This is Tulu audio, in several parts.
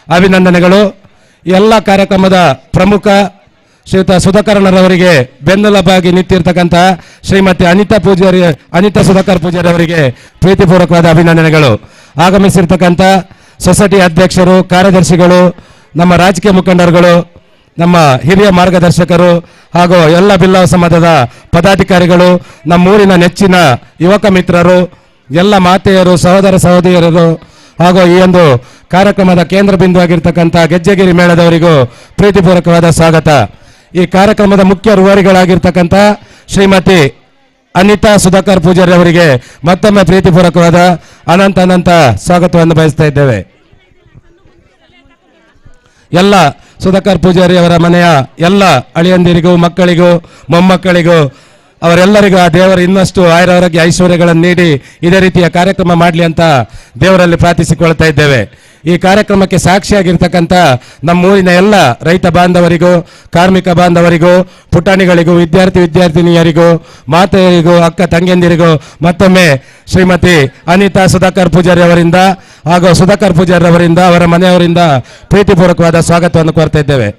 ಅಭಿನಂದನೆಗಳು. ಎಲ್ಲ ಕಾರ್ಯಕ್ರಮದ ಪ್ರಮುಖ ಶ್ರೀಯುತ ಸುಧಾಕರಣ್ಣರವರಿಗೆ ಬೆನ್ನೆಲುಬಾಗಿ ನಿಂತಿರ್ತಕ್ಕಂಥ ಶ್ರೀಮತಿ ಅನಿತಾ ಪೂಜಾರಿ, ಅನಿತಾ ಸುಧಾಕರ್ ಪೂಜಾರಿ ಅವರಿಗೆ ಪ್ರೀತಿಪೂರ್ವಕವಾದ ಅಭಿನಂದನೆಗಳು. ಆಗಮಿಸಿರ್ತಕ್ಕಂಥ ಸೊಸೈಟಿ ಅಧ್ಯಕ್ಷರು, ಕಾರ್ಯದರ್ಶಿಗಳು, ನಮ್ಮ ರಾಜಕೀಯ ಮುಖಂಡರುಗಳು, ನಮ್ಮ ಹಿರಿಯ ಮಾರ್ಗದರ್ಶಕರು ಹಾಗೂ ಎಲ್ಲ ಬಿಲ್ಲವ ಸಮಾಜದ ಪದಾಧಿಕಾರಿಗಳು, ನಮ್ಮೂರಿನ ನೆಚ್ಚಿನ ಯುವಕ ಮಿತ್ರರು, ಎಲ್ಲ ಮಾತೆಯರು, ಸಹೋದರ ಸಹೋದರಿಯರು ಹಾಗೂ ಈ ಒಂದು ಕಾರ್ಯಕ್ರಮದ ಕೇಂದ್ರ ಬಿಂದುವಾಗಿರ್ತಕ್ಕಂಥ ಗೆಜ್ಜೆಗಿರಿ ಮೇಳದವರಿಗೂ ಪ್ರೀತಿಪೂರ್ವಕವಾದ ಸ್ವಾಗತ. ಈ ಕಾರ್ಯಕ್ರಮದ ಮುಖ್ಯ ರೂವಾರಿಗಳಾಗಿರ್ತಕ್ಕಂಥ ಶ್ರೀಮತಿ ಅನಿತಾ ಸುಧಾಕರ್ ಪೂಜಾರಿ ಅವರಿಗೆ ಮತ್ತೊಮ್ಮೆ ಪ್ರೀತಿಪೂರ್ವಕವಾದ ಅನಂತ ಅನಂತ ಸ್ವಾಗತವನ್ನು ಬಯಸ್ತಾ ಇದ್ದೇವೆ. ಎಲ್ಲ ಸುಧಾಕರ್ ಪೂಜಾರಿ ಅವರ ಮನೆಯ ಎಲ್ಲ ಅಳಿಯಂದಿರಿಗೂ, ಮಕ್ಕಳಿಗೂ, ಮೊಮ್ಮಕ್ಕಳಿಗೂ, ಅವರೆಲ್ಲರಿಗೂ ಆ ದೇವರು ಇನ್ನಷ್ಟು ಆಯುರಾರೋಗ್ಯ ಐಶ್ವರ್ಯಗಳನ್ನು ನೀಡಿ ಇದೇ ರೀತಿಯ ಕಾರ್ಯಕ್ರಮ ಮಾಡಲಿ ಅಂತ ದೇವರಲ್ಲಿ ಪ್ರಾರ್ಥಿಸಿಕೊಳ್ತಾ ಇದ್ದೇವೆ. ಈ ಕಾರ್ಯಕ್ರಮಕ್ಕೆ ಸಾಕ್ಷಿಯಾಗಿರ್ತಕ್ಕಂಥ ನಮ್ಮೂರಿನ ಎಲ್ಲ ರೈತ ಬಾಂಧವರಿಗೂ, ಕಾರ್ಮಿಕ ಬಾಂಧವರಿಗೂ, ಪುಟಾಣಿಗಳಿಗೂ, ವಿದ್ಯಾರ್ಥಿ ವಿದ್ಯಾರ್ಥಿನಿಯರಿಗೂ, ಮಾತೆಯರಿಗೂ, ಅಕ್ಕ ತಂಗಿಯಂದಿರಿಗೂ ಮತ್ತೊಮ್ಮೆ ಶ್ರೀಮತಿ ಅನಿತಾ ಸುಧಾಕರ್ ಪೂಜಾರಿ ಅವರಿಂದ ಹಾಗೂ ಸುಧಾಕರ್ ಪೂಜಾರಿ ಅವರಿಂದ, ಅವರ ಮನೆಯವರಿಂದ ಪ್ರೀತಿಪೂರ್ವಕವಾದ ಸ್ವಾಗತವನ್ನು ಕೋರ್ತಾ ಇದ್ದೇವೆ.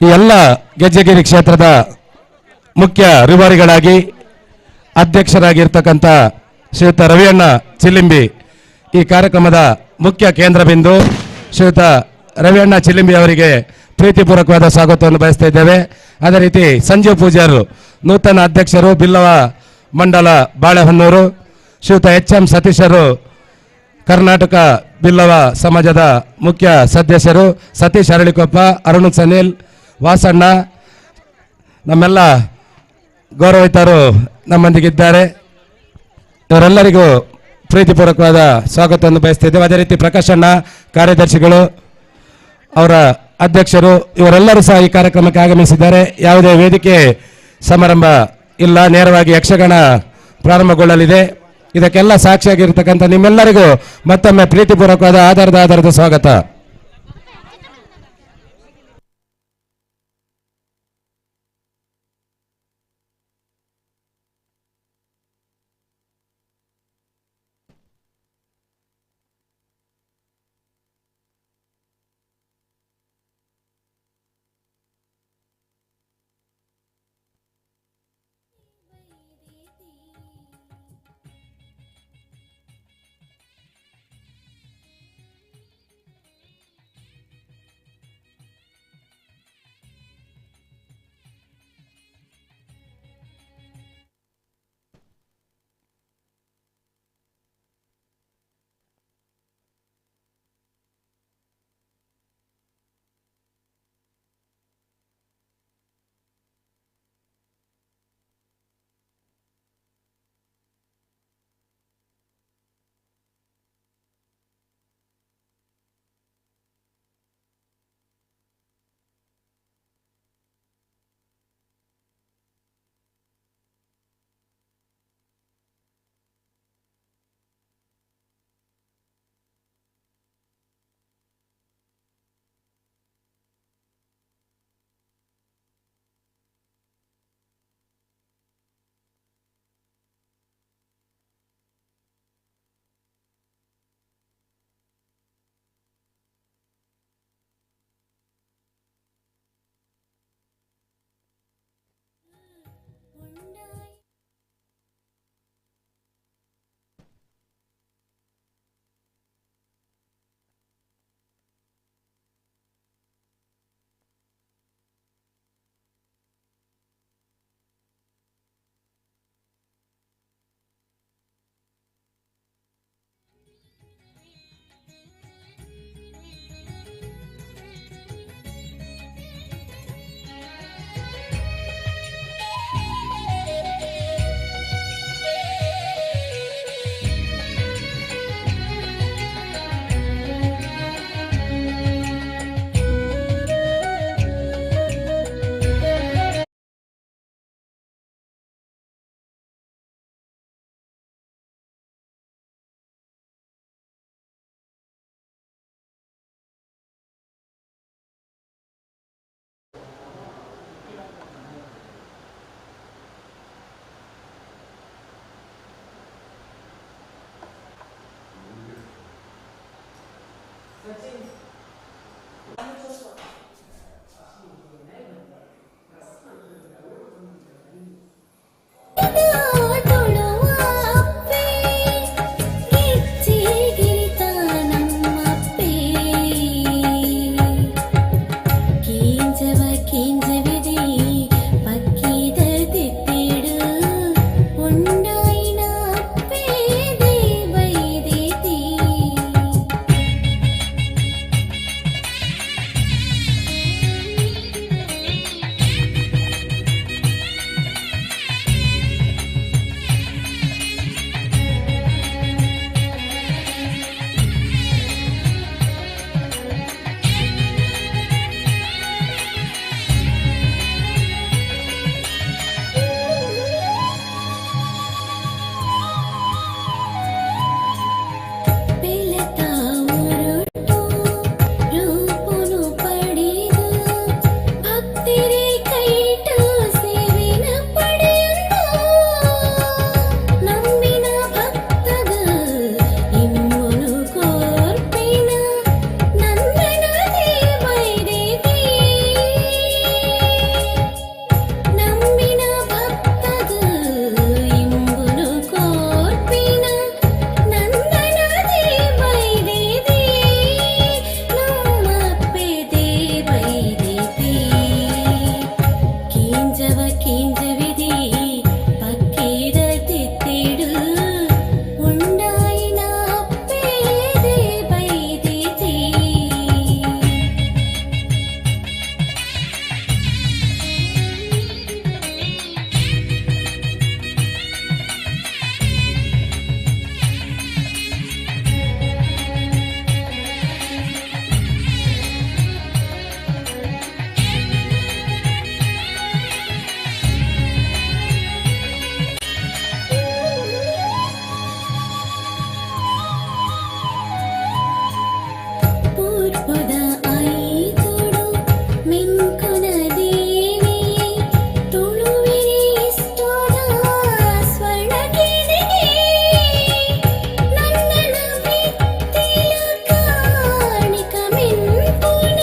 ಈ ಎಲ್ಲ ಗೆಜ್ಜೆಗಿರಿ ಕ್ಷೇತ್ರದ ಮುಖ್ಯ ರೂವಾರಿಗಳಾಗಿ ಅಧ್ಯಕ್ಷರಾಗಿರ್ತಕ್ಕಂಥ ಶ್ರೀಯುತ ರವಿಯಣ್ಣ ಚಿಲಿಂಬಿ ಈ ಕಾರ್ಯಕ್ರಮದ ಮುಖ್ಯ ಕೇಂದ್ರ ಬಿಂದು ಶ್ರೀಯುತ ರವಿಯಣ್ಣ ಚಿಲಿಂಬಿ ಅವರಿಗೆ ಪ್ರೀತಿಪೂರ್ವಕವಾದ ಸ್ವಾಗತವನ್ನು ಬಯಸ್ತಾ ಇದ್ದೇವೆ. ಅದೇ ರೀತಿ ಸಂಜೀವ್ ಪೂಜಾರು ನೂತನ ಅಧ್ಯಕ್ಷರು ಬಿಲ್ಲವ ಮಂಡಲ ಬಾಳೆಹೊನ್ನೂರು, ಶ್ರೀಯುತ ಎಚ್ ಎಂ ಸತೀಶರು ಕರ್ನಾಟಕ ಬಿಲ್ಲವ ಸಮಾಜದ ಮುಖ್ಯ ಸದಸ್ಯರು, ಸತೀಶ್ ಅರಳಿಕೊಪ್ಪ, ಅರುಣ್ ಸನಿಲ್, ವಾಸಣ್ಣ, ನಮ್ಮೆಲ್ಲ ಗೌರವಿತರು ನಮ್ಮೊಂದಿಗಿದ್ದಾರೆ. ಇವರೆಲ್ಲರಿಗೂ ಪ್ರೀತಿಪೂರ್ವಕವಾದ ಸ್ವಾಗತವನ್ನು ಬಯಸ್ತಿದ್ದೇವೆ. ಅದೇ ರೀತಿ ಪ್ರಕಾಶಣ್ಣ ಕಾರ್ಯದರ್ಶಿಗಳು, ಅವರ ಅಧ್ಯಕ್ಷರು, ಇವರೆಲ್ಲರೂ ಸಹ ಈ ಕಾರ್ಯಕ್ರಮಕ್ಕೆ ಆಗಮಿಸಿದ್ದಾರೆ. ಯಾವುದೇ ವೇದಿಕೆ ಸಮಾರಂಭ ಇಲ್ಲ, ನೇರವಾಗಿ ಯಕ್ಷಗಾನ ಪ್ರಾರಂಭಗೊಳ್ಳಲಿದೆ. ಇದಕ್ಕೆಲ್ಲ ಸಾಕ್ಷಿಯಾಗಿರ್ತಕ್ಕಂಥ ನಿಮ್ಮೆಲ್ಲರಿಗೂ ಮತ್ತೊಮ್ಮೆ ಪ್ರೀತಿಪೂರ್ವಕವಾದ ಆಧಾರದ ಆಧಾರದ ಸ್ವಾಗತ. ತುಳುವಪ್ಪೆ ಗಿಚ್ಚಿ ಗಿರಿತ ನಮ್ಮಪ್ಪೆ ಕೇಂಜವ ಕೇಂಜವಿದೆ ಪಕ್ಕಿದ ತಿತ್ತಿಡು ಉಂಡಾಯಿನ ಅಪ್ಪೆ ದೇವೈದೇತಿ. ಬೆಲತ ಉರುಟು ರೂಪುನು ಪಡೆದು ಭಕ್ತರೇ ಕೈಟ ಸೇವೆನ ಪಡೆಯಲು ನಂಬಿನ ಭಕ್ತಗ ಇಮ್ಮನು ಕೋರ್ಪಿನ ನಂದನ ದೇವೈದೇವಿ. ನಂಬಿನ ಭಕ್ತಗ ಇಂಬುನು ಕೋರ್ಪಿನ ನಂದನ ದೇವೈದೇವಿ, ನಮ್ಮಪ್ಪೆ ದೇವೈದೇವಿ. ಕೇಂಜವ ಕೇಂಜವಿದೆ ಪಕ್ಕೀರ ತಿತ್ತಿಡು ಉಂಡಾಯಿನ ಅಪ್ಪೆ ದೇವೈದೇವಿ. ಪೂರ್ವದ ಐತುಡು ಮಿಂಕುನ ದೇವಿ ತುಳುವಿರಿ ಇಷ್ಟೋದ ಸ್ವರ್ಣಗಿರಿಗೆ ನನ್ನನ ಬಿತ್ತಿಲ ಕಾಣಿಕ ಮಿಂಪುನ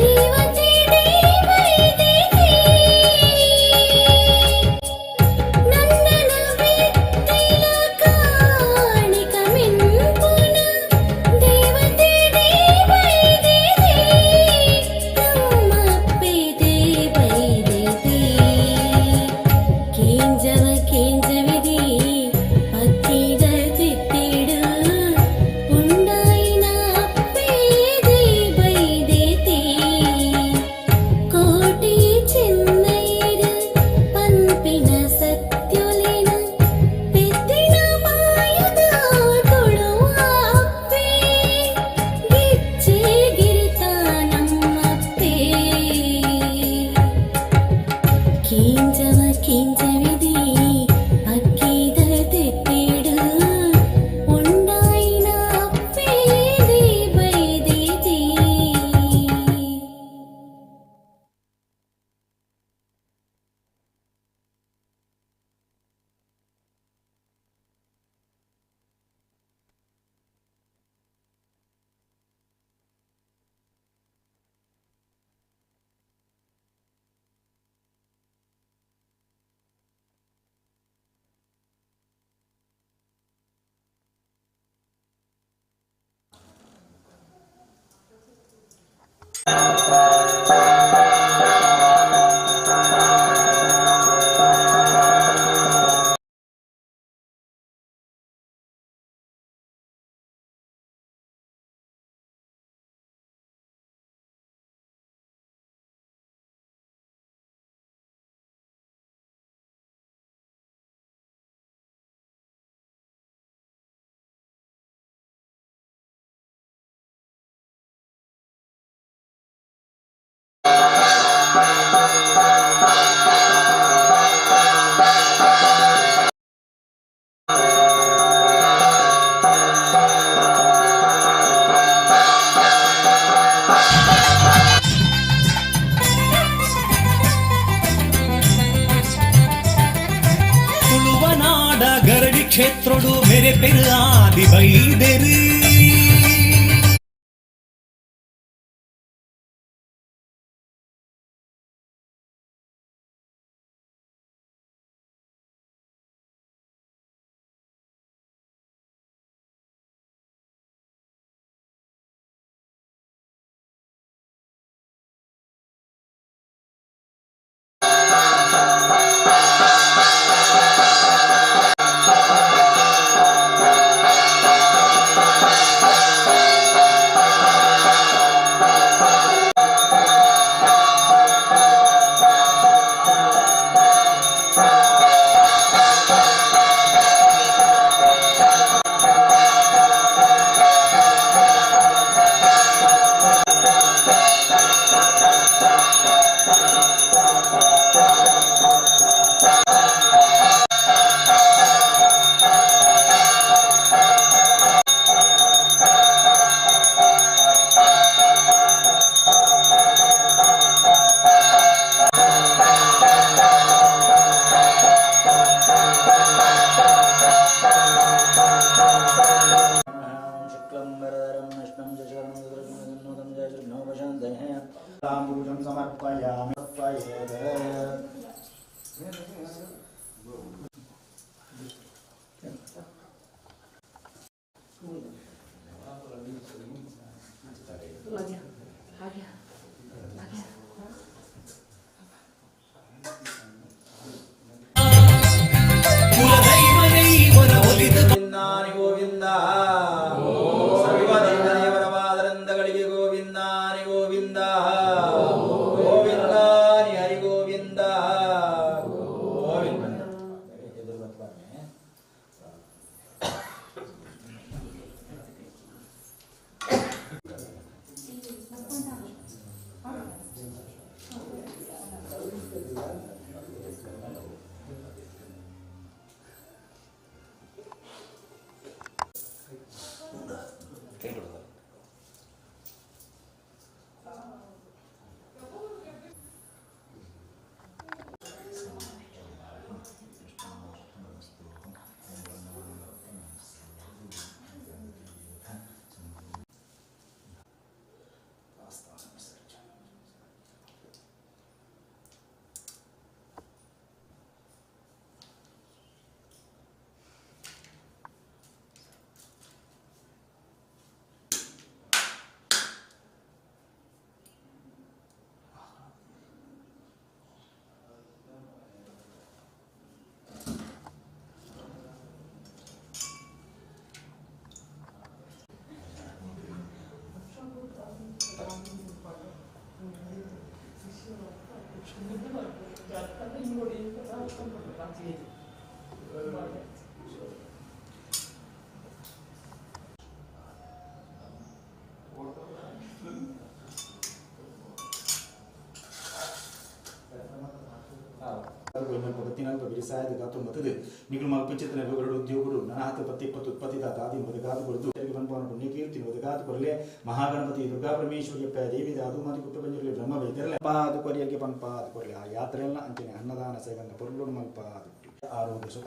ದೇವತೆ ದೇವೈದೇವಿ. ನಂದನ ಬಿತ್ತಿಲ ಕಾಣಿಕ ಮಿಂಪುನ ದೇವತೆ ದೇವೈದೇವಿ, ನಮ್ಮಪ್ಪೆ ದೇವೈದೇವಿ. ಕೇಂಜವ ಕೇಂಜವಿದೆ ಪಕ್ಕಿದ ತಿತ್ತಿಡು ಉಂಡಾಯಿನ ಅಪ್ಪೆ ದೇವೈದೇತಿ. ಕೋಟಿ ಚೆನ್ನೈರು ಪನ್ಪಿನ ಸತ್ಯೊಲಿನ ಪೆತ್ತಿನ ಮಾಯದ ತುಳುವಪ್ಪೆ ಗಿಚ್ಚಿ ಗಿರಿತ ನಮ್ಮಪ್ಪೆ. ಕೇಂಜವ ಕೇಂಜವಿದೆ ಪಕ್ಕಿದ ತಿತ್ತಿಡು ಉಂಡಾಯಿನ ಅಪ್ಪೆ ದೇವೈದೇತಿ. ತುಳುವನಾಡ ಗರಡಿ ಕ್ಷೇತ್ರಡು ಮೆರೆ ಪೆರು ಆದಿ ಬೈದೆರು. ಮಹಾಗಣಪತಿ ದುರ್ಗಾ ಪರಮೇಶ್ವರಿ ದೇವಿ ದಾದು ಕುಪ್ಪಂಜುರ್ಲಿ ಬ್ರಹ್ಮ ವೈದ್ಯರಲ್ಲ ಪಾದು ಕೊರಿಯಕ್ಕೆ ಪನ್ಪಾದು ಕೊರಲೆ ಆ ಯಾತ್ರೆಲ್ಲ ಅಂಚನೆ ಅನ್ನದಾನ ಸೇವಂತ ಪೊರ್ಲು ಮಲ್ಪಾದು ಆರೋಗ್ಯ ಸುಖ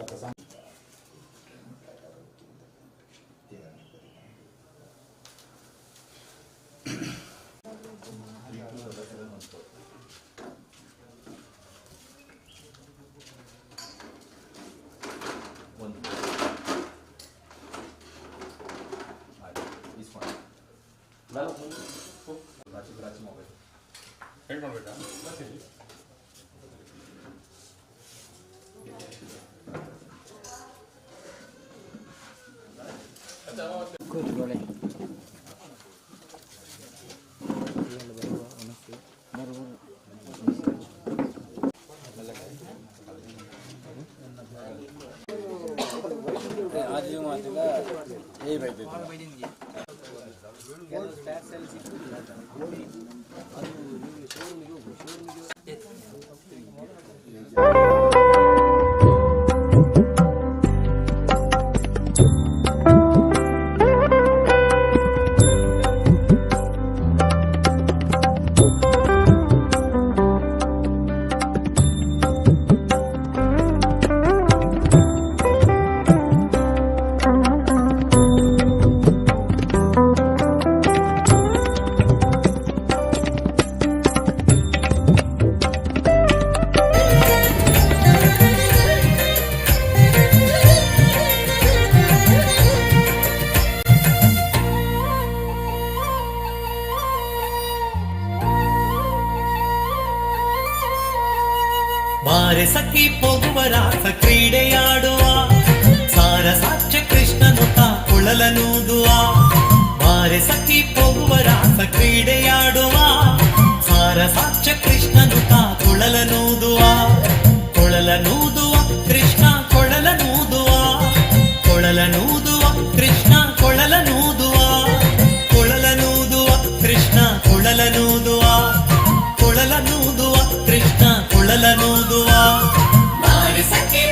ಬಾರೆ ಸಖಿ ಪೋಗುವ ರಾಸ ಕ್ರೀಡೆಯಾಡುವ ಸಾರ ಸಾಕ್ಷ ಕೃಷ್ಣನು ತಾ ಕುಳಲನೂದುವ ಬಾರೆ ಸಖಿ ಪೋಗುವ ರಾಸ ಕ್ರೀಡೆಯಾಡುವ ಸಾರ ಸಾಕ್ಷ ಕೃಷ್ಣನು ತಾ ಕುಳಲನೂದುವ ಕೊಳಲನೂದುವ ಕೃಷ್ಣ ಕೊಳಲನೂದುವ ಕೊಳಲನೂದುವ ಕೃಷ್ಣ ಕೊಳಲನೂದುವ ಕೊಳಲನೂದುವ ಕೃಷ್ಣ ಕೊಳಲನೂದುವ ಕೊಳಲನೂದುವ ಕೃಷ್ಣ ಕೊಳಲನೂದುವ ಬಾರೆ ಸಖಿ.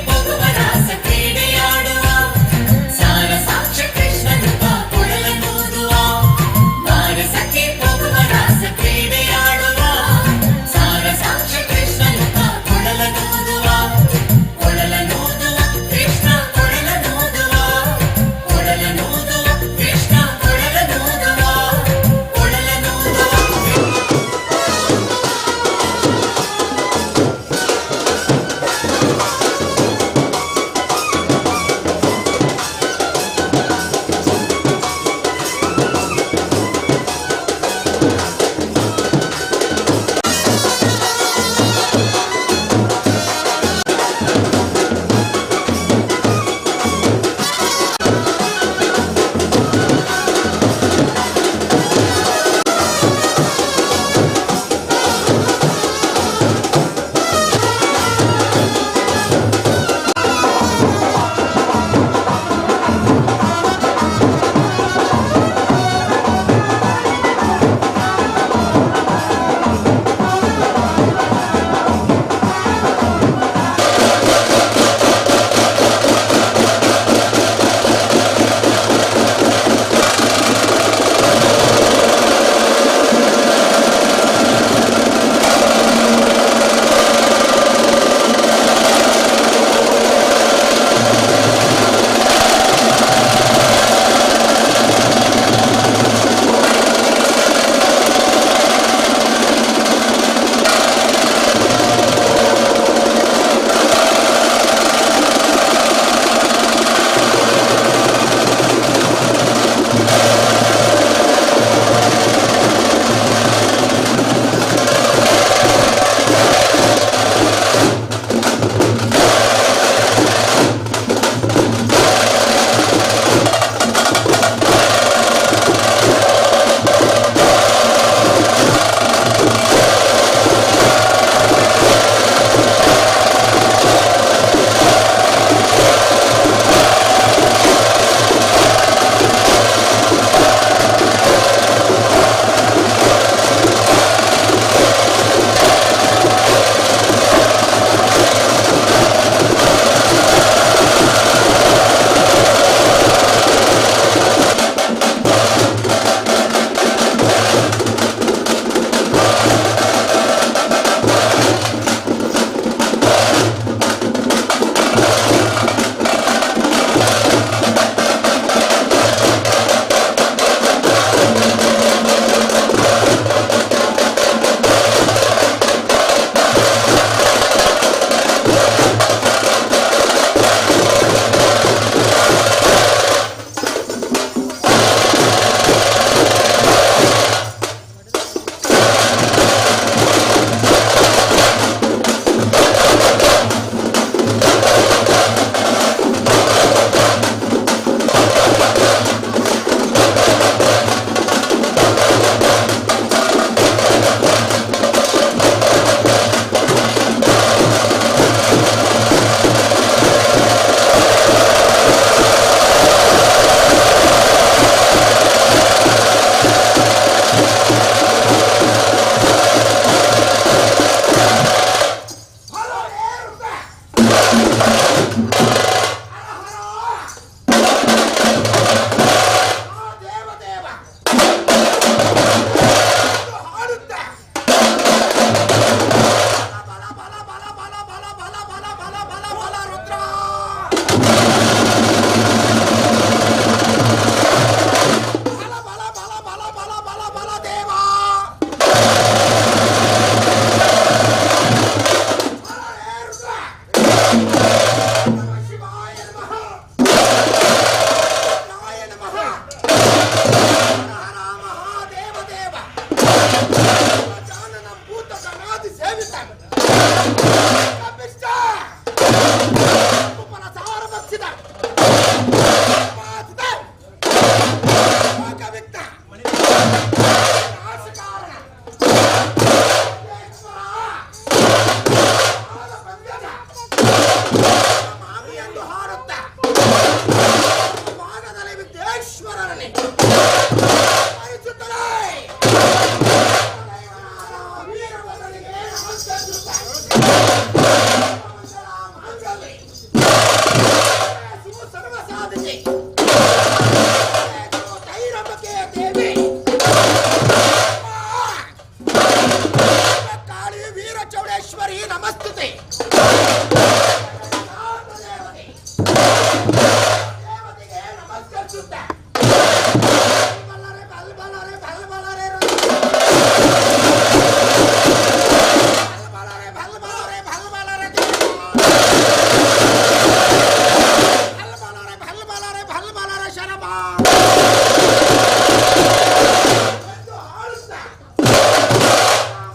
ಎಂದು ಆಳುತ್ತಾ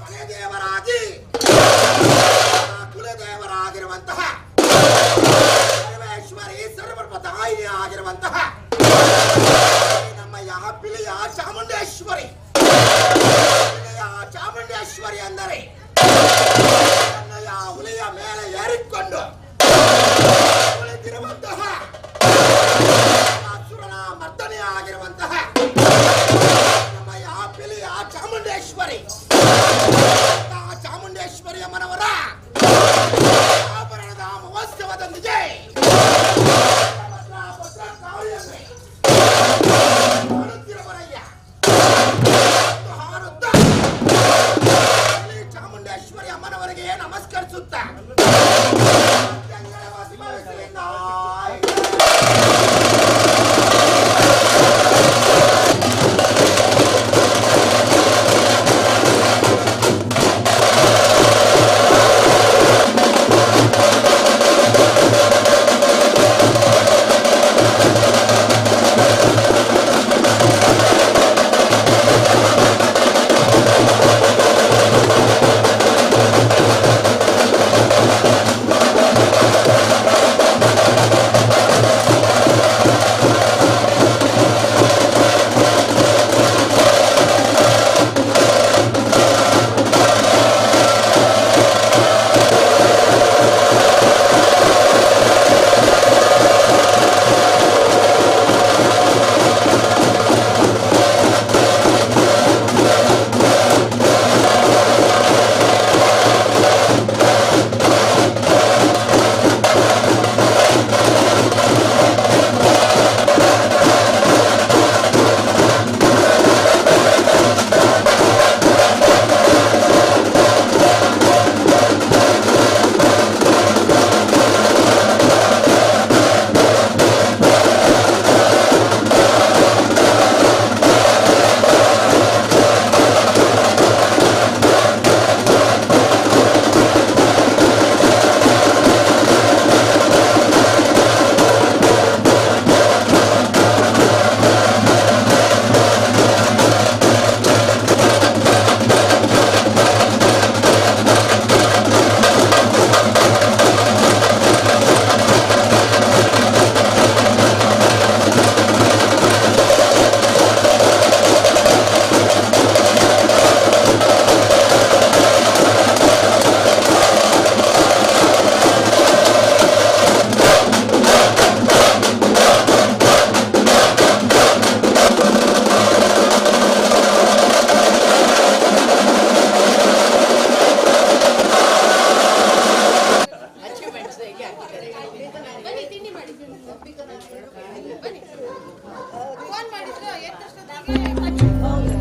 ಮನೆ ದೇವರಾಗಿ ಕುಲದೇವರಾಗಿರುವಂತಹ ಪರಮೇಶ್ವರಿ ಸರ್ವಪ್ರದಾಯಿನಿ ಆಗಿರುವಂತಹ ನಮ್ಮ ಪಿಲಿಯ ಚಾಮುಂಡೇಶ್ವರಿ. ಪಿಲಿಯ ಚಾಮುಂಡೇಶ್ವರಿ ಅಂದರೆ ತನ್ನಯ ಹುಲಿಯ ಮೇಲೆ ಏರಿಕೊಂಡು ಕುಳಿತಿರುವಂತಹ ಅಸುರನ ಮರ್ದನೆಯಾಗಿರುವಂತಹ ನಮ್ಮ ಪಿಲಿಯ ಚಾಮುಂಡೇಶ್ವರಿ. ಚಾಮುಂಡೇಶ್ವರಿಯ ಮನವರ ಆಭರಣದ ಮಹೋತ್ಸವದೊಂದಿಗೆ ಹಾಡುತ್ತಿರುವರಯ್ಯ ಹಾಡುತ್ತಾ ಚಾಮುಂಡೇಶ್ವರಿ ಅಮ್ಮನವರಿಗೆ ನಮಸ್ಕರಿಸುತ್ತ. ಫೋನ್ ಮಾಡಿದ್ರು ಎದ್ದ ತಕ್ಷಣ.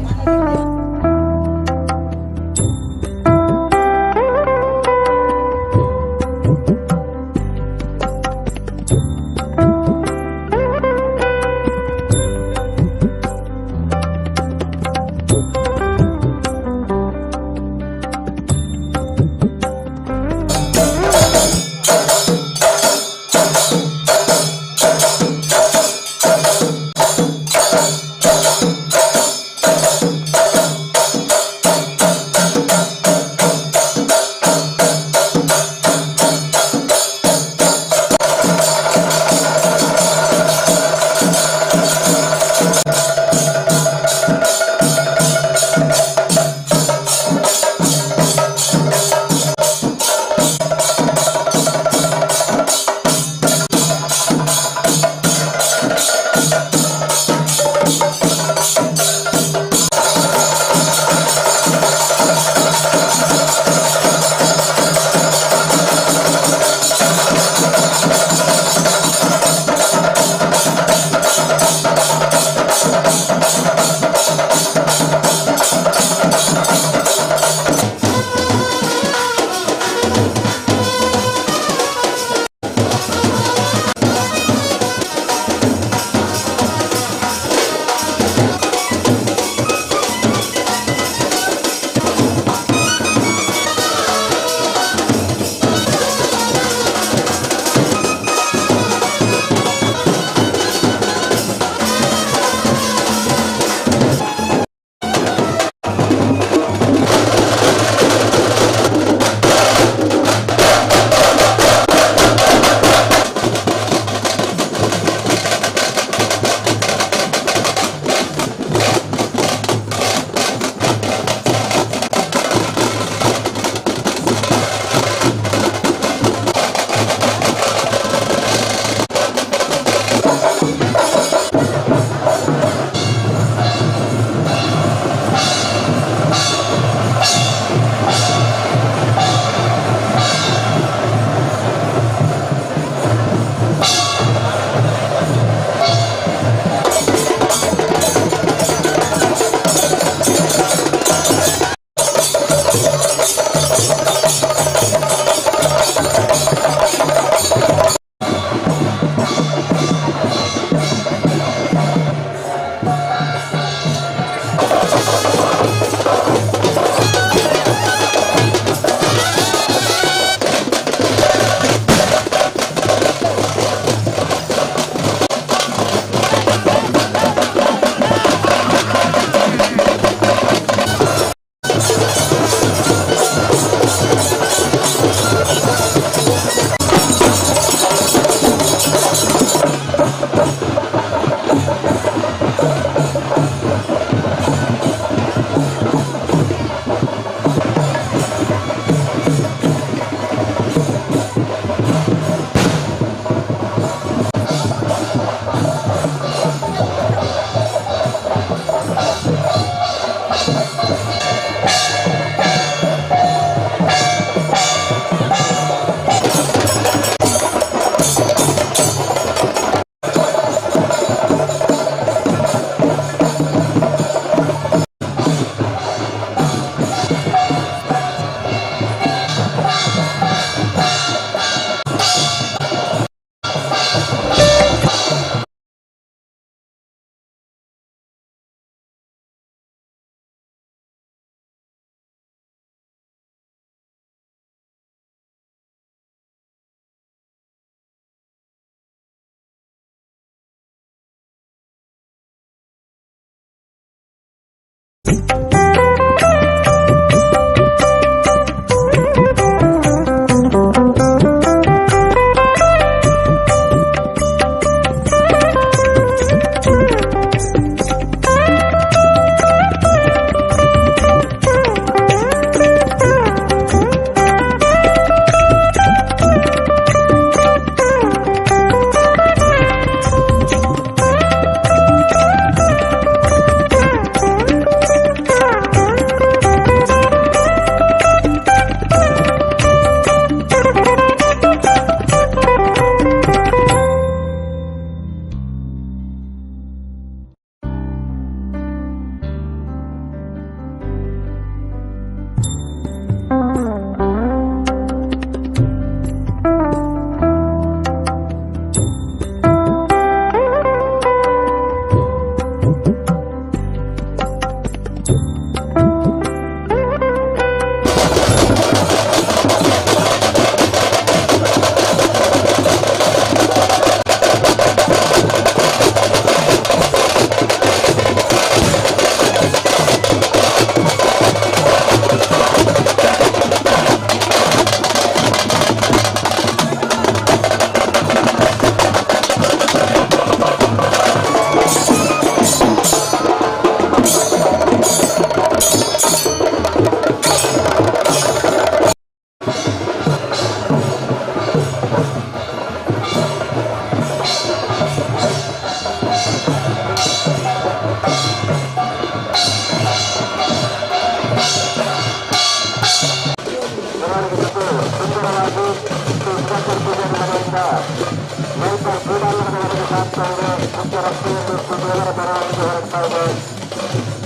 ಸಾಗ್ತಾ ಇದೆ. ಮುಖ್ಯ ರಸ್ತೆಯಲ್ಲಿ ದೇವರ ಮೆರವಣಿಗೆ ಹೊರಡ್ತಾ ಇದೆ.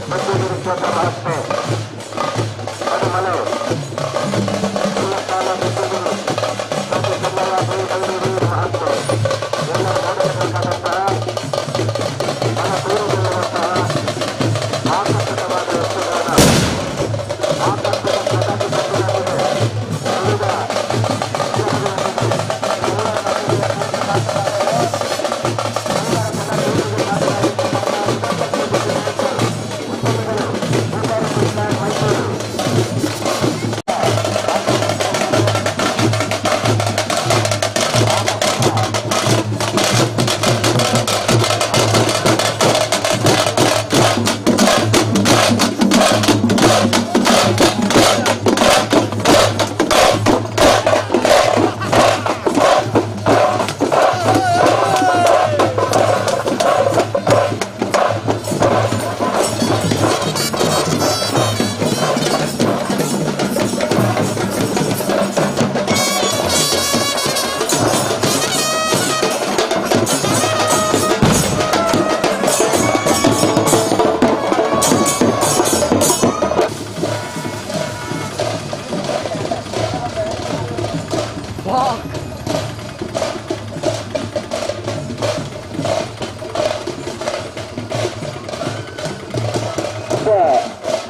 ಮಧ್ಯಗಿರಿ ಕ್ಷೇತ್ರ ಮಹಾತ್ಮೆ ಮಲೆ ದೇವಸ್ಥಾನ ಮಧ್ಯಗಿರಿ ಮತ್ತು ಚೆನ್ನಯ್ಯ ಬೈರೂರು ಮಹಾತ್ಮೆ ಎಲ್ಲರೂ ನೋಡಲೇಬೇಕಾದಂತಹ ಮನ ತೂರುಗೊಳ್ಳುವಂತಹ ಆಕರ್ಷಕವಾದ ಯಕ್ಷಗಾನ. ಆಕರ್ಷಕ ಪಟಾಕಿ ಸದ್ದಿನೊಂದಿಗೆ ವಿವಿಧ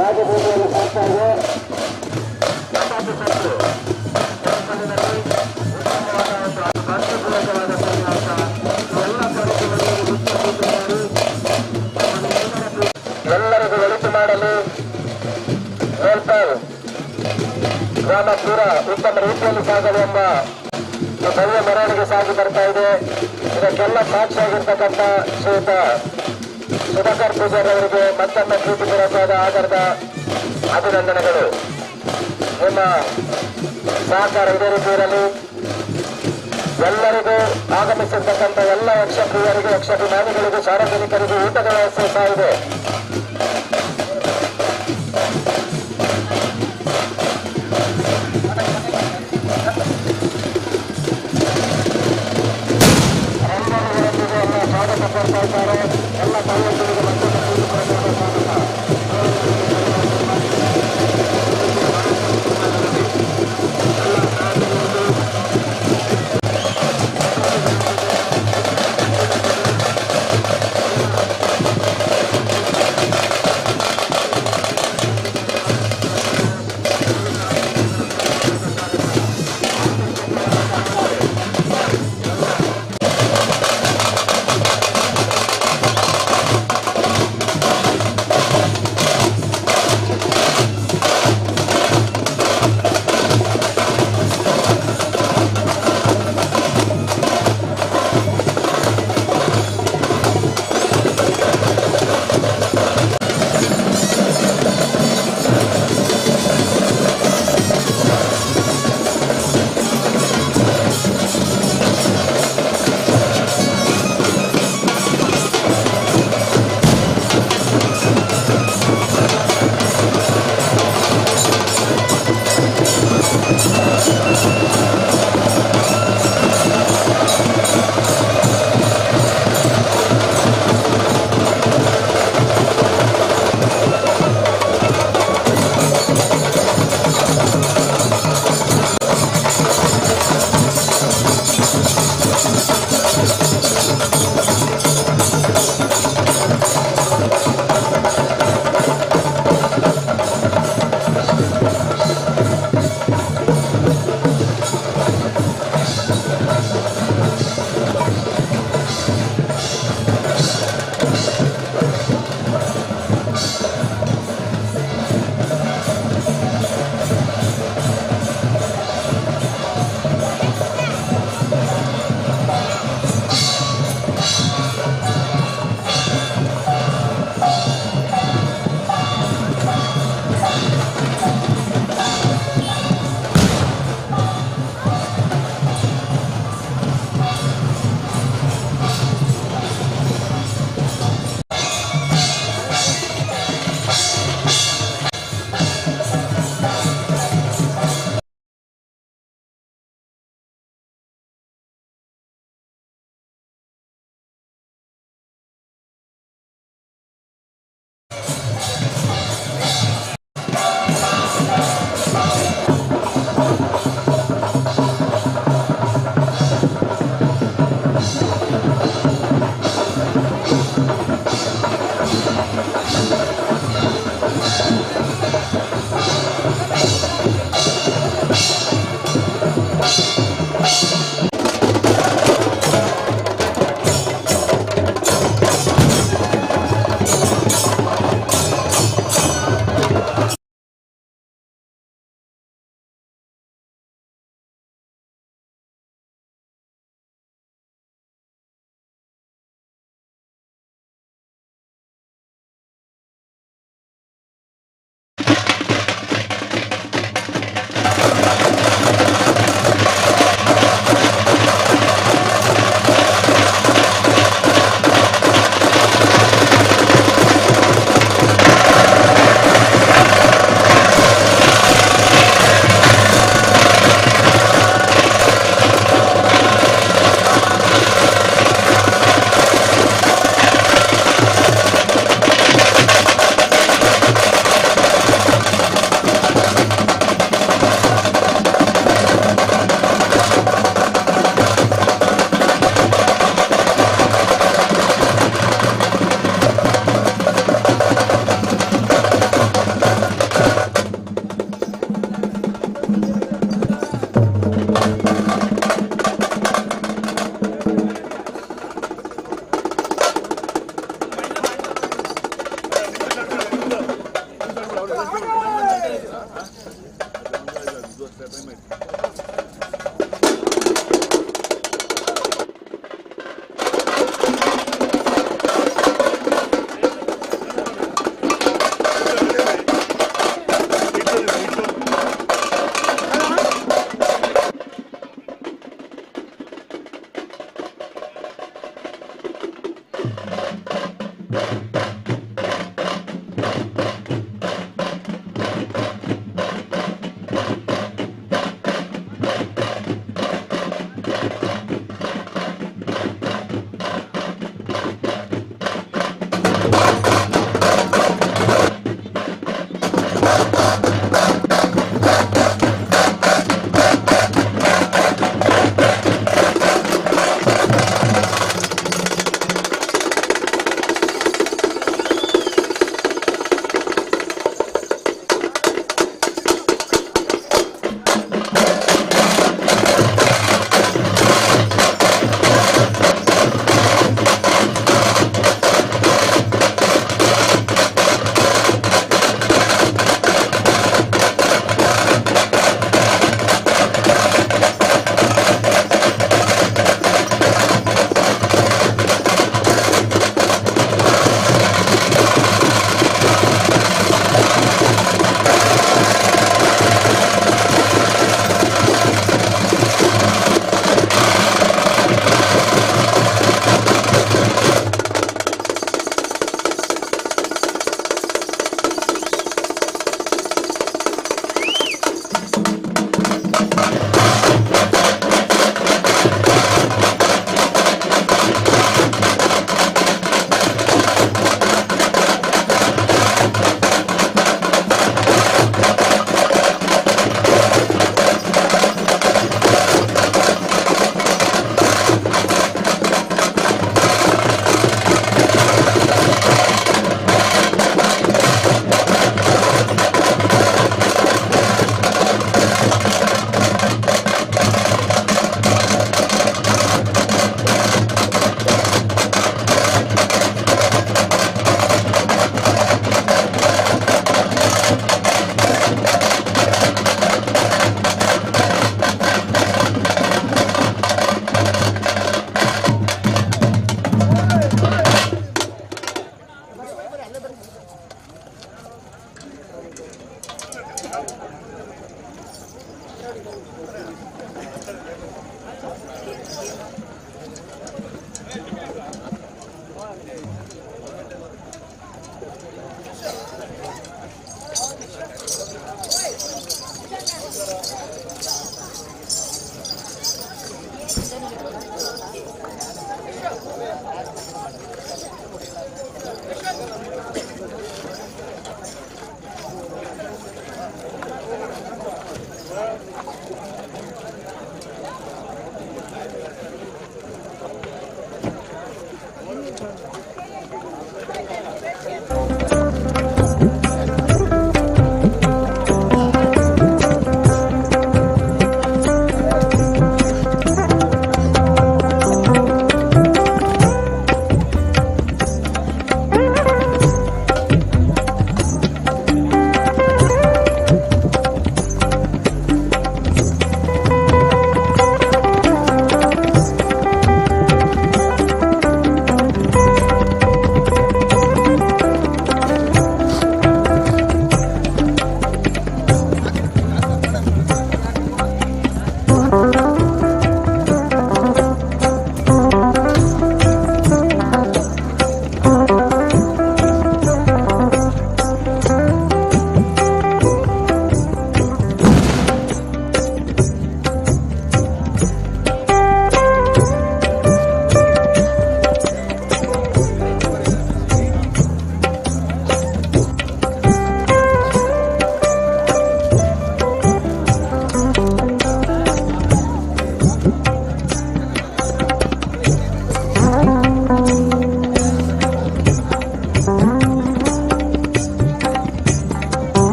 ರಾಜಭೂಮಿಯಲ್ಲಿ ಸಾಗ್ತಾ ಇದೆ. ಪಟಾಕಿ ಸದ್ದು ದೇವಸ್ಥಾನದಲ್ಲಿ ಉತ್ತಮವಾದ ಒಂದು ಭಕ್ತಿಪೂರ್ವಕವಾದ ಸನ್ನಿವೇಶ. ಎಲ್ಲ ಕಾರ್ಯಕ್ರಮಗಳಿಗೆ ಮುಖ್ಯ ಪೂಜೆ ಮಾಡಿ ಎಲ್ಲರಿಗೂ ಒಳಿತು ಮಾಡಲು ವೇಲ್ಪಾಲ್ ಗ್ರಾಮ ಪೂರ ಉತ್ತಮ ರೀತಿಯಲ್ಲಿ ಸಾಗಲು ಎಂಬ ಈ ಭವ್ಯ ಮೆರವಣಿಗೆ ಸಾಗಿ ಬರ್ತಾ ಇದೆ. ಇದಕ್ಕೆಲ್ಲ ಸಾಕ್ಷಿಯಾಗಿರ್ತಕ್ಕಂಥ ಶ್ರೀಯುತ ಸುಧಾಕರ್ ಪೂಜಾರಿ ಅವರಿಗೆ ಮತ್ತೊಮ್ಮೆ ಪ್ರೀತಿಪೂರ್ವಕವಾದ ಆಧಾರದ ಅಭಿನಂದನೆಗಳು. ನಿಮ್ಮ ಸಹಕಾರ ಇದೇ ರೀತಿ ಇರಲಿ. ಎಲ್ಲರಿಗೂ ಆಗಮಿಸಿರ್ತಕ್ಕಂಥ ಎಲ್ಲ ಯಕ್ಷಪ್ರಿಯರಿಗೂ, ಯಕ್ಷಾಭಿಮಾನಿಗಳಿಗೂ, ಸಾರ್ವಜನಿಕರಿಗೂ ಊಟದ ವ್ಯವಸ್ಥೆ ಸಹ ಇದೆ. ರಂಗೋಲಿಗಳೊಂದಿಗೆ ಎಲ್ಲ ಸ್ವಾಗತ ಕೋರ್ತಾ ಇದ್ದಾರೆ. ಎಲ್ಲ ತಾಲೂಕುಗಳಿಗೆ ಮತ್ತೊಮ್ಮೆ ಪ್ರೀತಿಪೂರ್ವಕವಾದ ಸ್ವಾಗತ.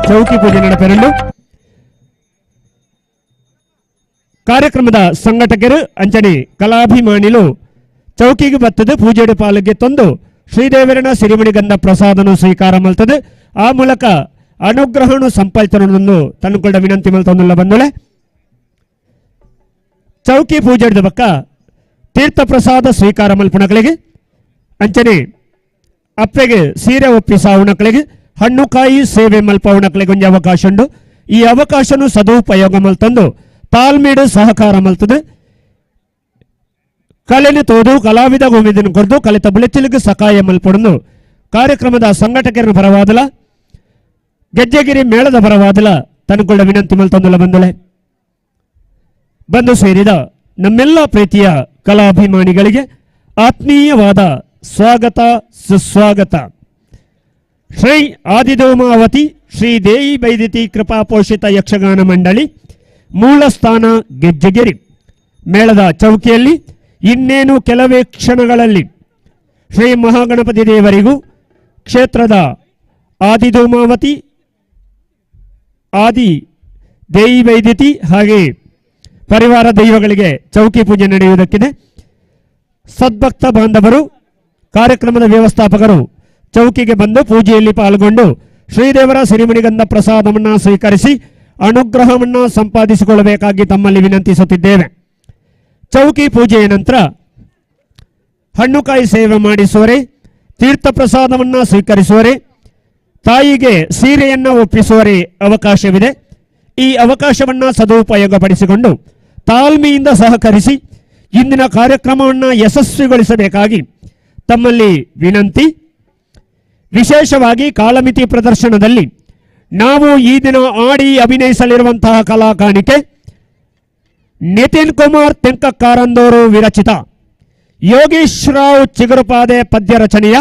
ಚೌಕಿ ಪೂಜೆ ನಡಪೆರಂಡು. ಕಾರ್ಯಕ್ರಮದ ಸಂಘಟಕರು ಅಂಚನೆ ಕಲಾಭಿಮಾನಿಲು ಚೌಕಿಗೆ ಬತ್ತದು ಪೂಜೆಡು ಪಾಲಿಗೆ ತಂದು ಶ್ರೀದೇವರನ ಸಿರಿಮಣಿಗಂಧ ಪ್ರಸಾದನು ಸ್ವೀಕಾರ ಮಲ್ತದೆ. ಆ ಮೂಲಕ ಅನುಗ್ರಹನು ಸಂಪಾದಿತನನ್ನು ತನ್ನುಕೊಂಡ ವಿನಂತಿ ಮಲ್ತೊಂದುಲ್ಲ ಬಂದುಳೆ. ಚೌಕಿ ಪೂಜೆಡ್ದ ಬಕ್ಕ ತೀರ್ಥ ಪ್ರಸಾದ ಸ್ವೀಕಾರ ಮಲ್ಪುಣಗಳಿಗೆ ಅಂಚನೆ ಅಪ್ಪೆಗೆ ಸೀರೆ ಒಪ್ಪಿಸಾವುಣಕಳಿಗೆ ಹಣ್ಣುಕಾಯಿ ಸೇವೆ ಮಲ್ಪವುಣಕಳಿಗೆ ಒಂಜಿ ಅವಕಾಶ ಉಂಡು. ಈ ಅವಕಾಶನು ಸದುಪಯೋಗ ಮಲ್ತಂದು ತಾಳ್ಮೇಡು ಸಹಕಾರ ಮಲ್ತದೆ. ಕಲೆನು ತೋದು ಕಲಾವಿದ ಗೋವಿಂದನ ಕೊರ್ದು ಕಲಿತ ಬುಲೆಚಿಲಿಗೆ ಸಕಾಯ ಮಲ್ಪೊಡನು ಕಾರ್ಯಕ್ರಮದ ಸಂಘಟಕರ ಪರವಾದಲ ಗೆಜ್ಜೆಗಿರಿ ಮೇಳದ ಪರವಾದಲ ತನ್ಕೊಳ್ಳ ವಿನಂತಿ ಮಲ್ತಂದುಲ ಬಂದಳೆ. ಬಂದು ಸೇರಿದ ನಮ್ಮೆಲ್ಲ ಪ್ರೀತಿಯ ಕಲಾಭಿಮಾನಿಗಳಿಗೆ ಆತ್ಮೀಯವಾದ ಸ್ವಾಗತ ಸುಸ್ವಾಗತ. ಶ್ರೀ ಆದಿಧೂಮಾವತಿ ಶ್ರೀ ದೇಯಿ ಬೈದಿತಿ ಕೃಪಾಪೋಷಿತ ಯಕ್ಷಗಾನ ಮಂಡಳಿ, ಮೂಲಸ್ಥಾನ ಗೆಜ್ಜೆಗಿರಿ. ಮೇಳದ ಚೌಕಿಯಲ್ಲಿ ಇನ್ನೇನು ಕೆಲವೇ ಕ್ಷಣಗಳಲ್ಲಿ ಶ್ರೀ ಮಹಾಗಣಪತಿ ದೇವರಿಗೂ ಕ್ಷೇತ್ರದ ಆದಿಧೂಮಾವತಿ ಆದಿ ದೇಯಿ ವೈದ್ಯತಿ ಹಾಗೆ ಪರಿವಾರ ದೈವಗಳಿಗೆ ಚೌಕಿ ಪೂಜೆ ನಡೆಯುವುದಕ್ಕಿದೆ. ಸದ್ಭಕ್ತ ಬಾಂಧವರು, ಕಾರ್ಯಕ್ರಮದ ವ್ಯವಸ್ಥಾಪಕರು ಚೌಕಿಗೆ ಬಂದು ಪೂಜೆಯಲ್ಲಿ ಪಾಲ್ಗೊಂಡು ಶ್ರೀದೇವರ ಸಿರಿಮಣಿಗಂಧ ಪ್ರಸಾದವನ್ನು ಸ್ವೀಕರಿಸಿ ಅನುಗ್ರಹವನ್ನು ಸಂಪಾದಿಸಿಕೊಳ್ಳಬೇಕಾಗಿ ತಮ್ಮಲ್ಲಿ ವಿನಂತಿಸುತ್ತಿದ್ದೇವೆ. ಚೌಕಿ ಪೂಜೆಯ ನಂತರ ಹಣ್ಣುಕಾಯಿ ಸೇವೆ ಮಾಡಿಸುವರೆ, ತೀರ್ಥ ಪ್ರಸಾದವನ್ನು ಸ್ವೀಕರಿಸುವರೆ, ತಾಯಿಗೆ ಸೀರೆಯನ್ನು ಒಪ್ಪಿಸುವರೆ ಅವಕಾಶವಿದೆ. ಈ ಅವಕಾಶವನ್ನು ಸದುಪಯೋಗಪಡಿಸಿಕೊಂಡು ತಾಳ್ಮೆಯಿಂದ ಸಹಕರಿಸಿ ಇಂದಿನ ಕಾರ್ಯಕ್ರಮವನ್ನು ಯಶಸ್ವಿಗೊಳಿಸಬೇಕಾಗಿ ತಮ್ಮಲ್ಲಿ ವಿನಂತಿ. ವಿಶೇಷವಾಗಿ ಕಾಲಮಿತಿ ಪ್ರದರ್ಶನದಲ್ಲಿ ನಾವು ಈ ದಿನ ಆಡಿ ಅಭಿನಯಿಸಲಿರುವಂತಹ ಕಲಾ ಕಾಣಿಕೆ ನಿತಿನ್ ಕುಮಾರ್ ತೆಂಕಕಾರಂದೂರು ವಿರಚಿತ ಯೋಗೀಶ್ ರಾವ್ ಚಿಗುರುಪಾದೆ ಪದ್ಯ ರಚನೆಯ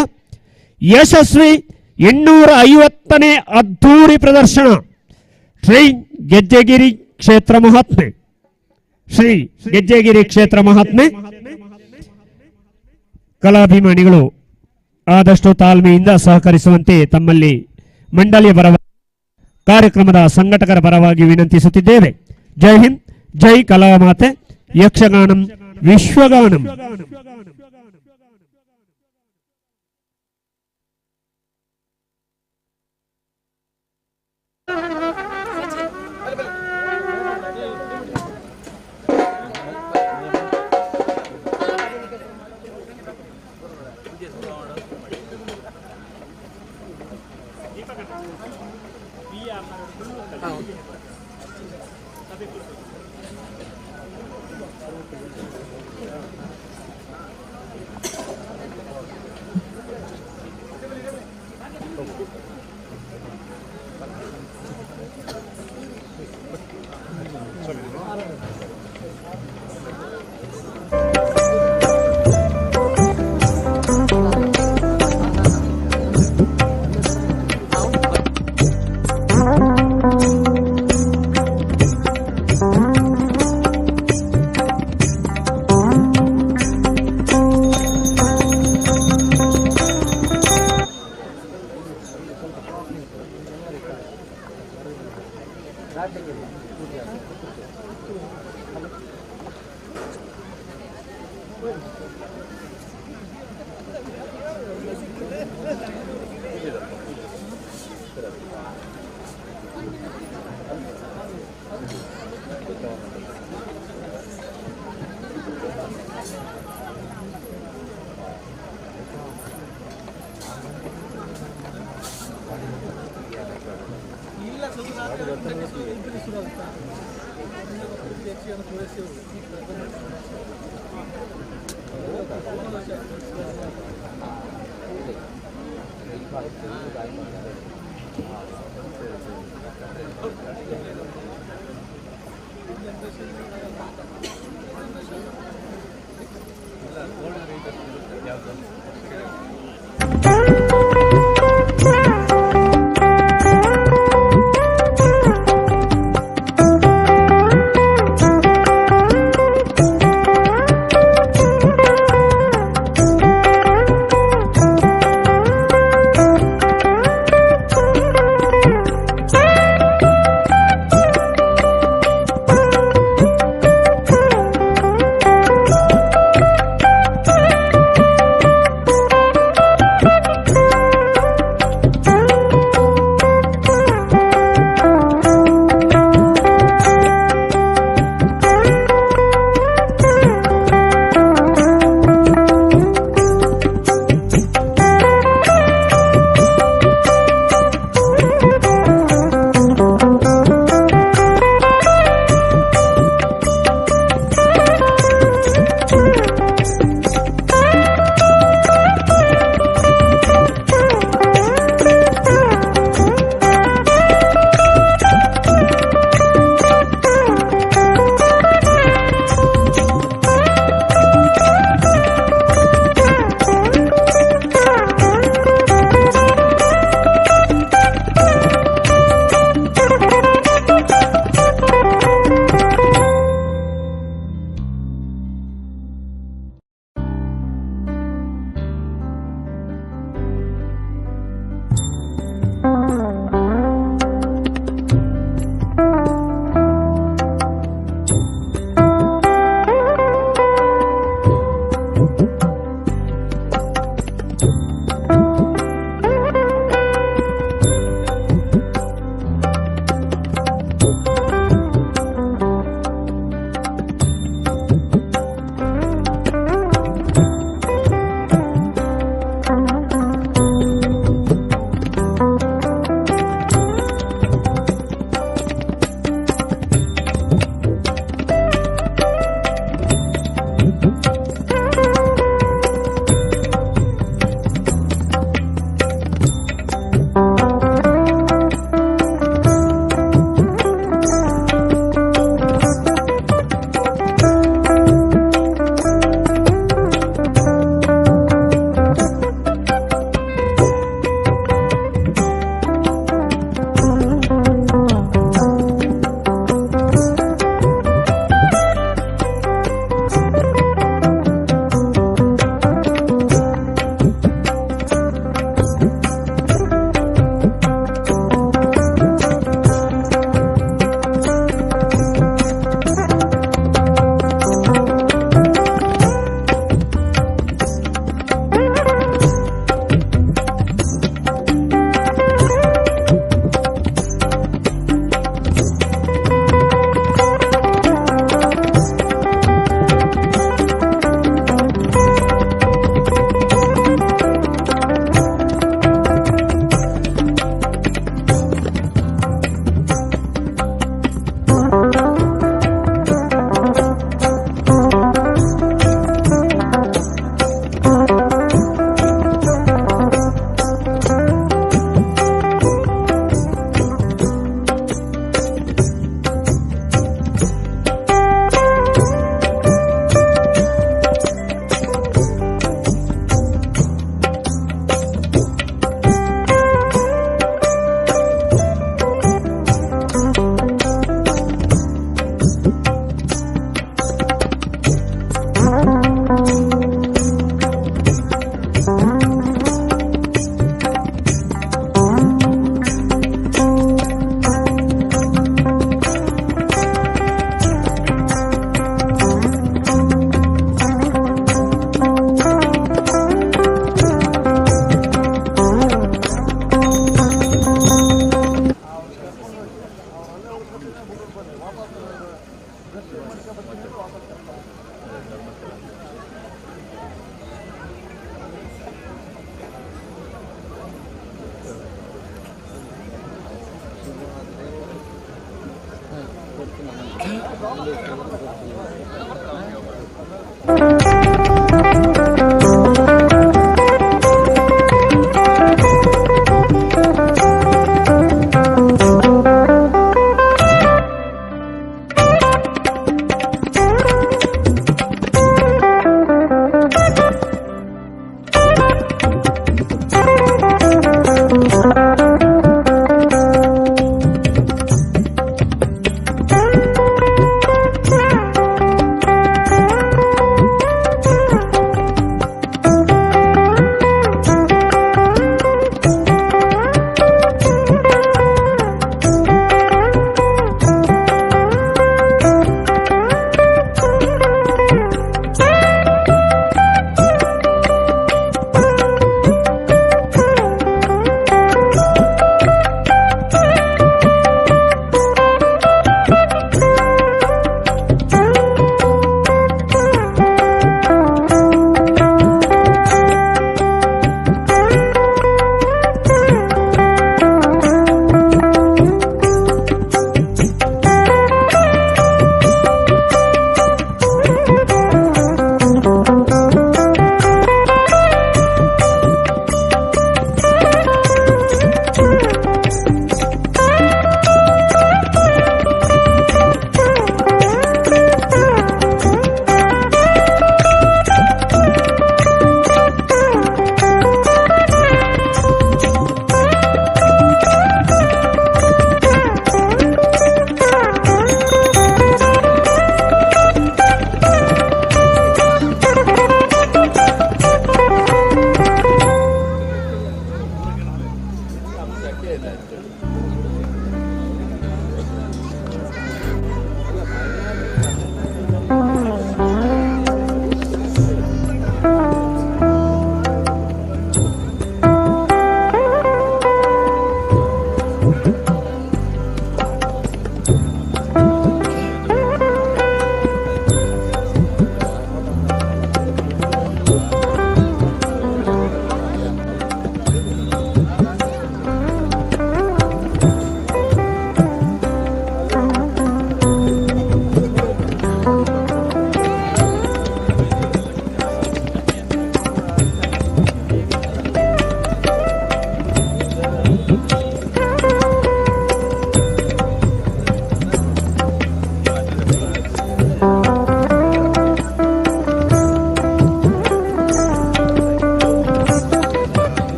ಯಶಸ್ವಿ 850ನೇ ಅದ್ಧೂರಿ ಪ್ರದರ್ಶನ ಶ್ರೀ ಗೆಜ್ಜೆಗಿರಿ ಕ್ಷೇತ್ರ ಮಹಾತ್ಮೆ. ಶ್ರೀ ಗೆಜ್ಜೆಗಿರಿ ಕ್ಷೇತ್ರ ಮಹಾತ್ಮೆ. ಕಲಾಭಿಮಾನಿಗಳು ಆದಷ್ಟು ತಾಳ್ಮೆಯಿಂದ ಸಹಕರಿಸುವಂತೆ ತಮ್ಮಲ್ಲಿ ಮಂಡಳಿಯ ಪರವಾಗಿ, ಕಾರ್ಯಕ್ರಮದ ಸಂಘಟಕರ ಪರವಾಗಿ ವಿನಂತಿಸುತ್ತಿದ್ದೇವೆ. ಜೈ ಹಿಂದ್, ಜೈ ಕಲಾಮಾತೆ, ಯಕ್ಷಗಾನಂ ವಿಶ್ವಗಾನಂ.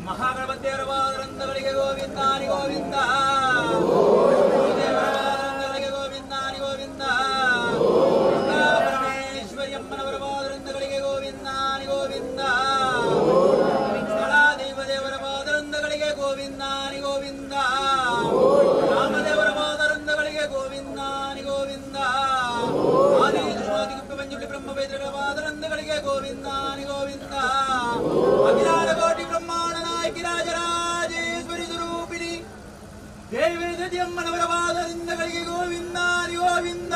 ಮಹಾಗಣಪತಿಯವರವಾದರಂದಗಳಿಗೆ ಗೋವಿಂದಾನಿ ಗೋವಿಂದ, ದೇವರವಾದರಂದಗಳಿಗೆ ಗೋವಿಂದಾನಿ ಗೋವಿಂದ, ಪರಮೇಶ್ವರಿಯಮ್ಮನವರವಾದರಂದಗಳಿಗೆ ಗೋವಿಂದಾನಿ ಗೋವಿಂದ, ಸ್ಥಳಾದೇವದೇವರ ಪಾದರಂದಗಳಿಗೆ ಗೋವಿಂದಾನಿ ಗೋವಿಂದ, ರಾಮದೇವರ ಪಾದರಂದಗಳಿಗೆ ಗೋವಿಂದಾನಿ ಗೋವಿಂದ, ಆದಿ ಗುಪ್ತ ಬ್ರಹ್ಮವೇದಗಳ ಪಾದರಂದಗಳಿಗೆ ಗೋವಿಂದಾನಿ ಗೋವಿಂದ, ಅಖಿಲಾಂಡ ಕೋಟಿ ಬ್ರಹ್ಮಾಂಡ ನಾಯಕಿ ರಾಜರಾಜೇಶ್ವರಿ ಸ್ವರೂಪಿಣಿ ದೇವಿ ಅಮ್ಮನವರ ಪಾದರಿಂದಗಳಿಗೆ ಗೋವಿಂದಾನಿ ಗೋವಿಂದ.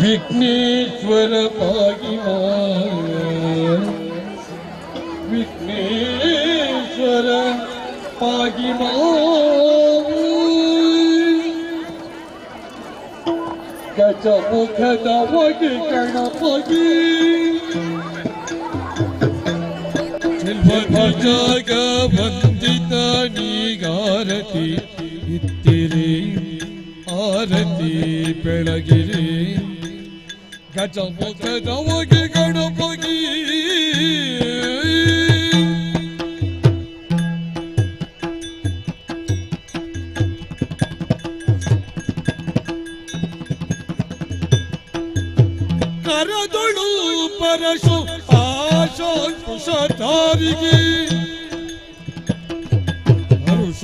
Vighneshwara पागिमा विघ्नेश्वर पागिमा गजमुख दवगि गणपति जाग वंदित नीगारति इत्तिरि आरति बेळगिरि गजमुख दवगि गणपति।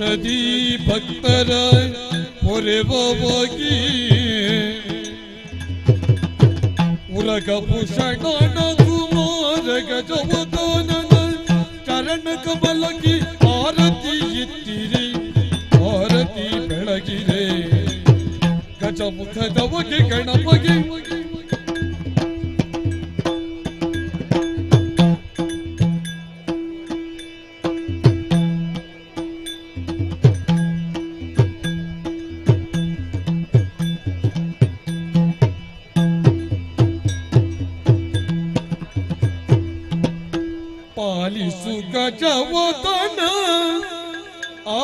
ಹರ್ಷದಿ ಭಕ್ತರ ಪೊರೆವವಾಗಿ ಉರಗಭೂಷಣ ಕುಮಾರ ಗಜವದನನ ಚರಣ ಕಮಲಕಿ ಆರತಿ ಇತ್ತಿರಿ ಆರತಿ ಬೆಳಗಿರೆ ಗಜಮುಖದವಗೆ ಗಣಪಗೆ ಪಾಲಿಸು ಗಜವದನ ಆ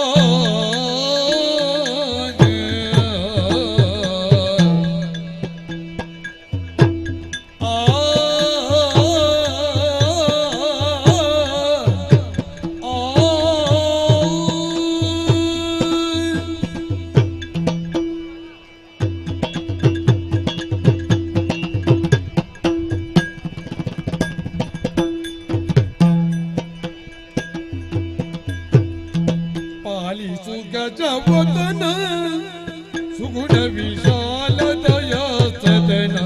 ಪಾಲಿಸು ಗಜವದನ ಸುಗುಣ ವಿಶಾಲ ದಯಾ ಸದನ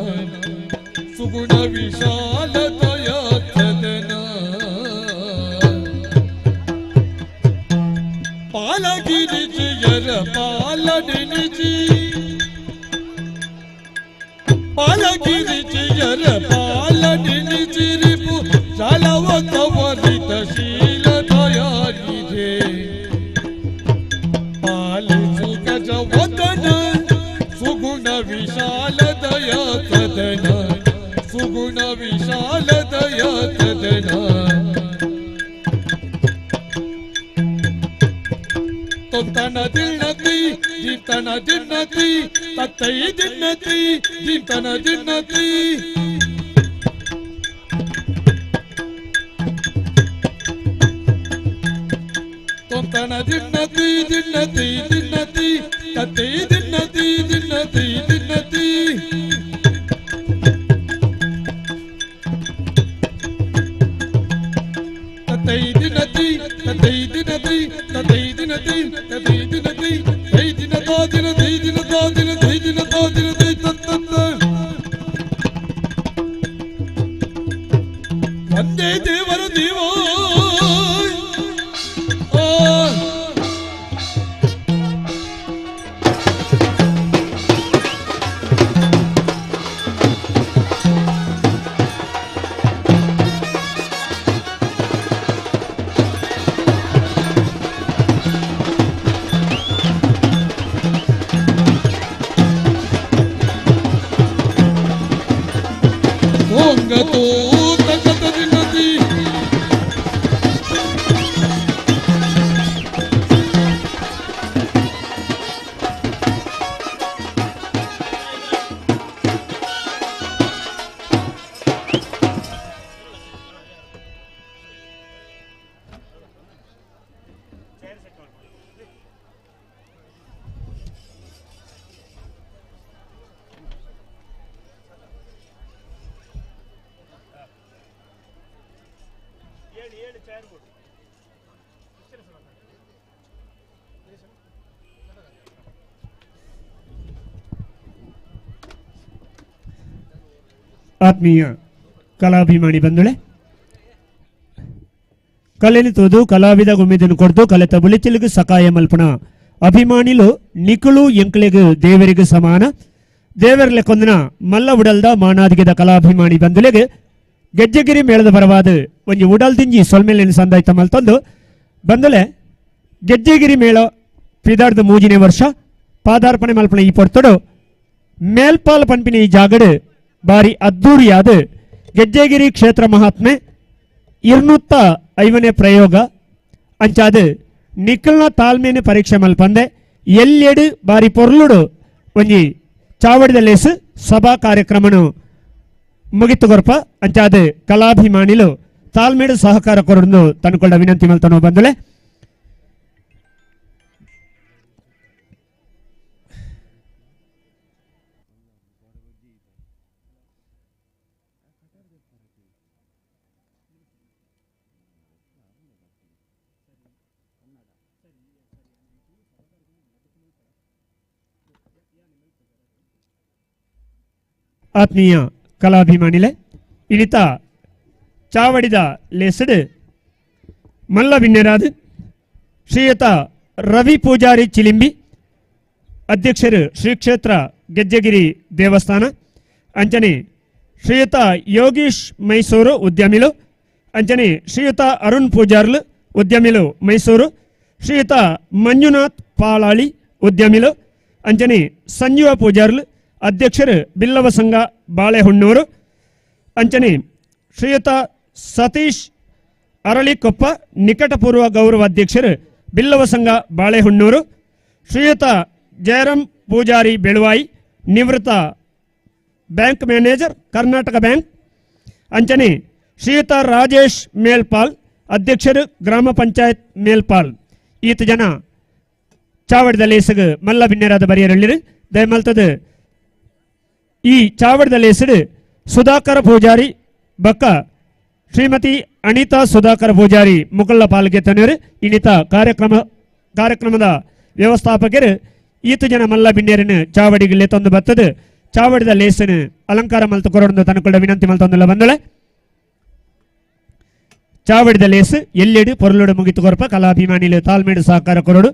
ಸುಗುಣ ವಿಶಾಲ ದಯಾ ಸದನ ಪಾಲಗಿರಿಜಿಯರ ಪಾಲನೆನಿಜಿ ಪಾಲಗಿರಿಜಿಯರ ಪಾಲನೆನಿಜಿರಿಪು ಜಾಲವ ಕವರಿತ ಶೀಲ ದಯಾನಿಧೆ ಪಾಲಿಸು ಗಜವದನ ಸುಗುಣ ವಿಶಾಲ ದಯಾ ಸದನ ಸುಗುಣ ವಿಶಾಲ ದಯಾ ಸದನ ತೊತ್ತನ ದಿಣ್ಣತಿ ದೀಪ್ತನ ದಿಣ್ಣತಿ ತತ್ತೈ ದಿಣ್ಣತಿ ದೀಪ್ತನ ದಿಣ್ಣತಿ ತೊಂತನ ದಿಣ್ಣತಿ ದಿಣ್ಣತಿ ದಿಣ್ಣತಿ ತತ್ತೈ ದಿಣ್ಣತಿ ದಿಣ್ಣತಿ ದಿಣ್ಣತಿ ತತ್ತೈ ದಿನತಿ ತತ್ತೈ ದಿನತಿ ತತ್ತೈ ದಿನತಿ ತತ್ತೈ ದಿನತಿ ತೈ ದಿನ ತೋ ದಿನ ತೈ ದಿನ ತೋ ದಿನ ತೈ ದಿನ ತೋ ದಿನ ತೈ ತತ್ತ ಒಂದೇ ದೇವರು ದೇವೋ ಆ ತೋಂಗತೋ ತಗತದಿ ನದಿ ಆತ್ಮೀಯ ಕಲಾಭಿಮಾನಿ ಬಂಧುಳೆ, ಕಲೆನಿ ತೋದು ಕಲಾವಿದ ಗುಮ್ಮಿದನು ಕೊಡ್ದು ಕಲೆತ ಬುಳಿಚಿಲಿಗು ಸಕಾಯ ಮಲ್ಪಣ ಅಭಿಮಾನಿಲು ನಿಕುಳು ಎಂಕ್ಲೆಗು ದೇವರಿಗೂ ಸಮಾನ. ದೇವರ್ಲೆ ಕೊಂದನ ಮಲ್ಲ ಉಡಲ್ದ ಮಾನಾದಿಗೆದ ಕಲಾಭಿಮಾನಿ ಬಂಧುಲೆಗೆ ಗೆಜ್ಜೆಗಿರಿ ಮೇಳದ ಬರವಾದ ಒಂಜಿ ಉಡಲ್ದಿಂಜಿ ಸೊಲ್ಮೆಲೆನ್ ಸಂದಾಯ್ತ ಮಲ್ತೊಂದು ಬಂಧುಲೆ ಗೆಜ್ಜೆಗಿರಿ ಮೇಳ ಪಿದಾರ್ದ ಮೂಜಿನೇ ವರ್ಷ ಪಾದಾರ್ಪಣೆ ಮಲ್ಪಣ ಈ ಪೊರ್ತುಡು ಮೇಲ್ಪಾಲ್ ಪನ್ಪಿನ ಈ ಜಾಗಡು ಬಾರಿ ಅದ್ದೂರಿಯಾದ ಗೆಜ್ಜೆಗಿರಿ ಕ್ಷೇತ್ರ ಮಹಾತ್ಮೆ 250ನೇ ಪ್ರಯೋಗ ಅಂಚಾದ ನಿಖಲ್ನ ತಾಳ್ಮೇನೆ ಪರೀಕ್ಷೆ ಮಲ್ಪಂದೆ ಎಲ್ಲೆಡು ಬಾರಿ ಪೊರ್ಲುಡು ಒಂಜಿ ಚಾವಡಿದ ಲೇಸು ಸಭಾ ಕಾರ್ಯಕ್ರಮನು ಮುಗಿತು ಕೊರ್ಪ ಅಂಚಾದ ಕಲಾಭಿಮಾನಿಲು ತಾಳ್ಮೇಡು ಸಹಕಾರ ಕೊರಡು ತನ್ಕೊಂಡ ವಿನಂತಿ ಮಲ್ತನೋ ಬಂದಲೆ. ಆತ್ಮೀಯ ಕಲಾಭಿಮಾನಿಲೆ ಇನಿತ ಚಾವಡಿದ ಲೇಸಡು ಮಲ್ಲ ಬಿನ್ನೆರಾದ ಶ್ರೀಯುತ ರವಿ ಪೂಜಾರಿ ಚಿಲಿಂಬಿ ಅಧ್ಯಕ್ಷರು ಶ್ರೀ ಕ್ಷೇತ್ರ ಗೆಜ್ಜೆಗಿರಿ ದೇವಸ್ಥಾನ ಅಂಚನೆ ಶ್ರೀಯುತ ಯೋಗೀಶ್ ಮೈಸೂರು ಉದ್ಯಮಿಲು ಅಂಚನೆ ಶ್ರೀಯುತ ಅರುಣ್ ಪೂಜಾರ್ಲು ಉದ್ಯಮಿಲು ಮೈಸೂರು ಶ್ರೀಯುತ ಮಂಜುನಾಥ್ ಪಾಲಾಳಿ ಉದ್ಯಮಿಲು ಅಂಚನೆ ಸಂಜೀವ ಪೂಜಾರ್ಲು ಅಧ್ಯಕ್ಷರು ಬಿಲ್ಲವ ಸಂಘ ಬಾಳೆಹೊನ್ನೂರು ಅಂಚನೆ ಶ್ರೀಯುತ ಸತೀಶ್ ಅರಳಿಕೊಪ್ಪ ನಿಕಟಪೂರ್ವ ಗೌರವ ಅಧ್ಯಕ್ಷರು ಬಿಲ್ಲವ ಸಂಘ ಬಾಳೆಹೊನ್ನೂರು ಶ್ರೀಯುತ ಜಯರಾಮ್ ಪೂಜಾರಿ ಬೆಳುವಾಯಿ ನಿವೃತ್ತ ಬ್ಯಾಂಕ್ ಮ್ಯಾನೇಜರ್ ಕರ್ನಾಟಕ ಬ್ಯಾಂಕ್ ಅಂಚನೆ ಶ್ರೀಯುತ ರಾಜೇಶ್ ಮೇಲ್ಪಾಲ್ ಅಧ್ಯಕ್ಷರು ಗ್ರಾಮ ಪಂಚಾಯತ್ ಮೇಲ್ಪಾಲ್ ಈತ ಜನ ಚಾವಡಿದ ಲೇಸಗು ಮಲ್ಲ ಬಿನ್ನೆರಾದ ಬರಿಯರಳ್ಳಿರು ದಯಮಲ್ತದ ಈ ಚಾವಡಿದ ಲೇಸಡು ಸುಧಾಕರ ಪೂಜಾರಿ ಬಕ್ಕ ಶ್ರೀಮತಿ ಅನಿತಾ ಸುಧಾಕರ ಪೂಜಾರಿ ಮುಕುಳ್ಳ ಪಾಲ್ಗೆ ತನ್ನರು ಇನ್ನಿತ ಕಾರ್ಯಕ್ರಮದ ವ್ಯವಸ್ಥಾಪಕರು ಈತ ಜನ ಮಲ್ಲ ಬಿನ್ನೆರನ್ನು ಚಾವಡಿಗೆ ತಂದು ಬತ್ತದು ಚಾವಡಿದ ಲೇಸನು ಅಲಂಕಾರ ಮಲ್ತು ಕೊರೊಂದು ತನಕುಳ್ಳ ವಿನಂತಿ ಮಲ್ತೊಂದುಲ್ಲ ಬಂದಳೆ ಚಾವಡಿದ ಲೇಸು ಎಲ್ಲೆಡು ಪೊರುಳುಡು ಮುಗಿತು ಕೊರಪ ಕಲಾಭಿಮಾನಿಲು ತಾಳ್ಮೇಡು ಸಹಕಾರ ಕೊರಡು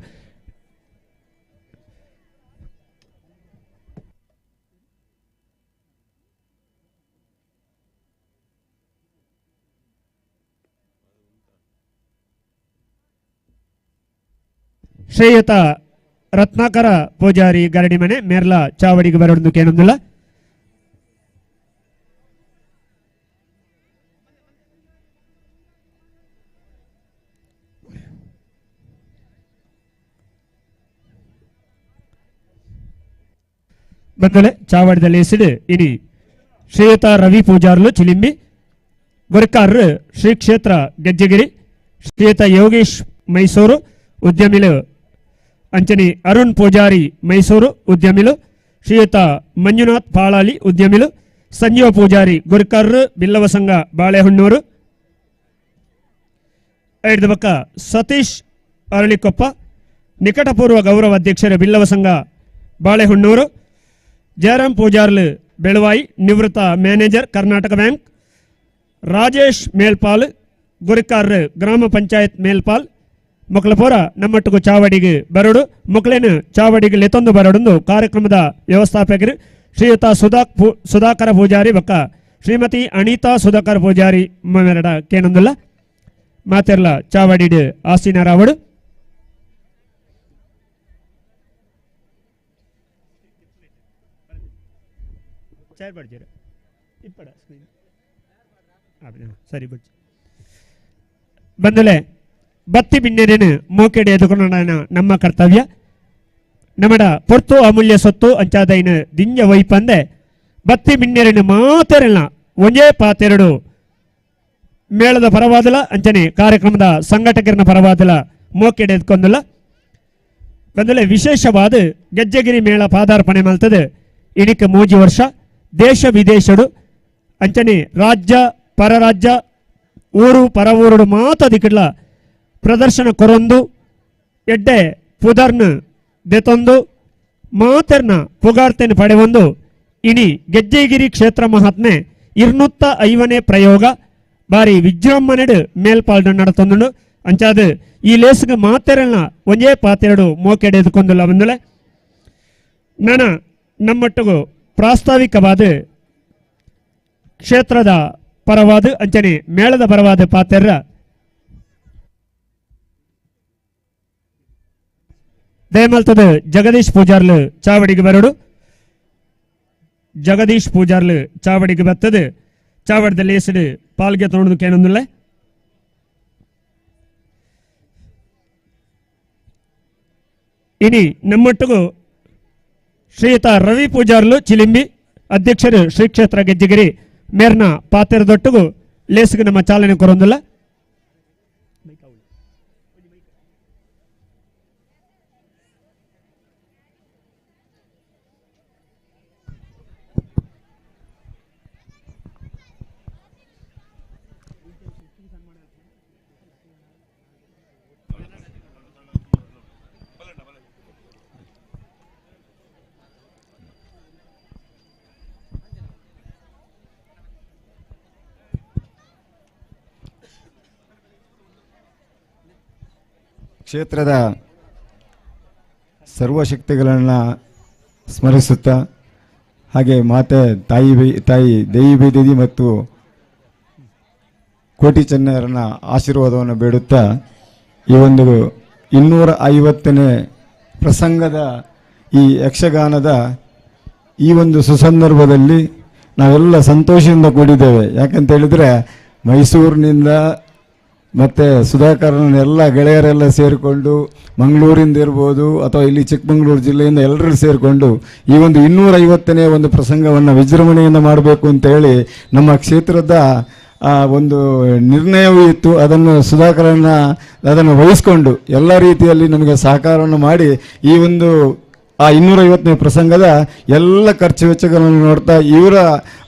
ಶ್ರೇಯತ ರತ್ನಾಕರ ಪೂಜಾರಿ ಗರಡಿಮನೆ ಮೇರ್ಲ ಚಾವಡಿಗೆ ಬರೋದು ಕೇನೊಂದಿಲ್ಲ. ಬಂದಲೆ ಚಾವಡಿದಲ್ಲಿ ಎಸಿಡು ಇನಿ ಶ್ರೀಯುತ ರವಿ ಪೂಜಾರ್ಲು ಚಿಲಿಂಬಿ ಗುರುಕಾರ್ರು ಶ್ರೀ ಕ್ಷೇತ್ರ ಗೆಜ್ಜೆಗಿರಿ ಶ್ರೀಯುತ ಯೋಗೇಶ್ ಮೈಸೂರು ಉದ್ಯಮಿಲು ಅಂಚನಿ ಅರುಣ್ ಪೂಜಾರಿ ಮೈಸೂರು ಉದ್ಯಮಿಲು ಶ್ರೀಯುತ ಮಂಜುನಾಥ್ ಪಾಳಾಲಿ ಉದ್ಯಮಿಲು ಸಂಜೀವ ಪೂಜಾರಿ ಗುರುಕಾರ್ರು ಬಿಲ್ಲವ ಸಂಘ ಬಾಳೆಹೊನ್ನೂರು ಐದು ಬಕ್ಕ ಸತೀಶ್ ಅರಳಿಕೊಪ್ಪ ನಿಕಟಪೂರ್ವ ಗೌರವ ಅಧ್ಯಕ್ಷರು ಬಿಲ್ಲವ ಸಂಘ ಬಾಳೆಹೊನ್ನೂರು ಜಯರಾಮ್ ಪೂಜಾರ್ಲು ಬೆಳವಾಯಿ ನಿವೃತ್ತ ಮ್ಯಾನೇಜರ್ ಕರ್ನಾಟಕ ಬ್ಯಾಂಕ್ ರಾಜೇಶ್ ಮೇಲ್ಪಾಲ್ ಗುರಿಕಾರ್ರು ಗ್ರಾಮ ಪಂಚಾಯತ್ ಮೇಲ್ಪಾಲ್ ಮೊಕ್ಕಲಪುರ ನಮ್ಮಟ್ಟುಕು ಚಾವಡಿಗೆ ಬರಡು ಮೊಕ್ಕಲೇನು ಚಾವಡಿಗೆ ಲೆತ್ತೊಂದು ಬರಡೊಂದು ಕಾರ್ಯಕ್ರಮದ ವ್ಯವಸ್ಥಾಪಕರು ಶ್ರೀಯುತ ಸುಧಾಕರ ಪೂಜಾರಿ ಬಕ್ಕ ಶ್ರೀಮತಿ ಅನಿತಾ ಸುಧಾಕರ್ ಪೂಜಾರಿ ಮೆರಡ ಕೇನೊಂದುಲ್ಲ ಮಾತೆರ್ಲ ಚಾವಡಿಡು ಆಸೀನರಾವಡು. ಸರಿ ಬಡ್ಜಿ ಬಂದಲೆ ಬತ್ತಿ ಬಿನ್ನೆರೇನು ಮೋಕೆಡೆ ಎದುಕೊಂಡ ನಮ್ಮ ಕರ್ತವ್ಯ ನಮ್ಮಡ ಪೊರ್ತು ಅಮೂಲ್ಯ ಸೊತ್ತು ಅಂಚಾದೈನ ದಿಂಜ ವೈಪಂದೆ ಬತ್ತಿ ಬಿನ್ನೆರೇನು ಮಾತೆರಲ್ಲ ಒಂಜೇ ಪಾತೆರಡು ಮೇಳದ ಪರವಾದಲ ಅಂಚನೆ ಕಾರ್ಯಕ್ರಮದ ಸಂಘಟಕರನ ಪರವಾದಲ ಮೋಕೆಡೆ ಎದ್ಕೊಂದಲ್ಲ ಬಂದಲೆ ವಿಶೇಷವಾದ ಗೆಜ್ಜೆಗಿರಿ ಮೇಳ ಪಾದಾರ್ಪಣೆ ಮಲ್ತದೆ ಇಣಿಕ ಮೂಜಿ ವರ್ಷ ದೇಶ ವಿದೇಶಡು ಅಂಚನೆ ರಾಜ್ಯ ಪರರಾಜ್ಯ ಊರು ಪರ ಊರುಡು ಮಾತದಿಕ್ಕಡ್ಲ ಪ್ರದರ್ಶನ ಕೊರೊಂದು ಎಡ್ಡೆ ಪುದರ್ನ ದೆತೊಂದು ಮಾತೆರ್ನ ಪುಗಾರ್ತೆನ ಪಡೆವೊಂದು ಇನಿ ಗೆಜ್ಜೆಗಿರಿ ಕ್ಷೇತ್ರ ಮಹಾತ್ಮೆ 250ನೇ ಪ್ರಯೋಗ ಬಾರಿ ವಿಜೃಂಭಣೆಡು ಮೇಲ್ಪಾಲ್ಡು ನಡತೊಂದು ಅಂಚಾದ ಈ ಲೇಸ್ಗೆ ಮಾತೆರಲ್ನ ಒಂಜೇ ಪಾತೆರಡು ಮೋಕೆಡೆ ಎದ್ಕೊಂದುಲ್ಲ ಬಂದುಲೆ ನನ್ನ ನಮ್ಮೊಟ್ಟಿಗೂ ಪ್ರಾಸ್ತಾವಿಕವಾದ ಕ್ಷೇತ್ರದ ಪರವಾದ ಅಂಚನೆ ಮೇಳದ ಪರವಾದ ಪಾತೆರ್ರ ದಯಮಲ್ತದ ಜಗದೀಶ್ ಪೂಜಾರ್ಲು ಚಾವಡಿಗೆ ಬರಡು ಜಗದೀಶ್ ಪೂಜಾರ್ಲು ಚಾವಡಿಗೆ ಬರ್ತದೆ ಚಾವಡದಲ್ಲಿ ಹೆಸರು ಪಾಲ್ಗೆ ತೊಗೊಂಡು ಇನಿ ನಮ್ಮೊಟ್ಟಿಗೂ ಶ್ರೀಯುತ ರವಿ ಪೂಜಾರ್ಲು ಚಿಲಿಂಬಿ ಅಧ್ಯಕ್ಷರು ಶ್ರೀ ಕ್ಷೇತ್ರ ಗೆಜ್ಜೆಗಿರಿ ಮೇರ್ನ ಪಾತೆರದೊಟ್ಟಿಗೂ ಲೇಸ್ಗೆ ನಮ್ಮ ಚಾಲನೆ ಕೊರೊಂದಿಲ್ಲ. ಕ್ಷೇತ್ರದ ಸರ್ವಶಕ್ತಿಗಳನ್ನು ಸ್ಮರಿಸುತ್ತಾ, ಹಾಗೆ ಮಾತೆ ತಾಯಿ ದೇವಿ ಬೈದೆದಿ ಮತ್ತು ಕೋಟಿ ಚೆನ್ನಯರನ್ನ ಆಶೀರ್ವಾದವನ್ನು ಬೇಡುತ್ತಾ ಈ ಒಂದು 250ನೇ ಪ್ರಸಂಗದ ಈ ಯಕ್ಷಗಾನದ ಈ ಒಂದು ಸುಸಂದರ್ಭದಲ್ಲಿ ನಾವೆಲ್ಲ ಸಂತೋಷದಿಂದ ಕೂಡಿದ್ದೇವೆ. ಯಾಕಂತ ಹೇಳಿದರೆ ಮೈಸೂರಿನಿಂದ ಮತ್ತು ಸುಧಾಕರನ ಎಲ್ಲ ಗೆಳೆಯರೆಲ್ಲ ಸೇರಿಕೊಂಡು, ಮಂಗಳೂರಿಂದ ಇರ್ಬೋದು ಅಥವಾ ಇಲ್ಲಿ ಚಿಕ್ಕಮಗಳೂರು ಜಿಲ್ಲೆಯಿಂದ ಎಲ್ಲರೂ ಸೇರಿಕೊಂಡು ಈ ಒಂದು 250ನೇ ಒಂದು ಪ್ರಸಂಗವನ್ನು ವಿಜೃಂಭಣೆಯಿಂದ ಮಾಡಬೇಕು ಅಂತೇಳಿ ನಮ್ಮ ಕ್ಷೇತ್ರದ ಒಂದು ನಿರ್ಣಯವೂ ಇತ್ತು. ಅದನ್ನು ಸುಧಾಕರನ ಅದನ್ನು ವಹಿಸಿಕೊಂಡು ಎಲ್ಲ ರೀತಿಯಲ್ಲಿ ನಮಗೆ ಸಹಕಾರವನ್ನು ಮಾಡಿ ಈ ಒಂದು ಆ 250ನೇ ಪ್ರಸಂಗದ ಎಲ್ಲ ಖರ್ಚು ವೆಚ್ಚಗಳನ್ನು ನೋಡ್ತಾ ಇವರ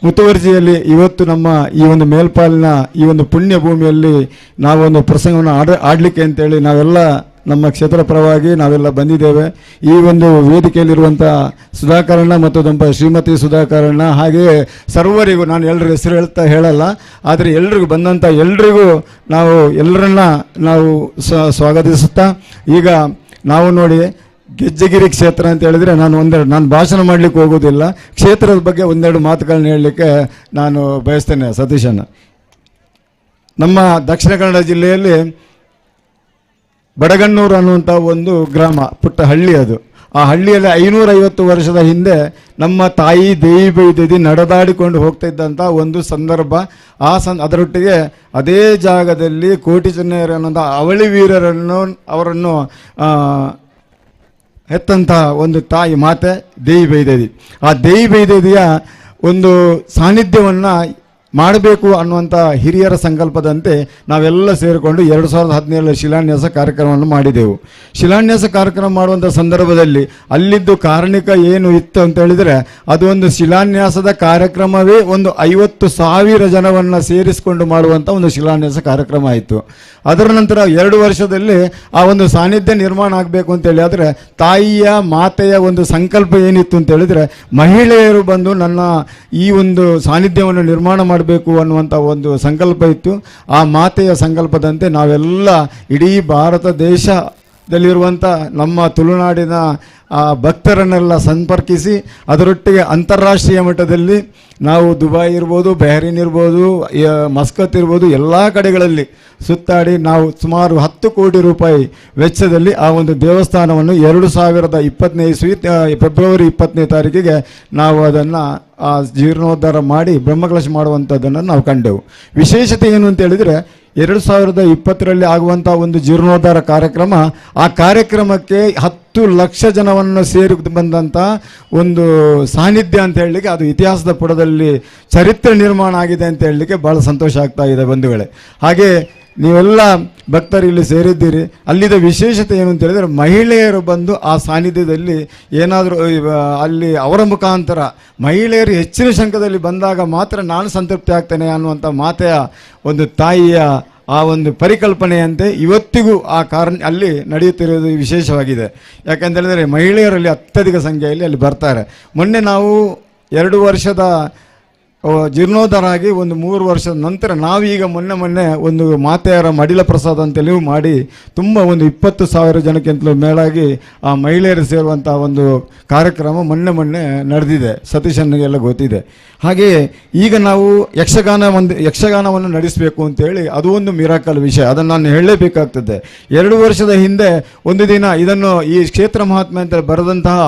ಮುತುವರ್ಜಿಯಲ್ಲಿ ಇವತ್ತು ನಮ್ಮ ಈ ಒಂದು ಮೇಲ್ಪಾಲಿನ ಈ ಒಂದು ಪುಣ್ಯ ಭೂಮಿಯಲ್ಲಿ ನಾವೊಂದು ಪ್ರಸಂಗವನ್ನು ಆಡಲಿಕ್ಕೆ ಅಂತೇಳಿ ನಾವೆಲ್ಲ ನಮ್ಮ ಕ್ಷೇತ್ರ ಪರವಾಗಿ ನಾವೆಲ್ಲ ಬಂದಿದ್ದೇವೆ. ಈ ಒಂದು ವೇದಿಕೆಯಲ್ಲಿರುವಂಥ ಸುಧಾಕರಣ್ಣ ಮತ್ತು ದಂಪ ಶ್ರೀಮತಿ ಸುಧಾಕರಣ್ಣ, ಹಾಗೆಯೇ ಸರ್ವರಿಗೂ ನಾನು ಎಲ್ಲರ ಹೆಸರು ಹೇಳಲ್ಲ, ಆದರೆ ಎಲ್ರಿಗೂ ಬಂದಂಥ ಎಲ್ರಿಗೂ ನಾವು ಎಲ್ಲರನ್ನ ನಾವು ಸ್ವಾಗತಿಸುತ್ತಾ, ಈಗ ನಾವು ನೋಡಿ ಗೆಜ್ಜೆಗಿರಿ ಕ್ಷೇತ್ರ ಅಂತ ಹೇಳಿದರೆ ನಾನು ಭಾಷಣ ಮಾಡಲಿಕ್ಕೆ ಹೋಗೋದಿಲ್ಲ, ಕ್ಷೇತ್ರದ ಬಗ್ಗೆ ಒಂದೆರಡು ಮಾತುಗಳನ್ನ ಹೇಳಲಿಕ್ಕೆ ನಾನು ಬಯಸ್ತೇನೆ. ಸತೀಶಣ್ಣ, ನಮ್ಮ ದಕ್ಷಿಣ ಕನ್ನಡ ಜಿಲ್ಲೆಯಲ್ಲಿ ಬಡಗಣ್ಣೂರು ಅನ್ನುವಂಥ ಒಂದು ಗ್ರಾಮ, ಪುಟ್ಟ ಹಳ್ಳಿ ಅದು. ಆ ಹಳ್ಳಿಯಲ್ಲಿ 550 ವರ್ಷದ ಹಿಂದೆ ನಮ್ಮ ತಾಯಿ ದೇವಿ ಬೈದೆದಿ ನಡೆದಾಡಿಕೊಂಡು ಹೋಗ್ತಾ ಇದ್ದಂಥ ಒಂದು ಸಂದರ್ಭ. ಅದರೊಟ್ಟಿಗೆ ಅದೇ ಜಾಗದಲ್ಲಿ ಕೋಟಿ ಚೆನ್ನಯರು ಅನ್ನುವಂಥ ಅವಳಿ ವೀರರನ್ನು ಅವರನ್ನು ಹೆತ್ತಂತಹ ಒಂದು ತಾಯಿ ಮಾತೆ ದೇವಿ ಬೈದೆದಿ. ಆ ದೇವಿ ಬೈದೆದಿಯ ಒಂದು ಸಾನ್ನಿಧ್ಯವನ್ನು ಮಾಡಬೇಕು ಅನ್ನುವಂಥ ಹಿರಿಯರ ಸಂಕಲ್ಪದಂತೆ ನಾವೆಲ್ಲ ಸೇರಿಕೊಂಡು 2017 ಶಿಲಾನ್ಯಾಸ ಕಾರ್ಯಕ್ರಮವನ್ನು ಮಾಡಿದೆವು. ಶಿಲಾನ್ಯಾಸ ಕಾರ್ಯಕ್ರಮ ಮಾಡುವಂಥ ಸಂದರ್ಭದಲ್ಲಿ ಅಲ್ಲಿದ್ದು ಕಾರಣಿಕ ಏನು ಇತ್ತು ಅಂತ ಹೇಳಿದರೆ, ಅದು ಒಂದು ಶಿಲಾನ್ಯಾಸದ ಕಾರ್ಯಕ್ರಮವೇ ಒಂದು 50,000 ಜನವನ್ನು ಸೇರಿಸಿಕೊಂಡು ಮಾಡುವಂಥ ಒಂದು ಶಿಲಾನ್ಯಾಸ ಕಾರ್ಯಕ್ರಮ ಆಯಿತು. ಅದರ ನಂತರ 2 ವರ್ಷದಲ್ಲಿ ಆ ಒಂದು ಸಾನ್ನಿಧ್ಯ ನಿರ್ಮಾಣ ಆಗಬೇಕು ಅಂತೇಳಿ, ಆದರೆ ತಾಯಿಯ ಮಾತೆಯ ಒಂದು ಸಂಕಲ್ಪ ಏನಿತ್ತು ಅಂತ ಹೇಳಿದರೆ, ಮಹಿಳೆಯರು ಬಂದು ನನ್ನ ಈ ಒಂದು ಸಾನ್ನಿಧ್ಯವನ್ನು ನಿರ್ಮಾಣ ಮಾಡಬೇಕು ಅನ್ನುವಂಥ ಒಂದು ಸಂಕಲ್ಪ ಇತ್ತು. ಆ ಮಾತೆಯ ಸಂಕಲ್ಪದಂತೆ ನಾವೆಲ್ಲ ಇಡೀ ಭಾರತ ದೇಶದಲ್ಲಿರುವಂಥ ನಮ್ಮ ತುಳುನಾಡಿನ ಆ ಭಕ್ತರನ್ನೆಲ್ಲ ಸಂಪರ್ಕಿಸಿ, ಅದರೊಟ್ಟಿಗೆ ಅಂತಾರಾಷ್ಟ್ರೀಯ ಮಟ್ಟದಲ್ಲಿ ನಾವು ದುಬೈ ಇರ್ಬೋದು, ಬೆಹರಿನ್ ಇರ್ಬೋದು, ಮಸ್ಕತ್ ಇರ್ಬೋದು, ಎಲ್ಲ ಕಡೆಗಳಲ್ಲಿ ಸುತ್ತಾಡಿ ನಾವು ಸುಮಾರು 10 ಕೋಟಿ ರೂಪಾಯಿ ವೆಚ್ಚದಲ್ಲಿ ಆ ಒಂದು ದೇವಸ್ಥಾನವನ್ನು 2020ನೇ ಇಸ್ವಿ ಫೆಬ್ರವರಿ 20ನೇ ತಾರೀಕಿಗೆ ನಾವು ಅದನ್ನು ಆ ಜೀರ್ಣೋದ್ಧಾರ ಮಾಡಿ ಬ್ರಹ್ಮಕಲಶ ಮಾಡುವಂಥದ್ದನ್ನು ನಾವು ಕಂಡೆವು. ವಿಶೇಷತೆ ಏನು ಅಂತ ಹೇಳಿದರೆ, 2020ರಲ್ಲಿ ಆಗುವಂಥ ಒಂದು ಜೀರ್ಣೋದ್ಧಾರ ಕಾರ್ಯಕ್ರಮ, ಆ ಕಾರ್ಯಕ್ರಮಕ್ಕೆ 10 ಲಕ್ಷ ಜನವನ್ನು ಸೇರಿ ಬಂದಂಥ ಒಂದು ಸಾನ್ನಿಧ್ಯ ಅಂತ ಹೇಳಲಿಕ್ಕೆ, ಅದು ಇತಿಹಾಸದ ಪುಟದಲ್ಲಿ ಚರಿತ್ರೆ ನಿರ್ಮಾಣ ಆಗಿದೆ ಅಂತ ಹೇಳಲಿಕ್ಕೆ ಭಾಳ ಸಂತೋಷ ಆಗ್ತಾ ಇದೆ ಬಂಧುಗಳೇ. ಹಾಗೆ ನೀವೆಲ್ಲ ಭಕ್ತರು ಇಲ್ಲಿ ಸೇರಿದ್ದೀರಿ. ಅಲ್ಲಿದ್ದ ವಿಶೇಷತೆ ಏನು ಅಂತ ಹೇಳಿದರೆ, ಮಹಿಳೆಯರು ಬಂದು ಆ ಸಾನ್ನಿಧ್ಯದಲ್ಲಿ ಏನಾದರೂ ಅಲ್ಲಿ ಅವರ ಮುಖಾಂತರ ಮಹಿಳೆಯರು ಹೆಚ್ಚಿನ ಸಂಖ್ಯೆಯಲ್ಲಿ ಬಂದಾಗ ಮಾತ್ರ ನಾನು ಸಂತೃಪ್ತಿ ಆಗ್ತೇನೆ ಅನ್ನುವಂಥ ಮಾತೆಯ ಒಂದು ತಾಯಿಯ ಆ ಒಂದು ಪರಿಕಲ್ಪನೆಯಂತೆ ಇವತ್ತಿಗೂ ಆ ಕಾರಣ ಅಲ್ಲಿ ನಡೆಯುತ್ತಿರುವುದು ವಿಶೇಷವಾಗಿದೆ. ಯಾಕೆಂತೇಳಿದರೆ ಮಹಿಳೆಯರಲ್ಲಿ ಅತ್ಯಧಿಕ ಸಂಖ್ಯೆಯಲ್ಲಿ ಅಲ್ಲಿ ಬರ್ತಾರೆ. ಮೊನ್ನೆ ನಾವು 2 ವರ್ಷದ ಜೀರ್ಣೋದ್ಧಾರ ಆಗಿ ಒಂದು 3 ವರ್ಷದ ನಂತರ ನಾವೀಗ ಮೊನ್ನೆ ಒಂದು ಮಾತೆಯರ ಮಡಿಲ ಪ್ರಸಾದ ಅಂತೇಳಿ ಮಾಡಿ ತುಂಬ ಒಂದು 20,000 ಜನಕ್ಕಿಂತಲೂ ಮೇಲಾಗಿ ಆ ಮಹಿಳೆಯರು ಸೇರುವಂಥ ಒಂದು ಕಾರ್ಯಕ್ರಮ ಮೊನ್ನೆ ನಡೆದಿದೆ, ಸತೀಶನಿಗೆಲ್ಲ ಗೊತ್ತಿದೆ. ಹಾಗೆಯೇ ಈಗ ನಾವು ಯಕ್ಷಗಾನವನ್ನು ನಡೆಸಬೇಕು ಅಂತೇಳಿ ಅದು ಒಂದು ಮಿರಾಕಲ್ ವಿಷಯ, ಅದನ್ನು ನಾನು ಹೇಳಲೇಬೇಕಾಗ್ತದೆ. 2 ವರ್ಷದ ಹಿಂದೆ ಒಂದು ದಿನ ಇದನ್ನು ಈ ಕ್ಷೇತ್ರ ಮಹಾತ್ಮೆ ಅಂತ ಬರೆದಂತಹ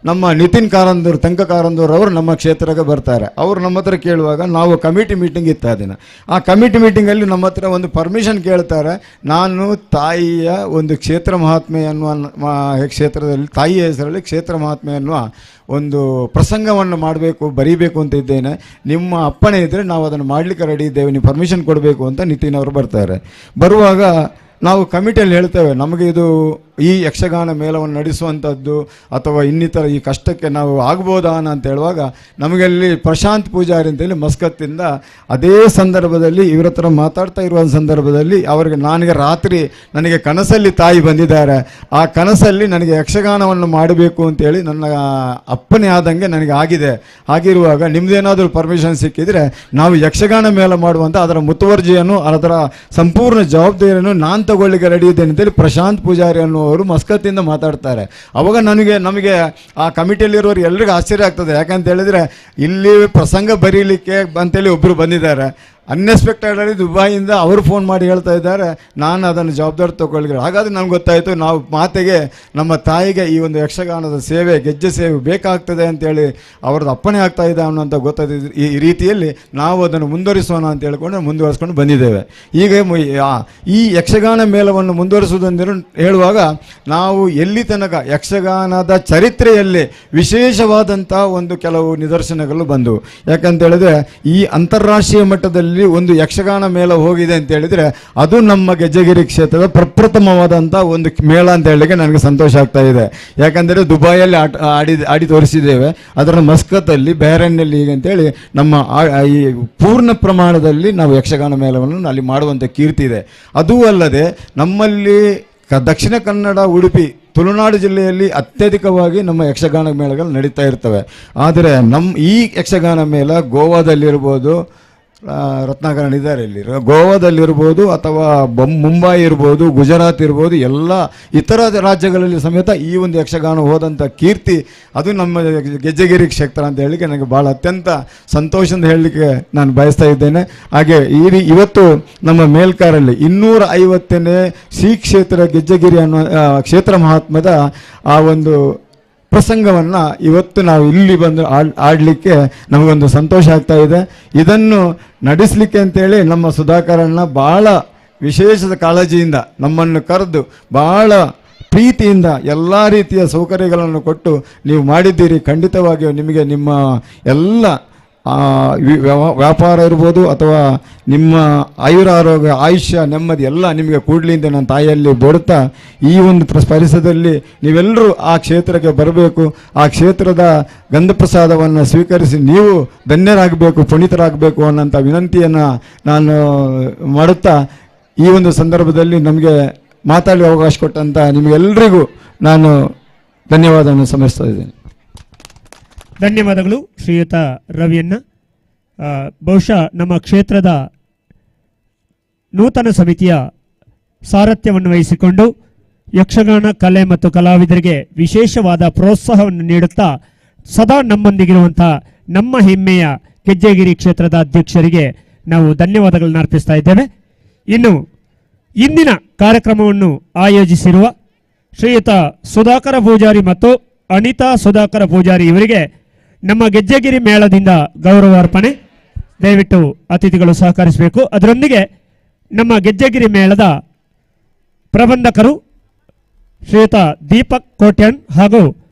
ನಮ್ಮ ನಿತಿನ್ ಕಾರಂದೂರು, ತಂಕ ಕಾರಂದೂರು ಅವರು ನಮ್ಮ ಕ್ಷೇತ್ರಕ್ಕೆ ಬರ್ತಾರೆ. ಅವರು ನಮ್ಮ ಹತ್ರ ಕೇಳುವಾಗ ನಾವು ಕಮಿಟಿ ಮೀಟಿಂಗ್ ಇತ್ತು ಆ ದಿನ. ಆ ಕಮಿಟಿ ಮೀಟಿಂಗಲ್ಲಿ ನಮ್ಮ ಹತ್ರ ಒಂದು ಪರ್ಮಿಷನ್ ಕೇಳ್ತಾರೆ. ನಾನು ತಾಯಿಯ ಒಂದು ಕ್ಷೇತ್ರ ಮಹಾತ್ಮೆ ಅನ್ನುವ ಕ್ಷೇತ್ರದಲ್ಲಿ ತಾಯಿಯ ಹೆಸರಲ್ಲಿ ಕ್ಷೇತ್ರ ಮಹಾತ್ಮೆ ಅನ್ನುವ ಒಂದು ಪ್ರಸಂಗವನ್ನು ಮಾಡಬೇಕು, ಬರೀಬೇಕು ಅಂತ ಇದ್ದೇನೆ. ನಿಮ್ಮ ಅಪ್ಪಣೆ ಇದ್ದರೆ ನಾವು ಅದನ್ನು ಮಾಡಲಿಕ್ಕೆ ರೆಡಿ ಇದ್ದೇವೆ, ನೀವು ಪರ್ಮಿಷನ್ ಕೊಡಬೇಕು ಅಂತ ನಿತಿನ್ ಅವರು ಬರ್ತಾರೆ. ಬರುವಾಗ ನಾವು ಕಮಿಟಿಯಲ್ಲಿ ಹೇಳ್ತೇವೆ, ನಮಗೆ ಇದು ಈ ಯಕ್ಷಗಾನ ಮೇಳವನ್ನು ನಡೆಸುವಂಥದ್ದು ಅಥವಾ ಇನ್ನಿತರ ಈ ಕಷ್ಟಕ್ಕೆ ನಾವು ಆಗ್ಬೋದಾ ಅಂತ ಹೇಳುವಾಗ ನಮಗಲ್ಲಿ ಪ್ರಶಾಂತ್ ಪೂಜಾರಿ ಅಂತೇಳಿ ಮಸ್ಕತ್ತಿಂದ ಅದೇ ಸಂದರ್ಭದಲ್ಲಿ ಇವರ ಹತ್ರ ಮಾತಾಡ್ತಾ ಇರುವ ಸಂದರ್ಭದಲ್ಲಿ ಅವರಿಗೆ ನನಗೆ ರಾತ್ರಿ ನನಗೆ ಕನಸಲ್ಲಿ ತಾಯಿ ಬಂದಿದ್ದಾರೆ, ಆ ಕನಸಲ್ಲಿ ನನಗೆ ಯಕ್ಷಗಾನವನ್ನು ಮಾಡಬೇಕು ಅಂತೇಳಿ ನನ್ನ ಅಪ್ಪನೇ ಆದಂಗೆ ನನಗೆ ಆಗಿದೆ. ಹಾಗಿರುವಾಗ ನಿಮ್ಮದೇನಾದರೂ ಪರ್ಮಿಷನ್ ಸಿಕ್ಕಿದರೆ ನಾವು ಯಕ್ಷಗಾನ ಮೇಳ ಮಾಡುವಂಥ ಅದರ ಮುತುವರ್ಜಿಯನ್ನು ಅದರ ಸಂಪೂರ್ಣ ಜವಾಬ್ದಾರಿಯನ್ನು ನಾನು ತಗೊಳ್ಳಿಕ್ಕೆ ರೆಡಿ ಇದ್ದೇನೆ ಅಂತೇಳಿ ಪ್ರಶಾಂತ್ ಪೂಜಾರಿ ಅನ್ನುವರು ಮಸ್ಕತ್ತಿಂದ ಮಾತಾಡ್ತಾರೆ. ಅವಾಗ ನಮಗೆ ಆ ಕಮಿಟಿಯಲ್ಲಿರೋರು ಎಲ್ರಿಗೂ ಆಶ್ಚರ್ಯ ಆಗ್ತದೆ. ಯಾಕಂತ ಹೇಳಿದರೆ ಇಲ್ಲಿ ಪ್ರಸಂಗ ಬರೀಲಿಕ್ಕೆ ಅಂತೇಳಿ ಒಬ್ಬರು ಬಂದಿದ್ದಾರೆ, ಅನ್ಎಕ್ಸ್ಪೆಕ್ಟೆಡ್ ಆಗಿ ದುಬಾಯಿಂದ ಅವರು ಫೋನ್ ಮಾಡಿ ಹೇಳ್ತಾ ಇದ್ದಾರೆ, ನಾನು ಅದನ್ನು ಜವಾಬ್ದಾರಿ ತಗೊಳ್ಳಿಕ್ಕೆ. ಹಾಗಾದರೆ ನಮ್ಗೆ ಗೊತ್ತಾಯಿತು ನಾವು ಮಾತೆಗೆ ನಮ್ಮ ತಾಯಿಗೆ ಈ ಒಂದು ಯಕ್ಷಗಾನದ ಸೇವೆ ಗೆಜ್ಜೆ ಸೇವೆ ಬೇಕಾಗ್ತದೆ ಅಂತೇಳಿ ಅವ್ರದ್ದು ಅಪ್ಪಣೆ ಆಗ್ತಾ ಇದೆ ಅನ್ನೋಂಥ ಗೊತ್ತಾದ ಈ ರೀತಿಯಲ್ಲಿ ನಾವು ಅದನ್ನು ಮುಂದುವರಿಸೋಣ ಅಂತ ಹೇಳ್ಕೊಂಡು ಮುಂದುವರಿಸ್ಕೊಂಡು ಬಂದಿದ್ದೇವೆ. ಈಗ ಈ ಯಕ್ಷಗಾನ ಮೇಳವನ್ನು ಮುಂದುವರಿಸುವುದೆಂದರೆ ಹೇಳುವಾಗ ನಾವು ಎಲ್ಲಿ ತನಕ ಯಕ್ಷಗಾನದ ಚರಿತ್ರೆಯಲ್ಲಿ ವಿಶೇಷವಾದಂಥ ಒಂದು ಕೆಲವು ನಿದರ್ಶನಗಳು ಬಂದವು. ಯಾಕಂತೇಳಿದರೆ ಈ ಅಂತಾರಾಷ್ಟ್ರೀಯ ಮಟ್ಟದಲ್ಲಿ ಒಂದು ಯಕ್ಷಗಾನ ಮೇಳ ಹೋಗಿದೆ ಅಂತ ಹೇಳಿದರೆ ಅದು ನಮ್ಮ ಗೆಜ್ಜೆಗಿರಿ ಕ್ಷೇತ್ರದ ಪ್ರಪ್ರಥಮವಾದಂಥ ಒಂದು ಮೇಳ ಅಂತ ಹೇಳಲಿಕ್ಕೆ ನನಗೆ ಸಂತೋಷ ಆಗ್ತಾ ಇದೆ. ಯಾಕಂದರೆ ದುಬೈಯಲ್ಲಿ ಆಡಿ ತೋರಿಸಿದ್ದೇವೆ, ಅದರ ಮಸ್ಕತ್ತಲ್ಲಿ ಬೆಹರೈನ್ನಲ್ಲಿ ಹೀಗೆ ಅಂತೇಳಿ ನಮ್ಮ ಈ ಪೂರ್ಣ ಪ್ರಮಾಣದಲ್ಲಿ ನಾವು ಯಕ್ಷಗಾನ ಮೇಳವನ್ನು ಅಲ್ಲಿ ಮಾಡುವಂಥ ಕೀರ್ತಿ ಇದೆ. ಅದೂ ಅಲ್ಲದೆ ನಮ್ಮಲ್ಲಿ ದಕ್ಷಿಣ ಕನ್ನಡ, ಉಡುಪಿ, ತುಳುನಾಡು ಜಿಲ್ಲೆಯಲ್ಲಿ ಅತ್ಯಧಿಕವಾಗಿ ನಮ್ಮ ಯಕ್ಷಗಾನ ಮೇಳಗಳು ನಡೀತಾ ಇರ್ತವೆ. ಆದರೆ ನಮ್ಮ ಈ ಯಕ್ಷಗಾನ ಮೇಳ ಗೋವಾದಲ್ಲಿರ್ಬೋದು, ರತ್ನಾಕರಣ ಇದ್ದಾರೆ ಇಲ್ಲಿ, ಗೋವಾದಲ್ಲಿರ್ಬೋದು ಅಥವಾ ಮುಂಬೈ ಇರ್ಬೋದು, ಗುಜರಾತ್ ಇರ್ಬೋದು, ಎಲ್ಲ ಇತರ ರಾಜ್ಯಗಳಲ್ಲಿ ಸಮೇತ ಈ ಒಂದು ಯಕ್ಷಗಾನ ಹೋದಂಥ ಕೀರ್ತಿ ಅದು ನಮ್ಮ ಗೆಜ್ಜೆಗಿರಿ ಕ್ಷೇತ್ರ ಅಂತ ಹೇಳಲಿಕ್ಕೆ ನನಗೆ ಭಾಳ ಅತ್ಯಂತ ಸಂತೋಷದಿಂದ ಹೇಳಲಿಕ್ಕೆ ನಾನು ಬಯಸ್ತಾ ಇದ್ದೇನೆ. ಹಾಗೆ ಇವತ್ತು ನಮ್ಮ ಮೇಲ್ಕಾರಲ್ಲಿ 250ನೇ ಶ್ರೀ ಕ್ಷೇತ್ರ ಗೆಜ್ಜೆಗಿರಿ ಅನ್ನೋ ಕ್ಷೇತ್ರ ಮಹಾತ್ಮದ ಆ ಒಂದು ಪ್ರಸಂಗವನ್ನು ಇವತ್ತು ನಾವು ಇಲ್ಲಿ ಬಂದು ಆಡಲಿಕ್ಕೆ ನಮಗೊಂದು ಸಂತೋಷ ಆಗ್ತಾ ಇದೆ. ಇದನ್ನು ನಡೆಸಲಿಕ್ಕೆ ಅಂತೇಳಿ ನಮ್ಮ ಸುಧಾಕರಣ್ಣ ಭಾಳ ವಿಶೇಷದ ಕಾಳಜಿಯಿಂದ ನಮ್ಮನ್ನು ಕರೆದು ಭಾಳ ಪ್ರೀತಿಯಿಂದ ಎಲ್ಲ ರೀತಿಯ ಸೌಕರ್ಯಗಳನ್ನು ಕೊಟ್ಟು ನೀವು ಮಾಡಿದ್ದೀರಿ. ಖಂಡಿತವಾಗಿಯೂ ನಿಮಗೆ ನಿಮ್ಮ ಎಲ್ಲ ವ್ಯಾಪಾರ ಇರ್ಬೋದು ಅಥವಾ ನಿಮ್ಮ ಆಯುರಾರೋಗ್ಯ, ಆಯುಷ್ಯ, ನೆಮ್ಮದಿ ಎಲ್ಲ ನಿಮಗೆ ಕೂಡಲಿ ಅಂತ ನಾನು ತಾಯಿಯಲ್ಲಿ ಬೇಡುತ್ತಾ ಈ ಒಂದು ಪರಿಸರದಲ್ಲಿ ನೀವೆಲ್ಲರೂ ಆ ಕ್ಷೇತ್ರಕ್ಕೆ ಬರಬೇಕು, ಆ ಕ್ಷೇತ್ರದ ಗಂಧಪ್ರಸಾದವನ್ನು ಸ್ವೀಕರಿಸಿ ನೀವು ಧನ್ಯರಾಗಬೇಕು, ಪುನೀತರಾಗಬೇಕು ಅನ್ನೋಂಥ ವಿನಂತಿಯನ್ನು ನಾನು ಮಾಡುತ್ತಾ ಈ ಒಂದು ಸಂದರ್ಭದಲ್ಲಿ ನಮಗೆ ಮಾತಾಡಲು ಅವಕಾಶ ಕೊಟ್ಟಂಥ ನಿಮಗೆಲ್ಲರಿಗೂ ನಾನು ಧನ್ಯವಾದವನ್ನು ಸಮರ್ಪಿಸ್ತಾ ಇದ್ದೇನೆ. ಧನ್ಯವಾದಗಳು ಶ್ರೀಯುತ ರವಿಯನ್ನ. ಬಹುಶಃ ನಮ್ಮ ಕ್ಷೇತ್ರದ ನೂತನ ಸಮಿತಿಯ ಸಾರಥ್ಯವನ್ನು ವಹಿಸಿಕೊಂಡು ಯಕ್ಷಗಾನ ಕಲೆ ಮತ್ತು ಕಲಾವಿದರಿಗೆ ವಿಶೇಷವಾದ ಪ್ರೋತ್ಸಾಹವನ್ನು ನೀಡುತ್ತಾ ಸದಾ ನಮ್ಮೊಂದಿಗಿರುವಂಥ ನಮ್ಮ ಹೆಮ್ಮೆಯ ಗೆಜ್ಜೆಗಿರಿ ಕ್ಷೇತ್ರದ ಅಧ್ಯಕ್ಷರಿಗೆ ನಾವು ಧನ್ಯವಾದಗಳನ್ನು ಅರ್ಪಿಸ್ತಾ ಇದ್ದೇವೆ. ಇನ್ನು ಇಂದಿನ ಕಾರ್ಯಕ್ರಮವನ್ನು ಆಯೋಜಿಸಿರುವ ಶ್ರೀಯುತ ಸುಧಾಕರ ಪೂಜಾರಿ ಮತ್ತು ಅನಿತಾ ಸುಧಾಕರ ಪೂಜಾರಿ ಇವರಿಗೆ ನಮ್ಮ ಗೆಜ್ಜೆಗಿರಿ ಮೇಳದಿಂದ ಗೌರವಾರ್ಪಣೆ. ದಯವಿಟ್ಟು ಅತಿಥಿಗಳು ಸಹಕರಿಸಬೇಕು. ಅದರೊಂದಿಗೆ ನಮ್ಮ ಗೆಜ್ಜೆಗಿರಿ ಮೇಳದ ಪ್ರಬಂಧಕರು ಶ್ರೀಯುತ ದೀಪಕ್ ಕೋಟ್ಯಾನ್ ಹಾಗೂ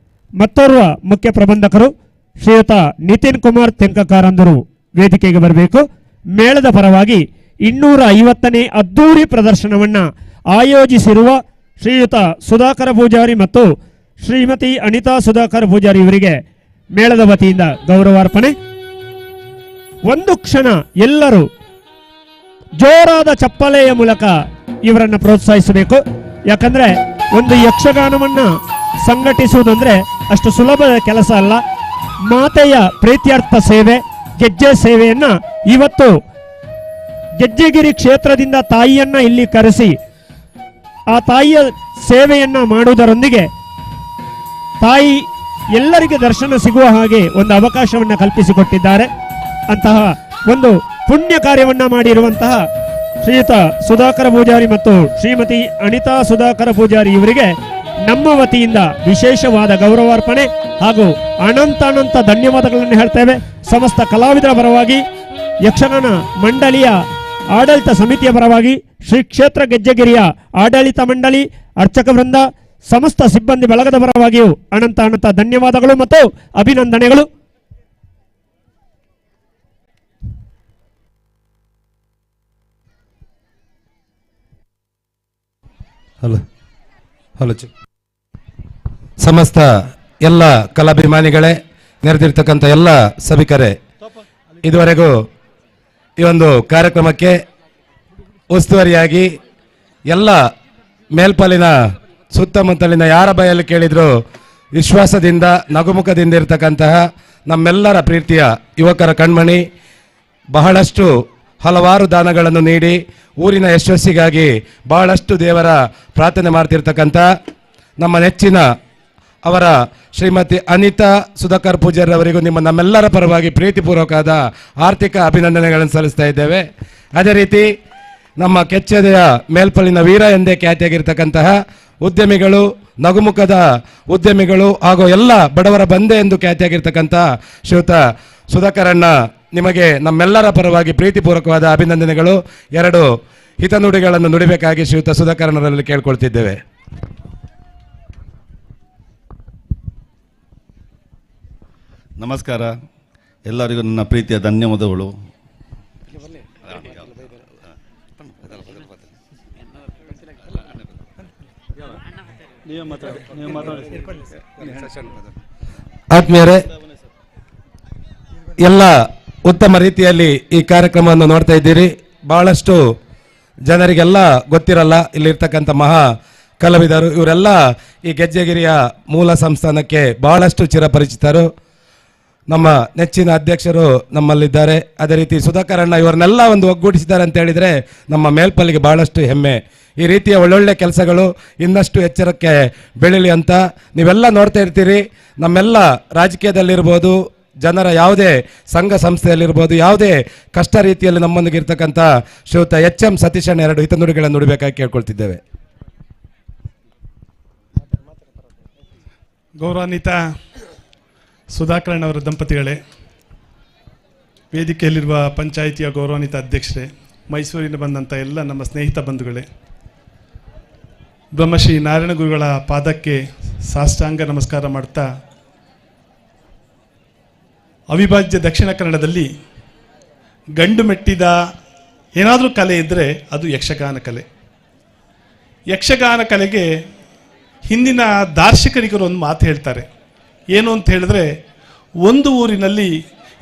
ಮತ್ತೋರ್ವ ಮುಖ್ಯ ಪ್ರಬಂಧಕರು ಶ್ರೀಯುತ ನಿತಿನ್ ಕುಮಾರ್ ತೆಂಕಕಾರಂದರು ವೇದಿಕೆಗೆ ಬರಬೇಕು. ಮೇಳದ ಪರವಾಗಿ 250ನೇ ಅದ್ದೂರಿ ಪ್ರದರ್ಶನವನ್ನು ಆಯೋಜಿಸಿರುವ ಶ್ರೀಯುತ ಸುಧಾಕರ ಪೂಜಾರಿ ಮತ್ತು ಶ್ರೀಮತಿ ಅನಿತಾ ಸುಧಾಕರ್ ಪೂಜಾರಿ ಇವರಿಗೆ ಮೇಳದ ವತಿಯಿಂದ ಗೌರವಾರ್ಪಣೆ. ಒಂದು ಕ್ಷಣ ಎಲ್ಲರೂ ಜೋರಾದ ಚಪ್ಪಲೆಯ ಮೂಲಕ ಇವರನ್ನು ಪ್ರೋತ್ಸಾಹಿಸಬೇಕು. ಯಾಕಂದ್ರೆ ಒಂದು ಯಕ್ಷಗಾನವನ್ನು ಸಂಘಟಿಸುವುದಂದ್ರೆ ಅಷ್ಟು ಸುಲಭದ ಕೆಲಸ ಅಲ್ಲ. ಮಾತೆಯ ಪ್ರೀತ್ಯರ್ಥ ಸೇವೆ, ಗೆಜ್ಜೆ ಸೇವೆಯನ್ನ ಇವತ್ತು ಗೆಜ್ಜೆಗಿರಿ ಕ್ಷೇತ್ರದಿಂದ ತಾಯಿಯನ್ನ ಇಲ್ಲಿ ಕರೆಸಿ ಆ ತಾಯಿಯ ಸೇವೆಯನ್ನ ಮಾಡುವುದರೊಂದಿಗೆ ತಾಯಿ ಎಲ್ಲರಿಗೆ ದರ್ಶನ ಸಿಗುವ ಹಾಗೆ ಒಂದು ಅವಕಾಶವನ್ನು ಕಲ್ಪಿಸಿಕೊಟ್ಟಿದ್ದಾರೆ. ಅಂತಹ ಒಂದು ಪುಣ್ಯ ಕಾರ್ಯವನ್ನು ಮಾಡಿರುವಂತಹ ಶ್ರೀಯುತ ಸುಧಾಕರ ಪೂಜಾರಿ ಮತ್ತು ಶ್ರೀಮತಿ ಅನಿತಾ ಸುಧಾಕರ ಪೂಜಾರಿ ಇವರಿಗೆ ನಮ್ಮ ವತಿಯಿಂದ ವಿಶೇಷವಾದ ಗೌರವಾರ್ಪಣೆ ಹಾಗೂ ಅನಂತ ಅನಂತ ಧನ್ಯವಾದಗಳನ್ನು ಹೇಳ್ತೇವೆ. ಸಮಸ್ತ ಕಲಾವಿದರ ಪರವಾಗಿ, ಯಕ್ಷಗಾನ ಮಂಡಳಿಯ ಆಡಳಿತ ಸಮಿತಿಯ ಪರವಾಗಿ, ಶ್ರೀ ಕ್ಷೇತ್ರ ಗೆಜ್ಜೆಗಿರಿಯ ಆಡಳಿತ ಮಂಡಳಿ, ಅರ್ಚಕ ವೃಂದ, ಸಮಸ್ತ ಸಿಬ್ಬಂದಿ ಬಳಗದ ಪರವಾಗಿಯೂ ಅನಂತ ಅನಂತ ಧನ್ಯವಾದಗಳು ಮತ್ತು ಅಭಿನಂದನೆಗಳು. ಹಲೋ. Hello. ಸಮಸ್ತ ಎಲ್ಲ ಕಲಾಭಿಮಾನಿಗಳೇ, ನೆರೆದಿರ್ತಕ್ಕಂಥ ಎಲ್ಲ ಸಭಿಕರೇ, ಇದುವರೆಗೂ ಈ ಒಂದು ಕಾರ್ಯಕ್ರಮಕ್ಕೆ ಉಸ್ತುವಾರಿಯಾಗಿ ಎಲ್ಲ ಮೇಲ್ಪಾಲಿನ ಸುತ್ತಮುತ್ತಲಿನ ಯಾರ ಬಾಯಲ್ಲಿ ಕೇಳಿದರೂ ವಿಶ್ವಾಸದಿಂದ ನಗುಮುಖದಿಂದ ಇರತಕ್ಕಂತಹ ನಮ್ಮೆಲ್ಲರ ಪ್ರೀತಿಯ ಯುವಕರ ಕಣ್ಮಣಿ, ಬಹಳಷ್ಟು ಹಲವಾರು ದಾನಗಳನ್ನು ನೀಡಿ ಊರಿನ ಯಶಸ್ಸಿಗಾಗಿ ಬಹಳಷ್ಟು ದೇವರ ಪ್ರಾರ್ಥನೆ ಮಾಡ್ತಿರ್ತಕ್ಕಂಥ ನಮ್ಮ ನೆಚ್ಚಿನ ಅವರ ಶ್ರೀಮತಿ ಅನಿತಾ ಸುಧಾಕರ್ ಪೂಜಾರಿ ಅವರಿಗೂ ನಿಮ್ಮ ನಮ್ಮೆಲ್ಲರ ಪರವಾಗಿ ಪ್ರೀತಿಪೂರ್ವಕವಾದ ಆರ್ಥಿಕ ಅಭಿನಂದನೆಗಳನ್ನು ಸಲ್ಲಿಸ್ತಾ ಇದ್ದೇವೆ. ಅದೇ ರೀತಿ ನಮ್ಮ ಕೆಚ್ಚೆದೆಯ ಮೇಲ್ಪಲ್ಲಿನ ವೀರ ಎಂದೇ ಖ್ಯಾತಿಯಾಗಿರ್ತಕ್ಕಂತಹ ಉದ್ಯಮಿಗಳು, ನಗುಮುಖದ ಉದ್ಯಮಿಗಳು ಹಾಗೂ ಎಲ್ಲ ಬಡವರ ಬಂದೆ ಎಂದು ಖ್ಯಾತಿಯಾಗಿರ್ತಕ್ಕಂಥ ಶ್ರೀಯುತ ಸುಧಾಕರಣ್ಣ ನಿಮಗೆ ನಮ್ಮೆಲ್ಲರ ಪರವಾಗಿ ಪ್ರೀತಿಪೂರ್ವಕವಾದ ಅಭಿನಂದನೆಗಳು. ಎರಡು ಹಿತನುಡಿಗಳನ್ನು ನುಡಿಬೇಕಾಗಿ ಶ್ರೀಯುತ ಸುಧಾಕರಣ್ಣರಲ್ಲಿ ಕೇಳ್ಕೊಳ್ತಿದ್ದೇವೆ. ನಮಸ್ಕಾರ ಎಲ್ಲರಿಗೂ, ನನ್ನ ಪ್ರೀತಿಯ ಧನ್ಯವಾದಗಳು. ಆತ್ಮೀಯರೇ, ಎಲ್ಲ ಉತ್ತಮ ರೀತಿಯಲ್ಲಿ ಈ ಕಾರ್ಯಕ್ರಮವನ್ನು ನೋಡ್ತಾ ಇದ್ದೀರಿ. ಬಹಳಷ್ಟು ಜನರಿಗೆಲ್ಲ ಗೊತ್ತಿರಲ್ಲ ಇಲ್ಲಿರ್ತಕ್ಕಂಥ ಮಹಾ ಕಲಾವಿದರು ಇವರೆಲ್ಲ ಈ ಗೆಜ್ಜೆಗಿರಿಯ ಮೂಲ ಸಂಸ್ಥಾನಕ್ಕೆ ಬಹಳಷ್ಟು ಚಿರಪರಿಚಿತರು. ನಮ್ಮ ನೆಚ್ಚಿನ ಅಧ್ಯಕ್ಷರು ನಮ್ಮಲ್ಲಿದ್ದಾರೆ. ಅದೇ ರೀತಿ ಸುಧಾಕರಣ್ಣ ಇವರನ್ನೆಲ್ಲ ಒಂದು ಒಗ್ಗೂಡಿಸಿದ್ದಾರೆ ಅಂತ ಹೇಳಿದರೆ ನಮ್ಮ ಮೇಲ್ಪಲ್ಲಿಗೆ ಬಹಳಷ್ಟು ಹೆಮ್ಮೆ. ಈ ರೀತಿಯ ಒಳ್ಳೊಳ್ಳೆ ಕೆಲಸಗಳು ಇನ್ನಷ್ಟು ಎಚ್ಚರಕ್ಕೆ ಬೆಳೀಲಿ ಅಂತ ನೀವೆಲ್ಲ ನೋಡ್ತಾ ಇರ್ತೀರಿ. ನಮ್ಮೆಲ್ಲ ರಾಜಕೀಯದಲ್ಲಿರ್ಬೋದು, ಜನರ ಯಾವುದೇ ಸಂಘ ಸಂಸ್ಥೆಯಲ್ಲಿರ್ಬೋದು, ಯಾವುದೇ ಕಷ್ಟ ರೀತಿಯಲ್ಲಿ ನಮ್ಮೊಂದಿಗೆ ಇರ್ತಕ್ಕಂಥ ಶ್ರೀಯುತ ಎಚ್ ಎಂ ಸತೀಶಣ್ಣ ಎರಡು ಹಿತನುಡಿಗಳನ್ನು ನುಡಿಬೇಕಾಗಿ ಕೇಳ್ಕೊಳ್ತಿದ್ದೇವೆ. ಗೌರವಾನ್ವಿತ ಸುಧಾಕರಣ್ಣವರ ದಂಪತಿಗಳೇ, ವೇದಿಕೆಯಲ್ಲಿರುವ ಪಂಚಾಯಿತಿಯ ಗೌರವಾನ್ವಿತ ಅಧ್ಯಕ್ಷರೇ, ಮೈಸೂರಿನ ಬಂದಂಥ ಎಲ್ಲ ನಮ್ಮ ಸ್ನೇಹಿತ ಬಂಧುಗಳೇ, ಬ್ರಹ್ಮಶ್ರೀ ನಾರಾಯಣ ಗುರುಗಳ ಪಾದಕ್ಕೆ ಸಾಷ್ಟಾಂಗ ನಮಸ್ಕಾರ ಮಾಡ್ತಾ, ಅವಿಭಾಜ್ಯ ದಕ್ಷಿಣ ಕನ್ನಡದಲ್ಲಿ ಗಂಡು ಮೆಟ್ಟಿದ ಏನಾದರೂ ಕಲೆ ಇದ್ದರೆ ಅದು ಯಕ್ಷಗಾನ ಕಲೆ. ಯಕ್ಷಗಾನ ಕಲೆಗೆ ಹಿಂದಿನ ದಾರ್ಶನಿಕರು ಒಂದು ಮಾತು ಹೇಳ್ತಾರೆ. ಏನು ಅಂತ ಹೇಳಿದ್ರೆ, ಒಂದು ಊರಿನಲ್ಲಿ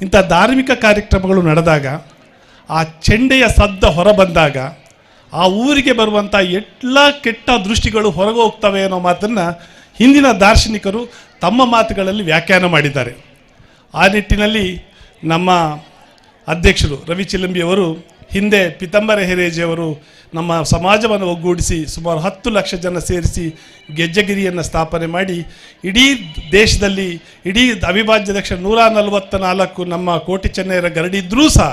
ಇಂಥ ಧಾರ್ಮಿಕ ಕಾರ್ಯಕ್ರಮಗಳು ನಡೆದಾಗ ಆ ಚೆಂಡೆಯ ಸದ್ದ ಹೊರಬಂದಾಗ ಆ ಊರಿಗೆ ಬರುವಂಥ ಎಲ್ಲ ಕೆಟ್ಟ ದೃಷ್ಟಿಗಳು ಹೊರಗೆ ಹೋಗ್ತವೆ ಅನ್ನೋ ಮಾತನ್ನು ಹಿಂದಿನ ದಾರ್ಶನಿಕರು ತಮ್ಮ ಮಾತುಗಳಲ್ಲಿ ವ್ಯಾಖ್ಯಾನ ಮಾಡಿದ್ದಾರೆ. ಆ ನಿಟ್ಟಿನಲ್ಲಿ ನಮ್ಮ ಅಧ್ಯಕ್ಷರು ರವಿ ಚಿಲಂಬಿಯವರು ಹಿಂದೆ ಪಿತಾಂಬರ ಹೆರೇಜಿಯವರು ನಮ್ಮ ಸಮಾಜವನ್ನು ಒಗ್ಗೂಡಿಸಿ ಸುಮಾರು 10 ಲಕ್ಷ ಜನ ಸೇರಿಸಿ ಗೆಜ್ಜೆಗಿರಿಯನ್ನು ಸ್ಥಾಪನೆ ಮಾಡಿ ಇಡೀ ದೇಶದಲ್ಲಿ ಇಡೀ ಅವಿಭಾಜ್ಯ ದಕ್ಷಿಣ 144 ನಮ್ಮ ಕೋಟಿ ಚೆನ್ನೈಯರ ಗರಡಿದ್ದರೂ ಸಹ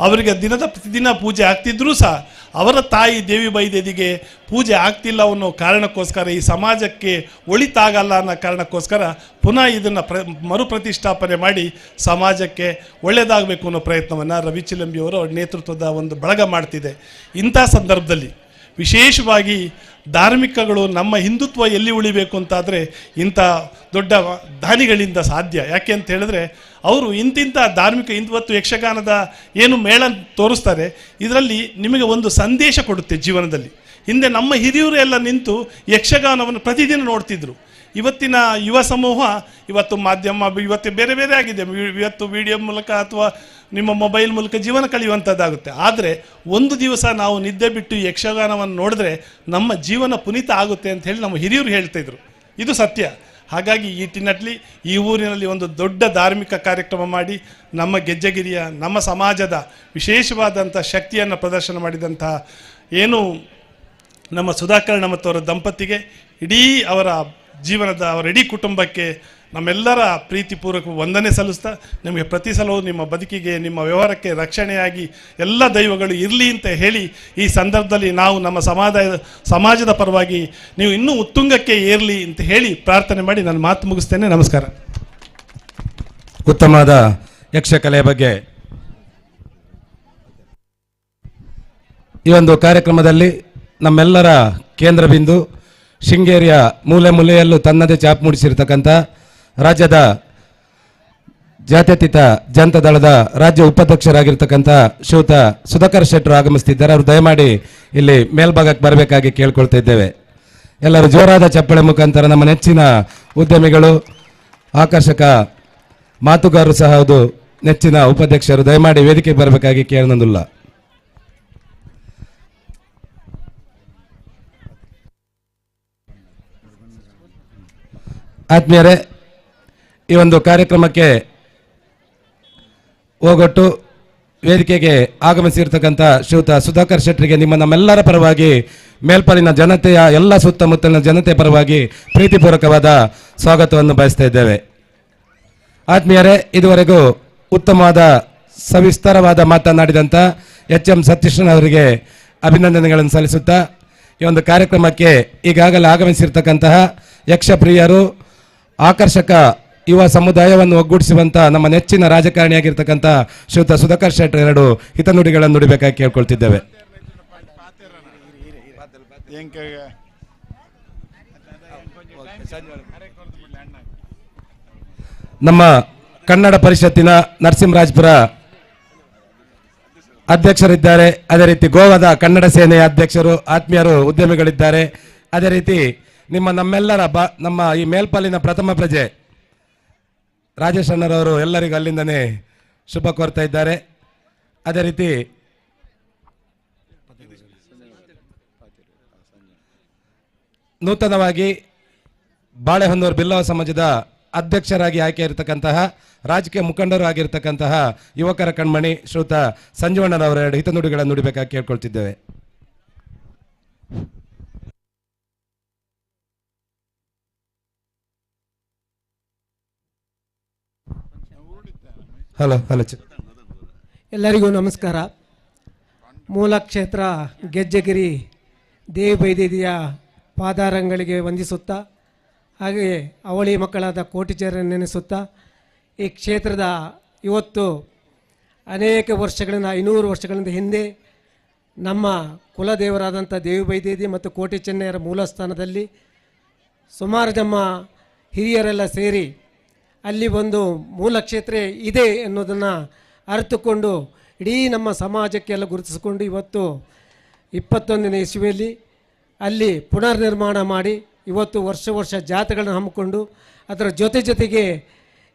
ಅವರಿಗೆ ದಿನದ ಪ್ರತಿದಿನ ಪೂಜೆ ಆಗ್ತಿದ್ದರೂ ಸಹ ಅವರ ತಾಯಿ ದೇವಿ ಬೈದೇವಿಗೆ ಪೂಜೆ ಆಗ್ತಿಲ್ಲ ಅನ್ನೋ ಕಾರಣಕ್ಕೋಸ್ಕರ, ಈ ಸಮಾಜಕ್ಕೆ ಒಳಿತಾಗಲ್ಲ ಅನ್ನೋ ಕಾರಣಕ್ಕೋಸ್ಕರ ಪುನಃ ಇದನ್ನು ಮರುಪ್ರತಿಷ್ಠಾಪನೆ ಮಾಡಿ ಸಮಾಜಕ್ಕೆ ಒಳ್ಳೆಯದಾಗಬೇಕು ಅನ್ನೋ ಪ್ರಯತ್ನವನ್ನು ರವಿ ಚಿಲಂಬಿಯವರು ಅವರ ನೇತೃತ್ವದ ಒಂದು ಬಳಗ ಮಾಡ್ತಿದೆ. ಇಂಥ ಸಂದರ್ಭದಲ್ಲಿ ವಿಶೇಷವಾಗಿ ಧಾರ್ಮಿಕಗಳು ನಮ್ಮ ಹಿಂದುತ್ವ ಎಲ್ಲಿ ಉಳಿಬೇಕು ಅಂತಾದರೆ ಇಂಥ ದೊಡ್ಡ ದಾನಿಗಳಿಂದ ಸಾಧ್ಯ. ಯಾಕೆ ಅಂತ ಹೇಳಿದ್ರೆ, ಅವರು ಇಂತಿಂಥ ಧಾರ್ಮಿಕ ಇವತ್ತು ಯಕ್ಷಗಾನದ ಏನು ಮೇಳ ತೋರಿಸ್ತಾರೆ, ಇದರಲ್ಲಿ ನಿಮಗೆ ಒಂದು ಸಂದೇಶ ಕೊಡುತ್ತೆ ಜೀವನದಲ್ಲಿ. ಹಿಂದೆ ನಮ್ಮ ಹಿರಿಯರು ಎಲ್ಲ ನಿಂತು ಯಕ್ಷಗಾನವನ್ನು ಪ್ರತಿದಿನ ನೋಡ್ತಿದ್ರು. ಇವತ್ತಿನ ಯುವ ಸಮೂಹ ಇವತ್ತು ಮಾಧ್ಯಮ ಇವತ್ತು ಬೇರೆ ಬೇರೆ ಆಗಿದೆ. ಇವತ್ತು ವಿಡಿಯೋ ಮೂಲಕ ಅಥವಾ ನಿಮ್ಮ ಮೊಬೈಲ್ ಮೂಲಕ ಜೀವನ ಕಳೆಯುವಂಥದ್ದಾಗುತ್ತೆ. ಆದರೆ ಒಂದು ದಿವಸ ನಾವು ನಿದ್ದೆ ಬಿಟ್ಟು ಯಕ್ಷಗಾನವನ್ನು ನೋಡಿದ್ರೆ ನಮ್ಮ ಜೀವನ ಪುನೀತ ಆಗುತ್ತೆ ಅಂತ ಹೇಳಿ ನಮ್ಮ ಹಿರಿಯರು ಹೇಳ್ತಾಯಿದ್ರು. ಇದು ಸತ್ಯ. ಹಾಗಾಗಿ ಈ ಟಿನ್ನಟ್ಲಿ ಈ ಊರಿನಲ್ಲಿ ಒಂದು ದೊಡ್ಡ ಧಾರ್ಮಿಕ ಕಾರ್ಯಕ್ರಮ ಮಾಡಿ ನಮ್ಮ ಗೆಜ್ಜೆಗಿರಿಯ ನಮ್ಮ ಸಮಾಜದ ವಿಶೇಷವಾದಂಥ ಶಕ್ತಿಯನ್ನು ಪ್ರದರ್ಶನ ಮಾಡಿದಂಥ ಏನು ನಮ್ಮ ಸುಧಾಕರಣ ಮತ್ತು ಅವರ ದಂಪತಿಗೆ, ಇಡೀ ಅವರ ಜೀವನದ ಅವರ ಇಡೀ ಕುಟುಂಬಕ್ಕೆ ನಮ್ಮೆಲ್ಲರ ಪ್ರೀತಿಪೂರ್ವಕ ವಂದನೆ ಸಲ್ಲಿಸ್ತಾ, ನಿಮಗೆ ಪ್ರತಿ ಸಲವೂ ನಿಮ್ಮ ಬದುಕಿಗೆ ನಿಮ್ಮ ವ್ಯವಹಾರಕ್ಕೆ ರಕ್ಷಣೆಯಾಗಿ ಎಲ್ಲ ದೈವಗಳು ಇರಲಿ ಅಂತ ಹೇಳಿ ಈ ಸಂದರ್ಭದಲ್ಲಿ ನಾವು ನಮ್ಮ ಸಮಾಜದ ಪರವಾಗಿ ನೀವು ಇನ್ನೂ ಉತ್ತುಂಗಕ್ಕೆ ಏರಲಿ ಅಂತ ಹೇಳಿ ಪ್ರಾರ್ಥನೆ ಮಾಡಿ ನಾನು ಮಾತು ಮುಗಿಸ್ತೇನೆ. ನಮಸ್ಕಾರ. ಉತ್ತಮವಾದ ಯಕ್ಷಕಲೆಯ ಬಗ್ಗೆ ಈ ಒಂದು ಕಾರ್ಯಕ್ರಮದಲ್ಲಿ ನಮ್ಮೆಲ್ಲರ ಕೇಂದ್ರ ಬಿಂದು ಶೃಂಗೇರಿಯ ಮೂಲೆ ಮೂಲೆಯಲ್ಲೂ ತನ್ನದೇ ಛಾಪು ಮೂಡಿಸಿರ್ತಕ್ಕಂಥ ರಾಜ್ಯದ ಜಾತ್ಯತೀತ ಜನತಾ ದಳದ ರಾಜ್ಯ ಉಪಾಧ್ಯಕ್ಷರಾಗಿರ್ತಕ್ಕಂಥ ಶ್ರೀಯುತ ಸುಧಾಕರ್ ಶೆಟ್ಟರು ಆಗಮಿಸ್ತಿದ್ದಾರೆ. ಅವರು ದಯಮಾಡಿ ಇಲ್ಲಿ ಮೇಲ್ಭಾಗಕ್ಕೆ ಬರಬೇಕಾಗಿ ಕೇಳ್ಕೊಳ್ತಾ ಇದ್ದೇವೆ. ಎಲ್ಲರೂ ಜೋರಾದ ಚಪ್ಪಳೆ ಮುಖಾಂತರ ನಮ್ಮ ನೆಚ್ಚಿನ ಉದ್ಯಮಿಗಳು, ಆಕರ್ಷಕ ಮಾತುಗಾರರು ಸಹ ಹೌದು, ನೆಚ್ಚಿನ ಉಪಾಧ್ಯಕ್ಷರು ದಯಮಾಡಿ ವೇದಿಕೆಗೆ ಬರಬೇಕಾಗಿ ಕೇಳನಂದಿಲ್ಲ. ಆತ್ಮೀಯರೇ, ಈ ಒಂದು ಕಾರ್ಯಕ್ರಮಕ್ಕೆ ಹೋಗೊಟ್ಟು ವೇದಿಕೆಗೆ ಆಗಮಿಸಿರ್ತಕ್ಕಂಥ ಶ್ರೀಯುತ ಸುಧಾಕರ್ ಶೆಟ್ಟರಿಗೆ ನಿಮ್ಮ ನಮ್ಮೆಲ್ಲರ ಪರವಾಗಿ, ಮೇಲ್ಪಲಿನ ಜನತೆಯ ಎಲ್ಲ ಸುತ್ತಮುತ್ತಲಿನ ಜನತೆಯ ಪರವಾಗಿ ಪ್ರೀತಿಪೂರ್ವಕವಾದ ಸ್ವಾಗತವನ್ನು ಬಯಸ್ತಾ ಇದ್ದೇವೆ. ಆತ್ಮೀಯರೇ, ಇದುವರೆಗೂ ಉತ್ತಮವಾದ ಸವಿಸ್ತಾರವಾದ ಮಾತನಾಡಿದಂಥ ಎಚ್ ಎಂ ಸತೀಶನ್ ಅವರಿಗೆ ಅಭಿನಂದನೆಗಳನ್ನು ಸಲ್ಲಿಸುತ್ತಾ, ಈ ಒಂದು ಕಾರ್ಯಕ್ರಮಕ್ಕೆ ಈಗಾಗಲೇ ಆಗಮಿಸಿರ್ತಕ್ಕಂತಹ ಯಕ್ಷಪ್ರಿಯರು, ಆಕರ್ಷಕ ಯುವ ಸಮುದಾಯವನ್ನು ಒಗ್ಗೂಡಿಸುವಂಥ ನಮ್ಮ ನೆಚ್ಚಿನ ರಾಜಕಾರಣಿಯಾಗಿರ್ತಕ್ಕಂಥ ಶ್ರೀಯುತ ಸುಧಾಕರ್ ಶೆಟ್ಟರ್ ಎರಡು ಹಿತನುಡಿಗಳನ್ನು ನುಡಿಬೇಕಾಗಿ ಕೇಳ್ಕೊಳ್ತಿದ್ದೇವೆ. ನಮ್ಮ ಕನ್ನಡ ಪರಿಷತ್ತಿನ ನರಸಿಂಹರಾಜಪುರ ಅಧ್ಯಕ್ಷರಿದ್ದಾರೆ, ಅದೇ ರೀತಿ ಗೋವಾದ ಕನ್ನಡ ಸೇನೆಯ ಅಧ್ಯಕ್ಷರು, ಆತ್ಮೀಯರು, ಉದ್ಯಮಿಗಳಿದ್ದಾರೆ. ಅದೇ ರೀತಿ ನಿಮ್ಮ ನಮ್ಮೆಲ್ಲರ ನಮ್ಮ ಈ ಮೇಲ್ಪಾಲಿನ ಪ್ರಥಮ ಪ್ರಜೆ ರಾಜೇಶ್ ಅಣ್ಣರವರು ಎಲ್ಲರಿಗೂ ಅಲ್ಲಿಂದನೇ ಶುಭ ಕೋರ್ತಾ ಇದ್ದಾರೆ. ಅದೇ ರೀತಿ ನೂತನವಾಗಿ ಬಾಳೆಹೊನ್ನೂರು ಬಿಲ್ಲವ ಸಮಾಜದ ಅಧ್ಯಕ್ಷರಾಗಿ ಆಯ್ಕೆ ಇರತಕ್ಕಂತಹ ರಾಜಕೀಯ ಮುಖಂಡರು ಆಗಿರ್ತಕ್ಕಂತಹ ಯುವಕರ ಕಣ್ಮಣಿ ಶ್ರೀಯುತ ಸಂಜೀವಣ್ಣನವರ ಎರಡು ಹಿತನುಡಿಗಳನ್ನು ನುಡಿಬೇಕಾಗಿ ಕೇಳ್ಕೊಳ್ತಿದ್ದೇವೆ. ಹಲೋ ಹಲೋ, ಎಲ್ಲರಿಗೂ ನಮಸ್ಕಾರ. ಮೂಲ ಕ್ಷೇತ್ರ ಗೆಜ್ಜೆಗಿರಿ ದೇವಿ ಬೈದೇವಿಯ ಪಾದಾರಂಗಳಿಗೆ ವಂದಿಸುತ್ತಾ, ಹಾಗೆಯೇ ಅವಳಿ ಮಕ್ಕಳಾದ ಕೋಟಿಚೇರನ್ನು ನೆನೆಸುತ್ತಾ, ಈ ಕ್ಷೇತ್ರದ ಇವತ್ತು ಅನೇಕ ವರ್ಷಗಳಿಂದ 500 ವರ್ಷಗಳಿಂದ ಹಿಂದೆ ನಮ್ಮ ಕುಲದೇವರಾದಂಥ ದೇವಿ ಬೈದೇವಿ ಮತ್ತು ಕೋಟಿ ಚೆನ್ನಯ್ಯರ ಮೂಲಸ್ಥಾನದಲ್ಲಿ ಸುಮಾರು ನಮ್ಮ ಹಿರಿಯರೆಲ್ಲ ಸೇರಿ ಅಲ್ಲಿ ಒಂದು ಮೂಲ ಕ್ಷೇತ್ರ ಇದೆ ಎನ್ನುವುದನ್ನು ಅರಿತುಕೊಂಡು ಇಡೀ ನಮ್ಮ ಸಮಾಜಕ್ಕೆಲ್ಲ ಗುರುತಿಸಿಕೊಂಡು ಇವತ್ತು 21ನೇ ಇಸುವಿಯಲ್ಲಿ ಅಲ್ಲಿ ಪುನರ್ನಿರ್ಮಾಣ ಮಾಡಿ ಇವತ್ತು ವರ್ಷ ವರ್ಷ ಜಾತ್ರೆಗಳನ್ನು ಹಮ್ಮಿಕೊಂಡು ಅದರ ಜೊತೆ ಜೊತೆಗೆ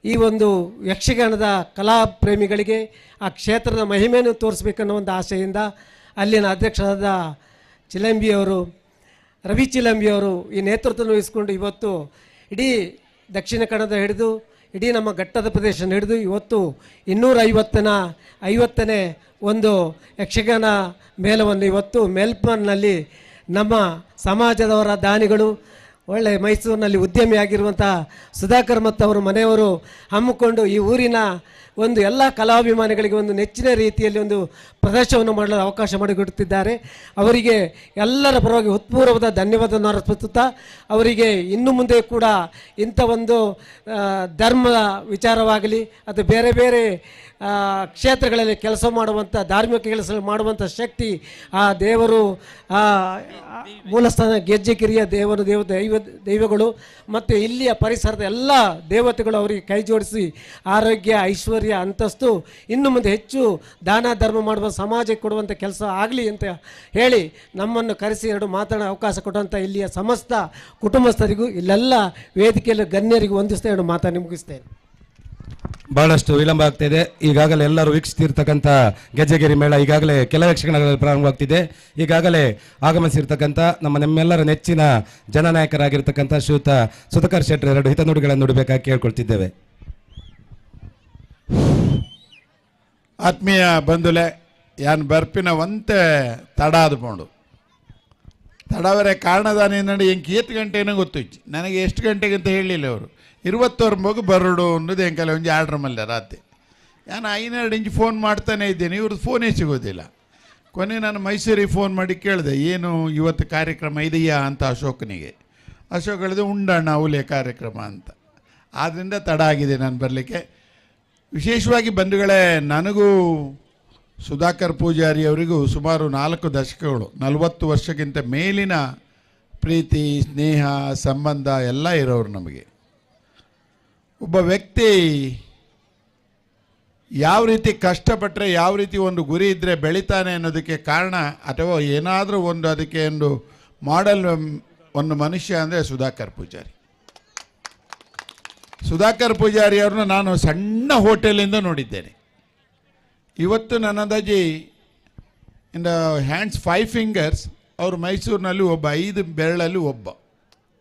ಈ ಒಂದು ಯಕ್ಷಗಾನದ ಕಲಾ ಪ್ರೇಮಿಗಳಿಗೆ ಆ ಕ್ಷೇತ್ರದ ಮಹಿಮೆಯನ್ನು ತೋರಿಸ್ಬೇಕನ್ನೋ ಒಂದು ಆಸೆಯಿಂದ ಅಲ್ಲಿನ ಅಧ್ಯಕ್ಷರಾದ ಚಿಲಂಬಿಯವರು, ರವಿ ಚಿಲಂಬಿಯವರು ಈ ನೇತೃತ್ವವನ್ನು ವಹಿಸಿಕೊಂಡು ಇವತ್ತು ಇಡೀ ದಕ್ಷಿಣ ಕನ್ನಡ ಹಿಡಿದು ಇಡೀ ನಮ್ಮ ಘಟ್ಟದ ಪ್ರದೇಶ ಹಿಡಿದು ಇವತ್ತು 250ನೇ ಒಂದು ಯಕ್ಷಗಾನ ಮೇಳವನ್ನು ಇವತ್ತು ಮೇಲ್ಪನ್ನಲ್ಲಿ ನಮ್ಮ ಸಮಾಜದವರ ದಾನಿಗಳು, ಒಳ್ಳೆ ಮೈಸೂರಿನಲ್ಲಿ ಉದ್ಯಮಿಯಾಗಿರುವಂಥ ಸುಧಾಕರ್ ಮತ್ತು ಅವರ ಮನೆಯವರು ಹಮ್ಮಿಕೊಂಡು ಈ ಊರಿನ ಒಂದು ಎಲ್ಲ ಕಲಾಭಿಮಾನಿಗಳಿಗೆ ಒಂದು ನೆಚ್ಚಿನ ರೀತಿಯಲ್ಲಿ ಒಂದು ಪ್ರದರ್ಶನವನ್ನು ಮಾಡಲು ಅವಕಾಶ ಮಾಡಿಕೊಡುತ್ತಿದ್ದಾರೆ. ಅವರಿಗೆ ಎಲ್ಲರ ಪರವಾಗಿ ಹೃತ್ಪೂರ್ವದ ಧನ್ಯವಾದವನ್ನು ಅರ್ಪಿಸುತ್ತಾ, ಅವರಿಗೆ ಇನ್ನು ಮುಂದೆ ಕೂಡ ಇಂಥ ಒಂದು ಧರ್ಮದ ವಿಚಾರವಾಗಲಿ ಅಥವಾ ಬೇರೆ ಬೇರೆ ಕ್ಷೇತ್ರಗಳಲ್ಲಿ ಕೆಲಸ ಮಾಡುವಂಥ, ಧಾರ್ಮಿಕ ಕೆಲಸ ಮಾಡುವಂಥ ಶಕ್ತಿ ಆ ದೇವರು, ಆ ಮೂಲಸ್ಥಾನ ಗೆಜ್ಜೆಗಿರಿಯ ದೇವರು, ದೈವಗಳು ಮತ್ತು ಇಲ್ಲಿಯ ಪರಿಸರದ ಎಲ್ಲ ದೇವತೆಗಳು ಅವರಿಗೆ ಕೈ ಜೋಡಿಸಿ ಆರೋಗ್ಯ, ಐಶ್ವರ್ಯ, ಅಂತಸ್ತು ಇನ್ನು ಮುಂದೆ ಹೆಚ್ಚು ದಾನ ಧರ್ಮ ಮಾಡುವ ಸಮಾಜಕ್ಕೆ ಕೊಡುವಂಥ ಕೆಲಸ ಆಗಲಿ ಅಂತ ಹೇಳಿ ನಮ್ಮನ್ನು ಕರೆಸಿ ಎರಡು ಮಾತನಾಡೋ ಅವಕಾಶ ಕೊಟ್ಟಂಥ ಇಲ್ಲಿಯ ಸಮಸ್ತ ಕುಟುಂಬಸ್ಥರಿಗೂ ಇಲ್ಲೆಲ್ಲ ವೇದಿಕೆಯಲ್ಲಿ ಗಣ್ಯರಿಗೂ ವಂದಿಸ್ತಾ ಎರಡು ಮಾತನ್ನು ಮುಗಿಸ್ತೇನೆ. ಬಹಳಷ್ಟು ವಿಳಂಬ ಆಗ್ತಿದೆ. ಈಗಾಗಲೇ ಎಲ್ಲರೂ ವೀಕ್ಷಿಸ್ತಿರ್ತಕ್ಕಂಥ ಗೆಜ್ಜೆಗಿರಿ ಮೇಳ ಈಗಾಗಲೇ ಕೆಲವೇ ಕ್ಷಣಗಳಲ್ಲಿ ಪ್ರಾರಂಭವಾಗ್ತಿದೆ. ಈಗಾಗಲೇ ಆಗಮಿಸಿರ್ತಕ್ಕಂಥ ನಮ್ಮ ನಿಮ್ಮೆಲ್ಲರ ನೆಚ್ಚಿನ ಜನನಾಯಕರಾಗಿರ್ತಕ್ಕಂಥ ಶ್ರೀಯುತ ಸುಧಾಕರ್ ಶೆಟ್ಟರ್ ಎರಡು ಹಿತನುಡಿಗಳನ್ನು ನುಡಿಬೇಕಾಗಿ ಕೇಳ್ಕೊಳ್ತಿದ್ದೇವೆ. ಆತ್ಮೀಯ ಬಂಧುಲೆ, ಯಾನ್ ಬರ್ಪಿನ ಒಂತೆ ತಡ ಆದ್ಕೊಂಡು ತಡವರೆ ಕಾರಣದಾನೇನಂದ್ರೆ ಎಂಕ್ ಏತ್ ಗಂಟೆನೋ ಗೊತ್ತಿತ್ತು ನನಗೆ, ಎಷ್ಟು ಗಂಟೆಗೆ ಅಂತ ಹೇಳಲಿಲ್ಲ ಅವರು. 29 ಬರಡು ಅನ್ನೋದು ಎಂಕಲೆ ಒಂಜಿ ಆರ್ಡ್ರ್ ಮಲ್ಲ ರಾತ್ರಿ. ನಾನು 5 ಇಂಚು ಫೋನ್ ಮಾಡ್ತಾನೆ ಇದ್ದೇನೆ, ಇವ್ರದ್ದು ಫೋನೇ ಸಿಗೋದಿಲ್ಲ. ಕೊನೆ ನಾನು ಮೈಸೂರಿಗೆ ಫೋನ್ ಮಾಡಿ ಕೇಳಿದೆ, ಏನು ಇವತ್ತು ಕಾರ್ಯಕ್ರಮ ಇದೆಯಾ ಅಂತ ಅಶೋಕನಿಗೆ. ಅಶೋಕ್ ಹೇಳಿದೆ ಉಂಡಣ್ಣ ಅವಲೇ ಕಾರ್ಯಕ್ರಮ ಅಂತ. ಆದ್ದರಿಂದ ತಡ ಆಗಿದೆ ನಾನು ಬರಲಿಕ್ಕೆ. ವಿಶೇಷವಾಗಿ ಬಂಧುಗಳೇ, ನನಗೂ ಸುಧಾಕರ್ ಪೂಜಾರಿ ಅವರಿಗೂ ಸುಮಾರು 4 ದಶಕಗಳು, 40 ವರ್ಷಕ್ಕಿಂತ ಮೇಲಿನ ಪ್ರೀತಿ, ಸ್ನೇಹ, ಸಂಬಂಧ ಎಲ್ಲ ಇರೋರು ನಮಗೆ. ಒಬ್ಬ ವ್ಯಕ್ತಿ ಯಾವ ರೀತಿ ಕಷ್ಟಪಟ್ಟರೆ, ಯಾವ ರೀತಿ ಒಂದು ಗುರಿ ಇದ್ದರೆ ಬೆಳೀತಾನೆ ಅನ್ನೋದಕ್ಕೆ ಕಾರಣ, ಅಥವಾ ಏನಾದರೂ ಒಂದು ಅದಕ್ಕೆ ಒಂದು ಮಾಡೆಲ್ ಒಂದು ಮನುಷ್ಯ ಅಂದರೆ ಸುಧಾಕರ್ ಪೂಜಾರಿ. ಸುಧಾಕರ್ ಪೂಜಾರಿ ಅವ್ರನ್ನ ನಾನು ಸಣ್ಣ ಹೋಟೆಲಿಂದ ನೋಡಿದ್ದೇನೆ. ಇವತ್ತು ನನ್ನ ಅಂದಾಜಿ in the hands 5 fingers ಅವರು ಮೈಸೂರಿನಲ್ಲಿ ಒಬ್ಬ, 5 ಬೆರಳಲ್ಲಿ ಒಬ್ಬ.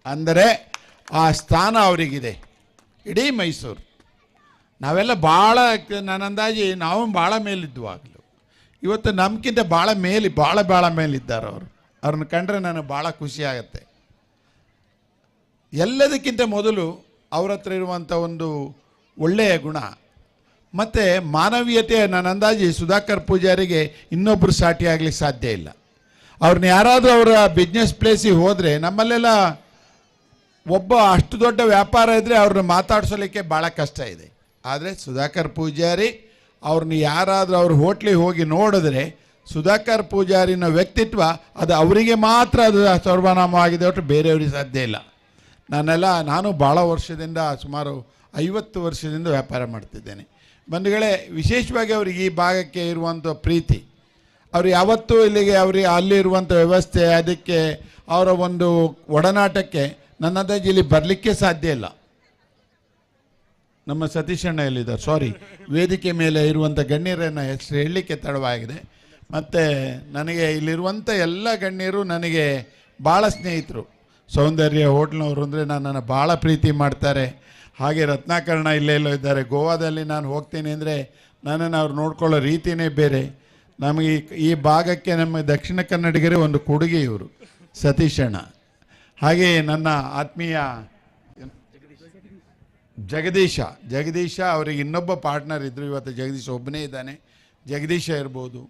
ಅಂದರೆ ಆ ಸ್ಥಾನ ಅವರಿಗಿದೆ ಇಡೀ ಮೈಸೂರು. ನಾವೆಲ್ಲ ಭಾಳ, ನನ್ನ ಅಂದಾಜಿ ನಾವು ಭಾಳ ಮೇಲಿದ್ವು ಆಗಲೂ, ಇವತ್ತು ನಮಗಿಂತ ಭಾಳ ಮೇಲೆ, ಭಾಳ ಭಾಳ ಮೇಲಿದ್ದಾರೆ ಅವರು. ಅವ್ರನ್ನ ಕಂಡ್ರೆ ನನಗೆ ಭಾಳ ಖುಷಿ ಆಗುತ್ತೆ. ಎಲ್ಲದಕ್ಕಿಂತ ಮೊದಲು ಅವ್ರ ಹತ್ರ ಇರುವಂಥ ಒಂದು ಒಳ್ಳೆಯ ಗುಣ ಮತ್ತು ಮಾನವೀಯತೆ. ನನ್ನ ಅಂದಾಜಿ ಸುಧಾಕರ್ ಪೂಜಾರಿಗೆ ಇನ್ನೊಬ್ಬರು ಸಾಟಿ ಆಗ್ಲಿಕ್ಕೆ ಸಾಧ್ಯ ಇಲ್ಲ. ಅವ್ರನ್ನ ಯಾರಾದರೂ ಅವರ ಬಿಸ್ನೆಸ್ ಪ್ಲೇಸಿಗೆ ಹೋದರೆ, ನಮ್ಮಲ್ಲೆಲ್ಲ ಒಬ್ಬ ಅಷ್ಟು ದೊಡ್ಡ ವ್ಯಾಪಾರ ಇದ್ದರೆ ಅವ್ರನ್ನ ಮಾತಾಡ್ಸೋಲಿಕ್ಕೆ ಭಾಳ ಕಷ್ಟ ಇದೆ. ಆದರೆ ಸುಧಾಕರ್ ಪೂಜಾರಿ ಅವ್ರನ್ನ ಯಾರಾದರೂ ಅವ್ರ ಹೋಟ್ಲಿಗೆ ಹೋಗಿ ನೋಡಿದ್ರೆ ಸುಧಾಕರ್ ಪೂಜಾರಿನ ವ್ಯಕ್ತಿತ್ವ ಅದು ಅವರಿಗೆ ಮಾತ್ರ ಅದು ಸರ್ವನಾಮ ಆಗಿದೆ ಹೊರತು ಬೇರೆಯವ್ರಿಗೆ ಸಾಧ್ಯ ಇಲ್ಲ. ನಾನು ಭಾಳ ವರ್ಷದಿಂದ, ಸುಮಾರು 50 ವರ್ಷದಿಂದ ವ್ಯಾಪಾರ ಮಾಡ್ತಿದ್ದೇನೆ ಬಂಧುಗಳೇ. ವಿಶೇಷವಾಗಿ ಅವ್ರಿಗೆ ಈ ಭಾಗಕ್ಕೆ ಇರುವಂಥ ಪ್ರೀತಿ, ಅವರು ಯಾವತ್ತೂ ಇಲ್ಲಿಗೆ ಅವ್ರಿಗೆ ಅಲ್ಲಿರುವಂಥ ವ್ಯವಸ್ಥೆ, ಅದಕ್ಕೆ ಅವರ ಒಂದು ಒಡನಾಟಕ್ಕೆ ನನ್ನ ಅಂದಾಜು ಇಲ್ಲಿ ಬರಲಿಕ್ಕೆ ಸಾಧ್ಯ ಇಲ್ಲ. ನಮ್ಮ ಸತೀಶಣ್ಣ ಎಲ್ಲಿದ್ದಾರೆ? ಸಾರಿ, ವೇದಿಕೆ ಮೇಲೆ ಇರುವಂಥ ಗಣ್ಯರನ್ನು ಹೆಸರು ಹೇಳಲಿಕ್ಕೆ ತಡವಾಗಿದೆ. ಮತ್ತು ನನಗೆ ಇಲ್ಲಿರುವಂಥ ಎಲ್ಲ ಗಣ್ಯರು ನನಗೆ ಭಾಳ ಸ್ನೇಹಿತರು. ಸೌಂದರ್ಯ ಹೋಟ್ಲ್ನವರು ಅಂದರೆ ನನ್ನನ್ನು ಭಾಳ ಪ್ರೀತಿ ಮಾಡ್ತಾರೆ. ಹಾಗೆ ರತ್ನಾಕರಣ ಇಲ್ಲೇ ಎಲ್ಲೋ ಇದ್ದಾರೆ. ಗೋವಾದಲ್ಲಿ ನಾನು ಹೋಗ್ತೀನಿ ಅಂದರೆ ನನ್ನನ್ನು ಅವ್ರು ನೋಡ್ಕೊಳ್ಳೋ ರೀತಿಯೇ ಬೇರೆ. ನಮಗೆ ಈ ಭಾಗಕ್ಕೆ ನಮ್ಮ ದಕ್ಷಿಣ ಕನ್ನಡಿಗರೇ ಒಂದು ಕೊಡುಗೆ ಇವರು ಸತೀಶಣ್ಣ. ಹಾಗೆಯೇ ನನ್ನ ಆತ್ಮೀಯ ಜಗದೀಶ ಅವರಿಗೆ ಇನ್ನೊಬ್ಬ ಪಾರ್ಟ್ನರ್ ಇದ್ದರು, ಇವತ್ತು ಜಗದೀಶ ಒಬ್ಬನೇ ಇದ್ದಾನೆ. ಜಗದೀಶ ಇರ್ಬೋದು,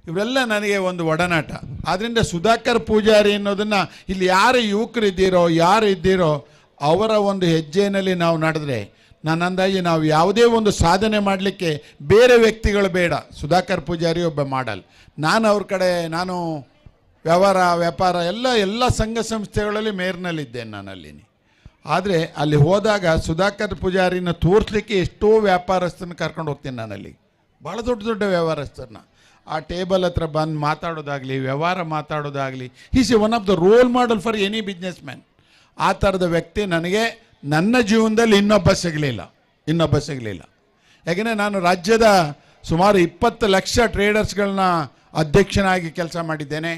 ಇವರೆಲ್ಲ ನನಗೆ ಒಂದು ಒಡನಾಟ. ಆದ್ದರಿಂದ ಸುಧಾಕರ್ ಪೂಜಾರಿ ಅನ್ನೋದನ್ನು ಇಲ್ಲಿ ಯಾರು ಯುವಕರಿದ್ದೀರೋ ಯಾರು ಇದ್ದೀರೋ ಅವರ ಒಂದು ಹೆಜ್ಜೆಯಲ್ಲಿ ನಾವು ನಡೆದ್ರೆ ನನ್ನ ಅಂದಾಜು ನಾವು ಯಾವುದೇ ಒಂದು ಸಾಧನೆ ಮಾಡಲಿಕ್ಕೆ ಬೇರೆ ವ್ಯಕ್ತಿಗಳು ಬೇಡ, ಸುಧಾಕರ್ ಪೂಜಾರಿ ಒಬ್ಬ ಮಾಡಲ್. ನಾನು ಅವ್ರ ಕಡೆ ನಾನು ವ್ಯವಹಾರ ವ್ಯಾಪಾರ ಎಲ್ಲ ಎಲ್ಲ ಸಂಘ ಸಂಸ್ಥೆಗಳಲ್ಲಿ ಮೇರ್ನಲ್ಲಿದ್ದೇನೆ ನಾನು ಅಲ್ಲಿ. ಆದರೆ ಅಲ್ಲಿ ಹೋದಾಗ ಸುಧಾಕರ್ ಪೂಜಾರಿನ ತೋರಿಸ್ಲಿಕ್ಕೆ ಎಷ್ಟೋ ವ್ಯಾಪಾರಸ್ಥರನ್ನ ಕರ್ಕೊಂಡು ಹೋಗ್ತೀನಿ ನಾನಲ್ಲಿ, ಭಾಳ ದೊಡ್ಡ ದೊಡ್ಡ ವ್ಯವಹಾರಸ್ಥರನ್ನ. ಆ ಟೇಬಲ್ ಹತ್ರ ಬಂದು ಮಾತಾಡೋದಾಗಲಿ, ವ್ಯವಹಾರ ಮಾತಾಡೋದಾಗಲಿ, he's a one of the role model for any business man. ಆ ಥರದ ವ್ಯಕ್ತಿ ನನಗೆ ನನ್ನ ಜೀವನದಲ್ಲಿ ಇನ್ನೊಬ್ಬ ಸಿಗಲಿಲ್ಲ. ಯಾಕೆಂದರೆ ನಾನು ರಾಜ್ಯದ ಸುಮಾರು 20 ಲಕ್ಷ ಟ್ರೇಡರ್ಸ್ಗಳನ್ನ ಅಧ್ಯಕ್ಷನಾಗಿ ಕೆಲಸ ಮಾಡಿದ್ದೇನೆ,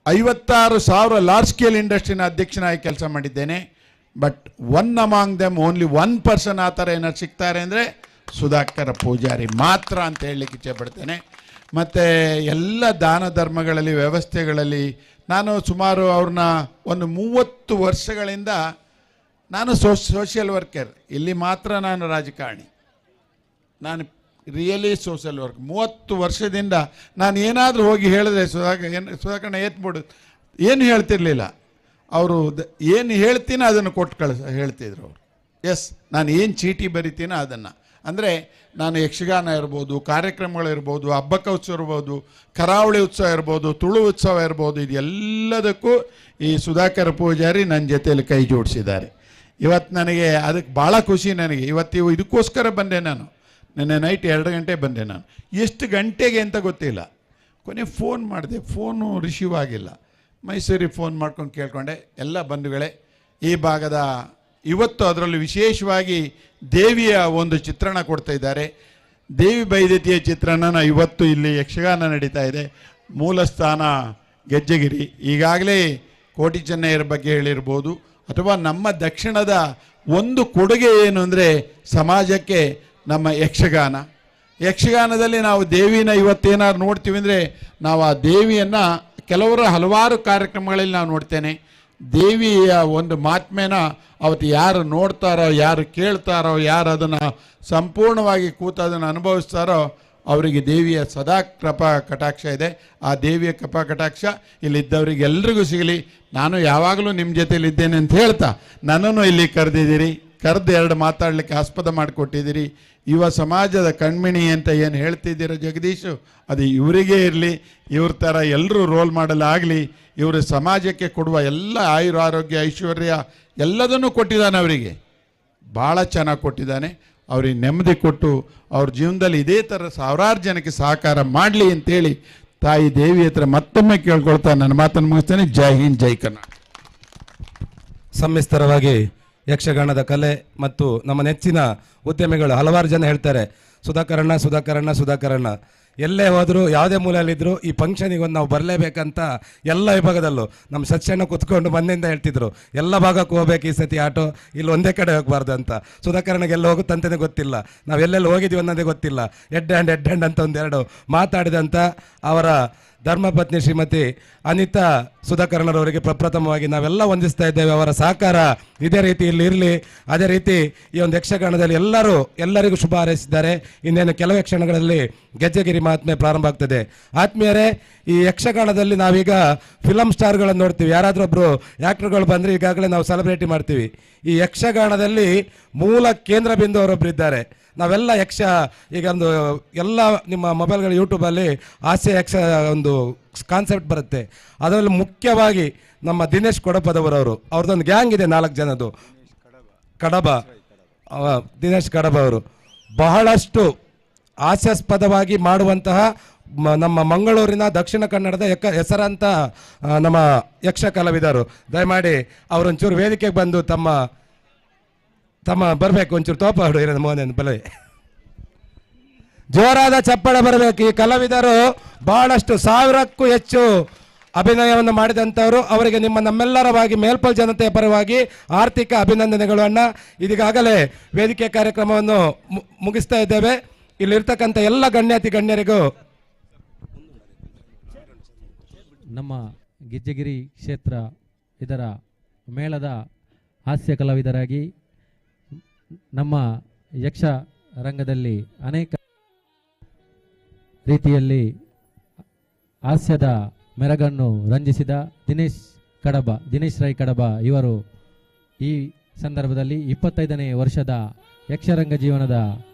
56,000 ಲಾರ್ಜ್ ಸ್ಕೇಲ್ ಇಂಡಸ್ಟ್ರಿನ ಅಧ್ಯಕ್ಷನಾಗಿ ಕೆಲಸ ಮಾಡಿದ್ದೇನೆ. But one among them only one person ಆ ಥರ ಏನಾದ್ರು ಸಿಗ್ತಾರೆ ಅಂದರೆ ಸುಧಾಕರ ಪೂಜಾರಿ ಮಾತ್ರ ಅಂತ ಹೇಳಲಿಕ್ಕೆ ಇಚ್ಛೆಪಡ್ತೇನೆ. ಮತ್ತು ಎಲ್ಲ ದಾನ ಧರ್ಮಗಳಲ್ಲಿ ವ್ಯವಸ್ಥೆಗಳಲ್ಲಿ ನಾನು ಸುಮಾರು ಅವ್ರನ್ನ ಒಂದು 30 ವರ್ಷಗಳಿಂದ ನಾನು ಸೋಷಿಯಲ್ ವರ್ಕರ್. ಇಲ್ಲಿ ಮಾತ್ರ ನಾನು ರಾಜಕಾರಣಿ, ನಾನು really social work. 30 ವರ್ಷದಿಂದ ನಾನು ಏನಾದರೂ ಹೋಗಿ ಹೇಳಿದ್ರೆ ಸುಧಾಕರಣ ಏತ್ಬಿಡು ಏನು ಹೇಳ್ತಿರ್ಲಿಲ್ಲ ಅವರು. ಏನು ಹೇಳ್ತೀನೋ ಅದನ್ನು ಕೊಟ್ಟು ಹೇಳ್ತಿದ್ರು ಅವರು. ಎಸ್, ನಾನು ಏನು ಚೀಟಿ ಬರಿತೀನೋ ಅದನ್ನು. ಅಂದರೆ ನಾನು ಯಕ್ಷಗಾನ ಇರ್ಬೋದು, ಕಾರ್ಯಕ್ರಮಗಳಿರ್ಬೋದು, ಹಬ್ಬಕ್ಕ ಉತ್ಸವ ಇರ್ಬೋದು, ಕರಾವಳಿ ಉತ್ಸವ ಇರ್ಬೋದು, ತುಳು ಉತ್ಸವ ಇರ್ಬೋದು, ಇದೆಲ್ಲದಕ್ಕೂ ಈ ಸುಧಾಕರ ಪೂಜಾರಿ ನನ್ನ ಜೊತೆಯಲ್ಲಿ ಕೈ ಜೋಡಿಸಿದ್ದಾರೆ. ಇವತ್ತು ನನಗೆ ಅದಕ್ಕೆ ಭಾಳ ಖುಷಿ. ನನಗೆ ಇವತ್ತು ಇದಕ್ಕೋಸ್ಕರ ಬಂದೆ ನಾನು. ನಿನ್ನೆ ನೈಟ್ 2 ಗಂಟೆ ಬಂದೆ ನಾನು. ಎಷ್ಟು ಗಂಟೆಗೆ ಅಂತ ಗೊತ್ತಿಲ್ಲ. ಕೊನೆ ಫೋನ್ ಮಾಡಿದೆ, ಫೋನು ರಿಸೀವ್ ಆಗಿಲ್ಲ. ಮೈಸೂರಿಗೆ ಫೋನ್ ಮಾಡ್ಕೊಂಡು ಕೇಳಿಕೊಂಡೆ. ಎಲ್ಲ ಬಂಧುಗಳೇ, ಈ ಭಾಗದ ಇವತ್ತು ಅದರಲ್ಲಿ ವಿಶೇಷವಾಗಿ ದೇವಿಯ ಒಂದು ಚಿತ್ರಣ ಕೊಡ್ತಾ ಇದ್ದಾರೆ. ದೇವಿ ಬೈದತಿಯ ಚಿತ್ರಣನ ಇವತ್ತು ಇಲ್ಲಿ ಯಕ್ಷಗಾನ ನಡೀತಾ ಇದೆ. ಮೂಲ ಸ್ಥಾನ ಗೆಜ್ಜೆಗಿರಿ. ಈಗಾಗಲೇ ಕೋಟಿ ಚೆನ್ನಯ್ಯರ ಬಗ್ಗೆ ಹೇಳಿರ್ಬೋದು, ಅಥವಾ ನಮ್ಮ ದಕ್ಷಿಣದ ಒಂದು ಕೊಡುಗೆ ಏನು ಅಂದರೆ ಸಮಾಜಕ್ಕೆ ನಮ್ಮ ಯಕ್ಷಗಾನ. ಯಕ್ಷಗಾನದಲ್ಲಿ ನಾವು ದೇವಿನ ಇವತ್ತೇನಾದ್ರು ನೋಡ್ತೀವಿ ಅಂದರೆ ನಾವು ಆ ದೇವಿಯನ್ನು ಕೆಲವರ ಹಲವಾರು ಕಾರ್ಯಕ್ರಮಗಳಲ್ಲಿ ನಾವು ನೋಡ್ತೇನೆ. ದೇವಿಯ ಒಂದು ಮಹಾತ್ಮೆನ ಅವತ್ತು ಯಾರು ನೋಡ್ತಾರೋ, ಯಾರು ಕೇಳ್ತಾರೋ, ಯಾರು ಅದನ್ನು ಸಂಪೂರ್ಣವಾಗಿ ಕೂತು ಅದನ್ನು ಅನುಭವಿಸ್ತಾರೋ ಅವರಿಗೆ ದೇವಿಯ ಸದಾ ಕೃಪಾ ಕಟಾಕ್ಷ ಇದೆ. ಆ ದೇವಿಯ ಕೃಪಾ ಕಟಾಕ್ಷ ಇಲ್ಲಿದ್ದವರಿಗೆ ಎಲ್ರಿಗೂ ಸಿಗಲಿ. ನಾನು ಯಾವಾಗಲೂ ನಿಮ್ಮ ಜೊತೆಯಲ್ಲಿದ್ದೇನೆ ಅಂತ ಹೇಳ್ತಾ ನನ್ನನ್ನು ಇಲ್ಲಿ ಕರೆದಿದ್ದೀರಿ, ಕರೆದು 2 ಮಾತಾಡಲಿಕ್ಕೆ ಆಸ್ಪದ ಮಾಡಿಕೊಟ್ಟಿದ್ದೀರಿ. ಯುವ ಸಮಾಜದ ಕಣ್ಮಿಣಿ ಅಂತ ಏನು ಹೇಳ್ತಿದ್ದೀರೋ ಜಗದೀಶು, ಅದು ಇವರಿಗೇ ಇರಲಿ, ಇವ್ರ ಥರ ಎಲ್ಲರೂ ರೋಲ್ ಮಾಡಲ್ ಆಗಲಿ. ಇವರು ಸಮಾಜಕ್ಕೆ ಕೊಡುವ ಎಲ್ಲ ಆಯುರ ಆರೋಗ್ಯ ಐಶ್ವರ್ಯ ಎಲ್ಲದನ್ನೂ ಕೊಟ್ಟಿದ್ದಾನೆ ಅವರಿಗೆ, ಭಾಳ ಚೆನ್ನಾಗಿ ಕೊಟ್ಟಿದ್ದಾನೆ. ಅವ್ರಿಗೆ ನೆಮ್ಮದಿ ಕೊಟ್ಟು ಅವ್ರ ಜೀವನದಲ್ಲಿ ಇದೇ ಥರ ಸಾವಿರಾರು ಜನಕ್ಕೆ ಸಹಕಾರ ಮಾಡಲಿ ಅಂತೇಳಿ ತಾಯಿ ದೇವಿ ಹತ್ರ ಮತ್ತೊಮ್ಮೆ ಕೇಳ್ಕೊಳ್ತಾ ನನ್ನ ಮಾತನ್ನು ಮುಗಿಸ್ತೇನೆ. ಜೈ ಹಿಂದ್, ಜೈ ಕರ್ನಾಟಕ. ಸಮ್ಮಿಸ್ತರವಾಗಿ ಯಕ್ಷಗಾನದ ಕಲೆ ಮತ್ತು ನಮ್ಮ ನೆಚ್ಚಿನ ಉದ್ಯಮಿಗಳು ಹಲವಾರು ಜನ ಹೇಳ್ತಾರೆ ಸುಧಾಕರಣ್ಣ ಸುಧಾಕರಣ್ಣ ಸುಧಾಕರಣ್ಣ, ಎಲ್ಲೇ ಹೋದರೂ ಯಾವುದೇ ಮೂಲೆಯಲ್ಲಿದ್ದರೂ ಈ ಫಂಕ್ಷನಿಗೆ ಒಂದು ನಾವು ಬರಲೇಬೇಕಂತ ಎಲ್ಲ ವಿಭಾಗದಲ್ಲೂ ನಮ್ಮ ಸತ್ಯಣ್ಣ ಕುತ್ಕೊಂಡು ಮೊನ್ನೆಯಿಂದ ಹೇಳ್ತಿದ್ರು, ಎಲ್ಲ ಭಾಗಕ್ಕೂ ಹೋಗ್ಬೇಕು ಈ ಸತಿ ಆಟೋ, ಇಲ್ಲಿ ಒಂದೇ ಕಡೆ ಹೋಗಬಾರ್ದು ಅಂತ. ಸುಧಾಕರಣ್ಣಗೆ ಎಲ್ಲ ಹೋಗುತ್ತಂತಲೇ ಗೊತ್ತಿಲ್ಲ, ನಾವು ಎಲ್ಲೆಲ್ಲಿ ಹೋಗಿದ್ದೀವಿ ಅನ್ನೋದೇ ಗೊತ್ತಿಲ್ಲ. ಎಡ್ ಹ್ಯಾಂಡ್ ಎಡ್ ಹ್ಯಾಂಡ್ ಅಂತ ಒಂದೆರಡು ಮಾತಾಡಿದಂಥ ಅವರ ಧರ್ಮಪತ್ನಿ ಶ್ರೀಮತಿ ಅನಿತಾ ಸುಧಾಕರಣ್ಣರವರಿಗೆ ಪ್ರಪ್ರಥಮವಾಗಿ ನಾವೆಲ್ಲ ವಂದಿಸ್ತಾ ಇದ್ದೇವೆ. ಅವರ ಸಹಕಾರ ಇದೇ ರೀತಿ ಇಲ್ಲಿ ಇರಲಿ. ಅದೇ ರೀತಿ ಈ ಒಂದು ಯಕ್ಷಗಾನದಲ್ಲಿ ಎಲ್ಲರಿಗೂ ಶುಭ ಹಾರೈಸಿದ್ದಾರೆ. ಇನ್ನೇನು ಕೆಲವೇ ಕ್ಷಣಗಳಲ್ಲಿ ಗೆಜ್ಜೆಗಿರಿ ಮಹಾತ್ಮೆ ಪ್ರಾರಂಭ ಆಗ್ತದೆ. ಆತ್ಮೀಯರೇ, ಈ ಯಕ್ಷಗಾನದಲ್ಲಿ ನಾವೀಗ ಫಿಲಮ್ ಸ್ಟಾರ್ಗಳನ್ನು ನೋಡ್ತೀವಿ. ಯಾರಾದರೂ ಒಬ್ಬರು ಆ್ಯಕ್ಟರ್ಗಳು ಬಂದರೆ ಈಗಾಗಲೇ ನಾವು ಸೆಲೆಬ್ರೇಟಿ ಮಾಡ್ತೀವಿ. ಈ ಯಕ್ಷಗಾನದಲ್ಲಿ ಮೂಲ ಕೇಂದ್ರ ಬಿಂದು ಅವರೊಬ್ಬರಿದ್ದಾರೆ. ನಾವೆಲ್ಲ ಯಕ್ಷ ಈಗ ಒಂದು ಎಲ್ಲ ನಿಮ್ಮ ಮೊಬೈಲ್ಗಳ ಯೂಟ್ಯೂಬಲ್ಲಿ ಹಾಸ್ಯ ಯಕ್ಷ ಒಂದು ಕಾನ್ಸೆಪ್ಟ್ ಬರುತ್ತೆ. ಅದರಲ್ಲಿ ಮುಖ್ಯವಾಗಿ ನಮ್ಮ ದಿನೇಶ್ ಕೊಡಪದವರವರು, ಅವ್ರದ್ದೊಂದು ಗ್ಯಾಂಗ್ ಇದೆ 4 ಜನದ್ದು, ಕಡಬ, ದಿನೇಶ್ ಕಡಬ ಅವರು ಬಹಳಷ್ಟು ಹಾಸ್ಯಾಸ್ಪದವಾಗಿ ಮಾಡುವಂತಹ ನಮ್ಮ ಮಂಗಳೂರಿನ ದಕ್ಷಿಣ ಕನ್ನಡದ ಹೆಸರಾಂತ ನಮ್ಮ ಯಕ್ಷ ಕಲಾವಿದರು. ದಯಮಾಡಿ ಅವರೊಂಚೂರು ವೇದಿಕೆಗೆ ಬಂದು ತಮ್ಮ ತಮ್ಮ ಬರಬೇಕು. ಒಂಚೂರು ತೋಪ ಹೊಡು ಮೋಹನ್ ಬಲೆ, ಜೋರಾದ ಚಪ್ಪಾಳೆ ಬರಬೇಕು. ಈ ಕಲಾವಿದರು ಬಹಳಷ್ಟು 1000ಕ್ಕೂ ಹೆಚ್ಚು ಅಭಿನಯವನ್ನು ಮಾಡಿದಂಥವರು. ಅವರಿಗೆ ನಿಮ್ಮ ನಮ್ಮೆಲ್ಲರವಾಗಿ ಮೇಲ್ಪಲ್ ಜನತೆಯ ಪರವಾಗಿ ಆರ್ಥಿಕ ಅಭಿನಂದನೆಗಳು ಅಣ್ಣ. ಇದೀಗಾಗಲೇ ವೇದಿಕೆ ಕಾರ್ಯಕ್ರಮವನ್ನು ಮುಗಿಸ್ತಾ ಇದ್ದೇವೆ. ಇಲ್ಲಿರ್ತಕ್ಕಂಥ ಎಲ್ಲ ಗಣ್ಯಾತಿ ಗಣ್ಯರಿಗೂ ನಮ್ಮ ಗೆಜ್ಜೆಗಿರಿ ಕ್ಷೇತ್ರ ಇದರ ಮೇಳದ ಹಾಸ್ಯ ಕಲಾವಿದರಾಗಿ ನಮ್ಮ ಯಕ್ಷ ರಂಗದಲ್ಲಿ ಅನೇಕ ರೀತಿಯಲ್ಲಿ ಹಾಸ್ಯದ ಮೆರಗನ್ನು ರಂಜಿಸಿದ ದಿನೇಶ್ ಕಡಬ, ದಿನೇಶ್ ರೈ ಕಡಬ ಇವರು ಈ ಸಂದರ್ಭದಲ್ಲಿ 25ನೇ ವರ್ಷದ ಯಕ್ಷರಂಗ ಜೀವನದ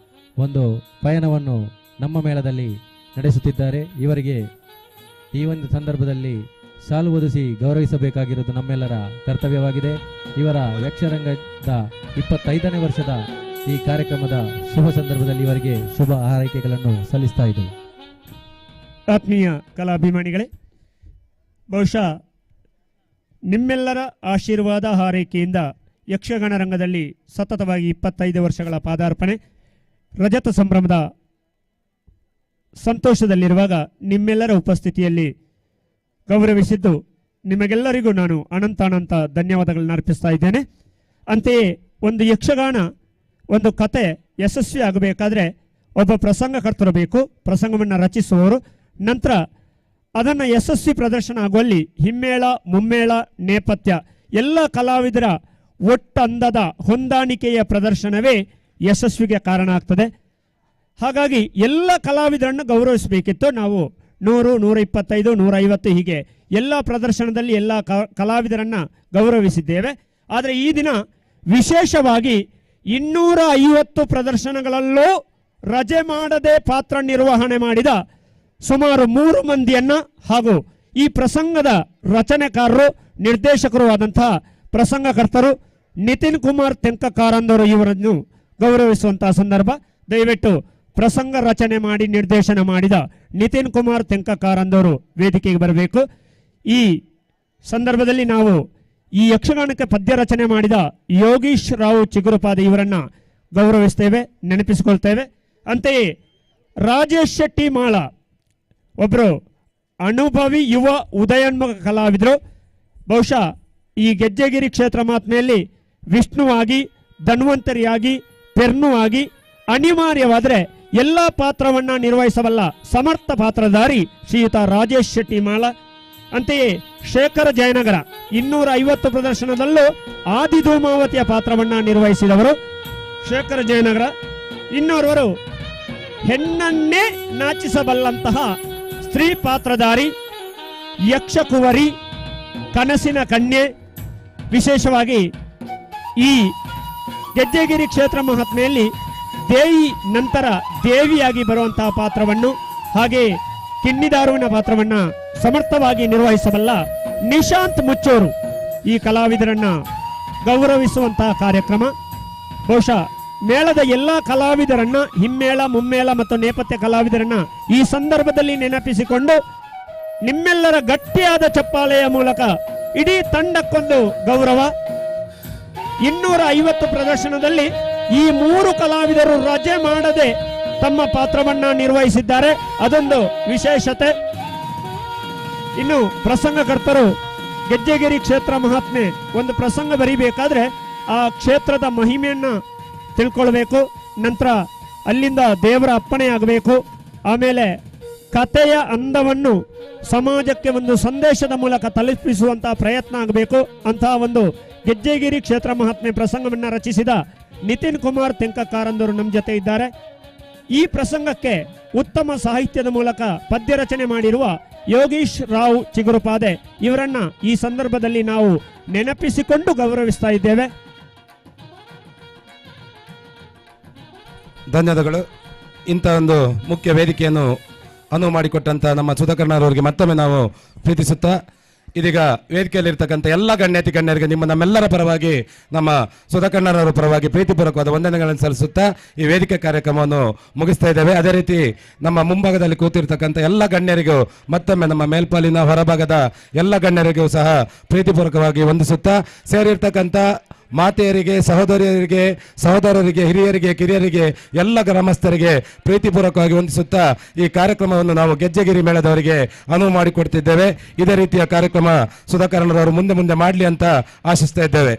ಒಂದು ಪಯಣವನ್ನು ನಮ್ಮ ಮೇಳದಲ್ಲಿ ನಡೆಸುತ್ತಿದ್ದಾರೆ. ಇವರಿಗೆ ಈ ಒಂದು ಸಂದರ್ಭದಲ್ಲಿ ಸಾಲು ಒದಿಸಿ ಗೌರವಿಸಬೇಕಾಗಿರುವುದು ನಮ್ಮೆಲ್ಲರ ಕರ್ತವ್ಯವಾಗಿದೆ. ಇವರ ಯಕ್ಷರಂಗದ 25ನೇ ವರ್ಷದ ಈ ಕಾರ್ಯಕ್ರಮದ ಶುಭ ಸಂದರ್ಭದಲ್ಲಿ ಇವರಿಗೆ ಶುಭ ಹಾರೈಕೆಗಳನ್ನು ಸಲ್ಲಿಸ್ತಾ ಇದ್ದೇವೆ. ಆತ್ಮೀಯ ಕಲಾಭಿಮಾನಿಗಳೇ, ಬಹುಶಃ ನಿಮ್ಮೆಲ್ಲರ ಆಶೀರ್ವಾದ ಹಾರೈಕೆಯಿಂದ ಯಕ್ಷಗಾನ ರಂಗದಲ್ಲಿ ಸತತವಾಗಿ 25 ವರ್ಷಗಳ ಪಾದಾರ್ಪಣೆ, ರಜತ ಸಂಭ್ರಮದ ಸಂತೋಷದಲ್ಲಿರುವಾಗ ನಿಮ್ಮೆಲ್ಲರ ಉಪಸ್ಥಿತಿಯಲ್ಲಿ ಗೌರವಿಸಿದ್ದು ನಿಮಗೆಲ್ಲರಿಗೂ ನಾನು ಅನಂತ ಅನಂತ ಧನ್ಯವಾದಗಳನ್ನು ಅರ್ಪಿಸ್ತಾ ಇದ್ದೇನೆ. ಅಂತೆಯೇ ಒಂದು ಯಕ್ಷಗಾನ, ಒಂದು ಕತೆ ಯಶಸ್ವಿ ಆಗಬೇಕಾದ್ರೆ ಒಬ್ಬ ಪ್ರಸಂಗಕರ್ತರು ಬೇಕು, ಪ್ರಸಂಗವನ್ನು ರಚಿಸುವವರು. ನಂತರ ಅದನ್ನು ಯಶಸ್ವಿ ಪ್ರದರ್ಶನ ಆಗುವಲ್ಲಿ ಹಿಮ್ಮೇಳ, ಮುಮ್ಮೇಳ, ನೇಪಥ್ಯ ಎಲ್ಲ ಕಲಾವಿದರ ಒಟ್ಟಂದದ ಹೊಂದಾಣಿಕೆಯ ಪ್ರದರ್ಶನವೇ ಯಶಸ್ವಿಗೆ ಕಾರಣ ಆಗ್ತದೆ. ಹಾಗಾಗಿ ಎಲ್ಲ ಕಲಾವಿದರನ್ನು ಗೌರವಿಸಬೇಕಿತ್ತು. ನಾವು 100, 125, 150 ಹೀಗೆ ಎಲ್ಲ ಪ್ರದರ್ಶನದಲ್ಲಿ ಎಲ್ಲ ಕಲಾವಿದರನ್ನು ಗೌರವಿಸಿದ್ದೇವೆ. ಆದರೆ ಈ ದಿನ ವಿಶೇಷವಾಗಿ 250 ಪ್ರದರ್ಶನಗಳಲ್ಲೂ ರಜೆ ಮಾಡದೆ ಪಾತ್ರ ನಿರ್ವಹಣೆ ಮಾಡಿದ ಸುಮಾರು 3 ಮಂದಿಯನ್ನು ಹಾಗೂ ಈ ಪ್ರಸಂಗದ ರಚನೆಕಾರರು, ನಿರ್ದೇಶಕರು ಆದಂತಹ ಪ್ರಸಂಗಕರ್ತರು ನಿತಿನ್ ಕುಮಾರ್ ತೆಂಕಕಾರಂದವರು ಇವರನ್ನು ಗೌರವಿಸುವಂತಹ ಸಂದರ್ಭ. ದಯವಿಟ್ಟು ಪ್ರಸಂಗ ರಚನೆ ಮಾಡಿ ನಿರ್ದೇಶನ ಮಾಡಿದ ನಿತಿನ್ ಕುಮಾರ್ ತೆಂಕಕಾರಂದವರು ವೇದಿಕೆಗೆ ಬರಬೇಕು. ಈ ಸಂದರ್ಭದಲ್ಲಿ ನಾವು ಈ ಯಕ್ಷಗಾನಕ್ಕೆ ಪದ್ಯ ರಚನೆ ಮಾಡಿದ ಯೋಗೀಶ್ ರಾವ್ ಚಿಗುರುಪಾದ ಇವರನ್ನು ಗೌರವಿಸ್ತೇವೆ, ನೆನಪಿಸಿಕೊಳ್ತೇವೆ. ಅಂತೆಯೇ ರಾಜೇಶ್ ಶೆಟ್ಟಿ ಮಾಳ ಒಬ್ಬರು ಅನುಭವಿ ಯುವ ಉದಯೋನ್ಮುಖ ಕಲಾವಿದರು. ಬಹುಶಃ ಈ ಗೆಜ್ಜೆಗಿರಿ ಕ್ಷೇತ್ರ ಮಹಾತ್ಮೆಯಲ್ಲಿ ವಿಷ್ಣುವಾಗಿ, ಧನ್ವಂತರಿಯಾಗಿ, ಪೆರ್ನುವಾಗಿ ಅನಿವಾರ್ಯವಾದರೆ ಎಲ್ಲ ಪಾತ್ರವನ್ನು ನಿರ್ವಹಿಸಬಲ್ಲ ಸಮರ್ಥ ಪಾತ್ರಧಾರಿ ಶ್ರೀಯುತ ರಾಜೇಶ್ ಶೆಟ್ಟಿ ಮಾಳ. ಅಂತೆಯೇ ಶೇಖರ ಜಯನಗರ 250 ಪ್ರದರ್ಶನದಲ್ಲೂ ಆದಿಧೂಮಾವತಿಯ ಪಾತ್ರವನ್ನು ನಿರ್ವಹಿಸಿದವರು ಶೇಖರ ಜಯನಗರ. ಇನ್ನೋರ್ವರು ಹೆಣ್ಣನ್ನೇ ನಾಚಿಸಬಲ್ಲಂತಹ ಸ್ತ್ರೀ ಪಾತ್ರಧಾರಿ, ಯಕ್ಷಕುವರಿ, ಕನಸಿನ ಕನ್ಯೆ. ವಿಶೇಷವಾಗಿ ಈ ಗೆಜ್ಜೆಗಿರಿ ಕ್ಷೇತ್ರ ಮಹಾತ್ಮೆಯಲ್ಲಿ ದೇವಿ ನಂತರ ದೇವಿಯಾಗಿ ಬರುವಂತಹ ಪಾತ್ರವನ್ನು, ಹಾಗೆ ಕಿನ್ನಿದಾರುವಿನ ಪಾತ್ರವನ್ನು ಸಮರ್ಥವಾಗಿ ನಿರ್ವಹಿಸಬಲ್ಲ ನಿಶಾಂತ್ ಮುಚ್ಚೋರು ಈ ಕಲಾವಿದರನ್ನ ಗೌರವಿಸುವಂತಹ ಕಾರ್ಯಕ್ರಮ. ಬಹುಶಃ ಮೇಳದ ಎಲ್ಲ ಕಲಾವಿದರನ್ನ, ಹಿಮ್ಮೇಳ, ಮುಮ್ಮೇಳ ಮತ್ತು ನೇಪಥ್ಯ ಕಲಾವಿದರನ್ನ ಈ ಸಂದರ್ಭದಲ್ಲಿ ನೆನಪಿಸಿಕೊಂಡು ನಿಮ್ಮೆಲ್ಲರ ಗಟ್ಟಿಯಾದ ಚಪ್ಪಾಳೆಯ ಮೂಲಕ ಇಡೀ ತಂಡಕ್ಕೊಂದು ಗೌರವ. 250 ಪ್ರದರ್ಶನದಲ್ಲಿ ಈ 3 ಕಲಾವಿದರು ರಜೆ ಮಾಡದೆ ತಮ್ಮ ಪಾತ್ರವನ್ನ ನಿರ್ವಹಿಸಿದ್ದಾರೆ, ಅದೊಂದು ವಿಶೇಷತೆ. ಇನ್ನು ಪ್ರಸಂಗಕರ್ತರು ಗೆಜ್ಜೆಗಿರಿ ಕ್ಷೇತ್ರ ಮಹಾತ್ಮೆ ಒಂದು ಪ್ರಸಂಗ ಬರೀಬೇಕಾದ್ರೆ ಆ ಕ್ಷೇತ್ರದ ಮಹಿಮೆಯನ್ನ ತಿಳ್ಕೊಳ್ಬೇಕು, ನಂತರ ಅಲ್ಲಿಂದ ದೇವರ ಅಪ್ಪಣೆಯಾಗಬೇಕು, ಆಮೇಲೆ ಕಥೆಯ ಅಂದವನ್ನು ಸಮಾಜಕ್ಕೆ ಒಂದು ಸಂದೇಶದ ಮೂಲಕ ತಲುಪಿಸುವಂತಹ ಪ್ರಯತ್ನ ಆಗಬೇಕು. ಅಂತಹ ಒಂದು ಗೆಜ್ಜೆಗಿರಿ ಕ್ಷೇತ್ರ ಮಹಾತ್ಮೆ ಪ್ರಸಂಗವನ್ನು ರಚಿಸಿದ ನಿತಿನ್ ಕುಮಾರ್ ತೆಂಕಕಾರಂದರು ನಮ್ಮ ಜೊತೆ ಇದ್ದಾರೆ. ಈ ಪ್ರಸಂಗಕ್ಕೆ ಉತ್ತಮ ಸಾಹಿತ್ಯದ ಮೂಲಕ ಪದ್ಯ ರಚನೆ ಮಾಡಿರುವ ಯೋಗೀಶ್ ರಾವ್ ಚಿಗುರುಪಾದೆ ಇವರನ್ನ ಈ ಸಂದರ್ಭದಲ್ಲಿ ನಾವು ನೆನಪಿಸಿಕೊಂಡು ಗೌರವಿಸ್ತಾ ಇದ್ದೇವೆ. ಧನ್ಯವಾದಗಳು. ಇಂಥ ಒಂದು ಮುಖ್ಯ ವೇದಿಕೆಯನ್ನು ಅನುವು ಮಾಡಿಕೊಟ್ಟಂಥ ನಮ್ಮ ಸುಧಾಕರ್ಣರವರಿಗೆ ಮತ್ತೊಮ್ಮೆ ನಾವು ಪ್ರೀತಿಸುತ್ತಾ, ಇದೀಗ ವೇದಿಕೆಯಲ್ಲಿರ್ತಕ್ಕಂಥ ಎಲ್ಲ ಗಣ್ಯಾತಿ ಗಣ್ಯರಿಗೆ ನಿಮ್ಮ ನಮ್ಮೆಲ್ಲರ ಪರವಾಗಿ, ನಮ್ಮ ಸುಧಾಕರ್ಣರವರ ಪರವಾಗಿ ಪ್ರೀತಿಪೂರ್ವಕವಾದ ವಂದನೆಗಳನ್ನು ಸಲ್ಲಿಸುತ್ತಾ ಈ ವೇದಿಕೆ ಕಾರ್ಯಕ್ರಮವನ್ನು ಮುಗಿಸ್ತಾ ಇದ್ದೇವೆ. ಅದೇ ರೀತಿ ನಮ್ಮ ಮುಂಭಾಗದಲ್ಲಿ ಕೂತಿರ್ತಕ್ಕಂಥ ಎಲ್ಲ ಗಣ್ಯರಿಗೂ ಮತ್ತೊಮ್ಮೆ ನಮ್ಮ ಮೇಲ್ಪಾಲಿನ ಹೊರಭಾಗದ ಎಲ್ಲ ಗಣ್ಯರಿಗೂ ಸಹ ಪ್ರೀತಿಪೂರ್ವಕವಾಗಿ ವಂದಿಸುತ್ತಾ, ಸೇರಿರ್ತಕ್ಕಂಥ ಮಾತೆಯರಿಗೆ, ಸಹೋದರಿಯರಿಗೆ, ಸಹೋದರರಿಗೆ, ಹಿರಿಯರಿಗೆ, ಕಿರಿಯರಿಗೆ, ಎಲ್ಲ ಗ್ರಾಮಸ್ಥರಿಗೆ ಪ್ರೀತಿಪೂರ್ವಕವಾಗಿ ವಂದಿಸುತ್ತಾ ಈ ಕಾರ್ಯಕ್ರಮವನ್ನು ನಾವು ಗೆಜ್ಜೆಗಿರಿ ಮೇಳದವರಿಗೆ ಅನುವು ಮಾಡಿಕೊಡ್ತಿದ್ದೇವೆ. ಇದೇ ರೀತಿಯ ಕಾರ್ಯಕ್ರಮ ಸುಧಾಕರ್ಣರವರು ಮುಂದೆ ಮುಂದೆ ಮಾಡಲಿ ಅಂತ ಆಶಿಸ್ತಾ ಇದ್ದೇವೆ.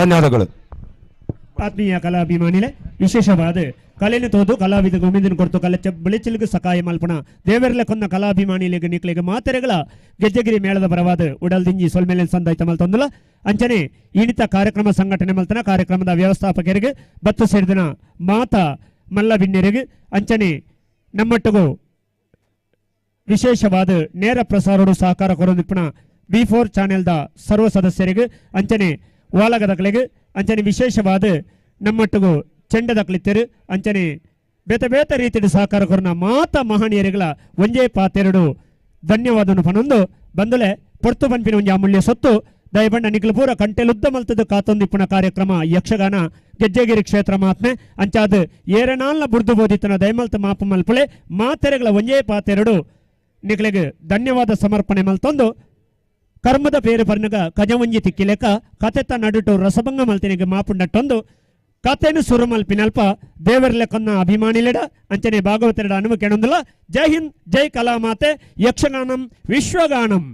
ಧನ್ಯವಾದಗಳು. ಆತ್ಮೀಯ ಕಲಾಭಿಮಾನಿಲೆ, ವಿಶೇಷವಾದ ಕಲೆಯನ್ನು ತೋದು ಕಲಾವಿದ ಗೋವಿಂದನ ಕೊಡ್ತು ಕಲೆ ಬೆಳೆಚಿಲ್ಗು ಸಕಾಯ ಮಲ್ಪಣ ದೇವರ್ಲೆ ಕೊಂದ ಕಲಾಭಿಮಾನಿಲೆಗೆ ನಿಕ್ಲೆಗೆ ಮಾತೆರೆಗಳ ಗೆಜ್ಜೆಗಿರಿ ಮೇಳದ ಬರವಾದ ಉಡಲ್ದಿಂಜಿ ಸೊಲ್ಮೇಲೆ ಸಂದಾಯ್ತ ಮಲ್ತೊಂದುಲ. ಅಂಚನೆ ಈಣಿತ ಕಾರ್ಯಕ್ರಮ ಸಂಘಟನೆ ಮಲ್ತನ ಕಾರ್ಯಕ್ರಮದ ವ್ಯವಸ್ಥಾಪಕರಿಗೆ ಬತ್ತು ಸೇರಿದನ ಮಾತಾ ಮಲ್ಲಬಿನ್ನೆರಿಗೆ ಅಂಚನೆ ನಮ್ಮೊಟ್ಟಿಗೂ ವಿಶೇಷವಾದ ನೇರ ಪ್ರಸಾರೋಡು ಸಹಕಾರ ಕೊರೊಂದಿಪ್ಪಣ B4 ಚಾನೆಲ್ದ ಸರ್ವ ಸದಸ್ಯರಿಗೆ ಅಂಚನೆ ವಾಲಗದಗಳಿಗೆ ಅಂಚನೆ ವಿಶೇಷವಾದ ನಮ್ಮೊಟ್ಟಿಗೂ ಚೆಂಡದ ಕಲಿತರು ಅಂಚನೆ ಬೇತ ಬೇತ ರೀತಿಯ ಸಹಕಾರ ಕೊರನ ಮಾತ ಮಹನೀಯರುಗಳ ಒಂಜೇ ಪಾತೆರಡು ಧನ್ಯವಾದನು ಪನೊಂದು ಬಂದಲೆ ಪೊರ್ತು ಪನ್ಪಿನ ಒಂಜಿ ಅಮೂಲ್ಯ ಸೊತ್ತು ದಯಬಣ್ಣ ನಿಖಿಲ್ ಪೂರ ಕಂಟೆಲುದ್ದ ಮಲ್ತದ ಕಾತೊಂದಿಪ್ಪುನ ಕಾರ್ಯಕ್ರಮ ಯಕ್ಷಗಾನ ಗೆಜ್ಜೆಗಿರಿ ಕ್ಷೇತ್ರ ಮಹಾತ್ಮೆ ಅಂಚಾದ ಏರನಾಲ್ನ ಬುರ್ದು ಬೋಧಿತನ ದಯಮಲ್ತ ಮಾಪು ಮಲ್ಪುಳೆ ಮಾತೆರೆಗಳ ಒಂಜೇ ಪಾತೆರಡು ನಿಖಲಿಗೆ ಧನ್ಯವಾದ ಸಮರ್ಪಣೆ ಮಲ್ತೊಂದು ಕರ್ಮದ ಪೇರು ಪರ್ನಗ ಕಜವಂಜಿ ತಿಕ್ಕಿಲೆಕ ಕತೆತ ನಡುಟು ರಸಭಂಗ ಮಲ್ತಿನಿಗೆ ಮಾಪುಂಡಟ್ಟೊಂದು ಕತೆನು ಸುರುಮಲ್ಪಿನಲ್ಪ ದೇವರ್ಲೆಕೊನ್ನ ಅಭಿಮಾನಿಲೆಡ ಅಂಚನೆ ಭಾಗವತರೆಡ ಅನುವು ಕೆಣೊಂದುಲ. ಜೈ ಹಿಂದ್, ಜೈ ಕಲಾಮಾತೆ. ಯಕ್ಷಗಾನಂ ವಿಶ್ವಗಾನಂ.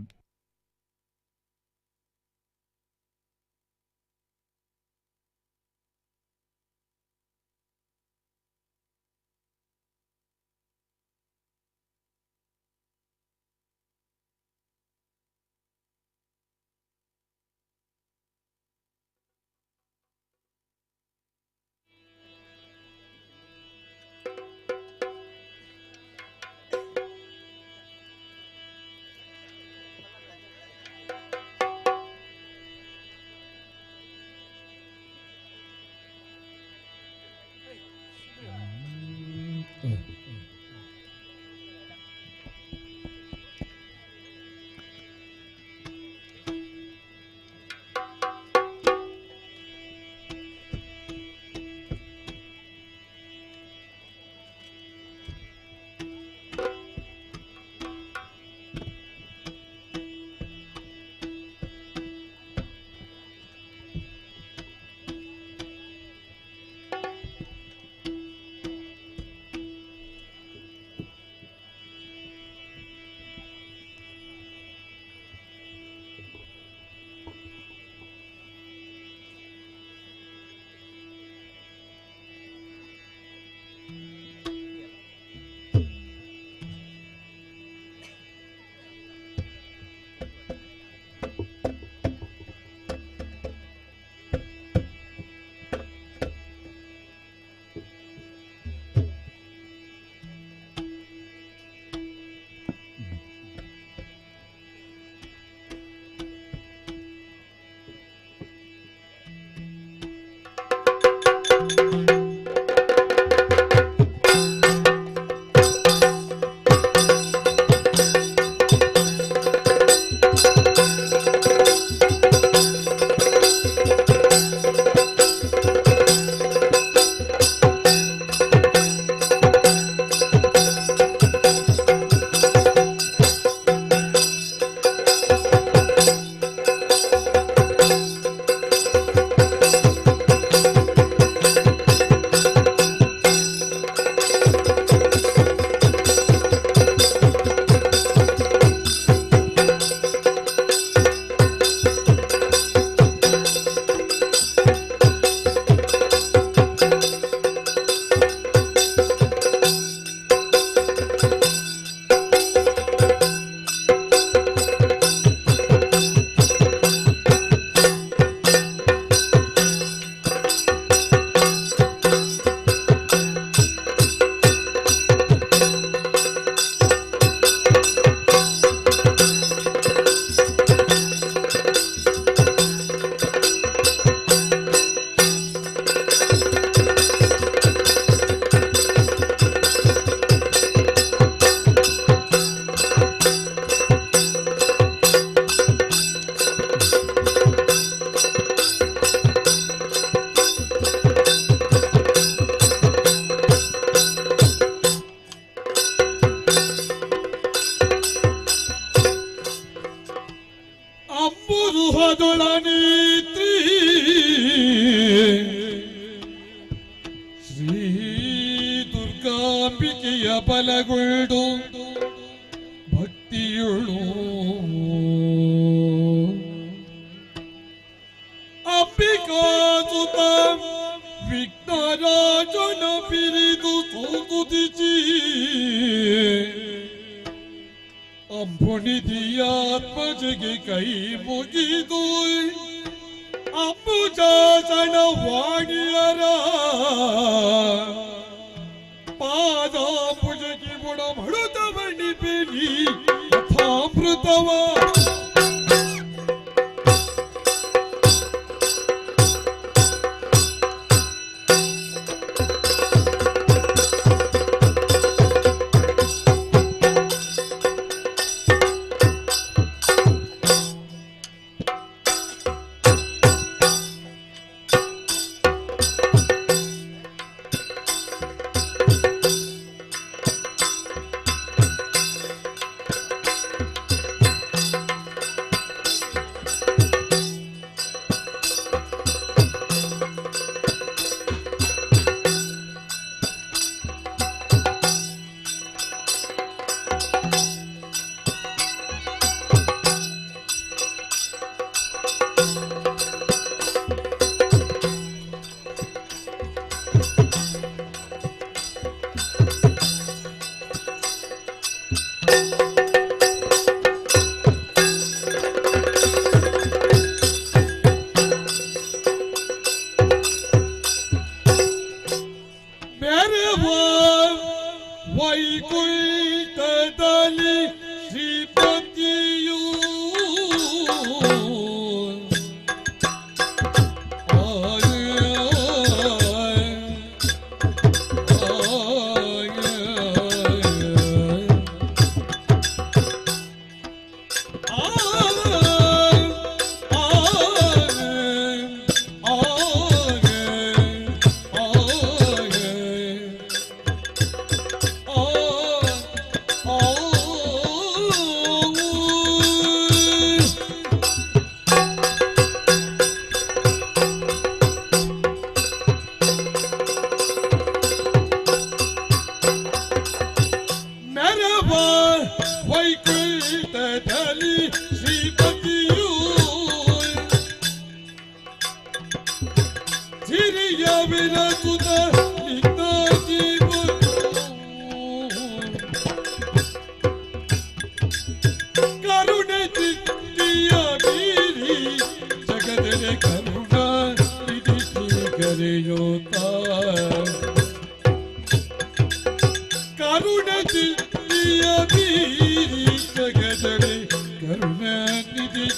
ಧರಿತ್ರಿ ಶ್ರೀ ದುರ್ಗಾಂಬಿಕೆಯ ಬಲಗೊಂಡು ಭಕ್ತಿಯುಳು ಅಂಬಿಕಾಸುತ ವಿಘ್ನರಾಜನ ಪಿರಿದು ಸೋಕುತಿಚಿ ಅಂಬುನಿಧಿಯಾತ್ಮಜಗೆ ಕೈ ಮುಗಿದು ಅಂಬುಜಾಸನ ವಾಣಿಯರ ಪಾದಾಂಬುಜಗೆ ಬುಡ ಮಡುತ ಬಣಿಪೆಲಿ ಯಥಾಮೃತವ. ಮೆರವ ವೈಕುಂಠದಲ್ಲಿ ಶ್ರೀಪತಿಯು ಮೆರವ ವೈಕುಂಠದಲ್ಲಿ ಶ್ರೀಪತಿಯು ಹಿರಿಯ ವಿರಸುತ ನಿತ್ಯ ಜೀವ ಕರುಣೆ ಚಿಟ್ಟಿಯ ಮೀರಿ ಜಗದರೆ ಕರುಣ ನಿಧಿ ಕರೆಯೋತ ಕರುಣ ಚಿಟ್ಟಿಯ ಮೀರಿ ಜಗದರೆ ಕರುಣ ನಿಧಿ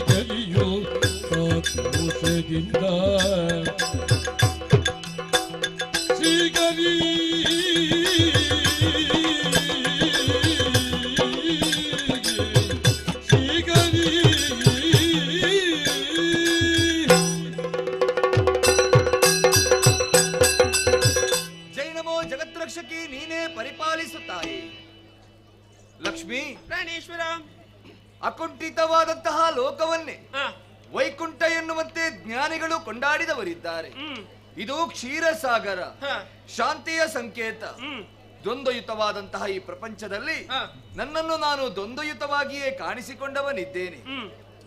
ಕರೆಯೋ ದೋಷದಿಂದ ಶ್ರೀಗರಿ ಶ್ರೀಗರಿ. ಜೈ ನಮೋ ಜಗತ್ರಕ್ಷಕಿ, ನೀನೇ ಪರಿಪಾಲಿಸು ತಾಯಿ ಲಕ್ಷ್ಮೀ. ಪ್ರಾಣೇಶ್ವರ, ಅಕುಂಠಿತವಾದಂತಹ ಲೋಕವನ್ನೇ ವೈಕುಂಠ ಎನ್ನುವಂತೆ ಜ್ಞಾನಿಗಳು ಕೊಂಡಾಡಿದವರಿದ್ದಾರೆ. ಇದು ಕ್ಷೀರಸಾಗರ, ಶಾಂತಿಯ ಸಂಕೇತ. ದ್ವಂದ್ವಯುತವಾದಂತಹ ಈ ಪ್ರಪಂಚದಲ್ಲಿ ನನ್ನನ್ನು ನಾನು ದ್ವಂದ್ವಯುತವಾಗಿಯೇ ಕಾಣಿಸಿಕೊಂಡವನಿದ್ದೇನೆ.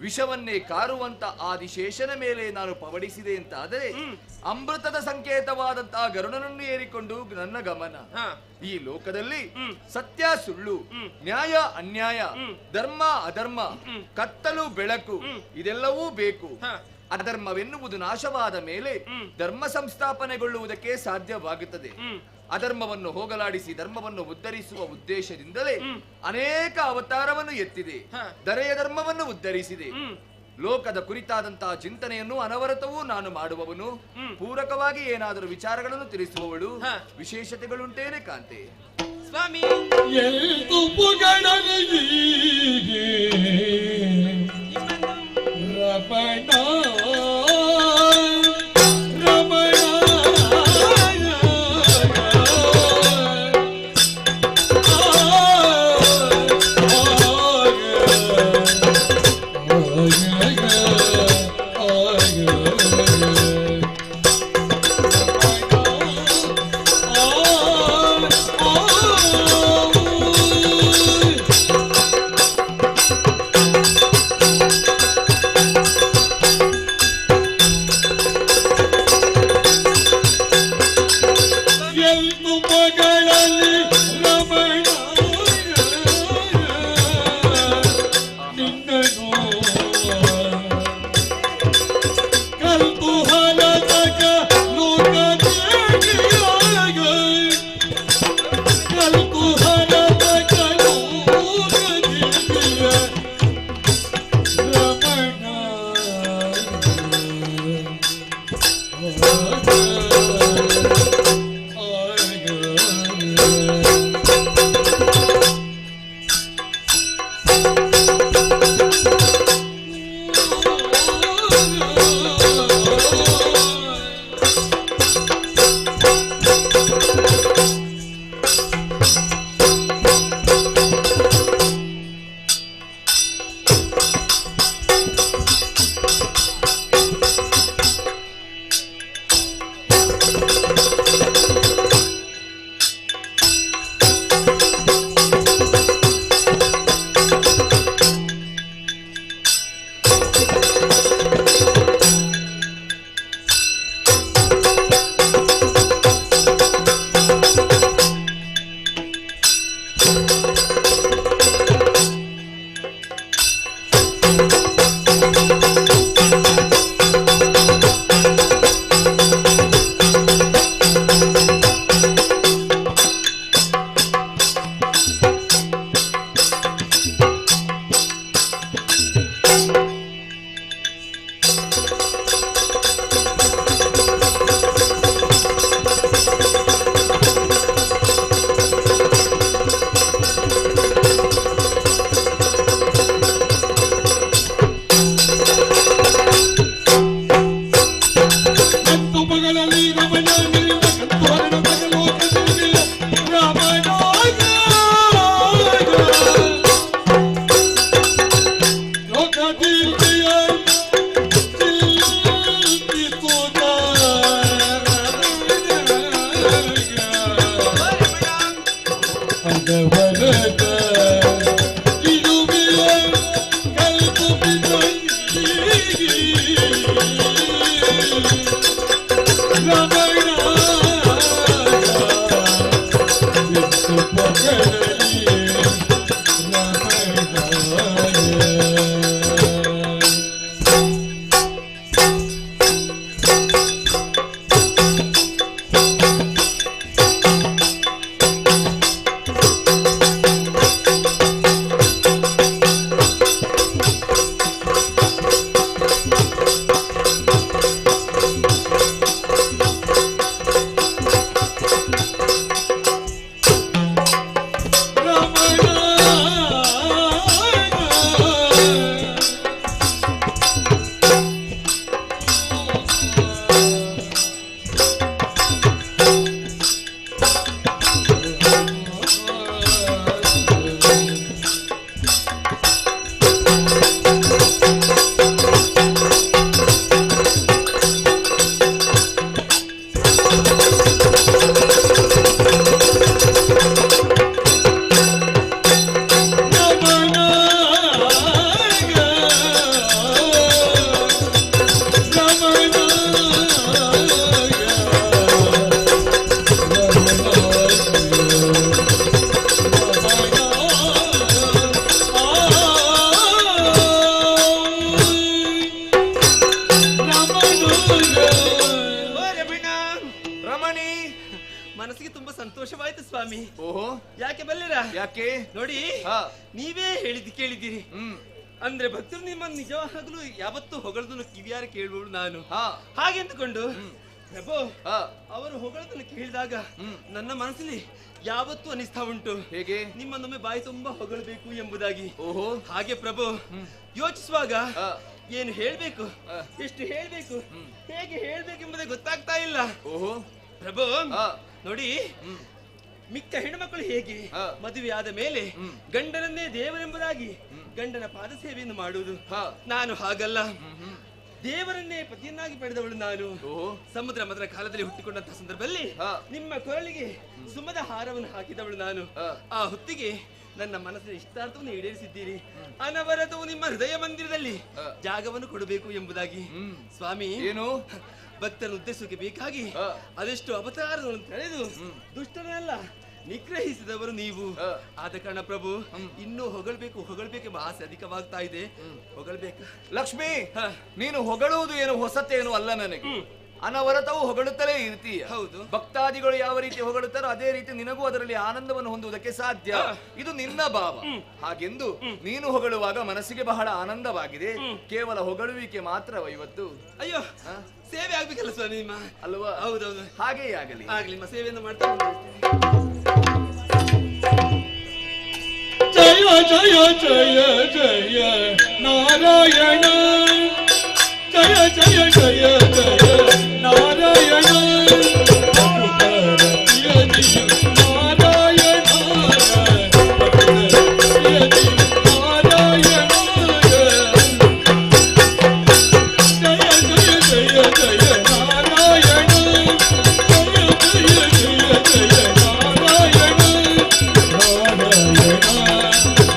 ವಿಷವನ್ನೇ ಕಾರುವಂತ ಆದಿಶೇಷನ ಮೇಲೆ ನಾನು ಪವಡಿಸಿದೆ ಅಂತಾದರೆ ಅಮೃತದ ಸಂಕೇತವಾದಂತಹ ಗರುಡನನ್ನು ಏರಿಕೊಂಡು ನನ್ನ ಗಮನ. ಈ ಲೋಕದಲ್ಲಿ ಸತ್ಯ ಸುಳ್ಳು, ನ್ಯಾಯ ಅನ್ಯಾಯ, ಧರ್ಮ ಅಧರ್ಮ, ಕತ್ತಲು ಬೆಳಕು ಇದೆಲ್ಲವೂ ಬೇಕು. ಅಧರ್ಮವೆನ್ನುವುದು ನಾಶವಾದ ಮೇಲೆ ಧರ್ಮ ಸಂಸ್ಥಾಪನೆಗೊಳ್ಳುವುದಕ್ಕೆ ಸಾಧ್ಯವಾಗುತ್ತದೆ. ಅಧರ್ಮವನ್ನು ಹೋಗಲಾಡಿಸಿ ಧರ್ಮವನ್ನು ಉದ್ಧರಿಸುವ ಉದ್ದೇಶದಿಂದಲೇ ಅನೇಕ ಅವತಾರವನ್ನು ಎತ್ತಿದೆ, ದರೆಯ ಧರ್ಮವನ್ನು ಉದ್ಧರಿಸಿದೆ. ಲೋಕದ ಕುರಿತಾದಂತಹ ಚಿಂತನೆಯನ್ನು ಅನವರತವೂ ನಾನು ಮಾಡುವವನು. ಪೂರಕವಾಗಿ ಏನಾದರೂ ವಿಚಾರಗಳನ್ನು ತಿಳಿಸುವವಳು ವಿಶೇಷತೆಗಳುಂಟೇನೆ ಕಾಂತೆ. ಸ್ವಾಮಿ ರಮಣ ರಮಣ ನನಗೆ ತುಂಬಾ ಸಂತೋಷವಾಯ್ತು ಸ್ವಾಮಿ. ಓಹೋ, ಯಾಕೆ ಬಲ್ಲಿರಾ? ಯಾಕೆ? ನೋಡಿ, ನೀವೇ ಹೇಳಿದ್ ಕೇಳಿದ್ದೀರಿ. ಅಂದ್ರೆ ಭಕ್ತರು ನಿಮ್ಮ ನಿಜವಾಗ್ಲೂ ಯಾವತ್ತೂ ಹೊಗಳದನ್ನು ಕಿವಿಯಾರ ಕೇಳುವಳು ನಾನು. ಹಾಗೆ ಅಂದುಕೊಂಡು ಪ್ರಭು ಅವರು ಹೊಗಳದನ್ನು ಕೇಳಿದಾಗ ನನ್ನ ಮನಸ್ಸಲ್ಲಿ ಯಾವತ್ತೂ ಅನಿಸ್ತಾ ಉಂಟು, ಹೇಗೆ ನಿಮ್ಮನ್ನೊಮ್ಮೆ ಬಾಯಿ ತುಂಬಾ ಹೊಗಳಬೇಕು ಎಂಬುದಾಗಿ. ಓಹೋ, ಹಾಗೆ ಪ್ರಭು ಯೋಚಿಸುವಾಗ ಏನು ಹೇಳ್ಬೇಕು, ಎಷ್ಟು ಹೇಳ್ಬೇಕು, ಹೇಗೆ ಹೇಳ್ಬೇಕೆಂಬುದೇ ಗೊತ್ತಾಗ್ತಾ ಇಲ್ಲ. ಓಹೋ ಪ್ರಭು ನೋಡಿ, ಮಿಕ್ಕ ಹೆಣ್ಣುಮಕ್ಕಳು ಹೇಗೆ ಮದುವೆಯಾದ ಮೇಲೆ ಗಂಡನನ್ನೇ ದೇವರೆಂಬುದಾಗಿ ಗಂಡನ ಪಾದಸೇವೆಯನ್ನು ಮಾಡುವುದು, ನಾನು ಹಾಗಲ್ಲ. ದೇವರನ್ನೇ ಪತಿಯನ್ನಾಗಿ ಪಡೆದವಳು ನಾನು. ಸಮುದ್ರ ಮದನ ಕಾಲದಲ್ಲಿ ಹುಟ್ಟಿಕೊಂಡಂತಹ ಸಂದರ್ಭದಲ್ಲಿ ನಿಮ್ಮ ಕೊರಳಿಗೆ ಸುಮದ ಹಾರವನ್ನು ಹಾಕಿದವಳು ನಾನು. ಆ ಹೊತ್ತಿಗೆ ನನ್ನ ಮನಸ್ಸಿನ ಇಷ್ಟಾರ್ಥವನ್ನು ಈಡೇರಿಸಿದ್ದೀರಿ. ಅನವರತವು ನಿಮ್ಮ ಹೃದಯ ಮಂದಿರದಲ್ಲಿ ಜಾಗವನ್ನು ಕೊಡಬೇಕು ಎಂಬುದಾಗಿ. ಸ್ವಾಮಿ, ಏನು ಭಕ್ತನ ಉದ್ದೇಶಕ್ಕೆ ಬೇಕಾಗಿ ಅದೆಷ್ಟು ಅವತಾರಗಳನ್ನು ತಳೆದು ದುಷ್ಟನಲ್ಲ ನಿಗ್ರಹಿಸಿದವರು ನೀವು. ಆದ ಕಾರಣ ಪ್ರಭು ಇನ್ನೂ ಹೊಗಳಬೇಕು ಹೊಗಳಬೇಕೆಂಬ ಆಸೆ ಅಧಿಕವಾಗ್ತಾ ಇದೆ. ಹೊಗಳಬೇಕು ಲಕ್ಷ್ಮಿ, ನೀನು ಹೊಗಳುವುದು ಏನು ಹೊಸತೇನು ಅಲ್ಲ ನನಗೆ. ಅನವರತವು ಹೊಗಳುತ್ತಲೇ ಇರ್ತೀಯ. ಹೌದು, ಭಕ್ತಾದಿಗಳು ಯಾವ ರೀತಿ ಹೊಗಳುತ್ತಾರೋ ಅದೇ ರೀತಿ ನಿನಗೂ ಅದರಲ್ಲಿ ಆನಂದವನ್ನು ಹೊಂದುವುದಕ್ಕೆ ಸಾಧ್ಯ. ಇದು ನಿನ್ನ ಭಾವ. ಹಾಗೆಂದು ನೀನು ಹೊಗಳುವಾಗ ಮನಸ್ಸಿಗೆ ಬಹಳ ಆನಂದವಾಗಿದೆ. ಕೇವಲ ಹೊಗಳುವಿಕೆ ಮಾತ್ರವ ಇವತ್ತು? ಅಯ್ಯೋ, ಸೇವೆ ಆಗ್ಬೇಕಲ್ಲ ಸ್ವಾಮಿ ನಿಮ್ಮ, ಅಲ್ವಾ? ಹೌದೌದು, ಹಾಗೇ ಆಗಲಿ ಆಗಲಿ, ನಿಮ್ಮ ಸೇವೆಯನ್ನು ಮಾಡ್ತಾ. ಜಯ ಜಯ ಜಯ ಜಯ ನಾರಾಯಣ, ಜಯ ಜಯ ಜಯ ಜಯ ನಾರಾಯಣ, ನಾರಾಯಣ ನಾರಾಯಣ, ಜಯ ಜಯ ಜಯ ಜಯ ನಾರಾಯಣ, ಜಯ ಜಯ ಜಯ ಜಯ ನಾರಾಯಣ,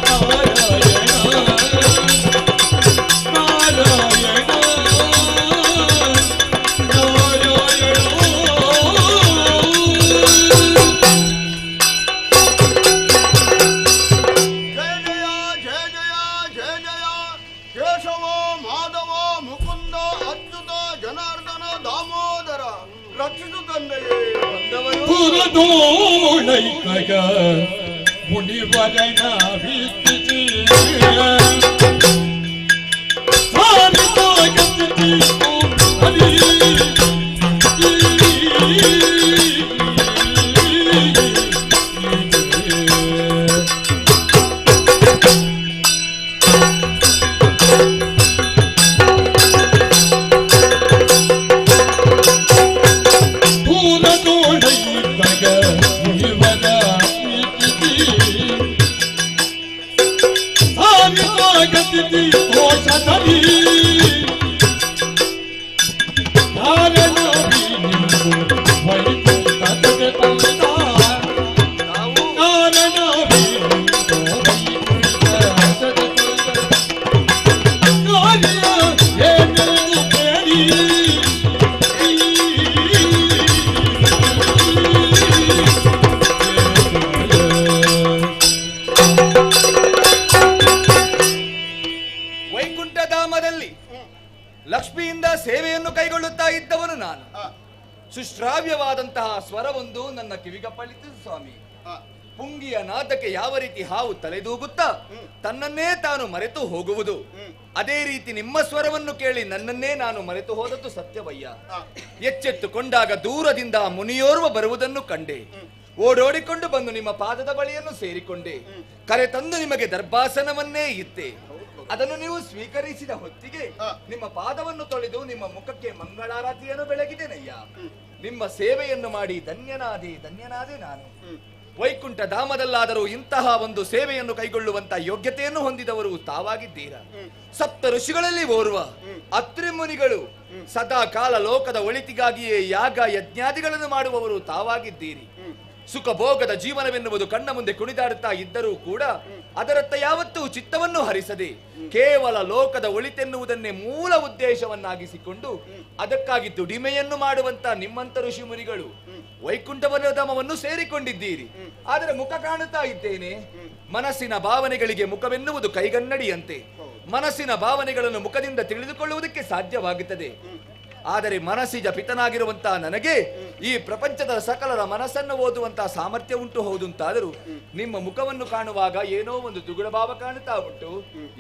ನಾರಾಯಣ ನಾರಾಯಣ ಜಯ ಜಯ ಜಯ ಜಯ ಜಯ ಜಯ ಕೇಶವ ಮಾಧವ ಮುಕುಂದ ಅಚ್ಯುತ ಜನಾರ್ದನ ದಾಮೋದರ ರಕ್ಷಿಸು ತಂದೆಯೇ. ಪುರದೋಳೈಕಗ ಮುನಿವರಣ ವೀಕ್ಷಿಸಿ ಪುರದೋಳೈಕಗ ಮುನಿವರ ವೀಕ್ಷಿಸಿ ದೋಷಧರಿ ಕಾರಣ ವೈಕುಂಠದ ತಂದ, ಕಾರಣ ಕಾರ್ಯ ಏನೆಂದು ಕೇಳಿ ವೈಕುಂಠಧಾಮದಲ್ಲಿ ಲಕ್ಷ್ಮಿಯಿಂದ ಸೇವೆಯನ್ನು ಕೈಗೊಳ್ಳುತ್ತಾ ಇದ್ದವನು ನಾನು. ಸುಶ್ರಾವ್ಯವಾದಂತಹ ಸ್ವರವೊಂದು ನನ್ನ ಕಿವಿಗಪ್ಪಳಿತು ಸ್ವಾಮಿ. ಪುಂಗಿಯ ನಾದಕ್ಕೆ ಯಾವ ರೀತಿ ಹಾವು ತಲೆದೂಗುತ್ತಾ ತನ್ನನ್ನೇ ತಾನು ಮರೆತು ಹೋಗುವುದು, ಅದೇ ರೀತಿ ನಿಮ್ಮ ಸ್ವರವನ್ನು ಕೇಳಿ ನನ್ನನ್ನೇ ನಾನು ಮರೆತು ಹೋದದ್ದು ಸತ್ಯವಯ್ಯ. ಎಚ್ಚೆತ್ತುಕೊಂಡಾಗ ದೂರದಿಂದ ಮುನಿಯೋರ್ವ ಬರುವುದನ್ನು ಕಂಡೆ. ಓಡೋಡಿಕೊಂಡು ಬಂದು ನಿಮ್ಮ ಪಾದದ ಬಳಿಯನ್ನು ಸೇರಿಕೊಂಡೆ. ಕರೆ ತಂದು ನಿಮಗೆ ದರ್ಭಾಸನವನ್ನೇ ಇತ್ತೆ. ಅದನ್ನು ನೀವು ಸ್ವೀಕರಿಸಿದ ಹೊತ್ತಿಗೆ ನಿಮ್ಮ ಪಾದವನ್ನು ತೊಳೆದು ನಿಮ್ಮ ಮುಖಕ್ಕೆ ಮಂಗಳಾರತಿಯನ್ನು ಬೆಳಗಿದೆನಯ್ಯ. ನಿಮ್ಮ ಸೇವೆಯನ್ನು ಮಾಡಿ ಧನ್ಯನಾದೆ ಧನ್ಯನಾದೆ ನಾನು. ವೈಕುಂಠ ಧಾಮದಲ್ಲಾದರೂ ಇಂತಹ ಒಂದು ಸೇವೆಯನ್ನು ಕೈಗೊಳ್ಳುವಂತ ಯೋಗ್ಯತೆಯನ್ನು ಹೊಂದಿದವರು ತಾವಾಗಿದ್ದೀರಾ. ಸಪ್ತ ಋಷಿಗಳಲ್ಲಿ ಓರ್ವ ಅತ್ರಿ ಮುನಿಗಳು ಸದಾ ಕಾಲ ಲೋಕದ ಒಳಿತಿಗಾಗಿಯೇ ಯಾಗ ಯಜ್ಞಾದಿಗಳನ್ನು ಮಾಡುವವರು ತಾವಾಗಿದ್ದೀರಿ. ಸುಖ ಭೋಗದ ಜೀವನವೆನ್ನುವುದು ಕಣ್ಣ ಮುಂದೆ ಕುಣಿದಾಡುತ್ತಾ ಇದ್ದರೂ ಕೂಡ ಅದರತ್ತ ಯಾವತ್ತೂ ಚಿತ್ತವನ್ನು ಹರಿಸದೆ ಕೇವಲ ಲೋಕದ ಒಳಿತೆನ್ನುವುದನ್ನೇ ಮೂಲ ಉದ್ದೇಶವನ್ನಾಗಿಸಿಕೊಂಡು ಅದಕ್ಕಾಗಿ ದುಡಿಮೆಯನ್ನು ಮಾಡುವಂತ ನಿಮ್ಮಂತ ಋಷಿ ಮುನಿಗಳು ವೈಕುಂಠವನಧಾಮವನ್ನು ಸೇರಿಕೊಂಡಿದ್ದೀರಿ. ಆದರೆ ಮುಖ ಕಾಣುತ್ತಾ ಇದ್ದೇನೆ. ಮನಸ್ಸಿನ ಭಾವನೆಗಳಿಗೆ ಮುಖವೆನ್ನುವುದು ಕೈಗನ್ನಡಿಯಂತೆ. ಮನಸ್ಸಿನ ಭಾವನೆಗಳನ್ನು ಮುಖದಿಂದ ತಿಳಿದುಕೊಳ್ಳುವುದಕ್ಕೆ ಸಾಧ್ಯವಾಗುತ್ತದೆ. ಆದರೆ ಮನಸ್ಸಿಜ ಪಿತನಾಗಿರುವಂತಹ ನನಗೆ ಈ ಪ್ರಪಂಚದ ಸಕಲರ ಮನಸ್ಸನ್ನು ಓದುವಂತಹ ಸಾಮರ್ಥ್ಯ ಉಂಟು ಹೌದು ಅಂತಾದರೂ ನಿಮ್ಮ ಮುಖವನ್ನು ಕಾಣುವಾಗ ಏನೋ ಒಂದು ದುಗುಡ ಭಾವ ಕಾಣುತ್ತಾ ಉಂಟು.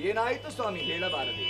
ಏನಾಯಿತು ಸ್ವಾಮಿ, ಹೇಳಬಾರದೆ.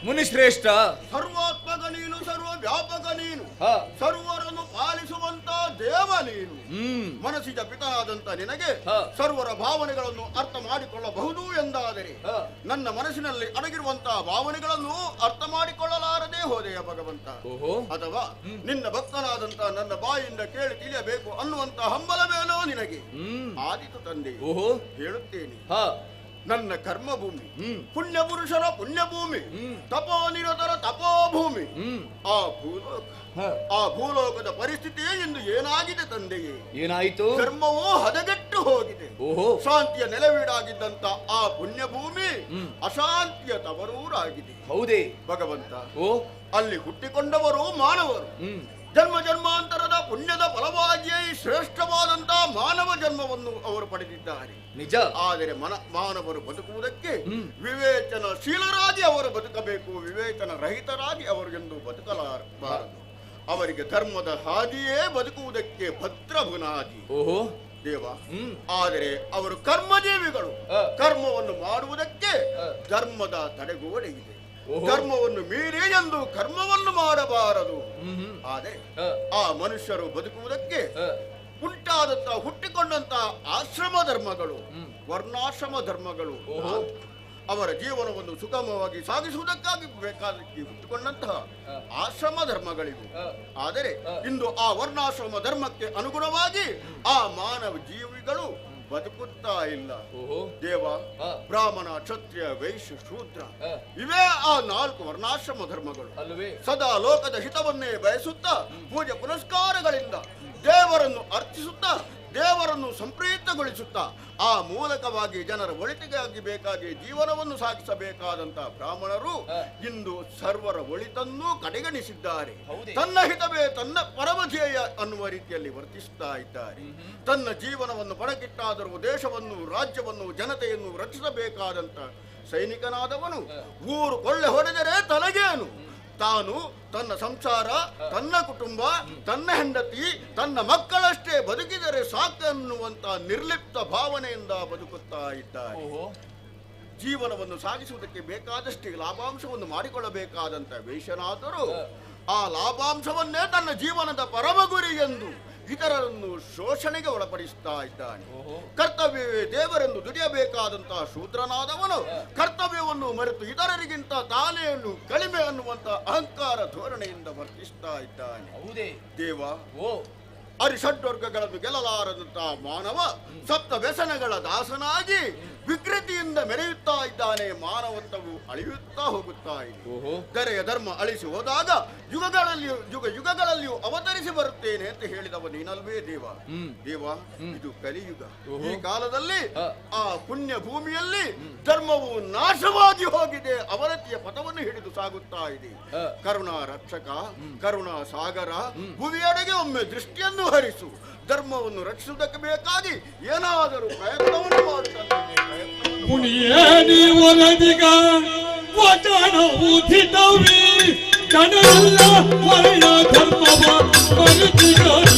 ಮುನಿಶ್ರೇಷ್ಠ, ಸರ್ವಾತ್ಮಕ ನೀನು, ಸರ್ವ ವ್ಯಾಪಕ ನೀನು, ಸರ್ವರನ್ನು ಪಾಲಿಸುವಂತ ದೇವ ನೀನು. ಮನಸ್ಸಿನ ಪಿತನಾದಂತ ನಿನಗೆ ಸರ್ವರ ಭಾವನೆಗಳನ್ನು ಅರ್ಥ ಮಾಡಿಕೊಳ್ಳಬಹುದು ಎಂದಾದರೆ ನನ್ನ ಮನಸ್ಸಿನಲ್ಲಿ ಅಡಗಿರುವಂತಹ ಭಾವನೆಗಳನ್ನು ಅರ್ಥ ಮಾಡಿಕೊಳ್ಳಲಾರದೆ ಹೋದೆಯ ಭಗವಂತ. ಅಥವಾ ನಿನ್ನ ಭಕ್ತನಾದಂತ ನನ್ನ ಬಾಯಿಂದ ಕೇಳಿ ತಿಳಿಯಬೇಕು ಅನ್ನುವಂತ ಹಂಬಲ ಮೇಲೋ ನಿನಗೆ ಆದಿತು ತಂದೆ. ಹೇಳುತ್ತೇನೆ, ನನ್ನ ಕರ್ಮಭೂಮಿ ಪುಣ್ಯ ಪುರುಷರ ಪುಣ್ಯಭೂಮಿ, ತಪೋನಿರತರ ತಪೋಭೂಮಿ, ಆ ಭೂಲೋಕ, ಆ ಭೂಲೋಕದ ಪರಿಸ್ಥಿತಿ ಇಂದು ಏನಾಗಿದೆ ತಂದೆಯೇ? ಏನಾಯಿತು? ಧರ್ಮವೂ ಹದಗೆಟ್ಟು ಹೋಗಿದೆ. ಶಾಂತಿಯ ನೆಲವೀಡಾಗಿದ್ದಂತ ಆ ಪುಣ್ಯಭೂಮಿ ಅಶಾಂತಿಯ ತವರೂರಾಗಿದೆ. ಹೌದೇ ಭಗವಂತ? ಅಲ್ಲಿ ಹುಟ್ಟಿಕೊಂಡವರು ಮಾನವರು. ಜನ್ಮ ಜನ್ಮಾಂತರದ ಪುಣ್ಯದ ಫಲವಾಗಿಯೇ ಈ ಶ್ರೇಷ್ಠವಾದಂತಹ ಮಾನವ ಜನ್ಮವನ್ನು ಅವರು ಪಡೆದಿದ್ದಾರೆ. ನಿಜ. ಆದರೆ ಮಾನವರು ಬದುಕುವುದಕ್ಕೆ ವಿವೇಚನಶೀಲರಾಗಿ ಅವರು ಬದುಕಬೇಕು, ವಿವೇಚನ ರಹಿತರಾಗಿ ಅವರು ಎಂದು ಬದುಕಲಾರಬಾರದು. ಅವರಿಗೆ ಧರ್ಮದ ಹಾದಿಯೇ ಬದುಕುವುದಕ್ಕೆ ಭದ್ರ ಬುನಾದಿ. ದೇವ, ಆದರೆ ಅವರು ಕರ್ಮಜೀವಿಗಳು. ಕರ್ಮವನ್ನು ಮಾಡುವುದಕ್ಕೆ ಧರ್ಮದ ತಡೆಗೋಡೆ ಇದೆ. ಧರ್ಮವನ್ನು ಮೀರಿ ಎಂದು ಕರ್ಮವನ್ನು ಮಾಡಬಾರದು. ಆದರೆ ಆ ಮನುಷ್ಯರು ಬದುಕುವುದಕ್ಕೆ ಉಂಟಾದಂತಹ ಹುಟ್ಟಿಕೊಂಡಂತಹ ಆಶ್ರಮ ಧರ್ಮಗಳು, ವರ್ಣಾಶ್ರಮ ಧರ್ಮಗಳು, ಅವರ ಜೀವನವನ್ನು ಸುಗಮವಾಗಿ ಸಾಗಿಸುವುದಕ್ಕಾಗಿ ಬೇಕಾದಕ್ಕೆ ಹುಟ್ಟಿಕೊಂಡಂತಹ ಆಶ್ರಮ ಧರ್ಮಗಳಿವು. ಆದರೆ ಇಂದು ಆ ವರ್ಣಾಶ್ರಮ ಧರ್ಮಕ್ಕೆ ಅನುಗುಣವಾಗಿ ಆ ಮಾನವ ಜೀವಿಗಳು ಬದುಕುತ್ತಾ ಇಲ್ಲ. ದೇವ, ಬ್ರಾಹ್ಮಣ, ಕ್ಷತ್ರಿಯ, ವೈಶ್ಯ, ಶೂದ್ರ ಇವೇ ಆ ನಾಲ್ಕು ವರ್ಣಾಶ್ರಮ ಧರ್ಮಗಳು. ಸದಾ ಲೋಕದ ಹಿತವನ್ನೇ ಬಯಸುತ್ತಾ ಪೂಜೆ ಪುನಸ್ಕಾರಗಳಿಂದ ದೇವರನ್ನು ಅರ್ಚಿಸುತ್ತಾ ದೇವರನ್ನು ಸಂಪ್ರೀತಗೊಳಿಸುತ್ತಾ ಆ ಮೂಲಕವಾಗಿ ಜನರ ಒಳಿತಿಗಾಗಿ ಬೇಕಾಗಿ ಜೀವನವನ್ನು ಸಾಗಿಸಬೇಕಾದಂತಹ ಬ್ರಾಹ್ಮಣರು ಇಂದು ಸರ್ವರ ಒಳಿತನ್ನೂ ಕಡೆಗಣಿಸಿದ್ದಾರೆ. ತನ್ನ ಹಿತವೇ ತನ್ನ ಪರಮಧ್ಯೇಯ ಅನ್ನುವ ರೀತಿಯಲ್ಲಿ ವರ್ತಿಸುತ್ತಾ ಇದ್ದಾರೆ. ತನ್ನ ಜೀವನವನ್ನು ಪಣಕ್ಕಿಟ್ಟಾದರೂ ದೇಶವನ್ನು, ರಾಜ್ಯವನ್ನು, ಜನತೆಯನ್ನು ರಕ್ಷಿಸಬೇಕಾದಂತ ಸೈನಿಕನಾದವನು ಊರು ಕೊಳ್ಳೆ ಹೊಡೆದರೆ ತನಗೇನು? ತಾನು, ತನ್ನ ಸಂಸಾರ, ತನ್ನ ಕುಟುಂಬ, ತನ್ನ ಹೆಂಡತಿ, ತನ್ನ ಮಕ್ಕಳಷ್ಟೇ ಬದುಕಿದರೆ ಸಾಕನ್ನುವಂತ ನಿರ್ಲಿಪ್ತ ಭಾವನೆಯಿಂದ ಬದುಕುತ್ತಾ ಇದ್ದಾರೆ. ಜೀವನವನ್ನು ಸಾಗಿಸುವುದಕ್ಕೆ ಬೇಕಾದಷ್ಟು ಲಾಭಾಂಶವನ್ನು ಮಾಡಿಕೊಳ್ಳಬೇಕಾದಂತ ವೈಶ್ಯನಾದರೂ ಆ ಲಾಭಾಂಶವನ್ನೇ ತನ್ನ ಜೀವನದ ಪರಮ ಗುರಿ ಎಂದು ಇತರರನ್ನು ಶೋಷಣೆಗೆ ಒಳಪಡಿಸುತ್ತಾ ಇದ್ದಾನೆ. ಕರ್ತವ್ಯವೇ ದೇವರೆಂದು ದುಡಿಯಬೇಕಾದಂತಹ ಶೂದ್ರನಾದವನು ಕರ್ತವ್ಯವನ್ನು ಮರೆತು ಇತರರಿಗಿಂತ ತಾನೇನು ಕಡಿಮೆ ಅನ್ನುವಂತಹ ಅಹಂಕಾರ ಧೋರಣೆಯಿಂದ ವರ್ತಿಸ್ತಾ ಇದ್ದಾನೆ. ದೇವ, ಅರಿಷಡ್ವರ್ಗಗಳನ್ನು ಗೆಲ್ಲಲಾರದಂತಹ ಮಾನವ ಸಪ್ತ ವ್ಯಸನಗಳ ದಾಸನಾಗಿ ವಿಕೃತಿಯಿಂದ ಮೆರೆಯುತ್ತಾ ಇದ್ದಾನೆ. ಮಾನವತ್ವವು ಅಳಿಯುತ್ತಾ ಹೋಗುತ್ತಾ ಇದೆ. ದರೆಯ ಧರ್ಮ ಅಳಿಸಿ ಹೋದಾಗ ಯುಗಗಳಲ್ಲಿಯೂ ಯುಗ ಯುಗಗಳಲ್ಲಿಯೂ ಅವತರಿಸಿ ಬರುತ್ತೇನೆ ಅಂತ ಹೇಳಿದವ ಮಾಡಿದವ ನೀನಲ್ವೇ ದೇವ. ದೇವ, ಇದು ಕಲಿಯುಗ. ಈ ಕಾಲದಲ್ಲಿ ಆ ಪುಣ್ಯ ಭೂಮಿಯಲ್ಲಿ ಧರ್ಮವು ನಾಶವಾಗಿ ಹೋಗಿದೆ, ಅವನತಿಯ ಪಥವನ್ನು ಹಿಡಿದು ಸಾಗುತ್ತಾ ಇದೆ. ಕರುಣಾ ರಕ್ಷಕ, ಕರುಣಾ ಸಾಗರ, ಭುವಿಯಡೆಗೆ ಒಮ್ಮೆ ದೃಷ್ಟಿಯನ್ನು ಹರಿಸು. ಧರ್ಮವನ್ನು ರಕ್ಷಿಸುವುದಕ್ಕೆ ಬೇಕಾಗಿ ಏನಾದರೂ ಪ್ರಯತ್ನವನ್ನು ಮಾಡುತ್ತೇನೆ. ಜನರೆಲ್ಲ ವರ್ಣ ಧರ್ಮವ ಮರೆತಿಗರಿ.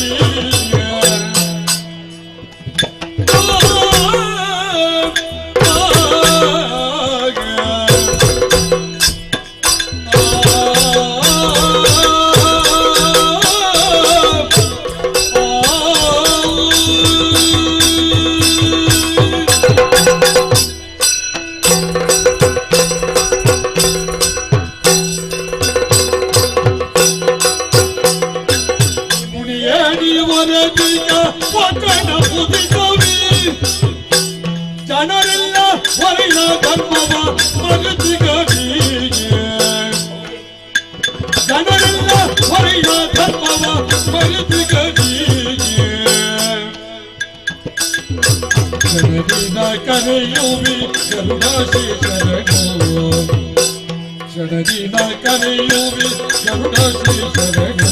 ಜನರೆಲ್ಲ ವರ್ಣ ಧರ್ಮವ ಮರೆತಿಗರಿ. ಜನರೆಲ್ಲ ವರ್ಣ ಧರ್ಮವ ಮರೆತಿಗರಿ. ಶರಣದಿನ ಕರೆಯುವಿ ಕರುಣಾಶಿ ಶರಣು, ಶರಣದಿನ ಕರೆಯುವಿ ಕರುಣಾಶಿ ಶರಣು.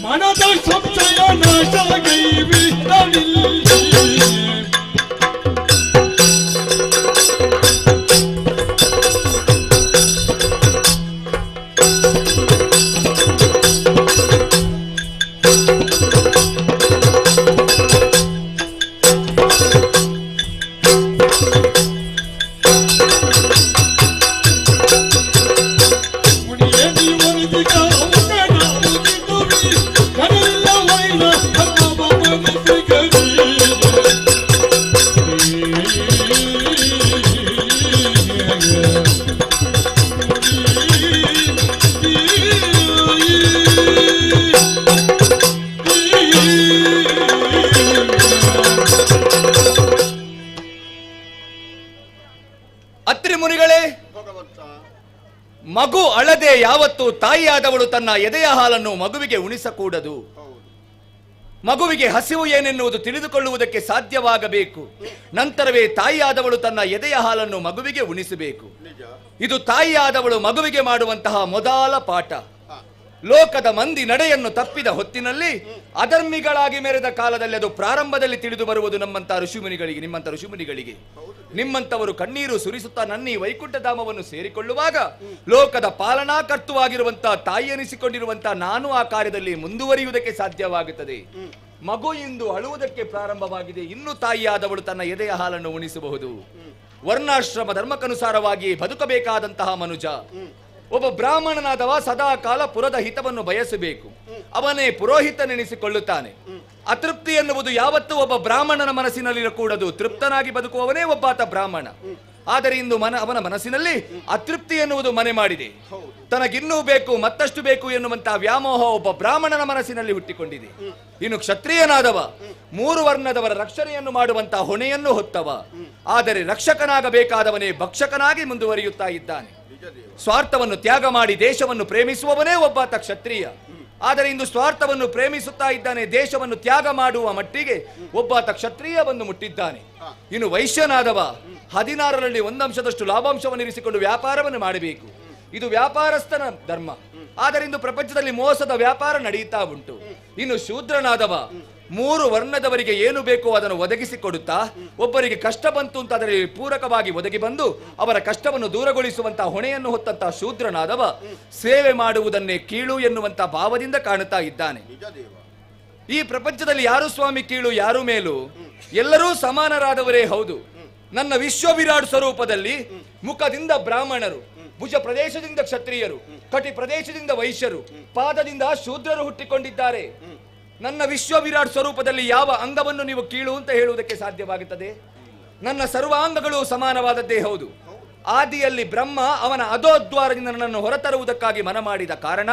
ಮನದ ಸಂಶಯ ನಾಶಗೈವಿ ನಲಿಲ್ಲಿ. ಅತ್ರಿ ಮುನಿಗಳೇ, ಮಗು ಅಳದೆ ಯಾವತ್ತು ತಾಯಿಯಾದವಳು ತನ್ನ ಎದೆಯ ಹಾಲನ್ನು ಮಗುವಿಗೆ ಉಣಿಸಕೂಡದು. ಮಗುವಿಗೆ ಹಸಿವು ಏನೆನ್ನುವುದು ತಿಳಿದುಕೊಳ್ಳುವುದಕ್ಕೆ ಸಾಧ್ಯವಾಗಬೇಕು. ನಂತರವೇ ತಾಯಿಯಾದವಳು ತನ್ನ ಎದೆಯ ಹಾಲನ್ನು ಮಗುವಿಗೆ ಉಣಿಸಬೇಕು. ಇದು ತಾಯಿಯಾದವಳು ಮಗುವಿಗೆ ಮಾಡುವಂತಹ ಮೊದಲ ಪಾಠ. ಲೋಕದ ಮಂದಿ ನಡೆಯನ್ನು ತಪ್ಪಿದ ಹೊತ್ತಿನಲ್ಲಿ ಅಧರ್ಮಿಗಳಾಗಿ ಮೆರೆದ ಕಾಲದಲ್ಲಿ ಅದು ಪ್ರಾರಂಭದಲ್ಲಿ ತಿಳಿದು ಬರುವುದು ನಮ್ಮಂತ ಋಷಿಮುನಿಗಳಿಗೆ, ನಿಮ್ಮಂತ ಋಷಿಮುನಿಗಳಿಗೆ. ನಿಮ್ಮಂತವರು ಕಣ್ಣೀರು ಸುರಿಸುತ್ತಾ ನನ್ನಿ ವೈಕುಂಠಧಾಮವನ್ನು ಸೇರಿಕೊಳ್ಳುವಾಗ ಲೋಕದ ಪಾಲನಾ ಕರ್ತುವಾಗಿರುವಂತಹ ತಾಯಿಯನಿಸಿಕೊಂಡಿರುವಂತಹ ನಾನು ಆ ಕಾರ್ಯದಲ್ಲಿ ಮುಂದುವರಿಯುವುದಕ್ಕೆ ಸಾಧ್ಯವಾಗುತ್ತದೆ. ಮಗು ಇಂದು ಅಳುವುದಕ್ಕೆ ಪ್ರಾರಂಭವಾಗಿದೆ. ಇನ್ನು ತಾಯಿಯಾದವಳು ತನ್ನ ಎದೆಯ ಹಾಲನ್ನು ಉಣಿಸಬಹುದು. ವರ್ಣಾಶ್ರಮ ಧರ್ಮಕ್ಕನುಸಾರವಾಗಿ ಬದುಕಬೇಕಾದಂತಹ ಮನುಜ ಒಬ್ಬ ಬ್ರಾಹ್ಮಣನಾದವ ಸದಾ ಕಾಲ ಪುರದ ಹಿತವನ್ನು ಬಯಸಬೇಕು. ಅವನೇ ಪುರೋಹಿತನೆನಿಸಿಕೊಳ್ಳುತ್ತಾನೆ. ಅತೃಪ್ತಿ ಎನ್ನುವುದು ಯಾವತ್ತೂ ಒಬ್ಬ ಬ್ರಾಹ್ಮಣನ ಮನಸ್ಸಿನಲ್ಲಿರಕೂಡದು. ತೃಪ್ತನಾಗಿ ಬದುಕುವವನೇ ಒಬ್ಬಾತ ಬ್ರಾಹ್ಮಣ. ಆದರೆ ಇಂದು ಅವನ ಮನಸ್ಸಿನಲ್ಲಿ ಅತೃಪ್ತಿ ಎನ್ನುವುದು ಮನೆ ಮಾಡಿದೆ. ತನಗಿನ್ನೂ ಬೇಕು, ಮತ್ತಷ್ಟು ಬೇಕು ಎನ್ನುವಂತಹ ವ್ಯಾಮೋಹ ಒಬ್ಬ ಬ್ರಾಹ್ಮಣನ ಮನಸ್ಸಿನಲ್ಲಿ ಹುಟ್ಟಿಕೊಂಡಿದೆ. ಇನ್ನು ಕ್ಷತ್ರಿಯನಾದವ ಮೂರು ವರ್ಣದವರ ರಕ್ಷಣೆಯನ್ನು ಮಾಡುವಂತಹ ಹೊಣೆಯನ್ನು ಹೊತ್ತವ. ಆದರೆ ರಕ್ಷಕನಾಗಬೇಕಾದವನೇ ಭಕ್ಷಕನಾಗಿ ಮುಂದುವರಿಯುತ್ತಾ ಇದ್ದಾನೆ. ಸ್ವಾರ್ಥವನ್ನು ತ್ಯಾಗ ಮಾಡಿ ದೇಶವನ್ನು ಪ್ರೇಮಿಸುವವನೇ ಒಬ್ಬಾತ ಕ್ಷತ್ರಿಯ. ಆದರೆ ಇಂದು ಸ್ವಾರ್ಥವನ್ನು ಪ್ರೇಮಿಸುತ್ತಾ ಇದ್ದಾನೆ, ದೇಶವನ್ನು ತ್ಯಾಗ ಮಾಡುವ ಮಟ್ಟಿಗೆ ಒಬ್ಬಾತ ಕ್ಷತ್ರಿಯ ಬಂದು ಮುಟ್ಟಿದ್ದಾನೆ. ಇನ್ನು ವೈಶ್ಯನಾದವ 16ರಲ್ಲಿ ಒಂದಂಶದಷ್ಟು ಲಾಭಾಂಶವನ್ನು ಇರಿಸಿಕೊಂಡು ವ್ಯಾಪಾರವನ್ನು ಮಾಡಬೇಕು. ಇದು ವ್ಯಾಪಾರಸ್ಥನ ಧರ್ಮ. ಆದರೆ ಇಂದು ಪ್ರಪಂಚದಲ್ಲಿ ಮೋಸದ ವ್ಯಾಪಾರ ನಡೆಯುತ್ತಾ ಉಂಟು. ಇನ್ನು ಶೂದ್ರನಾದವ ಮೂರು ವರ್ಣದವರಿಗೆ ಏನು ಬೇಕೋ ಅದನ್ನು ಒದಗಿಸಿಕೊಡುತ್ತಾ, ಒಬ್ಬರಿಗೆ ಕಷ್ಟ ಬಂತು ಅಂತ ಅದರಲ್ಲಿ ಪೂರಕವಾಗಿ ಒದಗಿ ಬಂದು ಅವರ ಕಷ್ಟವನ್ನು ದೂರಗೊಳಿಸುವಂತಹ ಹೊಣೆಯನ್ನು ಹೊತ್ತಂತಹ ಶೂದ್ರನಾದವ ಸೇವೆ ಮಾಡುವುದನ್ನೇ ಕೀಳು ಎನ್ನುವಂತಹ ಭಾವದಿಂದ ಕಾಣುತ್ತಾ ಇದ್ದಾನೆ. ಈ ಪ್ರಪಂಚದಲ್ಲಿ ಯಾರು ಸ್ವಾಮಿ ಕೀಳು, ಯಾರು ಮೇಲು? ಎಲ್ಲರೂ ಸಮಾನರಾದವರೇ ಹೌದು. ನನ್ನ ವಿಶ್ವವಿರಾಟ್ ಸ್ವರೂಪದಲ್ಲಿ ಮುಖದಿಂದ ಬ್ರಾಹ್ಮಣರು, ಭುಜ ಪ್ರದೇಶದಿಂದ ಕ್ಷತ್ರಿಯರು, ಕಟಿ ಪ್ರದೇಶದಿಂದ ವೈಶ್ಯರು, ಪಾದದಿಂದ ಶೂದ್ರರು ಹುಟ್ಟಿಕೊಂಡಿದ್ದಾರೆ. ನನ್ನ ವಿಶ್ವವಿರಾಟ್ ಸ್ವರೂಪದಲ್ಲಿ ಯಾವ ಅಂಗವನ್ನು ನೀವು ಕೀಳು ಅಂತ ಹೇಳುವುದಕ್ಕೆ ಸಾಧ್ಯವಾಗುತ್ತದೆ? ನನ್ನ ಸರ್ವಾಂಗಗಳು ಸಮಾನವಾದದ್ದೇ ಹೌದು. ಆದಿಯಲ್ಲಿ ಬ್ರಹ್ಮ ಅವನ ಅಧೋದ್ವಾರದಿಂದ ನನ್ನನ್ನು ಹೊರತರುವುದಕ್ಕಾಗಿ ಮನ ಮಾಡಿದ ಕಾರಣ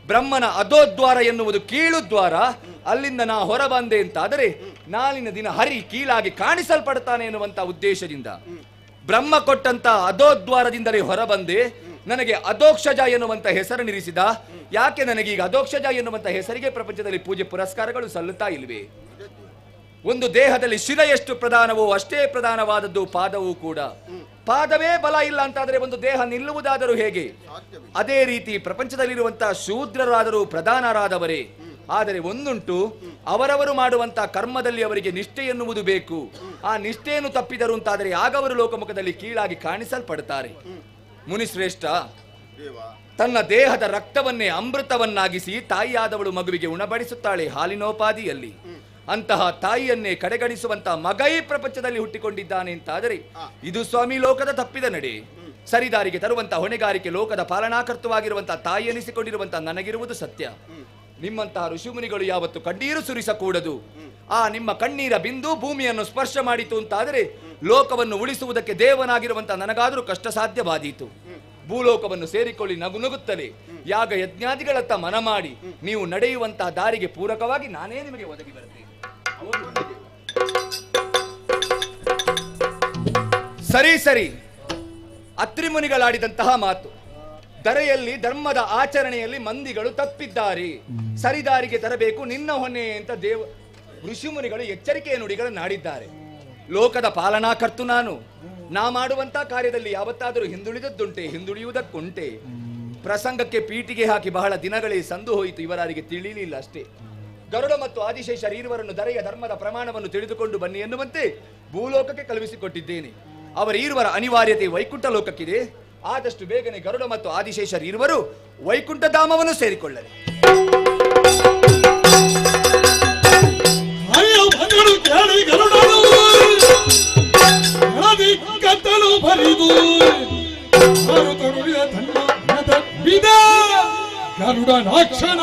ಬ್ರಹ್ಮನ ಅಧೋದ್ವಾರ ಎನ್ನುವುದು ಕೀಳು ದ್ವಾರ, ಅಲ್ಲಿಂದ ನಾ ಹೊರ ಬಂದೆ ಅಂತಾದರೆ ನಾಳಿನ ದಿನ ಹರಿ ಕೀಳಾಗಿ ಕಾಣಿಸಲ್ಪಡ್ತಾನೆ ಎನ್ನುವಂತ ಉದ್ದೇಶದಿಂದ ಬ್ರಹ್ಮ ಕೊಟ್ಟಂತ ಅಧೋದ್ವಾರದಿಂದಲೇ ಹೊರಬಂದೆ. ನನಗೆ ಅಧೋಕ್ಷಜ ಎನ್ನುವಂತ ಹೆಸರನ್ನಿರಿಸಿದ. ಯಾಕೆ ನನಗೀಗ ಅಧೋಕ್ಷಜ ಎನ್ನುವಂತ ಹೆಸರಿಗೆ ಪ್ರಪಂಚದಲ್ಲಿ ಪೂಜೆ ಪುರಸ್ಕಾರಗಳು ಸಲ್ಲುತ್ತಾ ಇಲ್ವೇ? ಒಂದು ದೇಹದಲ್ಲಿ ಶಿರ ಎಷ್ಟು ಪ್ರಧಾನವೋ ಅಷ್ಟೇ ಪ್ರಧಾನವಾದದ್ದು ಪಾದವೂ ಕೂಡ. ಪಾದವೇ ಬಲ ಇಲ್ಲ ಅಂತಾದರೆ ಒಂದು ದೇಹ ನಿಲ್ಲುವುದಾದರೂ ಹೇಗೆ? ಅದೇ ರೀತಿ ಪ್ರಪಂಚದಲ್ಲಿರುವಂತಹ ಶೂದ್ರರಾದರೂ ಪ್ರಧಾನರಾದವರೇ. ಆದರೆ ಒಂದುಂಟು, ಅವರವರು ಮಾಡುವಂತಹ ಕರ್ಮದಲ್ಲಿ ಅವರಿಗೆ ನಿಷ್ಠೆ ಎನ್ನುವುದು ಬೇಕು. ಆ ನಿಷ್ಠೆಯನ್ನು ತಪ್ಪಿದರು ಅಂತಾದರೆ ಆಗ ಅವರು ಲೋಕಮುಖದಲ್ಲಿ ಕೀಳಾಗಿ ಕಾಣಿಸಲ್ಪಡುತ್ತಾರೆ. ಮುನಿಶ್ರೇಷ್ಠ, ತನ್ನ ದೇಹದ ರಕ್ತವನ್ನೇ ಅಮೃತವನ್ನಾಗಿಸಿ ತಾಯಿಯಾದವಳು ಮಗುವಿಗೆ ಉಣಬಡಿಸುತ್ತಾಳೆ ಹಾಲಿನೋಪಾದಿಯಲ್ಲಿ. ಅಂತಹ ತಾಯಿಯನ್ನೇ ಕಡೆಗಣಿಸುವಂತಹ ಮಗ ಈ ಪ್ರಪಂಚದಲ್ಲಿ ಹುಟ್ಟಿಕೊಂಡಿದ್ದಾನೆ ಅಂತಾದರೆ ಇದು ಸ್ವಾಮಿ ಲೋಕದ ತಪ್ಪಿದ ನಡೆ. ಸರಿದಾರಿಗೆ ತರುವಂತಹ ಹೊಣೆಗಾರಿಕೆ ಲೋಕದ ಪಾಲನಾಕರ್ತವಾಗಿರುವಂತಹ ತಾಯಿ ಎನಿಸಿಕೊಂಡಿರುವಂತಹ ನನಗಿರುವುದು ಸತ್ಯ. ನಿಮ್ಮಂತಹ ಋಷಿಮುನಿಗಳು ಯಾವತ್ತು ಕಣ್ಣೀರು ಸುರಿಸಕೂಡದು. ಆ ನಿಮ್ಮ ಕಣ್ಣೀರ ಬಿಂದು ಭೂಮಿಯನ್ನು ಸ್ಪರ್ಶ ಮಾಡಿತು ಅಂತಾದರೆ ಲೋಕವನ್ನು ಉಳಿಸುವುದಕ್ಕೆ ದೇವನಾಗಿರುವಂತಹ ನನಗಾದರೂ ಕಷ್ಟ ಸಾಧ್ಯವಾದೀತು. ಭೂಲೋಕವನ್ನು ಸೇರಿಕೊಳ್ಳಿ ನಗುನಗುತ್ತಲೇ ಯಾಗ ಯಜ್ಞಾದಿಗಳತ್ತ ಮನ ಮಾಡಿ ನೀವು ನಡೆಯುವಂತಹ ದಾರಿಗೆ ಪೂರಕವಾಗಿ ನಾನೇ ನಿಮಗೆ ಒದಗಿ ಬರ್ತೇನೆ. ಸರಿ ಸರಿ, ಅತ್ರಿಮುನಿಗಳಾಡಿದಂತಹ ಮಾತು. ದರೆಯಲ್ಲಿ ಧರ್ಮದ ಆಚರಣೆಯಲ್ಲಿ ಮಂದಿಗಳು ತಪ್ಪಿದ್ದಾರೆ, ಸರಿದಾರಿಗೆ ತರಬೇಕು ನಿನ್ನ ಹೊಣೆ ಅಂತ ದೇವ ಋಷಿಮುನಿಗಳು ಎಚ್ಚರಿಕೆಯ ನುಡಿಗಳನ್ನು ಆಡಿದ್ದಾರೆ. ಲೋಕದ ಪಾಲನಾಕರ್ತು ನಾನು. ನಾ ಮಾಡುವಂತ ಕಾರ್ಯದಲ್ಲಿ ಯಾವತ್ತಾದರೂ ಹಿಂದುಳಿದದ್ದುಂಟೆ, ಹಿಂದುಳಿಯುವುದಕ್ಕುಂಟೆ. ಪ್ರಸಂಗಕ್ಕೆ ಪೀಟಿಗೆ ಹಾಕಿ ಬಹಳ ದಿನಗಳೇ ಸಂದು ಹೋಯಿತು, ಇವರಾರಿಗೆ ತಿಳಿಯಲಿಲ್ಲ ಅಷ್ಟೇ. ಗರುಡ ಮತ್ತು ಆದಿಶೇಷ ಈರುವರನ್ನು ದರೆಯ ಧರ್ಮದ ಪ್ರಮಾಣವನ್ನು ತಿಳಿದುಕೊಂಡು ಬನ್ನಿ ಎನ್ನುವಂತೆ ಭೂಲೋಕಕ್ಕೆ ಕಳುಹಿಸಿಕೊಟ್ಟಿದ್ದೇನೆ. ಅವರ ಈರುವರ ಅನಿವಾರ್ಯತೆ ವೈಕುಂಠ ಲೋಕಕ್ಕಿದೆ. ಆದಷ್ಟು ಬೇಗನೆ ಗರುಡ ಮತ್ತು ಆದಿಶೇಷರು ಇರುವರು ವೈಕುಂಠ ಧಾಮವನ್ನು ಸೇರಿಕೊಳ್ಳಲಿ. ಗರುಡನಾಕ್ಷಣ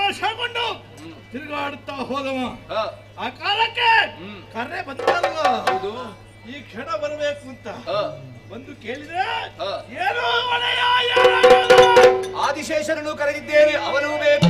ಆವೇಶಗೊಂಡು ತಿರುಗಾಡುತ್ತಾ ಹೋದವ. ಆ ಕಾಲಕ್ಕೆ ಕರೆ ಬಂತಲ್ಲ, ಈ ಕ್ಷಣ ಬರಬೇಕು ಅಂತ ಬಂದು ಕೇಳಿದ್ರೆ ಏನೋ ಒಡೆಯ ಆದಿಶೇಷನನ್ನು ಕರೆದಿದ್ದೇನೆ, ಅವನೂ ಬೇಕು.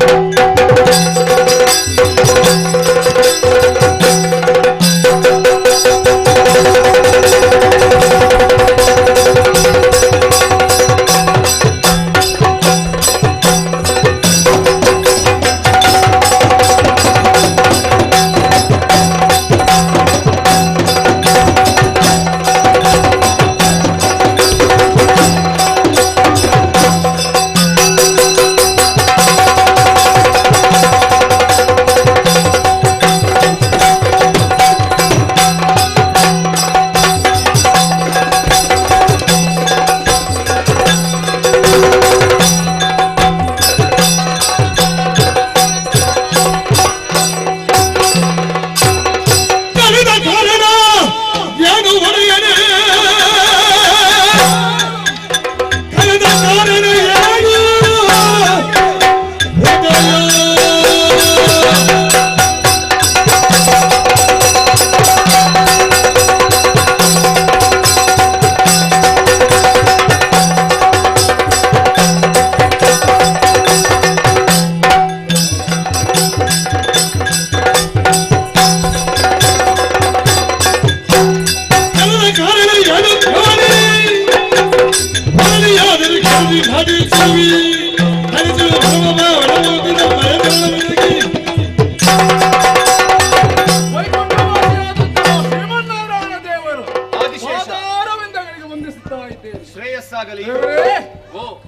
ಶ್ರೇಯಸ್ಸಾಗಲಿ.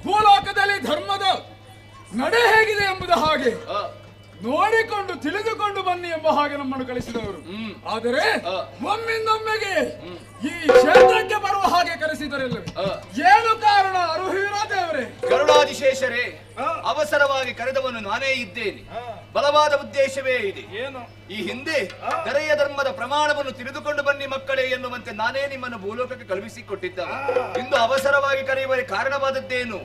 ಭೂಲೋಕದಲ್ಲಿ ಧರ್ಮದ ನಡೆ ಹೇಗಿದೆ ಎಂಬುದು ಹಾಗೆ ನೋಡಿಕೊಂಡು ತಿಳಿದುಕೊಂಡು ಬನ್ನಿ ಎಂಬ ಹಾಗೆ ನಮ್ಮನ್ನು ಕಳಿಸಿದವರು. ಆದರೆ ಒಮ್ಮಿಂದೊಮ್ಮೆಗೆ ಈ ಕ್ಷೇತ್ರಕ್ಕೆ ಬರುವ ಹಾಗೆ ಕರೆಸಿದರಲ್ಲವೇ? ಏನು ಕಾರಣ ಅರುಹೀರ ದೇವರೇ? ಗರುಡಾದಿಶೇಷರೇ, ಅವಸರವಾಗಿ ಕರೆದವನು ನಾನೇ ಇದ್ದೇನೆ. ಬಲವಾದ ಉದ್ದೇಶವೇ ಇದೆ. ಈ ಹಿಂದೆ ದರೆಯ ಧರ್ಮದ ಪ್ರಮಾಣವನ್ನು ತಿಳಿದುಕೊಂಡು ಬನ್ನಿ ಮಕ್ಕಳೇ ಎನ್ನುವಂತೆ ನಾನೇ ನಿಮ್ಮನ್ನು ಭೂಲೋಕಕ್ಕೆ ಕಳುಹಿಸಿಕೊಟ್ಟಿದ್ದವ. ಇಂದು ಅವಸರವಾಗಿ ಕರೆಯುವ ಕಾರಣವಾದದ್ದೇನು?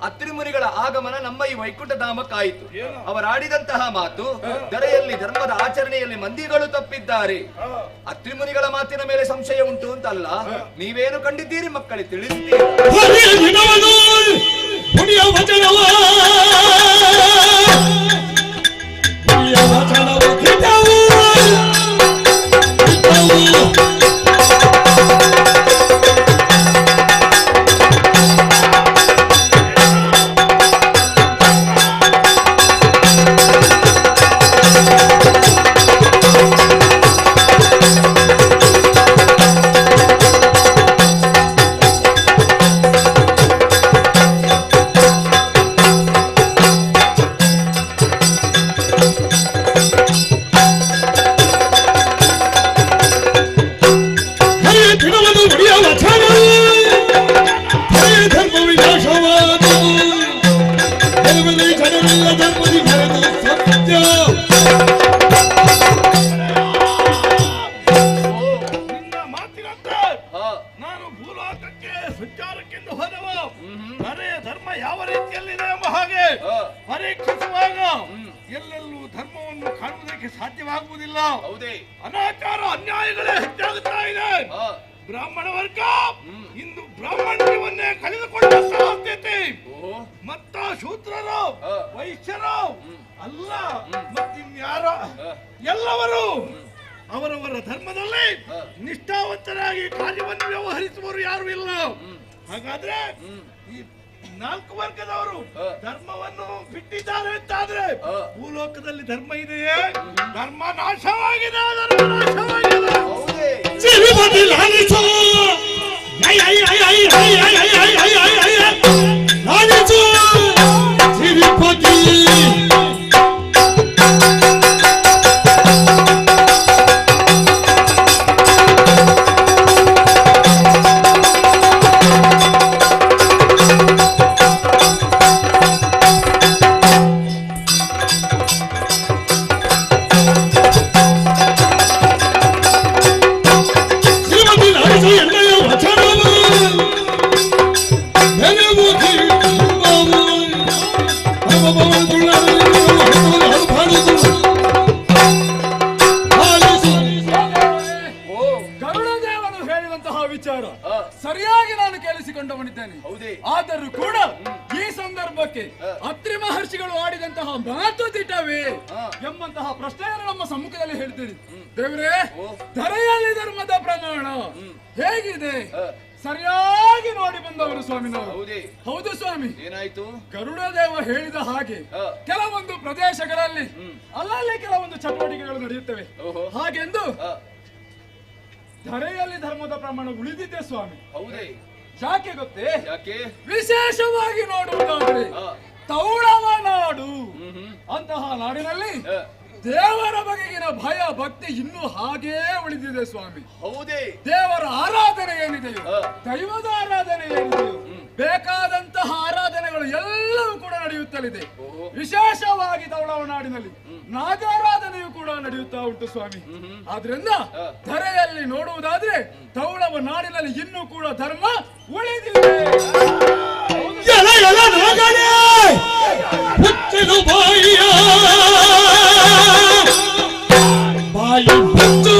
ಅತ್ರಿಮುನಿಗಳ ಆಗಮನ ನಮ್ಮ ಈ ವೈಕುಂಠ ಧಾಮಕ್ಕಾಯಿತು. ಅವರಾಡಿದಂತಹ ಮಾತು ದರೆಯಲ್ಲಿ ಧರ್ಮದ ಆಚರಣೆಯಲ್ಲಿ ಮಂದಿಗಳು ತಪ್ಪಿದ್ದಾರೆ. ಅತ್ರಿಮುನಿಗಳ ಮಾತಿನ ಮೇಲೆ ಸಂಶಯ ಉಂಟು ಅಂತಲ್ಲ, ನೀವೇನು ಕಂಡಿದ್ದೀರಿ ಮಕ್ಕಳೇ, ತಿಳಿದಿದ್ದೀರಿ. ನಾನು ಭೂಲೋಕಕ್ಕೆ ಸಂಚಾರಕ್ಕೆಂದು ಹೋದವ. ಧರ್ಮ ಯಾವ ರೀತಿಯಲ್ಲಿದೆ ಎಂಬ ಹಾಗೆ ಪರೀಕ್ಷಿಸುವಾಗ ಎಲ್ಲೆಲ್ಲೂ ಧರ್ಮವನ್ನು ಕಾಣುವುದಕ್ಕೆ ಸಾಧ್ಯವಾಗುವುದಿಲ್ಲ. ಅನಾಚಾರ ಅನ್ಯಾಯಗಳೇ ಹೆಚ್ಚಾಗುತ್ತಾ ಇದೆ. ಬ್ರಾಹ್ಮಣ ವರ್ಗ ಇಂದು ಬ್ರಾಹ್ಮಣ್ಯವನ್ನೇ ಕಳೆದುಕೊಂಡಂತಹ ಸ್ಥಿತಿ. ಮತ್ತ ಶೂದ್ರರು, ವೈಶ್ಯರು ಅಲ್ಲ, ಮತ್ತಿನ್ಯಾರ ಎಲ್ಲವರು ಅವರವರ ಧರ್ಮದಲ್ಲಿ ನಿಷ್ಠಾವಂತರಾಗಿ ಕಾರ್ಯವನ್ನು ವ್ಯವಹರಿಸುವವರು ಯಾರು ಇಲ್ಲ. ಹಾಗಾದ್ರೆ ಈ ನಾಲ್ಕು ವರ್ಗದವರು ಧರ್ಮವನ್ನು ಬಿಟ್ಟಿದ್ದಾರೆ ಅಂತಾದ್ರೆ ಭೂಲೋಕದಲ್ಲಿ ಧರ್ಮ ಇದೆಯೇ? ಧರ್ಮ ನಾಶವಾಗಿದೆ, ಧರ್ಮ ನಾಶವಾಗಿದೆ. ಶ್ರೀಮತಿ ಲಾಲಿಸು ಎನ್ನಯ ವಚನವು. ಸಂದರ್ಭಕ್ಕೆ ಅತ್ರಿ ಮಹರ್ಷಿಗಳು ಆಡಿದಂತಹ ಮಾತು ದಿಟವೇ ಎಂಬಂತಹ ಪ್ರಶ್ನೆಯನ್ನು ನಮ್ಮ ಸಮ್ಮುಖದಲ್ಲಿ ಹೇಳ್ತೀರಿ. ದೇವರೇ, ಧರೆಯಲ್ಲಿ ಧರ್ಮದ ಪ್ರಮಾಣ ಹೇಗಿದೆ ಸರಿಯಾಗಿ ನೋಡಿ ಬಂದವರು ಸ್ವಾಮಿ ನಾವು. ಹೌದು ಸ್ವಾಮಿ. ಏನಾಯ್ತು? ಗರುಡ ದೇವ ಹೇಳಿದ ಹಾಗೆ ಕೆಲವೊಂದು ಪ್ರದೇಶಗಳಲ್ಲಿ ಅಲ್ಲಲ್ಲಿ ಕೆಲವೊಂದು ಚಟುವಟಿಕೆಗಳು ನಡೆಯುತ್ತವೆ. ಹಾಗೆಂದು ಧರೆಯಲ್ಲಿ ಧರ್ಮದ ಪ್ರಮಾಣ ಉಳಿದಿದೆ ಸ್ವಾಮಿ. ಹೌದೇ? ಯಾಕೆ ಗೊತ್ತೇ? ಯಾಕೆ? ವಿಶೇಷವಾಗಿ ನೋಡುವುದಾದ್ರೆ ತೌಳವ ನಾಡು ಅಂತಹ ನಾಡಿನಲ್ಲಿ ದೇವರ ಬಗೆಗಿನ ಭಯ ಭಕ್ತಿ ಇನ್ನೂ ಹಾಗೇ ಉಳಿದಿದೆ ಸ್ವಾಮಿ. ಹೌದೇ? ದೇವರ ಆರಾಧನೆ ಏನಿದೆಯೋ, ದೈವದ ಆರಾಧನೆ ಏನಿದೆಯೋ, ಬೇಕಾದಂತಹ ಆರಾಧನೆಗಳು ಎಲ್ಲವೂ ಕೂಡ ನಡೆಯುತ್ತಲಿದೆ. ವಿಶೇಷವಾಗಿ ತೌಳವ ನಾಡಿನಲ್ಲಿ ನಾಗಾರಾಧನೆಯು ಕೂಡ ನಡೆಯುತ್ತಾ ಉಂಟು ಸ್ವಾಮಿ. ಆದ್ರಿಂದ ಧರೆಯಲ್ಲಿ ನೋಡುವುದಾದ್ರೆ ತೌಳವ ನಾಡಿನಲ್ಲಿ ಇನ್ನೂ ಕೂಡ ಧರ್ಮ ಉಳಿದಿದೆ. ಬಾಯಿ ಹುಚ್ಚು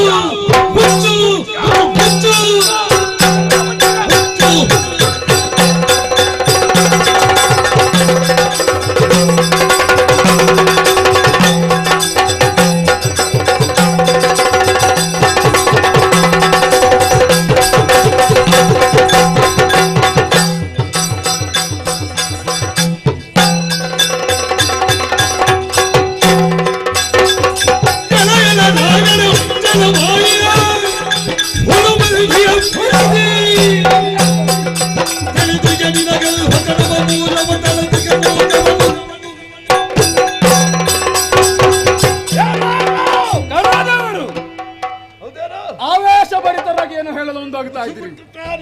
ಹುಚ್ಚು ಹುಚ್ಚು ಹುಚ್ಚು. ಆವೇಶ ಭರಿತರಾಗಿ ಏನು ಹೇಳಲು ಮುಂದಾಗ್ತಾ ಇದ್ದೀರಿ?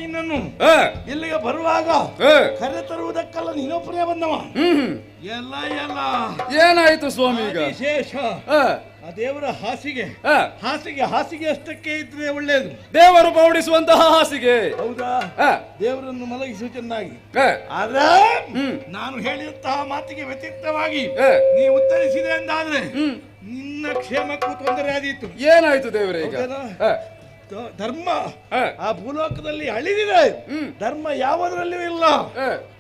ನಿನ್ನನ್ನು ಇಲ್ಲಿಗೆ ಬರುವಾಗ ಕರೆ ತರುವುದಕ್ಕಲ್ಲ, ನೀನೊಬ್ಬನೇ ಬಂದವ. ಎಲ್ಲ ಎಲ್ಲ ಏನಾಯ್ತು ಸ್ವಾಮಿ? ಈಗ ವಿಶೇಷ ಆ ದೇವರ ಹಾಸಿಗೆ ಹಾಸಿಗೆ ಹಾಸಿಗೆ ಅಷ್ಟಕ್ಕೆ ಇದ್ರೆ ಒಳ್ಳೇದು. ದೇವರು ಪೌಡಿಸುವಂತಹ ಹಾಸಿಗೆ. ಹೌದಾ? ದೇವರನ್ನು ಮಲಗಿಸು ಚೆನ್ನಾಗಿ. ಆದ್ರೆ ನಾನು ಹೇಳಿದಂತಹ ಮಾತಿಗೆ ವ್ಯತಿರಿಕ್ತವಾಗಿ ನೀವು ಉತ್ತರಿಸಿದೆ ಅಂದಾದ್ರೆ ನಿನ್ನ ಕ್ಷೇಮಕ್ಕೂ ತೊಂದರೆ ಆದೀತು. ಏನಾಯ್ತು ದೇವರೇ ಈಗ? ಧರ್ಮ ಆ ಭೂಲೋಕದಲ್ಲಿ ಅಳಿದಿದೆ. ಧರ್ಮ ಯಾವುದರಲ್ಲಿಯೂ ಇಲ್ಲ.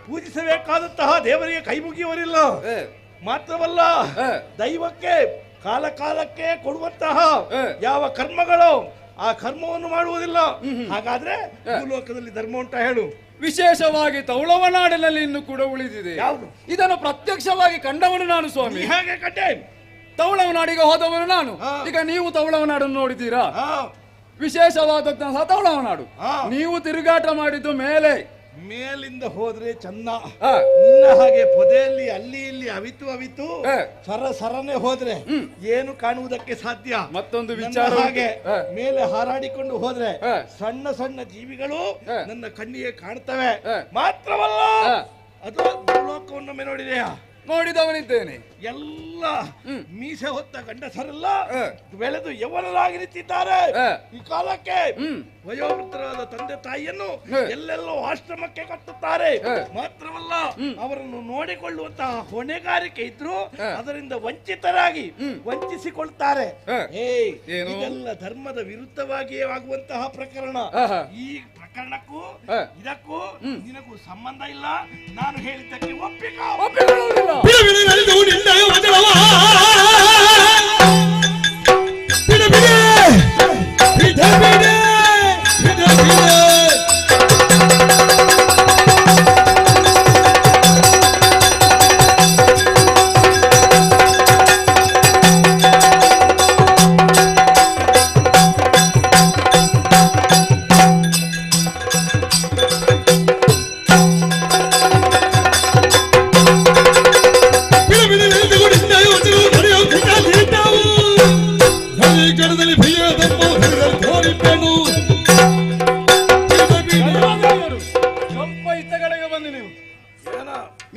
ಪೂಜಿಸಬೇಕಾದಂತಹ ದೇವರಿಗೆ ಕೈ ಮುಗಿಯುವರಿಲ್ಲ. ಮಾತ್ರವಲ್ಲ, ದೈವಕ್ಕೆ ಕಾಲ ಕಾಲಕ್ಕೆ ಕೊಡುವಂತಹ ಯಾವ ಕರ್ಮಗಳು ಆ ಕರ್ಮವನ್ನು ಮಾಡುವುದಿಲ್ಲ. ಹಾಗಾದ್ರೆ ಭೂಲೋಕದಲ್ಲಿ ಧರ್ಮ ಉಂಟಾ ಹೇಳು? ವಿಶೇಷವಾಗಿ ತೌಳವ ನಾಡಿನಲ್ಲಿ ಇನ್ನು ಕೂಡ ಉಳಿದಿದೆ. ಇದನ್ನು ಪ್ರತ್ಯಕ್ಷವಾಗಿ ಕಂಡವನು ನಾನು ಸ್ವಾಮಿ. ಹೇಗೆ ಕಂಡೆ? ತೌಳವ ನಾಡಿಗೆ ಹೋದವನು ನಾನು. ಈಗ ನೀವು ತೌಳವ ನಾಡನ್ನು ನೋಡಿದ್ದೀರಾ? ವಿಶೇಷವಾದಂತಹ ತೌಳವ ನಾಡು ನೀವು ತಿರುಗಾಟ ಮಾಡಿದ್ದು ಮೇಲೆ ಮೇಲಿಂದ ಹೋದ್ರೆ ಚಂದ. ನಿನ್ನ ಹಾಗೆ ಪೊದೆಯಲ್ಲಿ ಅಲ್ಲಿ ಇಲ್ಲಿ ಅವಿತು ಅವಿತು ಸರ ಸರನೆ ಹೋದ್ರೆ ಏನು ಕಾಣುವುದಕ್ಕೆ ಸಾಧ್ಯ? ಮತ್ತೊಂದು ವಿಚಾರ, ಹಾಗೆ ಮೇಲೆ ಹಾರಾಡಿಕೊಂಡು ಹೋದ್ರೆ ಸಣ್ಣ ಸಣ್ಣ ಜೀವಿಗಳು ನನ್ನ ಕಣ್ಣಿಗೆ ಕಾಣ್ತವೆ. ಮಾತ್ರವಲ್ಲ, ಅದು ಭೂಲೋಕವನ್ನೊಮ್ಮೆ ನೋಡಿದೆಯಾ? ನೋಡಿದವನಿದ್ದೇನೆ. ಎಲ್ಲ ಮೀಸೆ ಹೊತ್ತ ಗಂಡಸರೆಲ್ಲ ಬೆಳೆದು ಯೌವನರಾಗಿ ನಿಂತಿದ್ದಾರೆ. ಈ ಕಾಲಕ್ಕೆ ವಯೋವೃದ್ಧರಾದ ತಂದೆ ತಾಯಿಯನ್ನು ಎಲ್ಲೆಲ್ಲೋ ಆಶ್ರಮಕ್ಕೆ ಕಟ್ಟುತ್ತಾರೆ. ಮಾತ್ರವಲ್ಲ, ಅವರನ್ನು ನೋಡಿಕೊಳ್ಳುವಂತಹ ಹೊಣೆಗಾರಿಕೆ ಇದ್ರು ಅದರಿಂದ ವಂಚಿತರಾಗಿ ವಂಚಿಸಿಕೊಳ್ತಾರೆ. ಇದೆಲ್ಲ ಧರ್ಮದ ವಿರುದ್ಧವಾಗಿಯೇ ಆಗುವಂತಹ ಪ್ರಕರಣ. ಈ ಪ್ರಕರಣಕ್ಕೂ ಇದಕ್ಕೂ ನಿನಗೂ ಸಂಬಂಧ ಇಲ್ಲ. ನಾನು ಹೇಳಿದ್ದಕ್ಕೆ ಒಪ್ಪಿಕೋ.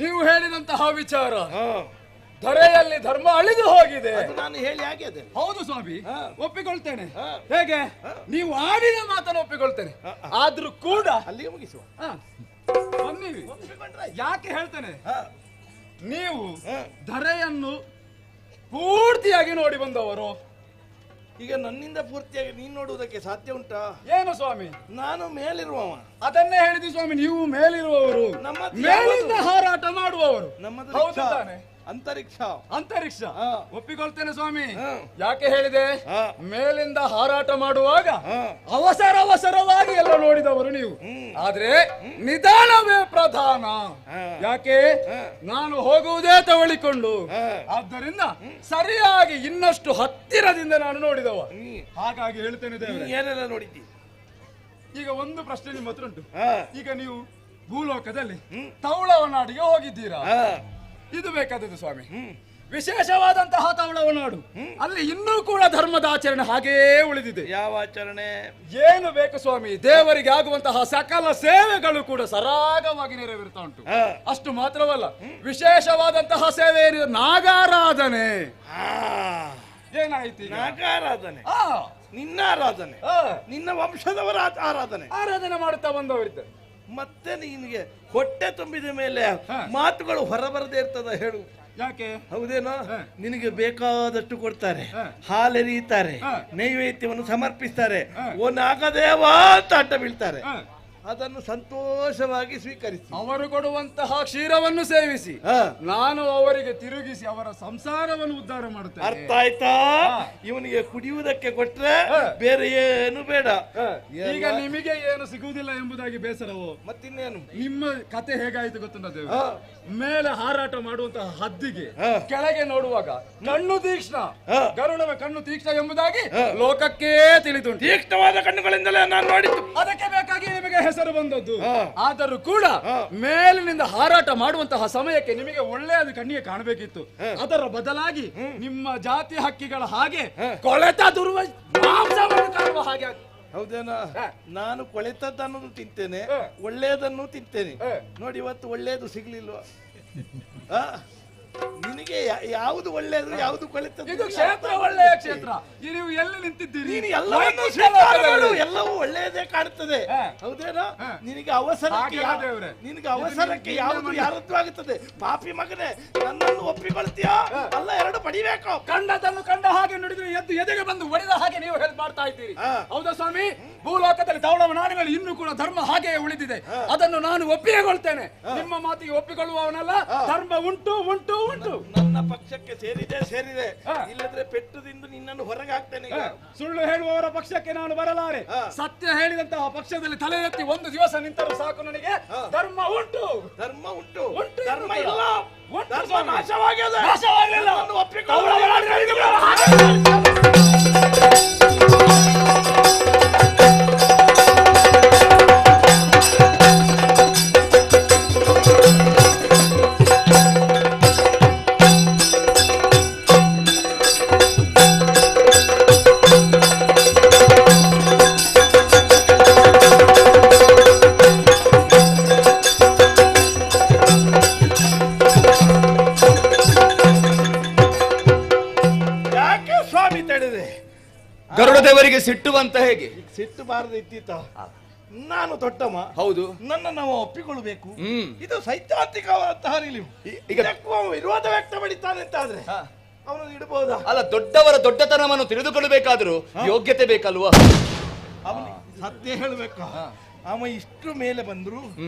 ನೀವು ಹೇಳಿದಂತಹ ವಿಚಾರ ಧರೆಯಲ್ಲಿ ಧರ್ಮ ಅಳಿದು ಹೋಗಿದೆ. ನಾನು ಹೇಳಿ ಆಗಿದೆ. ಹೌದು ಸ್ವಾಮಿ, ಒಪ್ಪಿಕೊಳ್ತೇನೆ. ಹೇಗೆ ನೀವು ಆಡಿದ ಮಾತನ್ನು ಒಪ್ಪಿಕೊಳ್ತೇನೆ. ಆದ್ರೂ ಕೂಡ ಅಲ್ಲಿಗೆ ಮುಗಿಸುವ ಬನ್ನಿ. ಯಾಕೆ ಹೇಳ್ತೇನೆ, ನೀವು ಧರೆಯನ್ನು ಪೂರ್ತಿಯಾಗಿ ನೋಡಿ ಬಂದವರು. ಈಗ ನನ್ನಿಂದ ಪೂರ್ತಿಯಾಗಿ ನೀನು ನೋಡುವುದಕ್ಕೆ ಸಾಧ್ಯ ಉಂಟಾ? ಏನು ಸ್ವಾಮಿ? ನಾನು ಮೇಲಿರುವವ. ಅದನ್ನೇ ಹೇಳಿದ್ವಿ ಸ್ವಾಮಿ, ನೀವು ಮೇಲಿರುವವರು, ಮೇಲಿಂದ ಹಾರಾಟ ಮಾಡುವವರು. ಹೌದು ತಾನೆ? ಅಂತರಿಕ್ಷ ಅಂತರಿಕ್ಷ ಒಪ್ಪಿಕೊಳ್ತೇನೆ ಸ್ವಾಮಿ. ಯಾಕೆ ಹೇಳಿದೆ, ಮೇಲಿಂದ ಹಾರಾಟ ಮಾಡುವಾಗ ಅವಸರ ಅವಸರವಾಗಿ ಎಲ್ಲ ನೋಡಿದವರು ನೀವು. ಆದ್ರೆ ನಿಧಾನವೇ ಪ್ರಧಾನ. ಯಾಕೆ ನಾನು ಹೋಗುವುದೇ ತವಳಿಕೊಂಡು, ಆದ್ದರಿಂದ ಸರಿಯಾಗಿ ಇನ್ನಷ್ಟು ಹತ್ತಿರದಿಂದ ನಾನು ನೋಡಿದವ. ಹಾಗಾಗಿ ಹೇಳ್ತೇನೆ ದೇವರೇ, ಏನೆಲ್ಲ ನೋಡಿದ್ದಿ? ಈಗ ಒಂದು ಪ್ರಶ್ನೆ ನಿಮ್ಮ ಹತ್ರ ಉಂಟು. ಈಗ ನೀವು ಭೂಲೋಕದಲ್ಲಿ ತವಳವನಾಡಿಗೆ ಹೋಗಿದ್ದೀರಾ? ಇದು ಬೇಕಾದದ್ದು ಸ್ವಾಮಿ. ವಿಶೇಷವಾದಂತಹ ತವಳವನಾಡು, ಅಲ್ಲಿ ಇನ್ನೂ ಕೂಡ ಧರ್ಮದ ಆಚರಣೆ ಹಾಗೇ ಉಳಿದಿದೆ. ಯಾವ ಆಚರಣೆ? ಏನು ಬೇಕು ಸ್ವಾಮಿ, ದೇವರಿಗೆ ಆಗುವಂತಹ ಸಕಲ ಸೇವೆಗಳು ಕೂಡ ಸರಾಗವಾಗಿ ನೆರವೇರುತ್ತಾ ಉಂಟು. ಅಷ್ಟು ಮಾತ್ರವಲ್ಲ, ವಿಶೇಷವಾದಂತಹ ಸೇವೆ ಏನಿದೆ, ನಾಗಾರಾಧನೆ. ಏನಾಯ್ತು? ನಾಗಾರಾಧನೆ, ನಿನ್ನ ಆರಾಧನೆ, ನಿನ್ನ ವಂಶದವರ ಆರಾಧನೆ ಆರಾಧನೆ ಮಾಡುತ್ತಾ ಬಂದವರಿದ್ದಾರೆ. ಮತ್ತೆ ನಿನಗೆ ಹೊಟ್ಟೆ ತುಂಬಿದ ಮೇಲೆ ಮಾತುಗಳು ಹೊರಬರದೇ ಇರ್ತದ ಹೇಳು? ಯಾಕೆ? ಹೌದೇನೋ? ನಿನಗೆ ಬೇಕಾದಷ್ಟು ಕೊಡ್ತಾರೆ, ಹಾಲೆರೀತಾರೆ, ನೈವೇದ್ಯವನ್ನು ಸಮರ್ಪಿಸ್ತಾರೆ, ಓ ನಾಗದೇವ ಅಂತ ಅಡ್ಡ ಬೀಳ್ತಾರೆ. ಅದನ್ನು ಸಂತೋಷವಾಗಿ ಸ್ವೀಕರಿಸಿ ಅವರು ಕೊಡುವಂತಹ ಕ್ಷೀರವನ್ನು ಸೇವಿಸಿ ನಾನು ಅವರಿಗೆ ತಿರುಗಿಸಿ ಅವರ ಸಂಸಾರವನ್ನು ಉದ್ಧಾರ ಮಾಡುತ್ತೇನೆ. ಅರ್ಥ ಆಯ್ತಾ? ಇವನಿಗೆ ಕುಡಿಯುವುದಕ್ಕೆ ಕೊಟ್ರೆ ಬೇರೆ ಏನು ಬೇಡ. ಈಗ ನಿಮಗೆ ಏನು ಸಿಗುವುದಿಲ್ಲ ಎಂಬುದಾಗಿ ಬೇಸರವೋ? ಮತ್ತಿನ್ನೇನು? ನಿಮ್ಮ ಕತೆ ಹೇಗಾಯಿತು ಗೊತ್ತುಂಟ ದೇವ? ಮೇಲೆ ಹಾರಾಟ ಮಾಡುವಂತಹ ಹದ್ದಿಗೆ ಕೆಳಗೆ ನೋಡುವಾಗ ಕಣ್ಣು ತೀಕ್ಷ್ಣ, ಗರುಡನ ಕಣ್ಣು ತೀಕ್ಷ್ಣ ಎಂಬುದಾಗಿ ಲೋಕಕ್ಕೇ ತಿಳಿದು. ತೀಕ್ಷ್ಣವಾದ ಕಣ್ಣುಗಳಿಂದಲೇ ನಾನು ನೋಡಿದ್ದು, ಅದಕ್ಕೆ ಬೇಕಾಗಿ ನಿಮಗೆ ಹೆಸರು ಬಂದದ್ದು. ಆದರೂ ಕೂಡ ಮೇಲಿನಿಂದ ಹಾರಾಟ ಮಾಡುವಂತಹ ಸಮಯಕ್ಕೆ ನಿಮಗೆ ಒಳ್ಳೆಯದು ಕಣ್ಣಿಗೆ ಕಾಣಬೇಕಿತ್ತು. ಅದರ ಬದಲಾಗಿ ನಿಮ್ಮ ಜಾತಿ ಹಕ್ಕಿಗಳ ಹಾಗೆ ಕೊಳೆತ ದುರ್ವ ಮಾಂಸವನ್ನು ಕಾಣುವ ಹಾಗೆ. ಹೌದೇನಾ? ನಾನು ಕೊಳೆತದ್ದನ್ನು ತಿಂತೇನೆ, ಒಳ್ಳೆಯದನ್ನು ತಿಂತೇನೆ. ನೋಡಿ, ಇವತ್ತು ಒಳ್ಳೆಯದು ಸಿಗ್ಲಿಲ್ವಾ ನಿನಗೆ? ಯಾವುದು ಒಳ್ಳೆಯದು, ಯಾವುದು ಕೊಳೆತದ್ದು? ಇದು ಕ್ಷೇತ್ರ ಒಳ್ಳೆಯ ಕ್ಷೇತ್ರ. ನೀವು ಎಲ್ಲಿ ನಿಂತಿದ್ದೀರಿ? ನೀನು ಎಲ್ಲವನ್ನೂ ಸ್ವೀಕಾರ ಮಾಡು, ಎಲ್ಲವೂ ಒಳ್ಳೆಯದೇ ಕಾಣುತ್ತದೆ. ಹೌದೇನಾ? ನಿನಗೆ ಅವಸರಕ್ಕೆ, ನಿನಗೆ ಅವಸರಕ್ಕೆ ಯಾವುದು ಯಾರದ್ದು ಆಗುತ್ತದೆ? ಪಾಪಿ ಮಗನೇ, ನನ್ನನ್ನು ಒಪ್ಪಿಕೊಳ್ತೀಯಾ ಅಲ್ಲ? ಎರಡು ಪಡಿಬೇಕು. ಕಂಡದನ್ನು ಕಂಡ ಹಾಗೆ ನುಡಿದ್ರೆ ಎದ್ದು ಎದೆಗೆ ಬಂದು ಒಡೆದ ಹಾಗೆ ನೀವು ಹೆಲ್ಪ್ ಮಾಡ್ತಾ ಇದ್ದೀರಿ. ಹೌದಾ ಸ್ವಾಮಿ? ಭೂಲೋಕದಲ್ಲಿ ತವಳವ ನಾಡುಗಳು ಇನ್ನೂ ಕೂಡ ಧರ್ಮ ಹಾಗೆಯೇ ಉಳಿದಿದೆ. ಅದನ್ನು ನಾನು ಒಪ್ಪಿಕೊಳ್ತೇನೆ. ನಿಮ್ಮ ಮಾತಿಗೆ ಒಪ್ಪಿಕೊಳ್ಳುವವನಲ್ಲ. ಧರ್ಮ ಉಂಟು ಉಂಟು ಉಂಟು. ನನ್ನ ಪಕ್ಷಕ್ಕೆ ಸೇರಿದೆ ಸೇರಿದೆ, ಇಲ್ಲದ್ರೆ ಪೆಟ್ಟದಿಂದ ನಿನ್ನನ್ನು ಹೊರಗೆ ಹಾಕ್ತೇನೆ. ಸುಳ್ಳು ಹೇಳುವವರ ಪಕ್ಷಕ್ಕೆ ನಾನು ಬರಲಾರೆ. ಸತ್ಯ ಹೇಳಿದಂತಹ ಪಕ್ಷದಲ್ಲಿ ತಲೆ ಎತ್ತಿ ಒಂದು ದಿವಸ ನಿಂತರೂ ಸಾಕು ನನಗೆ. ಧರ್ಮ ಉಂಟು, ಧರ್ಮ ಉಂಟು ಉಂಟು, ಧರ್ಮ ಇಲ್ಲ, ಧರ್ಮ ನಾಶವಾಗಿದೆ. ನಾಶವಾಗಲಿಲ್ಲ. ಗರುಡದೇವರಿಗೆ ಸಿಟ್ಟು ಅಂತ ಹೇಗೆ? ಸಿಟ್ಟು ಬಾರದು ಇದ್ದಿತ್ತ? ನಾನು ದೊಡ್ಡಮ್ಮ, ಹೌದು, ನನ್ನ ನಾವು ಒಪ್ಪಿಕೊಳ್ಳಬೇಕು. ಇದು ಸೈದ್ಧಾಂತಿಕವಾದಂತಹ ನಿಲುವು. ಈಗ ವಿರೋಧ ವ್ಯಕ್ತಪಡಿತಾನೆ ಅಂತ ಆದ್ರೆ ಅವನು ಇಡಬಹುದಾ? ಅಲ್ಲ, ದೊಡ್ಡವರ ದೊಡ್ಡತನವನ್ನು ತಿಳಿದುಕೊಳ್ಳಬೇಕಾದ್ರೂ ಯೋಗ್ಯತೆ ಬೇಕಲ್ವಾ? ಅವನು ಸತ್ಯ ಹೇಳಬೇಕು. ಅವ ಇಷ್ಟು ಮೇಲೆ ಬಂದ್ರು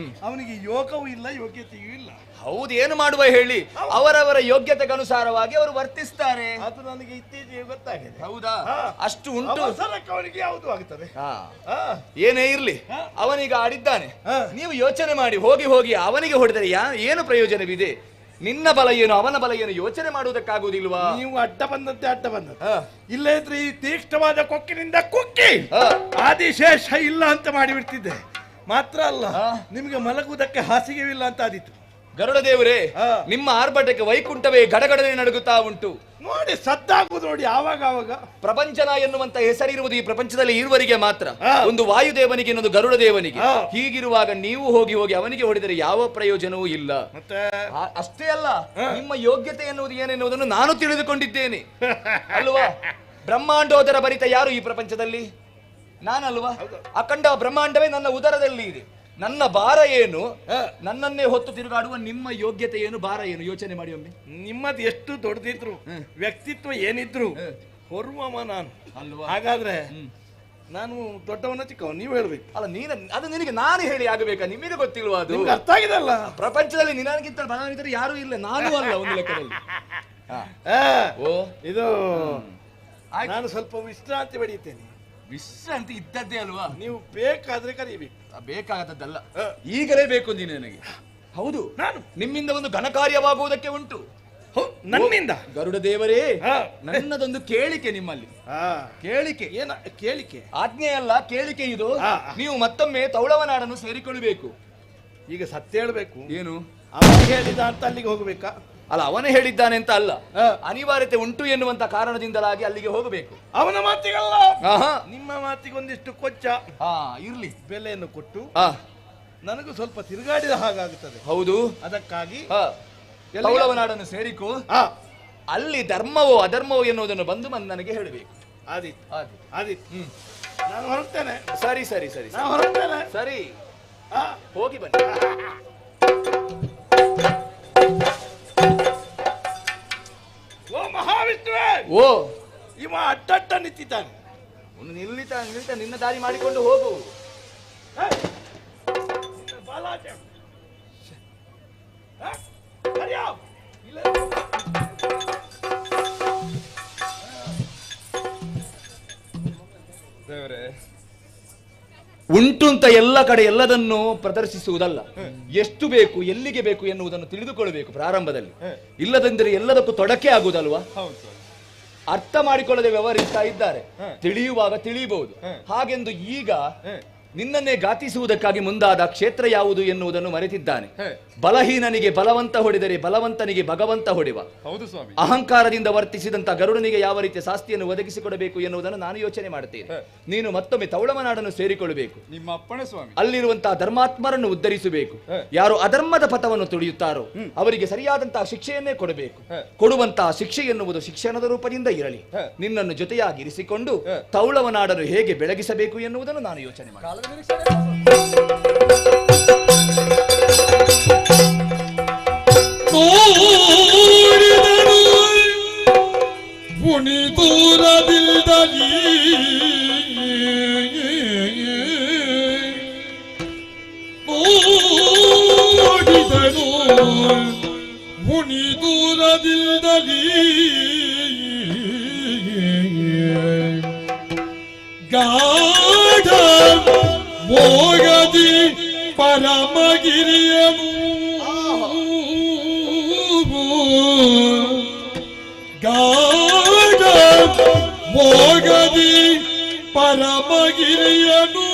ಅವನಿಗೆ ಯೋಗವೂ ಇಲ್ಲ, ಯೋಗ್ಯತೆಯೂ ಇಲ್ಲ. ಹೌದು, ಏನು ಮಾಡುವ ಹೇಳಿ? ಅವರವರ ಯೋಗ್ಯತೆಗನುಸಾರವಾಗಿ ಅವರು ವರ್ತಿಸ್ತಾರೆ. ಅದು ನನಗೆ ಇತ್ತೀಚೆಗೆ ಗೊತ್ತಾಗಿದೆ. ಹೌದಾ? ಅಷ್ಟು ಉಂಟು. ಅವನಿಗೆ ಯಾವುದು ಆಗ್ತದೆ? ಏನೇ ಇರ್ಲಿ, ಅವನೀಗ ಆಡಿದ್ದಾನೆ. ನೀವು ಯೋಚನೆ ಮಾಡಿ, ಹೋಗಿ ಹೋಗಿ ಅವನಿಗೆ ಹೊಡೆದರೆ ಏನು ಪ್ರಯೋಜನವಿದೆ? ನಿನ್ನ ಬಲ ಏನು, ಅವನ ಬಲ ಏನು ಯೋಚನೆ ಮಾಡುವುದಕ್ಕಾಗುವುದಿಲ್ವಾ? ನೀವು ಅಡ್ಡ ಬಂದಂತೆ ಅಡ್ಡ ಬಂದಂತೆ. ಇಲ್ಲೇ ಇದ್ರೆ ಈ ತೀಕ್ಷ್ಣವಾದ ಕೊಕ್ಕಿನಿಂದ ಕುಕ್ಕಿ ಆದಿಶೇಷ ಇಲ್ಲ ಅಂತ ಮಾಡಿಬಿಡ್ತಿದ್ದೆ. ಮಾತ್ರ ಅಲ್ಲ, ನಿಮಗೆ ಮಲಗುವುದಕ್ಕೆ ಹಾಸಿಗೆವಿಲ್ಲ ಅಂತ ಆದಿತ್ತು. ಗರುಡ ದೇವರೇ, ನಿಮ್ಮ ಆರ್ಭಟಕ್ಕೆ ವೈಕುಂಠವೇ ಗಡಗಡನೆ ನಡುಗುತ್ತಾ ಉಂಟು. ನೋಡಿ, ಸದ್ದಾಗುವುದು ನೋಡಿ ಆವಾಗ ಆವಾಗ. ಪ್ರಪಂಚನ ಎನ್ನುವಂತ ಹೆಸರಿರುವುದು ಈ ಪ್ರಪಂಚದಲ್ಲಿ ಇರುವರಿಗೆ ಮಾತ್ರ. ಒಂದು ವಾಯುದೇವನಿಗೆ, ಇನ್ನೊಂದು ಗರುಡ ದೇವನಿಗೆ. ಹೀಗಿರುವಾಗ ನೀವು ಹೋಗಿ ಹೋಗಿ ಅವನಿಗೆ ಹೊಡೆದರೆ ಯಾವ ಪ್ರಯೋಜನವೂ ಇಲ್ಲ. ಅಷ್ಟೇ ಅಲ್ಲ, ನಿಮ್ಮ ಯೋಗ್ಯತೆ ಎನ್ನುವುದು ಏನೆನ್ನುವುದನ್ನು ನಾನು ತಿಳಿದುಕೊಂಡಿದ್ದೇನೆ ಅಲ್ವಾ? ಬ್ರಹ್ಮಾಂಡೋದರ ಭರಿತ ಯಾರು ಈ ಪ್ರಪಂಚದಲ್ಲಿ? ನಾನಲ್ವಾ? ಅಖಂಡ ಬ್ರಹ್ಮಾಂಡವೇ ನನ್ನ ಉದರದಲ್ಲಿ ಇದೆ. ನನ್ನ ಭಾರ ಏನು, ನನ್ನನ್ನೇ ಹೊತ್ತು ತಿರುಗಾಡುವ ನಿಮ್ಮ ಯೋಗ್ಯತೆ ಏನು, ಭಾರ ಏನು, ಯೋಚನೆ ಮಾಡಿ ಒಮ್ಮೆ. ನಿಮ್ಮದು ಎಷ್ಟು ದೊಡ್ಡದಿದ್ರು, ವ್ಯಕ್ತಿತ್ವ ಏನಿದ್ರು ಹೊರುವವ ನಾನು ಅಲ್ವಾ? ಹಾಗಾದ್ರೆ ನಾನು ದೊಡ್ಡವನ ಚಿಕ್ಕವ ನೀವು ಹೇಳ್ಬೇಕು. ಅಲ್ಲ ನೀನು ಅದು ನಿನಗೆ ನಾನು ಹೇಳಿ ಆಗಬೇಕಾ? ನಿಮಗೆ ಗೊತ್ತಿಲ್ವಾ ಅದು? ನಿಮ್ಗೆ ಅರ್ಥ ಆಗಿದೆ ಅಲ್ಲ? ಪ್ರಪಂಚದಲ್ಲಿ ನಿನಗಿಂತ ಬಲವಂತರು ಯಾರೂ ಇಲ್ಲ, ನಾನು ಅಲ್ಲ ಒಂದು ಲೆಕ್ಕದಲ್ಲಿ. ಓ ಇದು ನಾನು ಸ್ವಲ್ಪ ವಿಶ್ರಾಂತಿ ಪಡೆಯುತ್ತೇನೆ. ವಿಶ್ರಾಂತಿ ಇದ್ದದ್ದೇ ಅಲ್ವಾ? ನೀವು ಬೇಕಾದ್ರೆ ಕರೀಬೇಕು. ಬೇಕಾದದ್ದಲ್ಲ, ಈಗಲೇ ಬೇಕು ನೀನು ನನಗೆ. ಹೌದು, ನಾನು ನಿಮ್ಮಿಂದ ಒಂದು ಘನ ಕಾರ್ಯವಾಗುವುದಕ್ಕೆ ಉಂಟು. ನನ್ನಿಂದ? ಗರುಡ ದೇವರೇ, ನನ್ನದೊಂದು ಕೇಳಿಕೆ ನಿಮ್ಮಲ್ಲಿ. ಕೇಳಿಕೆ? ಏನ ಕೇಳಿಕೆ? ಆಜ್ಞೆ ಅಲ್ಲ, ಕೇಳಿಕೆ ಇದು. ನೀವು ಮತ್ತೊಮ್ಮೆ ತೌಳವನಾಡನ್ನು ಸೇರಿಕೊಳ್ಳಬೇಕು. ಈಗ ಸತ್ಯ ಹೇಳ್ಬೇಕು. ಏನು? ಅವನು ಹೇಳಿದ ಅಂತ ಅಲ್ಲಿಗೆ ಹೋಗಬೇಕಾ? ಅಲ್ಲ, ಅವನೇ ಹೇಳಿದ್ದಾನೆ ಅಂತ ಅಲ್ಲ, ಅನಿವಾರ್ಯತೆ ಉಂಟು ಎನ್ನುವಂತ ಕಾರಣದಿಂದಲಾಗಿ ಅಲ್ಲಿಗೆ ಹೋಗಬೇಕು. ಅವನ ಮಾತಿಗಲ್ಲ, ನಿಮ್ಮ ಮಾತಿಗೊಂದಿಷ್ಟು ಕೊಚ್ಚ ಇರ್ಲಿ ಬೆಲೆಯನ್ನು ಕೊಟ್ಟು ನನಗೂ ಸ್ವಲ್ಪ ತಿರುಗಾಡಿದ ಹಾಗಾಗುತ್ತದೆ. ಹೌದು, ಅದಕ್ಕಾಗಿ ತೌಳವನಾಡನ್ನು ಸೇರಿಕೋ. ಅಲ್ಲಿ ಧರ್ಮವೋ ಅಧರ್ಮವೋ ಎನ್ನುವುದನ್ನು ಬಂದು ನನಗೆ ಹೇಳಬೇಕು. ಆದಿತ್ ಆದಿತ್, ನಾನು ಹೊರಡ್ತೇನೆ. ಸರಿ ಸರಿ ಸರಿ, ನಾನು ಹೊರಡ್ತೇನೆ. ಸರಿ, ಹೋಗಿ ಬನ್ನಿ. ಓ ಮಹಾವಿಷ್ಣುವೇ! ಓ, ಇವ ಅಡ್ಡಡ್ಡ ನಿಂತಿದ್ದಾನೆ. ಒಂದು ನಿಲ್ಲಿತ ನಿಲ್ತ ನಿನ್ನ ದಾರಿ ಮಾಡಿಕೊಂಡು ಹೋಗು. ಉಂಟು ಅಂತ ಎಲ್ಲ ಕಡೆ ಎಲ್ಲದನ್ನು ಪ್ರದರ್ಶಿಸುವುದಲ್ಲ, ಎಷ್ಟು ಬೇಕು ಎಲ್ಲಿಗೆ ಬೇಕು ಎನ್ನುವುದನ್ನು ತಿಳಿದುಕೊಳ್ಳಬೇಕು ಪ್ರಾರಂಭದಲ್ಲಿ. ಇಲ್ಲದಂದ್ರೆ ಎಲ್ಲದಕ್ಕೂ ತೊಡಕೆ ಆಗುವುದಲ್ವಾ? ಅರ್ಥ ಮಾಡಿಕೊಳ್ಳದೆ ವ್ಯವಹರಿಸ್ತಾ ಇದ್ದಾರೆ. ತಿಳಿಯುವಾಗ ತಿಳಿಯಬಹುದು. ಹಾಗೆಂದು ಈಗ ನಿನ್ನನ್ನೇ ಘಾತಿಸುವುದಕ್ಕಾಗಿ ಮುಂದಾದ ಕ್ಷೇತ್ರ ಯಾವುದು ಎನ್ನುವುದನ್ನು ಮರೆತಿದ್ದಾನೆ. ಬಲಹೀನನಿಗೆ ಬಲವಂತ ಹೊಡೆದರೆ ಬಲವಂತನಿಗೆ ಭಗವಂತ ಹೊಡೆವ. ಹೌದು ಸ್ವಾಮಿ. ಅಹಂಕಾರದಿಂದ ವರ್ತಿಸಿದಂತ ಗರುಡನಿಗೆ ಯಾವ ರೀತಿಯ ಶಾಸ್ತಿಯನ್ನು ಒದಗಿಸಿಕೊಡಬೇಕು ಎನ್ನುವುದನ್ನು ನಾನು ಯೋಚನೆ ಮಾಡುತ್ತೇನೆ. ನೀನು ಮತ್ತೊಮ್ಮೆ ತೌಳವನಾಡನ್ನು ಸೇರಿಕೊಳ್ಳಬೇಕು. ನಿಮ್ಮ ಅಪ್ಪಣೆ ಸ್ವಾಮಿ. ಅಲ್ಲಿರುವಂತಹ ಧರ್ಮಾತ್ಮರನ್ನು ಉದ್ಧರಿಸಬೇಕು. ಯಾರು ಅಧರ್ಮದ ಪಥವನ್ನು ತುಳಿಯುತ್ತಾರೋ ಅವರಿಗೆ ಸರಿಯಾದಂತಹ ಶಿಕ್ಷೆಯನ್ನೇ ಕೊಡಬೇಕು. ಕೊಡುವಂತಹ ಶಿಕ್ಷೆ ಎನ್ನುವುದು ಶಿಕ್ಷಣದ ರೂಪದಿಂದ ಇರಲಿ. ನಿನ್ನನ್ನು ಜೊತೆಯಾಗಿ ಇರಿಸಿಕೊಂಡು ತೌಳವನಾಡನ್ನು ಹೇಗೆ ಬೆಳಗಿಸಬೇಕು ಎನ್ನುವುದನ್ನು ನಾನು ಯೋಚನೆ ಮಾಡ್ತೇನೆ. ನೋಡಿದನು ಮುನಿದೂರದಿಲ್ದಲಿ ನೋಡಿದನು ಮುನಿದೂರದಿಲ್ದಲಿ ಗಾಢ ಮೋಗದಿ ಪರಮಗಿರಿಯನು ಗಾಢ ಮೋಗದಿ ಪರಮಗಿರಿಯನು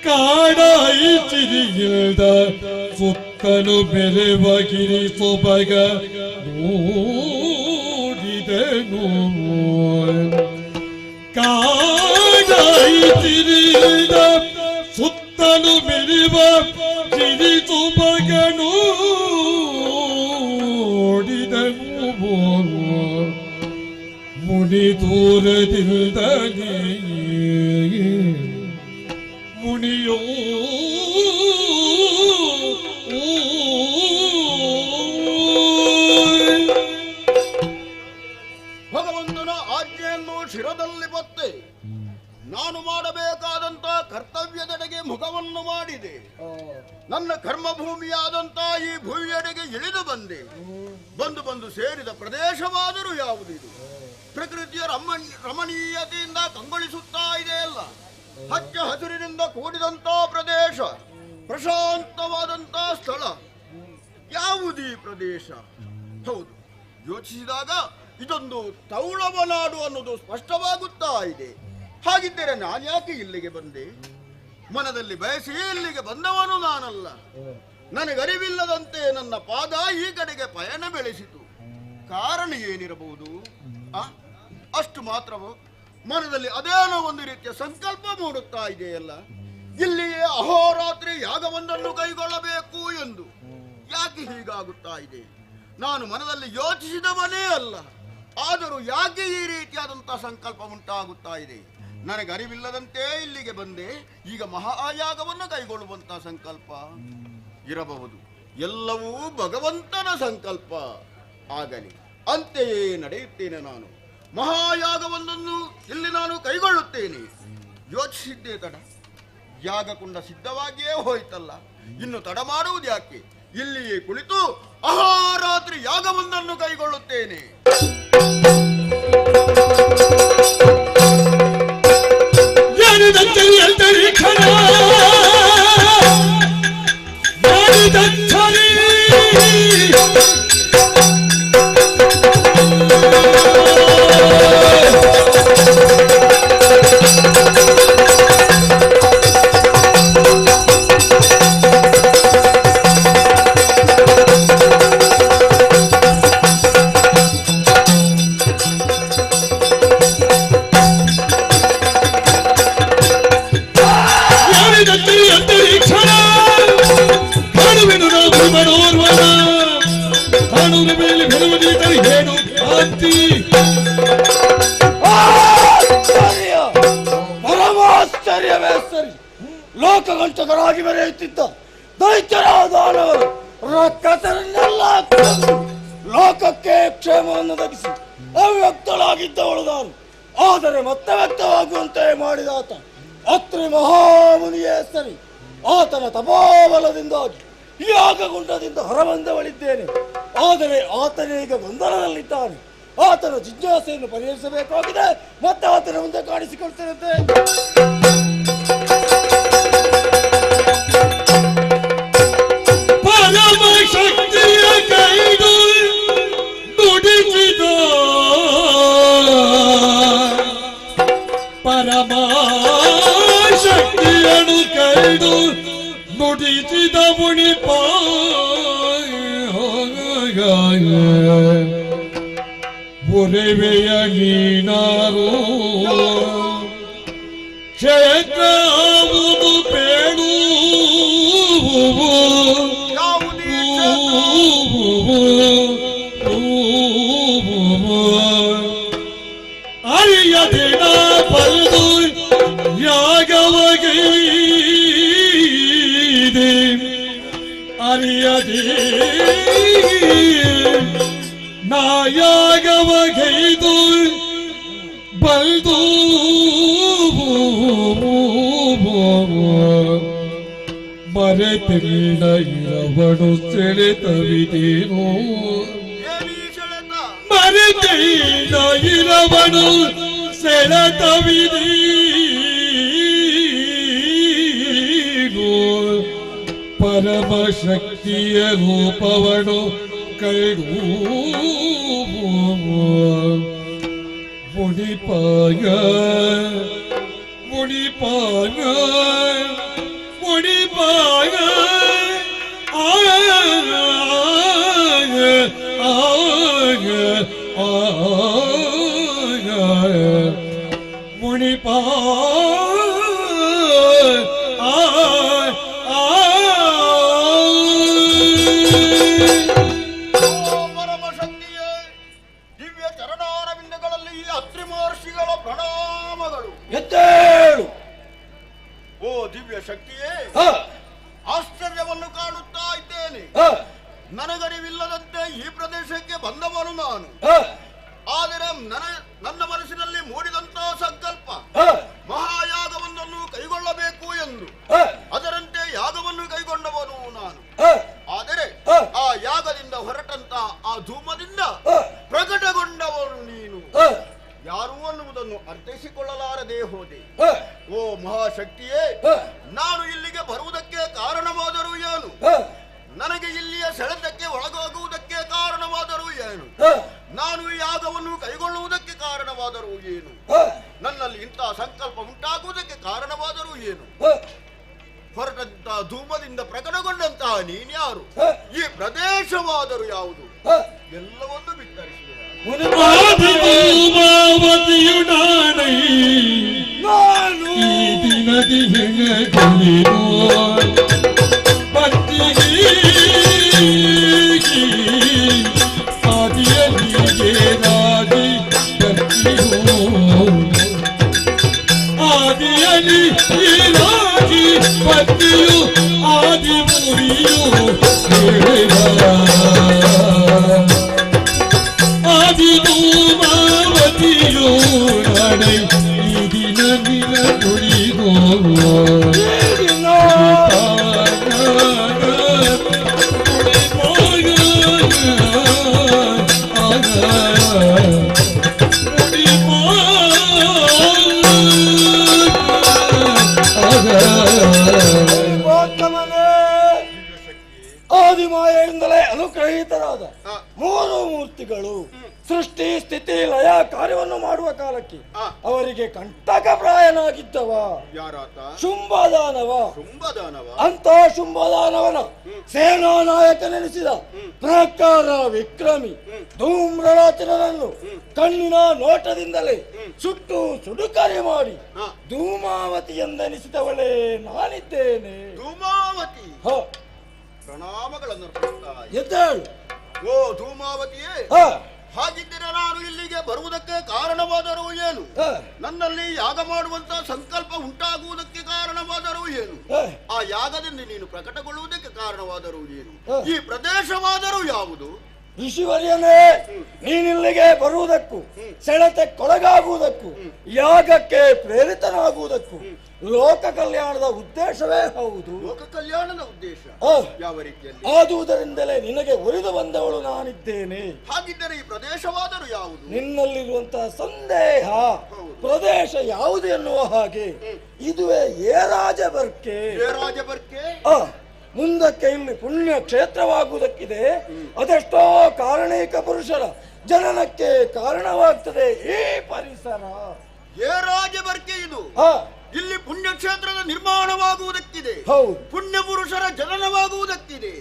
ಕಾಡಾಯಿಚಿರಿಯಿಲ್ದ ಸುತ್ತಲು ಬೆರೆವ ಗಿರಿ ಸೊಬಗ ನೋಡಿದನು ಕಾಡಾಯಿಚಿರಿಯಿಲ್ದ ಸುತ್ತಲು ಮೆರೆವ ಗಿರಿ ಸೊಬಗನು ನೋಡಿದನು ಮುನಿ ದೂರದಿಲ್ದಲೇ ಮುನಿಯೋ ಭಗವಂತನ ಆಜ್ಞೆಯನ್ನು ಶಿರದಲ್ಲಿ ಬತ್ತೆ ನಾನು ಮಾಡಬೇಕಾದಂತ ಕರ್ತವ್ಯದೆಡೆಗೆ ಮುಖವನ್ನು ಮಾಡಿದೆ. ನನ್ನ ಕರ್ಮಭೂಮಿಯಾದಂತ ಈ ಭೂಮಿಯೆಡೆಗೆ ಇಳಿದು ಬಂದೆ. ಬಂದು ಬಂದು ಸೇರಿದ ಪ್ರದೇಶವಾದರೂ ಯಾವುದಿದು? ಪ್ರಕೃತಿಯ ರಮಣೀಯತೆಯಿಂದ ಕಂಗೊಳಿಸುತ್ತಾ ಇದೆ ಅಲ್ಲ. ಹಚ್ಚ ಹಸಿರಿನಿಂದ ಕೂಡಿದಂತ ಪ್ರದೇಶ, ಪ್ರಶಾಂತವಾದಂತ ಸ್ಥಳ ಯಾವುದೀ ಪ್ರದೇಶ? ಹೌದು, ಯೋಚಿಸಿದಾಗ ಇದೊಂದು ತೌಳವನಾಡು ಅನ್ನೋದು ಸ್ಪಷ್ಟವಾಗುತ್ತಾ ಇದೆ. ಹಾಗಿದ್ದರೆ ನಾನ್ಯಾಕೆ ಇಲ್ಲಿಗೆ ಬಂದೆ? ಮನದಲ್ಲಿ ಬಯಸಿ ಇಲ್ಲಿಗೆ ಬಂದವನು ನಾನಲ್ಲ. ನನಗರಿವಿಲ್ಲದಂತೆ ನನ್ನ ಪಾದ ಈ ಕಡೆಗೆ ಪಯಣ ಬೆಳೆಸಿತು. ಕಾರಣ ಏನಿರಬಹುದು? ಅಷ್ಟು ಮಾತ್ರವೋ? ಮನದಲ್ಲಿ ಅದೇನೋ ಒಂದು ರೀತಿಯ ಸಂಕಲ್ಪ ಮೂಡುತ್ತಾ ಇದೆಯಲ್ಲ, ಇಲ್ಲಿಯೇ ಅಹೋರಾತ್ರಿ ಯಾಗವೊಂದನ್ನು ಕೈಗೊಳ್ಳಬೇಕು ಎಂದು. ಯಾಕೆ ಹೀಗಾಗುತ್ತಾ ಇದೆ? ನಾನು ಮನದಲ್ಲಿ ಯೋಚಿಸಿದವನೇ ಅಲ್ಲ, ಆದರೂ ಯಾಕೆ ಈ ರೀತಿಯಾದಂತಹ ಸಂಕಲ್ಪ ಉಂಟಾಗುತ್ತಾ ಇದೆ? ನನಗೆ ಅರಿವಿಲ್ಲದಂತೆ ಇಲ್ಲಿಗೆ ಬಂದೆ, ಈಗ ಮಹಾಯಾಗವನ್ನು ಕೈಗೊಳ್ಳುವಂತಹ ಸಂಕಲ್ಪ ಇರಬಹುದು. ಎಲ್ಲವೂ ಭಗವಂತನ ಸಂಕಲ್ಪ ಆಗಲಿ, ಅಂತೆಯೇ ನಡೆಯುತ್ತೇನೆ ನಾನು. ಮಹಾಯಾಗವೊಂದನ್ನು ಇಲ್ಲಿ ನಾನು ಕೈಗೊಳ್ಳುತ್ತೇನೆ. ಯೋಚಿಸಿದ್ದೇ ತಡ, ಯಾಗಕುಂಡ ಸಿದ್ಧವಾಗಿಯೇ ಹೋಯ್ತಲ್ಲ, ಇನ್ನು ತಡ ಮಾಡುವುದು ಯಾಕೆ? ಇಲ್ಲಿಯೇ ಕುಳಿತು ಅಹೋರಾತ್ರಿ ಯಾಗವೊಂದನ್ನು ಕೈಗೊಳ್ಳುತ್ತೇನೆ. ಪರಮಾಶ್ಚರ್ಯವೇ ಸರಿ. ಲೋಕಗಂಟಕರಾಗಿ ಮೆರೆಯುತ್ತಿದ್ದ ದೈತ್ಯರಾದವರು ರಕ್ಕಸರನ್ನೆಲ್ಲ ಲೋಕಕ್ಕೆ ಕ್ಷೇಮವನ್ನು ಒದಗಿಸಿ ಅವ್ಯಕ್ತಳಾಗಿದ್ದವಳು ನಾನು. ಆದರೆ ಮತ್ತೆ ವ್ಯಕ್ತವಾಗುವಂತೆ ಮಾಡಿದಾತ ಅತ್ರಿ ಮಹಾಮುನಿಯೇ ಸರಿ. ಆತನ ತಪೋಬಲದಿಂದಾಗಿ ಯಾಗಗುಂಡದಿಂದ ಹೊರಬಂದವಳಿದ್ದೇನೆ. ಆದರೆ ಆತನೀಗ ಗೊಂದಲದಲ್ಲಿದ್ದಾನೆ. ಆತನ ಜಿಜ್ಞಾಸೆಯನ್ನು ಪರಿಹರಿಸಬೇಕಾಗಿದೆ. ಮತ್ತೆ ಆತನ ಮುಂದೆ ಕಾಣಿಸಿಕೊಳ್ತೇನಂತೆ. ಪರಮಶಕ್ತಿಯ ಕೈದು ನುಡಿಸಿದ ಪರಮಶಕ್ತಿಯನ್ನು ಕೈದು ನುಡಿಸಿದ ಮುನಿಪ ಒರೆವೆಯ ನೀನಾರು ಕ್ಷೇತ್ರವುದು ಬೇಡು ಅರಿಯದಿನ ಬಲ್ದು ಯಾಗವಗೈದೆ ಅರಿಯದೇ ನಾಯಾಗವಗೈದು ಬಲ್ದು ಮರೆತಿಲ್ಲ ಇರವನು ಸೆಳೆತವಿದೇನೋ ಮರೆತಿಲ್ಲ ಇರವನು ಸೆಳೆತವಿದೇನೋ ಪರಮಶಕ್ತಿಯ ರೂಪವನು ಕೈಗೂ ಮುಡಿಪಾಯ ಮುಡಿಪಾಯ ಮುಡಿಪಾಯ ಪರಮಶಕ್ತಿಯೇ, ದಿವ್ಯ ಚರಣಾರವಿಂದಗಳಲ್ಲಿ ಅತ್ರಿ ಮಹರ್ಷಿಗಳ ಪ್ರಣಾಮಗಳು. ಎದ್ದೇಳು. ಓ ದಿವ್ಯ ಶಕ್ತಿಯೇ, ಆಶ್ಚರ್ಯವನ್ನು ಕಾಣುತ್ತಾ ಇದ್ದೇನೆ. ನನಗರಿವಿಲ್ಲದಂತೆ ಈ ಪ್ರದೇಶಕ್ಕೆ ಬಂದವನು ನಾನು. ಆದರೆ ನನ್ನ ಮನಸ್ಸಿನಲ್ಲಿ ಮೂಡಿದಂತಹ ಸಂಕಲ್ಪ ಮಹಾಯಾಗವೊಂದನ್ನು ಕೈಗೊಳ್ಳಬೇಕು ಎಂದು, ಅದರಂತೆ ಯಾಗವನ್ನು ಕೈಗೊಂಡವನು ನಾನು. ಆದರೆ ಆ ಯಾಗದಿಂದ ಹೊರಟಂತಹ ಆ ಧೂಮದಿಂದ ಪ್ರಕಟಗೊಂಡವನು ನೀನು. ಯಾರು ಅನ್ನುವುದನ್ನು ಅರ್ಥೈಸಿಕೊಳ್ಳಲಾರದೆ ಹೋದೆ. ಓ ಮಹಾಶಕ್ತಿಯೇ, ನಾನು ಇಲ್ಲಿಗೆ ಬರುವುದಕ್ಕೆ ಕಾರಣವಾದರೂ ಏನು? ನನಗೆ ಇಲ್ಲಿಯ ಸೆಳೆತಕ್ಕೆ ಒಳಗಾಗುವುದಕ್ಕೆ ಕಾರಣವಾದರೂ ಏನು? ನಾನು ಈ ಯಾಗವನ್ನು ಕೈಗೊಳ್ಳುವುದಕ್ಕೆ ಕಾರಣವಾದರೂ ಏನು? ನನ್ನಲ್ಲಿ ಇಂತಹ ಸಂಕಲ್ಪ ಉಂಟಾಗುವುದಕ್ಕೆ ಕಾರಣವಾದರೂ ಏನು? ಹೊರಟಂತಹ ಧೂಮದಿಂದ ಪ್ರಕಟಗೊಂಡಂತಹ ನೀನ್ಯಾರು? ಈ ಪ್ರದೇಶವಾದರೂ ಯಾವುದು? ಎಲ್ಲವನ್ನೂ ಬಿತ್ತರಿಸಿದೆ. ಆದಿಯಲ್ಲಿ ರಾಜಿ ಪತಿಯು ಆದಿ ಮುರಿಯು ಆದಿ ಧೂಮಾವತಿಯು ಅನುಗ್ರಹೀತರಾದ ಮೂರು ಮೂರ್ತಿಗಳು ಸೃಷ್ಟಿ ಸ್ಥಿತಿ ಲಯ ಕಾರ್ಯವನ್ನು ಮಾಡುವ ಕಾಲಕ್ಕೆ ಅವರಿಗೆ ಕಂಟಕಪ್ರಾಯನಾಗಿದ್ದವ ಶುಂಭದಾನವ. ಅಂತ ಶುಂಭದಾನವನ ಸೇನಾ ನಾಯಕನೆನಿಸಿದ ಪ್ರಾಕಾರ ವಿಕ್ರಮಿ ಧೂಮ್ರರಾಚನನ್ನು ಕಣ್ಣಿನ ನೋಟದಿಂದಲೇ ಸುಟ್ಟು ಸುಡುಕರೆ ಮಾಡಿ ಧೂಮಾವತಿ ಎಂದೆನಿಸಿದವಳೇ ನಾನಿದ್ದೇನೆ. ಧೂಮಾವತಿ, ಪ್ರಣಾಮಗಳನ್ನು ಎದ್ದೇಳು. ಓ ಧೂಮಾವತಿಯೇ, ಹಾಗಿದ್ದರೆ ನಾನು ಇಲ್ಲಿಗೆ ಬರುವುದಕ್ಕೆ ಕಾರಣವಾದರೂ ಏನು? ನನ್ನಲ್ಲಿ ಯಾಗ ಮಾಡುವಂತ ಸಂಕಲ್ಪ ಉಂಟಾಗುವುದಕ್ಕೆ ಕಾರಣವಾದರೂ ಏನು? ಆ ಯಾಗದಿಂದ ನೀನು ಪ್ರಕಟಗೊಳ್ಳುವುದಕ್ಕೆ ಕಾರಣವಾದರೂ ಏನು? ಈ ಪ್ರದೇಶವಾದರೂ ಯಾವುದು? ಋಷಿವರ್ಯನೇ, ನೀನಿಲ್ಲಿಗೆ ಬರುವುದಕ್ಕೂ ಸೆಳೆತಕ್ಕೊಳಗಾಗುವುದಕ್ಕೂ ಯಾಗಕ್ಕೆ ಪ್ರೇರಿತನಾಗುವುದಕ್ಕೂ ಲೋಕ ಕಲ್ಯಾಣದ ಉದ್ದೇಶವೇ ಹೌದು. ಲೋಕ ಕಲ್ಯಾಣದ ಉದ್ದೇಶ ಯಾವ ರೀತಿಯಲ್ಲಿ? ಆದುದರಿಂದಲೇ ನಿನಗೆ ಒಲಿದು ಬಂದವಳು ನಾನಿದ್ದೇನೆ. ಹಾಗಿದ್ದರೆ ಈ ಪ್ರದೇಶವಾದರೂ ಯಾವುದು? ನಿನ್ನಲ್ಲಿರುವಂತಹ ಸಂದೇಹ ಪ್ರದೇಶ ಯಾವುದು ಎನ್ನುವ ಹಾಗೆ ಇದುವೇ ಏರಾಜಬರ್ಕೆ. ಏರಾಜಬರ್ಕೆ ಮುಂದಕ್ಕೆ ಇಲ್ಲಿ ಪುಣ್ಯ ಕ್ಷೇತ್ರವಾಗುವುದಕ್ಕಿದೆ. ಅದೆಷ್ಟೋ ಕಾರಣೀಕ ಪುರುಷರ ಜನನಕ್ಕೆ ಕಾರಣವಾಗ್ತದೆ ಈ ಪರಿಸರ. ಏರಾಜಬರ್ಕೆ ಇದು. ಇಲ್ಲಿ ಪುಣ್ಯಕ್ಷೇತ್ರದ ನಿರ್ಮಾಣವಾಗುವುದಕ್ಕಿದೆ, ಪುಣ್ಯ ಪುರುಷರ ಜನನವಾಗುವುದಕ್ಕಿದೆ.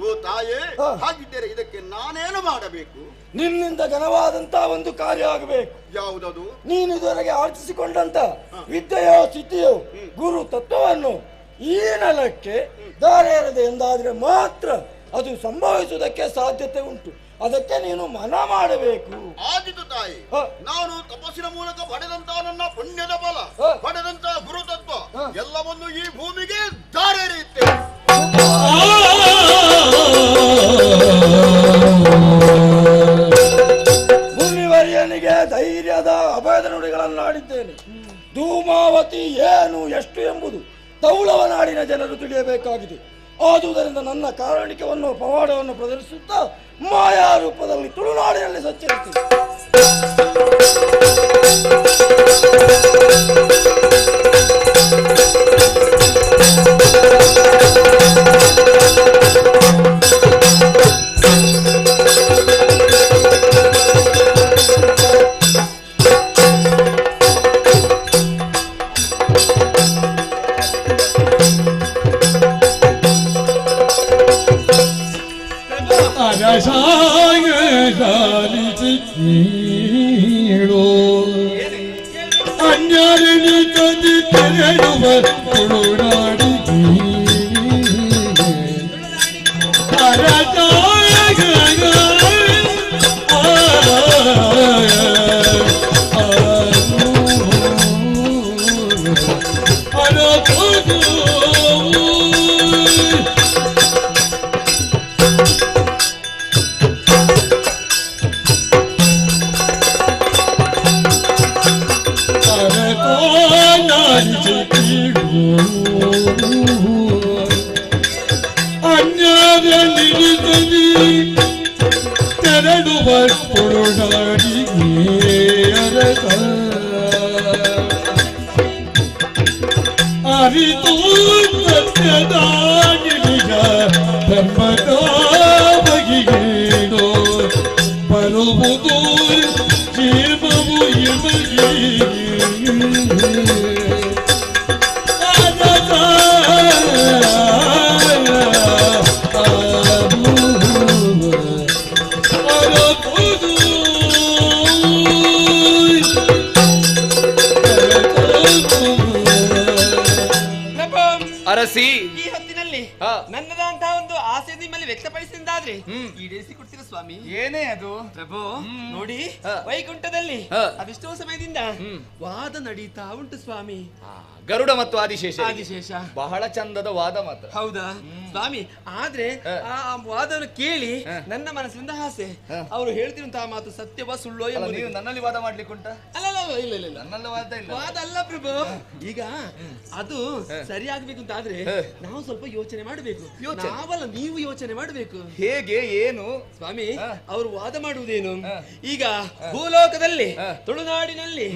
ಓ ತಾಯೇ, ಹಾಗಿದ್ದರೆ ಇದಕ್ಕೆ ನಾನೇನು ಮಾಡಬೇಕು? ನಿನ್ನಿಂದ ಘನವಾದಂತಹ ಒಂದು ಕಾರ್ಯ ಆಗಬೇಕು. ಯಾವುದದು? ನೀನು ಇದುವರೆಗೆ ಆರ್ಜಿಸಿಕೊಂಡಂತ ವಿದ್ಯೆಯೋ ಸಿದ್ಧಿಯೋ ಗುರು ತತ್ವವನ್ನು ಈ ನೆಲಕ್ಕೆ ದಾರೇರದೆ ಎಂದಾದರೆ ಮಾತ್ರ ಅದು ಸಂಭವಿಸುವುದಕ್ಕೆ ಸಾಧ್ಯತೆ ಉಂಟು. ಅದಕ್ಕೆ ನೀನು ಮನ ಮಾಡಬೇಕು. ಆದಿತು ತಾಯಿ, ನಾನು ತಪಸ್ಸಿನ ಮೂಲಕ ಪಡೆದಂತಹ ನನ್ನ ಪುಣ್ಯದ ಬಲ, ಪಡೆದಂತಹ ಗುರುತತ್ವ ಎಲ್ಲವನ್ನು ಈ ಭೂಮಿಗೆ ದಾರೆರೆಯುತ್ತೇನೆ. ಮುನಿವರ್ಯನಿಗೆ ಧೈರ್ಯದ ಅಭಯದ ನುಡಿಗಳನ್ನು ಆಡಿದ್ದೇನೆ. ಧೂಮಾವತಿ ಏನು ಎಷ್ಟು ಎಂಬುದು ತೌಳವ ನಾಡಿನ ಜನರು ತಿಳಿಯಬೇಕಾಗಿದೆ. ಆದುದರಿಂದ ನನ್ನ ಕಾರಣಿಕವನ್ನು ಪವಾಡವನ್ನು ಪ್ರದರ್ಶಿಸುತ್ತಾ ಮಾಯಾ ರೂಪದಲ್ಲಿ ತುಳುನಾಡಿನಲ್ಲಿ ಸಂಚರಿಸಿ ಈ ಹೊತ್ತಿನಲ್ಲಿ ನನ್ನದಂತಹ ಒಂದು ಆಸೆ ನಿಮ್ಮಲ್ಲಿ ವ್ಯಕ್ತಪಡಿಸಿದ್ದಾದ್ರೆ ಈಡೇರಿಸಿ ಕೊಡ್ತೀರಾ ಸ್ವಾಮಿ? ಏನೇ ಅದು ಪ್ರಭು? ನೋಡಿ, ವೈಕುಂಠದಲ್ಲಿ ಅದೆಷ್ಟೋ ಸಮಯದಿಂದ ವಾದ ನಡೀತಾ ಉಂಟು ಸ್ವಾಮಿ. ಗರುಡ ಮತ್ತು ಆದಿಶೇಷ. ಆದಿಶೇಷ ಬಹಳ ಚಂದದ ವಾದ ಮಾತ್ರ. ಹೌದಾ ಸ್ವಾಮಿ? ಆದ್ರೆ ಆ ವಾದವನ್ನು ಕೇಳಿ ನನ್ನ ಮನಸ್ಸಿನಿಂದ ಆಸೆ, ಅವರು ಹೇಳ್ತಿರುವಂತಹ ಮಾತು ಸತ್ಯವಾ ಸುಳ್ಳೋ ಎಂಬುದು. ನೀವು ನನ್ನಲ್ಲಿ ವಾದ ಮಾಡ್ಲಿಕ್ಕೆ ಉಂಟಾ? ಅಲ್ಲ ಅಲ್ಲ, ಇಲ್ಲ ಇಲ್ಲ, ನನ್ನಲ್ಲಿ ವಾದ ಇಲ್ಲ. ವಾದ ಅಲ್ಲ ಪ್ರಭು, ಈಗ ಅದು ಸರಿಯಾಗಬೇಕು ಅಂತ ಆದ್ರೆ ನಾವು ಸ್ವಲ್ಪ ಯೋಚನೆ ಮಾಡಬೇಕು. ನಾವಲ್ಲ, ನೀವು ಯೋಚನೆ ಮಾಡಬೇಕು. ಹೇಗೆ ಏನು ಸ್ವಾಮಿ? ಅವರು ವಾದ ಮಾಡುವುದೇನು? ಈಗ ಭೂಲೋಕದಲ್ಲಿ ತುಳುನಾಡಿನಲ್ಲಿ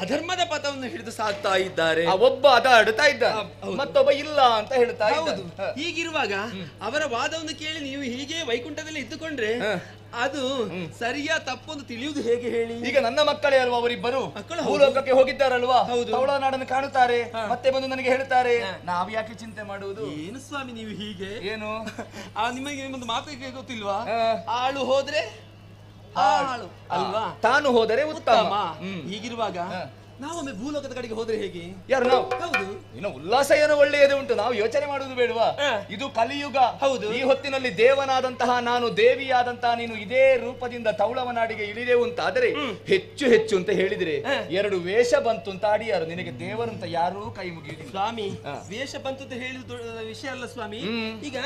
ಅಧರ್ಮದ ಪಥವನ್ನು ಹಿಡಿದು ಸಾಗ್ತಾ ಇದ್ದಾರೆ. ಒಬ್ಬ ಅದಾಡುತ್ತಾ ಇದ್ದ, ಮತ್ತೊಬ್ಬ ಇಲ್ಲ ಅಂತ ಹೇಳ್ತಾ. ಹೌದು. ಹೀಗಿರುವಾಗ ಅವರ ವಾದವನ್ನು ಕೇಳಿ ನೀವು ಹೀಗೆ ವೈಕುಂಠದಲ್ಲಿ ಇದ್ದುಕೊಂಡ್ರೆ ಅದು ಸರಿಯಾ ತಪ್ಪು ಅಂತ ತಿಳಿಯುವುದು ಹೇಗೆ ಹೇಳಿ? ಈಗ ನನ್ನ ಮಕ್ಕಳೇ ಅಲ್ವಾ ಅವರಿಬ್ಬರು, ಭೂಲೋಕಕ್ಕೆ ಹೋಗಿದ್ದಾರಲ್ವಾ, ತೌಳನಾಡನ್ನು ಕಾಣುತ್ತಾರೆ, ಮತ್ತೆ ಬಂದು ನನಗೆ ಹೇಳ್ತಾರೆ. ನಾವು ಯಾಕೆ ಚಿಂತೆ ಮಾಡುವುದು? ಏನು ಸ್ವಾಮಿ ನೀವು ಹೀಗೆ? ಏನು ನಿಮಗೆ ಒಂದು ಮಾತು ಗೊತ್ತಿಲ್ವಾ? ಆಳು ಹೋದ್ರೆ ಹಾಳು ಅಲ್ವಾ, ತಾನು ಹೋದರೆ ಉತ್ತಮ. ಹೀಗಿರುವಾಗ ನಾವೊಮ್ಮೆ ಭೂಲೋಕದ ಕಡೆಗೆ ಹೋದ್ರೆ ಹೇಗೆ? ಯಾರು ನಾವು? ಹೌದು. ಇನ್ನು ಉಲ್ಲಾಸ ಏನೋ ಒಳ್ಳೆಯದೇ ಉಂಟು, ನಾವು ಯೋಚನೆ ಮಾಡುವುದು ಬೇಡವಾ? ಇದು ಕಲಿಯುಗ. ಹೌದು. ಈ ಹೊತ್ತಿನಲ್ಲಿ ದೇವನಾದಂತಹ ನಾನು, ದೇವಿಯಾದಂತಹ ನೀನು ಇದೇ ರೂಪದಿಂದ ತೌಳವನಾಡಿಗೆ ಇಳಿದೆವು ಅಂತ ಆದರೆ ಹೆಚ್ಚು ಹೆಚ್ಚು ಅಂತ ಹೇಳಿದ್ರೆ ಎರಡು ವೇಷ ಬಂತು ಅಂತ ಆಡಿಯಾರು. ನಿನಗೆ ದೇವರು ಅಂತ ಯಾರೂ ಕೈ ಮುಗಿಯುವುದಿಲ್ಲ ಸ್ವಾಮಿ. ವೇಷ ಬಂತು ಅಂತ ಹೇಳಿದ ವಿಷಯ ಅಲ್ಲ ಸ್ವಾಮಿ. ಈಗ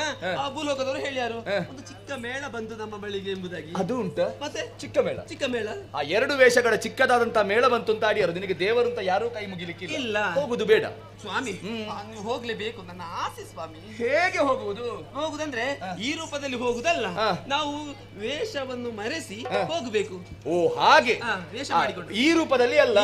ಆ ಭೂಲೋಕದವರು ಹೇಳ್ಯಾರು ಒಂದು ಚಿಕ್ಕ ಮೇಳ ಬಂತು ನಮ್ಮ ಬಳಿಗೆ ಎಂಬುದಾಗಿ. ಅದು ಉಂಟ? ಮತ್ತೆ ಚಿಕ್ಕ ಮೇಳ, ಚಿಕ್ಕ ಮೇಳ, ಆ ಎರಡು ವೇಷಗಳ ಚಿಕ್ಕದಾದಂತಹ ಮೇಳ ಬಂತು ಅಂತ ಆಡಿಯಾರು. ನಿನಗೆ ದೇವರು ಅಂತ ಯಾರೂ ಕೈ ಮುಗಿಲಿಕ್ಕಿಲ್ಲ, ಹೋಗುದು ಬೇಡ ಸ್ವಾಮಿ. ನೀವು ಹೋಗ್ಲೇಬೇಕು, ನನ್ನ ಆಸೆ ಸ್ವಾಮಿ. ಹೇಗೆ ಹೋಗುವುದು? ಹೋಗುದಂದ್ರೆ ಈ ರೂಪದಲ್ಲಿ ಹೋಗುದಲ್ಲ, ನಾವು ವೇಷವನ್ನು ಮರೆಸಿ ಹೋಗಬೇಕು. ಓ ಹಾಗೆ, ವೇಷ ಮಾಡಿಕೊಂಡು ಈ ರೂಪದಲ್ಲಿ ಅಲ್ಲ,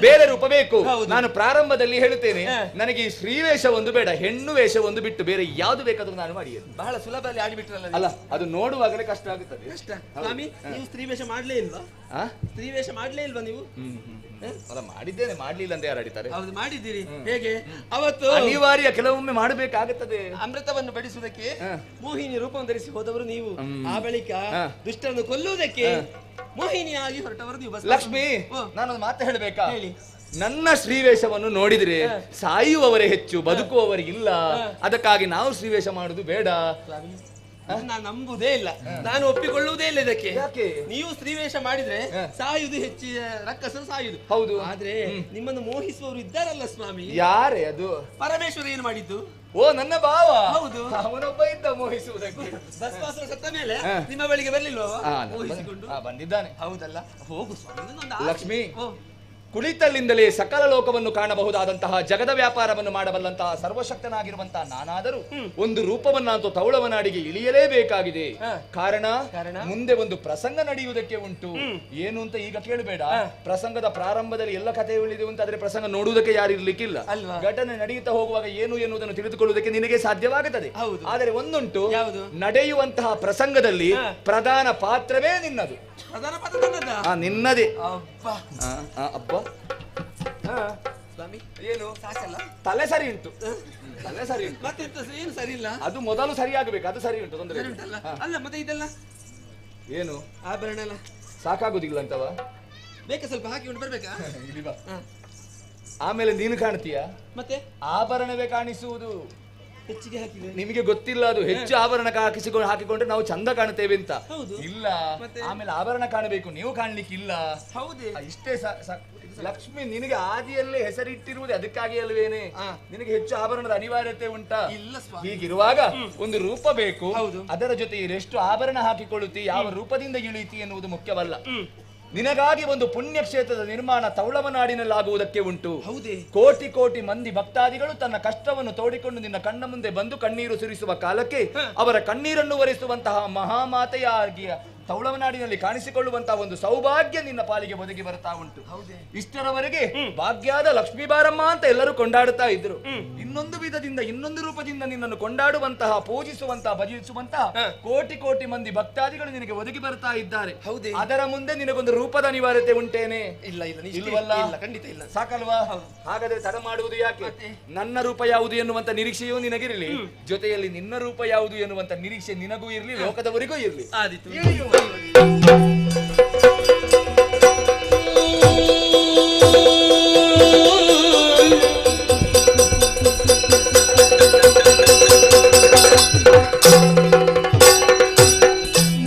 ಬೇರೆ ರೂಪ ಬೇಕು. ನಾನು ಪ್ರಾರಂಭದಲ್ಲಿ ಹೇಳುತ್ತೇನೆ, ನನಗೆ ಈ ಶ್ರೀವೇಷ ಒಂದು ಬೇಡ, ಹೆಣ್ಣು ವೇಷ ಒಂದು ಬಿಟ್ಟು ಬೇರೆ ಯಾವ್ದು ಬೇಕಾದ್ರೂ ನಾನು ಮಾಡಿ. ಬಹಳ ಸುಲಭದಲ್ಲಿ ಆಡಿಬಿಟ್ರಲ್ಲ. ಅಲ್ಲ, ಅದು ನೋಡುವಾಗಲೇ ಕಷ್ಟ ಆಗುತ್ತದೆ. ಕಷ್ಟ ಸ್ವಾಮಿ. ನೀವು ಸ್ತ್ರೀ ವೇಷ ಮಾಡ್ಲೇ ಇಲ್ವಾ? ಸ್ತ್ರೀ ವೇಷ ಮಾಡ್ಲೇ ಇಲ್ವಾ ನೀವು? ಅಲ್ಲ, ಮಾಡಿದ್ದೇನೆ, ಮಾಡ್ಲಿಲ್ಲ ಅಂತ ಯಾರು ಆಡಿತಾರೆ? ಹೌದು, ಮಾಡಿದ್ದೀರಿ. ಹೇಗೆ ಅವತ್ತು ಅನಿವಾರ್ಯ, ಕೆಲವೊಮ್ಮೆ ಮಾಡಬೇಕಾಗುತ್ತದೆ. ಅಮೃತವನ್ನು ಬಡಿಸುವುದಕ್ಕೆ ಮೋಹಿನಿ ರೂಪವನ್ನು ಧರಿಸಿ ಹೋದವರು ನೀವು. ಆ ಬಳಿಕ ದುಷ್ಟರನ್ನು ಕೊಲ್ಲುವುದಕ್ಕೆ ಮೋಹಿನಿಯಾಗಿ ಹೊರಟವರು ನೀವು. ಲಕ್ಷ್ಮಿ, ನಾನೊಂದು ಮಾತು ಹೇಳಬೇಕಾ? ನನ್ನ ಶ್ರೀವೇಷವನ್ನು ನೋಡಿದ್ರೆ ಸಾಯುವವರೇ ಹೆಚ್ಚು, ಬದುಕುವವರಿಗಿಲ್ಲ. ಅದಕ್ಕಾಗಿ ನಾವು ಶ್ರೀವೇಷ ಮಾಡುವುದು ಬೇಡ. ನಾನು ನಂಬುದೇ ಇಲ್ಲ, ನಾನು ಒಪ್ಪಿಕೊಳ್ಳುವುದೇ ಇಲ್ಲ ಇದಕ್ಕೆ. ನೀವು ಸ್ತ್ರೀವೇಷ ಮಾಡಿದ್ರೆ ಸಾಯುವುದು ಹೆಚ್ಚು, ರಕ್ಕಸರು ಸಾಯುವುದು. ಹೌದು. ಆದ್ರೆ ನಿಮ್ಮನ್ನು ಮೋಹಿಸುವವರು ಇದ್ದಾರಲ್ಲ ಸ್ವಾಮಿ. ಯಾರೇ ಅದು? ಪರಮೇಶ್ವರ ಏನು ಮಾಡಿದ್ದು? ಓ, ನನ್ನ ಭಾವ. ಹೌದು, ಅವನೊಬ್ಬ ಇದ್ದ ಮೋಹಿಸುವುದಕ್ಕೆ. ಭಸ್ಮಾಸುರ ಸತ್ತ ಮೇಲೆ ನಿಮ್ಮ ಬಳಿಗೆ ಬರ್ಲಿಲ್ವಾ ಮೋಹಿಸಿಕೊಂಡು? ಬಂದಿದ್ದಾನೆ. ಹೌದಲ್ಲ, ಹೋಗು ಸ್ವಾಮಿ. ಲಕ್ಷ್ಮಿ, ಕುಳಿತಲ್ಲಿಂದಲೇ ಸಕಲ ಲೋಕವನ್ನು ಕಾಣಬಹುದಾದಂತಹ, ಜಗದ ವ್ಯಾಪಾರವನ್ನು ಮಾಡಬಲ್ಲಂತಹ ಸರ್ವಶಕ್ತನಾಗಿರುವಂತಹ ನಾನಾದರೂ ಒಂದು ರೂಪವನ್ನಂತೂ ತೌಳವನಾಡಿಗೆ ಇಳಿಯಲೇಬೇಕಾಗಿದೆ. ಕಾರಣ, ಮುಂದೆ ಒಂದು ಪ್ರಸಂಗ ನಡೆಯುವುದಕ್ಕೆ ಉಂಟು. ಏನು ಅಂತ ಈಗ ಕೇಳಬೇಡ. ಪ್ರಸಂಗದ ಪ್ರಾರಂಭದಲ್ಲಿ ಎಲ್ಲ ಕಥೆ ಉಳಿದೆ ಅಂತ, ಆದರೆ ಪ್ರಸಂಗ ನೋಡುವುದಕ್ಕೆ ಯಾರು ಇರ್ಲಿಕ್ಕಿಲ್ಲ. ಘಟನೆ ನಡೆಯುತ್ತಾ ಹೋಗುವಾಗ ಏನು ಎನ್ನುವುದನ್ನು ತಿಳಿದುಕೊಳ್ಳುವುದಕ್ಕೆ ನಿನಗೆ ಸಾಧ್ಯವಾಗುತ್ತದೆ. ಆದರೆ ಒಂದುಂಟು, ನಡೆಯುವಂತಹ ಪ್ರಸಂಗದಲ್ಲಿ ಪ್ರಧಾನ ಪಾತ್ರವೇ ನಿನ್ನದು. ಪ್ರಧಾನ ಪಾತ್ರ ನಿನ್ನದೇ. ಅಬ್ಬ ಸ್ವಾಮಿ, ಏನು ಸಾಕಲ್ಲ? ತಲೆ ಸರಿ ಉಂಟು, ತಲೆ ಸರಿ ಉಂಟು. ಮತ್ತೆ ಏನು ಸರಿ ಇಲ್ಲ? ಅದು ಮೊದಲು ಸರಿಯಾಗಬೇಕು, ಅದು ಸರಿ ಉಂಟು, ತೊಂದರೆ ಉಂಟಲ್ಲ. ಅಲ್ಲ, ಮತ್ತೆ ಇದೆಲ್ಲ ಏನು ಆಭರಣ ಎಲ್ಲ ಸಾಕಾಗುದಿಲ್ಲ ಅಂತವ? ಬೇಕಾ ಸ್ವಲ್ಪ ಹಾಕಿಕೊಂಡು ಬರ್ಬೇಕಾ? ಇಲ್ಲಿ ಬಾ. ಆಮೇಲೆ ನೀನು ಕಾಣ್ತೀಯ, ಮತ್ತೆ ಆಭರಣವೇ ಕಾಣಿಸುವುದು. ಹೆಚ್ಚಿಗೆ ಹಾಕಿದ್ರೆ ನಿಮಗೆ ಗೊತ್ತಿಲ್ಲ, ಅದು ಹೆಚ್ಚು ಆಭರಣ ಹಾಕಿಸಿಕೊಂಡು ಹಾಕಿಕೊಂಡ್ರೆ ನಾವು ಚಂದ ಕಾಣುತ್ತೇವೆ ಅಂತ ಇಲ್ಲ. ಆಮೇಲೆ ಆಭರಣ ಕಾಣಬೇಕು, ನೀವು ಕಾಣ್ಲಿಕ್ಕಿಲ್ಲ. ಹೌದೇ? ಇಷ್ಟೇ. ಲಕ್ಷ್ಮಿ, ನಿನಗೆ ಆದಿಯಲ್ಲೇ ಹೆಸರಿಟ್ಟಿರುವುದು ಅದಕ್ಕಾಗಿ ಅಲ್ವೇನೆ? ನಿನಗೆ ಹೆಚ್ಚು ಆಭರಣದ ಅನಿವಾರ್ಯತೆ ಉಂಟಾ? ಇಲ್ಲ. ಹೀಗಿರುವಾಗ ಒಂದು ರೂಪ ಬೇಕು, ಅದರ ಜೊತೆ ಎಷ್ಟು ಆಭರಣ ಹಾಕಿಕೊಳ್ಳುತ್ತಿ, ಯಾವ ರೂಪದಿಂದ ಇಳಿಯುತ್ತಿ ಎನ್ನುವುದು ಮುಖ್ಯವಲ್ಲ. ನಿನಗಾಗಿ ಒಂದು ಪುಣ್ಯಕ್ಷೇತ್ರದ ನಿರ್ಮಾಣ ತೌಳವನಾಡಿನಲ್ಲಾಗುವುದಕ್ಕೆ ಉಂಟು. ಕೋಟಿ ಕೋಟಿ ಮಂದಿ ಭಕ್ತಾದಿಗಳು ತನ್ನ ಕಷ್ಟವನ್ನು ತೋಡಿಕೊಂಡು ನಿನ್ನ ಕಣ್ಣ ಮುಂದೆ ಬಂದು ಕಣ್ಣೀರು ಸುರಿಸುವ ಕಾಲಕ್ಕೆ ಅವರ ಕಣ್ಣೀರನ್ನು ಒರೆಸುವಂತಹ ಮಹಾಮಾತೆಯಾಗಿ ತೌಳವನಾಡಿನಲ್ಲಿ ಕಾಣಿಸಿಕೊಳ್ಳುವಂತಹ ಒಂದು ಸೌಭಾಗ್ಯ ನಿನ್ನ ಪಾಲಿಗೆ ಒದಗಿ ಬರ್ತಾ ಉಂಟು. ಇಷ್ಟರವರೆಗೆ ಭಾಗ್ಯದ ಲಕ್ಷ್ಮೀ ಬಾರಮ್ಮ ಅಂತ ಎಲ್ಲರೂ ಕೊಂಡಾಡುತ್ತಾ ಇದ್ರು. ಇನ್ನೊಂದು ವಿಧದಿಂದ, ಇನ್ನೊಂದು ರೂಪದಿಂದ ನಿನ್ನನ್ನು ಕೊಂಡಾಡುವಂತಹ, ಪೂಜಿಸುವಂತಹ, ಭಜಿಸುವಂತಹ ಕೋಟಿ ಕೋಟಿ ಮಂದಿ ಭಕ್ತಾದಿಗಳು ನಿನಗೆ ಒದಗಿ ಬರ್ತಾ ಇದ್ದಾರೆ. ಅದರ ಮುಂದೆ ನಿನಗೊಂದು ರೂಪದ ಅನಿವಾರ್ಯತೆ ಉಂಟೇನೆ? ಇಲ್ಲ, ಇಲ್ಲ, ಇಲ್ವಲ್ಲ? ಖಂಡಿತ ಇಲ್ಲ. ಸಾಕಲ್ವಾ? ಹಾಗಾದ್ರೆ ತಡ ಮಾಡುವುದು ಯಾಕೆ? ನನ್ನ ರೂಪ ಯಾವುದು ಎನ್ನುವಂತ ನಿರೀಕ್ಷೆಯೂ ನಿನಗಿರಲಿ, ಜೊತೆಯಲ್ಲಿ ನಿನ್ನ ರೂಪ ಯಾವುದು ಎನ್ನುವಂತ ನಿರೀಕ್ಷೆ ನಿನಗೂ ಇರಲಿ, ಲೋಕದವರಿಗೂ ಇರಲಿ.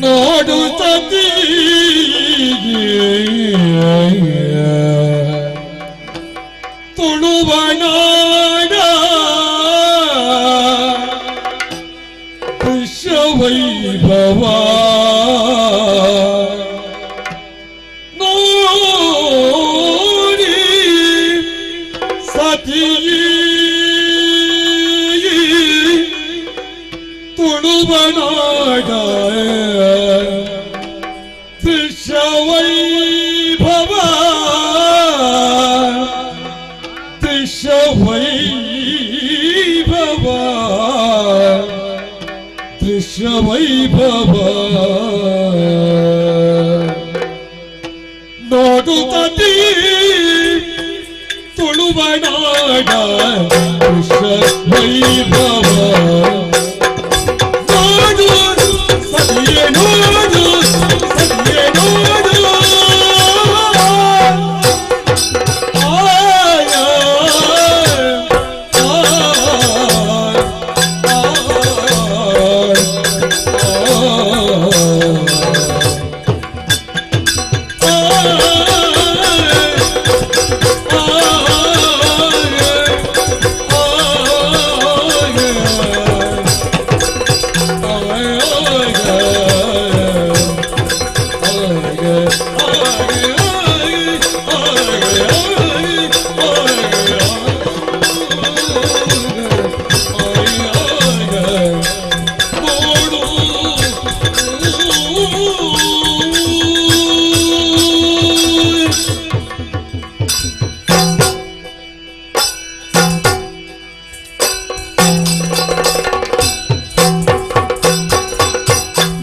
ನೋಡು ಸತಿ ತುಳುವನಾಡ ವೈಭವ ನೋಡಿ ಸತಿ ತುಳುವನಾಡ ದೃಶ್ಯವೈಭವ. ವೈಭವ ನೋಡುತ್ತೀ ತುಳುವನಾಡ ದೃಶ್ಯ ವೈಭವ ನೋಡು ಸತಿಯೇ ನೋಡು ಸತಿಯೇ ನೋಡು ಆಯ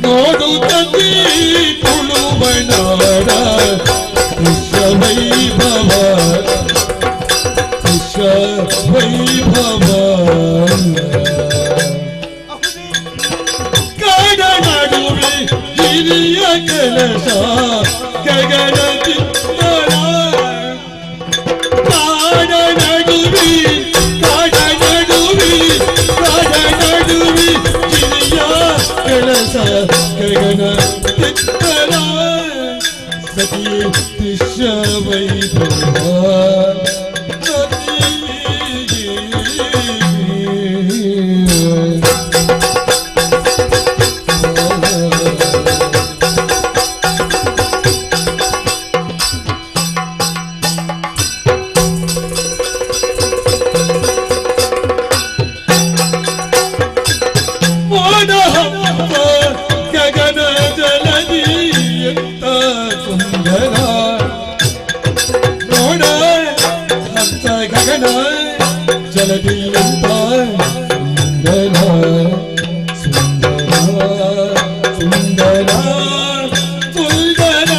ನೋಡುತ್ತೀ ತುಳುವನಾಡ ದೃಶ್ಯ ವೈಭವ ದೃಶ್ಯ ವೈಭವ ಕಾಡ ನಡುವೆ ಹಿರಿಯ ಕೆಲಸ ಗಗನ ಚಿತ್ತರ ಕಾಡ ನಡುವೆ ಕಾಡ ನಡುವೆ ಕಾಡ ನಡುವೆ ಹಿರಿಯ ಕೆಲಸ ಗಗನ ಚಿತ್ತರ ಸತಿ ದೃಶ್ಯ ವೈಭವ ಮೋಡ ಗಗನ ಜಲದಿ ಎಂತ ಸುಂದರ ನೋಡ ಹಂಸ ಗಗನ ಜಲದಿ ಎಂತ ಸುಂದರ ಸುಂದರ ಸುಂದರ ಸುಂದರ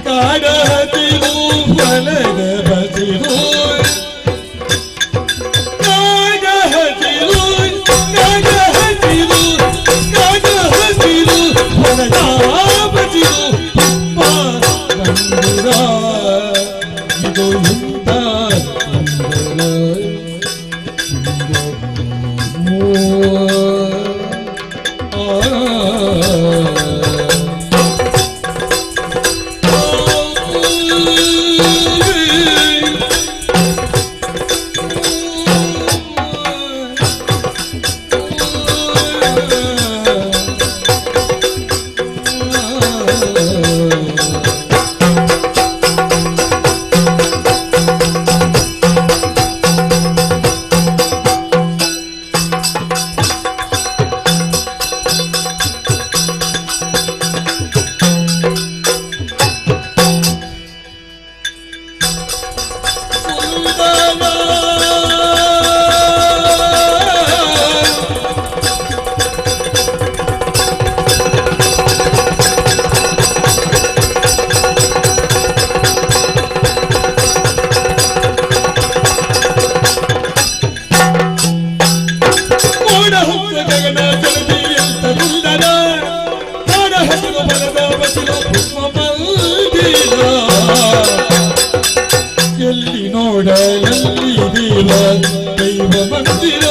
ಕಾಡ ಹಸಿರು ಫಲದ ಬಸಿರು ಕಾಡ ಹಸಿರು ಕಾಡ ಹಸಿರು ಕಾಡ ಹಸಿರು ಫಲದ ಬಸಿರು ಪುಷ್ಪ ಬಂದಿರ ಇದು ಎಂತ ಸುಂದರ ಮೋಡ ಹಂಸ ಗಗನ ಜಲದಿ ಎಂತ ಸುಂದರ ಕಾಡ ಹಸಿರು ಬಲದ ಬಸಿರು ಪುಷ್ಪ ಮಂದಿರ ಎಲ್ಲಿ ನೋಡಲಲ್ಲಿ ದೇವ ದೈವ ಮಂದಿರ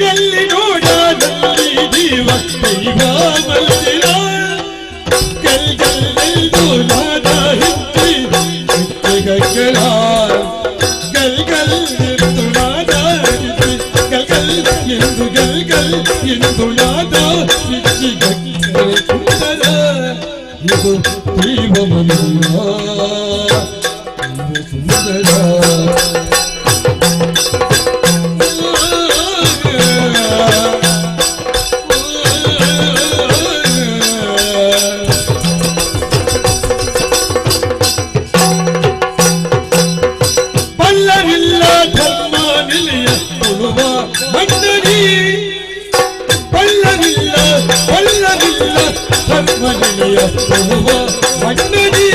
ಎಲ್ಲಿ ನೋಡಲಲ್ಲಿ ದೇವ ದೈವ ಮಂದಿರ ಗಲ್ ಗಲ್ಲೆಂದು ನಾದ ಹಿತ್ತಿ ಹಿತ್ತಿಗಗಳ ಗಲ್ ಗಲ್ ಎಂದು ನಾದ ಹಿತ್ತಿ ಗಲ್ ಗಲ್ ಎಂದು ಗಲ್ ಗಲ್ ಎಂದು ನಾದ ಹಿಚ್ಚಿಗಕ್ಕರೆ ಸುಂದರ ಇದು ದೈವ ಮಂದಿರ ಇದು ಸುಂದರ ಬಲ್ಲರಿಲ್ಲ ಧರ್ಮ ನಿಲಯ ತುಳುವ ಮಂಡಳಿ ತುಳುವ ಮಣ್ಣದಿ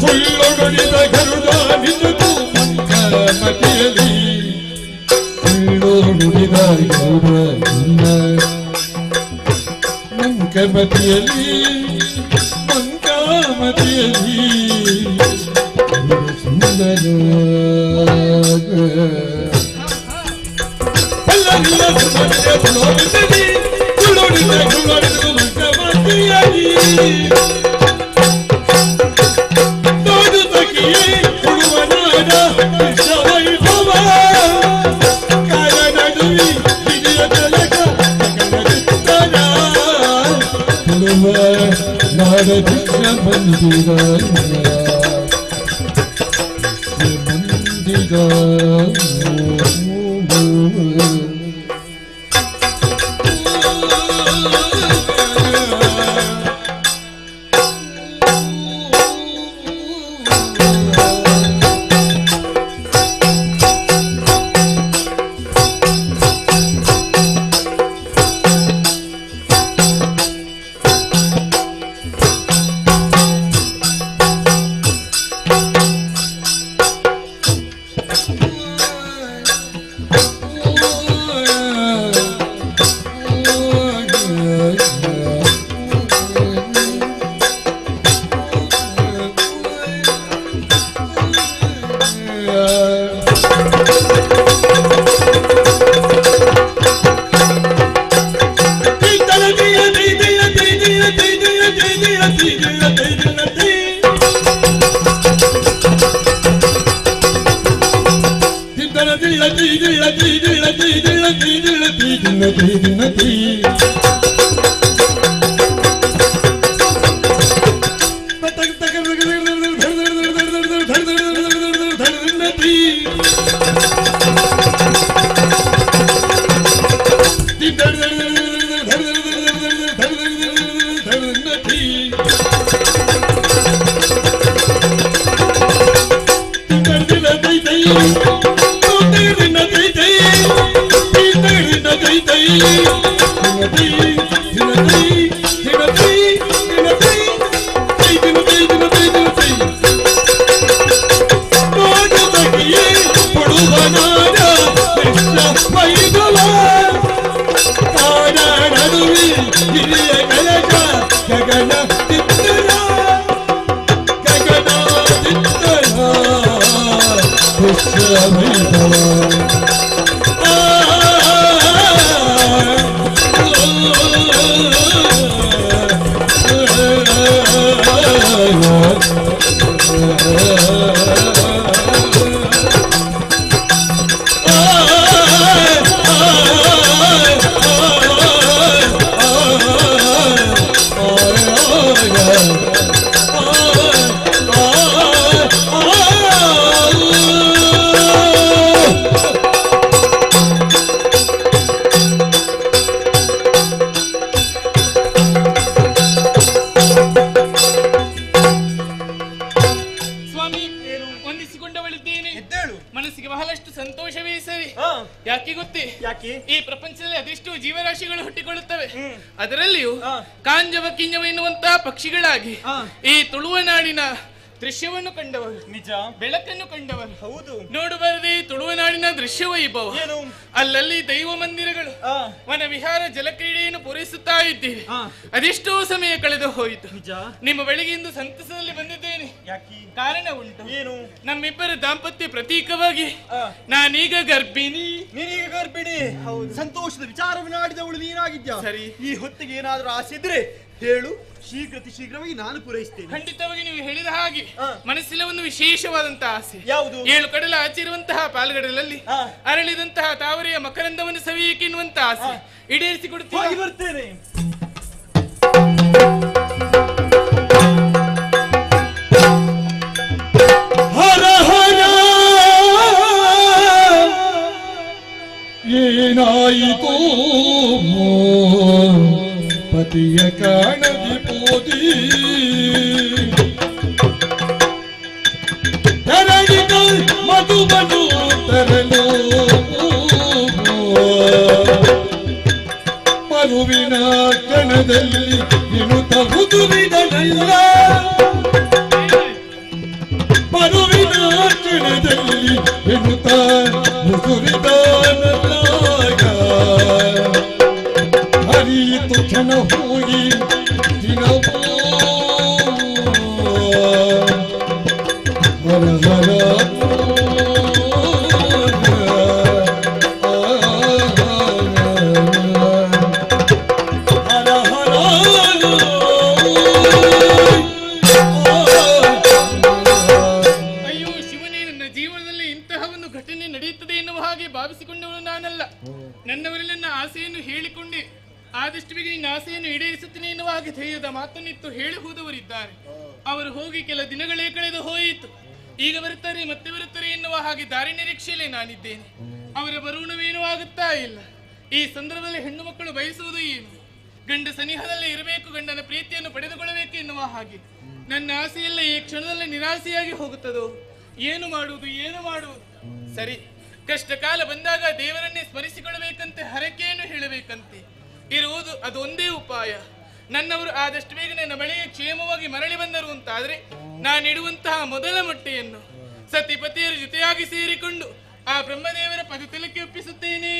ಸುಳ್ಳೊಡೊಡಿದ ಗರುಡ ನಿಜದು ಮಂಕಮತಿಯಲಿ ಸುಳ್ಳೊಡುಡಿದ ಗರುಡ ನಿನ್ನ ಮಂಕಮತಿಯಲಿ ಮಂಕಾಮತಿಯಲಿ ಸುಂದರ ಮಂದಿರ. ಸ್ವಾಮಿ, ವಂದಿಸಿಕೊಂಡವಳಿದ್ದೇನೆ. ಮನಸ್ಸಿಗೆ ಬಹಳಷ್ಟು ಸಂತೋಷವೇ ಸರಿ. ಯಾಕೆ ಗೊತ್ತೇ? ಯಾಕೆ? ಈ ಪ್ರಪಂಚದಲ್ಲಿ ಅದೆಷ್ಟು ಜೀವರಾಶಿಗಳು ಹುಟ್ಟಿಕೊಳ್ಳುತ್ತವೆ, ಅದರಲ್ಲಿಯೂ ಕಾಂಜವ ಕಿಂಜವ ಎನ್ನುವಂತಹ ಪಕ್ಷಿಗಳಾಗಿ ಈ ತುಳುವನಾಡಿನ ದೃಶ್ಯವನ್ನು ಕಂಡವರು, ನಿಜ ಬೆಳಕನ್ನು ಕಂಡವರು. ಹೌದು, ನೋಡಬಾರದೆ ತುಳುವನಾಡಿನ ದೃಶ್ಯ ವೈಭವ. ಅಲ್ಲಲ್ಲಿ ದೈವ ಮಂದಿರಗಳು, ವನ ವಿಹಾರ, ಜಲಕ್ರೀಡೆಯನ್ನು ಪೂರೈಸುತ್ತಾ ಇದ್ದೀರಿ. ಅದೆಷ್ಟೋ ಸಮಯ ಕಳೆದು ಹೋಯಿತು. ನಿಮ್ಮ ಬಳಿಗೆ ಇಂದು ಸಂತಸದಲ್ಲಿ ಬಂದಿದ್ದೇನೆ. ಕಾರಣ ಉಂಟು. ಏನು? ನಮ್ಮಿಬ್ಬರ ದಾಂಪತ್ಯ ಪ್ರತೀಕವಾಗಿ ನಾನೀಗ ಗರ್ಭಿಣಿ. ನೀನೀಗ ಗರ್ಭಿಣಿ? ಹೌದು. ಸಂತೋಷದ ವಿಚಾರವನ್ನು ಆಡಿದವಳು ನೀನಾಗಿದ್ಯಾ? ಸರಿ. ಈ ಹೊತ್ತಿಗೆ ಏನಾದರೂ ಆಸೆ ಇದ್ರೆ ಹೇಳು, ಶೀಘ್ರತಿ ಶೀಘ್ರವಾಗಿ ನಾನು ಪೂರೈಸ್ತೇನೆ. ಖಂಡಿತವಾಗಿ ನೀವು ಹೇಳಿದ ಹಾಗೆ ಮನಸ್ಸಿನ ಒಂದು ವಿಶೇಷವಾದಂತಹ ಆಸೆ. ಯಾವುದು? ಏಳು ಕಡಲ ಆಚಿರುವಂತಹ ಪಾಲ್ಗಡಲಲ್ಲಿ ಅರಳಿದಂತಹ ತಾವರೆಯ ಮಕರಂದವನ್ನು ಸವಿಯಕ್ಕೆ ಎನ್ನುವಂತಹ ಆಸೆ ಈಡೇರಿಸಿಕೊಡುತ್ತೀನಿ. ಬರ್ತೇನೆ. ಹರ ಹರ ಏನಾಯಿತೋ ಪತಿಯ ಕಾಣದಿ ಪೋದಿ ತರಳಿದ ಮಧುಬನು ತರಲು ಬರುವಿನ ಕಣದಲ್ಲಿ ವಿನುತ ಹುದುವಿದನಲ್ಲ ಬರುವಿನ ಕಣದಲ್ಲಿ ವಿನುತ ಮುಸುರಿದನಲ್ಲ ಹರಿಯಿತು ಕ್ಷಣ ಹೋಗಿ ದಿನವೋ ಹರ ಹರ ಅಯ್ಯೋ ಶಿವನೇ, ನನ್ನ ಜೀವನದಲ್ಲಿ ಇಂತಹ ಒಂದು ಘಟನೆ ನಡೆಯುತ್ತದೆ ಎನ್ನುವ ಹಾಗೆ ಭಾವಿಸಿಕೊಂಡವನು ನಾನಲ್ಲ. ನನ್ನವರಲ್ಲಿ ನನ್ನ ಆಸೆಯನ್ನು ಹೇಳಿಕೊಂಡೆ, ಆದಷ್ಟು ಬೇಗ ನಿನ್ನ ಆಸೆಯನ್ನು ಈಡೇರಿಸುತ್ತೇನೆ ಎನ್ನುವ ಹಾಗೆ ಧೈರ್ಯದ ಮಾತನ್ನಿತ್ತು ಹೇಳಿ ಹೋದವರಿದ್ದಾರೆ. ಅವರು ಹೋಗಿ ಕೆಲ ದಿನಗಳೇ ಕಳೆದು ಹೋಯಿತು. ಈಗ ಬರುತ್ತಾರೆ ಮತ್ತೆ ಬರುತ್ತಾರೆ ಎನ್ನುವ ಹಾಗೆ ದಾರಿ ನಿರೀಕ್ಷೆಯಲ್ಲೇ ನಾನಿದ್ದೇನೆ. ಅವರ ಬರುಣವೇನೂ ಆಗುತ್ತಾ ಇಲ್ಲ. ಈ ಸಂದರ್ಭದಲ್ಲಿ ಹೆಣ್ಣು ಮಕ್ಕಳು ಬಯಸುವುದು ಏನು? ಗಂಡ ಸನಿಹದಲ್ಲೇ ಇರಬೇಕು, ಗಂಡನ ಪ್ರೀತಿಯನ್ನು ಪಡೆದುಕೊಳ್ಳಬೇಕು ಎನ್ನುವ ಹಾಗೆ ನನ್ನ ಆಸೆಯೆಲ್ಲ ಈ ಕ್ಷಣದಲ್ಲಿ ನಿರಾಸೆಯಾಗಿ ಹೋಗುತ್ತದೋ? ಏನು ಮಾಡುವುದು, ಏನು ಮಾಡುವುದು? ಸರಿ, ಕಷ್ಟ ಕಾಲ ಬಂದಾಗ ದೇವರನ್ನೇ ಸ್ಮರಿಸಿಕೊಳ್ಳಬೇಕಂತೆ, ಹರಕೆಯನ್ನು ಹೇಳಬೇಕಂತೆ. ಇರುವುದು ಅದೊಂದೇ ಉಪಾಯ. ನನ್ನವರು ಆದಷ್ಟು ಬೇಗ ನನ್ನ ಬಳಿಗೆ ಕ್ಷೇಮವಾಗಿ ಮರಳಿ ಬಂದರು ಅಂತಾದರೆ ನಾನಿಡುವಂತಹ ಮೊದಲ ಮೊಟ್ಟೆಯನ್ನು ಸತಿಪತಿಯರ ಜೊತೆಯಾಗಿ ಸೇರಿಕೊಂಡು ಆ ಬ್ರಹ್ಮದೇವರ ಪದತಲಕ್ಕೆ ಒಪ್ಪಿಸುತ್ತೇನೆ.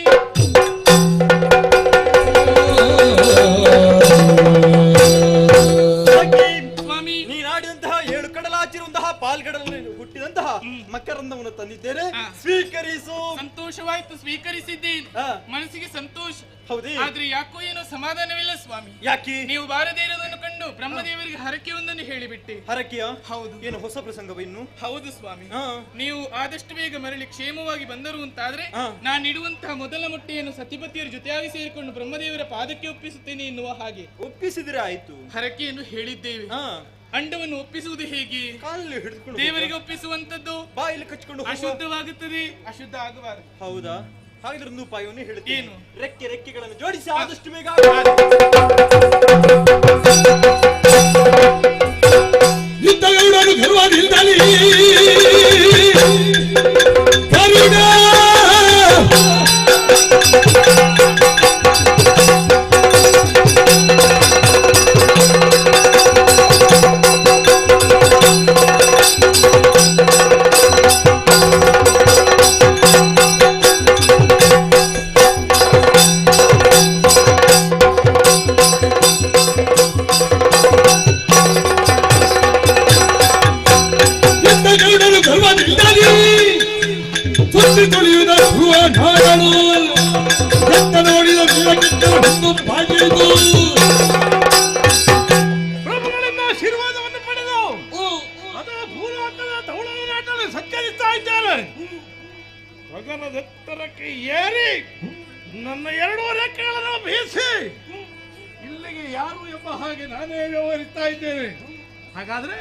ಸ್ವಾಮಿ, ನೀನಾಡಿದಂತಹ ಏಳು ಕಡಲಾಚಿರುವಂತಹ ಪಾಲ್ಗಡಲಲ್ಲಿ ಹುಟ್ಟಿದಂತಹ ಮಕರಂದವನ್ನು ತಂದಿದ್ದೇನೆ, ಸ್ವೀಕರಿಸು. ಸಂತೋಷವಾಯ್ತು, ಸ್ವೀಕರಿಸಿದ್ದೇನೆ. ಮನಸ್ಸಿಗೆ ಸಂತೋಷ. ಹೌದೇ? ಆದ್ರೆ ಯಾಕೋ ಏನೋ ಸಮಾಧಾನವಿಲ್ಲ ಸ್ವಾಮಿ. ಯಾಕೆ? ನೀವು ಬಾರದೇ ಇರುವುದನ್ನು ಕಂಡು ಬ್ರಹ್ಮದೇವರಿಗೆ ಹರಕೆಯೊಂದನ್ನು ಹೇಳಿಬಿಟ್ಟೆ. ಹರಕೆಯ? ಹೌದು. ಏನು ಹೊಸ ಪ್ರಸಂಗವ ಇನ್ನು? ಹೌದು ಸ್ವಾಮಿ, ನೀವು ಆದಷ್ಟು ಬೇಗ ಮರಳಿ ಕ್ಷೇಮವಾಗಿ ಬಂದರು ಅಂತಾದ್ರೆ ನಾನಿಡುವಂತಹ ಮೊದಲ ಮೊಟ್ಟೆಯನ್ನು ಸತಿಪತಿಯರ ಜೊತೆಯಾಗಿ ಸೇರಿಕೊಂಡು ಬ್ರಹ್ಮದೇವರ ಪಾದಕ್ಕೆ ಒಪ್ಪಿಸುತ್ತೇನೆ ಎನ್ನುವ ಹಾಗೆ. ಒಪ್ಪಿಸಿದ್ರೆ ಆಯ್ತು. ಹರಕೆಯನ್ನು ಹೇಳಿದ್ದೇವೆ. ಅಂಡವನ್ನು ಒಪ್ಪಿಸುವುದು ಹೇಗೆ? ಕಾಲಲ್ಲಿ ಹಿಡಿದುಕೊಂಡು ದೇವರಿಗೆ ಒಪ್ಪಿಸುವಂತದ್ದು ಬಾಯಲ್ಲಿ ಕಚ್ಕೊಂಡು ಅಶುದ್ಧವಾಗುತ್ತದೆ, ಅಶುದ್ಧ ಆಗಬಾರದು. ಹೌದಾ? ಹಾಗಿದ್ರೆ ಒಂದು ಉಪಾಯವನ್ನು ಹೇಳುತ್ತೇನೆ. ಏನು? ರೆಕ್ಕೆ ರೆಕ್ಕೆಗಳನ್ನು ಜೋಡಿಸಿ ಆದಷ್ಟು ಬೇಗ. ಇದ್ದಗೌಡನು ಗರ್ವದಿಂದಲೇ ಕರುಣ ಪ್ರಭುಗಳಿಂದ ಆಶೀರ್ವಾದವನ್ನು ಪಡೆದು ಅದರ ಭೂಲೋಕದ ತೌಳನಾಟಲ್ಲಿ ಸಂಚರಿಸ್ತಾ ಇದ್ದಾರೆ. ಗಗನದೆತ್ತರಕ್ಕೆ ಏರಿ ನನ್ನ ಎರಡೂ ರೆಕ್ಕೆಗಳನ್ನು ಬೀಸಿ ಇಲ್ಲಿಗೆ ಯಾರು ಎಂಬ ಹಾಗೆ ನಾನೇ ವ್ಯವಹರಿಸ್ತಾ ಇದ್ದೇನೆ. ಹಾಗಾದ್ರೆ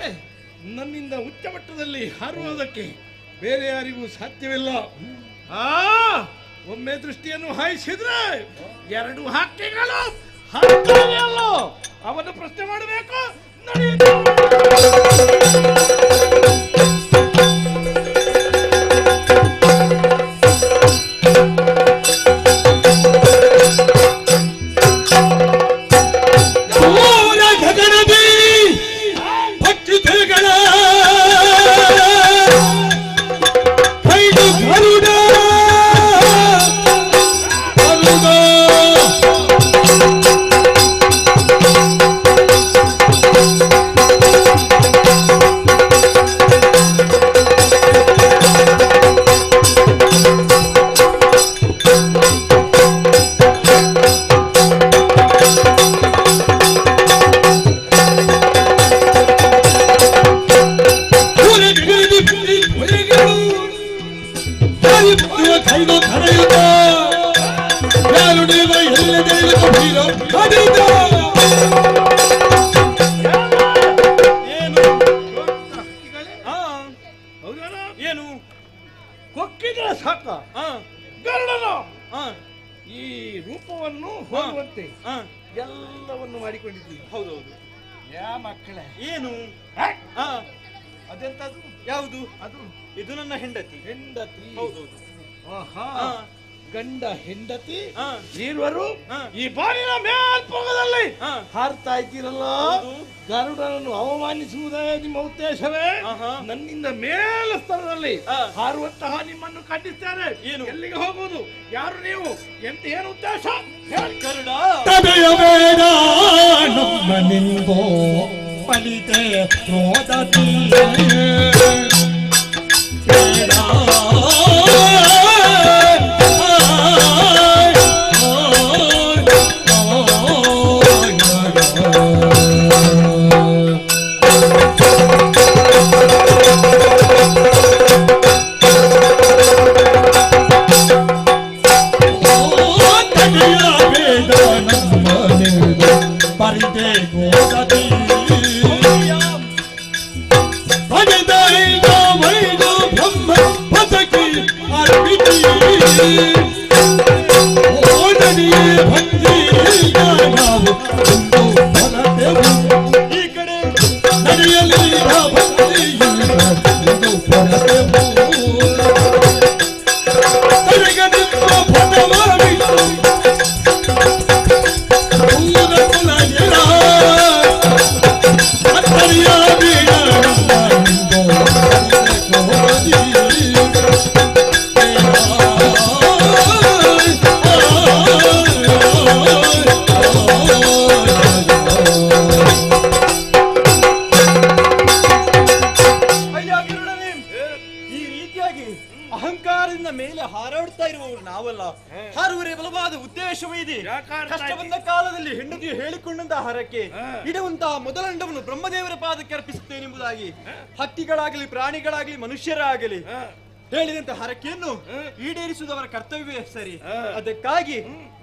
ನನ್ನಿಂದ ಉಚ್ಚ ಮಟ್ಟದಲ್ಲಿ ಹಾರುವುದಕ್ಕೆ ಬೇರೆ ಯಾರಿಗೂ ಸಾಧ್ಯವಿಲ್ಲ. ಆ ಒಮ್ಮೆ ದೃಷ್ಟಿಯನ್ನು ಹಾಯಿಸಿದ್ರೆ ಎರಡು ಹಕ್ಕಿಗಳು ಹಾಕ್ತಾವೆ ಅಲ್ಲೋ, ಅವನು ಪ್ರಶ್ನೆ ಮಾಡಬೇಕು. ಏನು ಕೊಕ್ಕಿದ್ರೆ ಸಾಕ ಗರುಡನು ಈ ರೂಪವನ್ನು ಹೋಗುವಂತೆ ಎಲ್ಲವನ್ನು ಮಾಡಿಕೊಂಡಿದ್ದೀವಿ. ಹೌದೌದು. ಯಾ ಮಕ್ಕಳೇ, ಏನು ಅದೆಂತದು? ಯಾವುದು ಅದು? ಇದು ನನ್ನ ಹೆಂಡತಿ. ಹೆಂಡತಿ? ಹೌದೌದು. ಆಹಾ, ಗಂಡ ಹೆಂಡತಿ ಇರುವರು ಈ ಬಾನಿನ ಮೇಲ್ಭಾಗದಲ್ಲಿ ಹಾರ್ತಾ ಇದ್ದೀರಲ್ಲ, ಗರುಡನನ್ನು ಅವಮಾನಿಸುವುದೇ ನಿಮ್ಮ ಉದ್ದೇಶವೇ? ನನ್ನಿಂದ ಮೇಲ ಸ್ಥಳದಲ್ಲಿ ಹಾರುವಂತಹ ನಿಮ್ಮನ್ನು ಖಂಡಿಸ್ತೇನೆ. ಎಲ್ಲಿಗೆ ಹೋಗುವುದು? ಯಾರು ನೀವು? ಎಂತ ಏನು ಉದ್ದೇಶ? ಗರುಡ ತಡೆಯಬೇಡ ನಮ್ಮ ನಿಂಗೋ ಪಲಿತೆ ರೋದತಿ ಬೇಡ. ಈ ಕಡೆ ಅಯ್ಯ ಗರುಡನೇ, ಈ ರೀತಿಯಾಗಿ ಅಹಂಕಾರದಿಂದ ಮೇಲೆ ಹಾರಾಡುತ್ತಾ ಇರುವವರು ನಾವಲ್ಲ. ಹಾರುವರೆ ಬಲವಾದ ಉದ್ದೇಶವೂ ಇದೆ. ಕಷ್ಟ ಬಂದ ಕಾಲದಲ್ಲಿ ಹೆಂಡತಿಯು ಹೇಳಿಕೊಂಡಂತಹ ಹರಕೆ ಇಡುವಂತಹ ಮೊದಲ ಅಂಡವನ್ನು ಬ್ರಹ್ಮದೇವರ ಪಾದಕ್ಕೆ ಅರ್ಪಿಸುತ್ತೇನೆಂಬುದಾಗಿ ಹಕ್ಕಿಗಳಾಗಲಿ ಪ್ರಾಣಿಗಳಾಗಲಿ ಮನುಷ್ಯರಾಗಲಿ ಹೇಳಿದಂತಹ ಹರಕೆಯನ್ನು ಈಡೇರಿಸುವುದವರ ಕರ್ತವ್ಯವೇ ಸರಿ. ಅದಕ್ಕಾಗಿ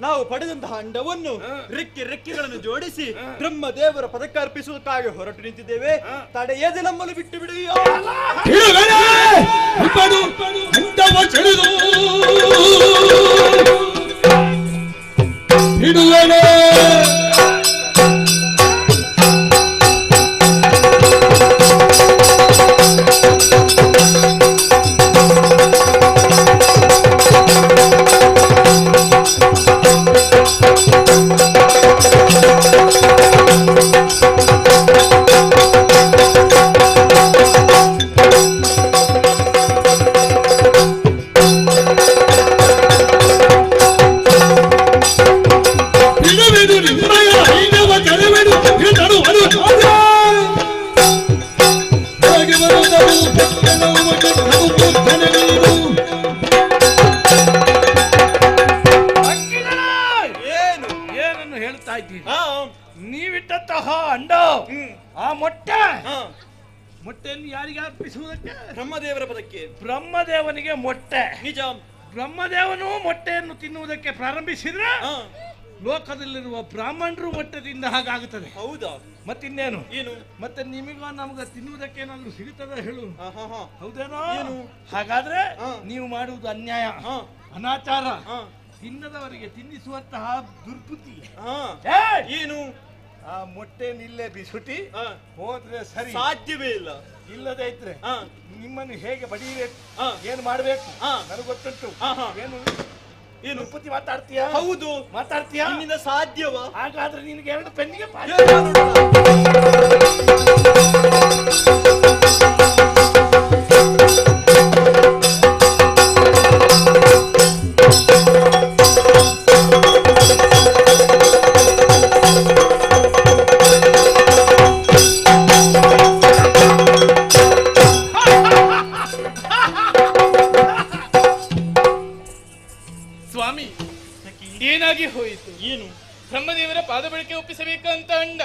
ನಾವು ಪಡೆದಂತಹ ಅಂಡವನ್ನು ರೆಕ್ಕೆ ರೆಕ್ಕೆಗಳನ್ನು ಜೋಡಿಸಿ ಬ್ರಹ್ಮದೇವರ ಪದಕ್ಕೆ ಅರ್ಪಿಸುವುದಕ್ಕಾಗಿ ಹೊರಟು ನಿಂತಿದ್ದೇವೆ. ತಡೆಯದೆ ನಮ್ಮನ್ನು ಬಿಟ್ಟು ಬಿಡು. ಹಿಡುವನೆ ಬಿಡುವಿದು ನಿಮ್ಮಯ ಐದವ ಕರೆವೆಡು ಹಿಡಿದಡುವನು ಹಾಗೆ ಬರುತ್ತವು ಬೆಕ್ಕನವು ಮಗನವು ಮೂರ್ಖನ ನೀನು. ಏನು ಏನನ್ನು ಹೇಳ್ತಾ ಇದ್ದೀರಿ? ನೀವಿಟ್ಟಂತಹ ಅಂಡ, ಆ ಮೊಟ್ಟೆ, ಮೊಟ್ಟೆಯನ್ನು ಯಾರಿಗೆ ಅರ್ಪಿಸುವುದಕ್ಕೆ? ಬ್ರಹ್ಮದೇವರ ಪದಕ್ಕೆ. ಬ್ರಹ್ಮದೇವನಿಗೆ ಮೊಟ್ಟೆ. ನಿಜ. ಬ್ರಹ್ಮದೇವನು ಮೊಟ್ಟೆಯನ್ನು ತಿನ್ನುವುದಕ್ಕೆ ಪ್ರಾರಂಭಿಸಿದ್ರೆ ಲೋಕದಲ್ಲಿರುವ ಬ್ರಾಹ್ಮಣರು ಮೊಟ್ಟೆ ತಿಂದ ಹಾಗಾಗುತ್ತದೆ. ಹೌದಾ? ಮತ್ತಿನ್ನೇನು? ಏನು ಮತ್ತೆ ನಿಮಗ ನಮಗ ತಿನ್ನುವುದಕ್ಕೆ ಏನಾದ್ರೂ ಸಿಗುತ್ತದ ಹೇಳು? ಹೌದೇನೋ? ಹಾಗಾದ್ರೆ ನೀವು ಮಾಡುವುದು ಅನ್ಯಾಯ, ಅನಾಚಾರ, ತಿನ್ನದವರಿಗೆ ತಿನ್ನಿಸುವಂತಹ ದುರ್ಬುದ್ಧಿ. ಏನು ಆ ಮೊಟ್ಟೆ ನಿಲ್ಲೇ ಬಿಸುಟಿ ಹೋದ್ರೆ ಸರಿ, ಸಾಧ್ಯವೇ ಇಲ್ಲ. ಇಲ್ಲದೆ ಇದ್ರೆ ನಿಮ್ಮನ್ನು ಹೇಗೆ ಬಡಿಬೇಕು, ಏನು ಮಾಡಬೇಕು ನನಗೆ ಗೊತ್ತುಂಟು. ಏನು ಏನು ಉತ್ಪತ್ತಿ ಮಾತಾಡ್ತೀಯಾ? ಹೌದು ಮಾತಾಡ್ತೀಯಾ? ನಿನ್ನಿಂದ ಸಾಧ್ಯವಾ? ಹಾಗಾದ್ರೆ ನಿನಗೆ ಎರಡು ಪೆನ್ನಿಗೆ ಸ್ವಾಮಿ, ಏನಾಗಿ ಹೋಯಿತು? ಏನು? ಬ್ರಹ್ಮದೇವರ ಪಾದ ಬಳಕೆ ಒಪ್ಪಿಸಬೇಕಂತ ಅಂಡ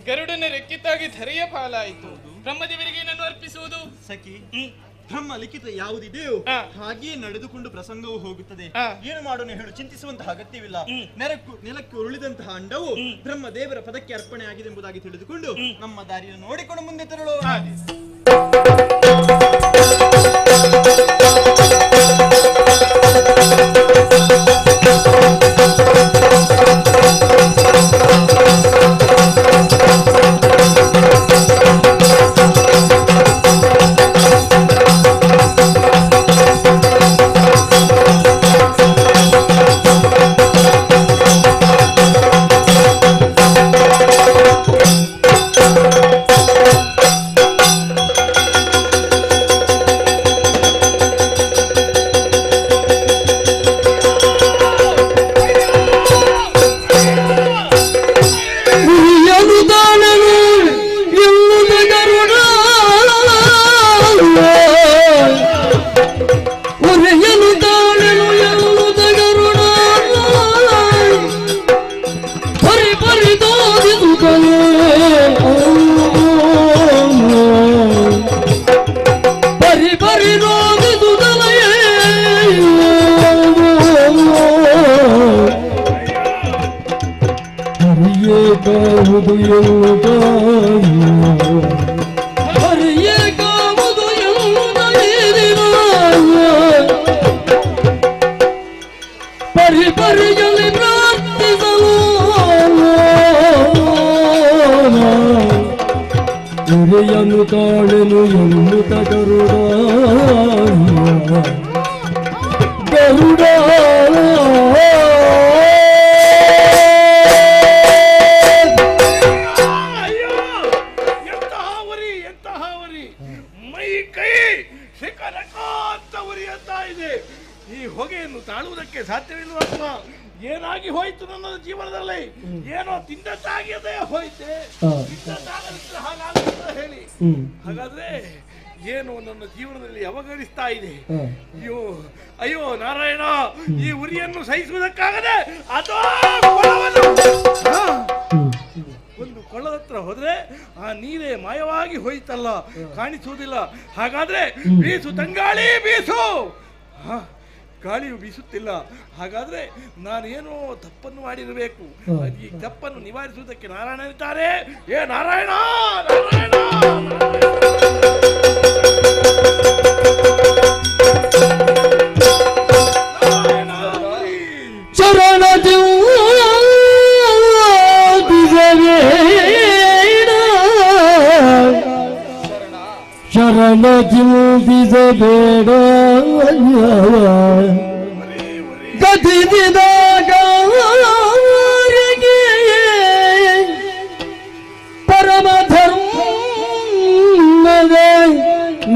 ಗರುಡನ ರೆಕ್ಕಿತಾಗಿ ಧರೆಯ ಪಾಲಾಯಿತು. ಬ್ರಹ್ಮದೇವರಿಗೆ ಏನನ್ನು ಅರ್ಪಿಸುವುದು? ಸಖಿ, ಬ್ರಹ್ಮ ಲಿಖಿತ ಯಾವುದಿದೆಯೋ ಹಾಗೆಯೇ ನಡೆದುಕೊಂಡು ಪ್ರಸಂಗವೂ ಹೋಗುತ್ತದೆ. ಏನು ಮಾಡೋಣ ಹೇಳು, ಚಿಂತಿಸುವಂತಹ ಅಗತ್ಯವಿಲ್ಲ. ನೆಲಕ್ಕೆ ಉರುಳಿದಂತಹ ಅಂಡವು ಬ್ರಹ್ಮದೇವರ ಪದಕ್ಕೆ ಅರ್ಪಣೆ ಆಗಿದೆ ಎಂಬುದಾಗಿ ತಿಳಿದುಕೊಂಡು ನಮ್ಮ ದಾರಿಯನ್ನು ನೋಡಿಕೊಂಡು ಮುಂದೆ ತೆರಳೋಣ. ಿ. ಹರಿಯೇ ಕಾವುದು ಎನ್ನುತ್ತ, ಹರಿಯೇ ಕಾವುದು ಎನ್ನುತ್ತ ಪರಿ ಪರಿಯಲ್ಲಿ ಪ್ರಾರ್ಥಿಸಲು ಉರಿಯನ್ನು ತಾಳೆನು ಎನ್ನುತ್ತ ಗರುಡ ಗರುಡ. ಅಯ್ಯೋ, ಎಂತಹ ಉರಿ, ಎಂತಹ ಉರಿ! ಮೈ ಕೈ ಶಿಖರಕ ಅಂತ ಉರಿಯುತ್ತಾ ಇದೆ. ಈ ಹೊಗೆಯನ್ನು ತಾಳುವುದಕ್ಕೆ ಸಾಧ್ಯವಿಲ್ಲವಪ್ಪ. ಏನಾಗಿ ಹೋಯಿತು ನನ್ನ ಜೀವನದಲ್ಲಿ? ಏನೋ ತಿಂದದ್ದಾಗಿದೆ ಹೋಯ್ತೆ. ತಿಂದದ್ದಾಗಲಿಕ್ಕೆ ಹಾಗಾಗುತ್ತದೆ ಹೇಳಿ. ಹಾಗಾದ್ರೆ ಏನು ನನ್ನ ಜೀವನದಲ್ಲಿ ಅವಗಣಿಸ್ತಾ ಇದೆ? ಅಯ್ಯೋ ಅಯ್ಯೋ ನಾರಾಯಣ, ಈ ಉರಿಯನ್ನು ಸಹಿಸುವುದಕ್ಕಾಗದೆ ಅದೋ ಕೊಳವನ್ನು, ಒಂದು ಕೊಳ್ಳದ ಹತ್ರ ಹೋದ್ರೆ ಆ ನೀರೇ ಮಾಯವಾಗಿ ಹೋಯ್ತಲ್ಲ, ಕಾಣಿಸುವುದಿಲ್ಲ. ಹಾಗಾದ್ರೆ ಬೀಸು ತಂಗಾಳಿ ಬೀಸು. ಗಾಳಿಯು ಬೀಸುತ್ತಿಲ್ಲ. ಹಾಗಾದ್ರೆ ನಾನೇನೋ ತಪ್ಪನ್ನು ಮಾಡಿರಬೇಕು. ಈ ತಪ್ಪನ್ನು ನಿವಾರಿಸುವುದಕ್ಕೆ ನಾರಾಯಣನಿದ್ದಾರೆ. ಏ ನಾರಾಯಣ, ನಾರಾಯಣ! ಚರಣ ಚಿಂತಿಸಬೇಡ, ಶರಣ ಚಿಂತಿಸಬೇಡ, ಗತಿಸಿದಾಗ ಪರಮ ಧರ್ಮದ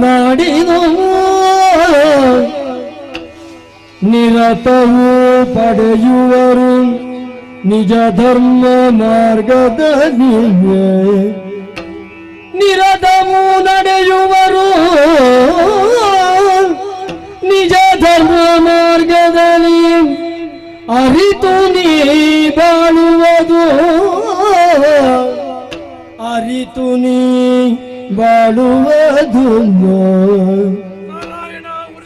ನಾಡಿನು ನಿರತವೂ ಪಡೆಯುವರು ನಿಜ ಧರ್ಮ ಮಾರ್ಗದಲ್ಲಿ, ನಿರತವೂ ನಡೆಯುವರು ನಿಜ ಧರ್ಮ ಮಾರ್ಗದಲ್ಲಿ, ಅರಿತು ನೀ ಬಾಳುವುದು, ಅರಿತು ನೀ ಬಾಳುವುದು.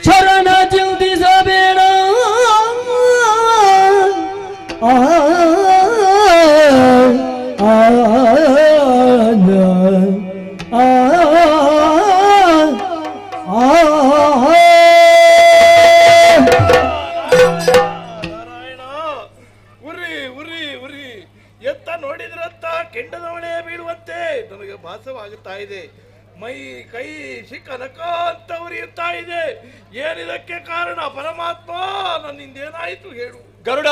ಶರಣ ಚಿಂತಿಸಬೇಡ. ಆ ಆ ಆ ಆ. ಉರಿ ಉರಿ ಉರಿ! ಎತ್ತ ನೋಡಿದ್ರತ್ತ ಕೆಂಡದ ಮಳೆ ಬೀಳುವಂತೆ ನನಗೆ ಭಾಸವಾಗುತ್ತಾ ಇದೆ. ಮೈ ಕೈ ಶಿಖನಕ ಅಂತ ಉರಿಯುತ್ತಾ ಇದೆ. ಏನಿದಕ್ಕೆ ಕಾರಣ ಪರಮಾತ್ಮ? ನನ್ನಿಂದೇನಾಯಿತು ಹೇಳು. ಗರುಡ,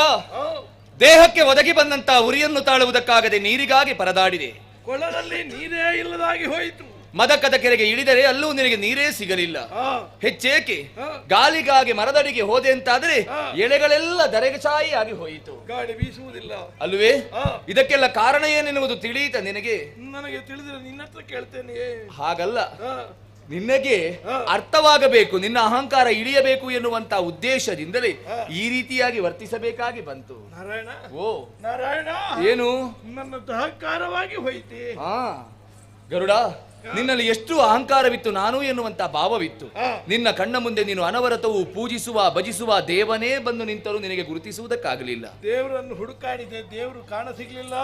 ದೇಹಕ್ಕೆ ಒದಗಿ ಬಂದಂತ ಉರಿಯನ್ನು ತಾಳುವುದಕ್ಕಾಗದೆ ನೀರಿಗಾಗಿ ಪರದಾಡಿದೆ. ಕೊಳದಲ್ಲಿ ನೀರೇ ಇಲ್ಲದಾಗಿ ಹೋಯಿತು. ಮದಕದ ಕೆರೆಗೆ ಇಳಿದರೆ ಅಲ್ಲೂ ನಿನಗೆ ನೀರೇ ಸಿಗಲಿಲ್ಲ. ಹೆಚ್ಚೇಕೆ ಗಾಲಿಗಾಗಿ ಮರದಡಿಗೆ ಹೋದೆ ಅಂತಾದರೆ ಎಳೆಗಳೆಲ್ಲ ದರೆಗಚಾಯಿ ಆಗಿ ಹೋಯಿತು. ಗಾಳಿ ಬೀಸುವುದಿಲ್ಲ ಅಲ್ವೇ? ಇದಕ್ಕೆಲ್ಲ ಕಾರಣ ಏನೆನ್ನುವುದು ತಿಳಿಯಿತ ನಿನಗೆ? ನನಗೆ ತಿಳಿದ್ರೆ ನಿನ್ನ ಹತ್ರ ಕೇಳ್ತೇನೆ. ಹಾಗಲ್ಲ, ನಿನಗೆ ಅರ್ಥವಾಗಬೇಕು, ನಿನ್ನ ಅಹಂಕಾರ ಇಳಿಯಬೇಕು ಎನ್ನುವಂತ ಉದ್ದೇಶದಿಂದಲೇ ಈ ರೀತಿಯಾಗಿ ವರ್ತಿಸಬೇಕಾಗಿ ಬಂತು. ನಾರಾಯಣ, ಓ ನಾರಾಯಣ, ಏನು ನನ್ನ ಅಹಂಕಾರವಾಗಿ ಹೋಯಿತೆ. ಗರುಡ, ನಿನ್ನಲ್ಲಿ ಎಷ್ಟು ಅಹಂಕಾರವಿತ್ತು, ನಾನು ಎನ್ನುವಂತ ಭಾವವಿತ್ತು. ನಿನ್ನ ಕಣ್ಣ ಮುಂದೆ ನೀನು ಅನವರತವು ಪೂಜಿಸುವ ಭಜಿಸುವ ದೇವನೇ ಬಂದು ನಿಂತರೂ ನಿನಗೆ ಗುರುತಿಸುವುದಕ್ಕಾಗಲಿಲ್ಲ. ದೇವರನ್ನು ಹುಡುಕಾಡಿದೆ, ದೇವರು ಕಾಣ ಸಿಗ್ಲಿಲ್ಲ.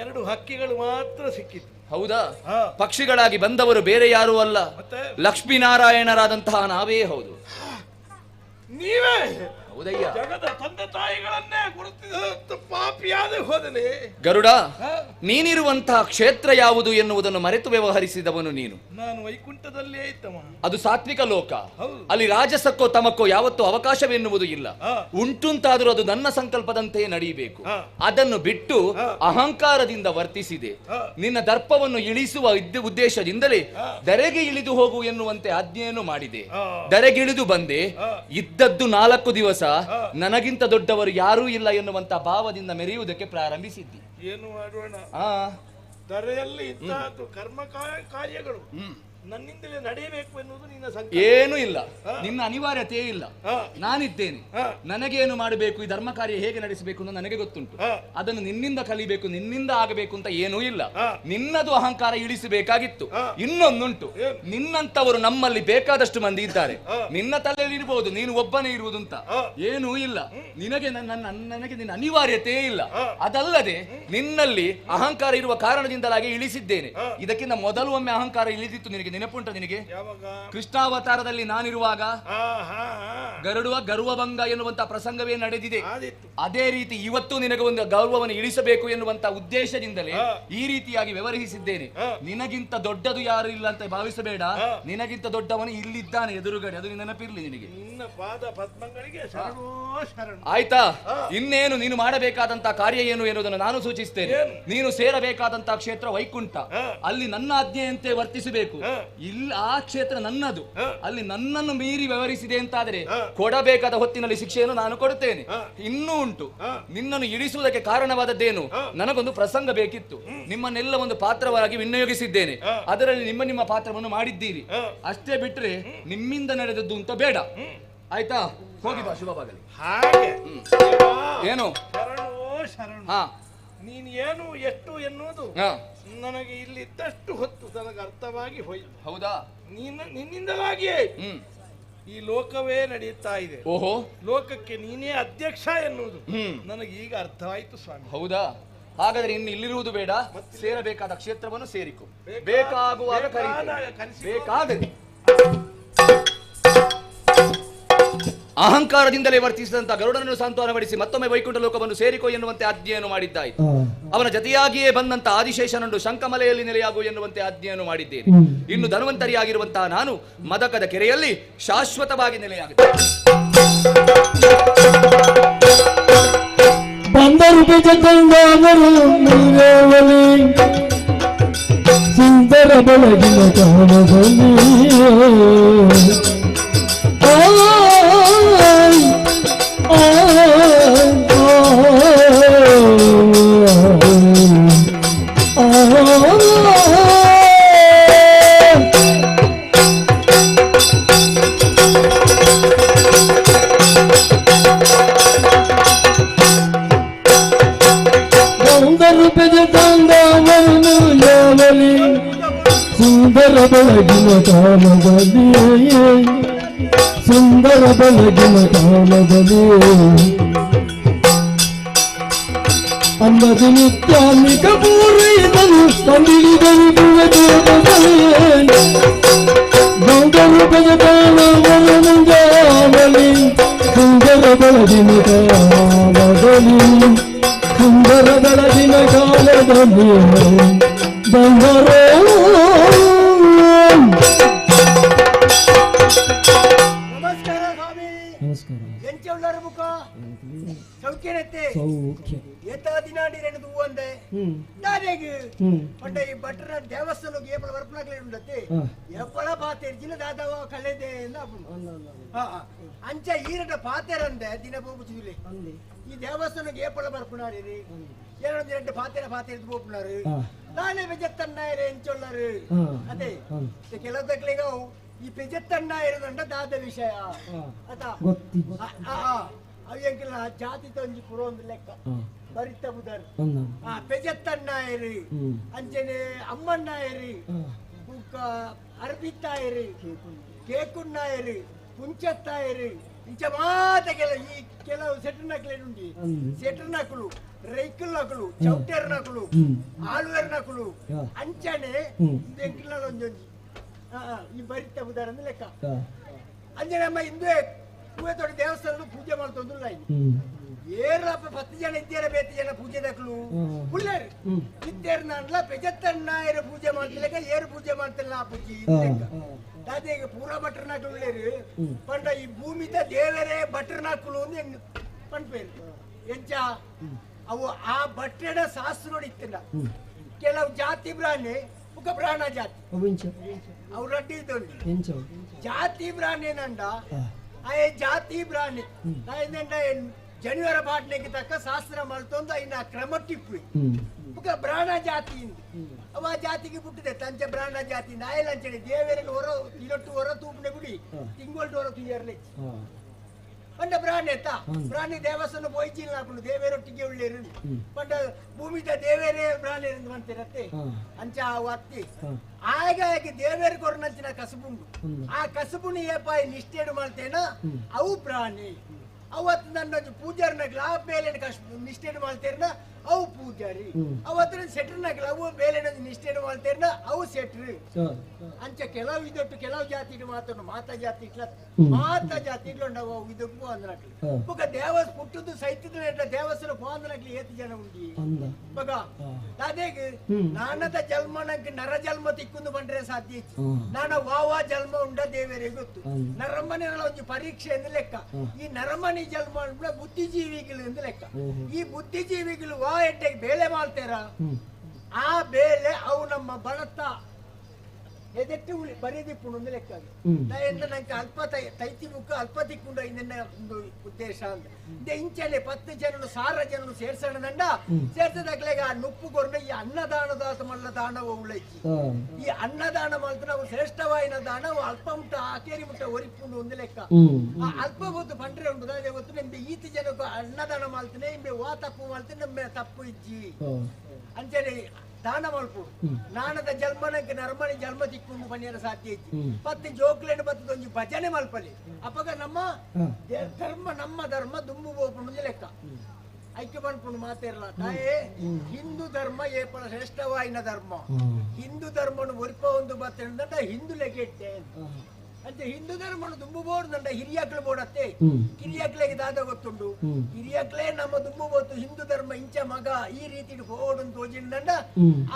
ಎರಡು ಹಕ್ಕಿಗಳು ಮಾತ್ರ ಸಿಕ್ಕಿತು. ಹೌದಾ? ಪಕ್ಷಿಗಳಾಗಿ ಬಂದವರು ಬೇರೆ ಯಾರೂ ಅಲ್ಲ, ಲಕ್ಷ್ಮೀನಾರಾಯಣರಾದಂತಹ ನಾವೇ. ಹೌದು, ನೀವೇ. ಹೌದಯ್ಯ. ಜಗದ ತಂದೆ ತಾಯಿಗಳನ್ನೇ ಗುರುತಿಸಿದ ಪಾಪಿಯಾದ ಹೋದನೆ. ಗರುಡ, ನೀನಿರುವಂತಹ ಕ್ಷೇತ್ರ ಯಾವುದು ಎನ್ನುವುದನ್ನು ಮರೆತು ವ್ಯವಹರಿಸಿದವನು ನೀನು. ನಾನು ವೈಕುಂಠದಲ್ಲೇ ಇತ್ತಮ್ಮ. ಅದು ಸಾತ್ವಿಕ ಲೋಕ. ಅಲ್ಲಿ ರಾಜಸಕ್ಕೋ ತಮಕ್ಕೋ ಯಾವತ್ತೂ ಅವಕಾಶವೆನ್ನುವುದು ಇಲ್ಲ. ಉಂಟುಂತಾದರೂ ಅದು ನನ್ನ ಸಂಕಲ್ಪದಂತೆಯೇ ನಡೆಯಬೇಕು. ಅದನ್ನು ಬಿಟ್ಟು ಅಹಂಕಾರದಿಂದ ವರ್ತಿಸಿದೆ. ನಿನ್ನ ದರ್ಪವನ್ನು ಇಳಿಸುವ ಉದ್ದೇಶದಿಂದಲೇ ದರೆಗೆ ಇಳಿದು ಹೋಗು ಎನ್ನುವಂತೆ ಆಜ್ಞೆಯನ್ನು ಮಾಡಿದೆ. ದರೆಗಿಳಿದು ಬಂದೆ. ಇದ್ದದ್ದು 4 ದಿವಸ. ನನಗಿಂತ ದೊಡ್ಡವರು ಯಾರೂ ಇಲ್ಲ ಎನ್ನುವಂತ ಭಾವದಿಂದ ಮೆರೆಯುವುದಕ್ಕೆ ಪ್ರಾರಂಭಿಸಿದ್ದಿ. ಏನು ಮಾಡೋಣ, ದರೆಯಲ್ಲಿ ಇಂತಹದ್ದು ಕರ್ಮ ಕಾರ್ಯಗಳು ನನ್ನಿಂದಲೇ ನಡೆಯಬೇಕು ಎನ್ನುವುದು ನಿನ್ನ ಸಂಕಲ್ಪ. ಏನೂ ಇಲ್ಲ, ನಿನ್ನ ಅನಿವಾರ್ಯತೆಯೇ ಇಲ್ಲ. ನಾನಿದ್ದೇನೆ, ನನಗೇನು ಮಾಡಬೇಕು, ಈ ಧರ್ಮ ಕಾರ್ಯ ಹೇಗೆ ನಡೆಸಬೇಕು ಅಂತ ನನಗೆ ಗೊತ್ತುಂಟು. ಅದನ್ನು ನಿನ್ನಿಂದ ಕಲಿಬೇಕು, ನಿನ್ನಿಂದ ಆಗಬೇಕು ಅಂತ ಏನೂ ಇಲ್ಲ. ನಿನ್ನದು ಅಹಂಕಾರ ಇಳಿಸಬೇಕಾಗಿತ್ತು. ಇನ್ನೊಂದುಂಟು, ನಿನ್ನಂತವರು ನಮ್ಮಲ್ಲಿ ಬೇಕಾದಷ್ಟು ಮಂದಿ ಇದ್ದಾರೆ. ನಿನ್ನ ತಲೆಯಲ್ಲಿ ಇರಬಹುದು, ನೀನು ಒಬ್ಬನೇ ಇರುವುದು ಅಂತ ಏನೂ ಇಲ್ಲ. ನಿನಗೆ ನನಗೆ ನಿನ್ನ ಅನಿವಾರ್ಯತೆಯೇ ಇಲ್ಲ. ಅದಲ್ಲದೆ ನಿನ್ನಲ್ಲಿ ಅಹಂಕಾರ ಇರುವ ಕಾರಣದಿಂದಲಾಗಿ ಇಳಿಸಿದ್ದೇನೆ. ಇದಕ್ಕಿಂತ ಮೊದಲು ಒಮ್ಮೆ ಅಹಂಕಾರ ಇಳಿದಿತ್ತು, ನಿನಗೆ ನೆನಪುಂಟ? ನಿನಗೆ ಕೃಷ್ಣಾವತಾರದಲ್ಲಿ ನಾನಿರುವಾಗ ಗರುಡುವ ಗರ್ವಭಂಗ ಎನ್ನುವಂತಹ ಪ್ರಸಂಗವೇ ನಡೆದಿದೆ. ಅದೇ ರೀತಿ ಇವತ್ತು ನಿನಗೆ ಒಂದು ಗೌರವವನ್ನು ಇಳಿಸಬೇಕು ಎನ್ನುವಂತ ಉದ್ದೇಶದಿಂದಲೇ ಈ ರೀತಿಯಾಗಿ ವ್ಯವಹರಿಸಿದ್ದೇನೆ. ನಿನಗಿಂತ ದೊಡ್ಡದು ಯಾರು ಇಲ್ಲ ಅಂತ ಭಾವಿಸಬೇಡ. ನಿನಗಿಂತ ದೊಡ್ಡವನು ಇಲ್ಲಿದ್ದಾನೆ ಎದುರುಗಡೆ, ಅದು ನೆನಪಿರ್ಲಿ ನಿನಗೆ. ನಿನ್ನ ಪಾದ ಪದ್ಮಗಳಿಗೆ ಶರಣೋ ಶರಣ. ಆಯ್ತಾ? ಇನ್ನೇನು ನೀನು ಮಾಡಬೇಕಾದಂತಹ ಕಾರ್ಯ ಏನು ಎನ್ನುವುದನ್ನು ನಾನು ಸೂಚಿಸ್ತೇನೆ. ನೀನು ಸೇರಬೇಕಾದಂತಹ ಕ್ಷೇತ್ರ ವೈಕುಂಠ. ಅಲ್ಲಿ ನನ್ನ ಆಜ್ಞೆಯಂತೆ ವರ್ತಿಸಬೇಕು. ಇಲ್ಲಿ ಆ ಕ್ಷೇತ್ರ ನನ್ನದು, ಅಲ್ಲಿ ನನ್ನನ್ನು ಮೀರಿ ವ್ಯವಹರಿಸಿದೆ ಅಂತಾದರೆ ಕೊಡಬೇಕಾದ ಹೊತ್ತಿನಲ್ಲಿ ಶಿಕ್ಷೆಯನ್ನು ನಾನು ಕೊಡುತ್ತೇನೆ. ಇನ್ನೂ ಉಂಟು, ನಿನ್ನನ್ನು ಇಳಿಸುವುದಕ್ಕೆ ಕಾರಣವಾದದ್ದೇನು? ನನಗೊಂದು ಪ್ರಸಂಗ ಬೇಕಿತ್ತು. ನಿಮ್ಮನ್ನೆಲ್ಲ ಒಂದು ಪಾತ್ರವಾಗಿ ವಿನಿಯೋಗಿಸಿದ್ದೇನೆ. ಅದರಲ್ಲಿ ನಿಮ್ಮ ನಿಮ್ಮ ಪಾತ್ರವನ್ನು ಮಾಡಿದ್ದೀರಿ ಅಷ್ಟೇ ಬಿಟ್ಟರೆ ನಿಮ್ಮಿಂದ ನಡೆದದ್ದು ಅಂತ ಬೇಡ. ಆಯ್ತಾ? ಹೋಗಿ ಬಾ, ಶುಭವಾಗಲಿ. ಹಾಗೆ ಏನು ಶರಣು, ನೀನು ಏನು ಎಷ್ಟು ಎನ್ನುವುದು ನನಗೆ ಇಲ್ಲಿ ಇದ್ದಷ್ಟು ಹೊತ್ತು ನನಗೆ ಅರ್ಥವಾಗಿ ಹೋಯಿತು. ಹೌದಾ? ನೀನು ನಿನ್ನಿಂದಲಾಗಿಯೇ ಈ ಲೋಕವೇ ನಡೆಯುತ್ತಾ ಇದೆ. ಓಹೋ, ಲೋಕಕ್ಕೆ ನೀನೇ ಅಧ್ಯಕ್ಷ ಎನ್ನುವುದು ನನಗೆ ಈಗ ಅರ್ಥವಾಯಿತು ಸ್ವಾಮಿ. ಹೌದಾ? ಹಾಗಾದ್ರೆ ಇನ್ನು ಇಲ್ಲಿರುವುದು ಬೇಡ, ಸೇರಬೇಕಾದ ಕ್ಷೇತ್ರವನ್ನು ಸೇರಿಕೊ. ಬೇಕಾಗುವಾಗ ಬೇಕಾದರೆ ಅಹಂಕಾರದಿಂದಲೇ ವರ್ತಿಸಿದಂತಹ ಗರುಡನನ್ನು ಸಾಂತ್ವನಪಡಿಸಿ ಮತ್ತೊಮ್ಮೆ ವೈಕುಂಠ ಲೋಕವನ್ನು ಸೇರಿಕೊ ಎನ್ನುವಂತೆ ಆಜ್ಞೆಯನ್ನು ಮಾಡಿದ್ದಾಯಿತು. ಅವನ ಜತೆಯಾಗಿಯೇ ಬಂದಂತಹ ಆದಿಶೇಷನನ್ನು ಶಂಕಮಲೆಯಲ್ಲಿ ನೆಲೆಯಾಗು ಎನ್ನುವಂತೆ ಆಜ್ಞೆಯನ್ನು ಮಾಡಿದ್ದೇನೆ. ಇನ್ನು ಧನ್ವಂತರಿಯಾಗಿರುವಂತಹ ನಾನು ಮದಕದ ಕೆರೆಯಲ್ಲಿ ಶಾಶ್ವತವಾಗಿ ನೆಲೆಯಾಗುತ್ತೇನೆ. ಬಂದರು ಸುಂದರ ಬೆಳಗಿನ ಕಾಲದಲ್ಲಿ ಸುಂದರ ಬೆಳಗಿನ ಕಾಲದಲ್ಲಿ, ಸುಂದರ ಬೆಳಗಿನ ಕಾಲದಲ್ಲಿ ಅನ್ನದಿ ನಿತ್ಯಾನ್ನಿಕ ಪೂರೈಸಲು ತಂದಿಳಿದರು ಗೌಡರು ಬೆಳಗಾವಲಿ, ಸುಂದರ ಬೆಳಗಿನ ಕಾಲದಲ್ಲಿ, ಸುಂದರ ಬೆಳಗಿನ ಕಾಲದಲ್ಲಿ ಬಂದರು. ನಮಸ್ಕಾರ ಸ್ವಾಮಿ. ನಮಸ್ಕಾರ. ಎಂಚ ಮುಖ ಸೌಖ್ಯನತ್ತೆ? ಸೌಖ್ಯ. ಏತ ದಿನಾಡಿ ರೆಂಡು ತೂವಂದೆ ದಾನೆಗ್ ಪಂಡ ಈ ಭಟ್ರ ದೇವಸ್ಥಾನಕ್ಕೆ ಏಪಳ ಬರ್ಪಣಾಗ್ಲೇ ಉಂಡತ್ತೆ ಏಪಳ ಪಾತೆರ್ಜಿನ ದಾದವ ಕಳೆದೆ ಅಂಚ ಈರಟ ಪಾತೆರಂದೆ ದಿನ ಪೋಪುಚಿದುಲೆ ಈ ದೇವಸ್ಥಾನಕ್ಕೆ ಏಪಳ ಬರ್ಪುಣಾರಿ ಏನೊಂದು ಎರಡು ಪಾತೆರ ಪಾತೆರ್ದು ಪೋಪುಣಾರು ನಾನೇ ಪೆಜತ್ತಣ್ಣಾಯರೆ ಎಂಚೊಲ್ಲರು ಅದೇ ಕೆಲವು ತಕ್ಲಿಗ ಈ ಪೆಜತ್ತಣ್ಣಾಯರದಂಡ ದಾದ ವಿಷಯ ಅತ ಅವು ಜಾತಿ ತೊಂಜಿ ಪುರೋಂದು ಲೆಕ್ಕ ಬರಿತ ಬುದರ್ ಪೆಜತ್ತಣ್ಣಾಯರು ಅಂಚನೆ ಅಮ್ಮಣ್ಣಾಯರು ಬುಕ್ಕ ಅರ್ಬಿತ್ತಾಯರು ಕೇಕುಣ್ಣಾಯರು ಪುಂಚತ್ತಾಯರು ಇಂಚ ಮಾತ ಕೆಲ ಈ ಕೆಲವು ಸೆಟ್ರನಕ್ಲೇನುಂಡಿ ಸೆಟ್ರನಕುಲು ರೈಕುಲ್ನಕುಲು ಚೌಟೆರ್ನಕುಲು ಆಳುವೆರ್ನಕುಲು ಅಂಚನೆ ಒಂಜೊಂಜಿ ಈ ಬರಿತ ಬುದರ್ ಅಂದ್ ಲೆಕ್ಕ ಅಂಜನೆ ಅಮ್ಮ ಇಂದುವೆ ಕೂವೆತೋಡಿ ದೇವಸ್ಥಾನ ಪೂಜೆ ಮಾಡ್ತೊಂದುಲ್ಲ ಏರ್ಲಪ್ಪ 10 ಜನ ಇದ್ದೇರ ಬೇತಿ ಜನ ಪೂಜೆ ದಕ್ಲು ಪುಲ್ಲೇರು ಇದ್ದೇರ್ ನಾನ್ಲ ಪೆಜತ್ತಣ್ಣಾಯರ ಪೂಜೆ ಮಾಡ್ತಿಲ್ಲ ಏರು ಪೂಜೆ ಮಾಡ್ತಿಲ್ಲ ಆ ಪೂಜೆ ದಾದೆಗೆ ಪೂರ ಭಟ್ರನಾಕುಲು ಉಳ್ಳೇರು ಪಂಡ ಈ ಭೂಮಿತ ದೇವರೇ ಭಟ್ರನಾಕುಲು ಅಂದ್ ಪಂಡ್ಪೇರು ಎಂಚ ಅವು ಆ ಭಟ್ರೆಡ ಶಾಸ್ತ್ರ ಇತ್ತಿಲ್ಲ ಕೆಲವು ಜಾತಿ ಬ್ರಾಣಿ ಮುಖ ಬ್ರಾಣ ಜಾತಿ ಅವು ರಡ್ಡಿ ಇದ್ದೊಂದು ಜಾತಿ ಬ್ರಾಣಿ ನಂಡ ಆ ಜಾತಿ ಬ್ರಾಣಿ ಜನಿವಾರ ಪಾಟ್ನೆಗೆ ತಕ್ಕ ಶಾಸ್ತ್ರ ಮಾಡ್ತೊಂದು ಐನ ಕ್ರಮ ಟಿಪ್ಪು ಬುಕ ಬ್ರಾಣ ಜಾತಿ ಇಂದು ಅವ ಜಾತಿಗೆ ಪುಟ್ಟಿದೆ ತಂಚ ಬ್ರಾಣ ಜಾತಿ ನಾಯಲಂಚನೆ ದೇವರನ್ನು ಹೊರ ಇರೊಟ್ಟು ಹೊರ ತೂಪುನೆ ಗುಡಿ ತಿಂಗೊಲ್ಟು ಹೊರ ತುಯ್ಯರ್ಲೆ ಪಂಡ ಬ್ರಾಣೆ ತಾ ಬ್ರಾಣಿ ದೇವಸ್ಥಾನ ಪೋಯ್ಚಿಲ್ಲ ಹಾಕೊಂಡು ದೇವೇರೊಟ್ಟಿಗೆ ಉಳ್ಳೇರು ಪಂಡ ಭೂಮಿದ ದೇವೇರೇ ಬ್ರಾಣೆ ಅಂತಿರತ್ತೆ ಅಂಚ ಅತ್ತಿ ಆಗಾಗಿ ದೇವೇರು ಕೊರನಂಚಿನ ಕಸುಬುಂಡು ಆ ಕಸುಬುನಿ ಏಪಾಯಿ ನಿಷ್ಠೆಡು ಮಾಡ್ತೇನ ಅವು ಪ್ರಾಣಿ ಅವತ್ತು ನನ್ನ ಪೂಜಾರಿನಗ್ಲ ಆ ಬೇಲೆ ಕಷ್ಟ ನಿಷ್ಠೆಡು ಮಾಡ್ತೇರ್ನ ಅವು ಪೂಜಾರಿ ಅವತ್ತಿನ ಸೆಟ್ರನಗ್ಲ ಅವು ಬೇಲೆ ನಿಷ್ಠೆಡು ಮಾಡ್ತೇರ್ನ ಅವು ಸೆಟ್ರು ಅಂಚ ಕೆಲವು ಇದೊಟ್ಟು ಕೆಲವು ಜಾತಿ ಮಾತನ್ನು ಮಾತಾ ಜಾತಿ ಇಟ್ಲ ಮಾತಾ ಜಾತಿ ಇಟ್ಲೊಂಡವು ಇದಕ್ಕೂ ಅಂದ್ರಾಕ್ಲಿ ಬೊಕ ದೇವಸ್ ಪುಟ್ಟುದು ಸೈತದ ದೇವಸ್ಥಾನ ಪೋಂದ್ರಾಕ್ಲಿ ಏತ್ ಜನ ಉಂಡಿ ಬಗ ಅದೇಗ ನಾನದ ಜನ್ಮ ನಂಗೆ ನರ ಜನ್ಮ ತಿಕ್ಕೊಂಡು ಬಂದ್ರೆ ಸಾಧ್ಯ ಇತ್ತು ನಾನ ವಾವಾ ಜನ್ಮ ಉಂಡ ದೇವರಿಗೆ ಗೊತ್ತು ನರಮನೆ ಒಂಜಿ ಪರೀಕ್ಷೆ ಎಂದು ಲೆಕ್ಕ ಈ ನರಮನೆ ಜನ್ಮ ಬುದ್ಧಿಜೀವಿಗಳು ಎಂದು ಲೆಕ್ಕ ಈ ಬುದ್ಧಿಜೀವಿಗಳು ವಾ ಎಟ್ಟೆಗೆ ಬೇಳೆ ಮಾಡ್ತಾರ ಆ ಬೇಳೆ ಅವು ನಮ್ಮ ಬಳತ ಎದೆಟ್ಟು ಬರೆದಿಪ್ಪುಂಡು ಒಂದು ಲೆಕ್ಕ ಎಂತ ನಂಗೆ ಅಲ್ಪ ತೈತಿ ಮುಕ್ಕ ಅಲ್ಪ ತಿಕ್ಕೊಂಡು ಇದನ್ನ ಒಂದು ಉದ್ದೇಶ ಅಂತ ಇಂಚನೆ 10 ಜನ 1000 ಜನ ಸೇರ್ಸೋಣ ಸೇರ್ಸದಾಗ್ಲೇಗ ಆ ನುಪ್ಪು ಕೊರ್ನ ಈ ಅನ್ನದಾನದಾತ ಮಲ್ಲ ದಾನವ ಉಳೈಚಿ ಈ ಅನ್ನದಾನ ಮಾಡ್ತಾರೆ ಅವು ಶ್ರೇಷ್ಠವಾಯಿನ ದಾನ ಅಲ್ಪ ಮುಟ್ಟ ಆಕೇರಿ ಮುಟ್ಟ ಒರಿಪುಂಡು ಒಂದು ಲೆಕ್ಕ ಆ ಅಲ್ಪ ಗೊತ್ತು ಪಂಡ್ರೆ ಉಂಟು ಅದೇ ಗೊತ್ತು ನಿಮ್ಗೆ ಈತ ಜನಕ್ಕೆ ಅನ್ನದಾನ ಮಾಡ್ತಾನೆ ನಿಮ್ಗೆ ವಾ ತಪ್ಪು ಮಾಡ್ತೇನೆ ನಮ್ಮ ತಪ್ಪು ಇಜ್ಜಿ ಅಂಚನೆ ದಾನ ಮಲ್ಪು ನಾನದ ಜನ್ಮನಕ್ಕೆ ನರಮಣಿ ಜನ್ಮ ತಿಕ್ಕೊಂಡು ಪಣಿಯರ ಸಾಧ್ಯ ಇತ್ತು ಪತ್ತೆ ಜೋಕ್ಲೇನು ಬತ್ತದ ಒಂಜಿ ಭಜನೆ ಮಲ್ಪಲಿ ಅಪಗ ನಮ್ಮ ಧರ್ಮ ನಮ್ಮ ಧರ್ಮ ದುಂಬು ಬೋಪುಂಡು ಲೆಕ್ಕ ಐಕ್ಯ ಪನ್ಪುಂಡು ಮಾತೇರ್ಲ ತಾಯೇ ಹಿಂದೂ ಧರ್ಮ ಏಪಲ ಶ್ರೇಷ್ಠವಾಯಿನ ಧರ್ಮ ಹಿಂದೂ ಧರ್ಮನು ಒರಿಪ ಒಂದು ಬತ್ತಂಡ ಹಿಂದೂ ಲೆಕ್ಕ ಅಂತ ಹಿಂದೂ ಧರ್ಮನು ದುಂಬು ಬೋರ್ದಂಡ ಹಿರಿಯಕ್ಲು ಬೋಡತ್ತೆ ಕಿರಿಯಕ್ಲೆಗೆ ದಾದ ಗೊತ್ತುಂಡು ಹಿರಿಯಕ್ಲೇ ನಮ್ಮ ದುಂಬು ಬೋತು ಹಿಂದೂ ಧರ್ಮ ಇಂಚ ಮಗ ಈ ರೀತಿ ಬೋಡು ತೋಜಿಂದಂಡ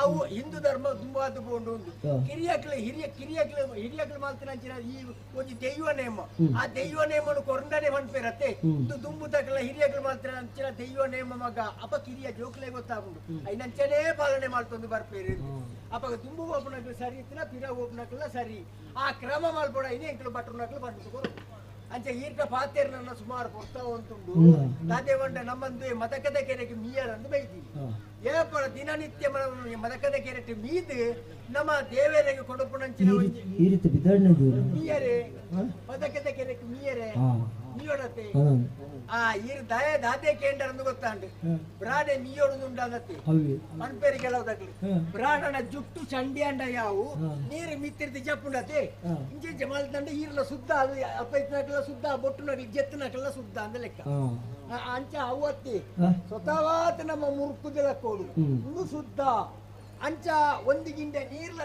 ಅವು ಹಿಂದೂ ಧರ್ಮ ದುಂಬಾದು ಬೋಂಡು ಒಂದು ಕಿರಿಯಕ್ಲೆ ಕಿರಿಯಕ್ಲು ಹಿರಿಯಕ್ಲು ಮಾಲ್ತಿನ ಈ ಒಂಜಿ ದೈವ ನೇಮ ಆ ದೈವ ನೇಮನು ಕೊರಂಡನೆ ಪನ್ಪೇರತ್ತೆ ಇದು ದುಂಬು ತಕಲ ಹಿರಿಯಕ್ಲು ಮಾಲ್ತಿನ ಅಂಚಿನ ದೈವ ನೇಮ ಮಗ ಅಪ ಕಿರಿಯ ಜೋಕ್ಲೆ ಗೊತ್ತಾಗುಂಡು ಐನಂಚನೇ ಪಾಲನೆ ಮಾಡ್ತೊಂದು ಬರ್ಪೇರು ಅಪಗ ದುಂಬು ಓಪನಕ್ಲು ಸರಿ ಇತ್ತಿನ ಪಿರ ಓಪನಕ್ಲ ಸರಿ ಆ ಕ್ರಮ ಮಲ್ಪಡ ಇದೇ ಎಂಕಲು ಬಟ್ಟುನಕ್ಲು ಬಂದು ಅಂಚೆ ಈರ್ಕ ಪಾತೇರ್ ನನ್ನ ಸುಮಾರು ಪೊರ್ತಾ ಉಂಟುಂಡು ತಾದೇವಂಡ ನಮ್ಮಂದು ಮದಕದ ಕೆರೆಗೆ ಮೀಯರಂದು ಬೈತೀವಿ ಏಪಳ ದಿನನಿತ್ಯ ಮದಕದ ಕೆರೆಟ್ ಮೀದು ನಮ್ಮ ದೇವರಿಗೆ ಕೊಡುಪುಣಂಚಿನ ಈ ರೀತಿ ಮೀಯರೆ ಮದಕದ ಕೆರೆಗೆ ಮೀಯರೆ ಮೀಯೊಡತೆ ಆ ಈರ್ ದಯ ದಾದೆ ಕೇಂದ್ರಂದು ಗೊತ್ತಾಂಡು ಬ್ರಾಡೆ ಮೀಯೊಡುಂಡಾದತ್ತೆ ಮನ್ಪೇರಿ ಕೆಲವು ತಗ್ಲಿ ಬ್ರಾಡನ ಜುಟ್ಟು ಚಂಡಿ ಅಂಡ ಯಾವು ನೀರು ಮಿತ್ತಿರ್ತಿ ಜಪ್ಪುಂಡತೆ ಇಂಚೆ ಮಲ್ತಂಡ ಈರ್ಲ ಸುದ್ದ ಅದು ಅಪ್ಪೈತ್ನಕ್ಲ ಸುದ್ದ ಬೊಟ್ಟು ನಗಲಿ ಜೆತ್ತನಕ್ಲ ಸುದ್ದ ಅಂದ ಲೆಕ್ಕ ಅಂಚ ಅವತ್ತಿ ಸ್ವತಃವಾತ ನಮ್ಮ ಮುರುಕುದೆಲ್ಲ ಕೋಡು ಇನ್ನು ಸುದ್ದ ಅಂಚ ಒಂದು ಗಿಂಡೆ ನೀರ್ಲ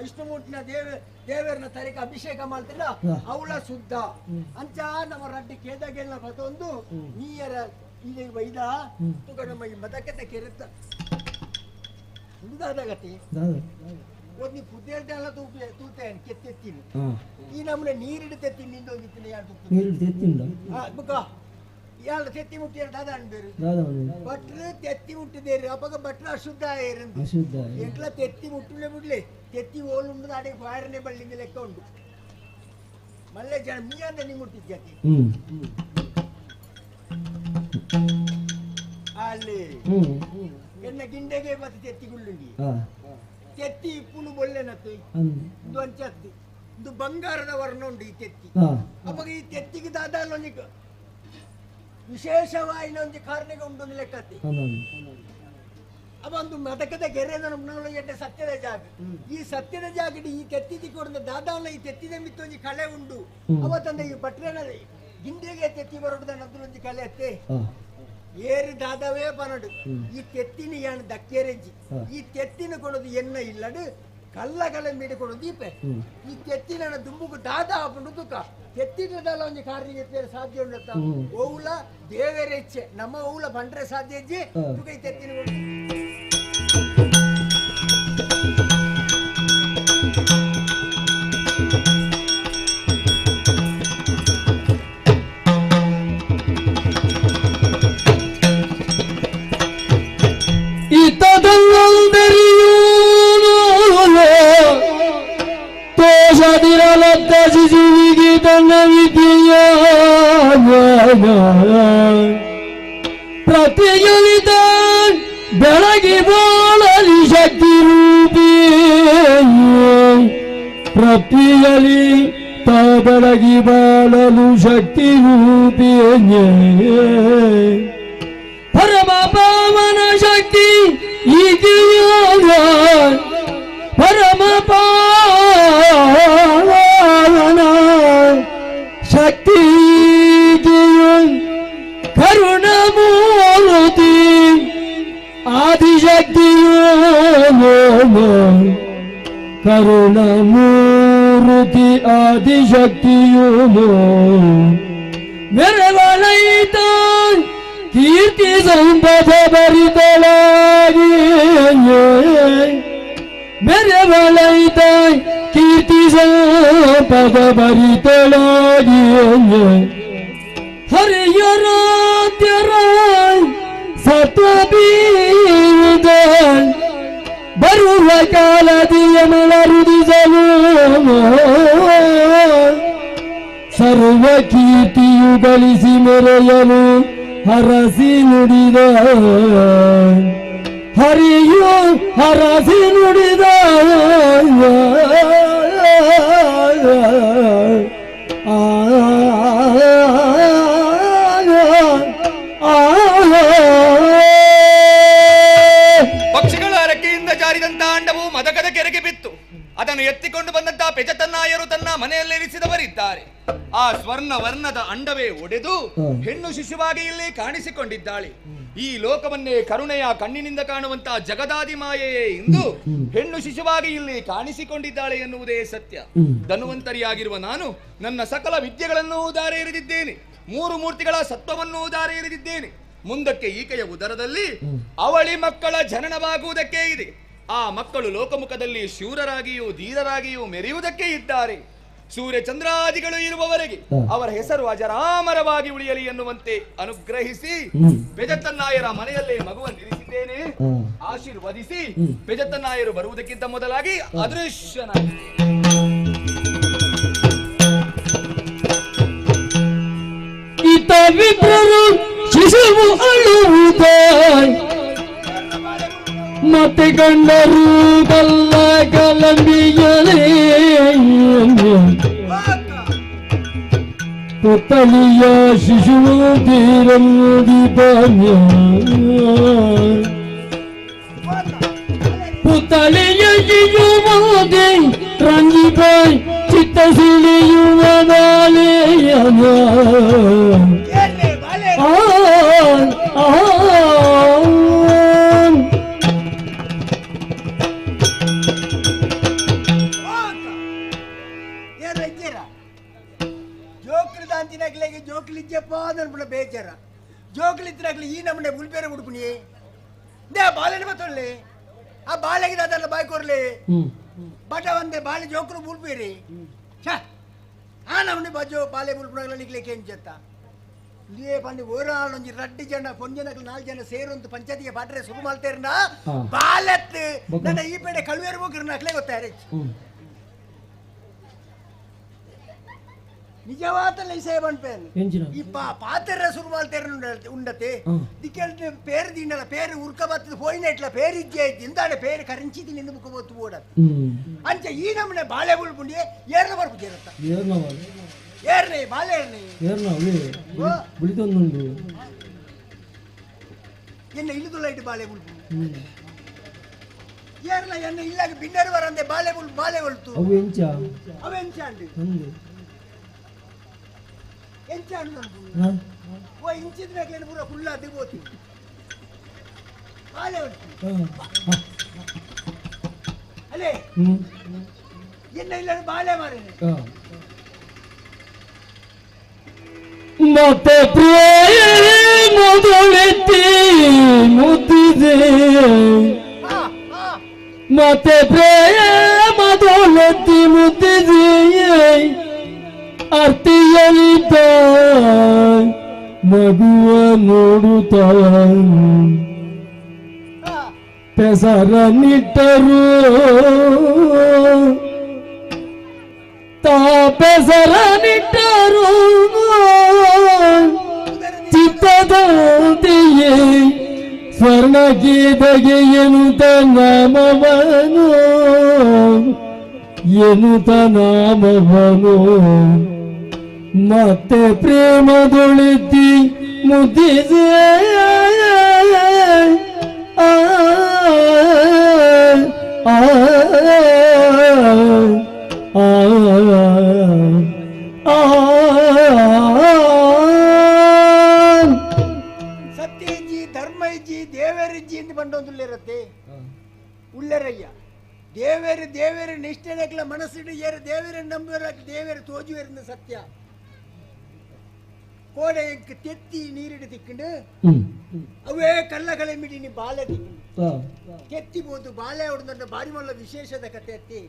ಇಷ್ಟಮೂರ್ತಿನ ದೇವರನ್ನ ತರಿಕ ಅಭಿಷೇಕ ಮಾಡ್ತಿಲ್ಲ ಅವಳ ಶುದ್ಧ ಅಂಚ ನಮ್ಮ ರಡ್ಡಿ ಕೇದಾಗೆಲ್ಲ ಬತ್ತೊಂದು ನೀಯರ ಇಲ್ಲಿ ವೈದ ತುಗ ನಮ್ಮ ಈ ಮದಕತೆ ಕೆರೆತ ದಾದಾಗತಿ ಒಂದು ಪುದ್ದೇಲ್ದೆಲ್ಲ ತೂಪೆ ತೂತೆ ಕೆತ್ತೆತ್ತೀನಿ ಈ ನಮ್ಮನೆ ನೀರಿಡು ತೆತ್ತೀನಿ ನಿಂದೋಗಿತ್ತೀನಿ ಯಾರು ನೀರಿಡು ತೆತ್ತಿಂಡ ಬುಕ್ಕ ಯಾಳು ತೆತ್ತಿ ಮುಟ್ಟಿಯಾರ ದಾದ ಅನ್ಬೇರು ಭಟ್ರು ತೆತ್ತಿ ಮುಟ್ಟಿದೇರು ಅಪ್ಪಗ ಭಟ್ರು ಅಶುದ್ಧ ಆಯರಂದು ಅಶುದ್ಧ ಎಟ್ಲ ತೆತ್ತಿ ಮುಟ್ಟುಲೆ ಬಿಡ್ಲಿ ತೆತ್ತಿ ಓಲುಂಡು ಅಡಿಗೆ ಫಾಯರ್ನೆ ಬಳ್ಳಿಂದ ಲೆಕ್ಕ ಉಂಟು ಮಲ್ಲೆ ಜನ ಮೀ ಅಂದ ನೀ ಮುಟ್ಟಿದ್ಯಾತಿ ಅಲ್ಲಿ ಎನ್ನ ಗಿಂಡೆಗೆ ಮತ್ತೆ ತೆತ್ತಿ ಗುಳ್ಳುಂಡಿ ತೆತ್ತಿ ಇಪ್ಪುನು ಬೊಲ್ಲೆನತ್ತೆ ಇದು ಅಂಚತ್ತಿ ಇದು ಬಂಗಾರದ ವರ್ಣ ಉಂಟು ಈ ತೆತ್ತಿ ಅಪ್ಪಗ ಈ ತೆತ್ತಿಗೆ ದಾದ ಒಂಜಿ ವಿಶೇಷವಾಯಿನ ಒಂಜಿ ಕಾರಣಕ್ಕೆ ಉಂಟು ಒಂದು ಲೆಕ್ಕತ್ತಿ ಅವ ಒಂದು ಮದಕದ ಗೆರೆ ಎಡ್ಡೆ ಸತ್ಯದ ಜಾಗ ಈ ಸತ್ಯದ ಜಾಗಡಿ ಈ ತೆತ್ತಿ ಕೊಡುದ ದಾದಾವನ ಈ ತೆತ್ತಿದ ಮಿತ್ತ ಒಂಜಿ ಕಳೆ ಉಂಡು ಅವ ತಂದೆ ಈ ಪಟ್ರನ ಗಿಂಡೆಗೆ ತೆತ್ತಿ ಬರೋದ ಒಂಜಿ ಕಳೆ ಅತ್ತೆ ಏರು ದಾದವೇ ಪನಡು ಈ ತೆತ್ತಿನ ಯಾನು ದಕ್ಕೇರೆಜ್ಜಿ ಈ ತೆತ್ತಿನ ಕೊಡೋದು ಎನ್ನ ಇಲ್ಲಡು ಕಲ್ಲ ಕಲೆ ಮೀಡಿ ಕೊಡೋದು ದೀಪೆ ಈ ತೆತ್ತಿನ ದುಂಬುಕು ದಾದ ಹಾಕೊಂಡು ತುಕ ತೆತ್ತಿನ ಒಂಜಿ ಕಾರ್ಯ ಸಾಧ್ಯ ಉಂಡತ್ತ ಓವುಲ ದೇವರ ಇಚ್ಛೆ ನಮ್ಮ ಓವುಲ ಬಂಡ್ರೆ ಸಾಧ್ಯ ಇಜ್ಜಿ ತುಕ ಈ ತೆತ್ತಿನ ತೋಷದಿರಲತ್ತ ಶಿಶುವಿಗೆ ತನ್ನ ವಿಧಿಯ ಪ್ರತಿಯುಳಿದ ಬೆಳಗಿ ಬಾಳಲು ಶಕ್ತಿ ರೂಪಿಯೇ ಪರಮ ಪಾವನ ಶಕ್ತಿ ಈಕೆಯ ಪರಮ ಪಾವನ ಶಕ್ತಿ ಕರುಣಮೂರ್ತಿ ಆದಿಶಕ್ತಿಯೋ ಕರುಣಮೂರ್ತಿ ಆದಿಶಕ್ತಿಯೋ ಮೆರವಲೈತ ಕೀರ್ತಿ ಸಂಪದ ಭರಿತಳಾಗಿ ಮೆರವಲೈತ ಕೀರ್ತಿ ಸಂಪದ ಭರಿತಳಾಗಿ ಹರಿಯರಾಧ್ಯರ ಸತ್ವಬೀದ ಬರುವ ಕಾಲದಿಯ ಮಲರುದಿಸಲು ಸರ್ವ ಕೀರ್ತಿಯು ಗಳಿಸಿ ಮೆರೆಯಲು ಹರಸಿ ನುಡಿದ ಹರಿಯು ಹರಸಿ ನುಡಿದ ಆ ಪಕ್ಷಿಗಳ ರೆಕ್ಕೆಯಿಂದ ಜಾರಿದಂತಹ ಅಂಡವು ಮದಕದ ಕೆರೆಗೆ ಬಿತ್ತು. ಅದನ್ನು ಎತ್ತಿಕೊಂಡು ಬಂದಂತಹ ಪೆಜತನ್ನಾಯರು ತನ್ನ ಮನೆಯಲ್ಲಿರಿಸಿದವರಿದ್ದಾರೆ. ಆ ಸ್ವರ್ಣ ವರ್ಣದ ಅಂಡವೇ ಒಡೆದು ಹೆಣ್ಣು ಶಿಶುವಾಗಿ ಇಲ್ಲಿ ಕಾಣಿಸಿಕೊಂಡಿದ್ದಾಳೆ. ಈ ಲೋಕವನ್ನೇ ಕರುಣೆಯ ಕಣ್ಣಿನಿಂದ ಕಾಣುವಂತಹ ಜಗದಾದಿ ಮಾಯೆಯೇ ಇಂದು ಹೆಣ್ಣು ಶಿಶುವಾಗಿ ಇಲ್ಲಿ ಕಾಣಿಸಿಕೊಂಡಿದ್ದಾಳೆ ಎನ್ನುವುದೇ ಸತ್ಯ. ಧನ್ವಂತರಿಯಾಗಿರುವ ನಾನು ನನ್ನ ಸಕಲ ವಿದ್ಯೆಗಳನ್ನು ದಾರೆ ಎರೆದಿದ್ದೇನೆ, ಮೂರು ಮೂರ್ತಿಗಳ ಸತ್ವವನ್ನು ದಾರೆ ಎರೆದಿದ್ದೇನೆ. ಮುಂದಕ್ಕೆ ಈಕೆಯ ಉದರದಲ್ಲಿ ಅವಳಿ ಮಕ್ಕಳ ಜನನವಾಗುವುದಕ್ಕೆ ಇದೆ. ಆ ಮಕ್ಕಳು ಲೋಕಮುಖದಲ್ಲಿ ಶೂರರಾಗಿಯೂ ಧೀರರಾಗಿಯೂ ಮೆರೆಯುವುದಕ್ಕೆ ಇದ್ದಾರೆ. ಸೂರ್ಯ ಚಂದ್ರಾದಿಗಳು ಇರುವವರೆಗೆ ಅವರ ಹೆಸರು ಅಜರಾಮರವಾಗಿ ಉಳಿಯಲಿ ಎನ್ನುವಂತೆ ಅನುಗ್ರಹಿಸಿ ಪೆಜತ್ತನ್ನಾಯರ ಮನೆಯಲ್ಲೇ ಮಗುವನ್ನು ಇರಿಸಿದ್ದೇನೆ. ಆಶೀರ್ವದಿಸಿ ಪೆಜತ್ತನ್ನಾಯರು ಬರುವುದಕ್ಕಿಂತ ಮೊದಲಾಗಿ ಅದೃಶ್ಯನಾಗಿ ಇತ ವಿಪ್ರರು ಶಿಶುವು ಅಳುವುದ ಮತ್ತೆ ಕಂಡರು ಕಲ್ಲ ಕಲಂಬಿಯಲೇ ಪುತ್ತಳಿಯ ಶಿಶುವು ತೀರಂದಿಪನ್ಯ ಪುತ್ತಳಿಯ ಶಿಶುವುದೇ ರಂಜಿಪಾಯ್ ಚಿತ್ತ ಸಿಳಿಯುವ ಬಾಲೆಯನ ಜೋಕ್ಲಿಜ್ಜಪ್ಪ ಬೇಜಾರ ಜೋಕ್ಲಿದ್ರಾಗ್ಲಿ ಈ ನಮ್ಮನೆ ಬುಲ್ಬೇರೆ ಉಡುಪುನಿ they ಬಾಳೆನ ಬತ್ತೊಳ್ಳಿ ಆ ಬಾಳೆಗೆ ಅದೆಲ್ಲ ಬಾಯ್ ಕೊರ್ಲಿ ಬಟ ಒಂದೇ ಬಾಳೆ ಜೋಕ್ರು ಬುಲ್ಬೇರಿ ಛ ಆ ನಮ್ಮನೆ ಬಜೋ ಬಾಳೆ ಬುಲ್ಪುಣಗಳ ನಿಗ್ಲಿಕ್ಕೆ ಎಂಚತ್ತ ಲೇ ಪಂಡಿ ಓರಾಳೊಂಜಿ ರಡ್ಡಿ ಜನ ಪೊಂಜನಕ್ಲು ನಾಲ್ಕು ಜನ ಸೇರೊಂದು ಪಂಚಾಯತಿಗೆ ಪಾಟ್ರೆ ಸುರು ಮಾಡ್ತೇರ್ನ ಬಾಲತ್ ನನ್ನ ಈ ಪೇಡೆ ಕಳುವೇರು ಹೋಗಿರ್ನಾಕ್ಲೆ ಗೊತ್ತಾರೆ ನಿಜವಾದ ಇಸೆ ಪನ್ಪೇನು ಈ ಪಾತೆರ ಸುರು ಮಾಲ್ತೇರ ಉಂಡತೆ ದಿಕ್ಕೆಲ್ತೆ ಪೇರು ದಿಂಡಲ ಪೇರು ಉರ್ಕ ಬತ್ತದ ಪೋಯಿನ ಇಟ್ಲ ಪೇರು ಇಜ್ಜೆ ಇಂದಾಡೆ ಪೇರು ಕರಿಂಚಿತಿ ನಿಂದು ಬುಕ್ಕ ಬತ್ತು ಓಡ ಅಂಚೆ ಈ ನಮ್ಮನೆ ಬಾಳೆ ಬುಲ್ಪುಂಡಿ ಏರ್ನ ಬರ್ಪು ಜೇರತ್ತ ಏರ್ನೆ ಬಾಳೆ ಏರ್ನೆ ಏರ್ನ ಬುಳಿತೊಂದುಂಡು ಎನ್ನ ಇಲ್ಲದುಲ್ಲ ಇಟ್ಟು ಬಾಳೆ ಬುಲ್ಪು ಏರ್ನ ಎನ್ನ ಇಲ್ಲಾಗ ಬಿನ್ನರು ಬರಂದೆ ಬಾಳೆ ಬುಲ್ ಬಾಳೆ ಒಲ್ತು ಅವು ಎಂಚ ಅವು ಎಂಚ ಅಂಡು ಎಂಚ ಅಂಡು ಓ ಇಂಚಿದ್ರಾಗ್ಲೇನು ಪೂರ ಫುಲ್ ಅದು ಬೋತಿ ಬಾಳೆ ಒಲ್ತು ಅಲೇ ಎನ್ನ ಇಲ್ಲ ಬಾಳೆ ಮಾರೇನೆ ಮತ್ತೆ ಪ್ರೇಮದೊಳೆತ್ತಿ ಮುದ್ದಿದೆ ಮತ್ತೆ ಪ್ರೇಮದೊಳೆತ್ತಿ ಮುದ್ದಿದೆ ಅರ್ತಿಯಲಿದ್ದ ಮಗುವ ನೋಡುತ್ತ ಪೆಸರನಿಟ್ಟರು ತಾ ಪೆಸರನಿಟ್ಟರು ಚಿತ್ತದಂತೆಯೇ ಸ್ವರ್ಣ ಗೀದಗೆ ಎನ್ನುತ್ತ ನಾಮವನು ಎನ್ನುತ್ತ ನಾಮವನು. ಮತ್ತೆ ಪ್ರೇಮದೊಳಿದ್ದಿ ಮುದ್ದಿಸೆ ಆ ಆ ಆ ಆ ಸತ್ಯಜ್ಜಿ ಧರ್ಮಜ್ಜಿ ದೇವರಿಜ್ಜಿ ಅಂತ ಬಂಡೊಂದುಳ್ಳಿರತ್ತೆ ಉಳ್ಳರಯ್ಯ ದೇವರು ದೇವರು ನಿಷ್ಠೆನಕ್ಲ ಮನಸ್ಸಿಡು ಏರು ದೇವರ ನಂಬುವರ ದೇವರು ತೋಜುವರಿಂದ ಸತ್ಯ ಕೋಡೆ ತೆತ್ತಿ ನೀರಿಡು ತಿಕ್ಕೊಂಡು ಅವೇ ಕಲ್ಲಗಳ ಮಿಡಿ ನೀ ಬಾಲೆ ತಿಕ್ಕೊಂಡು ಕೆತ್ತಿ ಬೋದು ಬಾಲೆ ಹೊಡೆದ ಬಾರಿ ಮಲ್ಲ ವಿಶೇಷದ ಕತೆ ಅತ್ತಿ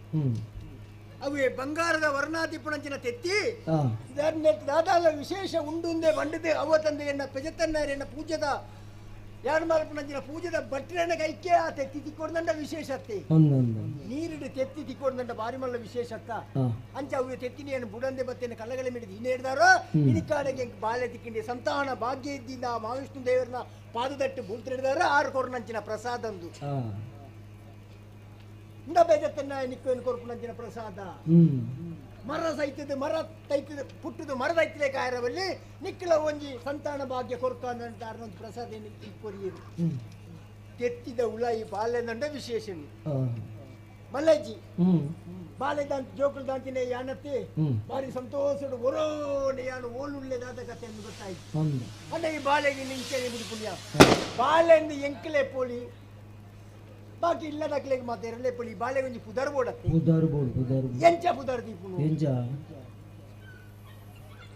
ಅವೇ ಬಂಗಾರದ ವರ್ಣಾತಿಪುಣಂಚಿನ ತೆತ್ತಿ ದಾದಾಲ ವಿಶೇಷ ಉಂಡುಂದೆ ಬಂಡದೆ ಅವ ತಂದೆ ಎನ್ನ ಪೆಜತನ್ನಾರೆನ್ನ ಪೂಜದ ಯಾಡ್ಮಾಲ್ಪುಣಂಚಿನ ಪೂಜದ ಬಟ್ರನ ಕೈಕೆ ಆ ತೆತ್ತಿ ತಿಕ್ಕೊಡ್ದಂಡ ವಿಶೇಷತೆ ನೀರಿಡು ತೆತ್ತಿ ತಿಕ್ಕೊಡ್ದಂಡ ಬಾರಿ ಮಲ್ಲ ವಿಶೇಷತ್ತ ಅಂಚ ಅವು ತೆತ್ತಿನಿಯನ್ನು ಬುಡಂದೆ ಬತ್ತೇನೆ ಕಲ್ಲಗಳ ಮಿಡಿದು ಇನ್ನು ಹಿಡ್ದಾರೋ ಇನಿಕಾಡೆಗೆ ಬಾಲೆ ತಿಕ್ಕಿಂಡಿ ಸಂತಾನ ಭಾಗ್ಯ ಇದ್ದಿಂದ ಮಹಾವಿಷ್ಣು ದೇವರನ್ನ ಪಾದದಟ್ಟು ಬೂಲ್ತಿಡಿದಾರೋ ಆರು ಕೊರ್ನಂಚಿನ ಪ್ರಸಾದಂದು ಇಂದ ಬೇಜತ್ತನ್ನ ನಿಕ್ಕೋನ್ ಕೊರ್ಪುನಂಚಿನ ಪ್ರಸಾದ ಮರ ಸೈತದ ಮರ ತೈತದ ಪುಟ್ಟದ ಮರದ ಐತಲೆ ಕಾಯರವಲ್ಲಿ ನಿಕ್ಕಲ ಒಂಜಿ ಸಂತಾನ ಭಾಗ್ಯ ಕೊರ್ಕ ಒಂದು ಪ್ರಸಾದ ಕೊರಿಯರು ತೆತ್ತಿದ ಉಳಾಯಿ ಬಾಲ್ಯದಂಡ ವಿಶೇಷ ಮಲ್ಲಜ್ಜಿ ಬಾಲೆ ದಾಂತ ಜೋಕುಲ್ ದಾಂತಿನೇ ಯಾನತ್ತೆ ಬಾರಿ ಸಂತೋಷಡು ಒರೋನೆ ಯಾನು ಓಲುಳ್ಳೆದಾದ ಕಥೆ ಎಂದು ಗೊತ್ತಾಯ್ತು ಅಂದ್ರೆ ಈ ಬಾಲೆಗೆ ನಿಂಚೆನೆ ಬಿಡು ಪುಣ್ಯ ಬಾಲೆಂದು ಎಂಕಲೆ ಪೋಲಿ ಬಾಕಿ ಇಲ್ಲದಕ್ಲೆಗ್ ಮಾತ್ರ ಎರಲೆ ಪೋಲಿ ಬಾಲೆಗೆ ಒಂಜಿ ಪುದರ್ ಬೋಡತ್ತೆ ಪುದರ್ ಬೋಡು ಪುದರ್ ಎಂಚ ಪುದರ್ ದೀಪುನು ಎಂಚ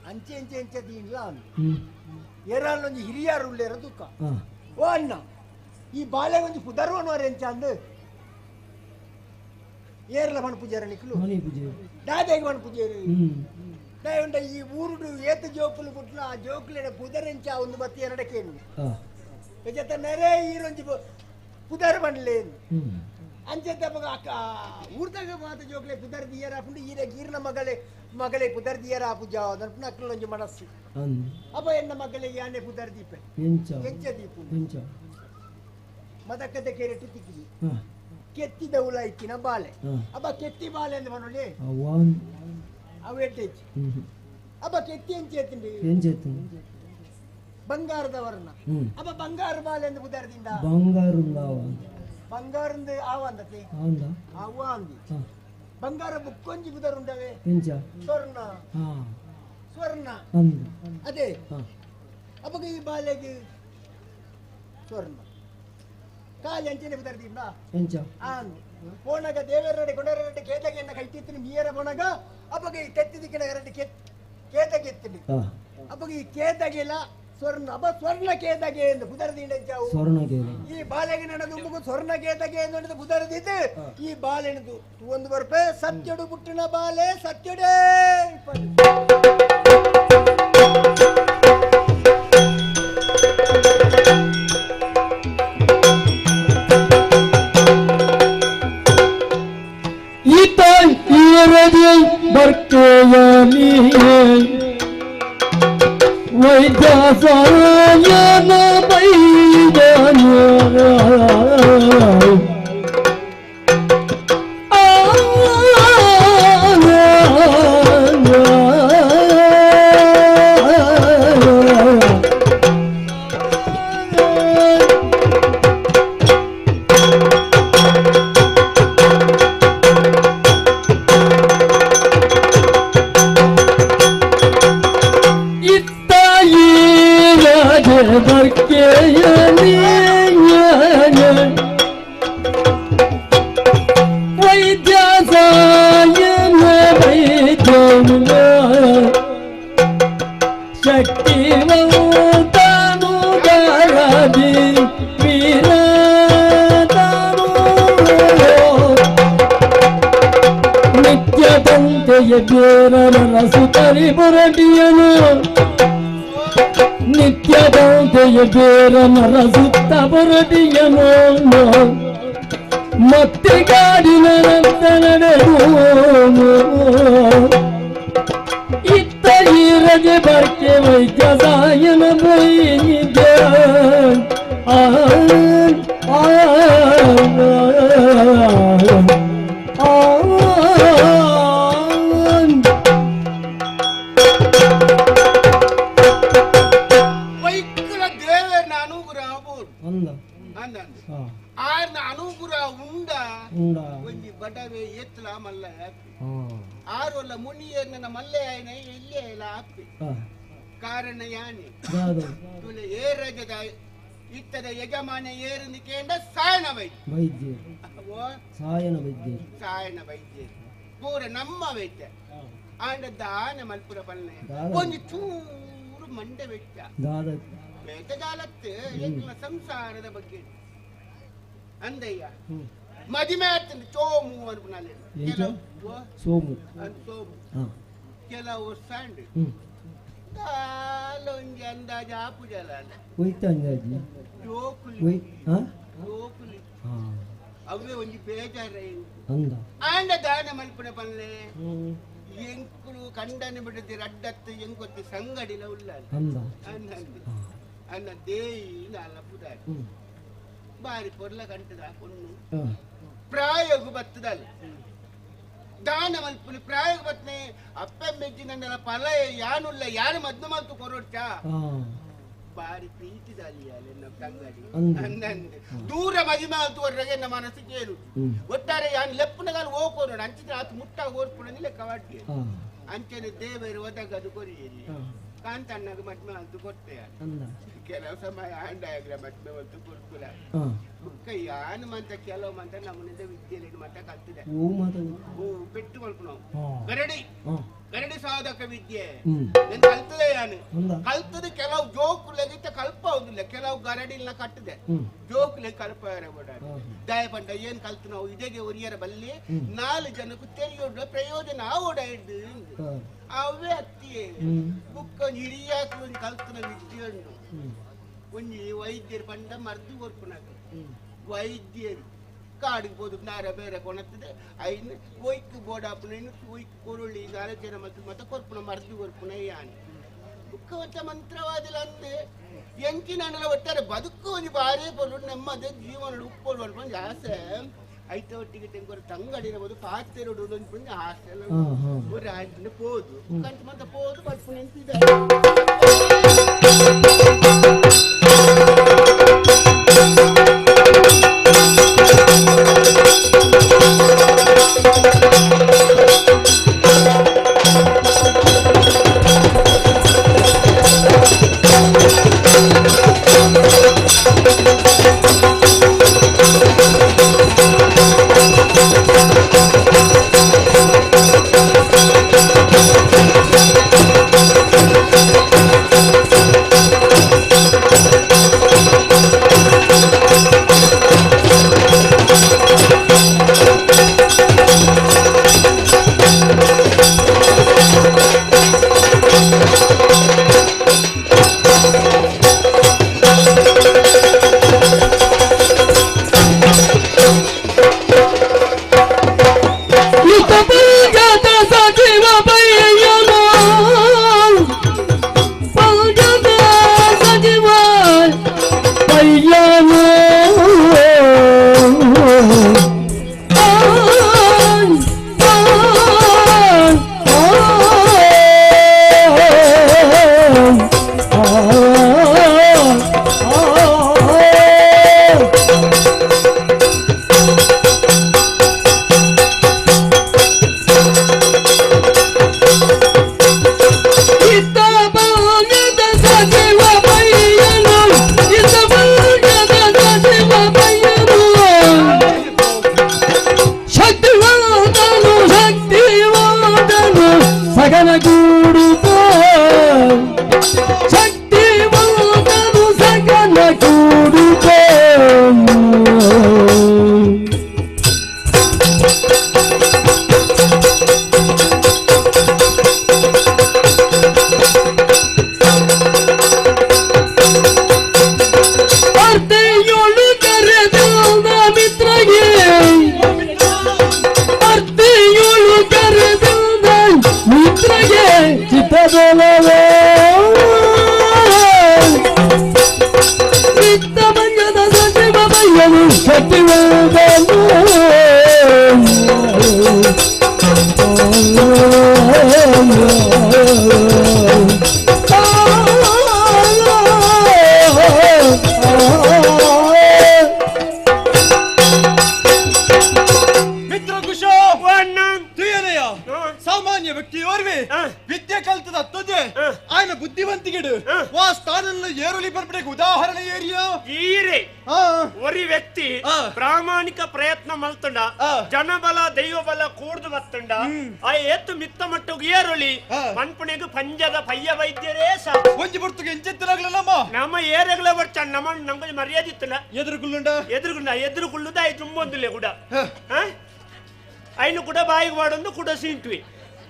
ಅಂಚೆ ಎಂಚೆ ಎಂಚ ದೀನ್ಲ ಏರಲ್ಲೊಂಜಿ ಹಿರಿಯಾರು ಉಳ್ಳೇರ ದುಃಖ ಓ ಅಣ್ಣ ಈ ಬಾಲೆಗೆ ಒಂಜಿ ಪುದರ್ ಅನ್ವಾರ ಎಂಚ ಅಂದು ಏರ್ಲ ಮಣ ಪೂಜಾರ ನಿಕ್ಲು ದಾದಾಗಿ ಮಣ ಪೂಜಾರಿ ಉಂಟ ಈ ಊರುಡು ಏತ ಜೋಕುಲು ಪುಟ್ಲ ಆ ಜೋಕುಲೆಡ ಪುದರೆಂಚ ಒಂದು ಬತ್ತಿ ಎರಡಕ್ಕೇನು ಜೊತೆ ಈರೊಂಜಿ ಪುದರ್ ಬಂಡ್ಲೇನು ಅಂಚೆ ಅಕ್ಕ ಊರ್ದಾಗ ಮಾತ ಜೋಕ್ಲೆ ಪುದರ್ ದಿಯರ ಪುಂಡು ಈರ ಗೀರ್ನ ಮಗಳೇ ಮಗಳೇ ಪುದರ್ ದಿಯರ ಪೂಜಾ ಅದನ್ನ ಅಕ್ಕಲೊಂಜಿ ಮನಸ್ಸು ಅಪ್ಪ ಎನ್ನ ಮಗಳೇ ಯಾನೆ ಪುದರ್ ದೀಪೆ ಎಂಚ ದೀಪು ಮದಕ್ಕದ ಕೆರೆಟು ತಿಕ್ಕಿದಿ ಕೆತ್ತಿದ ಉಲ ಇಕ್ಕಿನ ಬಾಲೆ ಅಬ್ಬ ಕೆತ್ತಿ ಬಾಲೆ ಅಂದ್ರೆ ಮನೋಳಿ ಅವು ಎಟ್ಟೆಚ್ಚು ಅಬ್ಬ ಕೆತ್ತಿ ಎಂಚ ಎತ್ತಿಂಡಿ ಬಂಗಾರದ ವರ್ಣ ಅಬ್ಬ ಬಂಗಾರ ಬಾಲೆ ಅಂದ್ರೆ ಪುದರ್ದಿಂದ ಬಂಗಾರಂದ ಆವ ಅಂದತೆ ಆವ ಅಂದಿ ಬಂಗಾರ ಬುಕ್ಕೊಂಜಿ ಪುದರುಂಡವೆ ಸ್ವರ್ಣ ಸ್ವರ್ಣ ಅದೇ ಅಬ್ಬಗ ಈ ಬಾಲೆಗೆ ಸ್ವರ್ಣ ಕಾಲಿ ಅಂಚೆನೆ ಪುದರ್ದಿಂದ ಆನ್ ಪೋಣಗ ದೇವರಡೆ ಕೊಂಡರಡೆ ಕೇತಗೆನ್ನ ಕೈತಿತ್ತಿನ ಮೀಯರ ಪೋಣಗ ಅಬ್ಬಗ ಈ ತೆತ್ತಿದಿಕ್ಕಿನ ಎರಡೆ ಕೇತಗೆತ್ತಿನಿ ಅಬ್ಬಗ ಈ ಕೇತಗೆಲ್ಲ ಸ್ವರ್ಣ ಅಬ್ಬ ಸ್ವರ್ಣ ಕೇತಗೆ ಎಂದು ಪುದರ್ದಿಂದ ಸ್ವರ್ಣ ಈ ಬಾಲೆಗೆ ನಡೆದು ಸ್ವರ್ಣ ಕೇತಗೆ ಎಂದು ಪುದರ್ದಿದ್ದು ಈ ಬಾಲೆಣದು ಒಂದು ಬರ್ಪೆ ಸತ್ಯಡು ಪುಟ್ಟಿನ ಬಾಲೆ ಸತ್ಯಡೇ ಈತ ಈರದಿ ಬರ್ಕೆಯಲಿ ವೈದ್ಯ ಸಾಯನ ಬೈದನು ವೈದ್ಯ ಸಾಯನ ವೈದ್ಯನ ಶಕ್ತಿವಂತನು ದಾರದಿ ವೀರತನು ನಿತ್ಯ ತಂದೆಯ ಬೇರರ ಸುತರಿ ಬುರಡಿಯನು ನಿತ್ಯ ತಂದೆಯ ಬೇರನರ ಸುತ್ತ ಬುರಡಿಯನು ಮತ್ತೆ ಗಾಡಿನ ನಡೆದು ಇತ್ತ ಈರಗೆ ಬರ್ಕೆ ವೈದ್ಯ ಸಾಯನ ಬೈದ್ಯ ಆ ಆ ಆ. ಉಂಡಾ? ಒಂಜಿ ಬಡವೆ ಎತ್ತಲ ಮಲ್ಲ ಆಪಿ ಆರೋಲ ಮುನಿಯರ್ನ ಮಲ್ಲೆ ಆಯ್ನ ಇಲ್ಲೇ ಇಲ್ಲ ಆಪಿ ಕಾರಣ ಯಾನಿ ದಾದ? ತುಲೆ ಏ ರಜದ ಇತ್ತದ ಯಜಮಾನ ಏರಂದು ಕೇಂದ್ರ ಸಾಯನ ವೈದ್ಯ ವೈದ್ಯರು. ಓ ಸಾಯನ ವೈದ್ಯರು. ಸಾಯನ ವೈದ್ಯ ಪೂರ ನಮ್ಮ ವೈದ್ಯ ಆಂಡ ದಾನ ಮಲ್ಪುರ ಪಲ್ಲೆ ದಾದ? ಒಂಜಿ ಚೂರು ಮಂಡೆ ವೆಚ್ಚ ದಾದ? ಬೇಟಗಾಲತ್ತು ಎಂಕ್ಲ ಸಂಸಾರದ ಬಗ್ಗೆ ಅಂದಯ್ಯ ಮದಿಮೆ ಆತಂದು ಚೋಮು ಅನ್ಪುನಾಲೆ ಎಂಚ? ಕೆಲವು ಸೋಮು. ಅಂದ್ ಸೋಮು ಕೆಲವು ವರ್ಷ ಅಂಡ್ ದಾಲ ಒಂಜಿ ಅಂದಾಜು ಆಪುಜಲ ಒಯ್ತ ಅಂದಾಜಿ? ಜೋಕುಲಿ ಒಯ್ ಹಾ? ಜೋಕುಲಿ ಹಾ. ಅವೇ ಒಂಜಿ ಬೇಜಾರ ಅಂದ. ಆಂಡ ದಾನ ಮಲ್ಪುನ ಪಲ್ಲೆ ಎಂಕುಲು ಕಂಡನೆ ಬಿಡದಿ ರಡ್ಡತ್ತು ಎಂಕೊತ್ತಿ ಸಂಗಡಿಲ ಉಲ್ಲ ಅಂದ. ಅಂದಂದು ಅನ್ನ ದೇಯಿ ನಾಲ ಪುದಾರಿ ಬಾರಿ ಪೊರ್ಲ ಕಂಟದ ಪೊಣ್ಣು ಪ್ರಾಯೋಗ ಬತ್ತದಲ್ಲ ದಾನ ಮಲ್ಪುನಿ ಪ್ರಾಯೋಗ ಬತ್ತನೆ ಅಪ್ಪ ಮೆಜ್ಜಿ ನನ್ನೆಲ್ಲ ಫಲ ಯಾನುಲ್ಲ ಯಾರು ಮದ್ದು ಮಲ್ತು ಕೊರೊಡ್ಚ ಬಾರಿ ಪ್ರೀತಿದಾಲಿ ನಮ್ಮ ತಂಗಡಿ ಅಂದು. ಅಂದಂದು ದೂರ ಮದಿಮೆ ಆಲ್ತು ಹೊರಗೆ ನಮ್ಮ ಮನಸ್ಸು ಕೇಳು ಒಟ್ಟಾರೆ ಯಾನ್ ಲೆಪ್ಪುನಗಾಲ ಓಕೋರು ಅಂಚಿದ್ರೆ ಆತು ಮುಟ್ಟ ಓರ್ಪುಣನಿಲ್ಲ ಕವಾಡ್ಗೆ ಅಂಚನೆ ದೇವರು ಒದಗದು ಕೊರಿಯರಿ ಕಾಂತಣ್ಣಗ ಮದ್ಮೆ ಆಲ್ತು ಕೊಟ್ಟೆ ಅಂದ. ಕೆಲವು ಸಮಯ ಆಂಡಾಗ್ರ ಮದ್ಮೆ ಹೊತ್ತು ಕೊಡ್ಕುಲ ಬುಕ್ಕ ಯಾನು ಮಂತ ಕೆಲವು ಮಂತ ನಮ್ಮನಿಂದ ವಿದ್ಯೆಯಲ್ಲಿ ಮಂತ ಕಲ್ತಿದೆ ಓ ಮಾತ. ಓ ಪೆಟ್ಟು ಮಲ್ಪುನವು ಗರಡಿ ಗರಡಿ ಸಾಧಕ ವಿದ್ಯೆ ನಾನು ಕಲ್ತದೆ ಯಾನು ಅಂದ. ಕಲ್ತದ ಕೆಲವು ಜೋಕುಲಗಿಂತ ಕಲ್ಪ ಹೌದಿಲ್ಲ ಕೆಲವು ಗರಡಿಲ್ಲ ಕಟ್ಟದೆ ಜೋಕುಲೆ ಕಲ್ಪ ದಯ ಪಂಡ ಏನ್ ಕಲ್ತು ನಾವು ಇದೆಗೆ ಒರಿಯರ ಬಲ್ಲಿ ನಾಲು ಜನಕ್ಕೂ ತೆರಿಯೋಡ ಪ್ರಯೋಜನ ಆವೋಡ ಹಿಡ್ದು ಅವೇ ಅತ್ತಿಯೇ ಬುಕ್ಕ ಹಿರಿಯಾಕ ಒಂದು ಕಲ್ತನ ವಿದ್ಯೆ ಉಂಟು ಒಂಜಿ ವೈದ್ಯರು ಪಂಡ ಮರ್ದು ಕೊರ್ಪುನಾಗ ವೈದ್ಯರು ಕಾಡಿಗೆ ಬೋದು ನಾರ ಬೇರೆ ಕೊಣತ್ತದೆ ಐನು ಒಯ್ಕ್ ಬೋಡಾಪುನ ಒಯ್ಕ್ ಕೊರುಳಿ ಆಲೋಚನೆ ಮತ್ತು ಮತ್ತೆ ಕೊರ್ಪುನ ಮರ್ದು ಕೊರ್ಪುನ ಯಾನ್ ಬುಕ್ಕವಂತ ಮಂತ್ರವಾದಿಲ್ಲ ಅಂದೆ ಎಂಚಿನ ಒಟ್ಟಾರೆ ಬದುಕು ಒಂಜಿ ಬಾರೇ ಪೊರ್ಲು ನಮ್ಮದೇ ಜೀವನ ಉಪ್ಪೊಡು ಅನ್ಕೊಂಡು ಒಂಜಿ ಆಸೆ ಐತ ಒಟ್ಟಿಗೆ ತೆಂಗೋರು ತಂಗಡಿರಬಹುದು ಪಾತೆರಡು ಒಂಜಿ ಆಸೆ ಎಲ್ಲ ಒಂದು ಆಯ್ತು ಪೋದು ಕಂತ ಮಂತ ಪೋದು ಬದುಕು ನಿಂತಿದ್ದಾರೆ. ಸಚಿವ. ವಿದ್ಯೆ ಕಲ್ತದ ಅತ್ತದೆ ಆಯನ ಬುದ್ಧಿವಂತಿಗೆಡು ವಾ ಸ್ಥಾನ ಏರುಲಿ ಬರ್ಬಿಡಕ್ಕೆ ಉದಾಹರಣೆ ಏರಿಯೋ ಈರೆ ಒರಿ ವ್ಯಕ್ತಿ ಪ್ರಾಮಾಣಿಕ ಪ್ರಯತ್ನ ಮಲ್ತುಂಡ ಜನಬಲ ದೈವಬಲ ಕೂಡ್ದು ಬತ್ತುಂಡ ಆ ಏತು ಮಿತ್ತ ಮಟ್ಟುಗೆ ಏರುಲಿ ಪನ್ಪುಣಿಗೆ ಪಂಜದ ಪಯ್ಯ ವೈದ್ಯರೇ ಸಾಕು ಒಂಜಿ ಬರ್ತುಗೆ ಎಂಚೆತ್ತಲಾಗ್ಲಲ್ಲಮ್ಮ ನಮ್ಮ ಏರೆಗ್ಲ ಬರ್ಚ ನಮ್ಮ ನಮ್ಗೆ ಮರ್ಯಾದೆ ಇತ್ತಲ್ಲ ಎದುರುಗುಲ್ಲುಂಡ ಎದುರುಗುಂಡ ಎದುರುಗುಳ್ಳುದ ಆಯ್ತು ತುಂಬೊಂದಿಲ್ಲ ಕೂಡ ಐನು ಕೂಡ ಬಾಯಿಗೆ ವಾಡೊಂದು ಕೂಡ ಸೀಂಟ್ವಿ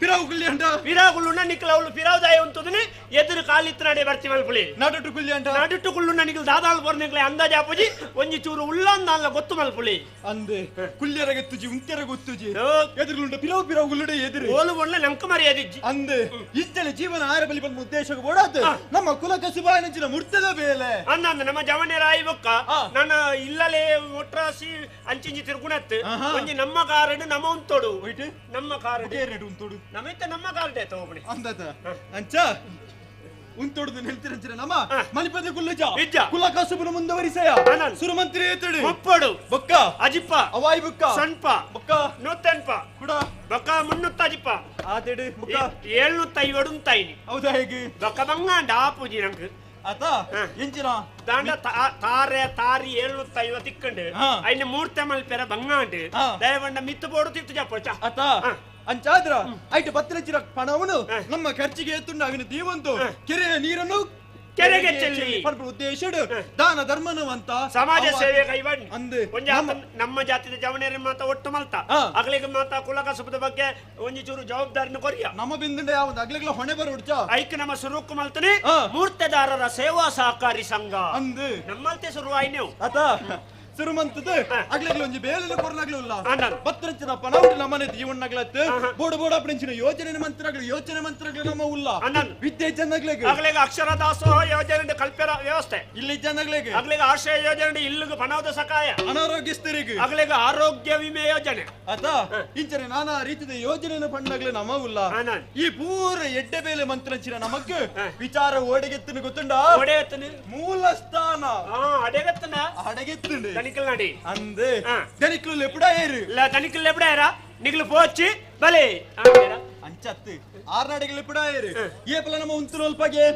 ಪಿರಾವು ಕುಲ್ಯಾಂಡ ಪಿರಾಗುಳ್ಳುನ ನಿಕ್ಕಲ ಅವಳು ಪಿರಾವುದಾಯ ಉಂಟುದನೆ ಎದುರು ಕಾಲಿತ್ತನಾಡೆ ಬರ್ತಿ ಮಲ್ಪುಳಿ ನಡುಟು ಕುಲ್ಯಾಂಡ ನಡುಟು ಕುಳ್ಳುನ ನಿಕ್ಕಲು ದಾದಾಳು ಬರ್ನಿಕ್ಲೆ ಅಂದಾಜು ಅಪ್ಪಜಿ ಒಂಜಿ ಚೂರು ಉಳ್ಳಂದಾನ್ಲ ಗೊತ್ತು ಮಲ್ಪುಳಿ ಅಂದೆ ಕುಲ್ಯರ ಗೊತ್ತುಜಿ ಉಂತ್ಯರ ಗೊತ್ತುಜಿ ಎದುರುಗುಂಡ ಪಿರಾವು ಪಿರಾವು ಗುಳ್ಳುಡೆ ಎದುರು ಓಲು ಒಳ್ಳೆ ನಂಕ ಮರ್ಯಾದಿಜ್ಜಿ ಅಂದೆ ಇಜ್ಜಲೆ ಜೀವನ ಆರ ಬಲಿ ಬಂದ ಉದ್ದೇಶಕ್ಕೆ ಬೋಡಾತು ನಮ್ಮ ಕುಲ ಕಸುಬಾಯನಂಚಿನ ಮುರ್ತದ ಬೇಲೆ ಅಂದ ನಮ್ಮ ಜವನೇರ ಆಯ್ಬೊಕ್ಕ ನನ್ನ ಇಲ್ಲಲೇ ಒಟ್ರಾಸಿ ಅಂಚಿಂಚಿ ತಿರುಗುಣತ್ತು ಒಂಜಿ ನಮ್ಮ ಕಾರಡು ನಮ್ಮ ಉಂತೋಡು ನಮ್ಮ ಕಾರಡು ಉಂತೋಡು ನಮ್ಮೈತೆ ನಮ್ಮ ಕಾರಡೆ ತಗೋಬಿಡಿ ಅಂದತ ಅಂಚ ಉಂತೋಡುದು ನಿಲ್ತಿರಂಚಿನ ನಮ್ಮ ಮಣಿಪದ ಕುಲ್ಲಜ ಕುಲ ಕಸುಬುನ ಮುಂದುವರಿಸಯ ಸುರುಮಂತ್ರಿ ಏತಡು ಮುಪ್ಪಡು ಬೊಕ್ಕ ಅಜಿಪ್ಪ ಅವಾಯ್ ಬುಕ್ಕ ಸಣ್ಪ ಬೊಕ್ಕ ನೂತ್ತೆನ್ಪ ಕುಡ ಬೊಕ್ಕ ಮುನ್ನೂತ್ತ ಅಜಿಪ್ಪ ಆತೆಡು ಬೊಕ್ಕ 750 ಉಂತಾಯಿನಿ ಹೌದಾ ಹೇಗೆ ಬೊಕ್ಕ ಬಂಗಾಂಡ ಆಪುಜಿ ನಂಗೆ ಆತ ಎಂಚಿನ ದಾಂಡ ತಾರೆ ತಾರಿ 750 ತಿಕ್ಕಂಡು ಐನ ಮೂರ್ತೆ ಮಲ್ಪೆರ ಬಂಗಾಂಡು ದಯವಂಡ ಮಿತ್ತು ಬೋಡು ತಿತ್ತು ಜಪ್ಪಚ ಆತ ಅಂಚಾದ್ರ ಐಟು ಪತ್ರಚಿರ ಪಣವನು ನಮ್ಮ ಖರ್ಚಿಗೆ ಎತ್ತುಂಡು ಅವಿನ ದೀವಂತು ಕೆರೆಯ ನೀರನ್ನು ಕೆರೆಗೆ ಚೆಲ್ಲಿ ಉದ್ದೇಶ ದಾನ ಧರ್ಮನು ಅಂತ ಸಮಾಜ ಸೇವೆ ಕೈವಾಡಿ ಒಂಜಿ ನಮ್ಮ ಜಾತಿದ ಜವನೇರ ಮಾತ ಒಟ್ಟು ಮಲ್ತ ಅಗಲಿಗೆ ಮಾತ ಕುಲ ಕಸುಬದ ಬಗ್ಗೆ ಒಂಜಿ ಚೂರು ಜವಾಬ್ದಾರಿನ ಕೊರಿಯ ನಮ್ಮ ಬಿಂದುಂಡ ಯಾವ್ದು ಅಗ್ಲಿಗ್ಲ ಹೊಣೆ ಬರೋಡ್ಚ ಐಕ್ ನಮ್ಮ ಸುರುಕು ಮಲ್ತನೆ ಮೂರ್ತೆದಾರರ ಸೇವಾ ಸಹಕಾರಿ ಸಂಘ ಅಂದು ನಮ್ಮಲ್ತೆ ಶುರುವಾಯಿನೇವು ಆತ ಸುರುಮಂತದ ಅಗ್ಲಗ್ಲ ಒಂಜಿ ಬೇಲೆಲ ಕೊರ್ನಾಗ್ಲು ಇಲ್ಲ ಪತ್ರಂಚಿನ ಪಣವುಡು ನಮ್ಮನೆ ಜೀವನಗ್ಲತ್ ಬೋಡು ಬೋಡ ಅಪ್ಪಣಿಂಚಿನ ಯೋಜನೆ ಮಂತ್ರಗಳು ಯೋಚನೆ ಮಂತ್ರಗಳು ನಮ್ಮ ಉಲ್ಲ ವಿದ್ಯೆ ಜನಗ್ಲೆಗ್ ಅಗ್ಲೆಗ್ ಅಕ್ಷರ ದಾಸೋಹ ಯೋಜನೆ ಕಲ್ಪೆರ ವ್ಯವಸ್ಥೆ ಇಲ್ಲಿ ಜನಗ್ಲೆಗ್ ಅಗ್ಲೆಗ್ ಆಶ್ರಯ ಯೋಜನೆ ಇಲ್ಲಿಗೆ ಪಣವದ ಸಕಾಯ ಅನಾರೋಗ್ಯಸ್ಥರಿಗೆ ಅಗ್ಲೆಗ್ ಆರೋಗ್ಯ ವಿಮೆ ಯೋಜನೆ ಆತ ಇಂಚನೆ ನಾನಾ ರೀತಿಯ ಯೋಜನೆ ಪಣ್ಣಗ್ಲೆ ನಮ್ಮ ಉಲ್ಲ ಈ ಪೂರ ಎಡ್ಡೆ ಬೇಲೆ ಮಂತ್ರಂಚಿನ ನಮಕ್ ವಿಚಾರ ಓಡೆಗೆತ್ತನು ಗೊತ್ತುಂಡ ಮೂಲ ಸ್ಥಾನ ಅಡೆಗತ್ತನ ಅಡಗೆತ್ತುಂಡು ದನಿಕಲ್ನಾಡಿ ಅಂದೆ ದನಿಕಲು ಎಪ್ಪುಡಾಯರು ಇಲ್ಲ ದನಿಕಲ್ ಎಪ್ಪುಡಾಯರ ನಿಗಲು ಪೋಚಿ ಬಲೆ ಅಂಚತ್ತು ಆರ್ನಾಡಿಗಳು ಎಪ್ಪುಡಾಯರು ಏಪಲ ನಮ್ಮ ಉಂತುನೊಲ್ಪಗೆ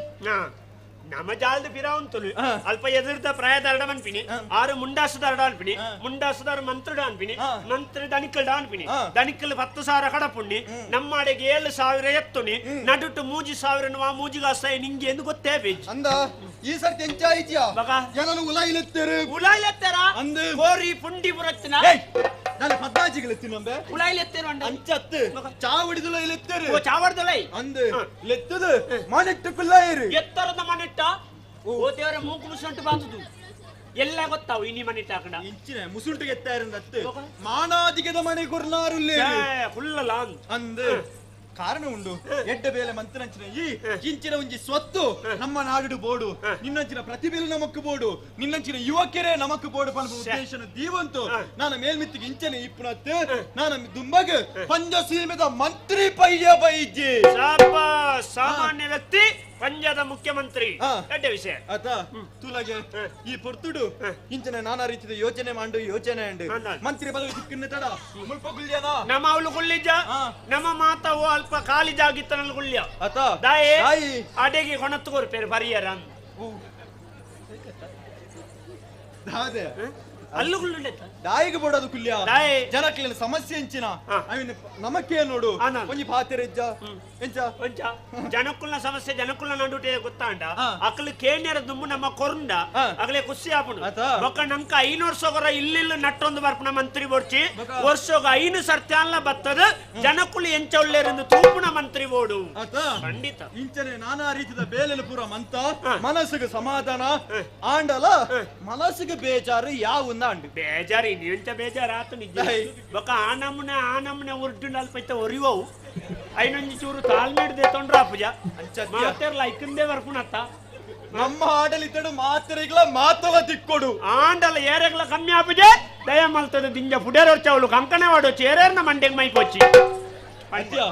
ನಮ್ಮ ಜಾಲದ ಪಿರ ಉಂತುಲು ಅಲ್ಪ ಎದುರ್ದ ಪ್ರಾಯದಾರಡ ಅನ್ಪಿನಿ ಆರು ಮುಂಡಾಸುದಾರಡ ಅನ್ಪಿನಿ ಮುಂಡಾಸುದಾರ ಮಂತ್ರಡ ಅನ್ಪಿನಿ ಮಂತ್ರ ದನಿಕಲ್ಡ ಅನ್ಪಿನಿ ದನಿಕಲ್ 10,000 ಕಡಪುಣ್ಣಿ ನಮ್ಮಾಡೆಗೆ 7,000 ಎತ್ತುನಿ ನಡುಟು 3,000 ಮೂಜಿಗಾಸ ನಿಂಗೆ ಎಂದು ಗೊತ್ತೇ ಬೇಜ್ ಅಂದ ಈ ಸರ್ತಿ ಎಂಚಾಯಿದ್ಯಾ ಜನನು ಉಲಾಯಿಲೆತ್ತೇರು ಉಲಾಯಿಲೆತ್ತಾರ ಅಂದು ಕೋರಿ ಪುಂಡಿ ಪುರತ್ತಿನ ನಾನು ಪದ್ನಾಜಿಗಳು ನಂಬೆ ಉಲಾಯಿಲೆತ್ತೇರು ಅಂಡ ಅಂಚತ್ತು ಚಾವಡಿದುಲ ಇಲೆತ್ತೇರು ಓ ಚಾವಡಿದುಲೈ ಅಂದು ಲೆತ್ತದು ಮನೆಟ್ಟು ಕುಲ್ಲಾಯಿರು ಎತ್ತರದ ಮನೆಟ್ಟ ಓ ದೇವರ ಮೂಕು ಮುಸುಂಟು ಬಾತುದು ಎಲ್ಲ ಗೊತ್ತಾವು ಇನಿ ಮನೆ ಹಾಕಣ ಇಂಚಿನ ಮುಸುಂಟು ಎತ್ತಾರಂದತ್ತು ಮಾನಾದಿಗದ ಮನೆ ಕೊರ್ನಾರುಲ್ಲೇ ಹುಲ್ಲಲ ಅಂದು ಕಾರಣ ಉಂಡು ಎಡ್ಡ ಬೇಲೆ ಮಂತ್ರಂಚಿನ ಈ ಇಂಚಿನ ಒಂಜಿ ಸ್ವತ್ತು ನಮ್ಮ ನಾಡು ಬೋಡು ನಿನ್ನಂಚಿನ ಪ್ರತಿಭೆಲು ನಮಕ್ ಬೋಡು ನಿನ್ನಂಚಿನ ಯುವಕರೇ ನಮಕ್ ಬೋಡು ಪನ್ಪ ಉದ್ದೇಶನ ದೀವಂತು ನಾನು ಮೇಲ್ಮಿತ್ತಿಗೆ ಇಂಚನೆ ಇಪ್ಪುನತ್ತು ನಾನು ದುಂಬಗ್ ಪಂಜಸೀಮೆದ ಮಂತ್ರಿ ಪಯ್ಯ ಬೈಜಿ ಸಾಮಾನ್ಯ ವ್ಯಕ್ತಿ ಪಂಜದ ಮುಖ್ಯಮಂತ್ರಿ ಎಡ್ಡೆ ವಿಷಯ ಆತ ತುಲಗೆ ಈ ಪೊರ್ತುಡು ಇಂಚನೆ ನಾನಾ ರೀತಿಯ ಯೋಚನೆ ಮಾಂಡು ಯೋಚನೆ ಅಂಡು ಮಂತ್ರಿ ಪದವಿ ಸಿಕ್ಕಿನ ತಡ ಮುಲ್ಪ ಗುಲ್ಯನ ನಮ್ಮ ಅವಳು ಗುಳ್ಳಿಜ ನಮ್ಮ ಮಾತ ಓ ಅಲ್ಪ ಖಾಲಿ ಜಾಗಿತ್ತನಲ್ಲಿ ಗುಳ್ಯ ಆತ ದಾಯೆ ಅಡೆಗೆ ಕೊಣತ್ತು ಕೊರ್ಪೇರು ಪರಿಯರ ದಾದೆ ಅಲ್ಲು ಗುಳ್ಳುಂಡೆ ದಾಯಿಗೆ ಬೋಡದು ಕುಲ್ಯ ಜನಕ್ಲಿನ ಸಮಸ್ಯೆ ಎಂಚಿನ ಅವಿನ ನಮಕ್ಕೆ ನೋಡು ಒಂಜಿ ಪಾತೆರೆಜ್ಜ ಎಂಚ ಒಂಚ ಜನಕುಲ್ನ ಸಮಸ್ಯೆ ಜನಕುಲ್ನ ನಡುಟೆ ಗೊತ್ತಾಂಡ ಅಕಲು ಕೇಣ್ಯರ ದುಂಬು ನಮ್ಮ ಕೊರುಂಡ ಅಗಲೇ ಖುಷಿ ಆಪುಂಡು ಬೊಕ್ಕ ನಂಕ 5 ವರ್ಷಗೊರ ಇಲ್ಲಿಲ್ಲ ನಟ್ಟೊಂದು ಬರ್ಪುನ ಮಂತ್ರಿ ಬೋಡ್ಚಿ ವರ್ಷಗ 5 ಸರ್ತ್ಯಾನ್ಲ ಬತ್ತದ ಜನಕುಲು ಎಂಚ ಒಳ್ಳೆರಿಂದ ತೂಪುನ ಮಂತ್ರಿ ಬೋಡು ಖಂಡಿತ ಇಂಚನೆ ನಾನಾ ರೀತಿಯ ಬೇಲೆಲು ಪೂರ ಮಂತ ಮನಸ್ಸಿಗೆ ಸಮಾಧಾನ ಆಂಡಲ ಮನಸ್ಸಿಗೆ ಬೇಜಾರು ಯಾವ ಬೇಜಾರು ನೀಂಚ ಬೇಜಾರು ಆತು ನಿಜ ಬೊಕ್ಕ ಆ ನಮೂನೆ ಆ ನಮೂನೆ ಉರ್ಡು ನಲ್ಪೈತ ಒರಿವವು ಐನೊಂಜಿ ಚೂರು ತಾಳ್ಮೆಡ್ದೆ ತೊಂಡ್ರ ಪೂಜ ಮಾತೆರ್ಲ ಐಕಂದೇ ಬರ್ಪುಣತ್ತ ನಮ್ಮ ಆಡಳಿತಡು ಮಾತೆರೆಗ್ಲ ಮಾತಲ ತಿಕ್ಕೊಡು ಆಂಡಲ ಏರೆಗ್ಲ ಕಮ್ಮಿ ಆಪುಜೆ ದಯ ಮಲ್ತದ ದಿಂಜ ಪುಡೇರೋರ್ಚವಳು ಕಂಕಣೆ ವಾಡೋಚಿ ಏರೇರ್ನ ಮಂಡೆಗ್ ಮೈ ಪೋಚಿ ಅತ್ಯ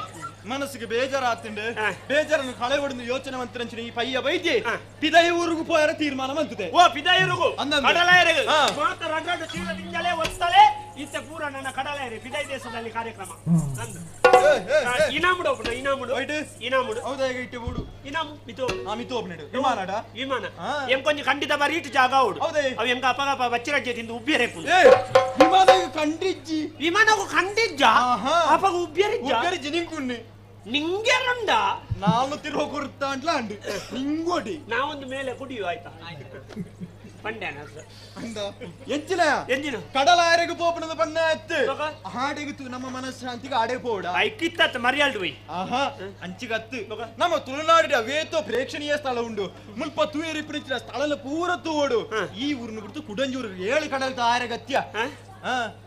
ಮನಸ್ಸಿಗೆ ಬೇಜಾರಾತುಂಡು ಬೇಜಾರನ್ನು ಕಳೆ ಹೊಡೆದು ಯೋಚನೆ ಮಂತ್ರಂಚಿನ ಈ ಪಯ್ಯ ಬೈದಿ ಪಿದೈ ಊರುಗು ಪೋಯರ ತೀರ್ಮಾನ ಮಂತದೆ ಓ ಪಿದೈರುಗು ಕಡಲಾಯರಿಗೆ ಮಾತ ರಡ್ರಡ್ಡು ಚೀಲ ದಿಂಜಲೆ ಒತ್ತಲೆ ಇತ್ತೆ ಪೂರ ನನ್ನ ಕಡಲೇರಿ ಬಿದೈ ದೇಶದಲ್ಲಿ ಕಾರ್ಯಕ್ರಮ ನಂದು. ಇನಾಮುಡು ಒಪ್ಪುನ ಇನಾಮುಡು ಇನಾಮುಡು ಹೌದಾ ಈಗ ಇಟ್ಟೆ ಬೂಡು ಇನಾಮು ಮಿತು ಆ ಮಿತು ಒಪ್ಪನೆಡು ವಿಮಾನಡ ವಿಮಾನ ಎಂ ಕೊಂಚ ಖಂಡಿತ ಬಾರಿ ಇಟ್ಟು ಜಾಗ ಉಡು ಅವು ಎಂಕ ಅಪಗಪ ಬಚ್ಚಿರಜ್ಜೆ ತಿಂದು ಉಬ್ಬಿಯರೆ ವಿಮಾನ ಖಂಡಿಜ್ಜಿ ವಿಮಾನಗೂ ಖಂಡಿಜ್ಜ ಅಪಗ ಉಬ್ಬಿಯರಿಜ್ಜ ಉಬ್ಬಿಯರಿಜ್ಜಿ ನಿಂಕುನ್ನಿ ನಿಂಗೆರುಂಡ ನಾನು ತಿರುವ ಕೊರ್ತಾ ಅಂಟ್ಲ ಅಂಡು ನಿಂಗೋಡಿ ನಾವೊಂದು ಮೇಲೆ ಕುಡಿಯುವ ಆಯ್ತಾ ಪಂಡ್ಯಾನ ಅಂದ ಎಂಚಿನ ಎಂಜಿನ ಕಡಲ ಆರೆಗೆ ಪೋಪಣದ ಬಣ್ಣ ಅತ್ತು ಆಡೆಗೆ ನಮ್ಮ ಮನಃಶಾಂತಿಗೆ ಆಡೆ ಪೋಡ ಐಕಿತ್ತ ಮರ್ಯಾಲ್ಡು ಬೈ ಆಹಾ ಅಂಚಿಗತ್ತು ನಮ್ಮ ತುಳುನಾಡಿನ ವೇತೋ ಪ್ರೇಕ್ಷಣೀಯ ಸ್ಥಳ ಉಂಡು ಮುಲ್ಪ ತೂಯರಿ ಪ್ರಿಂಚಿನ ಸ್ಥಳ ಪೂರ ತೂವಡು ಈ ಊರಿನ ಬಿಡ್ತು ಕುಡಂಜೂರು ಏಳು ಕಡಲ್ದ ಆರೆಗತ್ಯ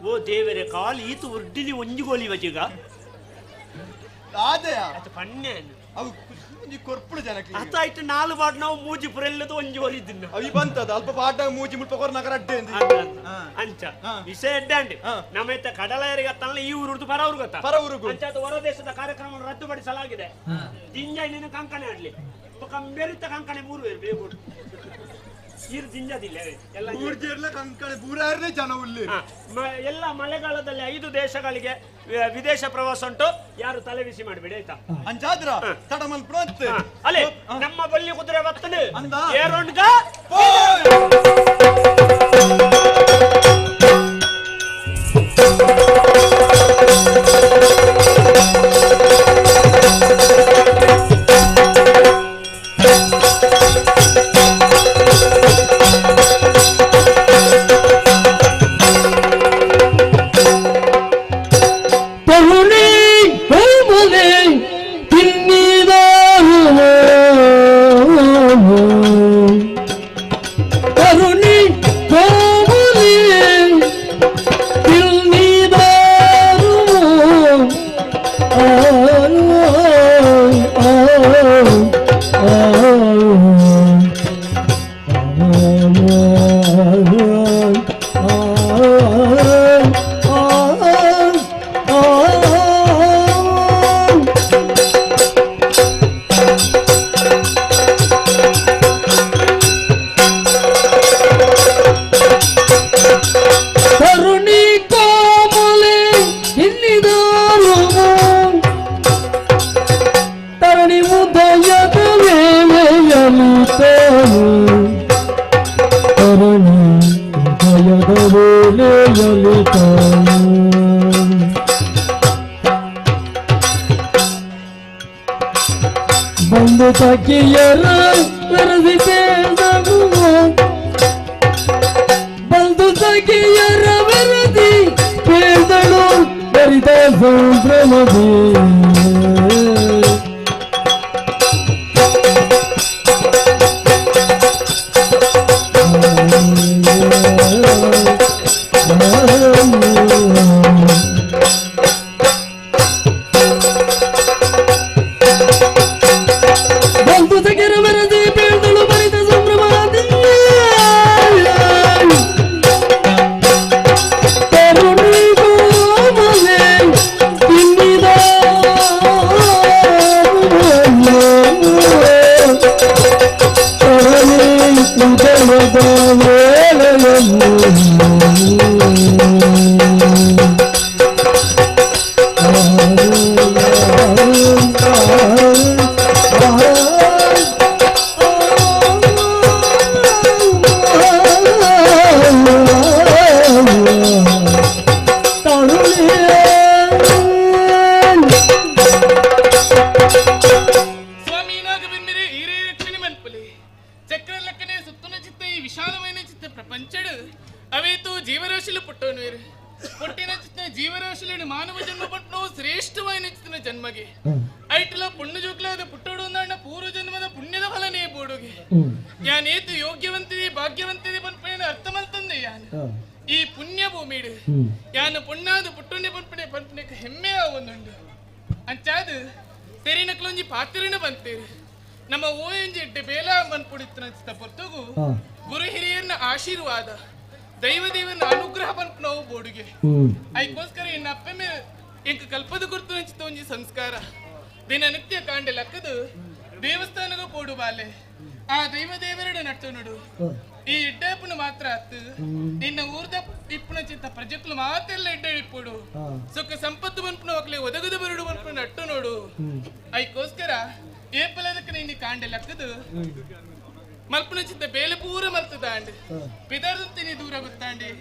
ಓ ದೇವರೇ ಕಾಲು ಈತು ಉರ್ಡಿಲಿ ಒಂಜಿ ಗೋಲಿ ವಜಿಗ ಆದೆಯ ಅದು ಪಣ್ಣೆ ಅವು ಒಂಜಿ ಕೊರ್ಪುಡು ಜನಕ್ಕೆ ಅತ್ತಾಯ್ತು ನಾಲು ಪಾಟ್ ನಾವು ಮೂಜಿ ಪುರೆಲ್ಲದು ಒಂಜಿ ಒಲಿದ್ದಿನ ಅವಿ ಬಂತದ ಅಲ್ಪ ಪಾಟ ಮೂಜಿ ಮುಲ್ಪ ಕೊರ್ ನಗರ ಅಡ್ಡೆ ಅಂಚ ವಿಷಯ ಎಡ್ಡಾಂಡಿ ನಮ್ಮ ಇತ್ತ ಕಡಲಯರಿಗೆ ಅತ್ತಲ್ಲ ಈ ಊರುದು ಪರ ಊರು ಗೊತ್ತಾ ಪರ ಊರುಗು. ಅಂಚ ಅದು ಹೊರ ದೇಶದ ಕಾರ್ಯಕ್ರಮವನ್ನು ರದ್ದುಪಡಿಸಲಾಗಿದೆ ದಿಂಜ ನೀನು ಕಂಕಣೆ ಆಡ್ಲಿ ಕಂಬೇರಿತ್ತ ಕಂಕಣೆ ಮೂರು ಬೇಕು ನೀರು ದಿಂಜದಿಲ್ಲ ಎಲ್ಲ ಊರ್ಜೆರ್ಲ ಕಂಕಣೆ ಪೂರಾರ್ನೆ ಜನ ಉಲ್ಲಿ ಎಲ್ಲ ಮಳೆಗಾಲದಲ್ಲಿ 5 ದೇಶಗಳಿಗೆ ವಿದೇಶ ಪ್ರವಾಸ ಉಂಟು, ಯಾರು ತಲೆ ಬಿಸಿ ಮಾಡಬೇಡಿ ಆಯ್ತಾ. ಅಂಚಾದ್ರ ತಡ ಮಲ್ಪುಣ ಅಲ್ಲೇ ನಮ್ಮ ಬಲ್ಲಿ ಕುದುರೆ ಬರ್ತದೆ ಏರೋಣ್ಗ ಈ ಇಡ್ಡೇಪುನ ಮಾತ್ರ ಅತ್ತು ನಿನ್ನ ಊರ್ದ ಇಪ್ಪುನ ಚಿಂತ ಪ್ರಜೆಕ್ಲು ಮಾತೆಲ್ಲ ಇಡ್ಡ ಇಪ್ಪುಡು ಸುಖ ಸಂಪತ್ತು ಮನ್ಪುನ ಒಕ್ಲೆ ಒದಗದು ಬರುಡು ಮನ್ಪುನ ನಟ್ಟು ನೋಡು ಐಕೋಸ್ಕರ ಏಪಲದಕ್ಕೆ ನಿನ್ನ ಕಾಂಡೆ ಲಕ್ಕದು ಮಲ್ಪುನ ಚಿಂತ ಬೇಲೆ ಪೂರ ಮಲ್ತದಾಂಡ್ ಪಿದರ್ದಂತಿನಿ ದೂರ ಗೊತ್ತಾಂಡಿ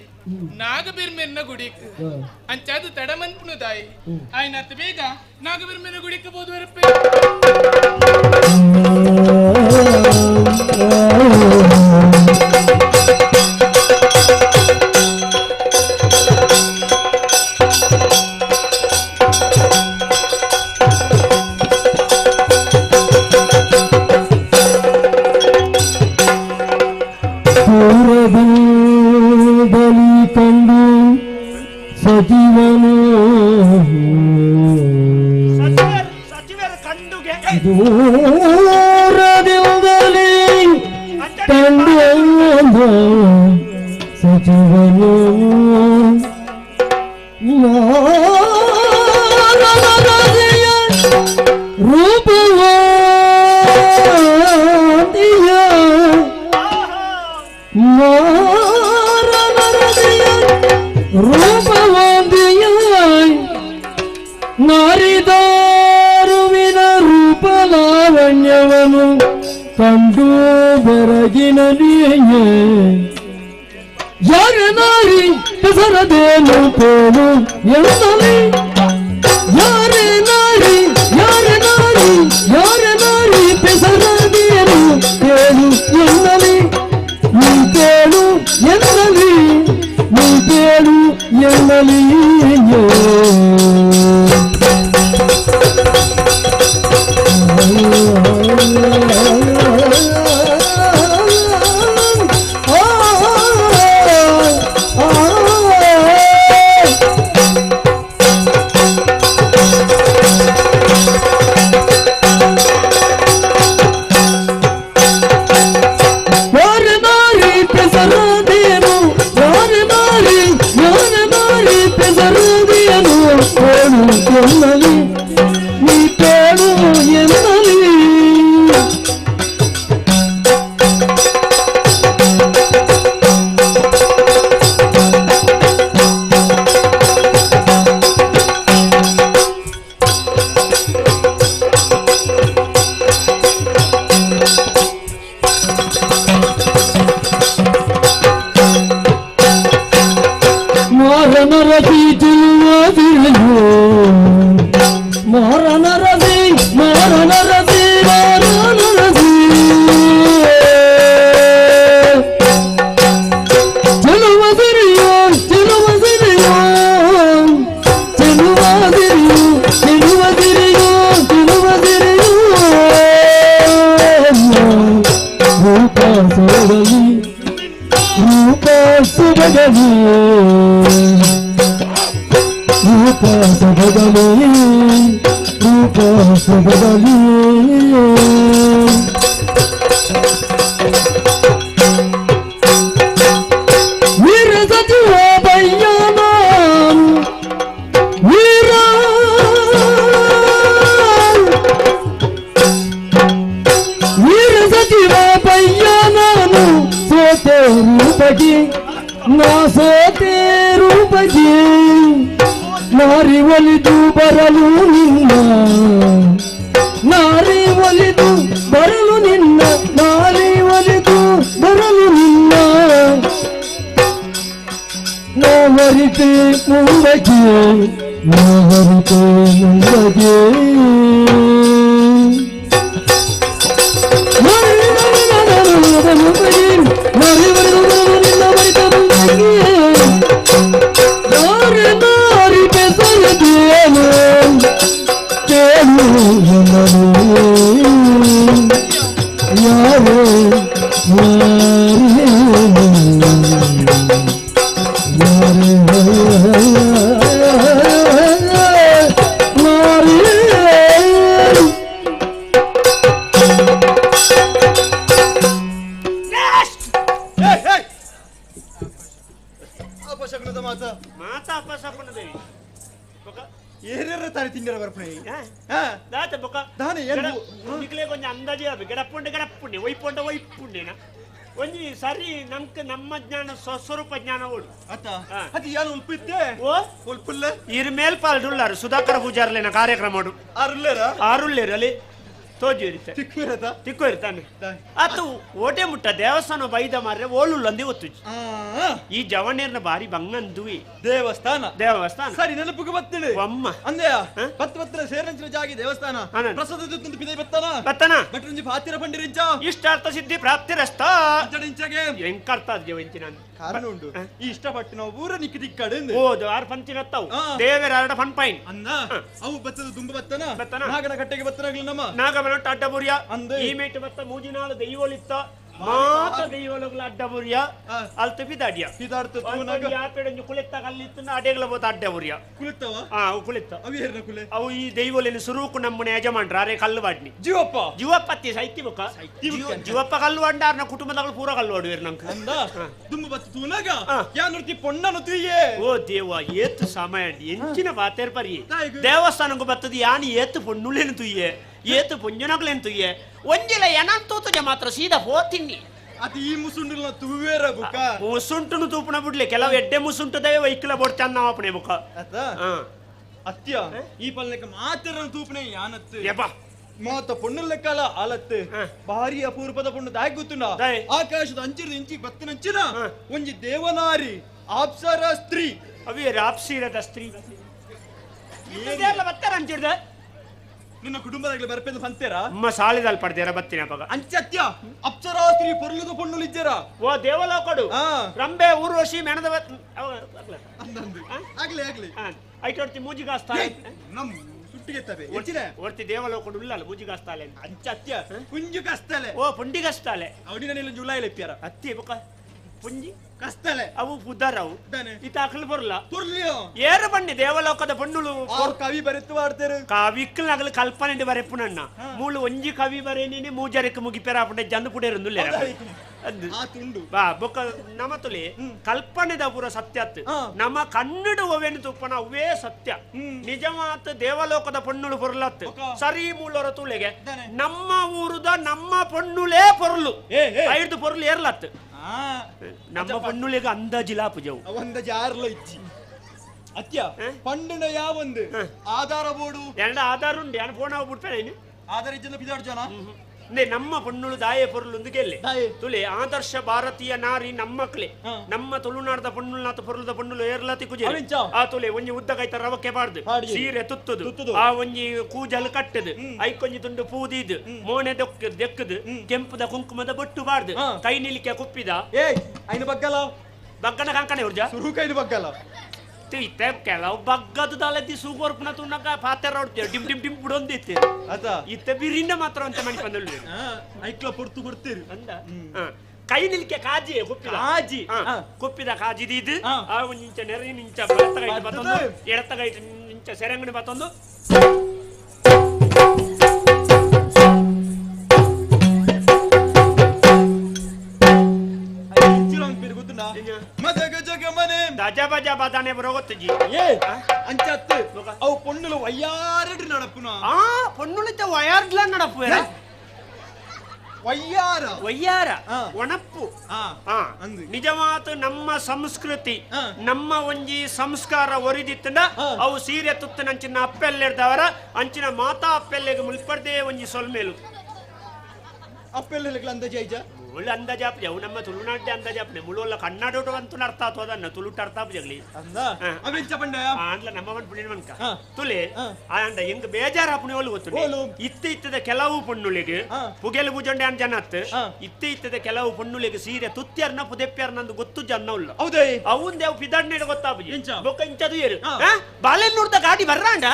ನಾಗಬಿರ್ಮೆನ್ನ ಗುಡಿಕ್ ಅಂಚಾದು ತಡಮನ್ಪುನು ದಾಯಿ ಆಯ್ನಾತ್ ಬೇಗ ನಾಗಬಿರ್ಮೆನ್ನ ಗುಡಿಕ್ ಬೋದು ಬರಪ್ಪೆ. ದೂರದಿಂದಲಿ ಕಂಡು ಸಚಿವನು ದೂರದಿಂದಲಿ ಕಂಡು ಸಚಿವನು ಮಾರನರಸಿಯ ರೂಪವಾದಿಯ ಮಾರನರಸಿಯ ರೂಪವಾದಿಯ ನಾರಿದಾರುವಿನ ರೂಪಲಾವಣ್ಯವನು ಕಂಡು ಬೆರಗಿನಲಿಯೇ ಯಾರ ನಾರಿ ಹೆಸರದೇನು ಪೇಳು ಎಂದಲಿ ಯಾರೇ ನಾರಿ ಯಾರ ನಾರಿ ಯಾರ ನಾರಿ ಪೆಸರದೇನು ಪೇಳು ಎನ್ನಲಿ ನೀ ಕೇಳು ಎನ್ನಲಿ ನೀ ಕೇಳು ಎನ್ನಲಿ. ಯಾರ ನಾರಿ ಪೆಸರದೇನು ಯಾರ ನಾರಿ ಯಾರ ನಾರಿ ಪೆಸರದೇನು ಕೇಳು ಎನ್ನಲಿ ನೀ ಕೇಳು ಎನ್ನಲಿ. ಮಾರನರಸಿ ಚೆಲುವಾದಿರಲು ಮಾರನರಸಿ ಮಾರನರಸಿ ಮಾರನರಸಿ ಚೆಲುವ ಸಿರಿಯೋ ಚೆಲುವ ಸಿರಿಯೋ ಚೆಲುವ ಸಿರಿಯೋ ಚೆಲುವ ಸಿರಿಯೋ ಚೆಲುವ ಸಿರಿಯೋ ರೂಪ ಸೊಗಲಿ ರೂಪ ಸೊಬಗಲಿ ರೂಪ ಸೊಬಗಲಿ ರೂಪ ಸೊಬಗಲಿ. ವೀರ ಸಚಿವ ಬಯ್ಯನ ವೀರ ವೀರ ಸಚಿವ ಬಯ್ಯ ನಾನು ಸೋತೆ ರೂಪಗಿ ನಾ ಸೋತೆ ರೂಪಗಿ ನಾರಿ ಒಲಿದು ಬರಲು ನಿನ್ನ ನಾರಿ ಒಲಿದು ಬರಲು ನಿನ್ನ ನಾರಿ ಒಲಿದು ಬರಲು ನಿನ್ನ ನಾವರಿತೆ ಮುಂದಕ್ಕೆ ನಾವರಿತೆ ಮುಂದಕ್ಕೆ. ನಾರಿ ಪೆಸರದೇನು ಕೇಳು ಯಾರೇ ಯಾರೇ ಅಪಶಕುನದ ಮಾತ ಮಾತ ಅಪಶಕುನದೇ ಏನೇರ ತಾನೆ ತಿಂಡಿರ ಬರ್ಪಣೆ ದಾತ ಬೊಕ ದಾನೆ ಏನ್ ನಿಕ್ಲೆ ಕೊಂಚ ಅಂದಾಜಿ ಆಪೆ ಗಡಪ್ಪುಂಡೆ ಗಡಪ್ಪುಂಡೆ ಒಯ್ಪೊಂಡ ಒಯ್ಪುಂಡೆನಾ. ಒಂಜಿ ಸರಿ ನಮ್ಕ ನಮ್ಮ ಜ್ಞಾನ ಸ್ವಸ್ವರೂಪ ಜ್ಞಾನ ಓಡು ಅತ್ತ ಅದು ಯಾನು ಉಲ್ಪಿದ್ದೆ ಓ ಉಲ್ಪುಲ್ಲೆ ಇರ್ ಮೇಲ್ಪಾಲ್ ಡುಲ್ಲಾರು ಸುಧಾಕರ ಪೂಜಾರ್ಲೇನ ಕಾರ್ಯಕ್ರಮ ಆರುಲ್ಲೇರ ಆರುಲ್ಲೇರು ಅಲ್ಲಿ ತೋಜು ಇರುತ್ತೆ ತಿಕ್ಕು ತಿಕ್ಕು ಇರ್ತಾನೆ ಆತು ಓಟೆ ಮುಟ್ಟ ದೇವಸ್ಥಾನ ಬೈದ ಮಾರ್ರೆ ಓಳುಲ್ಲಂದಿ ಒತ್ತುಜಿ ಈ ಜವನೇರ್ನ ಬಾರಿ ಬಂಗಂದುವಿ ದೇವಸ್ಥಾನ ದೇವಸ್ಥಾನ ಸರಿ ನೆನಪಿಗೆ ಬತ್ತಿಡು ಅಮ್ಮ ಅಂದೆಯ ಪತ್ತು ಪತ್ರ ಸೇರಂಚಿನ ಜಾಗಿ ದೇವಸ್ಥಾನ ಪ್ರಸಾದ ದುತ್ತಂದು ಪಿದೆ ಬತ್ತನ ಬತ್ತನ ಭಟ್ರಂಜಿ ಫಾತಿರ ಪಂಡಿರಿಂಚ ಇಷ್ಟಾರ್ಥ ಸಿದ್ಧಿ ಪ್ರಾಪ್ತಿರಸ್ತ ಅಂಚಡಿಂಚಗೆ ಎಂಕರ್ತ ಜೀವಂಚಿನ ಕಾರಣ ಉಂಡು ಈ ಇಷ್ಟಪಟ್ಟು ನಾವು ಊರ ನಿಕ್ಕಿ ದಿಕ್ಕಡು ಓದು ಆರು ಪಂಚಿನತ್ತವು ದೇವರ ಅರಡ ಫನ್ ಪೈನ್ ಅನ್ನ ಅವು ಬತ್ತದ ದುಂಬ ಬತ್ತನ ಬತ್ತನ ನಾಗನ ಕಟ್ಟೆಗೆ ಬತ್ತನಾಗ್ಲಿ ನಮ್ಮ ನಾಗಮನ ಅಡ್ಡಬುರಿಯ ಅಂದೆ ಈ ಮೇಟು ಬತ್ತ ಮೂಜಿನಾಳು ದೈವಲಿತ್ತ ಮಾತ ದೈವಲುಗಳ ಅಡ್ಡಬುರಿಯ ಅಲ್ತ ಬಿದಾಡಿಯ ಯಾಪೆಡೊಂಜಿ ಕುಳಿತ ಕಲ್ಲಿತ್ತು ಅಡೆಗಳ ಬೋತ ಅಡ್ಡಬುರಿಯ ಕುಳಿತವ ಹಾ ಅವು ಕುಳಿತ ಅವು ಏರ್ನ ಕುಲೆ ಅವು ಈ ದೈವಲಿನ ಸುರೂಕು ನಮ್ಮನೆ ಯಜಮಾನ್ರ ಅರೆ ಕಲ್ಲು ಜೀವಪ್ಪ ಜೀವಪ್ಪತ್ತಿ ಸೈತಿ ಬುಕ್ಕ ಜೀವಪ್ಪ ಕಲ್ಲು ವಾಡ್ನ ಕುಟುಂಬದಗಳು ಪೂರ ಕಲ್ಲು ವಾಡುವೇರು ನಂಗೆ ಅಂದ ದುಂಬ ಬತ್ತ ತೂನಾಗ ಯಾನುರ್ತಿ ಪೊಣ್ಣನು ತುಯ್ಯೆ ಓ ದೇವ ಏತು ಸಮಯ ಎಂಚಿನ ಬಾತೇರ್ ಪರಿ ದೇವಸ್ಥಾನಕ್ಕೂ ಬತ್ತದ ಯಾನು ಏತು ಪೊಣ್ಣುಲೇನು ತುಯ್ಯೆ ಏತು ಪೊಂಜನಗ್ಲೇನು ತುಯ್ಯೆ ಒಂಜಿಲ ಎನನ್ ತೂತುಜ ಮಾತ್ರ ಸೀದಾ ಹೋತಿನ್ನಿ ಅದು ಈ ಮುಸುಂಡುಲ ತುವೇರ ಬುಕ್ಕ ಮುಸುಂಟುನು ತೂಪುನ ಬಿಡ್ಲಿ ಕೆಲವು ಎಡ್ಡೆ ಮುಸುಂಟು ದಯ ವೈಕ್ಲ ಬೋಡ್ತಾನ ನಾವು ಅಪಣೆ ಬುಕ್ಕ ಅತ್ತ ಅತ್ಯ ಈ ಪಲ್ಲೆಕ ಮಾತ್ರ ತೂಪನೆ ಯಾನತ್ತು ಯಪ್ಪ ಮಾತ ಪೊಣ್ಣು ಲೆಕ್ಕಲ ಆಲತ್ತು ಭಾರಿ ಅಪೂರ್ಪದ ಪೊಣ್ಣು ದಾಯ್ ಗೊತ್ತುಂಡ ಆಕಾಶದ ಅಂಚಿರದ ಇಂಚಿ ಬತ್ತಿನಂಚಿನ ಒಂಜಿ ದೇವನಾರಿ ಆಪ್ಸರ ಸ್ತ್ರೀ ಅವೇ ಆಪ್ಸೀರದ ಸ್ತ್ರೀ ಬತ್ತಾರ ಅಂಚಿಡ್ದ ನಿನ್ನ ಕುಟುಂಬದಾಗಲಿ ಬರ್ಪೆಂದು ಪಂತೇರಾ ಅಮ್ಮ ಸಾಲಿದಲ್ಲಿ ಪಡ್ದೇರ ಬತ್ತಿನ ಪಗ ಅಂಚತ್ಯ ಅಪ್ಸರಾ ಸ್ತ್ರೀ ಪೊರ್ಲುದ ಪೊಣ್ಣುಲು ಇಜ್ಜರ ಓ ದೇವಲೋಕಡು ರಂಬೆ ಊರ್ವಶಿ ಮೆಣದ ಆಗ್ಲಿ ಆಗ್ಲಿ ಐಟೋಡ್ತಿ ಮೂಜಿಗಾಸ್ತಾಳೆ ನಮ್ ಸುಟ್ಟಿಗೆ ತವೆ ಒರ್ತಿ ದೇವಲೋಕಡು ಉಳ್ಳಲ್ಲ ಮೂಜಿಗಾಸ್ತಾಳೆ ಅಂಚತ್ಯ ಪುಂಜು ಕಸ್ತಲೆ ಓ ಪುಂಡಿಗಸ್ತಾಳೆ ಅವಡಿನ ನೀನು ಜುಲೈ ಲೆಪ್ಪ್ಯಾರ ಅತ್ತಿ ಬುಕ ಪುಂಜಿ ಕಸ್ತಲೆ ಅವು ಪುದರವು ಇತ ಅಕ್ಲು ಬರಲ್ಲ ಪುರ್ಲಿಯೋ ಏರು ಬನ್ನಿ ದೇವಲೋಕದ ಪೊಣ್ಣುಲು ಕವಿ ಬರೆತು ಆಡ್ತೇರು ಕವಿಕ್ಲು ನಗಲು ಕಲ್ಪನೆ ಬರೆಪುನಣ್ಣ ಮೂಲು ಒಂಜಿ ಕವಿ ಬರೆ ನೀನೆ ಮೂಜರಕ್ಕೆ ಮುಗಿಪೆರ ಅಪುಂಡೆ ಜಂದು ಪುಡೇರುಂದುಲ್ಲೆ ಬಾ ಬೊಕ್ಕ ನಮ ತುಲಿ ಕಲ್ಪನೆದ ಪೂರ ಸತ್ಯತ್ ನಮ್ಮ ಕನ್ನಡ ಒವೇನು ತುಪ್ಪನ ಅವೇ ಸತ್ಯ ನಿಜಮಾತ್ ದೇವಲೋಕದ ಪೊಣ್ಣುಲು ಪೊರ್ಲತ್ ಸರಿ ಮೂಲರ ತುಲೆಗೆ ನಮ್ಮ ಊರುದ ನಮ್ಮ ಪೊಣ್ಣುಲೇ ಪೊರ್ಲು ಐದು ಪೊರ್ಲು ಏರ್ಲತ್ ನಮ್ಮ ಪಣ್ಣುಲಿಗೆ ಅಂದಾಜಿಲಾ ಪೂಜವು ಅಂದಾಜು ಇಜ್ಜಿ ಅತ್ಯ ಪಂಡಿನ ಯಾವೊಂದು ಆಧಾರ ಬೋರ್ಡು ಎರಡು ಆಧಾರ ಉಂಡು ಯಾನು ಫೋನ್ ಆಗ್ಬಿಡ್ತೇನೆ ನೀನು ಆಧಾರ ಇಜ್ಜಂದ ಪಿದಾಡು ಜನ ನಮ್ಮ ಪೊಣ್ಣುಳು ದಾಯೆ ಪೊರ್ಲುಂದು ಗೆಲ್ಲೆ ತುಲೆ ಆದರ್ಶ ಭಾರತೀಯ ನಾರಿ ನಮ್ಮಕ್ಲೆ ನಮ್ಮ ತುಳುನಾಡದ ಪೊಣ್ಣುಲ್ನಾಥ ಪೊರ್ಲುದ ಪೊಣ್ಣುಲು ಏರ್ಲಾತಿ ಕುಜೆ ಆ ತುಲೆ ಒಂಜಿ ಉದ್ದ ಕೈತ ರವಕ್ಕೆ ಬಾರ್ದು ಸೀರೆ ತುತ್ತುದು ಆ ಒಂಜಿ ಕೂಜಲ್ ಕಟ್ಟದು ಐಕೊಂಜಿ ತುಂಡು ಪೂದಿದು ಮೋನೆ ದೆಕ್ಕದು ಕೆಂಪುದ ಕುಂಕುಮದ ಬೊಟ್ಟು ಬಾರ್ದು ಕೈ ನಿಲಿಕೆ ಕುಪ್ಪಿದ ಏ ಐನು ಬಗ್ಗಲ ಬಗ್ಗನ ಕಂಕಣೆ ಉರ್ಜ ಸುರು ಕೈನು ಬಗ್ಗಲ ಇತ್ತೆ ಕೆಲವು ಬಗ್ಗದ ದಾಲದಿ ಸೂಗೋರ್ಪುನ ತುಣ್ಣಗ ಪಾತೆರ ಹೊಡ್ತೇವೆ ಡಿಮ್ ಡಿಮ್ ಡಿಮ್ ಬಿಡೊಂದಿತ್ತೆ ಅತ ಇತ್ತೆ ಬಿರಿಂದ ಮಾತ್ರ ಅಂತ ಮಣಿ ಬಂದಳು ಐಕ್ಲ ಪೊರ್ತು ಕೊಡ್ತೀರಿ ಅಂದ ಕೈ ನಿಲ್ಕೆ ಕಾಜಿ ಕುಪ್ಪಿದ ಕಾಜಿ ಕುಪ್ಪಿದ ಕಾಜಿ ಇದು ಆ ಒಂದಿಂಚ ನೆರೆ ನಿಂಚ ಬಲತ್ತ ಕೈಟ್ ಬತ್ತೊಂದು ಎಡತ್ತ ಕೈಟ್ ನಿಂಚ ಸೆರಂಗಣಿ ಬತ್ತೊಂದು ದಜ ಬಜ ಬದಾನೆ ಬರೋಗೊತ್ತಜಿ ಏ ಅಂಚತ್ತು ಅವು ಪೊಣ್ಣುಲು ವಯ್ಯಾರಡು ನಡಪುನ ಆ ಪೊಣ್ಣುಲಿತ ವಯಾರ್ಡ್ಲ ನಡಪುವೆರ ವಯ್ಯಾರ ವಯ್ಯಾರ ಒಣಪ್ಪು ನಿಜವಾದ ನಮ್ಮ ಸಂಸ್ಕೃತಿ ನಮ್ಮ ಒಂಜಿ ಸಂಸ್ಕಾರ ಒರಿದಿತ್ತಂಡ ಅವು ಸೀರೆ ತುತ್ತನಂಚಿನ ಅಪ್ಪೆಲ್ಲೆಡ್ದವರ ಅಂಚಿನ ಮಾತಾ ಅಪ್ಪೆಲ್ಲೆಗೆ ಮುಲ್ಪರ್ದೇ ಒಂಜಿ ಸೊಲ್ಮೇಲು ಅಪ್ಪೆಲ್ಲೆಗೆ ಅಂದಾಜು ಐಜ ಮುಳ್ಳು ಅಂದಾಜಾಪ್ಜೆ ಅವು ನಮ್ಮ ತುಳುನಾಡ್ಡೆ ಅಂದಾಜಾಪ್ನೆ ಮುಳುವಲ್ಲ ಕನ್ನಡ ಅಂತೂ ಅರ್ಥ ಆತೋದನ್ನ ತುಳುಟ ಅರ್ಥ ಆಪ್ಜಗ್ಲಿ ಆಂಡ್ಲ ನಮ್ಮ ಪುಣ್ಯ ಮನ್ಕ ತುಲೆ ಆಂಡ ಎಂಗ್ ಬೇಜಾರಾಪುಣಿ ಒಲು ಗೊತ್ತು ಇತ್ತ ಇತ್ತದ ಕೆಲವು ಪೊಣ್ಣುಳಿಗೆ ಪುಗೆಲು ಪೂಜಂಡೆ ಅನ್ ಜನ ಅತ್ತು ಇತ್ತ ಇತ್ತದ ಕೆಲವು ಪೊಣ್ಣುಳಿಗೆ ಸೀರೆ ತುತ್ತಿಯರ್ನ ಪುದೆಪ್ಪಿಯರ್ನ ಅಂದು ಗೊತ್ತು ಜನ ಉಲ್ಲ ಹೌದೇ ಅವುಂದೆ ಅವು ಪಿದಾಡ್ನೇಡ ಗೊತ್ತಾಪುಜಿ ಬೊಕ್ಕ ಇಂಚದು ಏರು ಬಾಲೆನ್ ನೋಡ್ದ ಗಾಡಿ ಬರ್ರಾಂಡ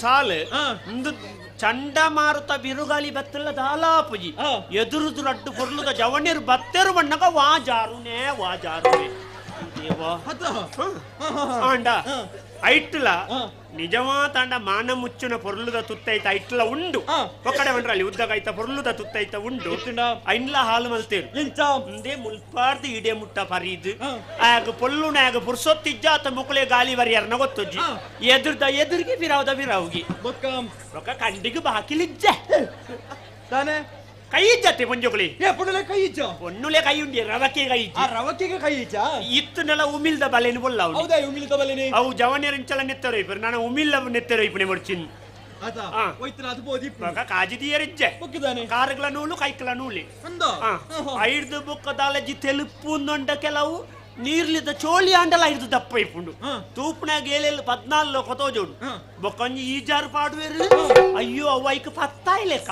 ಸಾಲು ಒಂದು ಚಂಡಮಾರುತ ಬಿರುಗಾಳಿ ಬತ್ತಲ್ಲ ದಾಲಾಪುಜಿ ಎದುರುದು ರಡ್ಡು ಪೊರ್ಲುದ ಜವಣಿರು ಬತ್ತೆರು ಬಣ್ಣಗ ವಾ ಜಾರುನೇ ವಾ ಜಾರುನೇ. ಆಂಡ ಐಟ್ಲ ನಿಜವಾತಾಂಡ ಮಾನ ಮುಚ್ಚುನ ಪೊರ್ಲುದ ತುತ್ತೈತ ಐಟ್ಲ ಉಂಡು ಒಕ್ಕಡೆ ಬಂಡ್ರಲ್ಲಿ ಉದ್ದಗೈತ ಪೊರ್ಲುದ ತುತ್ತೈತ ಉಂಡು ಐನ್ಲ ಹಾಲು ಮಲ್ತೇರು ಮುಂದೆ ಮುಲ್ಪಾರ್ದು ಇಡೆ ಮುಟ್ಟ ಪರೀದು ಆಗ ಪೊಲ್ಲುನಾಗ ಪುರ್ಸೊತ್ತಿಜ್ಜಾತ ಮುಕುಲೆ ಗಾಲಿ ಬರಿಯರ್ನ ಗೊತ್ತುಜ್ಜಿ ಎದುರ್ದ ಎದುರಿಗೆ ಫಿರಾವ್ದ ಫಿರಾವ್ಗಿ ಬೊಕ್ಕ ಕಂಡಿಗೆ ಬಾಕಿಲಿಜ್ಜ ತಾನೆ ಕೈ ಇಜ್ಜತ್ತೆ ಪೊಂಜೊಕುಳಿ ಪೊಣ್ಣುಲೆ ಕೈ ಇಜ್ಜ ಪೊಣ್ಣುಲೆ ಕೈ ಉಂಡಿ ರವಕ್ಕೆ ಕೈ ಇಜ್ಜ ರವಕ್ಕೆಗೆ ಕೈ ಇಜ್ಜ ಇತ್ತುನೆಲ್ಲ ಉಮಿಲ್ದ ಬಲೆನು ಬೊಲ್ಲ ಹೌದಾ ಉಮಿಲ್ದ ಬಲೆನೆ ಅವು ಜವನಿಯರಿಂಚಲ ನೆತ್ತರು ಇಪ್ಪರು ನಾನು ಉಮಿಲ್ಲ ನೆತ್ತರು ಇಪ್ಪನೆ ಮುಡ್ಚಿನ್ ಕಾಜಿದಿಯರಿಜ್ಜೆ ಕಾರುಗಳ ನೂಲು ಕೈಕಲ ನೂಲಿ ಐದು ಬುಕ್ಕದಾಲಜಿ ತೆಲುಪು ನೊಂಡ ಕೆಲವು ನೀರ್ಲಿದ ಚೋಳಿ ಆಂಡಲ ಐದು ದಪ್ಪ ಇಪ್ಪುಂಡು ತೂಪುನಾಗ ಏಳೆಲ್ಲ 14 ಲೋಕ ತೋಜೋಡು ಬೊಕ್ಕೊಂಜಿ ಈಜಾರು ಪಾಡುವೆರು ಅಯ್ಯೋ ಅವು ಐಕ್ ಪತ್ತಾಯಿ ಲೆಕ್ಕ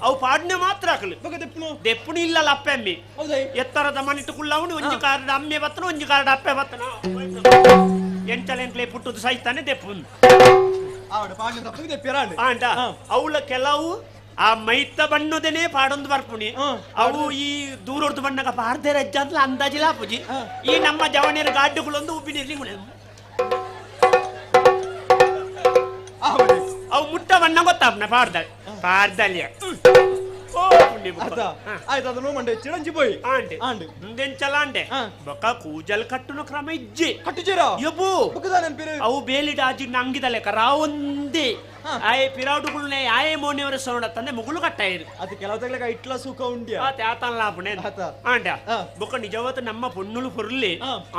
ಅವು ಪಾಡ್ನೆ ಮಾತ್ರ ಹಾಕಲು ದೆಪ್ಪುನು ಇಲ್ಲಲ್ಲ ಅಪ್ಪೆ ಅಮ್ಮಿ ಎತ್ತರದ ಮನಿಟ್ಟು ಕುಳ್ಳವನು ಒಂಜಿ ಕಾರ್ಡ್ ಅಮ್ಮೆ ಬತ್ತನ ಒಂಜಿ ಕಾರ್ಡ್ ಅಪ್ಪೆ ಬತ್ತನ ಎಂಚಲೆಂಟ್ಲೆ ಪುಟ್ಟುದು ಸೈತಾನೆ ದೆಪ್ಪುನು ಆಂಡ ಅವಳ ಕೆಲವು ಆ ಮೈತ ಬಣ್ಣದೇನೆ ಪಾಡೊಂದು ಬರ್ಪುಣಿ ಅವು ಈ ದೂರೊಡ್ದು ಬಣ್ಣಗ ಪಾರ್ದೆ ರಜ್ಜ ಅಂತ ಅಂದಾಜಿಲ್ಲ ಪೂಜಿ ಈ ನಮ್ಮ ಜವನಿಯರ ಗಾಡ್ಡುಗಳೊಂದು ಉಬ್ಬಿನಿರ್ಲಿ ಅವು ಮುಟ್ಟ ಬಣ್ಣ ಗೊತ್ತಾಪ್ನ ಪಾಡ್ದ ಪಾರ್ದಲ್ಯ ಕೂಜಲ್ ಕಟ್ಟುನ ಕ್ರಮ ಇಜ್ಜೆ ಕಟ್ಟುಜೀರ ಅವು ಬೇಲಿಡ ಆಜಿ ನಂಗಿದ ಲೆಕ್ಕ ರಾವೊಂದೇ ಆಯೆ ಪಿರಾಡುಗಳನ್ನೇ ಆಯೆ ಮೋನಿಯವರ ಸೋಣ ತಂದೆ ಮುಗುಳು ಕಟ್ಟಾಯಿರು ಅದು ಕೆಲವು ತಗ್ಲಕ ಇಟ್ಲ ಸುಖ ಉಂಡಿಯ ಆತನ್ಲಾಪಣೆ ಆಂಡ ಬೊಕ್ಕ ನಿಜವತ್ತು ನಮ್ಮ ಪೊನ್ನುಲು ಪೊರ್ಲಿ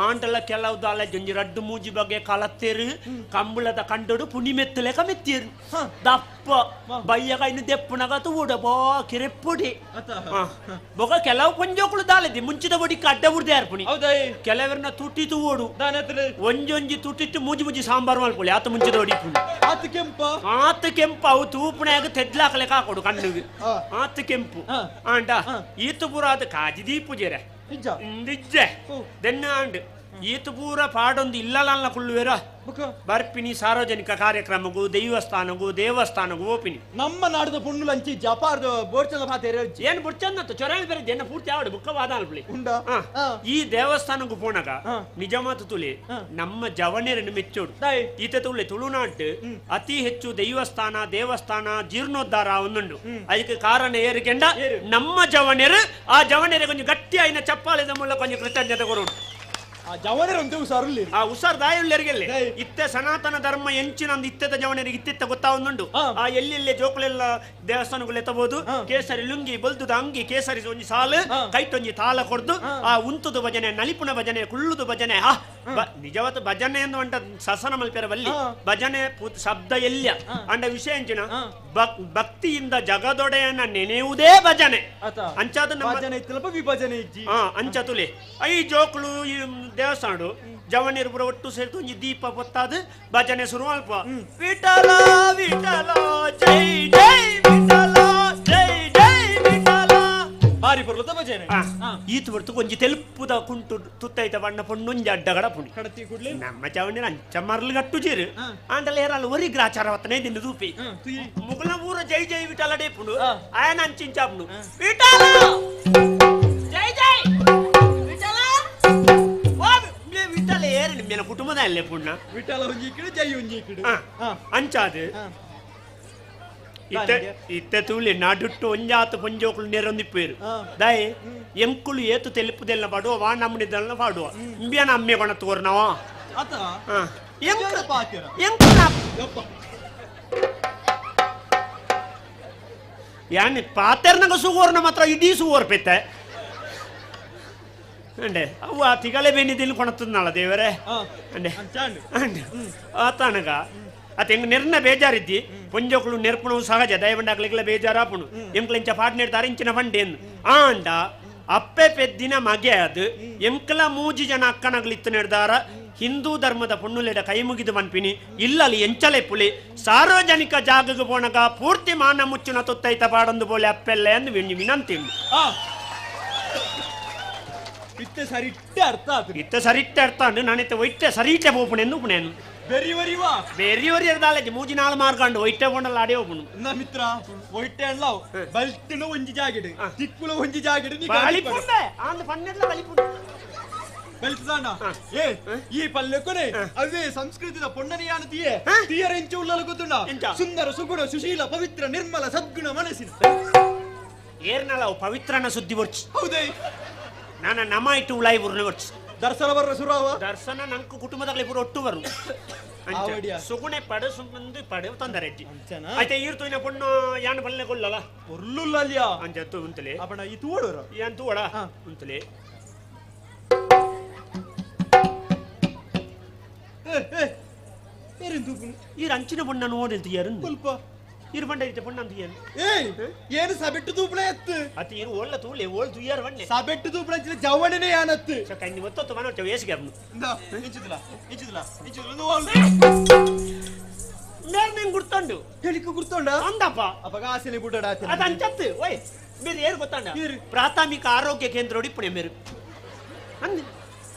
ಆಂಡಲ ಕೆಲವು ದಾಲ ಜಂಜಿ ರಡ್ಡು ಮೂಜಿ ಬಗೆ ಕಲತ್ತೇರು ಕಂಬಳದ ಕಂಡೋಡು ಪುಣಿ ಮೆತ್ತಲೆಕ ಮೆತ್ತೇರು ದಪ್ಪ ಬಯ್ಯಗ ಇನ್ನು ದೆಪ್ಪುನಗ ತೂಡ ಬಾ ಕಿರೆಪ್ಪುಡಿ ಬೊಕ ಕೆಲವು ಕೊಂಜೋಕುಳು ದಾಲದಿ ಮುಂಚಿದ ಬೊಡಿ ಅಡ್ಡ ಬುಡ್ದೆ ಅರ್ಪುಣಿ ಕೆಲವರನ್ನ ತುಟಿ ತೂವೋಡು ಒಂಜೊಂಜಿ ತುಟಿಟ್ಟು ಮೂಜಿ ಮೂಜಿ ಸಾಂಬಾರು ಮಲ್ಪೊಳಿ ಆತ ಮುಂಚಿದ ಒಡಿ ಪುಣಿ ಆತ ಕೆಂಪ ಆತ ಕೆಂಪು ಅವು ತೂಪುನಾಗ ತೆಡ್ಲಾಕಲೆಕ ಹಾಕೊಡು ಕಣ್ಣಿಗೆ ಆತ ಕೆಂಪು ಆಂಡ ಈತ ಪೂರ ಅದು ಕಾಜಿ ದೀಪುಜೆರೆ ಇಂದಿಜ್ಜೆ ದೆನ್ನ ಆಂಡ್ ಈತ ಪೂರ ಪಾಡೊಂದು ಇಲ್ಲಲಲ್ಲ ಕುಳ್ಳುವೆರ ಬರ್ಪಿನಿ ಸಾರ್ವಜನಿಕ ಕಾರ್ಯಕ್ರಮಗೂ ದೈವಸ್ಥಾನಗೂ ದೇವಸ್ಥಾನಗೂ ಓಪಿನಿ ನಮ್ಮ ನಾಡದ ಪುಣ್ಣು ಲಂಚಿ ಜಪಾರ್ದ ಬೋರ್ಚಂದ ಪಾತೇರೆ ಏನು ಬುಡ್ಚಂದ ಚೊರಾಣಿ ಬೇರೆ ಜನ ಪೂರ್ತಿ ಆವಡು ಬುಕ್ಕವಾದ ಅಲ್ಪಳಿ ಈ ದೇವಸ್ಥಾನಕ್ಕೂ ಪೋಣಗ ನಿಜ ಮಾತು ತುಳಿ ನಮ್ಮ ಜವನೇರನ್ನು ಮೆಚ್ಚೋಡು ಈತ ತುಳಿ ತುಳುನಾಟು ಅತಿ ಹೆಚ್ಚು ದೈವಸ್ಥಾನ ದೇವಸ್ಥಾನ ಜೀರ್ಣೋದ್ಧಾರ ಒಂದುಂಡು ಅದಕ್ಕೆ ಕಾರಣ ಏರಿಕೆಂಡ ನಮ್ಮ ಜವನೇರು ಆ ಜವನೇರಿಗೆ ಕೊಂಚ ಗಟ್ಟಿ ಆಯ್ನ ಚಪ್ಪಾಳಿದ ಮೂಲಕ ಕೊಂಚ ಕೃತಜ್ಞತೆ ಕೊರೋಡು ಆ ಹುಷಾರ್ ದಾಯುಳ್ಳರಿಗೆಲ್ಲಿ ಇತ್ತೆ ಸನಾತನ ಧರ್ಮ ಎಂಚಿನಂದು ಇತ್ತೆದ ಜವನರಿಗೆ ಇತ್ತಿತ್ತ ಗೊತ್ತಾವೊಂದುಂಡು ಆ ಎಲ್ಲೆಲ್ಲಿ ಜೋಕುಲೆಲ್ಲ ದೇವಸ್ಥಾನಗಳು ಎತ್ತಬಹುದು ಕೇಸರಿ ಲುಂಗಿ ಬಲ್ದುದ ಅಂಗಿ ಕೇಸರಿ ಒಂಜಿ ಸಾಲು ಕೈಟೊಂಜಿ ತಾಳ ಕೊಡ್ದು ಆ ಉಂತುದು ಭಜನೆ ನಲಿಪುನ ಭಜನೆ ಕುಳ್ಳುದು ಭಜನೆ ಆ ನಿಜವಾದ ಭಜನೆ ಎಂದು ಅಂಟ ಸಸನ ಮಲ್ಪೆರ ಬಲ್ಲಿ ಭಜನೆ ಶಬ್ದ ಎಲ್ಲಿಯ ಅಂಡ ವಿಷಯ ಎಂಚಿನ ಭಕ್ತಿಯಿಂದ ಜಗದೊಡೆಯನ್ನ ನೆನೆಯುವುದೇ ಭಜನೆ ಅಂಚಾದ ವಿಭಜನೆ ಅಂಚ ತುಲೆ I ಜೋಕುಲು ಈ ದೇವಸ್ಥಾನ ಜವನಿರು ಪೂರ ಒಟ್ಟು ಸೇರ್ತು ಒಂಜಿ ದೀಪ ಪೊತ್ತಾದು ಭಜನೆ ಶುರು ಅಲ್ಪ ವಿಠಲ ವಿಠಲ ಜೈ ಜೈ ವಿಠಲ ಜೈ ಜೈ ವಿಠಲ ಬಾರಿ ಪೊರ್ಲುದ ಭಜನೆ ಈತ ಹೊರ್ತು ಒಂಜಿ ತೆಲುಪುದ ಕುಂಟು ತುತ್ತೈತ ಬಣ್ಣ ಪೊಣ್ಣೊಂಜಿ ಅಡ್ಡಗಡ ಪುಣಿ ನಮ್ಮ ಚವಣಿನ ಅಂಚ ಮರ್ಲು ಗಟ್ಟು ಜೀರು ಆಂಡಲ ಏರಲ್ಲ ಒರಿ ಗ್ರಾಚಾರ ವತ್ತನೆ ದಿನ ದೂಪಿ ಮುಗುಲ ಊರ ಜೈ ಜೈ ವಿಠಲ ಡೇಪುಂಡು ಆಯನ ಅಂಚಿಂಚಾಪುಂಡು ವಿಠಲ ಜೈ ಜೈ ವಿಠಲ ವಿಠಲ ಏರಲಿ ಮೇಲ ಕುಟುಂಬದ ಅಲ್ಲೇ ಪುಣ್ಣ ವಿಠಲ ಒಂಜಿ ಇಕ್ಕಡು ಜೈ ಒಂಜಿ ಇಕ್ಕಡು ಅಂಚಾದು ಇತ್ತೆ ತೂಲಿ ನಡುಟ್ಟು ಒಂಜಾತ ಪೊಂಜೋಕುಲು ನೆರೊಂದಿಪ್ಪೇರು ದಾಯಿ ಎಂಕುಲು ಏತು ತೆಲುಪುದೆಲ್ಲ ಪಾಡುವ ವಾ ನಮ್ಮನಿದೆಲ್ಲ ಪಾಡುವ ಇಂಬಿಯನ ಅಮ್ಮೆ ಕೊಣ ತೋರ್ನವ ಯಾನ್ ಪಾತೆರ್ನಗ ಸುಗೋರ್ನ ಮಾತ್ರ ಇಡೀ ಸುಗೋರ್ ಪೆತ್ತೆ ಅಂಡೆ ಅವು ಆ ತಿಗಲೆ ಬೆನ್ನಿದಿಲ್ ಕೊಣತದ್ನಲ್ಲ ದೇವರೇ ಅಂಡೆ ಅಂಡೆ ಆತನಗ ಅತ ಎಂಗ್ ನೆರ್ನ ಬೇಜಾರಿದ್ದಿ ಪೊಂಜೋಕುಲು ನೆರ್ಪುಣವು ಸಹಜ ದಯವಂಡಾಕ್ಲಿಕ್ಲ ಬೇಜಾರಾಪುಣು ಎಂಕ್ಲ ಇಂಚ ಪಾಟ್ ನೆಡ್ತಾರೆ ಇಂಚಿನ ಬಂಡೆ ಆಂಡ ಅಪ್ಪೆ ಪೆದ್ದಿನ ಮಗೆ ಅದು ಎಂಕ್ಲ ಮೂಜಿ ಜನ ಅಕ್ಕನಗ್ಲಿತ್ತು ನೆಡ್ದಾರ ಹಿಂದೂ ಧರ್ಮದ ಪೊಣ್ಣುಲೆಡ ಕೈ ಮುಗಿದು ಮನ್ಪಿನಿ ಇಲ್ಲಲ್ಲಿ ಎಂಚಲೆ ಪುಲಿ ಸಾರ್ವಜನಿಕ ಜಾಗಕ್ಕೆ ಪೋಣಗ ಪೂರ್ತಿ ಮಾನ ಮುಚ್ಚುನ ತೊತ್ತೈತ ಪಾಡೊಂದು ಬೋಲೆ ಅಪ್ಪೆಲ್ಲ ಎಂದು ವಿನಂತಿ ಇತ್ತೆ ಸರಿಟ್ಟೆ ಅರ್ಥ ಆತು ಇತ್ತೆ ಸರಿಟ್ಟೆ ಅರ್ಥ ಅಂಡು ನಾನಿತ್ತೆ ಒಯ್ಟೆ ಸರಿಟ್ಟೆ ಪೋಪುಣೆಂದು ಉಪುಣೇನು ಬೆರಿ ವರಿವಾ ಬೆರಿ ವರಿ ಇರ್ದಾಲೆ ಮೂಜಿ ನಾಲ್ ಮಾರ್ಕಂಡು ಒಯ್ಟೆ ಪೋಂಡಲ್ಲ ಅಡೆ ಹೋಪುಣು ನಾ ಮಿತ್ರ ಒಯ್ಟೆ ಅಲ್ಲ ಬಲ್ತಿನ ಒಂಜಿ ಜಾಗೆಡ್ ತಿಕ್ಕುಲ ಒಂಜಿ ಜಾಗೆಡ್ ನೀ ಬಲಿಪುಂಡೆ ಆಂದ್ ಪನ್ನೆಡ್ಲ ಬಲಿಪುಂಡೆ ಬೆಲ್ತಾನ ಏ ಈ ಪಲ್ಲೆಕೊನೆ ಅವೇ ಸಂಸ್ಕೃತಿದ ಪೊಣ್ಣನೆಯಾನ ತೀಯೆ ತೀಯರ ಎಂಚ ಉಳ್ಳಲು ಗೊತ್ತುಂಡ ಸುಂದರ ಸುಗುಣ ಸುಶೀಲ ಪವಿತ್ರ ನಿರ್ಮಲ ಸದ್ಗುಣ ಮನಸ್ಸಿನ ಏರ್ನಲ ಅವು ಪವಿತ್ರನ ಸುದ್ದಿ ಬರ್ಚು ಹೌದೇ ನಾನು ನಮ ಇಟ್ಟು ಉಳಾಯಿ ಬುರ್ನ ಬರ್ಚು ದರ್ಶನ ಬರ್ರ ಸುರಾವ ದರ್ಶನ ನಂಕು ಕುಟುಂಬದಾಗಲೇ ಪೂರ ಒಟ್ಟು ಬರು ಸುಗುಣೆ ಪಡೆ ಸುಮ್ಮಂದು ಪಡೆ ತೊಂದರೆ ಆಯ್ತಾ ಈರ್ ತೋಯ್ನ ಪೊಣ್ಣು ಯಾನ್ ಪಲ್ಲೆ ಕೊಲ್ಲಲ್ಲ ಪೊರ್ಲುಲ್ಲ ಅಲ್ಲಿಯ ಅಂಚ ಉಂತಲೆ ಅಪಣ ಈ ತೂವಡೋರ ಯಾನ್ ತೂವಡ ಉಂತಲೆ ಈರ್ ಅಂಚಿನ ಪೊಣ್ಣ ನೋಡಿಲ್ತು ಯಾರು ಸ್ವಲ್ಪ ಈರ್ ಬಂಡ ಇತ್ತೆ ಪೊಣ್ಣ ಅಂತ ಏನು ಏಯ್ ಏನು ಸಬೆಟ್ಟು ತೂಪಣ ಎತ್ತು ಅತಿ ಈರು ಓಳ್ಳ ತೂಲೆ ಓಳ್ ತುಯ್ಯಾರ ಬಣ್ಣೆ ಸಬೆಟ್ಟು ತೂಪಣ ಅಂಚಿನ ಜವಣನೆ ಯಾನತ್ತು ಕಣ್ಣಿ ಒತ್ತೊತ್ತು ಮನೋಟ ವೇಸಿಗೆ ಅವನು ಇಂಚಿದಿಲ್ಲ ಇಂಚಿದಿಲ್ಲ ಇಂಚಿದಿಲ್ಲ ಮೇಲ್ ನಿಂಗೆ ಗುರ್ತಂಡು ಹೇಳಿಕೆ ಗುರ್ತಂಡ ಅಂದಪ್ಪ ಅಪ್ಪ ಆಸೆನೆ ಬುಡ್ಡ ಅದು ಅಂಚತ್ತು ಓಯ್ ಮೇರೆ ಏರು ಗೊತ್ತಾಂಡ ಪ್ರಾಥಮಿಕ ಆರೋಗ್ಯ ಕೇಂದ್ರ ಇಪ್ಪಣೆ ಮೇರು ಅಂದ್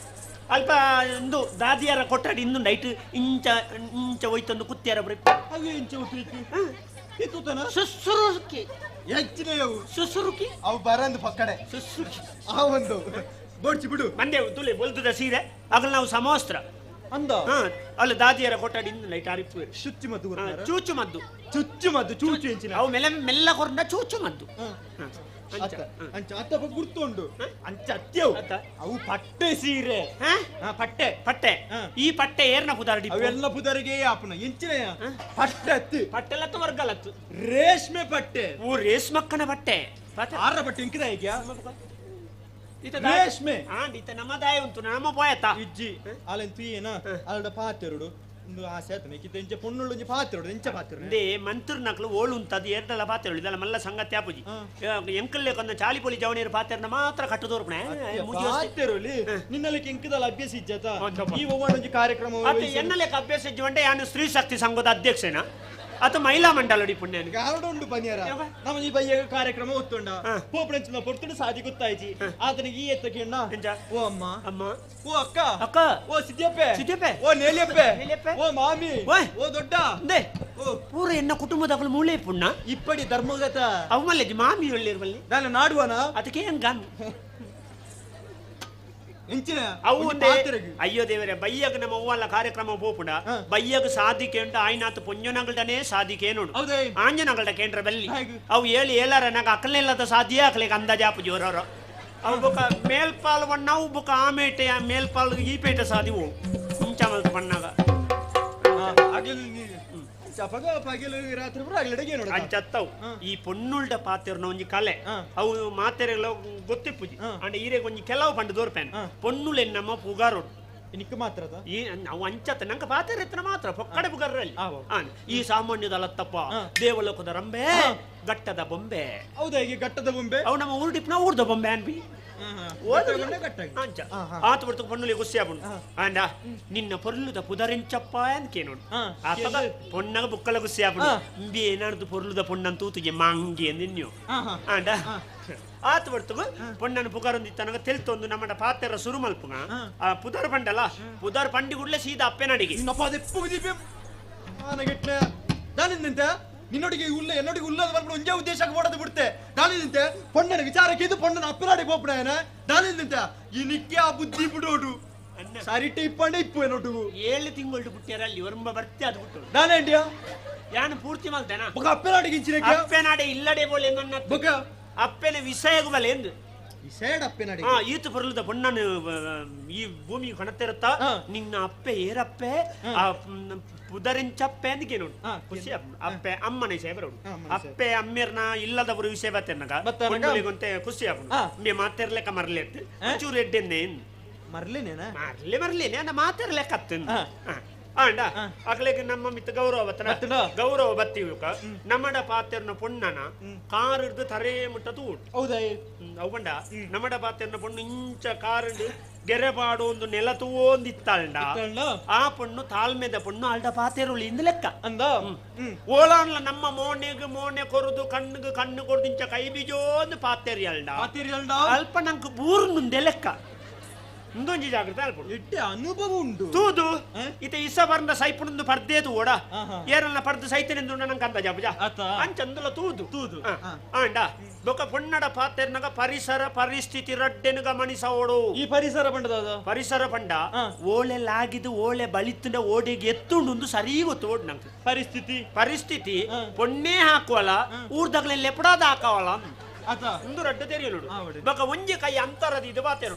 ಅಲ್ಪ ಇಂದು ದಾದಿಯರ ಕೊಟ್ಟಡಿ ಇಂದು ನೈಟ್ ಇಂಚ ಇಂಚ ಹೋಯ್ತಂದು ಕುತ್ತಿಯಾರ ಬರೀ ಹಾಗೆ ಇಂಚ ಹೋಯ್ತು ಸುಸುರುಕಿ ಹೆಚ್ಚಿನ ಸುಸುರುಕಿ ಅವು ಬರಂದು ಪಕ್ಕಡೆ ಸುಸುರುಕಿ ಆ ಒಂದು ಬೋಡ್ಚಿ ಬಿಡು ಮಂದೆ ತುಲೆ ಬೊಲ್ತದ ಸೀರೆ ಆಗಲ್ ನಾವು ಸಮವಸ್ತ್ರ ಅಂದ ಅಲ್ಲಿ ದಾದಿಯರ ಕೊಟ್ಟಡಿ ಇಂದು ನೈಟ್ ಆರಿಪ್ಪು ಚುಚ್ಚು ಮದ್ದು ಚೂಚು ಮದ್ದು ಚುಚ್ಚು ಮದ್ದು ಚೂಚು ಎಂಚಿನ ಅವು ಮೆಲ್ಲ ಮೆಲ್ಲ ಕೊರ್ನ ಚೂಚು ಮದ್ದು ಅಂಚ ಅತ್ತ ಗುರ್ತುಂಡು ಅಂಚ ಅತ್ಯವು ಅವು ಪಟ್ಟೆ ಸೀರೆ ಪಟ್ಟೆ ಪಟ್ಟೆ ಈ ಪಟ್ಟೆ ಏರ್ನ ಪುದಾರ್ಡಿ ಅವೆಲ್ಲ ಪುದಾರಿಗೆ ಆಪನ ಎಂಚಿನ ಪಟ್ಟೆ ಅತ್ತು ಪಟ್ಟೆಲತ್ತು ವರ್ಗಲತ್ತು ರೇಷ್ಮೆ ಪಟ್ಟೆ ಓ ರೇಷ್ಮಕ್ಕನ ಬಟ್ಟೆ ಆರ ಬಟ್ಟೆ ಇಂಕಿದ ಈಗ ರೇಷ್ಮೆ ಈತ ನಮ್ಮದಾಯ ಉಂಟು ನಮ್ಮ ಪೋಯತ ಇಜ್ಜಿ ಅಲೆನ್ ತುಯ್ಯೇನ ಅಲ್ಲಡ ಪಾತೆರುಡು ಒಂದು ಆಸೆ ಆಯ್ತು ಕಿತ್ತ ಇಂಚ ಪೊಣ್ಣುಳ್ಳು ಒಂಜಿ ಪಾತ್ರೆ ಇಂಚ ಪಾತ್ರೆ ಇಂದೇ ಮಂತುರ್ ನಕ್ಲು ಓಳು ಉಂತದು ಏರ್ದಲ ಪಾತ್ರೆ ಇದೆಲ್ಲ ಮಲ್ಲ ಸಂಗತಿ ಆಪುಜಿ ಎಂಕಲ್ಲೆ ಕೊಂದ ಚಾಲಿ ಪೊಲಿ ಜವಣಿಯರು ಪಾತ್ರೆನ ಮಾತ್ರ ಕಟ್ಟದೋರ್ಪಣೆ ಪಾತ್ರೆಲಿ ನಿನ್ನಲ್ಲಿ ಕೆಂಕದಲ್ಲ ಅಭ್ಯಾಸ ಇಜ್ಜತ ಈ ಒಂಜಿ ಕಾರ್ಯಕ್ರಮ ಎನ್ನಲೆಕ್ಕ ಅಭ್ಯಾಸ ಇಜ್ಜುವಂಡೆ ಯಾನು ಸ್ತ್ರೀ ಶಕ್ತಿ ಸಂಘದ ಅಧ್ಯಕ್ಷನ ಅತ ಮಹಿಳಾ ಮಂಡಲ ಪುಣ್ಯ ಗಾರ್ಡ ಉಂಡು ಪನಿಯರ ನಮ್ಮ ಈ ಬಯ್ಯ ಕಾರ್ಯಕ್ರಮ ಒತ್ತುಂಡ ಪೋಪಣಂಚಿನ ಪೊರ್ತುಡು ಸಾದಿ ಗೊತ್ತಾಯ್ತಿ ಆತನಿಗೆ ಈ ಎತ್ತಕ್ಕೆ ಓ ಅಮ್ಮ ಅಮ್ಮ ಓ ಅಕ್ಕ ಅಕ್ಕ ಓ ಸಿದ್ಯಪ್ಪೆ ಸಿದ್ಯಪ್ಪೆ ಓ ನೇಲಿಯಪ್ಪೆ ಓ ಮಾಮಿ ಓ ದೊಡ್ಡ ಪೂರ ಎನ್ನ ಕುಟುಂಬದಗಳು ಮೂಳೆ ಪುಣ್ಣ ಇಪ್ಪಡಿ ಧರ್ಮಗತ ಅವು ಮಲ್ಲೆಜಿ ಮಾಮಿ ಒಳ್ಳಿರುವಲ್ಲಿ ನಾನು ನಾಡುವನ ಅದಕ್ಕೆ ಹೆಂಗ ಅವು ಅಯ್ಯೋ ದೇವರೇ ಬಯ್ಯಗ ನಮ್ಮ ಅವ್ವಲ್ಲ ಕಾರ್ಯಕ್ರಮ ಪೋಪುಂಡ ಬಯ್ಯಗ ಸಾಧಿಕೆ ಉಂಟು ಆಯ್ನಾತ್ ಪೊಂಜನಗಳನೇ ಸಾಧಿಕೆ ನೋಡು ಆಂಜನಗಳ ಕೇಂದ್ರ ಬಲ್ಲಿ ಅವು ಏಳು ಏಳಾರ ನಾಗ ಅಕ್ಕಲೆಲ್ಲದ ಸಾಧ್ಯ ಅಕ್ಕಲಿಗೆ ಅಂದಾಜಾಪು ಜೋರವರು ಅವು ಬೊಕ ಮೇಲ್ಪಾಲ್ ಬಣ್ಣವು ಬೊಕ ಆಮೇಟೆ ಮೇಲ್ಪಾಲ್ ಈ ಪೇಟೆ ಸಾಧಿವು ಮುಂಚ ಮಲ್ತ ಬಣ್ಣಾಗ ಅಂಚತ್ತವು ಈ ಪೊನ್ನುಳ್ಡ ಪಾತೆರ್ನ ಒಂಜಿ ಕಲೆ ಅವು ಮಾತೆರೆಲ್ಲ ಗೊತ್ತಿಪ್ಪುಜಿ ಅಂಡ ಈರೆಗ್ ಒಂಜಿ ಕೆಲವು ಪಂಡ ದೋರ್ಪೇನ್ ಪೊನ್ನುಳೆನ್ ನಮ್ಮ ಪುಗಾರೋಡು ನಿಕ್ಕ ಮಾತ್ರ ಈ ಅವು ಅಂಚತ್ತ ನಂಗೆ ಪಾತೆರ ಎತ್ತನ ಮಾತ್ರ ಪೊಕ್ಕಡೆ ಪುಗಾರಲ್ಲಿ ಈ ಸಾಮಾನ್ಯದಲ್ಲತ್ತಪ್ಪ ದೇವಲೋಕದ ರಂಬೆ ಗಟ್ಟದ ಬೊಂಬೆ ಹೌದಾ ಈಗ ಗಟ್ಟದ ಬೊಂಬೆ ಅವು ನಮ್ಮ ಊರ್ಡಿಪ್ನ ಊರ್ದ ಬೊಂಬೆ ಅನ್ಬಿ ಆತ ಬಿಡ್ತು ಪೊನ್ನುಲಿ ಗುಸ್ಸಿ ಆಪುಂಡು ಆಂಡ ನಿನ್ನ ಪೊರ್ಲುದ ಪುದರಿಂಚಪ್ಪ ಅಂತ ಕೇನೋಡು ಆತದ ಪೊನ್ನಗ ಬುಕ್ಕಲ ಗುಸ್ಸಿ ಆಪುಂಡು ಇಂಬಿ ಏನಾರ್ದು ಪೊರ್ಲುದ ಪೊಣ್ಣನ್ ತೂತುಗೆ ಮಾಂಗಿ ನಿನ್ಯು ಆಂಡ ಆತ ಬಿಡ್ತು ಪೊಣ್ಣನ ಪುಗಾರೊಂದಿತ್ತನಗ ತೆಲ್ತೊಂದು ನಮ್ಮಡ ಪಾತೆರ ಸುರು ಮಲ್ಪುಗ ಆ ಪುದರ್ ಪಂಡಲ್ಲ ಪುದರ್ ಪಂಡಿ ಗುಡ್ಲೆ ಸೀದಾ ಅಪ್ಪೆನಡಿಗೆ ನಾನಿಂದ ನಿನ್ನೊಡಿಗೆ ಉಲ್ಲ ಎನ್ನೊಡಿಗೆ ಉಲ್ಲದ ಬರ್ಬಿಡು ಒಂಜೇ ಉದ್ದೇಶಕ್ಕೆ ಓಡೋದು ಬಿಡ್ತೆ ನಾನಿಂತೆ ಪೊಣ್ಣನ ವಿಚಾರಕ್ಕೆ ಇದು ಪೊಣ್ಣನ ಅಪ್ಪನಾಡಿ ಬೋಪಣ ನಾನಿಂತೆ ಈ ನಿಕ್ಕೆ ಆ ಬುದ್ಧಿ ಬಿಡೋಡು ಸರಿಟೆ ಇಪ್ಪಂಡೆ ಇಪ್ಪು ಎನ್ನೊಟ್ಟಿಗೂ 7 ತಿಂಗಳು ಬಿಟ್ಟಿರ ಅಲ್ಲಿ ಒರಂಬ ಬರ್ತಿ ಅದು ಬಿಟ್ಟು ನಾನೇಂಡಿಯಾ ಯಾನು ಪೂರ್ತಿ ಮಲ್ತೇನಾ ಬೊಕ ಅಪ್ಪನಾಡಿಗೆ ಇಂಚಿನಕ್ಕೆ ಅಪ್ಪನಾಡೆ ಇಲ್ಲಡೆ ಬೋಲೆ ನನ್ನ ಬೊಕ ಅಪ್ಪನ ವಿಷಯಗೂ ಬಲೆ ಎಂದು ವಿಷಯಡ ಅಪ್ಪನಾಡಿ ಈತ ಪೊರ್ಲುದ ಪೊಣ್ಣನು ಈ ಭೂಮಿ ಕಣತಿರುತ್ತ ನಿನ್ನ ಅಪ್ಪೆ ಏರಪ್ಪೆ ಆ ಪುದರಿಂಚಪ್ಪೆ ಅಂತ ಕೇನೋಡು ಖುಷಿ ಅಪ್ಪೆ ಅಮ್ಮನ ವಿಷಯ ಬರೋಡು ಅಪ್ಪೆ ಅಮ್ಮೇರ್ನ ಇಲ್ಲದವರು ವಿಷಯ ಬತ್ತೆರ್ನಗ ಪೊಣ್ಣುಲಿಗೊಂತೆ ಖುಷಿ ಆಪುಂಡು ಮೇ ಮಾತೆರ್ಲೆಕ್ಕ ಮರ್ಲೆ ಚೂರು ಎಡ್ಡೆನ್ನೇ ಮರ್ಲೇನೇನ ಮರ್ಲೆ ಮರ್ಲೇನೆ ಅಂಡ ಮಾತೆರ್ಲೆಕ್ಕ ಅತ್ತನ್ ಆಂಡ ಅಗಲಿಗೆ ನಮ್ಮ ಮಿತ್ತ ಗೌರವ ಬತ್ತನ ಗೌರವ ಬತ್ತೀವಕ ನಮ್ಮಡ ಪಾತೆರ್ನ ಪೊಣ್ಣನ ಕಾರ್ ಹಿಡ್ದು ತರೇ ಮುಟ್ಟ ತೂಟು ಹೌದಾ ಅವು ಪಂಡ ನಮ್ಮಡ ಪಾತೆರ್ನ ಪೊಣ್ಣು ಇಂಚ ಕಾರ್ ಗೆರೆ ಪಾಡು ಒಂದು ನೆಲ ತೂವೊಂದಿತ್ತಾಳ್ಡ ಆ ಪೊಣ್ಣು ತಾಳ್ಮೆದ ಪೊಣ್ಣು ಆಲ್ಡ ಪಾತೆರುಳಿ ಇಂದ ಲೆಕ್ಕ ಅಂದ ಓಲಾನ್ಲ ನಮ್ಮ ಮೋನೆಗ್ ಮೋನೆ ಕೊರುದು ಕಣ್ಣುಗ್ ಕಣ್ಣು ಕೊರುದು ಇಂಚ ಕೈ ಬಿಜೋಂದು ಪಾತೆರಿ ಅಲ್ಡ ಅಲ್ಪ ನಂಗೆ ಬೂರ್ನುಂದೆ ಲೆಕ್ಕ ಇಂದೊಂಜಿ ಜಾಗ್ರತೆ ಅಲ್ಪ ಎಡ್ಡೆ ಅನುಭವ ಉಂಡು ತೂದು ಇತ ಇಸ ಬರ್ನ ಸೈಪುಣಂದು ಪರ್ದೇದು ಓಡ ಏರಲ್ಲ ಪರ್ದು ಸೈತನೆಂದು ನಂಗೆ ಅಂದಾಜ ಅಬುಜ ಅಂಚಂದುಲ ತೂದು ತೂದು ಆಂಡ ಬೊಕ ಪೊನ್ನಡ ಪಾತೆರ್ನಗ ಪರಿಸರ ಪರಿಸ್ಥಿತಿ ರಡ್ಡೆನು ಗಮನಿಸೋಡು. ಈ ಪರಿಸರ ಪಂಡದ ಪರಿಸರ ಪಂಡ ಓಳೆ ಲಾಗಿದ್ದು ಓಳೆ ಬಲಿತುಂಡ ಓಡೆಗೆ ಎತ್ತುಂಡು ಸರಿ ಗೊತ್ತು ಓಡ್ ನಂಗೆ. ಪರಿಸ್ಥಿತಿ ಪರಿಸ್ಥಿತಿ ಪೊನ್ನೇ ಹಾಕುವಲ್ಲ ಊರ್ದಾಗ್ಲೆ ಲೆಪಡಾದ ಹಾಕವಲ್ಲ ಒಂದು ರಡ್ಡ ತೆರೆಯಲು ಬೊಕ ಒಂಜಿ ಕೈ ಅಂತರದ ಇದು ಬಾತೆರು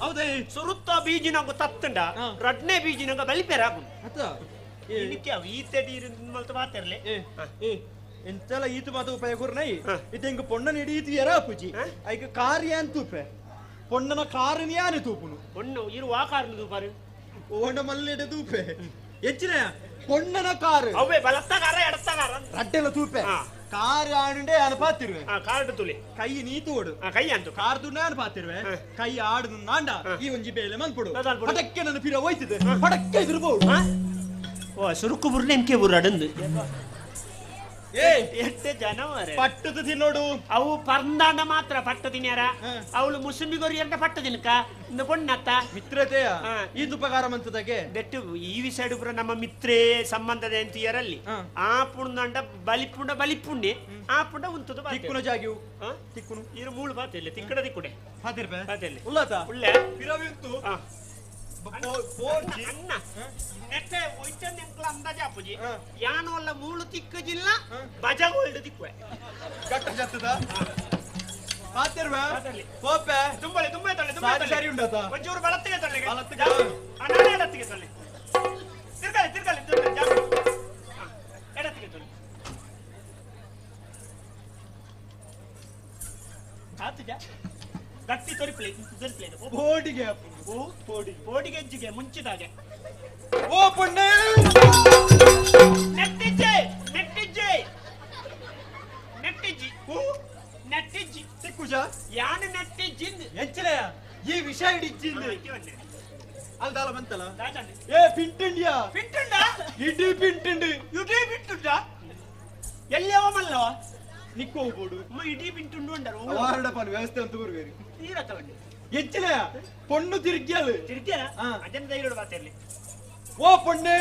ಸುರುತ್ತ ಬೀಜಿನಂಗ ತತ್ತುಂಡ ರಡ್ನೇ ಬೀಜಿನಂಗ ಬಲಿಪೆರ ಬಾತೆರ್ಲೆ ಎಂತೆಲ್ಲ ಈತು ಮಾತ ಉಪಾಯ ಗುರ್ನೈ ಇದು ಹಿಂಗ ಪೊಣ್ಣನ ಇಡೀ ಈತು ಎರ ಪೂಜಿ ಐಕ ಕಾರ್ ಏನ್ ತೂಪೆ ಪೊಣ್ಣನ ಕಾರನ್ ಯಾನೆ ತೂಪುನು ಪೊಣ್ಣು ಇರುವ ಕಾರನ್ ತೂಪಾರು ಓಂಡ ಮಲ್ಲೆಡೆ ತೂಪೆ ಹೆಚ್ಚಿನ ಪೊಣ್ಣನ ಕಾರು ಅವೇ ಬಲತ್ತ ಕಾರ ಎಡತ್ತ ಕಾರ ರಡ್ಡೆಲ್ಲ ತೂಪೆ ಕಾರ್ ಆಡುಂಡೆ ಯಾನು ಪಾತಿರುವೆ ಕಾರ್ ತುಲೆ ಕೈ ನೀ ತೋಡು ಕೈ ಅಂತು ಕಾರ್ ದುಂಡ ಯಾನು ಪಾತಿರುವೆ ಕೈ ಆಡು ನಾಂಡ ಈ ಒಂಜಿ ಬೇಲೆ ಮನ್ಪುಡು ಪಡಕ್ಕೆ ನನ್ನ ಪಿರ ಹೋಯ್ತಿದೆ ಪಡಕ್ಕೆ ಇದಿರ್ಬೋದು ಓ ಸುರುಕು ಬುರ್ನೆ ಎಂಕೆ ಬುರ್ರ ಅಡಂದು ಎಷ್ಟೇ ಜನ ಪಟ್ಟದ ತಿನ್ನೋಡು ಅವು ಪರ್ಂದಾಂಡ ಮಾತ್ರ ಪಟ್ಟ ತಿನ್ಯಾರ ಅವಳು ಮುಸುಂಬಿ ಗೊರಿಯಂತ ಪಟ್ಟ ತಿನ್ಕ ಇಂದು ಪೊಣ್ಣತ್ತ ಮಿತ್ರತೆಯ ಈ ಉಪಕಾರ ಮಂತದಾಗೆ ಬೆಟ್ಟು ಈ ಸೈಡ್ ಪೂರ ನಮ್ಮ ಮಿತ್ರೇ ಸಂಬಂಧದ ಎಂತಿಯರಲ್ಲಿ ಆ ಪುಂಡ ಬಲಿಪುಂಡ ಬಲಿಪುಂಡೆ ಆ ಪುಂಡ ಉಂತದ ತಿಕ್ಕುನ ಜಾಗಿವು ತಿಕ್ಕುನು ಇರು ಮೂಳು ಬಾತಿಲ್ಲ ತಿಕ್ಕಡ ತಿಕ್ಕುಡೆ ಬಾತಿರ್ಬೆ ಉಳ್ಳಾತ ಉಳ್ಳೆ ಪಿರವಿಂತು ಅಣ್ಣ ನೆಟ್ಟೆ ಒಯ್ತಂದು ಎಂಕ್ಲ ಅಂದಾಜು ಅಪ್ಪುಜಿ ಯಾನು ಅಲ್ಲ ಮೂಳು ತಿಕ್ಕಜಿಲ್ಲ ಬಜಗೋಲ್ಡ್ ತಿಕ್ಕುವೆ ಗಟ್ಟ ಜತ್ತದ ಪಾತಿರ್ವೆ ಕೋಪೆ ತುಂಬಲೆ ತುಂಬೆ ತೊಳ್ಳೆ ತುಂಬೆ ಸರಿ ಉಂಡತ ಒಂಚೂರು ಬಲತ್ತಿಗೆ ತೊಳ್ಳೆ ನಾನೇ ಎಡತ್ತಿಗೆ ತೊಳ್ಳೆ ತಿರ್ಗಲಿ ತಿರ್ಗಲಿ ಎಡತ್ತಿಗೆ ತೊಳ್ಳೆ ಆತುಜ ಗಟ್ಟಿ ತೊರಿಪ್ಲೆ ತೊರಿಪ್ಲೆ ಬೋಡಿಗೆ ಓ ಬೋಡಿಗೆ ಬೋಡಿಗೆ ಹೆಜ್ಜಿಗೆ ಮುಂಚಿದಾಗೆ ಓ ಪೊಣ್ಣೆ ನೆಟ್ಟಿಜ್ಜೆ ನೆಟ್ಟಿಜ್ಜೆ ನೆಟ್ಟಿಜ್ಜಿ ಓ ನೆಟ್ಟಿಜ್ಜಿ ಸಿಕ್ಕುಜ ಯಾನು ನೆಟ್ಟಿಜ್ಜಿ ಎಂಚಲೆಯ ಈ ವಿಷಯ ಹಿಡಿಜ್ಜಿ ಅಲ್ದಾಲ ಬಂತಲ್ಲ ಏ ಪಿಂಟುಂಡಿಯಾ ಪಿಂಟುಂಡ ಇಡೀ ಪಿಂಟುಂಡು ಇಡೀ ಪಿಂಟುಂಡ ಎಲ್ಲಿಯವ ಮಲ್ಲವ ನಿಕ್ಕು ಹೋಗ್ಬೋದು ಇಡೀ ಪಿಂಟುಂಡು ಅಂಡರು ವಾರಡಪಾಲು ವ್ಯವಸ್ಥೆ ಅಂತ ಗುರುವೇರಿ ತೀರತವಂಡಿ ಎಂಚಲೆಯ ಪೊಣ್ಣು ತಿರುಗಿಯಲು ತಿರುಗಿಯಲ ಅಜನ ಧೈರ್ಯ ಬಾತಿರ್ಲಿ ಓ ಪೊಣ್ಣೆ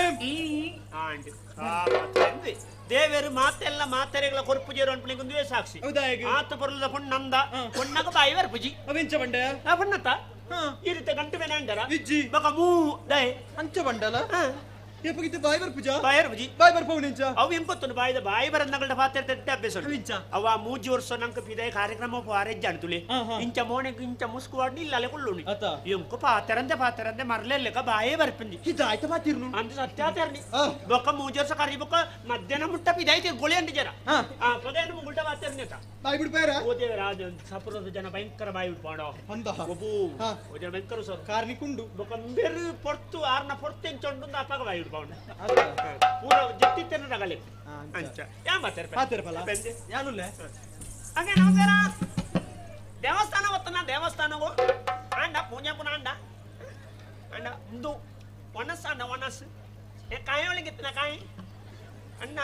ಆಂಡ್ ದೇವರು ಮಾತೆಲ್ಲ ಮಾತೆರೆಗಳ ಕೊರ್ಪು ಜೇರು ಅನ್ಪಣಿಗೊಂದುವೆ ಸಾಕ್ಷಿ ಆತ ಪೊರ್ಲದ ಪೊಣ್ಣಂದ ಪೊಣ್ಣಗ ಬಾಯಿ ಬರ್ಪುಜಿ ಅವೆಂಚ ಬಂಡೆ ಆ ಪೊಣ್ಣತ್ತ ಈ ರೀತಿ ಗಂಟು ಬೇನೆ ಅಂಡರ ಇಜ್ಜಿ ಬಕ ಮೂ ದೈ ಅಂಚ ಬಂಡಲ ಏಪಗಿತ್ತು ಬಾಯಿ ಬರ್ಪುಜ ಬಾಯಿ ಬರ್ಪುಜಿ ಬಾಯಿ ಬರ್ಪವು ನಿಂಚ ಅವು ಎಂಪತ್ತೊಂದು ಬಾಯಿದ ಬಾಯಿ ಬರಂದಗಳ ಪಾತ್ರ ತೆಟ್ಟ ಅಭ್ಯಾಸ ಅವ ಮೂಜಿ ವರ್ಷ ನಂಕ ಪಿದಾಯ ಕಾರ್ಯಕ್ರಮ ಪಾರೆಜ್ಜ ಅಣ್ತುಲಿ ಇಂಚ ಮೋನೆಗ್ ಇಂಚ ಮುಸ್ಕು ವಾಡ್ನಿ ಇಲ್ಲಲೆ ಕುಳ್ಳುಣಿ ಎಂಕು ಪಾತರಂದೆ ಪಾತರಂದೆ ಮರಲೆಲ್ಲಕ ಬಾಯೇ ಬರ್ಪಂದಿ ಇದಾಯ್ತ ಪಾತಿರ್ನು ಅಂದ ಸತ್ಯಾತರ್ನಿ ಬೊಕ್ಕ ಮೂಜಿ ವರ್ಷ ಕರಿ ಬೊಕ್ಕ ಮಧ್ಯಾಹ್ನ ಮುಟ್ಟ ಪಿದಾಯ್ತಿ ಗೊಳಿ ಅಂಡಿ ಜನ ಪದೇನು ಮುಗುಲ್ಟ ಪಾತಿರ್ನಿ ಬಾಯಿ ಬಿಡ್ಪಾರ ಓದೇವ ರಾಜ ಸಪುರದ ಜನ ಭಯಂಕರ ಬಾಯಿ ಬಿಡ್ಪಾಡೋ ಒಬ್ಬು ಜನ ಭಯಂಕರ ಸರ್ ಕಾರ್ನಿಕುಂಡು ಬೊಕ್ಕ ಬೇರು ಪೊರ್ತು ಆರ್ನ ಪೊರ್ತು ಎಂಚೊಂಡು ಅಪ್ಪಗ ಬಾಯಿ ಬಿಡ್ಪಾಡ ಪೂರ ಜೆತ್ತಿತ್ತೇನೆ ರಗಲೆ ಅಂಚ ಯಾ ಮಾತಾಡ್ಪ ಯಾನುಲ್ಲ ಹಂಗೆ ನಮಸ್ಕಾರ ದೇವಸ್ಥಾನ ಒತ್ತನ ದೇವಸ್ಥಾನವು ಅಂಡ ಪೂಜೆ ಪುನ ಅಂಡ ಅಂಡ ಒಂದು ಒಣಸ್ ಅಂಡ ಒಣಸ್ ಕಾಯಿ ಒಳಗಿತ್ತನ ಕಾಯಿ ಅಣ್ಣ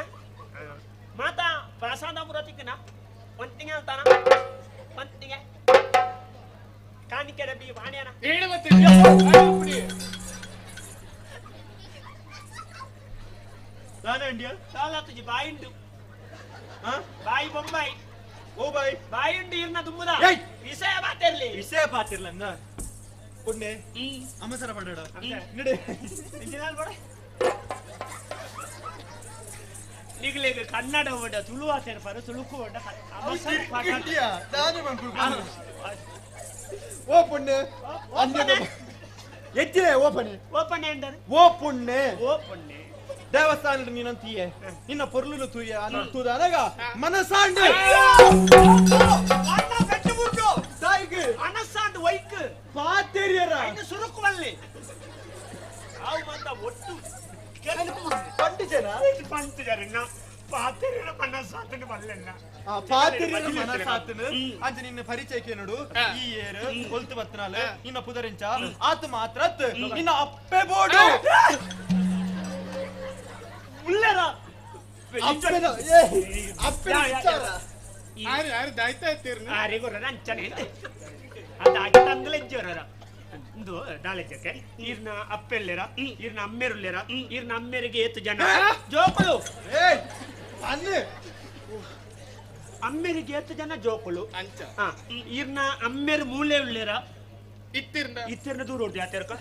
ಮಾತಾ ಪ್ರಸಾದ ಪೂರ ತಿಕ್ಕನ ಒಂದು ತಿಂಗಳ ತಾನ ಒಂದು ತಿಂಗ ಕಾಣಿಕೆ ಡಬ್ಬಿ ವಾಣ್ಯಾನ ದಾನೆ ಬಾಯಿಂಡು ಬಾಯಿ ಬೊಂಬಾಯಿ ಓ ಬಾಯ್ ಬಾಯಿಂಡು ಇರ್ನ ತುಂಬುದ ವಿಷಯ ಪಾತಿರ್ಲಿ ವಿಷಯ ಪಾತಿರ್ಲ ಪುಣ್ಯ ಅಮಸರ ಪಡಡ ನಡೆ ನಿಗ್ಲಿಗ ಕನ್ನಡ ಓಡ ತುಳು ಆತಿರ್ಪಾರ ತುಳುಕು ಓಡ ಓ ಪುಣ್ಯ ಎಚ್ಚಿದೆ ಓಪನೆ ಓಪನೆ ಅಂಡರ್ ಓ ಪುಣ್ಯ ಓ ಪುಣ್ಯ ದೇವಸ್ಥಾನ ನೀನಂತೀಯೆ ನಿನ್ನ ಪೊರ್ಲುನು ತೂಯ ತೂದಾನಗ ಮನಸಾಂಡು ಮನಸಾಂಡು ವೈಕ್ ಪಾತೆರಿಯರ ಸುರುಕುವಲ್ಲಿ ಅವು ಮಾತ ಒಟ್ಟು ಪಂಡು ಜನ ಪಂಡು ಜನ ಪಾತೆರಿಯರ ಮನಸಾತನ ಬಲ್ಲೆನ್ನ ಪಾತೆರಿಯರ ಮನಸಾತನ ಅಂಚ ನಿನ್ನ ಪರಿಚಯಕ್ಕೆ ನೋಡು ಈ ಏರು ಕೊಲ್ತು ಬತ್ತನಾಲ ನಿನ್ನ ಪುದರಿಂಚ ಆತ ಮಾತ್ರ ನಿನ್ನ ಅಪ್ಪೆ ಬೋಡು ಉಳ್ಳರ ದಾಲೆಜ್ಜಕ್ಕೆ ಈರ್ನ ಅಪ್ಪೆಲ್ಲೆರ ಈರ್ನ ಅಮ್ಮೆರುಲ್ಲೆರ ಈರ್ನ ಅಮ್ಮೆರಿಗೆ ಏತು ಜನ ಜೋಕುಳು ಅಮ್ಮೆರಿಗೆ ಏತ್ ಜನ ಜೋಕುಲು ಅಂಚ ಇರ್ನ ಅಮ್ಮೆರ್ ಮೂಲೆ ಉಳ್ಳೇರ ಇತ್ತಿರ್ನ ಇತ್ತಿರ್ನ ದೂರ ಉಂಟು ಯಾತೇರ್ಕ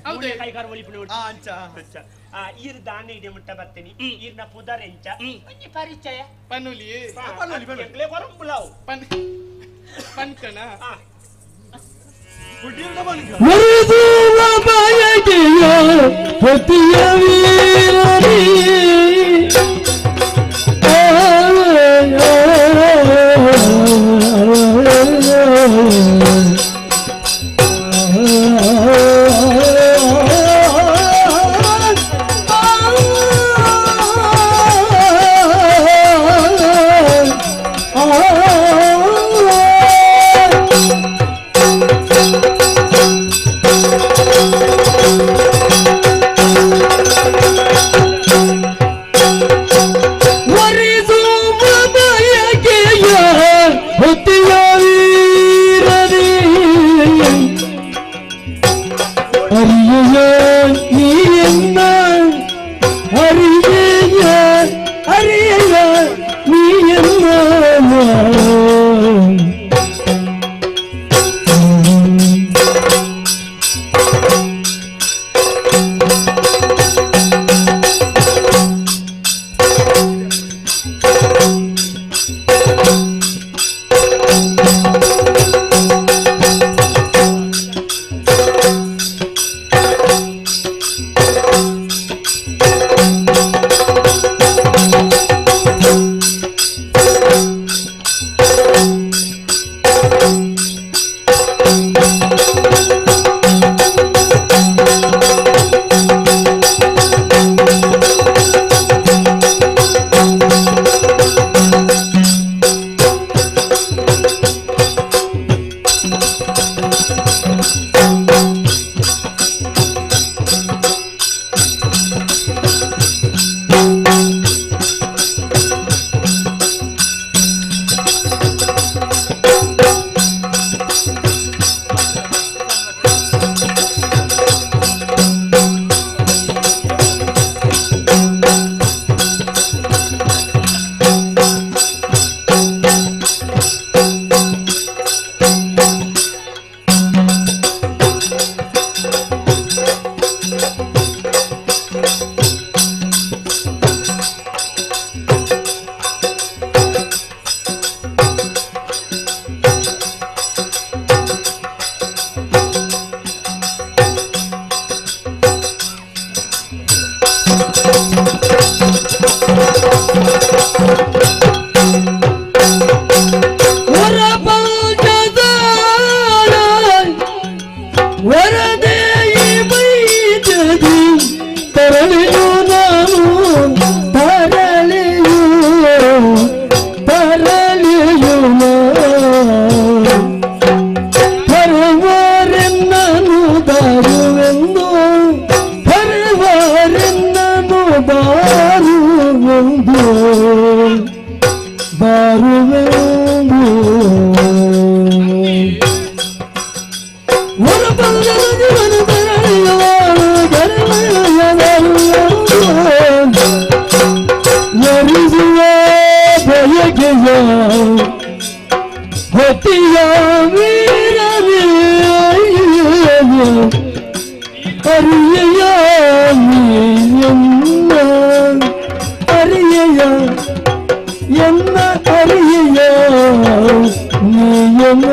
ಹೌದೇ? ಕೈಗಾರ ಒಲಿಪುಣ ಉಂಟು ಅಂಚ ಅಂಚ ಈರ್ ದಾನೆ ಇದೆ ಮುಟ್ಟ ಬರ್ತೀನಿ ಈರ್ನ ಪುದರ್ ಎಂಚ ಒಂಜಿ ಪರಿಚಯ ಪನುಲಿ ಪನುಲಿ ಪನುಲಿ ಕೊರಂಬುಲಾವು ಪನ್ ಪನ್ಕಣ ಮರುದುವ ಬಯಕೆಯ ಪತಿಯ ವೀರನೇ ವರಿಸುವ ಬಯಕೆಯ ಹೊತ್ತಿಯ ವೀರನೇ ಅರಿಯೆಯ ನೀಯನ್ನ ಅರಿಯೆಯ ಅರಿಯೆಯ ನೀಯನ್ನ ತರಳಿಯು ನಾನು ತರಳಿಯು ತರಳಿಯು ಪರವಾರೆನ್ನನು ಬಾರುವೆಂದು ಪರವಾರೆನ್ನನು ಬಾರುವೆಂದು ಬಾರುವೆಂದು ಹೊತ್ತಿಯ ವೀರನೇ ಅರಿಯ ಎನ್ನ ಅರಿಯ ಎನ್ನ ಅರಿಯ ನೀಯಮ್ಮ.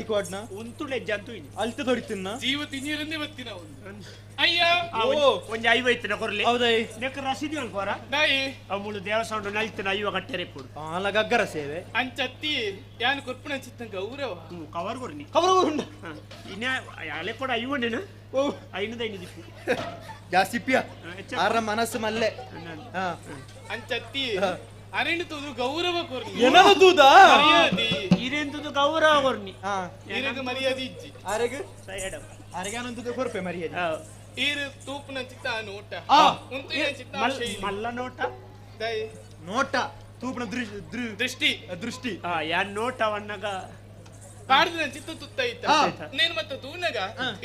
ಕೊಡ್ನ ಉಂತುಳೆ ಜಂತು ಇನಿ ಅಲ್ತ ದೊರಿತಿನ್ನ ಜೀವ ತಿನ್ನಿರಂದೆ ಬತ್ತಿನ ಅಯ್ಯ ಒಂಜಿ ಐವೈತಿನ ಕೊರ್ಲಿ ಹೌದೈ ನೆಕ್ ರಸೀದಿ ಅಲ್ಪೋರ ದಾಯಿ ಅವು ಮುಳು ದೇವಸ್ಥಾನ ನಲ್ತಿನ ಐವ ಕಟ್ಟೆರೆ ಪೋಡು ಆಲ ಗಗ್ಗರ ಸೇವೆ ಅಂಚತ್ತಿ ಯಾನ್ ಕೊರ್ಪುನ ಚಿತ್ತ ಗೌರವ ಕವರ್ ಕೊರ್ನಿ ಕವರ್ ಕೊರುಂಡ ಇನ್ನ ಅಲೆ ಕೊಡ ಐವಣ್ಣನ ಓ ಐನದ ಐನದ ದಿಪ್ಪು ಜಾಸ್ತಿ ಪಿಯ ಆರ ಮನಸ್ಸು ಮಲ್ಲೆ ಅಂಚತ್ತಿ ಅರೆಂಡು ತೂದು ಗೌರವ ಕೊರ್ನಿ ಏನದ ತೂದ ಮರ್ಯಾದಿ ಇರೆಂತುದು ಗೌರವ ಕೊರ್ನಿ ಇರೆಗ್ ಮರ್ಯಾದಿ ಇಜ್ಜಿ ಆರೆಗ್ ಸೈಡ್ ಆರೆಗಾನಂತುದು ಕೊರ್ಪೆ ಮರ್ಯಾದಿ ಈರು ತೂಪುನ ಚಿತ್ತ ನೋಟ ಉಂತಿನ ಚಿತ್ತ ಮಲ್ಲ ನೋಟ ದೈ ನೋಟ ತೂಪುನ ದೃಷ್ಟಿ ದೃಷ್ಟಿ ಯಾನ್ ನೋಟವನ್ನಗ ಪಾಡ್ದಿನ ಚಿತ್ತ ತುತ್ತೈತ ನೇನು ಮತ್ತೆ ತೂನಗ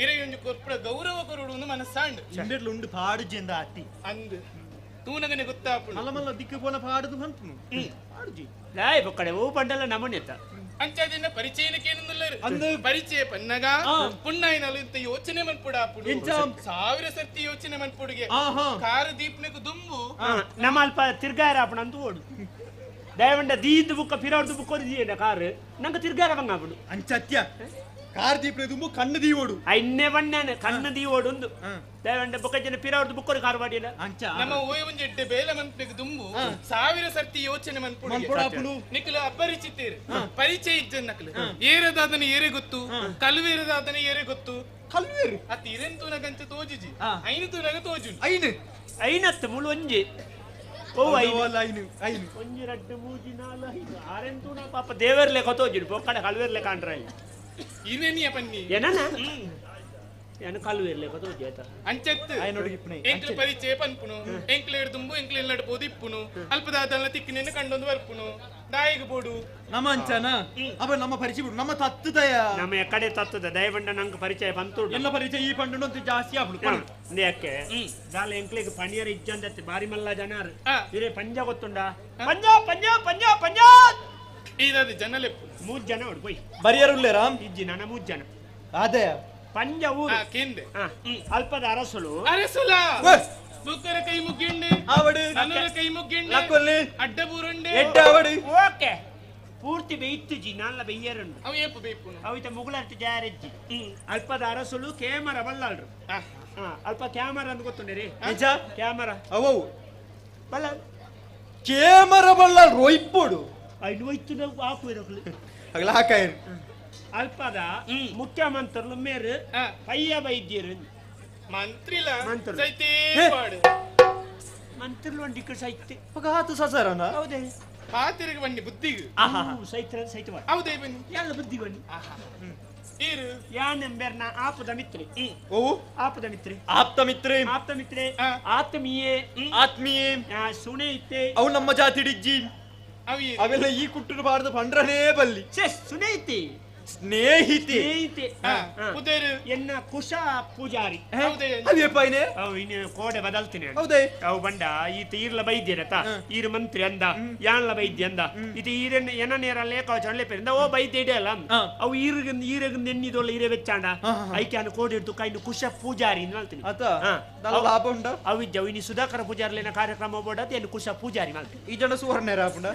ಇರೆಯೊಂಜಿ ಕೊರ್ಪುಡ ಗೌರವ ಕೊರುಡು ಮನಸ್ಸಾಂಡ್ ಇಂಬೆರ್ಲು ಉಂಡು ಪಾಡುಜೆಂದ ಅತಿ ಅಂದ್ ತೂನಗನೆ ಗೊತ್ತಾಪುಂಡು ಮಲ್ಲ ಮಲ್ಲ ದಿಕ್ಕು ಪೋನ ಪಾಡುದು ಪನ್ಪುನು ಪಾಡುಜಿ ಲಾಯ್ ಬೊಕ್ಕಡೆ ಓ ಪಂಡಲ ನಮನೆತ ಅಂಚಾದಿನ ಪರಿಚಯನಕ್ಕೇನಂದುಲ್ಲರು ಪರಿಚಯ ಪನ್ನಗ ಪುಣ್ಣಾಯಿನಲು ಇಂತ ಯೋಚನೆ ಮನ್ಪುಡಾಪುಡು ಸಾವಿರ ಸರ್ತಿ ಯೋಚನೆ ಮನ್ಪುಡುಗೆ ಕಾರು ದೀಪ್ನకు ದುಂಬು ನಮ್ಮ ಅಲ್ಪ ತಿರ್ಗಾರ ಆಪಣ ಅಂತ ಓಡು ದಯವಂಡ ದೀದ್ ಬುಕ್ಕ ಪಿರವ್ರದ್ದು ಬುಕ್ಕ ದೀಯಂಡ ಕಾರು ನಂಗೆ ತಿರ್ಗಾರ ಬಂಗಾಪುಡು ಅಂಚತ್ಯ ಕಾರ್ ದೀಪ್ನ ದುಂಬು ಕಣ್ಣು ದೀವೋಡು ಐನ್ನೆ ಬಣ್ಣನೆ ಕಣ್ಣು ದೀವೋಡು ಒಂದು ದಯವಂಡ ಬೊಕ್ಕ ಜನ ಪಿರವ್ರದ್ದು ಬುಕ್ಕೋರು ಕಾರು ಮಾಡಿಲ್ಲ ಅಂಚ ನಮ್ಮ ಓಯ್ ಒಂಜಿ ಎಡ್ಡೆ ಬೇಲೆ ಮನ್ಪುಗೆ ದುಂಬು ಸಾವಿರ ಸರ್ತಿ ಯೋಚನೆ ಮನ್ಪುಡು ನಿಖಲು ಅಪರಿಚಿತೇರು ಪರಿಚಯ ಇಜ್ಜನ್ನಕಲು ಏರದಾದನ ಏರೆ ಗೊತ್ತು ಕಲ್ವೇರದಾದನ ಏರೆ ಗೊತ್ತು ಕಲ್ವೇರು ಅತ್ ಇರೆನ್ ತೂನಗಂಚ ತೋಜಿಜಿ ಐನು ತೂನಗ ತೋಜು ಐನು ಐನತ್ತು ಮುಳು ಒಂಜಿ ಓ ಐನು ಐನು ಐನು ಒಂಜಿ ರಡ್ಡು ಮೂಜಿ ನಾಲು ಐದು ಆರೆಂತೂನ ಪಾಪ ದೇವರ್ಲೆ ಕೊತೋಜಿಡು ಬೊಕ್ಕಡೆ ಕಲ್ವೇರ್ಲೆ ಕಾಣ್ರ ಇರೇನಿಯ ಪನ್ನಿ ಏನನ ಏನು ಕಲ್ವೇರ್ಲೆ ಕೊತೋಜಿ ಆಯ್ತಾ ಅಂಚತ್ತು ಎಂಕ್ಲು ಪರಿಚಯ ಪನ್ಪುನು ಎಂಕ್ಲು ದುಂಬು ಎಂಕ್ಲು ಎಲ್ಲಡು ಪೋದು ಇಪ್ಪುನು ಅಲ್ಪದಾದಲ್ಲ ತಿಕ್ಕಿನ ಕಂಡೊಂದು ಬರ್ಪುನು ದಾಯಿಗೆ ಬೋಡು ನಮ್ಮ ಅಂಚನ ಅವ ನಮ್ಮ ಪರಿಚಯ ಬಿಡು ನಮ್ಮ ತತ್ತುದಯ ನಮ್ಮ ಎಕಡೆ ತತ್ತದ ದಯವಂಡ ನಂಗೆ ಪರಿಚಯ ಬಂತು ಎಲ್ಲ ಪರಿಚಯ ಈ ಪಂಡು ಅಂತ ಜಾಸ್ತಿ ಆಗ್ಬಿಡು ಯಾಕೆ ದಾಲ ಎಂಕ್ಲಿಗೆ ಪಣಿಯರ್ ಇಜ್ಜಂದತ್ತೆ ಬಾರಿ ಮಲ್ಲ ಜನರು ಇರೇ ಪಂಜ ಗೊತ್ತುಂಡ ಪಂಜ ಪಂಜ ಪಂಜ ಪಂಜ ಇದಾದ ಜನ ಲೆಪ್ಪು ಮೂರ್ ಜನ ಉಡು ಪೋಯ್ ಬರಿಯರುಲ್ಲೆ ರಾಮ್ ಇಜ್ಜಿ ನನ್ನ ಮೂರ್ ಜನ ಅದೇ ಪಂಜ ಊರು ಕೇಂದ್ರ ಅಲ್ಪದ ಅರಸುಲು ಅರಸುಲ ಬುಕ್ಕರ ಕೈ ಮುಗ್ಗಿಂಡೆ ಆವಡು ನನ್ನರ ಕೈ ಮುಗ್ಗಿಂಡೆ ಲಕ್ಕೊಲ್ಲಿ ಅಡ್ಡ ಬೂರುಂಡೆ ಎಡ್ಡ ಆವಡು ಓಕೆ ಪೂರ್ತಿ ಬೇಯ್ತುಜಿ ನಾಲ್ಲ ಬೆಯ್ಯರುಂಡು ಅವ ಏಪು ಬೇಯ್ಪುನು ಅವಿತ ಮುಗುಳರ್ತಿ ಜಾರೆಜ್ಜಿ ಅಲ್ಪದ ಅರಸುಲು ಕ್ಯಾಮರಾ ಬಲ್ಲಾಳ್ರು ಅಲ್ಪ ಕ್ಯಾಮರಾ ಅಂತ ಗೊತ್ತುಂಡೆ ರೀ ನಿಜ ಕ್ಯಾಮರಾ ಅವವು ಬಲ್ಲ ಕ್ಯಾಮರಾ ಬಲ್ಲಾಳ್ರು ಒಯ್ಪೋಡು ಐನು ಒಯ್ತು ನಾವು ಹಾಕುವಿರಕ್ಲು ಅಗಲ ಹಾಕಾಯರು ಅಲ್ಪದ ಮುಖ್ಯಮಂತ್ರಿಲು ಮೇರು ಪಯ್ಯ ವೈದ್ಯರು ಮಂತ್ರಿಲ ಮಂತ್ರಿ. ಸೈತೇ ಪಾಡು ಮಂತ್ರಿಲು ಒಂದಿಕ್ಕ ಸೈತೆ ಆತು ಸಸರನ ಹೌದೇ ಪಾತಿರಿಗೆ ಬನ್ನಿ ಬುದ್ಧಿಗೆ ಸೈತ್ರ ಸೈತ ಹೌದೇ ಬನ್ನಿ ಎಲ್ಲ ಬುದ್ಧಿ ಬನ್ನಿ ಇರು ಯಾನೆಂಬೆರ್ನ ಆಪದ ಮಿತ್ರಿ ಓ ಆಪದ ಮಿತ್ರಿ ಆಪ್ತ ಮಿತ್ರೆ ಆಪ್ತ ಮಿತ್ರೆ ಆತ್ಮೀಯೇ ಆತ್ಮೀಯೇ ಸುನೇಹಿತೆ ಅವು ನಮ್ಮ ಜಾತಿ ಡಿಜ್ಜಿ ಅವೆಲ್ಲ ಈ ಕುಟ್ಟುರು ಬಾರ್ದು ಪಂಡ್ರನೇ ಬಲ್ಲಿ ಛೆ ಸುನೇಹಿತೆ ಸ್ನೇಹಿತೆ ಸ್ನೇಹಿತೆ ಪುದೇರು ಎನ್ನ ಕುಶ ಪೂಜಾರಿ ಅವೇಪಾಯ್ನೆ ಅವು ಇನ್ನು ಕೋಡೆ ಬದಲ್ತೀನಿ ಹೌದೇ ಅವು ಬಂಡ ಈತ ಈರ್ಲ ಬೈದ್ಯರತ ಈರು ಮಂತ್ರಿ ಅಂದ ಯಾನ್ಲ ಬೈದ್ಯ ಅಂದ ಇದು ಈರನ್ನ ಎನ ನೇರ ಲೇಖ ಚೊಳ್ಳೆ ಪೇರಿಂದ ಓ ಬೈದ್ಯ ಇಡಲ್ಲ ಅವು ಈರುಗ ಈರಗ ನೆನ್ನಿದೊಲ್ಲ ಈರೆ ಬೆಚ್ಚಾಂಡ ಐಕೆ ಅನ್ನು ಕೋಡೆ ಹಿಡ್ದು ಕೈನು ಕುಶ ಪೂಜಾರಿ ಅಂತ ಹೇಳ್ತೀನಿ ಆತ ಲಾಭ ಉಂಡ ಅವು ಇಜ್ಜ ಇನ್ನು ಸುಧಾಕರ ಪೂಜಾರ್ಲೇನ ಕಾರ್ಯಕ್ರಮ ಬೋಡತ್ ಎನ್ನು ಕುಶ ಪೂಜಾರಿ ಮಾಡ್ತೀನಿ ಈ ಜನ ಸುವರ್ಣೇರ ಆಪುಂಡ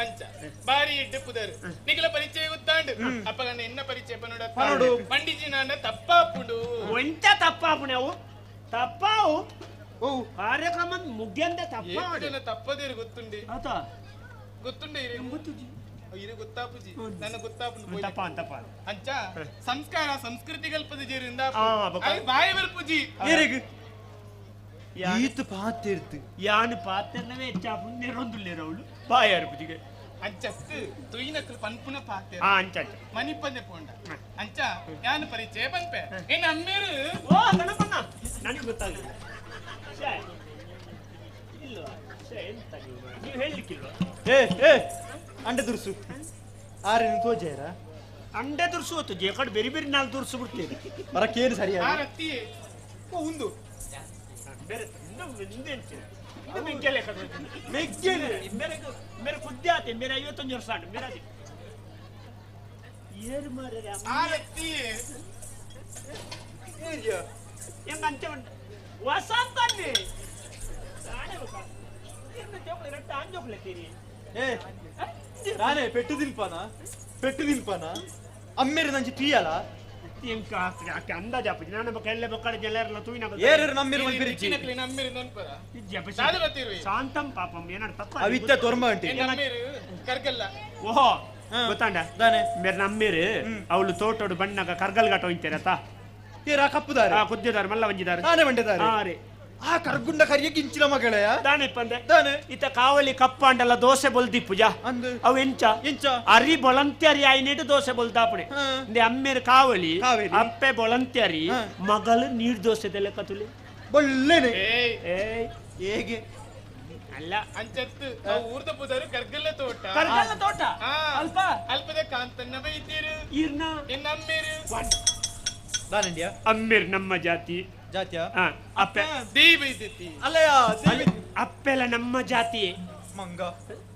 ಅಂಚ ಬಾರಿ ಎಡ್ಡೆ ಪುದರ್ ನಿಖಲ ಪರಿಚಯ ಗೊತ್ತಾಂಡು ಅಪ್ಪಗನ್ನ ಎನ್ನ ಪರಿಚಯ ಪನೋಡು. ಪಂಡಿಜಿ ನಾನ ತಪ್ಪಾಪುಂಡು ಒಂಚ ತಪ್ಪಾಪುಣೆ ಅವು ತಪ್ಪಾವು ಕಾರ್ಯಕ್ರಮ ಮುಗ್ಯಂದ ತಪ್ಪ ತಪ್ಪದೇರು ಗೊತ್ತುಂಡಿ ಆತ ಗೊತ್ತುಂಡೆ ಇರೆ ಇರೆ ಗೊತ್ತಾಪುಜಿ ನನ್ನ ಗೊತ್ತಾಪುಂಡು ತಪ್ಪ ತಪ್ಪ ಅಂಚ ಸಂಸ್ಕಾರ ಸಂಸ್ಕೃತಿ ಕಲ್ಪದ ಜೇರಿಂದ ಬೊಕ್ಕ. ಬಾಯಿ ಬರ್ಪುಜಿ ಏರೆಗ್ ಈತ ಪಾತಿರ್ತು ಯಾನು ಪಾತ್ರನವೇ ಹೆಚ್ಚಾಪು ನೆರೊಂದುಲ್ಲೇರು ಅವಳು ಬಾಯಾರು ಪುಜಿಗೆ ಅಂಚತ್ತು ತುಯಿನಕ್ಲು ಪನ್ಪುನ ಪಾತೆ ಅಂಚ ಅಂಚ ಮನಿಪಂದೆ ಪೋಂಡ ಅಂಚ ಯಾನು ಪರಿಚಯ ಪನ್ಪೆ ಏನ್ ಅಮ್ಮೇರು ಓ ಗಣಪಣ್ಣ ನನಗೆ ಗೊತ್ತಾಗಲಿಲ್ಲ ಶ್ಯೇ. ಇಲ್ವಾ ಶ್ಯೇ, ಎಂತ ನೀವು ನೀವು ಹೇಳಲಿಕ್ಕಿಲ್ವಾ ಏ ಏ ಅಂಡೆ ದುರ್ಸು ಆರೆ ನೀನು ತೋಜೇರ ಅಂಡೆ ದುರ್ಸು ಹೊತ್ತು ಜೇಕಡ್ ಬೇರೆ ಬೇರೆ ನಾಲ್ ದುರ್ಸು ಬಿಡ್ತೇನೆ ಬರಕ್ಕೇನು ಸರಿಯಾಗಿ ಆರತ್ತಿ ಉಂದು ಬೇರೆ ಇದು ಎಂತ? ಇದು ಮೆಗ್ಗೆಲೆ ಕಡೆ ಮೆಗ್ಗೆಲೆ? ಮೇರೆ ಮೇರೆ ಕುದ್ದೆ ಆತೆ ಮೇರೆ 51 ವರ್ಷ ಆಂಡ್ ಮೇರೆ ಅದೇ. ಏರು ಮಾರ್ರೆ ಅಮ್ಮ. ಆರತ್ತಿ ಹೆಂಗ್ ಅಂಚೆ ಉಂಟು ವಸಂತನ್ನೇ ತಾನೇ ಬೊಕ್ಕ. ಇರ್ನ ಜೋಕುಲೆ ರಟ್ಟ ಆಂಜೋಕುಲೆ ತೀರಿ. ಏ ನಾನೇ ಪೆಟ್ಟು ತಿನ್ಪಾನ ಪೆಟ್ಟು ತಿನ್ಪಾನ ಅಮ್ಮೇರು ನಂಚಿ ತೀಯಲ ಎಂಕ ಅಂದಾಜು ಆಪುಜಿ ನಾನು ಬೊಕ ಎಲ್ಲೆ ಬೊಕ್ಕಡ ಜೆಲೆರ್ಲ ತೂಯಿನ ಏರೆರು ನಮ್ಮೇರು ಮಲ್ಪೆರಿಜ್ಜಿ. ನಮ್ಮೇರು ನನ್ಪರ ಇಜ್ಜಿ ದಾದ ಬತ್ತೀರುವೆ? ಶಾಂತಂ ಪಾಪಂ ಏನಾರು ತಪ್ಪ ಅವಿತ್ತ ತೊರ್ಮ ಅಂಟಿ. ನಮ್ಮೇರು ಕರ್ಗಲ್ಲ ಓಹೋ ಗೊತ್ತಾಂಡ ಮೇರೆ ನಮ್ಮೇರು ಅವಳು ತೋಟೋಡು ಬಣ್ಣಗ ಕರ್ಗಲ್ ಘಾಟ ಹೋಯ್ತಾರತ ಏರಾ ಕಪ್ಪುದಾರೆ ಆ ಕುದ್ದಿದಾರೆ ಮಲ್ಲ ವಂಜಿದಾರೆ ತಾನೆ ಬಂಡೆದಾರೆ ಹಾ ರೀ ಆ ಕರ್ಗುಂಡ ಕರಿಯ ಗಿಂಚಿನ ಮಗಳೇ ದಾನೆ ಪಂದೆ ದಾನೆ ಇತ ಕಾವಲಿ ಕಪ್ಪಾಂಡಲ್ಲ ದೋಸೆ ಬೊಲ್ದಿ ಪೂಜಾ ಅವು ಎಂಚ ಎಂಚ ಅರಿ ಬೊಳಂತ್ಯರಿ ಆಯ್ನೇಟು ದೋಸೆ ಬೊಲ್ದಾಪುಣೆ ಇಂದೆ ಅಮ್ಮೇರು ಕಾವಲಿ ಅಪ್ಪೆ ಬೊಳಂತ್ಯರಿ ಮಗಳು ನೀರ್ ದೋಸೆ ದೆಲೆ ಕತುಲಿ ಬೊಳ್ಳೆನೆ ಏಯ್ ಹೇಗೆ ಅಲ್ಲ ಅಂಚತ್ತು ಊರ್ದ ಪುದರು ಕರ್ಗಲ್ಲ ತೋಟ ಕರ್ಗಲ್ಲ ತೋಟ ಅಲ್ಪ ಅಲ್ಪದ ಕಾಂತನ್ನ ಬೈತೀರು ಇರ್ನ ಎನ್ನಮ್ಮೇರು ದಾನಂಡ್ಯ ಅಮ್ಮೇರು ನಮ್ಮ ಜಾತಿ ಜಾತಿಯ ಅಪ್ಪೆ ದೇವಿ ಬೈದೈತಿ ಅಲ್ಲಯ್ಯ ಅಪ್ಪೆಲ್ಲ ನಮ್ಮ ಜಾತಿ ಮಂಗ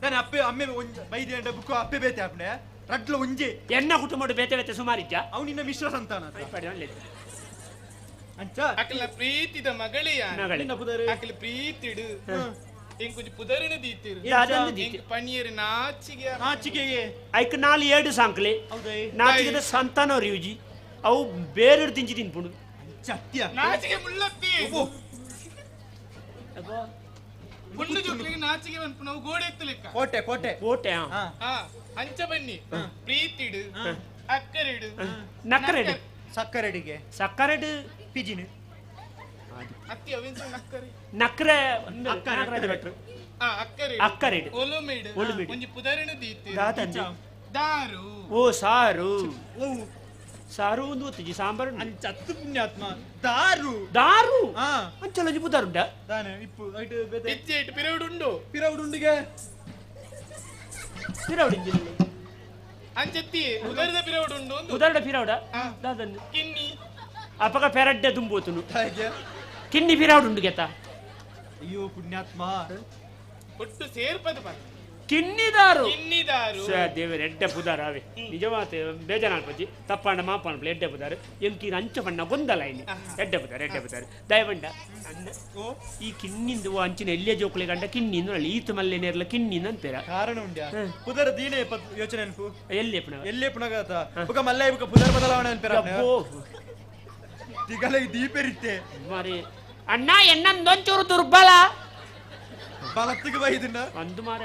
ನಾನು ಅಪ್ಪೆ ಅಮ್ಮೆ ಒಂಜ ಬೈದೆ ಅಂಡ ಬುಕ್ಕು ಅಪ್ಪೆ ಬೇತೆ ಅಪ್ಪನೆ ರಡ್ಲ ಒಂಜೆ ಎನ್ನ ಕುಟುಂಬಡು ಬೇತೆ ಬೇತೆ ಸುಮಾರಿಜ್ಜ ಅವು ನಿನ್ನ ಮಿಶ್ರ ಸಂತಾನ ಅಂಚ ಅಕಲ ಪ್ರೀತಿದ ಮಗಳೆಯ ಮಗಳೇ. ಅಕಲ ಪ್ರೀತಿಡು ಇಂಕೊಂಚ ಪುದರಿನ ದೀತಿರು ದಾದನ್ನು ಇಂಕ್ ಪಣಿಯರು ನಾಚಿಗೆ ನಾಚಿಕೆಗೆ ಐಕ್ ನಾಲ್ ಏಡು ಸಾಂಕ್ಲೆ ನಾಚಿಗೆದ ಸಂತಾನ ರಿಯುಜಿ ಅವು ಬೇರೆ ತಿಂಚಿ ತಿನ್ಪುಂಡು ಸತ್ಯ ನಾಚಿಗೆ ಮುಳ್ಳತ್ತಿ ಪುಂಡು ಜೋಕ್ಲಿಗೆ ನಾಚಿಗೆ ಬಂತು ನಾವು ಗೋಡೆ ಎತ್ತಲಿಕ್ಕ ಕೋಟೆ ಕೋಟೆ ಕೋಟೆ ಹಾ ಅಂಚ ಬನ್ನಿ ಪ್ರೀತಿಡು ಅಕ್ಕರಿಡು ನಕ್ಕರೆಡು ಸಕ್ಕರೆಡಿಗೆ ಸಕ್ಕರೆಡು ಪಿಜಿನ ಅತ್ತಿ ಅವಿಂಚ ನಕ್ಕರಿ ನಕ್ರೆ ನಾಗರಾಜ ಭಟ್ರು ಆ ಅಕ್ಕರಿಡು ಅಕ್ಕರಿಡು. ಒಲುಮೆಡು ಒಲುಮೆಡು. ಒಂಜಿ ಪುದರಿನ ದೀತಿ ದಾದಂಜಿ. ದಾರು ಓ ಸಾರು ಸಾರು ಒಂದು ಗೊತ್ತಿಜಿ ಸಾಂಬಾರು ಅಂಚತ್ತು ಪುಣ್ಯಾತ್ಮ ದಾರು ದಾರು ಅಂಚಲೊಂಜಿ ಪುದಾರುಂಡ ದಾನೆ ಇಪ್ಪು ಐಟ್ ಬೇತೆ ಇಚ್ಚೆ ಇಟ್ಟು ಪಿರವುಡುಂಡು ಪಿರವುಡುಂಡಿಗೆ ಪಿರವುಡು ಅಂಚತ್ತಿ ಉದರದ ಪಿರವುಡುಂಡು ಒಂದು ಉದರಡ ಪಿರವುಡ ದಾದನ್ನು ಕಿನ್ನಿ ಅಪಗ ಪೆರಡ್ಡೆ ದುಂಬೋತುನು ಕಿನ್ನಿ ಪಿರವುಡುಂಡು ಗೆತ ಅಯ್ಯೋ ಪುಣ್ಯಾತ್ಮ ಒಟ್ಟು ಸೇರ್ಪದ ಪಾ ಕಿನ್ನಿದಾರು ಕಿನ್ನಿದಾರು ದೇವರ ಎಡ್ಡೆ ಪುದಾರ ಅವೆ ನಿಜವಾದ ಬೇಜಾರಾಲ್ಪಜ್ಜಿ ತಪ್ಪಾಂಡ ಮಾಪಾಣ ಎಡ್ಡೆ ಪುದಾರು ಎಂಕೀರ ಅಂಚ ಬಣ್ಣ ಗೊಂದಲ ಇನ್ನು ಎಡ್ಡೆ ಪುದಾರು ಎಡ್ಡೆ ಪುದಾರು ದಯವಂಡ ಅಣ್ಣ ಈ ಕಿನ್ನಿಂದು ಅಂಚಿನ ಎಲ್ಲಿಯ ಜೋಕುಲೆ ಗಂಡ ಕಿನ್ನಿಂದು ಅಲ್ಲ ಈತು ಮಲ್ಲೆ ನೇರ್ಲ ಕಿನ್ನಿಂದು ಅಂತೀರ ಕಾರಣ ಉಂಡ್ಯಾ ಪುದರ ದೀನೆ ಯೋಚನೆ ಅನ್ಪು ಎಲ್ಲಿ ಪುನಃ ಎಲ್ಲಿ ಪುನಗಾತ ಬುಕ ಮಲ್ಲ ಬುಕ ಪುದರ್ ಬದಲಾವಣೆ ಅನ್ಪೇರ ತಿಗಲೆ ದೀಪೆರಿತ್ತೆ ಮಾರಿ ಅಣ್ಣ ಎನ್ನಂದೊಂಚೂರು ದುರ್ಬಲ ಬಲತ್ತಿಗೆ ಬೈದಿನ ಒಂದು ಮಾರ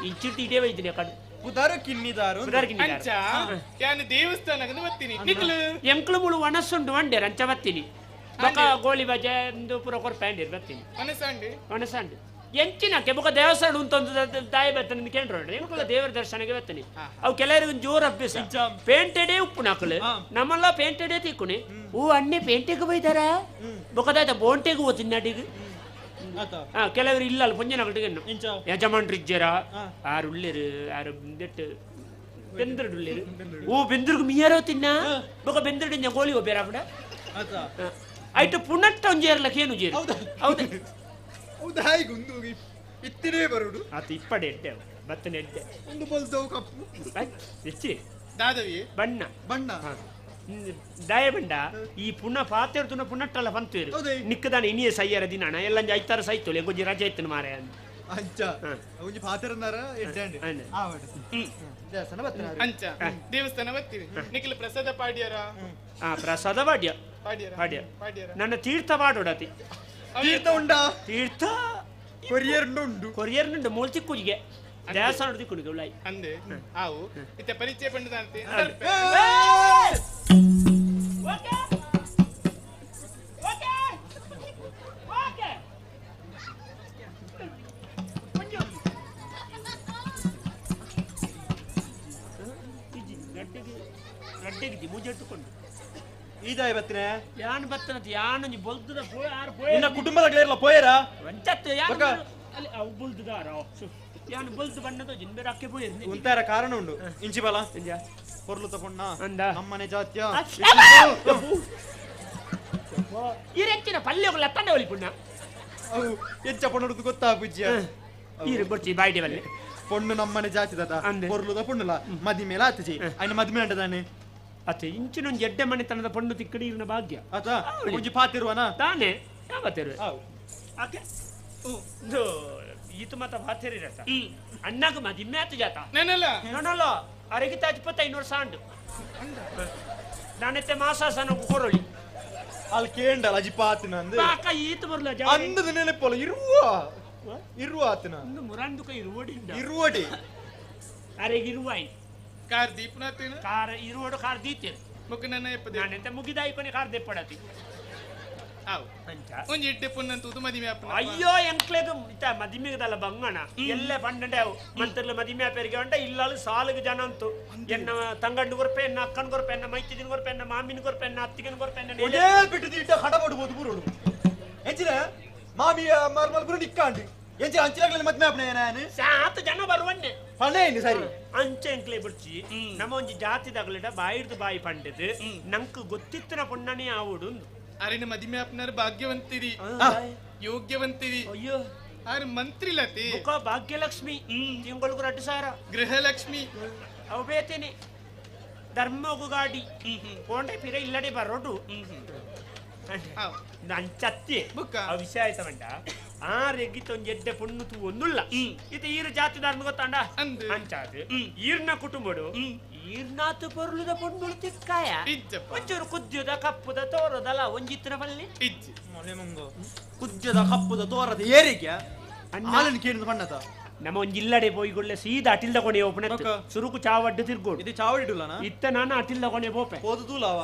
ಇಂಚಿರ್ತಿ ಇಡೇ ಬೈದಿನಿ ಕಡೆ ಪುದಾರು ಕಿನ್ನಿದಾರು ಪುದಾರು ಕಿನ್ನಿದಾರು. ಅಂಚ ಯಾನು ದೇವಸ್ಥಾನಕ್ಕೆ ಬರ್ತೀನಿ ನಿಕ್ಲು ಎಂಕ್ಲು ಮುಳು ಒಣಸುಂಡು వండేరు ಅಂಚ ಬತ್ತೀನಿ ಬೊಕ ಗೋಲಿ ಬಜೆ ಒಂದು ಪೂರ ಕೊರ್ಪ ಅಂಡೇರು ಬತ್ತೀನಿ ಮನಸಾಂಡಿ ಒಣಸಂಡು ಎಂಚಿನಕ್ಕೆ ಬೊಕ ದೇವಸ್ಥಾನ ಉಂತೊಂದು ತಾಯಿ ಬತ್ತನ ಕೇಂದ್ರ ಎಂಕುಲ ದೇವರ ದರ್ಶನಕ್ಕೆ ಬತ್ತನಿ ಅವು ಕೆಲವರಿಗೆ ಒಂದು ಜೋರ್ ಅಭ್ಯಾಸ ಪೇಂಟೆಡೇ ಉಪ್ಪು ನಾಕಲು ನಮ್ಮಲ್ಲ ಪೇಂಟೆಡೇ ತಿಕ್ಕುನಿ ಓ ಅಣ್ಣೆ ಪೇಂಟೆಗೆ ಬೈದಾರ ಬೊಕದಾಯ್ತ ಬೋಂಟೆಗೆ ಹೋತೀನಿ ನಡಿಗೆ ಹಾ ಕೆಲವರು ಇಲ್ಲ ಅಲ್ಲ ಪೊಂಜನ ಯಜಮಾನ್ರು ಇಜ್ಜರ ಆರು ಉಳ್ಳೇರು ಆರು ದೆಟ್ಟು ಬೆಂದ್ರಡು ಉಳ್ಳೇರು ಓ ಬೆಂದ್ರಗ್ ಮಿಯರೋ ತಿನ್ನ ಬೊಕ ಬೆಂದ್ರಡು ಇಂಜ ಗೋಲಿ ಒಬ್ಬೇರ ಅಪ್ಪಡ ಐಟು ಪುನಟ್ಟ ಒಂಜೇರ್ಲ ಕೇನು ಜೇರು ಹೌದು ಹೌದು ಹಾಗೆ ಒಂದು ಇತ್ತಿನೇ ಬರುಡು ಆತ ಇಪ್ಪಡೆ ಎಡ್ಡೆ ಬತ್ತನೆ ಎಡ್ಡೆ ಒಂದು ಬಲ್ದವು ಕಪ್ಪು ಹೆಚ್ಚಿ ದಾದವಿ ಬಣ್ಣ ಬಣ್ಣ ದಯಬಂಡ ಈ ಪುನಃ ಪಾತೆರ್ ತುನ ಪುನಟ್ಟಲ್ಲ ಪಂತೇರು ನಿಕ್ಕದಾನ ಇನಿಯ ಸೈಯರ ದಿನಾಣ ಎಲ್ಲ ಐತಾರ ಸೈತೋಲೆ ಎಂಗೊಂಜಿ ರಜೆ ಇತ್ತನ ಮಾರೆ ಅಂತ ಅಂಚ ಒಂಜಿ ಪಾತೆರನ್ನಾರ ಎಡ್ಡೆ ಅಂಡೆ ದೇವಸ್ಥಾನ ಬತ್ತನ ಅಂಚ ದೇವಸ್ಥಾನ ಬರ್ತೀವಿ ನಿಖಿಲ್ ಪ್ರಸಾದ ಪಾಡ್ಯರ ಆ ಪ್ರಸಾದ ಪಾಡ್ಯ ಪಾಡ್ಯರ ಪಾಡ್ಯ ಪಾಡ್ಯರ ನನ್ನ ತೀರ್ಥ ಪಾಡೋಡತಿ ತೀರ್ಥ ಉಂಡಾ ತೀರ್ಥ ಕೊರಿಯರ್ನುಂಡು ಕೊರಿಯರ್ನುಂಡು ಮೂಲ್ ತಿಕ್ಕುಜಿಗೆ ದೇವಸ್ಥಾನ ತಿಕ್ಕುಣಿಗೆ ಉಳ್ಳಾಯಿ ಅಂದೆ ಆವು ಇತ್ತೆ ಪರಿಚಯ ಪಂಡದಂತೆ ಗಡ್ಡೆಗೆ ಮೂಜೆಟ್ಟುಕೊಂಡು ಈದಾಯ ಬತ್ತನೆ ಯಾನ್ ಬತ್ತನತ್ ಯಾನ್ ಬೊಲ್ದುದ ಪೋಯ ಆರ್ ಪೋಯ ನಿನ್ನ ಕುಟುಂಬದ ಗ್ಲೇರ್ಲ ಪೋಯರಾ ಒಂಚತ್ತು ಯಾನ್ ಅಲ್ಲಿ ಅವು ಬೊಲ್ದುದಾರ ಯಾನ್ ಬೊಲ್ದು ಬಣ್ಣದ ಜಿನ್ಬೇರ ಅಕ್ಕೆ ಪೋಯ ಉಂತಾರ ಕಾರಣ ಉಂಡು ಇಂಚಿ ಬಲ ಪೊರ್ಲು ತಗೊಂಡ ನಮ್ಮನೆ ಜಾತಿಯ ಈರೆಂಚಿನ ಪಲ್ಯ ಲತ್ತಂಡೆ ಒಲಿ ಪುಣ್ಣ ಅವು ಎಂಚ ಪೊಣ್ಣುದು ಗೊತ್ತಾ ಪೂಜ್ಯ ಈರು ಬೊಚ್ಚಿ ಬಾಯ್ಡೆ ಬಲ್ಲೆ ಪೊಣ್ಣು ನಮ್ಮನೆ ಜಾತಿ ದಾತ ಪೊರ್ಲುದ ಪೊಣ್ಣುಲ ಮದಿ ಮೇಲೆ ಆತಜಿ ಅಯ್ನ ಮದಿ ಅಂಟದಾನೆ ಅತ್ತೆ ಇಂಚಿನೊಂದು ಎಡ್ಡೆ ಮನೆತನದ ಪೊಣ್ಣು ತಿಕ್ಕಡಿ ಇರ್ನ ಭಾಗ್ಯ ಆತ ಒಂಜಿ ಪಾತಿರುವನ ತಾನೆ ಯಾವ ಪಾತಿರುವೆ ಆಕೆ ಇದು ಈತು ಮಾತ ಪಾತಿರಿರತ ಅಣ್ಣಗ ಮದಿಮೆ ಆತು ಜಾತ ನನಲ್ಲ ನನಲ್ಲ ಅರೆಗೆ 25 ವರ್ಷ ಆಂಡು ನಾನೆತ್ತೆ ಮಾಸಾಸನ ಕೊರೊಳಿ ಅಲ್ಲಿ ಕೇಂಡಲ ಅಜಿ ಪಾತಿನ ಅಂದ್ ಬಾಕ ಈತ ಬರ್ಲ ಅಂದದ ನೆನಪಲ್ಲ ಇರುವ ಇರುವ ಆತನ ಅಂದು ಮುರಂದುಕ ಇರುವಡಿ ಇರುವಡಿ ಅರೆಗೆ ಇರುವಾಯಿ ಕಾರ್ ದೀಪನಾತಿನ ಕಾರ್ ಇರುವಡು ಕಾರ್ ದೀತೇರು ಬೊಕ್ಕ ನನ್ನ ಎಪ್ಪದೆ ನಾನೆತ್ತೆ ಮುಗಿದಾಯಿಕೊನೆ ಕಾರ್ ದೆಪ್ಪಡತಿ ಆವ್ ಒಂಜಿ ಎಡ್ಡೆ ಪೊನ್ನಂತ ಉದು ಮದಿಮೆ ಆಪುನ ಅಯ್ಯೋ ಎಂಕ್ಲೆಗ್ ಇತ್ತ ಮದಿಮೆಗದಲ್ಲ ಬಂಗಣ ಎಲ್ಲ ಪಂಡಂಡೆ ಅವು ಮಂತ್ರಲ ಮದಿಮೆ ಆಪೆರಿಗೆ ಉಂಟ ಇಲ್ಲಾಳು ಸಾಲಿಗೆ ಜನ ಅಂತು ಎನ್ನ ತಂಗಂಡು ಕೊರ್ಪೆ ಎನ್ನ ಅಕ್ಕನ ಕೊರ್ಪೆ ಎನ್ನ ಮೈತಿದಿನ ಕೊರ್ಪೆ ಎನ್ನ ಮಾಮಿನ ಕೊರ್ಪೆ ಎನ್ನ ಅತ್ತಿಗನ ಕೊರ್ಪೆ ಎನ್ನ ಒಡೇ ಬಿಟ್ಟು ಇಟ್ಟ ಹಡ ಪಡುವುದು ಬುರುಡು ಎಂಚಿನ ಮಾಮಿಯ ಮರ್ಮಲ್ ಬುರು ನಿಕ್ಕಾಂಡು ಎಂಚಿನ ಅಂಚಿನಾಗ್ಲಲ್ಲಿ ಮದ್ಮೆ ಆಪುನ ನಾನು ಸಾತ್ ಜನ ಬರುವನ್ನೆ ಪಂಡೆ ಇನ್ನು ಸರಿ ಅಂಚೆ ಎಂಕ್ಲೆ ಬಿಡ್ಚಿ ನಮ್ಮ ಒಂಜಿ ಜಾತಿದಾಗಲಿಡ ಬಾಯಿರ್ದು ಬಾಯಿ ಪಂಡದು ನಂಕ್ ಗೊತ್ತಿತ್ತಿನ ಪೊಣ್ಣನೇ ಆವುಡು ಅರಿನ ಮದಿಮೆ ಆಪ್ನರ್ ಭಾಗ್ಯವಂತಿರಿ ಯೋಗ್ಯವಂತಿರಿ ಅಯ್ಯೋ ಆರ್ ಮಂತ್ರಿ ಲತಿ ಮುಖ ಭಾಗ್ಯಲಕ್ಷ್ಮಿ ತಿಂಗಳಿಗೆ 2000 ಗೃಹಲಕ್ಷ್ಮಿ ಅವು ಬೇತೇನೆ ಧರ್ಮಗು ಗಾಡಿ ಕೋಂಡೆ ಪಿರ ಇಲ್ಲಡೆ ಬರೋಡು ಅಂಚತ್ತಿ ಆ ವಿಷಯ ಆಯ್ತವಂಡ ಆ ರೆಗ್ಗಿತ ಒಂಜಿ ಎಡ್ಡೆ ಪೊಣ್ಣು ತೂ ಒಂದುಲ್ಲ ಇತ್ತ ಈರು ಜಾತಿದಾರನ ಗೊತ್ತಾಂಡ ಅಂಚಾದು ಈರ್ನ ಕುಟುಂಬಡು ಈರ್ನಾತು ಪೊರ್ಲುದ ಪೊಣ್ಣುಳು ತಿಕ್ಕಾಯ ಒಂಚೂರು ಕುದ್ಯದ ಕಪ್ಪುದ ತೋರದಲ್ಲ ಒಂಜಿತ್ತಿನ ಪಲ್ಲಿ ಇಜ್ಜಿ ಕುಜ್ಜದ ಕಪ್ಪುದ ತೋರದ ಏರಿಗೆ ಆಲನ್ ಕೇಳಿದ ಬಣ್ಣದ ನಮ್ಮ ಒಂಜಿ ಇಲ್ಲಡೆ ಪೋಯಿಗೊಳ್ಳೆ ಸೀದಾ ಅಟಿಲ್ದ ಕೊನೆ ಓಪನೆ ಸುರುಕು ಚಾವಡ್ಡು ತಿರ್ಗೋಡು ಇದು ಚಾವಡಿಡುಲ್ಲನ ಇತ್ತ ನಾನು ಅಟಿಲ್ದ ಕೊನೆ ಪೋಪೆ ಹೋದು ತೂಲಾವ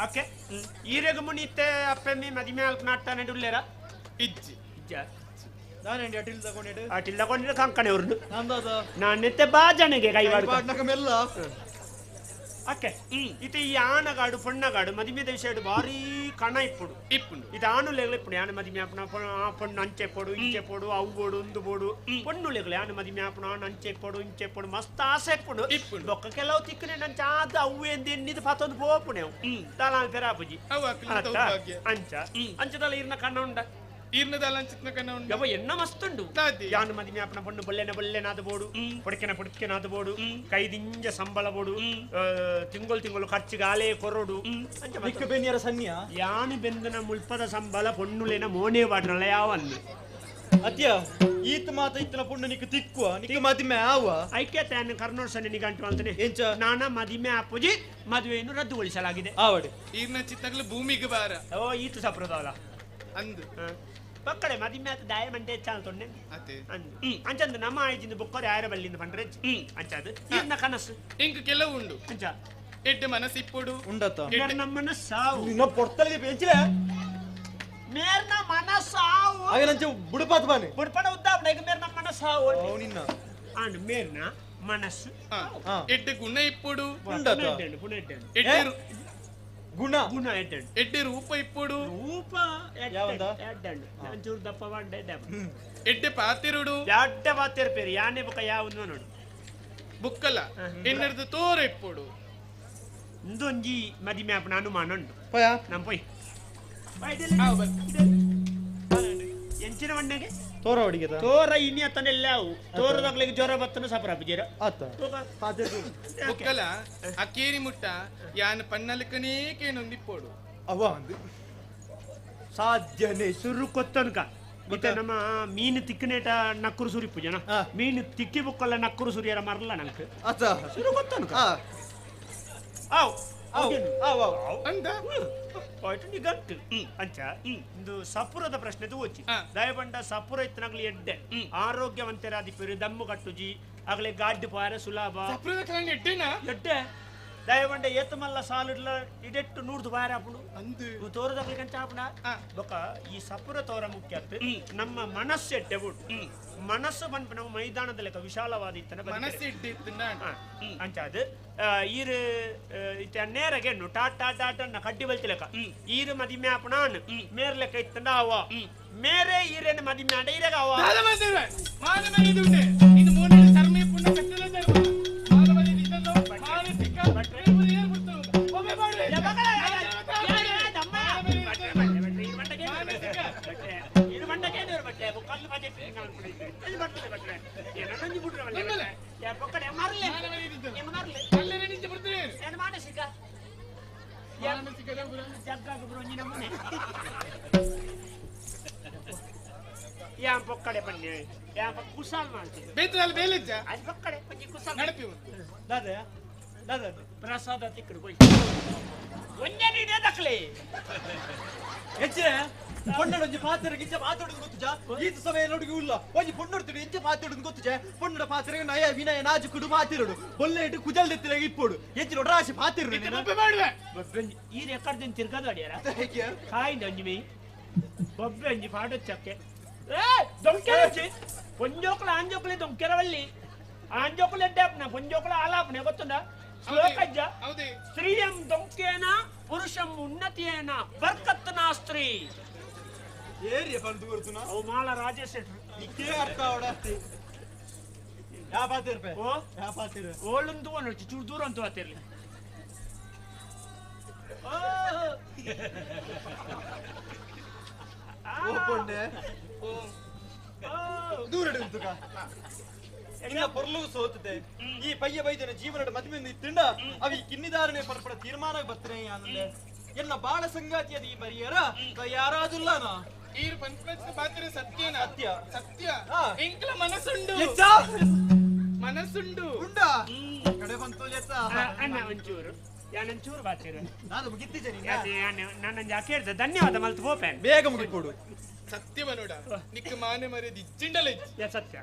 ಓಕೆ ಈರೆಗ ಮುನಿ ಇತ್ತೆ ಅಪ್ಪೆಮ್ಮಿ ಮದಿಮೆ ಅಲ್ಪ ನಾಟ್ತಾನೆ ಡುಲ್ಲೇರ ಇಜ್ಜಿ ಇಜ್ಜ ನಾನೇಂಡಿ ಅಟಿಲ್ ತಗೊಂಡಿಡು ಅಟಿಲ್ ತಗೊಂಡಿಡು ಕಂಕಣೆ ಅವ್ರದ್ದು ನಂದಾದ ನಾನೆತ್ತೆ ಬಾಜನೆಗೆ ಕೈವಾಡ ಪಾಡ್ನಕ ಮೆಲ್ಲ ಅಕ್ಕೆ ಇತ್ತೆ ಈ ಆನಗಾಡು ಪೊಣ್ಣಗಾಡು ಮದಿಮೆ ವಿಷಯಡು ಭಾರಿ ಕಣ ಇಪ್ಪುಡು ಇಪ್ಪುಂಡು ಇದು ಆನುಲೆಗಳು ಇಪ್ಪುಡು ಯಾನ ಮದಿಮೆ ಆಪುನ ಆ ಪೊಣ್ಣು ಅಂಚೆ ಪೊಡು ಇಂಚೆ ಪೊಡು ಅವು ಬೋಡು ಉಂದು ಬೋಡು ಪೊಣ್ಣುಲೆಗಳು ಯಾನ ಮದಿಮೆ ಆಪುನ ಆಣ್ ಅಂಚೆ ಪೊಡು ಇಂಚೆ ಪೊಡು ಮಸ್ತ್ ಆಸೆ ಇಪ್ಪುಡು ಇಪ್ಪುಂಡು ಬೊಕ್ಕ ಕೆಲವು ತಿಕ್ಕನೆ ನಂಚ ಆದ ಅವು ಎಂದ ಎನ್ನಿದು ಪತ್ತೊಂದು ಪೋಪುಣೆ ಅವು ದಾಲ ಪೆರಾಪುಜಿ ಅವು ಅಕ್ಲಿನ ದೌರ್ಭಾಗ್ಯ. ಅಂಚ ಅಂಚದಲ್ಲ ಇರ್ನ ಕಣ್ಣ ಉಂಡ ಈರ್ನದಲ್ಲ ಅಂಚಿತ್ನ ಕಣ್ಣ ಉಂಡ ಯವ್ವ ಎನ್ನ ಮಸ್ತುಂಡು ಯಾನು ಮದಿಮೆ ಆಪುನ ಪೊಣ್ಣು ಬೊಲ್ಲೆನ ಬೊಲ್ಲೆನಾದ ಬೋಡು ಪೊಡಕೆನ ಪೊಡಕೆನಾದ ಬೋಡು ಕೈದಿಂಜ ಸಂಬಳ ಬೋಡು ತಿಂಗಳು ತಿಂಗಳು ಖರ್ಚಿಗಾಲೇ ಕೊರಡು ಅಂಚ ಮಸ್ತ್. ನಿಕ್ಕ ಬೆನ್ನಿಯರ ಸನ್ನಿಯ ಯಾನು ಬೆಂದನ ಮುಲ್ಪದ ಸಂಬಳ ಪೊಣ್ಣುಲೇನ ಮೋನೆ ವಾಡ್ರಲ್ಲ ಯಾವನ್ನು ಅತ್ಯ ಈತ ಮಾತ ಇತ್ತನ ಪೊಣ್ಣು ನಿಕ್ಕ ತಿಕ್ಕುವ ನಿಕ್ಕ ಮದಿಮೆ ಆವ ಐಕ್ಯತೆ ಅನ್ನು ಕರ್ನೋಡ್ ಸನ್ನಿ ನಿಗಂಟು ಅಂತಾನೆ ಎಂಚ ನಾನ ಮದಿಮೆ ಆಪುಜಿ ಮದುವೆಯನ್ನು ರದ್ದುಗೊಳಿಸಲಾಗಿದೆ ಆವಡೆ ಈರ್ನ ಚಿತ್ತಗ್ಲು ಭೂಮಿಗೆ ಬಾರ ಓ ಈತ ಸಪ್ರದವಲ್ಲ ಅಂದು ಪಕ್ಕಡೆ ಮದಿಮೆ ಆತ ದಾಯ ಮಂಡೆ ಹೆಚ್ಚಾನ ತೊಂಡೆ ಅತೆ ಅಂದು ಅಂಚಂದು ನಮ್ಮ ಆಯ್ಜಿಂದ ಬೊಕ್ಕರೆ ಆಯರ ಬಲ್ಲಿಂದ ಪಂಡ್ರೆ ಅಂಚಾದು ಈರ್ನ ಕನಸು ಇಂಕ್ ಕೆಲವು ಉಂಡು ಅಂಚ ಎಡ್ಡೆ ಮನಸ್ಸಿಪ್ಪುಡು ಉಂಡತ್ತ ಮೇರ್ನ ಮನಸ್ಸಾವು ನಿನ್ನ ಪೊರ್ತಲಿಗೆ ಪೆಂಚಿಲೆ ಮೇರ್ನ ಮನಸ್ಸಾವು ಹಾಗೆ ಬುಡಪಾತ್ ಬಾನೆ ಬುಡಪಡ ಉದ್ದಾಪನ ಈಗ ಮೇರ್ನ ಮನಸ್ಸಾವು ಅವು ನಿನ್ನ ಅಂಡ್ ಮೇರ್ನ ಮನಸ್ಸು ಎಡ್ಡೆ ಗುಣ ಇಪ್ಪುಡು ಉಂಡತ್ತ ಪುಣ ಎಡ್ಡೆ ಎಡ್ಡೆ ಗುಣ ಗುಣ ಎಡ್ಡೆ ಎಡ್ಡೆ ರೂಪ ಇಪ್ಪುಡು ರೂಪ ಯಾವಂದ? ಎಡ್ಡೆ ಒಂಚೂರು ದಪ್ಪ ಬಾಂಡೆ ಎಡ್ಡೆ ಎಡ್ಡೆ ಪಾತಿರುಡು ಎಡ್ಡೆ ಪಾತಿರ್ ಪೇರು ಯಾನೆ ಬೊಕ್ಕ ಯಾವುದು ನೋಡು ಬುಕ್ಕಲ ಎನ್ನರ್ದು ತೋರ ಇಪ್ಪುಡು ಇಂದೊಂಜಿ ಮದಿಮೆ ಆಪುನ ಅನುಮಾನ ಉಂಟು ಪೋಯ ನಮ್ ಪೋಯ್ ಎಂಚಿನ ಮಣ್ಣಗೆ ತೋರ ಅಡಿಗೆ ತೋರ ಇನಿ ಅತ್ತನೆಲ್ಲ ಅವು ತೋರದಾಗ್ಲಿಗೆ ಜ್ವರ ಬತ್ತನ ಸಪರ ಜ್ವರ ಆತ ಬುಕ್ಕಲ ಆ ಕೇರಿ ಮುಟ್ಟ ಯಾನ್ ಪನ್ನಲಕನೇ ಕೇನೊಂದಿಪ್ಪೋಡು ಅವ ಅಂದು ಸಾಧ್ಯನೇ ಸುರು ಕೊತ್ತನ್ಕ ಮತ್ತೆ ನಮ್ಮ ಮೀನು ತಿಕ್ಕನೇಟ ನಕ್ಕುರು ಸುರಿಪು ಜನ ಮೀನು ತಿಕ್ಕಿ ಬುಕ್ಕಲ್ಲ ನಕ್ಕುರು ಸುರಿಯರ ಮರಲ್ಲ ನಂಗೆ ಆತ ಸುರು ಕೊತ್ತನ್ಕ ಆವ್ ಆವ್ ಆವ್ ಆವ್ ಅಂದ ಪಾಯಿಂಟ್ ನಿಗಂಟು ಅಂಚ ಇಂದು ಸಪುರದ ಪ್ರಶ್ನೆ ತೂಚಿ ದಯಬಂಡ ಸಪುರ ಇತ್ತನಾಗ್ಲಿ ಎಡ್ಡೆ ಆರೋಗ್ಯವಂತರಾದಿಪ್ಪರು ದಮ್ಮು ಕಟ್ಟುಜಿ ಆಗಲೇ ಗಾಡ್ಡು ಪಾರ ಸುಲಭ ಸಪುರದ ಕಲನ್ ಎಡ್ಡೆನಾ ಎಡ್ಡೆ ದಯಬಂಡ ಏತಮಲ್ಲ ಸಾಲಿಡ್ಲ ಇಡೆಟ್ಟು ನೂರ್ದು ಬಾರ ಆಪುಂಡು ಅಂದು ತೋರದಾಗ್ಲಿ ಕಂಚ ಆಪುಣ ಬೊಕ ಈ ಸಪುರ ತೋರ ಮುಖ್ಯ ಆತು ನಮ್ಮ ಮನಸ್ಸು ಎಡ್ಡೆ ಬಿಡು ಮನಸ್ಸು ಪನ್ಪ ನಮ್ಮ ಮೈದಾನದ ಲೆಕ್ಕ ವಿಶಾಲವಾದ ಇತ್ತನ ಮನಸ್ಸು ಎಡ್ಡೆ ಇತ್ತನ ಅಂಚ ಅದು ಈರು ಇತ್ತ ನೇರಗೆಣ್ಣು ಟಾಟಾ ಟಾಟನ್ನ ಕಡ್ಡಿ ಬಲ್ತಿ ಲೆಕ್ಕ ಈರು ಮದಿಮೆ ಆಪುಣ ಮೇರ್ ಲೆಕ್ಕ ಇತ್ತಂಡ ಅವ ಮೇರೆ ಈರೇನು ಮದಿಮೆ ಆಂಡ ಈರೆಗ ಅವ ಇದು ಮೋನೆ ಚರ್ಮ ಪುಣ್ಯ ಕಟ್ಟಲ ಧರ್ಮ ಮಾನವನೇ ಇದ್ದದ್ದು ಮಾನಸಿಕ ಒಮ್ಮೆ ಮಾಡ್ರಿ. ಯಾನ್ ಪೊಕ್ಕಡೆ ಪನ್ನೆ ಕುಶಾಲ್ ಮಾಡ್ತೀನಿ ಬೇತದಲ್ಲಿ ಬೇಲಿಜ್ಜ ಅದು ಪಕ್ಕಡೆ ಒಂಜಿ ಕುಶಾಲ್ ನಡಪಿ ದಾದ ದಾದ ಪ್ರಸಾದ ತಿಕ್ಕಡು ಹೋಯ್ ಒಂಜೆ ನೀಡೆ ದಕ್ಲೆ ಹೆಚ್ಚಿನ ಪೊಣ್ಣಡ ಒಂಜಿ ಪಾತ್ರ ಗಿಂಚ ಮಾತಾಡುದು ಗೊತ್ತುಜ ಈತ ಸಮಯ ನೋಡಿಗೆ ಉಲ್ಲ ಒಂಜಿ ಪೊಣ್ಣೊಡ್ತಿಡು ಎಂಚ ಪಾತಿಡುದು ಗೊತ್ತುಜ ಪೊಣ್ಣಡ ಪಾತ್ರೆಗೆ ನಯ ವಿನಯ ನಾಜುಕುಡು ಪಾತಿರುಡು ಬೊಲ್ಲೆ ಇಟ್ಟು ಕುಜಲ್ ದೆತ್ತಿನ ಇಪ್ಪೋಡು ಹೆಚ್ಚಿನ ಒಡರಾಶಿ ಪಾತಿರು ಮಾಡುವೆ ಈ ರೆಕಾರ್ಡ್ ದಿನ ತಿರ್ಗದ ಅಡಿಯಾರ ಕಾಯಿಂದ ಒಂಜಿ ಮೇ ಬೊಬ್ಬೆ ಒಂಜಿ ಪಾಡೊಚ್ಚಕ್ಕೆ ಏ ದೊಂಕೆರಚಿ ಪೊಂಜೋಕುಲ ಆಂಜೋಕುಲೆ ದೊಂಕೆರವಲ್ಲಿ ಆಂಜೋಕುಲೆ ಎಡ್ಡೆ ಪೊಂಜೋಕುಲ ಆಲಾಪನೆ ಗೊತ್ತುಂಡ ಶ್ಲೋಕಜ್ಜ ಸ್ತ್ರೀಯಂ ದೊಂಕೇನ ಪುರುಷಂ ಉನ್ನತಿಯೇನ ಬರ್ಕತ್ನ ಸ್ತ್ರೀ ಏರಿಯ ಬಂದು ಕೊಡ್ತುನ ಅವು ಮಾಲ ರಾಜೇಶ್ ಶೆಟ್ರು ಇಕ್ಕೇ ಅರ್ಥ ಅವಡ ಯಾ ಪಾತಿರ್ಪೆ ಓ ಯಾ ಪಾತಿರು ಓಳಂದು ಒಂದು ಚೂರು ದೂರ ಅಂತೂ ಆತಿರ್ಲಿ ಓ ಪೊಣ್ಣೆ ದೂರ ಉಂಟುಕ ಇನ್ನ ಪೊರ್ಲು ಸೋತದೆ ಈ ಪಯ್ಯ ಬೈದನ ಜೀವನದ ಮದುವೆ ಇತ್ತಿಂಡ ಅವಿ ಕಿನ್ನಿದಾರನೆ ಪರಪಡ ತೀರ್ಮಾನ ಬರ್ತನೆ ಆನಂದೆ ಎನ್ನ ಬಾಳ ಸಂಗಾತಿಯದ ಈ ಬರಿಯರ ಯಾರಾದುಲ್ಲನ ಈರು ಪಂಚಪಂಚ ಪಾತ್ರೆ ಸತ್ಯನ ಸತ್ಯ ಸತ್ಯ ಎಂಕಲ ಮನಸ್ಸುಂಡು ಎಚ್ಚ? ಮನಸ್ಸುಂಡು ಉಂಡಾ ಕಡೆ ಬಂತು ಎತ್ತ ಅಣ್ಣ ಒಂಚೂರು ಯಾನೊಂಚೂರು ಬಾತಿರು ನಾನು ಮುಗಿತ್ತಿದ್ದೆ ನಾನು ಕೇಳಿದೆ ಧನ್ಯವಾದ ಮಲ್ತು ಪೋಪೆ ಬೇಗ ಮುಗಿಕೊಡು ಸತ್ಯವ ನೋಡ ನಿಕ್ಕ ಮಾನೆ ಮರ್ಯಾದೆ ಇಜ್ಜಿಂಡಲ ಇಜ್ಜಿ ಸತ್ಯ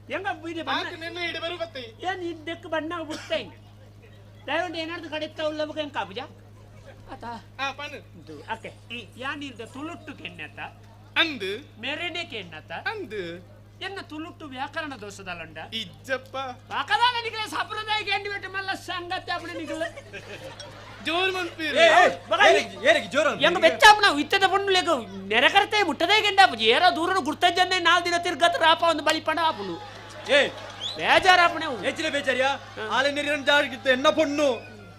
ಹೆಂಗ ಆಕೆ ನಿನ್ನ ಇಡ ಬರು ಬತ್ತೆ ಏನ್ ಇದ್ದಕ್ಕೆ ಬಣ್ಣ ಬಿಡ್ತಾ ಹಿಂಗೆ ದಯವಿಟ್ಟು ಏನಾದ್ರು ಕಡೆ ಉಳ್ಳವಾಗ ಹೆಂಗ್ ಕಾಪುಜ ಆತ ಆ ಪನು ಅಕ್ಕೆ ಯಾನಿರ್ದ ತುಳುಟ್ಟು ಕೆಣ್ಣತ ಅಂದು ಮೆರೆನೆ ಕೆಣ್ಣತ ಅಂದು ಎನ್ನ ತುಳುಟ್ಟು ವ್ಯಾಕರಣ ದೋಷದಲ್ಲಂಡ ಇಜ್ಜಪ್ಪ ಪಾಕದಾನ ನಿಗಲ ಸಂಪ್ರದಾಯ ಎಂಡಿ ಬಿಟ್ಟು ಮಲ್ಲ ಸಂಗತಿ ಅಪ್ಪಣೆ ನಿಗಲ ಜೋರ್ ಮನ್ಪೀರು ಹೆಂಗ ಬೆಚ್ಚಾಪ ನಾವು ಇತ್ತದ ಪಣ್ಣು ಲೇಕ ನೆರೆಕರತೆ ಮುಟ್ಟದೇ ಗೆಂಡಾಪುಜಿ ಏರ ದೂರನು ಗುರ್ತಜನ್ನೆ ನಾಲ್ ದಿನ ತಿರ್ಗತ್ ರಾಪ ಒಂದು ಬಲಿಪಣ ಆಪುನು ಏ ಬೇಜಾರಾಪಣೆ ಹೆಚ್ಚಿನ ಬೇಜಾರಿಯಾ ಆಲೆ ನೀರಿನ ಜಾಗಿತ್ತು ಎನ್ನ ಪೊಣ್ಣು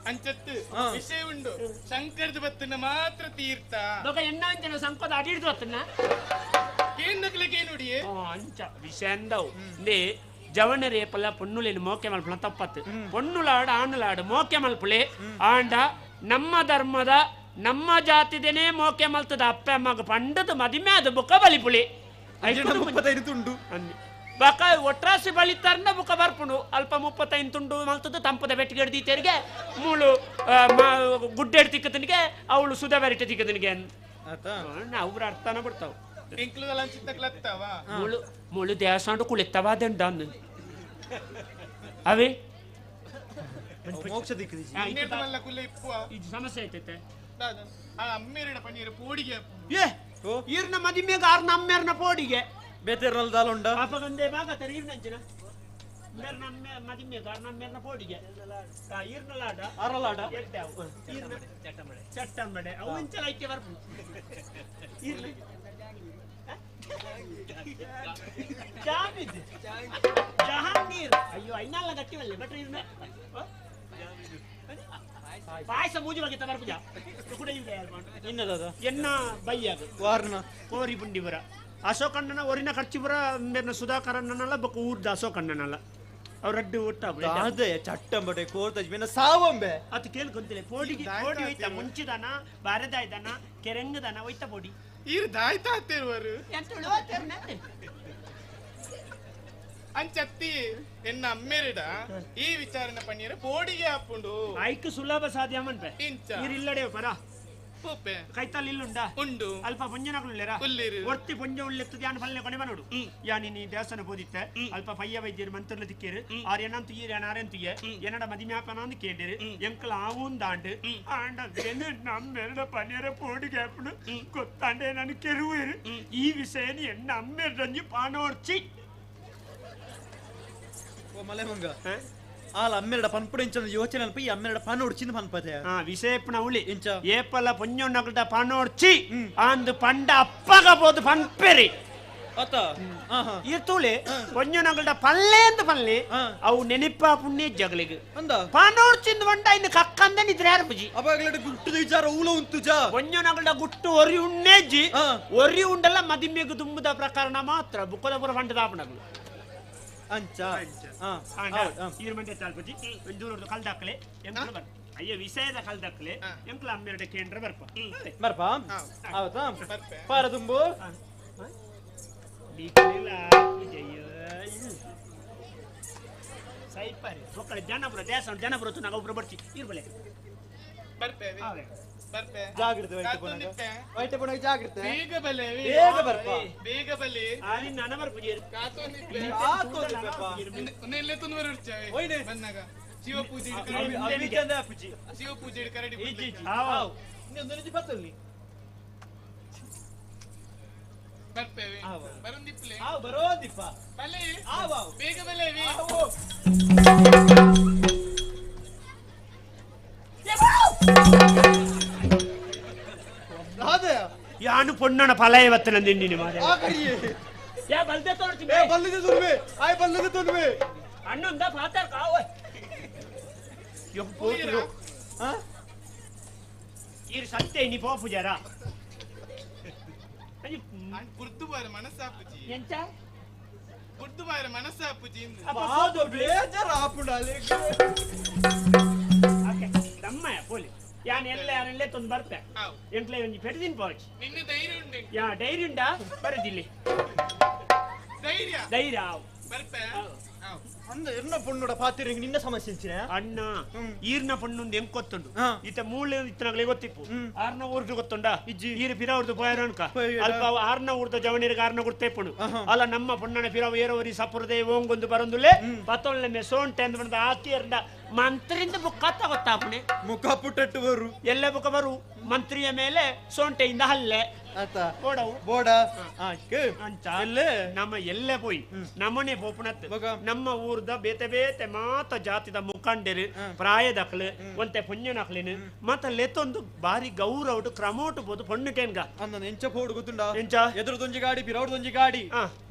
ಅಂಚತ್ತು ವಿಷಯ ಉಂಡು ಶಂಕರದ ಬತ್ತನ ಮಾತ್ರ ತೀರ್ಥ ಬೊಕ ಎನ್ನ ಅಂಚನ ಸಂಕೋದ ಅಡಿ ಹಿಡ್ದು ಬತ್ತನ ಕೇಂದ್ರಕ್ಲೆಗೆ ನುಡಿಯೇ ಅಂಚ ವಿಷಯ ಅಂದವು ಇಂದೇ ಜವನರೇಪಲ ಪೊನ್ನುಲೇನು ಮೋಕೆ ಮಲ್ಪುನ ತಪ್ಪತ್ತು ಪೊನ್ನುಲಾಡು ಆಣುಲಾಡು ಮೋಕೆ ಮಲ್ಪುಲೆ ಆಂಡ ನಮ್ಮ ಧರ್ಮದ ನಮ್ಮ ಜಾತಿದೇನೆ ಮೋಕೆ ಮಲ್ತದ ಅಪ್ಪ ಅಮ್ಮಗ ಪಂಡದ ಮದಿಮೆ ಅದು ಬುಕ್ಕ ಬಲಿಪುಳಿ ಮುಪ್ಪತ್ತೈದು ತುಂಡು ಬಕ ಒಟ್ರಾಸಿ ಬಳಿತಾರನ ಬುಕ್ಕ ಬರ್ಪುಂಡು ಅಲ್ಪ 35 ತುಂಡು ಮಲ್ತದ ತಂಪದ ಬೆಟ್ಟಿಗೆ ಹಿಡ್ದೀತರಿಗೆ ಮೂಳು ಗುಡ್ಡೆ ತಿಕ್ಕತನಿಗೆ ಅವಳು ಸುಧಾ ಬೆರಟೆ ತಿಕ್ಕತನಿಗೆ ಅವ್ರ ಅರ್ಥನ ಬಿಡ್ತಾವ ಎಂಕ್ಲುದಲ್ಲ ಅಂಚಿತ್ತಕ್ಲತ್ತವ ಮುಳು ಮುಳು ದೇವಸ್ಥಾನ ಕುಳಿತವ ದಂಡ ಅವೇ ಮೋಕ್ಷ ದಿಕ್ಕದಿಜಿ ಇನ್ನೇರ್ದ ಕುಲ್ಲ ಇಪ್ಪುವ ಇದು ಸಮಸ್ಯೆ ಐತೈತೆ ದಾದ ಆ ಅಮ್ಮೇರಡ ಪನ್ನೀರು ಪೋಡಿಗೆ ಏ ಈರ್ನ ಮದಿಮೆಗ ಆರ್ನ ಅಮ್ಮೇರ್ನ ಪೋಡಿಗೆ ಬೇತೆರ್ನಲ್ ದಾಲುಂಡ ಪಾಪಗಂದೆ ಭಾಗತಾರೆ ಈರ್ನಂಚಿನ ಮೇರ್ನ ಅಮ್ಮೆ ಮದಿಮೆಗ ಆರ್ನ ಅಮ್ಮೇರ್ನ ಪೋಡಿಗೆ ಈರ್ನ ಲಾಡ ಆರಲಾಡ ಈರ್ನ ಚಟ್ಟಂಬಡೆ ಅವು ಇಂಚಲ ಐತೆ ಬರ್ಪು ಈರ್ನ ಜಾಮೀದ್ ಜಹಾಂಗೀರ್ ಅಯ್ಯೋ ಐನಲ್ಲ ಗಟ್ಟಿವಲ್ಲೆ ಬಟ್ ಈರ್ನ ಪಾಯಸ ಮೂಜಿ ಬಗ್ಗೆ ಬರ್ಪುಜ ಕೂಡ ಇನ್ನದಾದ ಎನ್ನ ಬೈಯಾಗ ವಾರ್ನ ಕೋರಿ ಪುಂಡಿಪುರ ಅಶೋಕಣ್ಣನ ಒರಿನ ಖರ್ಚಿಪುರ ಮೇರ್ನ ಸುಧಾಕರಣ್ಣನಲ್ಲ ಬೊಕ್ಕ ಊರ್ದ ಅಶೋಕಣ್ಣನಲ್ಲ ಅವ್ರಡ್ಡು ಒಟ್ಟ ಅದೇ ಚಟ್ಟಂಬಡೆ ಕೋರ್ತಜ್ ಮೇನ ಸಾವಂಬೆ ಅದು ಕೇಳ್ಕೊಂತಿಲ್ಲ ಪೋಡಿಗೆ ಪೋಡಿ ಹೋಯ್ತ ಮುಂಚಿದನ ಬಾರೆದಾಯ್ದನ ಕೆರೆಂಗದನ ಹೋಯ್ತ ಪೋಡಿ ಈರ್ ದಾಯ್ತಾ ತಿರುವರು ಅಂಚತ್ತಿ ಎನ್ನ ಅಮ್ಮೇರಿಡ ಈ ವಿಚಾರನ ಪನ್ನೀರ ಪೋಡಿಗೆ ಹಾಪುಂಡು ಐಕ್ ಸುಲಭ ಸಾಧ್ಯ ಮನ್ಪೆ ಇಂಚ ಇಲ್ಲಡೆ ಪರ ಪೋಪೆ ಕೈತಲ್ ಇಲ್ಲುಂಡ ಉಂಡು ಅಲ್ಪ ಪೊಂಜನಕುಲ್ಲೇರ ಉಲ್ಲೇರು. ಒರ್ತಿ ಪೊಂಜ ಉಳ್ಳೆತ್ತದ ಯಾನ್ ಫಲ್ನೆ ಕೊನೆ ಬನೋಡು ಯಾ ನೀ ದೇವಸ್ಥಾನ ಬೋದಿತ್ತೆ ಅಲ್ಪ ಪಯ್ಯ ವೈದ್ಯರು ಮಂತ್ರಲು ತಿಕ್ಕೇರು ಆರ್ ಏನಂತ ಈರ್ ಆರೆಂತುಯ್ಯ ಏನಡ ಮದಿಮ್ಯಾಪನ ಅಂದ್ ಕೇಂಡಿರು ಎಂಕಲ್ ಆವೂನ್ ದಾಂಡು ಆಂಡ ನಮ್ಮೆರಡ ಪನಿಯರ ಪೋಡಿಗೆ ಹಾಪುಂಡು ಗೊತ್ತಾಂಡೆ ನಾನು ಕೆರುವೇರು ಈ ವಿಷಯನ ಎನ್ನ ಅಮ್ಮೆರಡಂಜಿ ಪಾನೋರ್ಚಿ ಓ ಮಲೆ ಮಂಗ ಆಲ ಅಮ್ಮೆರಡ ಪನ್ಪುಡ ಇಂಚ ಯೋಚನೆ ಅಲ್ಪ ಈ ಅಮ್ಮೆರಡ ಪನ್ ಉಡ್ಚಿನ ಪನ್ಪತೆ ಆ ವಿಷಯಪ್ಪನ ಉಳಿ ಇಂಚ ಏಪಲ ಪೊಂಜೊನ್ನಗಲ್ಡ ಪಾನೋರ್ಚಿ ಆಂದು ಪಂಡ ಅಪ್ಪಗ ಬೋದು ಪನ್ಪೆರಿ ಅತ ಇರ್ತುಳೆ ಪೊಂಜೊನಗಲ್ಡ ಪಲ್ಲೆ ಅಂತ ಪಲ್ಲೆ ಅವು ನೆನಪ ಪುಣ್ಯ ಜಗಳಿಗೆ ಅಂದ ಪಾನೋರ್ಚಿಂದ ಬಂಡ ಇನ್ನು ಕಕ್ಕಂದ ನಿದ್ರೆ ಯಾರು ಬುಜಿ ಅವಾಗಲಡ ಗುಟ್ಟದ ವಿಚಾರ ಊಲ ಉಂತು ಜಾ ಪೊಂಜೊನಗಲ್ಡ ಗುಟ್ಟು ಒರಿ ಉಣ್ಣೇಜಿ ಒರಿ ಉಂಡಲ್ಲ ಮದಿಮೆಗು ತುಂಬುದ ಪ್ರಕರಣ ಮಾತ್ರ ಬುಕ್ಕದ ಪುರ ಪಂಡದ ಆಪಣಗಳು ಅಂಚ ಈರುಮಂಡೆ ತಾಲ್ಪಜಿ ಒಂದು ಕಲ್ದಾಕ್ಲೆ ಎಂಕುಲು ಬರ್ ಅಯ್ಯ ವಿಷಯದ ಕಲ್ದಾಕ್ಲೆ ಎಂಕುಲು ಅಮ್ಮೆರಡ ಕೇಂದ್ರ ಬರ್ಪ ಬರ್ಪ ಆವತಾ ಪಾರ ತುಂಬು ಸೈಪರಿ ಒಕ್ಕಳ ಜನಪುರ ದೇಶ ಜನಪುರ ನಾಗ ಒಬ್ರು ಬರ್ತಿ ಇರ್ಬಲೆ ಬರ್ಪೇವೆ ಬರ್ಪೆ ಜಾಗ್ರತೆ ವೈಟ್ ಪೋನಾಗ ವೈಟ್ ಪೋನಾಗ ಜಾಗ್ರತೆ ಬೇಗ ಬಲೆ ಬೇಗ ಬರ್ಪ ಬೇಗ ಬಲೆ ಆರಿನ ನನ ಬರ್ಪುಜಿ ಕಾತೊಂದಿಪ್ಪೆ ಕಾತೊಂದಿಪ್ಪೆಪ್ಪ. ಉನ್ನೆಲ್ಲೆ ತುನ್ ಬರುಡ್ಚಾವೆ ಒಯ್ನೆ. ಬಂದಾಗ ಶಿವ ಪೂಜೆ ಅವಿ ಚಂದ ಪೂಜೆ ಶಿವ ಪೂಜೆ ಕರಡಿ ಆವ್ ಇನ್ನೊಂದು ನಿಜ ಪತ್ತಲ್ಲಿ ಬರ್ಪೇವೆ ಬರುಂದಿಪ್ಲೆ ಆವ್ ಬರೋದಿಪ್ಪ ಬಲೆ ಆವ್ ಆವ್ ಬೇಗ ಬಲೆ ಯಾನು ಪೊಣ್ಣನ ಫಲ ಇವತ್ತು ನಂದಿನಿ ಮಾರೆ ಆ ಕರಿಯೇ ಯಾ ಬಲ್ದೆ ತೋರ್ತಿ ಏ ಬಲ್ಲದೆ ತುನ್ವೆ ಆಯ್ ಬಲ್ಲದೆ ತುನ್ವೆ ಅಣ್ಣಂದ ಪಾತಾರ್ ಕಾವ ಯೊ ಪೋತ್ರು ಆ ಈರ್ ಸತ್ತೆ ನೀ ಪೋಪು ಜರ ಕುರ್ದು ಬಾರ ಮನಸ್ಸಾಪುಜಿ ಎಂತ ಕುರ್ದು ಬಾರ ಮನಸ್ಸಾಪುಜಿ ಬಾದು ಬೇಜಾರ್ ಆಪುಂಡಾಲೆ ಓಕೆ ದಮ್ಮಯ್ಯ ಪೋಲಿ ಯಾನ್ ಎಲ್ಲ ಯಾರಲ್ಲೇ ತಂದು ಬರ್ತೆ ಎಂಟ್ಲೆ ಒಂಜಿ ಪೆಡ್ದಿನ್ ಪೋಚ್ ನಿನ್ನ ಧೈರ್ಯ ಉಂಟು ಯಾ ಡೈರಿ ಉಂಡಾ ಬರದಿಲ್ಲಿ ಧೈರ್ಯ ಧೈರ್ಯ ಬರ್ಪೆ ಅಂದ ಎರ್ನ ಪೊಣ್ಣುಡ ಪಾತಿರಿಂಗ್ ನಿನ್ನ ಸಮಸ್ಯೆ ಇಂಚಿನ ಅಣ್ಣ ಈರ್ನ ಪಣ್ಣುಂದು ಹೆಂಗ್ ಗೊತ್ತುಂಡು ಈತ ಮೂಳೆ ಇತ್ತನಾಗ್ಲೇ ಗೊತ್ತಿಪ್ಪು ಆರ್ನ ಊರ್ದು ಗೊತ್ತುಂಡ ಈರು ಪಿರ ಅವ್ರದ್ದು ಪೋಯರನ್ಕ ಅಲ್ಪ ಆರ್ನ ಊರ್ದ ಜವನಿರಿಗೆ ಆರ್ನ ಗುರ್ತೇಪುಂಡು ಅಲ್ಲ ನಮ್ಮ ಪೊಣ್ಣನ ಪಿರವು ಏರೋವರಿ ಸಪುರದೆ ಓಂಗೊಂದು ಬರಂದುಲೆ ಪತ್ತೊಳ್ಳೆ ಮೆ ಸೋಂಟೆ ಅಂದ್ ಬಂದ ಆಕಿ ಮಂತ್ರಿಂದ ಬುಕ್ಕ ತಗೊತ್ತಾಪುಣೆ ಮುಖ ಪುಟ್ಟಟ್ಟು ಬರು ಎಲ್ಲ ಬುಕ್ಕ ಬರು ಮಂತ್ರಿಯ ಮೇಲೆ ಸೋಂಟೆಯಿಂದ ಹಲ್ಲೆ ಆತ ಬೋಡವು ಬೋಡ ಅಂಚ ನಮ್ಮ ಎಲ್ಲೇ ಪೋಯಿ ನಮ್ಮನೆ ಪೋಪುಣತ್ ನಮ್ಮ ಊರ್ದ ಬೇತೆ ಬೇತೆ ಮಾತ ಜಾತಿದ ಮುಖಂಡರು ಪ್ರಾಯದಕ್ಲು ಒಂತೆ ಪುಣ್ಯನಕ್ಲಿನ ಮತ್ತ ಲೆತ್ತೊಂದು ಬಾರಿ ಗೌರವಡು ಕ್ರಮೋಟು ಬೋದು ಪೊಣ್ಣು ಕೇನ್ಗ ಅಂದ ಎಂಚ ಪೋಡು ಗೊತ್ತುಂಡ ಎಂಚ ಎದುರು ಗಾಡಿ ಪಿರವ್ರದೊಂಜಿ ಗಾಡಿ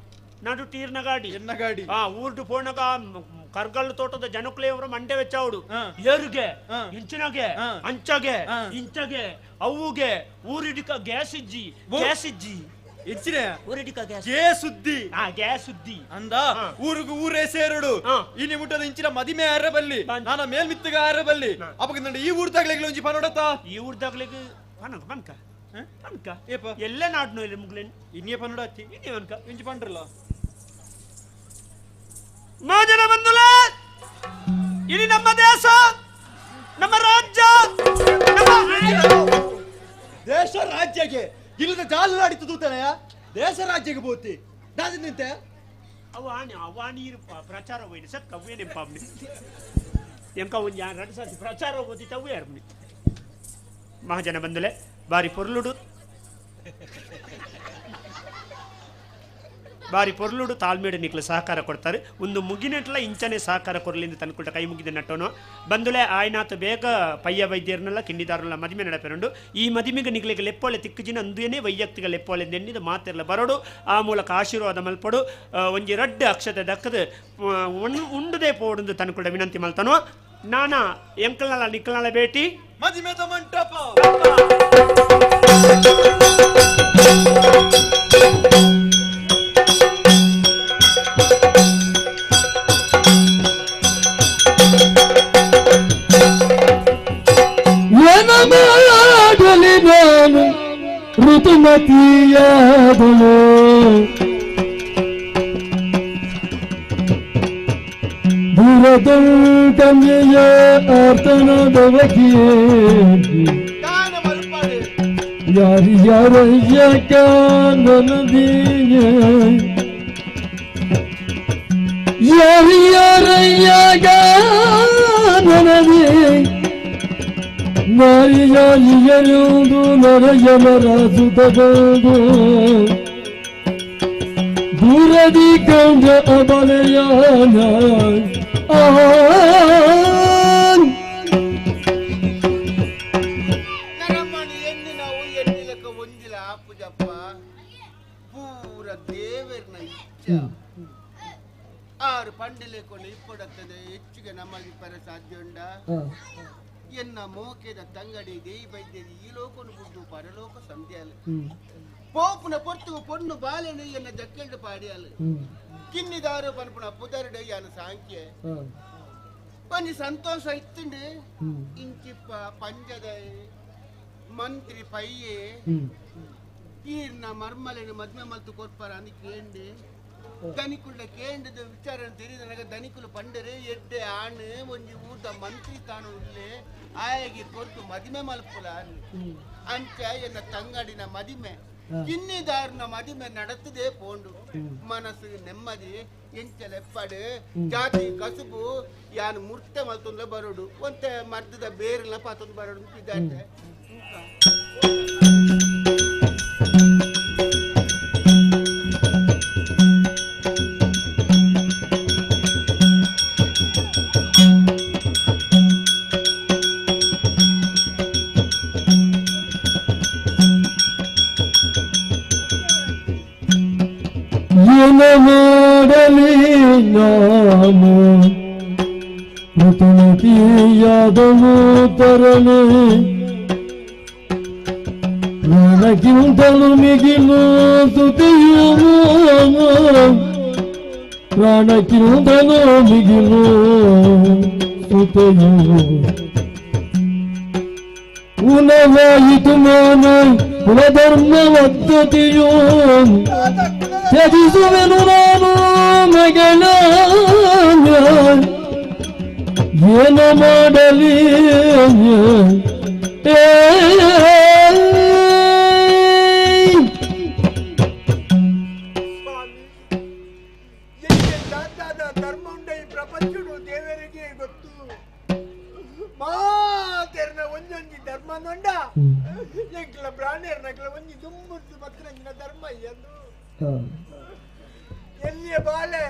ನಡು ಟೀರ್ನ ಗಾಡಿ ಎನ್ನ ಗಾಡಿ ಆ ಊರ್ಡು ಪೋಣಗ ಕರ್ಗಲ್ಲು ತೋಟದ ಜನಕ್ಲೆ ಅವರು ಮಂಡೆ ವೆಚ್ಚಾవుಡು ಏರುಗೆ ಇಂಚಿನಗೆ ಅಂಚಗೆ ಇಂಚಗೆ ಅವುಗೆ ಊರಿಡಿಕ ಗ್ಯಾಸ್ ಇಜ್ಜಿ ಗ್ಯಾಸ್ ಇಜ್ಜಿ ಎಂಚಿನ ಊರಿಡಿಕ ಗ್ಯಾಸ್ ಗೇ ಸುದ್ದಿ ಆ ಗ್ಯಾಸ್ ಸುದ್ದಿ ಅಂದ ಊರುಗು ಊರೇ ಸೇರುಡು ಇನಿ ಮುಟ್ಟದ ಇಂಚಿನ ಮದಿಮೆ ಆರ ಬಲ್ಲಿ ನಾನ ಮೇಲ್ಮಿತ್ತಗ ಆರ ಬಲ್ಲಿ ಅಪಗ ನಂಡ ಈ ಊರ್ ತಗ್ಲಿಗೆ ಒಂಜಿ ಪನೋಡತ ಈ ಊರ್ ತಗ್ಲಿಗೆ ಪನಕ ಪನ್ಕ ಪನ್ಕ ಎಲ್ಲ ನಾಡ್ನು ಇಲ್ಲಿ ಮುಗ್ಲೇನ್ ಇನ್ನೇ ಪನೋಡತ್ತಿ ಇನ್ನೇ ಪನ್ಕ ಇಂಚಿ ಪಂಡ್ರಲ್ಲ ಮಹಾಜನ ಬಂಧುಲ ಇಡೀ ನಮ್ಮ ದೇಶ ನಮ್ಮ ರಾಜ್ಯ ನಮ್ಮ ದೇಶ ರಾಜ್ಯಕ್ಕೆ ಇಲ್ಲದ ಜಾಲ ನಾಡಿತ್ತು ತೂತನೆಯ ದೇಶ ರಾಜ್ಯಕ್ಕೆ ಬೋತಿ ದಾದಿ ನಿಂತೆ ಅವ ನೀರು ಪ್ರಚಾರ ಹೋಯ್ತು ಸತ್ ಕವ್ವೇ ನೆಂಪಾಮ್ನಿ ಎಂಕ ಒಂದು ಎರಡು ಸರ್ತಿ ಪ್ರಚಾರ ಹೋಗಿ ತವ್ವೇ ಅರ್ಮನಿ ಮಹಾಜನ ಬಂಧುಲೆ ಬಾರಿ ಪೊರ್ಲುಡು ಬಾರಿ ಪೊರ್ಲುಡು ತಾಳ್ಮೇಡು ನಿಕ್ಲು ಸಹಕಾರ ಕೊಡ್ತಾರೆ ಒಂದು ಮುಗಿನಟ್ಲ ಇಂಚನೆ ಸಹಕಾರ ಕೊರಲಿಂದ ತನ್ಕುಲ್ಟ ಕೈ ಮುಗಿದ ನಟ್ಟೋನು ಬಂದುಲೆ ಆಯ್ನಾತ್ ಬೇಗ ಪಯ್ಯ ವೈದ್ಯರನ್ನೆಲ್ಲ ಕಿಂಡಿದಾರನ್ನೆಲ್ಲ ಮದಿಮೆ ನಡಪೆರುಂಡು ಈ ಮದಿಮೆಗೆ ನಿಕ್ಲಿಗೆ ಲೆಪ್ಪೋಲೆ ತಿಕ್ಕುಜಿನ ಅಂದೇನೆ ವೈಯಕ್ತಿಕ ಲೆಪ್ಪೋಲೆ ನೆನ್ನಿದ ಮಾತಿರಲ ಬರೋಡು ಆ ಮೂಲಕ ಆಶೀರ್ವಾದ ಮಲ್ಪಡು ಒಂಜಿ ರಡ್ಡು ಅಕ್ಷತೆ ದಕ್ಕದು ಉಂಡುದೇ ಪೋಡುಂದು ತನ್ಕುಲ್ಟ ವಿನಂತಿ ಮಲ್ತನೋ ನಾನಾ ಎಂಕಲ್ನಲ್ಲ ನಿಕ್ಕಲ್ನಲ್ಲ ಭೇಟಿ ಮದಿಮೆದ ಮಂಟಪ ಮಾಡಲಿ ನಾನು ಋತುಮತಿಯಾದಳು ದೂರದೊಂಕನ್ಯೆಯ ಆರ್ತನದವಕಿಯೇ ಯಾರಿ ಯಾರಯ್ಯ ಕಾನದಿಯೇ ಯಾರಿ ಯಾರಯ್ಯ ಕಾನದಿಯೇ ನಾರಿಯಾಲಿಯರುವುದು ನರಯಮರಾಸುತಬಹುದು ದೂರದಿ ಕಂಡ ಅಬಲೆಯಾನ ನರಮಣಿ ಎಣ್ಣೆ ನಾವು ಎಣ್ಣಿಲಕ ಒಂಜಿಲ ಆಪುಜಪ್ಪ ಪೂರ ದೇವರ್ನ ಇಚ್ಛೆ ಆರು ಪಂಡಿಲೇಕೊಂಡು ಇಪ್ಪಡತ್ತದೆ ಹೆಚ್ಚಿಗೆ ನಮ್ಮಲ್ಲಿ ಪರ ಸಾಧ್ಯ ಉಂಡ ಎನ್ನ ಮೋಕೆದ ತಂಗಡಿ ದೇಯಿ ಬೈದ್ಯದಿ ಈ ಲೋಕನು ಬುಡ್ಡು ಪರಲೋಕ ಸಂಧ್ಯಾಲ ಪೋಪುನ ಪೊರ್ತು ಪೊಣ್ಣು ಬಾಲೆನು ಎನ್ನ ಜಕ್ಕೆಂಡು ಪಾಡಿಯಾಲ ಕಿನ್ನಿದಾರು ಪನ್ಪುನ ಪುದರುಡೆ ಯಾನು ಸಾಂಖ್ಯೆ ಒಂಜಿ ಸಂತೋಷ ಇತ್ತುಂಡು ಇಂಚಿಪ್ಪ ಪಂಜದ ಮಂತ್ರಿ ಪಯ್ಯೆ ಈರ್ನ ಮರ್ಮಲೆನ ಮದ್ಮೆ ಮಲ್ತು ಕೊರ್ಪರ ಅಂದ್ ಕೇಂಡೆ ದನಿಕುಳ್ಳ ಕೇಂಡದ ವಿಚಾರ ತೆರಿದನಗ ದನಿಕುಲು ಪಂಡರೆ ಎಡ್ಡೆ ಆಣ್ ಒಂಜಿ ಊರ್ದ ಮಂತ್ರಿ ತಾನು ಉಲ್ಲೆ ಆಯಗಿ ಕೊರ್ತು ಮದಿಮೆ ಮಲ್ಪುಲ ಅಂಚ ಎನ್ನ ತಂಗಡಿನ ಮದಿಮೆ ಕಿನ್ನಿದಾರನ ಮದಿಮೆ ನಡತದೆ ಪೋಂಡು ಮನಸ್ಸು ನೆಮ್ಮದಿ ಎಂಚ ಲೆಪ್ಪಡು ಜಾತಿ ಕಸುಬು ಯಾನು ಮುರ್ತೆ ಮಲ್ತೊಂದ ಬರೋಡು ಒಂತೆ ಮರ್ದದ ಬೇರೆಲ್ಲ ಪಾತೊಂದು ಬರೋಡು ಇದ್ದಾಂತೆ. ಏನು ಮಾಡಲಿ ನಾನು ಋತುಮತಿಯಾದನು ತರಲಿ ಪ್ರಾಣಕ್ಕಿಂತಲೂ ಮಿಗಿಲು ಸುತಿಯು ಪ್ರಾಣಕ್ಕಿಂತಲೂ ಮಿಗಿಲು ಸುತಿಯು ಉನವಾಯಿತು ಮಾನ ಕುಲಧರ್ಮ ಪದ್ಧತಿಯು ತ್ಯಜಿಸುವೆನು ನಾನು ಮಗಳ ಏನು ಮಾಡಲಿ ಧರ್ಮ ಉಂಡ ಈ ಪ್ರಪಂಚಡು ದೇವರಿಗೆ ಗೊತ್ತು ಮಾತೆರ್ನ ಒಂಜೊಂಜಿ ಧರ್ಮ ನೊಂಡ ಎಂಕ್ಲ ಬ್ರಾಣೆರ್ನಕ್ಲ ಒಂಜಿ ದುಂಬುರ್ದು ಬತ್ತನಂಜಿನ ಧರ್ಮ ಎಂದು ಎಲ್ಲಿಯ ಬಾಲೆ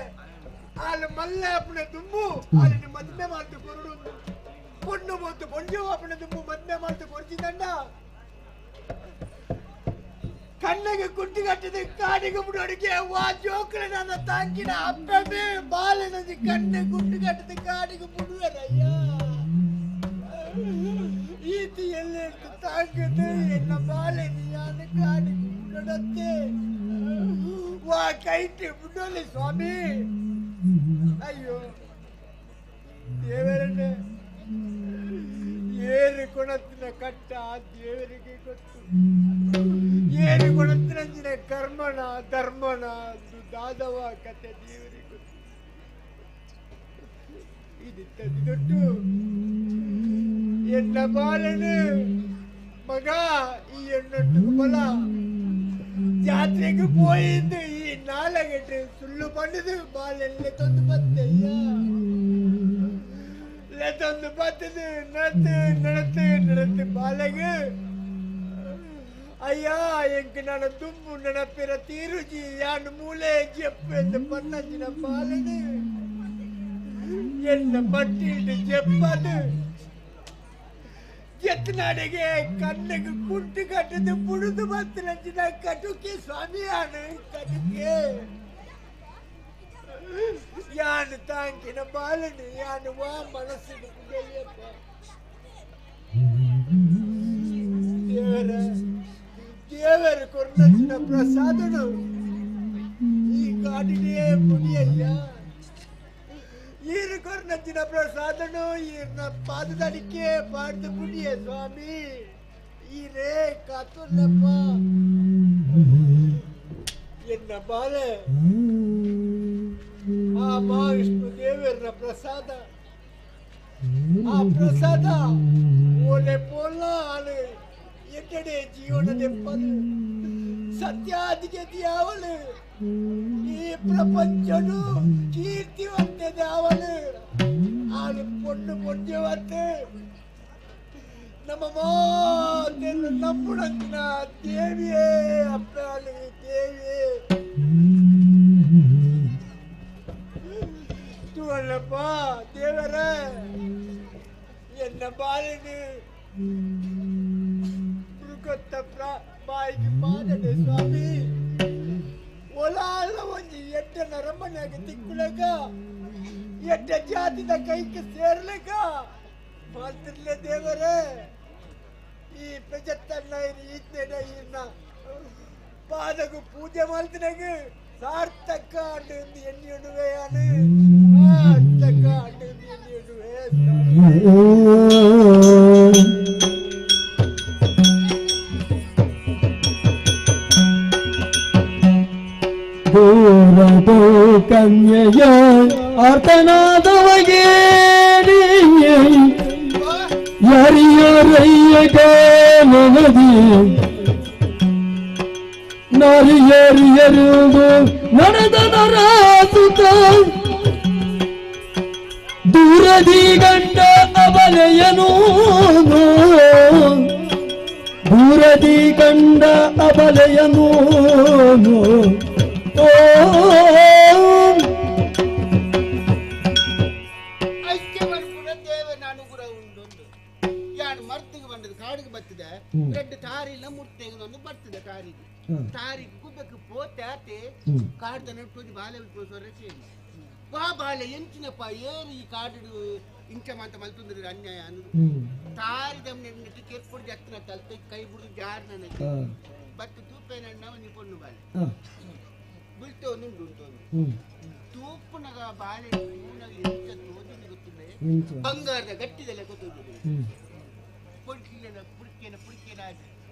ಆಲು ಮಲ್ಲ ಅಪ್ಪನ ದುಂಬು ಆಲಿನ ಮದ್ಮೆ ಮಾಡ್ತು ಕೊರಡು ಪೊಣ್ಣು ಬೋತು ಪೊಂಜು ಅಪ್ಪನ ದುಂಬು ಮದ್ಮೆ ಮಾಡ್ತು ಕೊರ್ಚಿದಂಡ ಕಣ್ಣಿಗೆ ಕುಟ್ಟಿ ಕಟ್ಟಿದ ಕಾಡಿಗೆ ಬಿಡೋಡಿಗೆ ವಾ ಜೋಕ್ರೆ ನನ್ನ ತಾಂಕಿನ ಅಪ್ಪೆ ಬಾಲೆ ನದಿ ಕಣ್ಣು ಗುಂಡು ಕಟ್ಟಿದ ಕಾಡಿಗೆ ಬಿಡುವರಯ್ಯ ಈತಿ ಎಲ್ಲೆಂಟು ತಾಂಕಿದ್ದು ಎನ್ನ ಬಾಲೆ ನೀನು ಕಾಡಿಗೆ ಬಿಡೋಡತ್ತೆ ವಾ ಕೈಟಿ ಬಿಡೋಲಿ ಸ್ವಾಮಿ. ಅಯ್ಯೋ ದೇವರನ್ನೇ ಏರು ಕೊಣತ್ತಿನ ಕಟ್ಟ ದೇವರಿಗೆ ಗೊತ್ತು ಏರು ಕೊಣತ್ತಿನಂಚಿನ ಕರ್ಮಣ ಧರ್ಮಣ ಅದು ದಾದವ ಕತೆ ದೇವರಿಗೆ ಗೊತ್ತು. ಇದಿತ್ತದಿದೊಟ್ಟು ಎನ್ನ ಬಾಲನು ಮಗ ಈ ಎಣ್ಣೊಟ್ಟು ಬಲ ಜಾತ್ರೆಗೆ ಪೋಯಿಂದು ಈ ನಾಲಗೆಟ್ಟು ಸುಳ್ಳು ಪಂಡದು ಬಾಲೆಲ್ಲ ತಂದು ಬತ್ತಯ್ಯ ತಂದು ಬತ್ತದು நடத்து நடத்து நடத்து ಬಾಲೆಗೆ ಅಯ್ಯ ಎಂಕ್ ನನ್ನ ದುಂಬು ನೆನಪಿರ ತೀರುಜಿ ಯಾನ್ ಮೂಲೆ ಜೆಪ್ಪು ಎಂದು ಪನ್ನಂಜಿನ ಬಾಲನು ಎನ್ನ ಪಟ್ಟಿಲ್ಡು ಜೆಪ್ಪದು ಜೆತ್ತನಾಡಿಗೆ ಕಣ್ಣಿಗೆ ಕುಂಟು ಕಟ್ಟದು ಬುಡುದು ಬತ್ತಿನಂಚಿನ ಕಟುಕಿ ಸ್ವಾಮಿಯಾನು ಕಟುಕೆ ಯಾನು ತಾಂಕಿನ ಬಾಲನು ಯಾನು ವಾ ಮನಸ್ಸಿನ ಕುಡಿಯಪ್ಪ ದೇವರ ದೇವರ ಕೊರ್ನಂಚಿನ ಪ್ರಸಾದನು ಈ ಕಾಡಿನೇ ಮುಡಿಯಯ್ಯ ಈರು ಕೊರ್ನಂಚಿನ ಪ್ರಸಾದನು ಈರ್ನ ಪಾದದಡಿಕೆ ಪಾಡ್ದು ಪುಡಿಯ ಸ್ವಾಮಿ ಈರೇ ಕಾತುಲ್ಲಪ್ಪ ಎನ್ನ ಬಾಲೆ ಆ ಮಹಾವಿಷ್ಣು ದೇವರ ಪ್ರಸಾದ ಆ ಪ್ರಸಾದ ಓಲೆ ಪೋಲ ಆಳು ಎಟ್ಟಡೆ ಜೀವನ ದೆಪ್ಪದು ಸತ್ಯಾದಿಗೆ ಅವಳು ಈ ಪ್ರಪಂಚನು ಕೀರ್ತಿವಂತದೆ ಅವಳು ಆಳು ಪೊಣ್ಣು ಪೊಂಜವಂತೆ ನಮ್ಮ ಮಾತೆಲ್ಲ ನಂಬುಣಂತಿನ ದೇವಿಯೇ ಅಪ್ಪಾಳು ದೇವಿಯೇ ತೂವಲ್ಲಪ್ಪ ದೇವರ ಎನ್ನ ಬಾಲಿನ ಮೃಗತ್ತ ಬಾಯಿಗೆ ಪಾದಡೆ ಸ್ವಾಮಿ ಒಲಾಲ ಒಂಜಿ ಎಡ್ಡ ನರಮನೆಯಾಗ ತಿಕ್ಕುಲಗ ಎಡ್ಡ ಜಾತಿದ ಕೈಗೆ ಸೇರ್ಲಗ ಮಾತಿರ್ಲೆ ದೇವರೇ ಈ ಪೆಜತ್ತಣ್ಣ ಈತ್ನೆಡ ಈರ್ನ ಪಾದಗು ಪೂಜೆ ಮಾಡ್ತಿನಾಗ ಸಾರ್ಥಕ ಅಂಡು ಎಣ್ಣಿಯುಡುವೆ ಯಾನು ಸಾರ್ಥಕ ಅಂಡು ಎಣ್ಣಿಯುಡುವೆ. ದೂರದೋ ಕನ್ಯೆಯ ಆರ್ತನಾದವಗೇಡಿ ಯಾರಿಯರಯ್ಯ ನದಿ ನಾರಿಯರಿಯರುವುದು ನಡೆದ ನರಾಸುತ ದೂರದಿ ಗಂಡ ಅಬಲೆಯನು ದೂರದಿ ಕಂಡ ಅಬಲೆಯನು ಓ ಕಾಡಿಗೆ ಬರ್ತದೆ ರೆಡ್ ತಾರಿಲ್ಲ ಮುಟ್ಟೆಗೆ ಒಂದು ಬರ್ತದೆ ತಾರಿಗೆ ತಾರಿಗೆ ಗುಬ್ಬಕ್ಕೆ ಪೋತೆ ಆತೆ ಕಾಡ್ದ ನೆಟ್ಟು ಬಾಲೆ ಸೊರಚೆ ವಾ ಬಾಲೆ ಎಂಚಿನಪ್ಪ ಏನು ಈ ಕಾಡು ಇಂಚ ಮಾತ ಮಲ್ತುಂದ್ರೆ ಅನ್ಯಾಯ ಅನ್ನೋದು ತಾರಿದ ನೆಟ್ಟು ಕೆರ್ಪುಡಿ ಜತ್ತಿನ ತಲ್ತೆ ಕೈ ಬಿಡುದು ಜಾರ್ ನನಗೆ ಬತ್ತು ತೂಪೇನಣ್ಣ ಒಂದು ಪೊಣ್ಣು ಬಾಲೆ ಬುಲ್ತೆ ಒಂದು ಉಂಟು ಒಂದು ತೂಪುನಗ ಬಾಲೆ ತೂನಗ ಎಂಚ ತೋಜುಂದು ಗೊತ್ತಿಲ್ಲ ಬಂಗಾರದ ಗಟ್ಟಿದೆಲ್ಲ ಗೊತ್ತುಂಟು ಪುಡ್ಕಿನ ಪುಡ್ಕಿನ ಪುಡ್ಕಿನ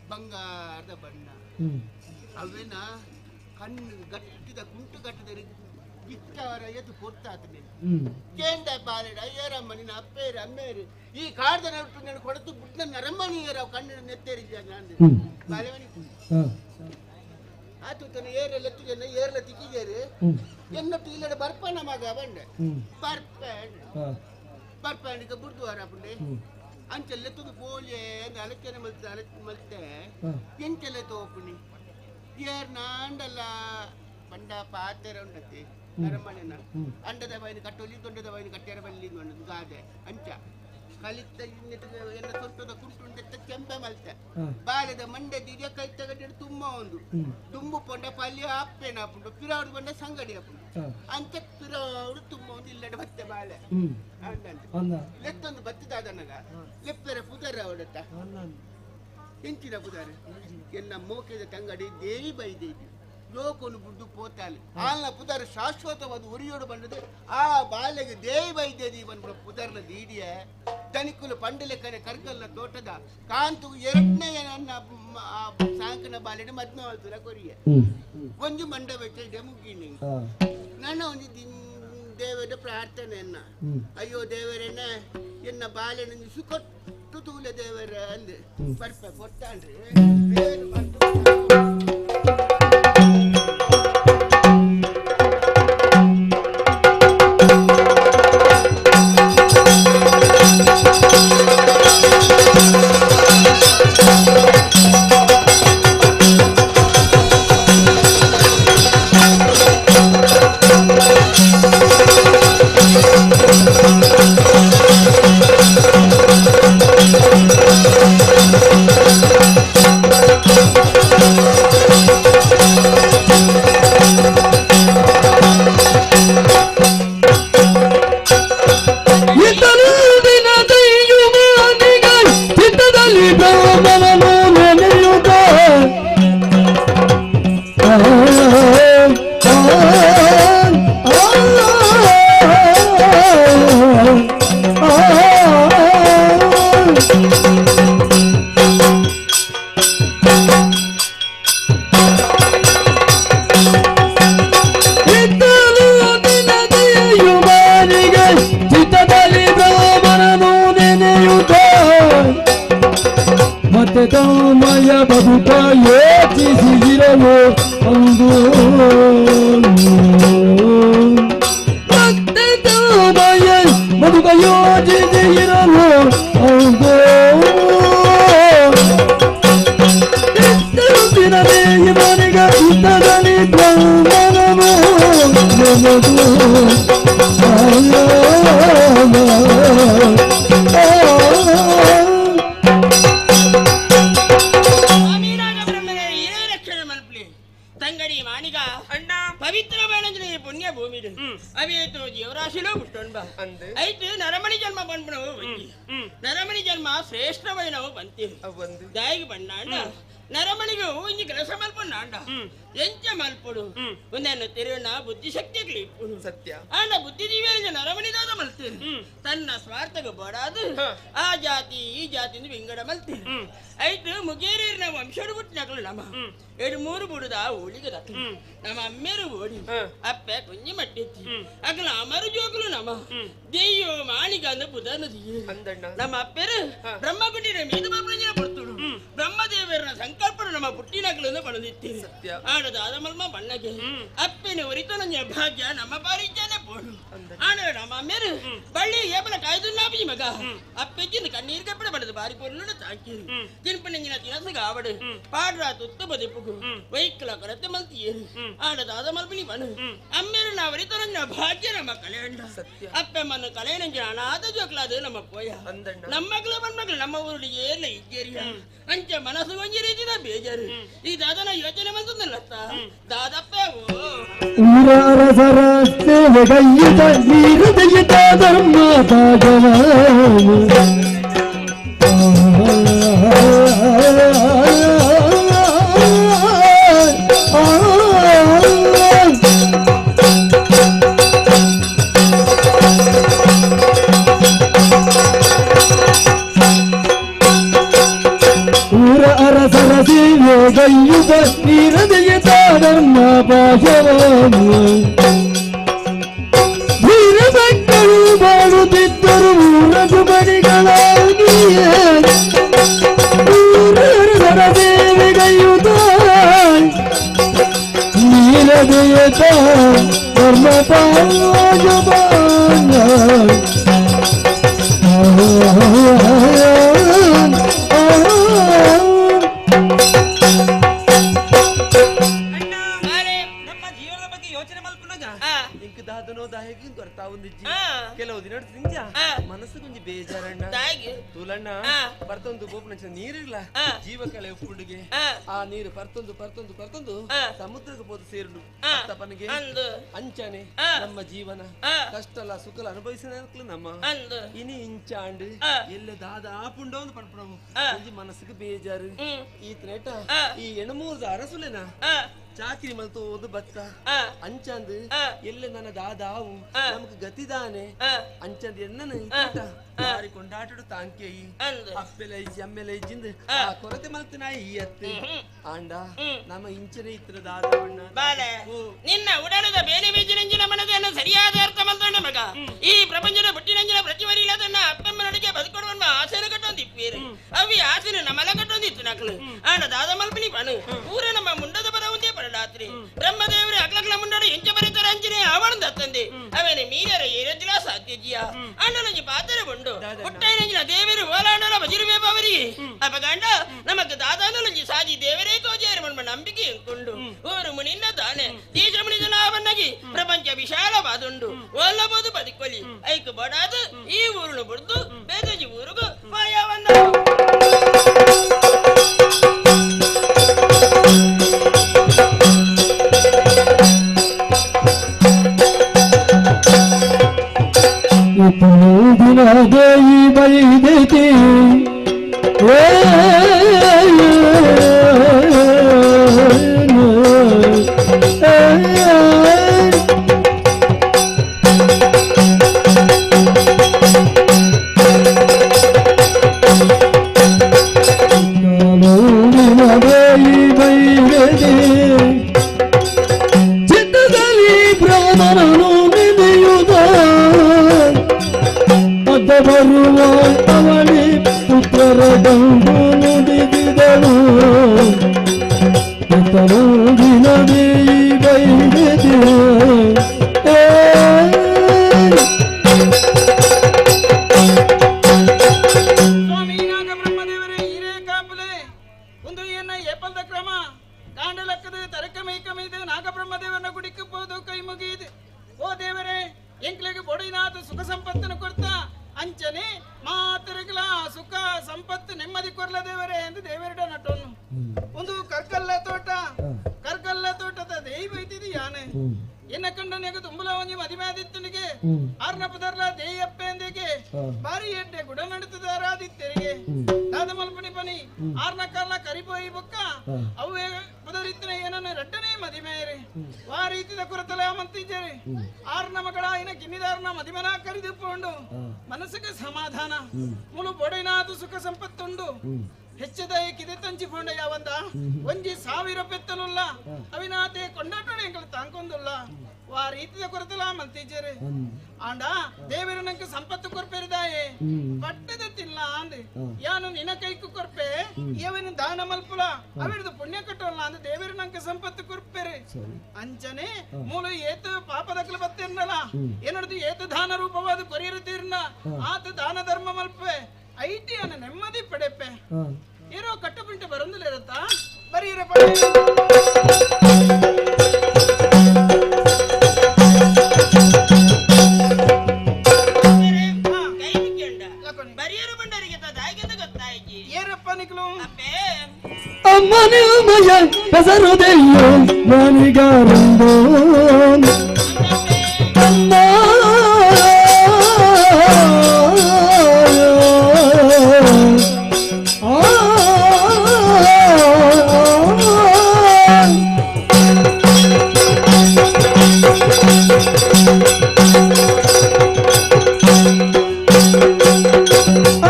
ಬಂಗಾರದ ಬಣ್ಣ ಅವೇನ ಕಣ್ಣು ಗಟ್ಟಿದ ಕುಂಟು ಕಟ್ಟದ ಬಿತ್ತವರ ಎದ್ದು ಪೊರ್ತಾತನೆ ಕೇಂದ್ರ ಬಾಲೆಡ ಅಯ್ಯರಮ್ಮ ನಿನ್ನ ಅಪ್ಪೇರು ಅಮ್ಮೇರು ಈ ಕಾಡ್ದ ನಟ್ಟು ನಾನು ಕೊಡತು ಬಿಟ್ಟು ನನ್ನ ಅರಮ್ಮನಿಯರ ಕಣ್ಣಿನ ನೆತ್ತೇರಿದ್ಯ ನಾನು ಬಾಲೆವನಿ ಆತು ತನ್ನ ಏರೆಲ್ಲ ಎತ್ತಿಗೆ ಏರ್ಲ ತಿಕ್ಕಿಗೇರು ಎನ್ನಟ್ಟು ಇಲ್ಲಡೆ ಬರ್ಪನ ಮಗ ಬಂಡೆ ಬರ್ಪೆ ಬರ್ಪಂಡಿಗೆ ಬುಡ್ದುವಾರ ಪುಂಡೆ ಅಂಚೆಲ್ಲ ತುದು ಪೋಲೆ ಅಲಚನೆ ಮಲ್ತೆ ಅಲಚ ಮಲ್ತೆ ಎಂಚೆಲ್ಲ ತೋಪುನಿ ಏರ್ ನಾಂಡಲ್ಲ ಪಂಡ ಪಾತೆರ ಉಂಡತೆ ಅರಮನೆನ ಅಂಡದ ಬಾಯಿನ ಕಟ್ಟೊಲಿ ದೊಡ್ಡದ ಬಾಯಿನ ಕಟ್ಟ್ಯಾರ ಬಲ್ಲಿ ಗಾದೆ ಅಂಚ ಕಲಿತ ಎಲ್ಲ ಸೊಟ್ಟದ ಕುಂಟುಂಡೆತ್ತ ಕೆಂಪೆ ಮಲ್ತೆ ಬಾಲೆದ ಮಂಡೆ ದಿರಿಯ ಕೈ ತಗಡಿ ತುಂಬ ಒಂದು ತುಂಬು ಪೊಂಡ ಪಲ್ಯ ಅಪ್ಪೇನ ಹಾಪುಂಡು ಪಿರಾಡು ಬಂಡ ಸಂಗಡಿ ಹಾಪುಂಡು ಅಂಚ ಪಿರಾಡು ತುಂಬ ಒಂದು ಇಲ್ಲಡೆ ಬತ್ತೆ ಬಾಲೆ ಲೆತ್ತೊಂದು ಬತ್ತಿದಾದನಗ ಲೆಪ್ಪೆರ ಪುದರ ಅವಡತ್ತ ಎಂಚಿನ ಪುದರ ಎನ್ನ ಮೋಕೆದ ತಂಗಡಿ ದೇವಿ ಬೈದೇವಿ ಲೋಕನು ಬುಡ್ಡು ಪೋತಾಲೆ ಆಲ್ನ ಪುದರ ಶಾಶ್ವತವಾದ ಉರಿಯೋಡು ಬಂದದೆ ಆ ಬಾಲೆಗೆ ದೇವಿ ಬೈದೇವಿ ಬಂದ್ಬಿಡ ಪುದರ್ನ ದೀಡಿಯ ದನಿಕುಲು ಪಂಡಲೆಕ್ಕನೆ ಕರ್ಗಲ್ನ ತೋಟದ ಕಾಂತು ಎರಡನೇ ನನ್ನ ಸಾಂಕನ ಬಾಲೆಡೆ ಮದ್ನ ಕೊರಿಯ ಒಂದು ಮಂಡ ಬೆಟ್ಟ ಮುಗ್ಗಿನಿ ನನ್ನ ಒಂದು ದೇವರ ಪ್ರಾರ್ಥನೆಯನ್ನ ಅಯ್ಯೋ ದೇವರನ್ನ ಎನ್ನ ಬಾಲೆನ ಸುಕೊಟ್ಟು ತೂಲೆ ದೇವರ ಅಂದೆ ಬರ್ಪ ಕೊಟ್ಟಾನ್ರಿ ನರಮಣಿ ಜನ್ಮ ಶ್ರೇಷ್ಠವೈನವು ಬಂತಿ ದಾಯಿಗೆ ಬಣ್ಣ ನರಮಣಿಗೆ ಒಂಜಿ ಕೆಲಸ ಮಲ್ಪೊಂಡ ಆಂಡ ಎಂಚ ಮಲ್ಪೊಡು ಒಂದನ್ನು ತೆರೆಯೋಣ ಬುದ್ಧಿಶಕ್ತಿಗಳು ಇಪ್ಪುನು ಸತ್ಯ ಆಂಡ ಬುದ್ಧಿಜೀವಿಯ ನರಮಣಿದಾದ ಮಲ್ತೇನೆ ತನ್ನ ಸ್ವಾರ್ಥಕ್ಕೆ ಬಡಾದು ಆ ಜಾತಿ ಈ ಜಾತಿ ವಿಂಗಡ ಮಲ್ತೇನೆ ಐತು ಮುಗೇರಿಯರು ನಾವು ವಂಶಡು ಹುಟ್ಟಿನಕಲು ನಮ್ಮ ಎರಡು ಮೂರು ಬುಡುದ ಊಳಿಗೆ ದಕ್ಕಲು ನಮ್ಮ ಅಮ್ಮೇರು ಓಡಿ ಅಪ್ಪೆ ಕುಂಜಿ ಮಟ್ಟಿತ್ತಿ ಅಗಲ ಅಮರು ಜೋಕುಲು ನಮ್ಮ ದೆಯ್ಯೋ ಮಾಣಿಗ ಅಂದ ಬುಧನದಿ ನಮ್ಮ ಅಪ್ಪೆರು ಬ್ರಹ್ಮಗುಂಡಿನ ಮೀದು ಪ್ರಜನ ಪಡ್ತುಡು ಬ್ರಹ್ಮದೇವರ ಸಂಕಲ್ಪನು ನಮ್ಮ ಪುಟ್ಟಿನಕಲನ್ನು ಪಡೆದಿತ್ತಿ ಆಡ ದಾದಮಲ್ಮ ಬಣ್ಣಗೆ ಅಪ್ಪೆನ ಒರಿತನ ಭಾಗ್ಯ ನಮ್ಮ ಪಾರಿಜ್ಯಾನೆ ಪೋಡು ಆಡ ನಮ್ಮ ಅಮ್ಮೇರು ಬಳ್ಳಿ ಏಪಲ ಕಾಯ್ದು ಮಗ ಅಪ್ಪೆಜ್ಜಿನ ಕಣ್ಣೀರು ಕಪ್ಪಡೆ ಬಡದು ಬಾರಿ ಪೊರ್ಲು ತಾಕಿ ತಿನ್ಪಣಿಂಜಿನ ತಿನಸುಗ ಆವಡು ಪಾಡ್ರ ತುತ್ತು ಬದಿಪ್ಪುಗು ವೈಕಲ ಕೊರತೆ ಮಲ್ತಿಯೇರು ಆಡ ದಾದಮಲ್ಪಿನಿ ಬನು ಅಮ್ಮೇರು ನಾ ಒರಿತನ ಭಾಗ್ಯ ನಮ್ಮ ಕಲೆಯಂಡ ಸತ್ಯ ಅಪ್ಪೆ ಮನ್ನು ಕಲೆಯಂಜಿನ ಅನಾಥ ಜೋಕ್ಲಾದು ನಮ್ಮ ಪೋಯ ನಮ್ಮಗಳು ಮಣ್ಮಗಳು ನಮ್ಮ ಊರು ಏರ್ಲ ಇಜ್ಜೇರಿಯ ಅಂಚ ಮನಸ್ಸು ಒಂಜಿ ರೀತಿದ ಬೇಜಾರು ಈ ದಾದನ ಯೋಚನೆ ಬಂತದಲ್ಲತ್ತ ದಾದಪ್ಪ ಊರ ಅರಸರ ಸೇವೆಗೈಯುತ ನೀರುದಯುತ ಧರ್ಮ ಭಾಗವ ಊರ ಅರಸರ ಸೇವೆಗೈಯುತ ನೀರದಯುತ ಧರ್ಮ ಭಾಷವ ವೀರ ಭಕ್ತರು ಬಾಳುತ್ತಿದ್ದರು ಊರದು ಬಡಿಗಳಾಗಿಯೇ ಊರ ಅರಸರ ಸೇವೆಗೈಯುತ ನೀರದಯುತ ಧರ್ಮ ನಮ್ಮ ಜೀವನದ ಬಗ್ಗೆ ಯೋಚನೆ ಮಲ್ಪುನಗ ಇಂಕ್ ದಾದನೋ ದಾಯಗಿ ಗೊರ್ತಾವೊಂದಿಜ್ಜಿ ಕೆಲವು ದಿನ ನಿಂಜ ಮನಸ್ಸು ಗುಂಜಿ ಬೇಜಾರಣ್ಣ ತೂಲಣ್ಣ ಪರ್ತೊಂದು ಗೋಪುನಂಚ ನೀರಿಲ್ಲ ಜೀವ ಕಳೆ ಉಪ್ಪುಂಡಿಗೆ ಆ ನೀರು ಪರ್ತೊಂದು ಪರ್ತೊಂದು ಪರ್ತೊಂದು ಸಮುದ್ರಕ್ಕೆ ಪೋದು ಸೇರುಂಡು ತಪನಿಗೆ ಅಂಚನೆ ನಮ್ಮ ಜೀವನ ಕಷ್ಟಲ ಸುಖಲ ಅನುಭವಿಸಿದ ನಮ್ಮ ಇನಿ ಇಂಚಾಂಡ್ ಎಲ್ಲ ದಾದ ಆಪುಂಡೋ ಒಂದು ಪಡ್ಪಡವು ಒಂಜಿ ಮನಸ್ಸಿಗೆ ಬೇಜಾರು ಈತನೇಟ ಈ ಎಣಮೂರ್ದ ಅರಸುಲೆನ ಚಾಕಿರಿ ಮಲ್ತು ಓದು ಬತ್ತ ಅಂಚಂದ್ ಎಲ್ಲ ನನ್ನ ದಾದಾವು ನಮಗ್ ಗತಿದಾನೆ ಅಂಚಂದ್ ಎನ್ನನ ಬಾರಿ ಕೊಂಡಾಟಡು ತಾಂಕೇಯಿ ಅಪ್ಪೆಲ ಇಜ್ಜಿ ಅಮ್ಮೆಲ ಇಜ್ಜಿಂದ್ ಆ ಕೊರತೆ ಮಲ್ತನಾಯಿ ಈ ಅತ್ತೆ ಆಂಡ ನಮ್ಮ ಇಂಚನೆ ಇತ್ತಿನ ದಾದವಣ್ಣ ಬಾಲೆ ನಿನ್ನ ಉಡಲದ ಬೇನೆ ಬೀಜಿನಂಜಿನ ಮನದನ್ನು ಸರಿಯಾದ ಅರ್ಥ ಮಲ್ತೊಂಡ ಮಗ ಈ ಪ್ರಪಂಚದ ಬುಟ್ಟಿನಂಜಿನ ಪ್ರತಿವರಿಲ್ಲದನ್ನ ಅಪ್ಪಮ್ಮನೊಡಗೆ ಬದುಕೊಡುವ ಆಸೆನ ಕಟ್ಟೊಂದಿಪ್ಪೀರು ಅವಿ ಆಸೆನ ನಮ್ಮಲ ಕಟ್ಟೊಂದಿತ್ತು ನಕಲು ಆಂಡ ದಾದ ಮಲ್ಪಿನಿ ಪಣು ಊರ ನಮ್ಮ ಮುಂಡದ ಪದ ಒಂದೇ ಪಡಲಾತ್ರಿ ಬ್ರಹ್ಮದೇವರು ಅಗ್ಲಗ್ಲ ಮುಂಡಡು ಎಂಚ ಬರೀತಾರೆ ಅಂಚನೆ ಅವಳು ದತ್ತಂದೆ ಅವನ ಮೀರರ ಏರದಿಲ ಸಾಧ್ಯಜಿಯ ಅಣ್ಣನಂಜಿ ಪಾತ್ರ ಉಂಡು ಪುಟ್ಟೈನಂಜಿನ ದೇವರು ಓಲಾಂಡಲ ಬಜಿರುಬೇಪ ಅವರಿಗೆ ಅಪಗಂಡ ನಮಕ್ ದಾದಾನಲಂಜಿ ಸಾಜಿ ದೇವರೇ ತೋಜೇರು ಮಣ್ಮ ನಂಬಿಕೆ ಎಂಕೊಂಡು ಊರು ಮುನಿನ್ನ ದಾನೆ ದೇಶ ಮುನಿದನಾವನ್ನಾಗಿ ಪ್ರಪಂಚ ವಿಶಾಲವಾದುಂಡು ಓಲ್ಲಬಹುದು ಬದುಕೊಲಿ ಐಕು ಬಡಾದು ಈ ಊರುನು ಬುಡ್ದು ಬೇದಜಿ ಊರುಗು ಮಾಯಾವನ್ನ ದೇಯಿ ಬೈದೇತಿ ಚಿತ್ತದಲ್ಲಿ ಬ್ರಾಹ್ಮಣನು ನೆನೆಯುದ ಬರುವ ಅವಳಿ ಪುತ್ರರ ಗಂಡು ನುಡಿದಿದನು ನದಿ ಬೈದಿದೆ ಸ್ವಾಮಿ ನಾಗ ಬ್ರಹ್ಮದೇವರೇ ಹಿರೇ ಕಾಪಲೆ ಒಂದು ಏನ ಏಪಲ್ದ ಕ್ರಮ ಕಾಂಡಲಕ್ಕದ ತರಕ ಮೈಕಮೈದು ನಾಗಬ್ರಹ್ಮದೇವನ ಗುಡಿக்கு போದು ಕೈ ಮುಗಿಯಿದೆ ಓ ದೇವರೇ ಎಂಕ್ಲೆಗೆ ಬೊಡಿನಾಥ ಸುಖ ಸಂಪತ್ತನ್ನು ಕೊಡ್ತಾ ಅಂಚನೆ ಮಾತೃಗಳ ಸುಖ ಸಂಪತ್ತು ನೆಮ್ಮದಿ ಕೊರ್ಲ ದೇವರೇ ಎಂದು ದೇವರಿಡ ನಟೋನು ಒಂದು ಕರ್ಕಲ್ಲ ತೋಟ ಕರ್ಕಲ್ಲ ತೋಟದ ದೈವ ಇದ್ದಿದ್ದು ಯಾನೆ ಎನ್ನ ಕಂಡನಿಗೆ ತುಂಬಲವನಿ ಮದಿಮಾದಿತ್ತನಿಗೆ ಆರ್ನ ಪದರ್ಲ ದೇಯಪ್ಪೆಂದಿಗೆ ಬಾರಿ ಎಡ್ಡೆ ಗುಡ ನಡೆತದಾರಾದಿತ್ತೆರಿಗೆ ದಾದ ಮಲ್ಪನಿ ಪನಿ ಆರ್ನ ಕಾಲ ಕರಿಪೋಯಿ ಬೊಕ್ಕ ಅವೇ ಪುದರಿತ್ತನ ಏನನ್ನ ರಡ್ಡನೇ ಮದಿಮೇರಿ ವಾ ರೀತಿದ ಕುರತಲ ಮಂತಿದ್ದೇರಿ ಆರ್ನ ಮಗಳ ಏನ ಕಿನ್ನಿದಾರನ ಮದಿಮನ ಕರಿದುಕೊಂಡು ಮನಸ್ಸಿಗೆ ಸಮಾಧಾನ ಮುಳು ಬೊಡೆನಾದು ಸುಖ ಸಂಪತ್ತುಂಡು ಹೆಚ್ಚದ ಕಿದೆ ತಂಚಿ ಪೋಂಡ ಯಾವಂದ ಒಂಜಿ ಸಾವಿರ ಪೆತ್ತಲುಲ್ಲ ಅವಿನಾತೆ ಕೊಂಡಾಟೋಣ ಎಂಕಲು ತಾಂಕೊಂದುಲ್ಲ ವಾ ರೀತಿದ ಕೊರತಲ ಮಂತಿಜೇರೆ ಆಂಡ ದೇವರು ನಂಗೆ ಸಂಪತ್ತು ಕೊರ್ಪೆರಿದಾಯೆ ಪಟ್ಟದ ತಿಲ್ಲ ಅಂದೆ ಯಾನು ನಿನ ಕೈಕು ಕೊರ್ಪೆ ಇವನು ದಾನ ಮಲ್ಪುಲ ಅವಿರ್ದು ಪುಣ್ಯ ಕಟ್ಟೋಲ್ಲ ಅಂದ ದೇವರು ನಂಗೆ ಸಂಪತ್ತು ಕೊರ್ಪೆರೆ ಅಂಚನೆ ಮೂಲ ಏತು ಪಾಪದಕ್ಲು ಬತ್ತಿರ್ನಲ್ಲ ಏನದು ಏತು ದಾನ ರೂಪವಾದ ಕೊರಿಯಿರುತ್ತೀರ್ನ ಆತ ದಾನ ಧರ್ಮ ಮಲ್ಪೆ ಐಟಿ ಅನ್ನ ನೆಮ್ಮದಿ ಪಡೆಪೆ ಏನೋ ಕಟ್ಟುಪಿಂಟು ಬರಂದಿಲ್ಲ ಇರುತ್ತಾ ಬರೀ ಅಮ್ಮನಿಲ್ಮಯ ಹೆಸರುದೆಯೋ ಮನಿಗಾರಂದೋ ಅಮ್ಮ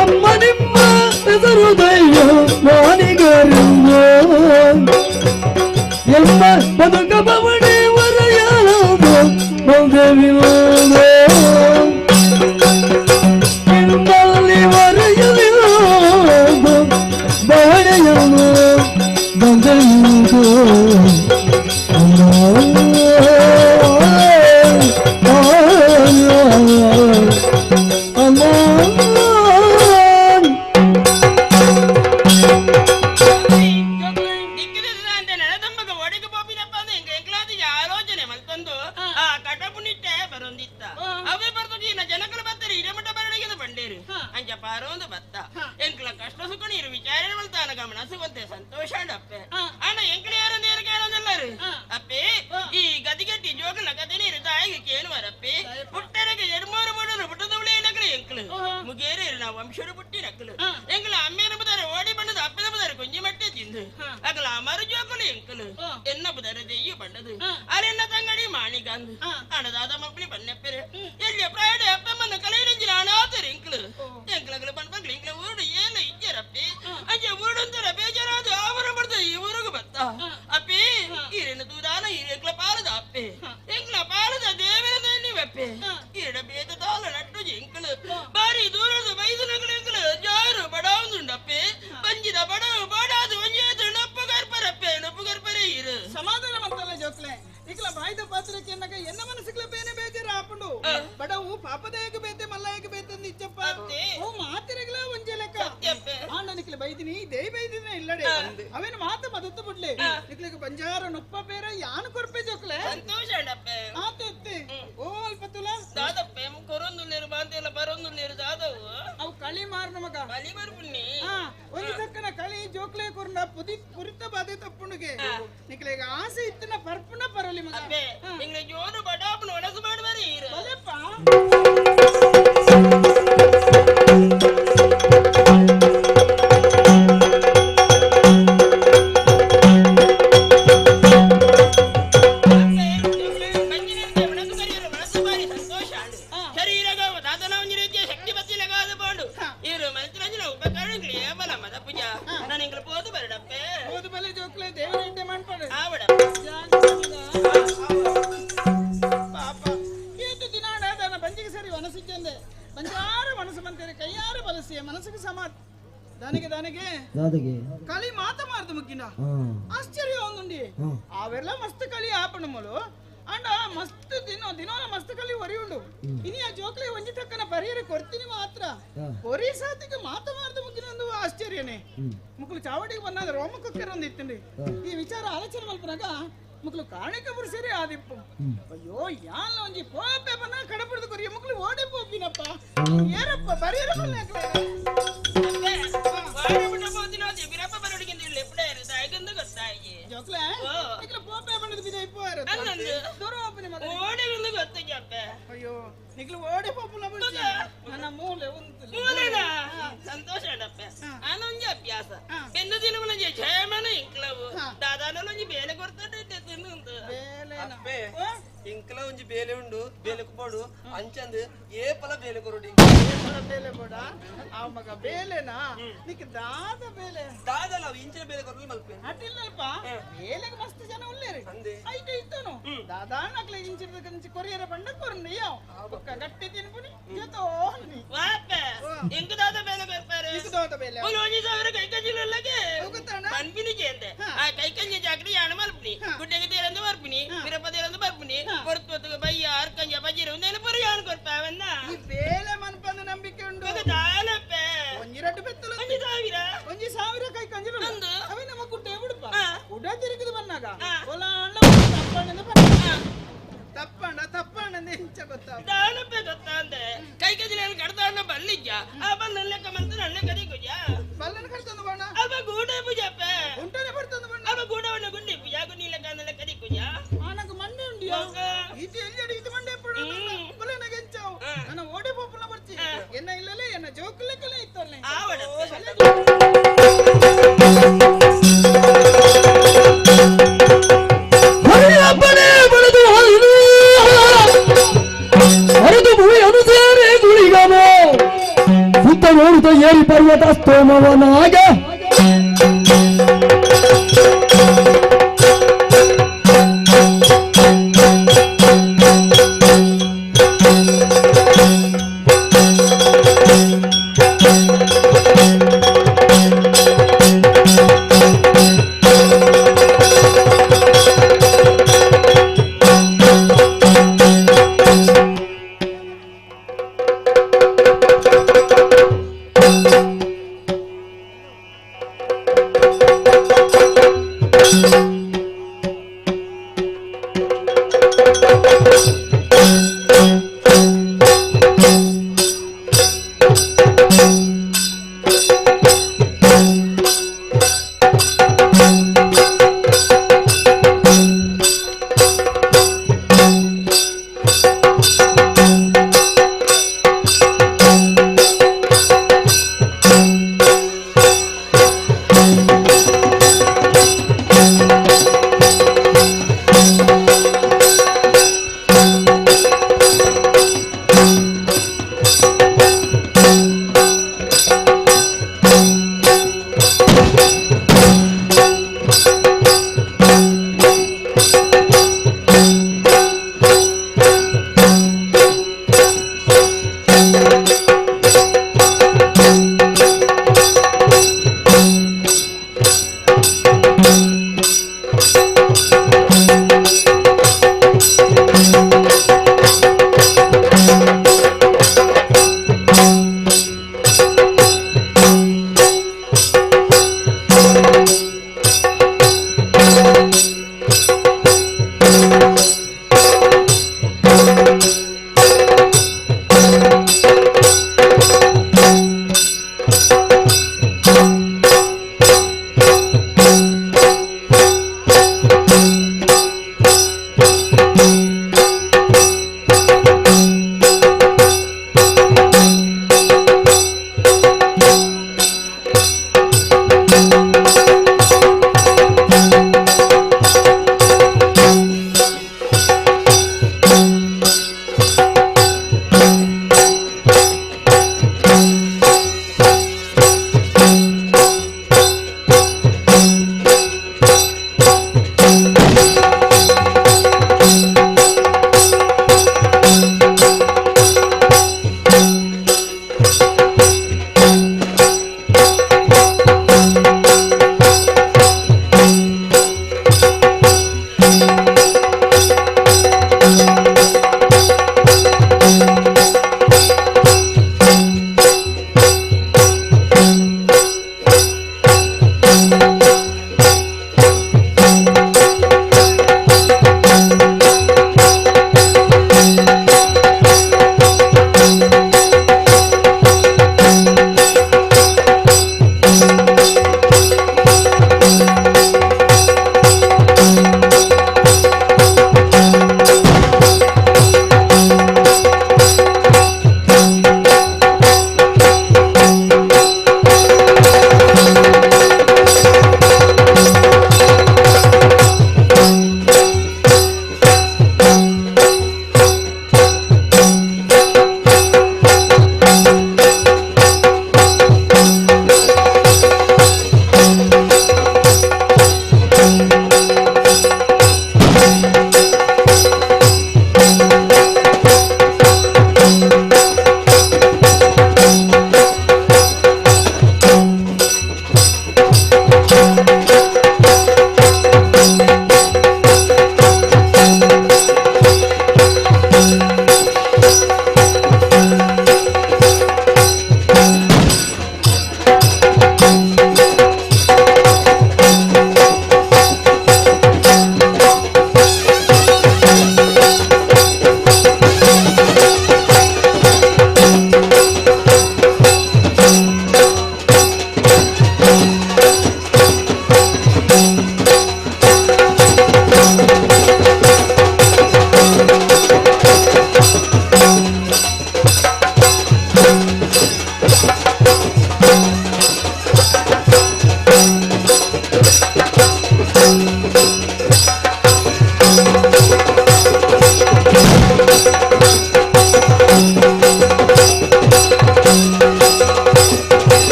ಅಮ್ಮ ನಿಮ್ಮ ಹೆಸರುದೆಯೋ ಮಾನಿಗರಿಂದೋ ಎಮ್ಮ ಬದುಕ ಬವಣೆ ವರೆಯಾದೋ ಬಂದವಿಲ್ಲೋ ನಿಮ್ಮಲ್ಲಿ ವರೆಯಲಿಲ್ಲೋ ಬವಣೆಯನ್ನು ಬಂದವಿಲ್ಲೋ ಕಲಿ ಮಾತ ಮಾರ್ದು ಮುಗ್ಗಿನ ಆಶ್ಚರ್ಯ ಒಂದುಂಡಿ ಅವೆಲ್ಲ ಮಸ್ತ್ ಕಲಿ ಆಪಣಮಲು ಅಂಡ ಮಸ್ತ್ ದಿನ ದಿನೋಲ ಮಸ್ತ್ ಕಲಿ ಒರಿ ಉಂಡು ಇನಿ ಆ ಜೋಕ್ಲಿ ಒಂಜಿ ತಕ್ಕನ ಪರಿಯರೆ ಕೊರ್ತೀನಿ ಮಾತ್ರ ಒರಿ ಸಾತಿಗೆ ಮಾತ ಮಾರ್ದು ಮುಗ್ಗಿನ ಒಂದು ಆಶ್ಚರ್ಯನೇ ಮುಕ್ಕಳು ಚಾವಡಿಗೆ ಬಂದ ರೋಮಕ್ಕೆರೊಂದು ಇತ್ತಂಡಿ ಈ ವಿಚಾರ ಆಲೋಚನೆ ಮಲ್ಪನಾಗ ಮುಕ್ಕಳು ಕಾಣಿಕ ಬುರ್ಸಿರಿ ಆದಿಪ್ಪು ಅಯ್ಯೋ ಯಾನ್ ಒಂಜಿ ಪೋಪೆ ಬನ್ನ ಕಡಪುಡ್ದು ಕೊರಿಯ ಮುಕ್ಕಳು ಓಡಿ ಪೋಪಿನಪ್ಪ ಏರಪ್ಪ ಬರಿಯರ ಗೊತ್ತಿಜಪ್ಪ. ಅಯ್ಯೋ ನಿಕ್ಲು ಓಡಿ ಪೋಪುನ ಬುಡ್ಚಿ ನನ್ನ ಮೂಲೆ ಉಂತು. ಮೂಲೆನಾ? ಸಂತೋಷ ಅಡಪ್ಪ. ಆನೊಂಜಿ ಅಭ್ಯಾಸ ಬೆನ್ನು ದಿನವೊಂಜಿ ಜಯಮನ ಇಂಕ್ಲವು ದಾದಾನೊಂಜಿ ಬೇಲೆ ಕೊಡ್ತದೆ ತಿನ್ನುಂದು. ಅಪ್ಪೆ ಇಂಕ್ಲ ಒಂಜಿ ಬೇಲೆ ಉಂಡು ಬೇಲೆ ಕುಬೋಡು ಅಂಚಂದು ಏಪಲ ಬೇಲೆ ಕೊರಡಿ. ಏಪಲ ಬೇಲೆ ಕೊಡ ಆ ಮಗ ಬೇಲೆನಾ ನಿಕ್ ದಾದ ಬೇಲೆ ದಾದಲ್ಲ ಅವು ಇಂಚಿನ ಬೇಲೆ ಕೊರಲು ಮಲ್ಪೆ ಅಟಿಲ್ಲಲ್ಪ ಬೇಲೆಗೆ ಮಸ್ತ್ ಜನ ಉಲ್ಲೇರಿ ಐಟ ಇತ್ತನು ದಾದಾನಕ್ಲೆ ಇಂಚಿನ ಕಂಚಿ ಕೊರಿಯರ ಬಂಡ ಕೊರ್ನು ಯಾವ್ ಬೊಕ್ಕ ಗಟ್ಟಿ ತಿನ್ಪುನಿ ಜೊತೋ ವಾಪೆ ಇಂಕು ದಾದ ಬೇಲೆ ಕೊರ್ಪಾರೆ. ಇಂಕು ದಾದ ಬೇಲೆ ಒಂದು ಒಂಜಿ ಸಾವಿರ ಕೈಕಂಜಿಲಲ್ಲಗೆ ಪನ್ಪಿನಿ ಚೇಂದೆ ಆ ಕೈಕಂಜಿ ಜಾಕಡಿ ಯಾಣ ಮಲ್ಪುನಿ ಗುಡ್ಡೆಗೆ ತೇರಂದು ಬರ್ಪಿನಿ ಬಿರಪ ತೇರಂದು ಬರ್ಪಿನಿ ಕೊರ್ತು ಬಯ್ಯ ಅರ್ಕಂಜ ಬಜ್ಜಿರ ಒಂದೇನು ಪುರಿ ಯಾಣ ಕೊರ್ಪಾವನ್ನ. ಈ ಬೇಲೆ ಮನ್ಪಂದು ನಂಬಿಕೆ ಉಂಡು ದಾನಪ್ಪೆ ಒಂಜಿ ರಡ್ಡು ಬೆತ್ತಲು ಒಂಜಿ ಸಾವಿರ ಒಂಜಿ ಸಾವಿರ ಕೈ ಕಂಜಿಲು ಅವೇ ನಮ್ಮ ಗುಡ್ಡೆ ಬಿಡುಪ ಉಡ ತಿರುಗಿದು ಬನ್ನಾಗ ಒಲಾಂಡ ತಪ್ಪಣ್ಣಂದು ಬನ್ನ ತಪ್ಪಣ್ಣ ತಪ್ಪಣ್ಣಂದು ಇಂಚ ಗೊತ್ತ ದಾನಪ್ಪೆ ಗೊತ್ತಾಂದೆ ಕೈ ಕಜಿಲ ಕಡ್ದಾಣ ಬಲ್ಲಿಜ್ಜ ಆ ಬಲ್ಲ ಲೆಕ್ಕ ಮಂತು ನನ್ನ ಕದಿ ಕುಜ ಬಲ್ಲನ ಕಡ್ತಂದು ಬಣ್ಣ ಅವ ಗೂಡೆ ಪೂಜಪ್ಪ ಉಂಟನೆ ಬರ್ತಂದು ಬಣ್ಣ ಅವ ಗೂಡವನ್ನ ಗುಂಡಿ ಪೂಜಾ ಗುಂಡಿ ಲೆಕ್ಕ ಅಂದ ಲೆಕ್ಕ the ಕುಜ ಆನಗ ಮಂಡೆ ಉಂಡಿಯಾ ಇದು ಎಲ್ಲಿ ಇದು ಮಂಡೆ ಪಡು ಬಲ್ಲನ ಗೆಂಚಾವು ನನ್ನ ಓಡೆ ಪೋಪುನ ಬರ್ಚಿ ಎನ್ನ ಇಲ್ಲಲೇ ಎನ್ನ ಜೋಕು ಲೆಕ್ಕಲೇ ಇತ್ತಲ್ಲ ಹರಿಯಪ್ಪನೇ ಬೆಳೆದು ಹರಿದು ಹರಿದು ಭೂಮಿಯನ್ನು ಸೇರಿ ಗುಳಿಗನು ಸುತ್ತ ನೋಡುತ್ತ ಏರಿ ಪರ್ವತ ಸ್ತೋಮವನಾಗ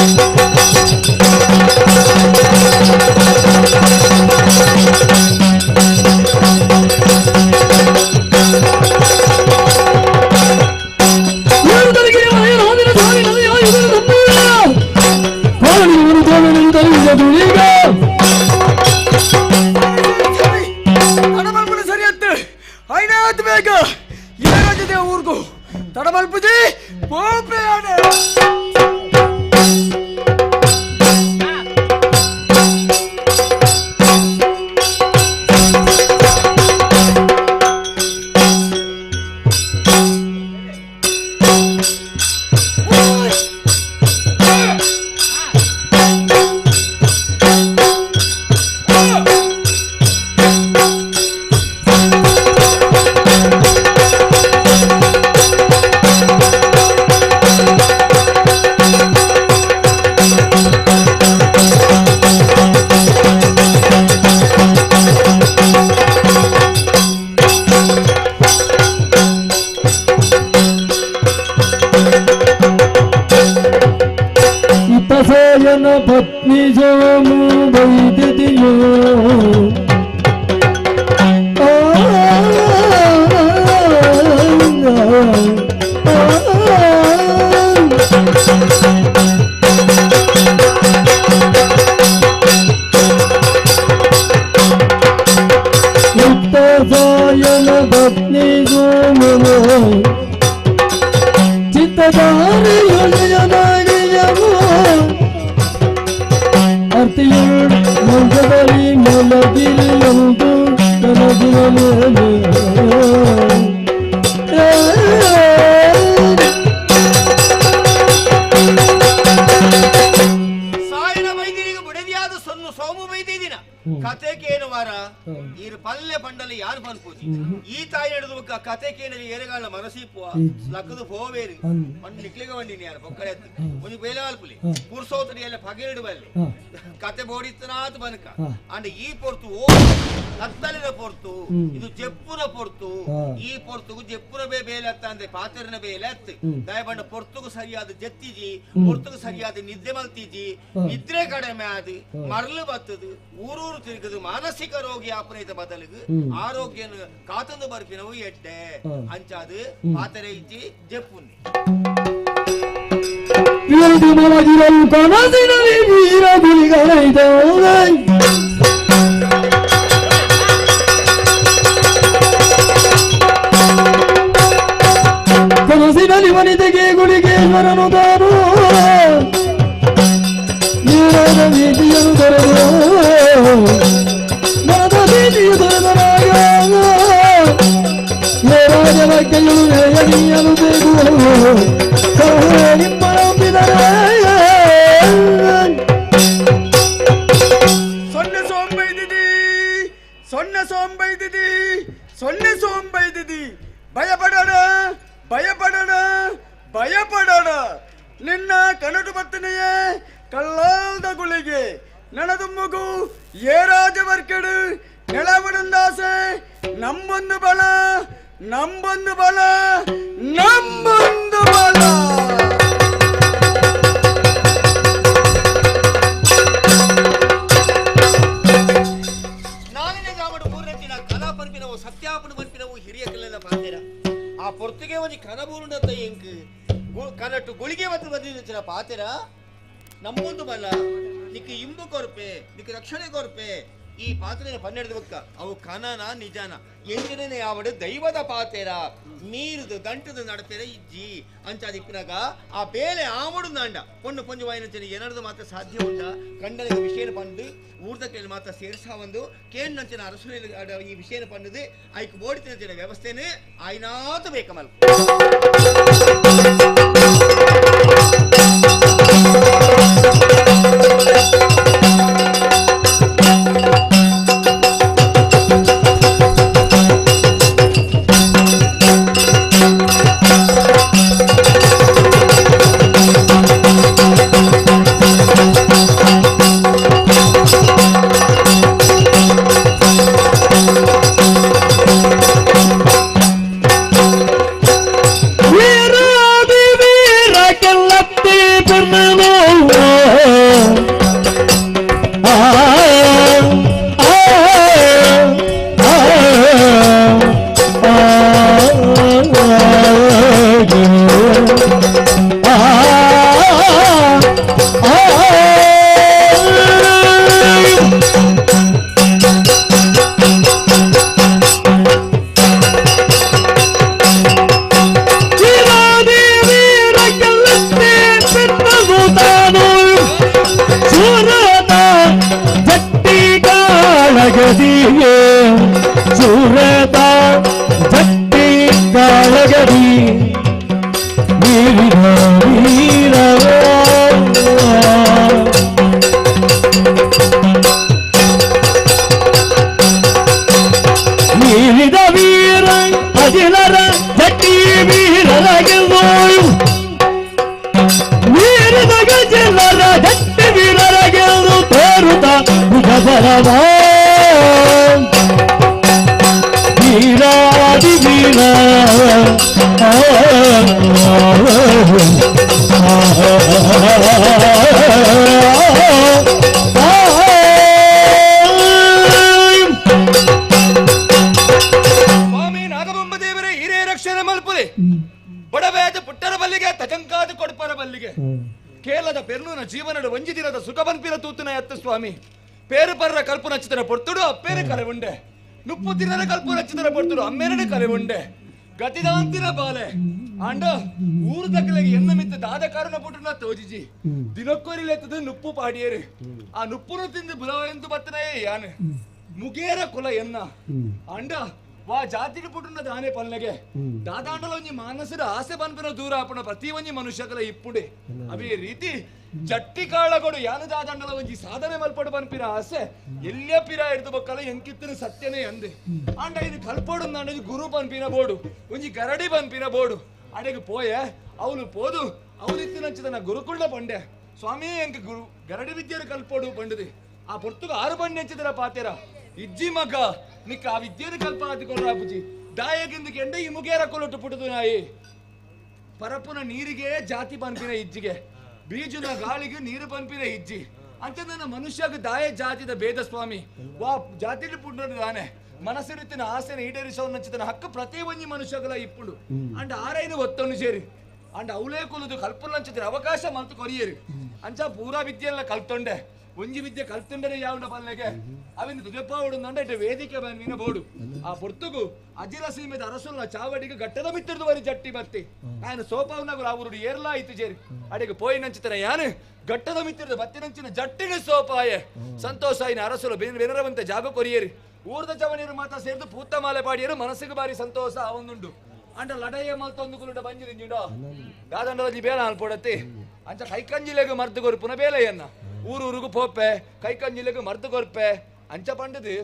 Thank you. ವೀರಗುಳಿಗ ತಡಮಲ್ಪುನ ಸರಿಯತ್ತು ಐನಾತ್ ಬೇಗ ಏರಾಜದೆ ಊರ್ಗು ತಡಮಲ್ಪುಜಿ ಪೋಪ್ರಯಾಣ. ಇತಸಾಯನ ಪತ್ನಿ ಜೋಮು ಬೈದಿದೆಯೋ ಇತಸಾಯನ ಪತ್ನಿ ಜೋಮು ಚಿತ್ತದಾರಿಯೊಳೆಯನಾಡಿಯವು ಅರ್ತಿಯುಳ್ ಮಂಜದಲ್ಲಿ ಮಲಗಿರಿಯೊಂದು ಕನಸಿನ ಮೇಲೆ. ಸಾಯಿನ ವೈದ್ಯರಿಗೆ ಬುಡದಿಯಾದ ಸೊನ್ನು ಸೋಮು ಬೈದಿದಿನ ಕತೆ ಕೇನು ವಾರ ಈರು ಪಲ್ಲೆ ಪಂಡಲಿ ಯಾರು ಪನ್ಪೂಜಿ ಈ ತಾಯಿ ನಡೆದು ಬೊಕ್ಕ ಕತೆ ಕೇನಲಿ ಏರೆಗಾಲ ಮನಸೀಪುವ ಲಕ್ಕದು ಪೋವೇರು ಮಣ್ಣು ನಿಕ್ಲಿಗ ಬಂಡಿನಿ ಯಾರು ಬೊಕ್ಕಡೆ ಒಂಜಿ ಬೇಲೆ ಪುರ್ಸೋತಡಿ ಎಲ್ಲ ಪಗೆರಡು ಬಲ್ಲೆ ಕತೆ ಬೋಡಿತ್ತನಾತ್ ಬನಕ ಅಂಡ ಈ ಪೊರ್ತು ಓ ಕತ್ತಲಿನ ಪೊರ್ತು ಇದು ಜೆಪ್ಪುನ ಪೊರ್ತು ಈ ಪೊರ್ತುಗು ಜೆಪ್ಪುನ ಬೇ ಬೇಲೆ ಅತ್ತ ಅಂದ್ರೆ ಪಾತೆರನ ಬೇಲೆ ಅತ್ತು ದಯಬಂಡ ಪೊರ್ತುಗು ಸರಿಯಾದ ಜೆತ್ತಿಜಿ ಪೊರ್ತುಗು ಸರಿಯಾದ ನಿದ್ದೆ ಮಲ್ತಿಜಿ ನಿದ್ರೆ ಕಡಿಮೆ ಆದ್ ಮರಳು ಬತ್ತದು ಊರೂರು ತಿರುಗದು ಮಾನಸಿಕ ರೋಗಿ ಆಪನೇತ ಬದಲಿಗೆ ಆರೋಗ್ಯನ ಕಾತಂದು ಬರ್ಪಿನವು ಎಡ್ಡೆ ಅಂಚಾದು ಪಾತೆರೆ ಇಜ್ಜಿ ಜೆಪ್ಪುನ್ನಿ ವೀರದಿ ಮಲಗಿರಲು ಕನಸಿನಲ್ಲಿ ವೀರ ಗುಳಿಗಳೈದವೇ ಕನಸಿನಲ್ಲಿ ವನಿತೆಗೆ ಗುಳಿಗೇಶ್ವರನು ತಾನು ನೀರಾದ ಭೀತಿಯನ್ನು ತೊರೆದು ಮನದ ಭೀತಿಯು ತೊರೆದನಾಗ ರಾಜನ ಕೈಯು ವೇಯನೀಯನು ಬೇಕು ನಿಮ್ಮ ನಂಬಿದರೆ. ಸೊನ್ನೆ ಸೋಂಬೈದಿದಿ ಸೊನ್ನೆ ಸೋಂಬೈದಿದಿ ಸೊನ್ನೆ ಸೋಂಬೈದಿದಿ ಭಯಪಡೋಣ ಭಯಪಡೋಣ ಭಯಪಡೋಣ ನಿನ್ನ ಕನಟು ಬತ್ತನೆಯೇ ಕಳ್ಳಾಲ್ದ ಗುಳಿಗೆ ನನದು ಮಗು ಏ ರಾಜವರ್ಕೆಡು ನೆಲವಡಂದಾಸೆ ನಮ್ಮೊಂದು ಬಲ ನಮ್ಮೊಂದು ಬಲ ನಮ್ಮೊಂದು ಬಲ. ನಾಲಿನ ಗ್ರಾಮಡು ಮೂರನೆತ್ತಿನ ಕಲಾ ಪರ್ಪಿನವು ಸತ್ಯಾಪನ ಪರ್ಪಿನವು ಹಿರಿಯ ಕಲ್ಲೆಲ್ಲ ಪಾತೆರ ಆ ಪೊರ್ತುಗೆ ಒಂಜಿ ಕನಬೂರುಂಡತ್ತ ಎಂಕ್ ಕನಟು ಗುಳಿಗೆ ಮತ್ತು ಬಂದಿದ್ದ ಪಾತೆರ ನಮ್ಮೊಂದು ಬಲ ನಿಕ್ ಇಂಬು ಕೊರ್ಪೆ ನಿಕ್ ರಕ್ಷಣೆ ಕೊರ್ಪೆ ಈ ಪಾತ್ರೆನ ಪನ್ನೆರಡು ಬಕ್ಕ ಅವು ಕನನ ನಿಜಾನ ಎಂಜಿನ ಯಾವಡು ದೈವದ ಪಾತೆರ ನೀರುದು ದಂಟದ ನಡಪೆರ ಇಜ್ಜಿ ಅಂಚಾದಿಪ್ಪಿನಾಗ ಆ ಬೇಲೆ ಆಮಡು ನಾಂಡ ಪೊಣ್ಣು ಪೊಂಜು ವಾಯಿನ ಏನರ್ದು ಮಾತ್ರ ಸಾಧ್ಯ ಉಂಡ ಕಂಡನಿಗೆ ವಿಷಯನ ಪಂಡು ಊರ್ದ ಕೇಳಿ ಮಾತ್ರ ಸೇರ್ಸಾ ಒಂದು ಕೇಂದ್ರ ಅರಸುನ ಈ ವಿಷಯನ ಪಂಡದು ಐಕ್ ಬೋಡಿತಿನ ವ್ಯವಸ್ಥೆನೇ ಆಯ್ನಾತು ಬೇಕಮಲ್. ವೀರಾದಿ ಬಲವಾ ವೀರಾದಿ ವೀರ ಸ್ವಾಮಿ ನಾಗಬೊಂಬ ದೇವರೇ ಹಿರೇ ರಕ್ಷಣೆ ಮಲ್ಪುಲೆ ಬಡವೇದ ಪುಟ್ಟರ ಬಲ್ಲಿಗೆ ತಜಂಕಾದ ಕೊಡ್ಪರ ಬಲ್ಲಿಗೆ ಕೇರಳದ ಪೆರ್ನೂನ ಜೀವನದ ಒಂಜಿ ದಿನದ ಸುಖ ಬನ್ಪಿನ ತೂತುನ ಎತ್ತ ಸ್ವಾಮಿ ಪೇರು ಪರ್ರ ಕಲ್ಪು ನಚ್ಚುತನ ಪೊರ್ತುಡು ಅಪ್ಪೇರೆ ಕಲೆ ಉಂಡೆ ನುಪ್ಪು ತಿನ್ನರ ಕಲ್ಪು ನಚ್ಚುತನ ಪೊರ್ತುಡು ಅಮ್ಮೇರನೆ ಕಲೆ ಉಂಡೆ ಗತಿದಾಂತಿನ ಬಾಲೆ ಆಂಡ ಊರು ದಕ್ಕಲೆಗೆ ಎನ್ನ ಮಿತ್ತ ದಾದ ಕಾರಣ ಪುಟ್ಟುನ ತೋಜಿಜಿ ದಿನಕ್ಕೊರಿಲೆತ್ತದ ನುಪ್ಪು ಪಾಡಿಯರು ಆ ನುಪ್ಪುನು ತಿಂದು ಬುಲವೆಂದು ಬತ್ತನೇ ಯಾನು ಮುಗೇರ ಕುಲ ಎನ್ನ ಅಂಡ ವಾ ಜಾತಿಗೆ ಪುಟ್ಟುನ ದಾನೆ ಪಲ್ಲೆಗೆ ದಾದಾಂಡಲ ಒಂಜಿ ಮಾನಸದ ಆಸೆ ಪನ್ಪಿನ ದೂರ ಆಪುಣ ಪ್ರತಿ ಒಂಜಿ ಮನುಷ್ಯಕಲ ಇಪ್ಪುಡೆ ಅವೇ ರೀತಿ ಜಟ್ಟಿ ಕಾಳಗೊಡು ಯಾನು ದಾದಾಂಡಲ ಒಂಜಿ ಸಾಧನೆ ಮಲ್ಪಡು ಪನ್ಪಿನ ಆಸೆ ಎಲ್ಲ ಪಿರ ಹಿಡ್ದು ಬೊಕ್ಕಲ ಎಂಕಿತ್ತಿನ ಸತ್ಯನೇ ಅಂದೆ ಆಂಡ ಇದು ಕಲ್ಪೋಡು ನಾಂಡ ಗುರು ಪನ್ಪಿನ ಬೋಡು ಒಂಜಿ ಗರಡಿ ಪನ್ಪಿನ ಬೋಡು ಅಡೆಗೆ ಪೋಯೆ ಅವನು ಪೋದು ಅವನಿತ್ತಿನಂಚಿತನ ಗುರುಕುಳ್ಳ ಪಂಡೆ ಸ್ವಾಮಿ ಎಂಕ ಗುರು ಗರಡಿ ವಿದ್ಯೆಯನ್ನು ಕಲ್ಪೋಡು ಪಂಡದಿ ಆ ಪೊರ್ತುಗ ಆರು ಬಂಡೆಂಚಿದರ ಪಾತೆರ ಇಜ್ಜಿ ಮಗ ನಿಕ್ಕ ಆ ವಿದ್ಯೆಯನ್ನು ಕಲ್ಪ ಆದಿಕೊಳ್ಳ ಅಪ್ಪುಜಿ ದಾಯಗಿಂದು ಕೆಂಡ ಈ ಮುಗೇರ ಕೊಲೊಟ್ಟು ಪುಟದು ನಾಯಿ ಪರಪುನ ನೀರಿಗೆ ಜಾತಿ ಪನ್ಪಿನ ಇಜ್ಜಿಗೆ ಬೀಜನ ಗಾಳಿಗೆ ನೀರು ಪನ್ಪಿನ ಇಜ್ಜಿ ಅಂತ ನನ್ನ ಮನುಷ್ಯಗ ದಾಯ ಜಾತಿದ ಭೇದ ಸ್ವಾಮಿ ವಾ ಜಾತಿಲಿ ಪುಟ್ಟದು ದಾನೆ ಮನಸ್ಸಿರುತ್ತಿನ ಆಸೆನ ಈಡೇರಿಸೋನಂಚಿತನ ಹಕ್ಕು ಪ್ರತಿ ಒಂಜಿ ಮನುಷ್ಯಗಲ ಇಪ್ಪುಂಡು ಅಂಡ ಆರೈನು ಒತ್ತನ್ನು ಸೇರಿ ಅಂಡ ಅವಲೇ ಕುಲದು ಕಲ್ಪುಲಂಚಿತರ ಅವಕಾಶ ಮಂತು ಕೊರಿಯರು ಅಂಚ ಪೂರಾ ವಿದ್ಯೆಲ್ಲ ಕಲ್ತೊಂಡೆ ಒಂಜಿ ವಿದ್ಯೆ ಕಲ್ತುಂಡರೆ ಯಾവുಂಡ ಪಲ್ಲೆಗೆ ಅವಿನ ತುಜಪ್ಪ ಇಟ್ಟು ವೇದಿಕೆ ಬಂದಿನ ಬೋಡು ಆ ಪೊರ್ತುಗು ಅಜಿಲ ಸೀಮೆದ ಅರಸುಲ್ಲ ಚಾವಡಿಗೆ ಗಟ್ಟದ ಮಿತ್ತಿರ್ದು ಬರಿ ಜಟ್ಟಿ ಬತ್ತಿ ఆయన ಸೋಪಾವನಗರು ಅವರುಡು ಏರ್ಲಾ ಇತ್ತು ಜೇರಿ ಅಡಿಗೆ ಪೋಯಿನಂಚಿತನ ಯಾನು ಗಟ್ಟದ ಮಿತ್ತಿರ್ದು ಬತ್ತಿನಂಚಿನ ಜಟ್ಟಿನ ಸೋಪಾಯೆ ಸಂತೋಷ ಆಯ್ನ ಅರಸುಲ ಬೆನರವಂತೆ ಜಾಗ ಕೊರಿಯೇರಿ ಊರ್ದ ಚವನಿರು ಮಾತ್ರ ಸೇರ್ದು ಪೂತ್ತ ಮಾಲೆ ಪಾಡಿಯರು ಮನಸ್ಸಿಗೆ ಬಾರಿ ಸಂತೋಷ ಅವೊಂದುಂಡು ಅಂಡ ಲಡಾಯ ಮಲ್ತೊಂದು ಕುಲುಟ ಬಂಜಿದಿಂಜಿಂಡೋ ದಾದಂಡಲಜಿ ಬೇಲ ಅನ್ಪೊಡತ್ತಿ ಅಂಚ ಕೈಕಂಜಿಲೆಗ್ ಮರ್ದು ಕೊರ್ಪುನ ಬೇಲೆಯನ್ನ ಊರೂರುಗು ಪೋಪೆ ಕೈಕಂಜಿಲೆಗ್ ಮರ್ದು ಕೊರ್ಪೆ ಅಂಚ ಪಂಡದು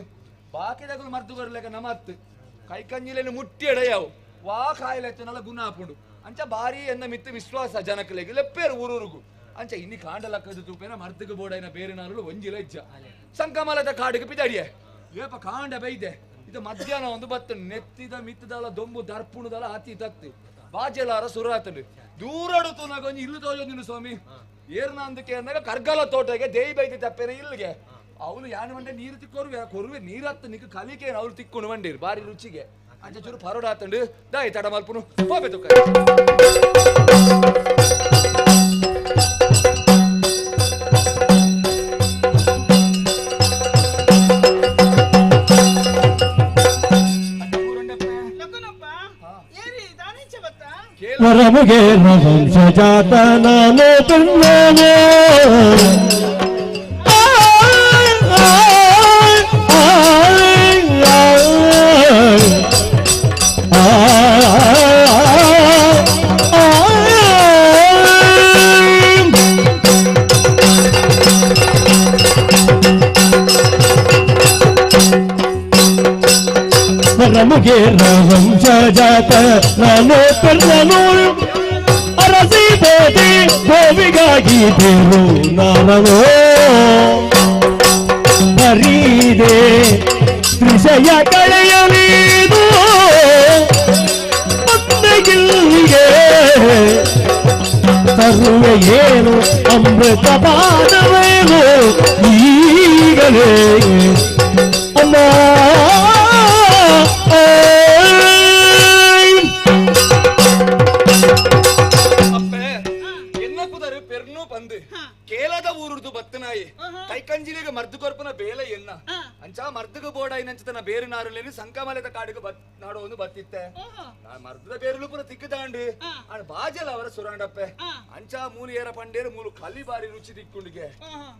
ಬಾಕಿದಗುಲು ಮರ್ದು ಕೊರ್ಲೆಕ ನಮತ್ತು ಕೈಕಂಜಿಲೆನು ಮುಟ್ಟಿ ಎಡೆಯವು ವಾ ಕಾಯಿಲೆ ನಲ್ಲ ಗುಣ ಆಪುಂಡು ಅಂಚ ಬಾರಿ ಎನ್ನ ಮಿತ್ತು ವಿಶ್ವಾಸ ಜನಕಲೆಗ್ ಲೆಪ್ಪೇರು ಊರೂರುಗು ಅಂಚ ಇನ್ನಿ ಕಾಂಡಲಕ್ಕದು ತೂಪೇನ ಮರ್ದುಗು ಬೋಡೈನ ಬೇರೆ ನಾರುಲು ಒಂಜಿಲ ಇಜ್ಜ ಸಂಕಮಲದ ಕಾಡಿಗೆ ಪಿದಾಡಿಯೆ ಏಪ ಕಾಂಡ ಬೈದೆ ಇದು ಮಧ್ಯಾಹ್ನ ಒಂದು ಬತ್ತು ನೆತ್ತಿದ ಮಿತ್ತದಲ್ಲ ದೊಂಬು ದರ್ಪುಣದಲ್ಲ ಆತಿ ತತ್ತಿ ಬಾಜೆಲಾರ ಸುರಾತನು ದೂರಡು ತುನಗ ಒಂಜಿ ಇಲ್ಲು ತೋಜೊಂದಿನು ಸ್ವಾಮಿ ಏರ್ನ ಅಂದಕ್ಕೆ ಅಂದಾಗ ಕರ್ಗಲ ತೋಟಗೆ ದೇಯಿ ಬೈದಿ ತಪ್ಪೇನೆ ಇಲ್ಲಿಗೆ ಅವನು ಯಾನು ಮಂಡೆ ನೀರು ತಿಕ್ಕೋರು ಕೊರುವೆ ನೀರತ್ತು ನಿಕ್ಕ ಕಲಿಕೆ ಅವ್ರು ತಿಕ್ಕೊಂಡು ಬಂಡೀರು ಬಾರಿ ರುಚಿಗೆ ಅಂಚ ಚೂರು ಪರೋಡ ಆತಂಡು ದಾಯಿ ತಡ ಮಲ್ಪುನು ಪೋಪೆ ತುಕ್ಕ ವರముಗೆ ವಂಶಜಾತ ನಾನು ತುಣ್ಣನೆ ವರముಗೆ ವಂಶಜಾತ ನಾನು ಪೆರ್ನನು ಅರಸಿ ಬೋಧಿ ಗೋವಿಗಾಗಿ ತೇರು ನಾನೋ ಬರೀದೆ ತ್ರಿಷಯ ಕಳೆಯಲೀದು ಬಂದಗಿಲ್ಲಿಗೆ ತರುವೆ ಏನು ಅಮೃತ ಪಾನವೇನು ಈಗಲೇ ಅಮ್ಮ ಎನ್ನ ಪೆರ್ನು ಪಂದು ಕೇಲದ ಊರುದು ಬತ್ತನಾಯಿ ಕೈಕಂಜಿಲಿಗೆ ಮರ್ದು ಕೊರ್ಪನ ಬೇಲೆ ಎನ್ನ ಅಂಚ ಮರ್ದುಗ ಬೋಡಾಯಿನಂಚತನ ಬೇರು ನಾರುಲೇನು ಸಂಕಮಲೆದ ಕಾಡಿಗೆ ಬತ್ ನಾಡೋನು ಬತ್ತಿತ್ತೆ ನಾ ಮರ್ದದ ಬೇರುಲು ಪುರ ತಿಕ್ಕದಾಂಡು ಆಂಡ ಬಾಜಲ ಅವರ ಸುರಾಂಡಪ್ಪೆ ಅಂಚ ಮೂಲು ಏರ ಪಂಡೇರು ಮೂಲು ಕಲಿ ಬಾರಿ ರುಚಿ ತಿಕ್ಕುಂಡಿಗೆ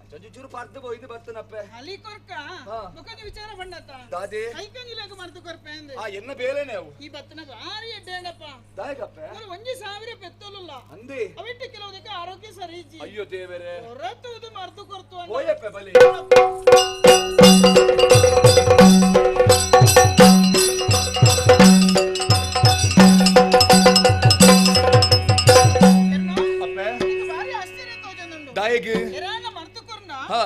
ಅಂಚ ಚೂರು ಪರ್ದು ಪೋಯ್ದು ಬತ್ತನಪ್ಪೆ ಕಲಿ ಕೊರ್ಕ ಮುಖದ ವಿಚಾರ ಬಂಡತ್ತ ದಾದಿ ಕೈಕಂಜಿಲಾಗ ಮರ್ದು ಕೊರ್ಪೆ ಅಂದೆ ಆ ಎನ್ನ ಬೇಲೆನೆ ಅವು ಈ ಬತ್ತನ ಬಾರಿ ಎಡ್ಡೇಂಡಪ್ಪ ದಾಯಕಪ್ಪೆ ಮೂಲು ಒಂಜಿ ಸಾವಿರ ಪೆತ್ತೊಲುಲ್ಲ ಅಂದಿ ಅವಿಟ್ಟು ಕೆಲವುದಕ್ಕೆ ಆರೋಗ್ಯ ಸರಿ ಇಜ್ಜಿ ಅಯ್ಯೋ ದೇವರೇ ಹೊರತುವುದು ಮರ್ದು ಕೊರ್ತು ಅಂದ. ಹೋಯಪ್ಪೆ ಬಲಿ ನಿಂಗೆ ಬಾರಿ ಆಶ್ಚರ್ಯ ತೋಜೊಂದುಂಡು ದಾಯಗ್ ಎರಾನ ಮರ್ದು ಕೊರ್ನ ಹಾ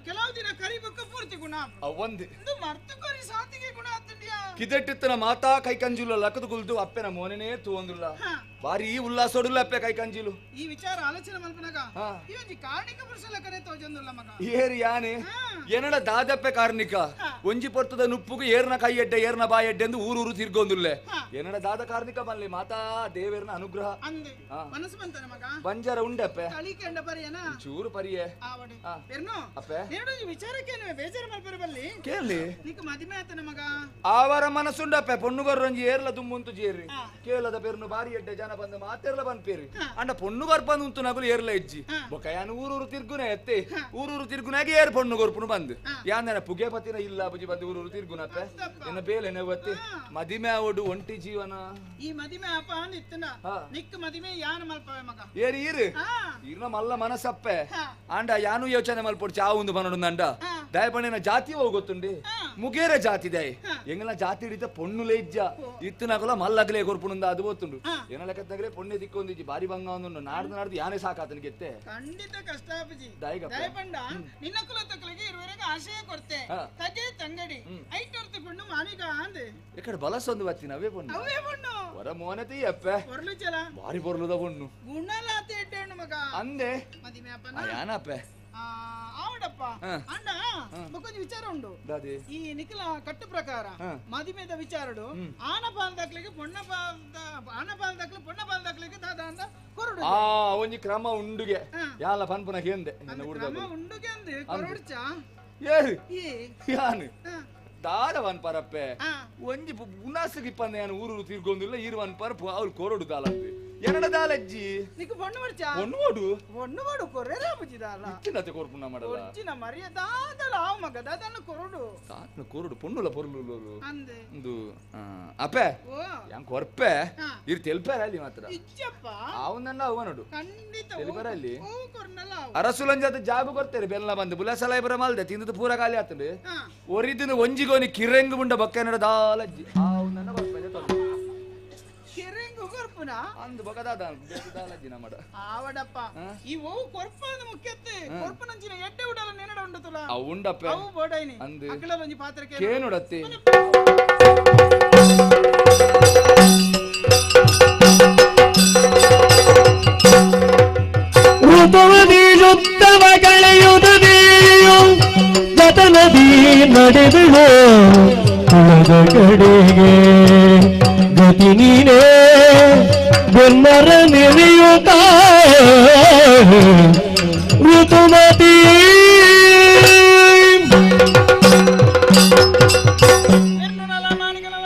ಕೆಲವು ದಿನ ಕರಿ ಬೊಕ್ಕ ಪೂರ್ತಿ ಗುಣ ಅವೊಂದು ಇಂದು ಮರ್ತು ಕೊರಿ ಸಾತಿಗೆ ಗುಣ ಆತಂಡಿಯಾ ಕಿದೆಟ್ಟಿತ್ತನ ಮಾತಾ ಕೈ ಕಂಜಿಲು ಲಕ್ಕದ ಗುಲ್ದು ಅಪ್ಪೆನ ಮೋನೆನೇ ತೂವಂದುಲ್ಲ ಬಾರಿ ಉಲ್ಲಾಸೋಡುಲ್ಲ ಅಪ್ಪೆ ಕೈ ಕಂಜಿಲು ಈ ವಿಚಾರ ಆಲೋಚನೆ ಮಲ್ಪನಾಗ ಈ ಒಂಜಿ ಕಾರ್ಣಿಕ ಪುರುಷ ಲೆಕ್ಕನೆ ತೋಜೊಂದುಲ್ಲ ಮಗ ಏರು ಯಾನೆ ಏನಡ ದಾದಪ್ಪೆ ಕಾರ್ಣಿಕ ಒಂಜಿ ಪೊರ್ತದ ನುಪ್ಪುಗು ಏರ್ನ ಕೈ ಎಡ್ಡೆ ಏರ್ನ ಬಾಯಿ ಎಡ್ಡೆ ಎಂದು ಊರೂರು ತಿರ್ಗೊಂದುಲ್ಲೆ ಏನಡ ದಾದ ಕಾರ್ಣಿಕ ಬನ್ಲಿ ಮಾತಾ ದೇವೇರ್ನ ಅನುಗ್ರಹ ಅಂದೆ ಮನಸ್ಸು ಬಂತಾನೆ ಮಗ ಬಂಜಾರ ಉಂಡಪ್ಪೆ ಕಳಿಕೆಂಡ ಪರಿಯನ ಚೂರು ಪರಿಯೆ ಆವಡೆ ಪೆರ್ನೋ ಅಪ್ಪೆ ಎರಡು ಈ ವಿಚಾರಕ್ಕೆ ನೀವು ಬೇಜಾರು ಮಲ್ಪರ ಬಲ್ಲಿ ಕೇಳಿ ನಿಕ್ ಮದಿಮೆ ಆತನ ಮಗ ಆವರ ಮನಸ್ಸುಂಡಪ್ಪೆ ಪೊಣ್ಣುಗರ್ರೊಂಜಿ ಏರ್ಲ ದುಮ್ಮುಂತು ಜೇರಿ ಕೇಳದ ಪೆರ್ನು ಬಾರಿ ಎಡ್ಡೆ ಜನ ಬಂದು ಮಾತೆರ್ಲ ಬಂದ್ಪೇರಿ ಅಂಡ ಪೊಣ್ಣುಗರ್ ಬಂದು ಉಂತು ನಗುಲು ಏರ್ಲ ಇಜ್ಜಿ ಬೊಕಯಾನ ಊರೂರು ತಿರ್ಗುನೆ ಎತ್ತೆ ಊರೂರು ತಿರ್ಗುನಾಗ ಏರ್ ಪೊಣ್ಣು ಗೊರ್ಪುನು ಬಂದು ಯಾಂದನ ಪುಗೆ ಪತಿನ ಇಲ್ಲ ಬುಜಿ ಬಂದು ಊರೂರು ತಿರ್ಗುನಪ್ಪೆ ಎನ್ನ ಬೇಲೆ ನೆವತ್ತಿ ಮದಿಮೆ ಆವಡು ಒಂಟಿ ಜೀವನ ಈ ಮದಿಮೆ ಅಪ್ಪ ಅಂದಿತ್ತನ ನಿಕ್ ಮದಿಮೆ ಯಾನ ಮಲ್ಪವೆ ಮಗ ಏರಿ ಈರು ಈರ್ನ ಮಲ್ಲ ಮನಸ್ಸಪ್ಪೆ ಆಂಡ ಯಾನು ಯೋಚನೆ ಮಲ್ಪೊಡು ಚಾವುಂದು ಬನ್ನಡು ಅಂಡ ದಯಪಣ್ಣಿನ ಜಾತಿ ಹೋಗೊತ್ತುಂಡಿ ಮುಗೇರ ಜಾತಿ ದಯ ಎಂಗಲ ಜಾತಿ ಹಿಡಿತ ಪೊಣ್ಣುಲೆ ಇಜ್ಜ ಇತ್ತನಕಲ ಮಲ್ಲಗಲೇ ಕೊರ್ಪುನುಂದ ಅದು ಗೊತ್ತುಂಡು ಏನ ಲೆಕ್ಕದಾಗಲೇ ಪೊಣ್ಣೆ ದಿಕ್ಕೊಂದಿಜ್ಜಿ ಬಾರಿ ಬಂಗ ಒಂದು ನಾಡ್ದು ನಾಡ್ದು ಯಾನೇ ಸಾಕಾತನ ಗೆತ್ತೆ ಖಂಡಿತ ಕಷ್ಟ ಅಪ್ಪಜಿ ದಾಯಿಗಪ್ಪ. ದಯಪಂಡ ನಿನ್ನ ಕುಲತಕ್ಕಲಿಗೆ ಇರುವರೆಗೆ ಆಶಯ ಕೊಡ್ತೆ ತಗೆ ತಂಗಡಿ ಐಟೊರ್ತಿ ಪೊಣ್ಣು ಮಾನಿಗ ಅಂದೆ ಎಕಡೆ ಬಲಸೊಂದು ಬತ್ತಿನ ಅವೇ ಪೊಣ್ಣು ಅವೇ ಪೊಣ್ಣು ಹೊರ ಮೋನತಿ ಅಪ್ಪೆ ಹೊರ್ಲು ಚಲ ಬಾರಿ ಪೊರ್ಲುದ ಪೊಣ್ಣು ಗುಣಲಾತಿ ಎಡ್ಡೆ ಮಗ ಅಂದೆ ಮದಿಮೆ ಅಪ್ಪನ ಯಾನಪ್ಪೆ ಆವಡಪ್ಪ ಅಣ್ಣ ಬೊಕ್ಕೊಂಜಿ ವಿಚಾರ ಉಂಡು ದಾದಿ ಈ ನಿಖಿಲ ಕಟ್ಟು ಪ್ರಕಾರ ಮದಿಮೆದ ವಿಚಾರಡು ಆನ ಪಾಲ್ದಾಕ್ಲಿಗೆ ಪೊಣ್ಣ ಪಾಲ್ದ ಆನ ಪಾಲ್ದಾಕ್ಲಿ ಪೊಣ್ಣ ಪಾಲ್ದಾಕ್ಲಿಗೆ ದಾದ ಅಂದ ಕೊರಡು ಆ ಒಂಜಿ ಕ್ರಮ ಉಂಡುಗೆ ಯಾಲ ಪನ್ಪುನ ಕೇಂದೆ ನಿನ್ನ ಕ್ರಮ ಉಂಡುಗೆ ಅಂದೆ ಕೊರಡುಚ ಏರು ಈ ಯಾನು ದಾದ ಪನ್ಪರಪ್ಪೆ ಒಂಜಿ ಉನಾಸು ಇಪ್ಪಂದೆ ಯಾನು ಊರು ತಿರ್ಗೊಂದಿಲ್ಲ ಈರು ಪನ್ಪರ ಅವ್ರು ಕೊರಡು ದಾಲಂತೆ ಎನ್ನಡ ದಾಲಜ್ಜಿ ನಿಕ್ ಪೊಣ್ಣು ಮರ್ಚ ಪೊಣ್ಣು ಓಡು ಪೊಣ್ಣು ಓಡು ಕೊರ್ರೆರ ಬುಜಿದಾಲ ಇಚ್ಚಿನತೆ ಕೊರ್ಪುನ ಮಾಡಲ ಒರ್ಜಿನ ಮರಿಯ ದಾದಲ ಆವ್ ಮಗ ದಾದನ ಕೊರಡು ದಾದನ ಕೊರಡು ಪೊಣ್ಣುಲ ಪೊರ್ಲು ಅಂದೆ ಒಂದು ಅಪ್ಪೆ ಓ ಯಾನ್ ಕೊರ್ಪೆ ಇರ್ ತೆಲ್ಪೇರ ಅಲ್ಲಿ ಮಾತ್ರ ಇಚ್ಚಪ್ಪ ಅವನನ್ನ ಅವನಡು ಖಂಡಿತ ತೆಲ್ಪೇರ ಅಲ್ಲಿ ಓ ಕೊರ್ನಲ್ಲ ಅರಸುಲಂಜಾತ ಜಾಗು ಕೊರ್ತಾರೆ ಬೆಲ್ಲ ಬಂದು ಬುಲಸಲ ಇಬ್ಬರ ಮಾಲ್ದೆ ತಿಂದದ್ದು ಪೂರ ಖಾಲಿ ಆತಂಡು ಒರಿದಿನ ಒಂಜಿಗೋನಿ ಕಿರೆಂಗು ಮುಂಡ ಬಕ್ಕನಡ ದಾಲಜ್ಜಿ ಅವನನ್ನ ಬರ್ಪೆ ಕಿರೆಂಗು ಕೊರ್ಪುನ ಅಂದು ಬಕದಾದ ದಾಲಜ್ಜಿ ನಮ್ಮಡ ಆವಡಪ್ಪ ಈ ಓವು ಕೊರ್ಪ ಅಂದ್ ಮುಖ್ಯತ್ತೆ ಕೊರ್ಪನಂಚಿನ ಎಡ್ಡೆ ಉಡಲ ನೆನಡ ಉಂಡತುಲ ಅವು ಉಂಡಪ್ಪೆ ಅವು ಬೋಡೈನಿ ಅಂದು ಅಕ್ಕಳ ಒಂಜಿ ಪಾತ್ರಕ್ಕೆ ಕೇನುಡತ್ತಿ ಋತುವದಿಯುತ್ತವ ಕಳೆಯುವುದೇಯು ಜತನದಿ ನಡೆಬಿಡು ಕುಳದ ಕಡೆಗೆ ಗತಿ ನೀನೇ ಬೆನ್ನರ ನೆನೆಯುತ್ತ ಋತುಮತಿ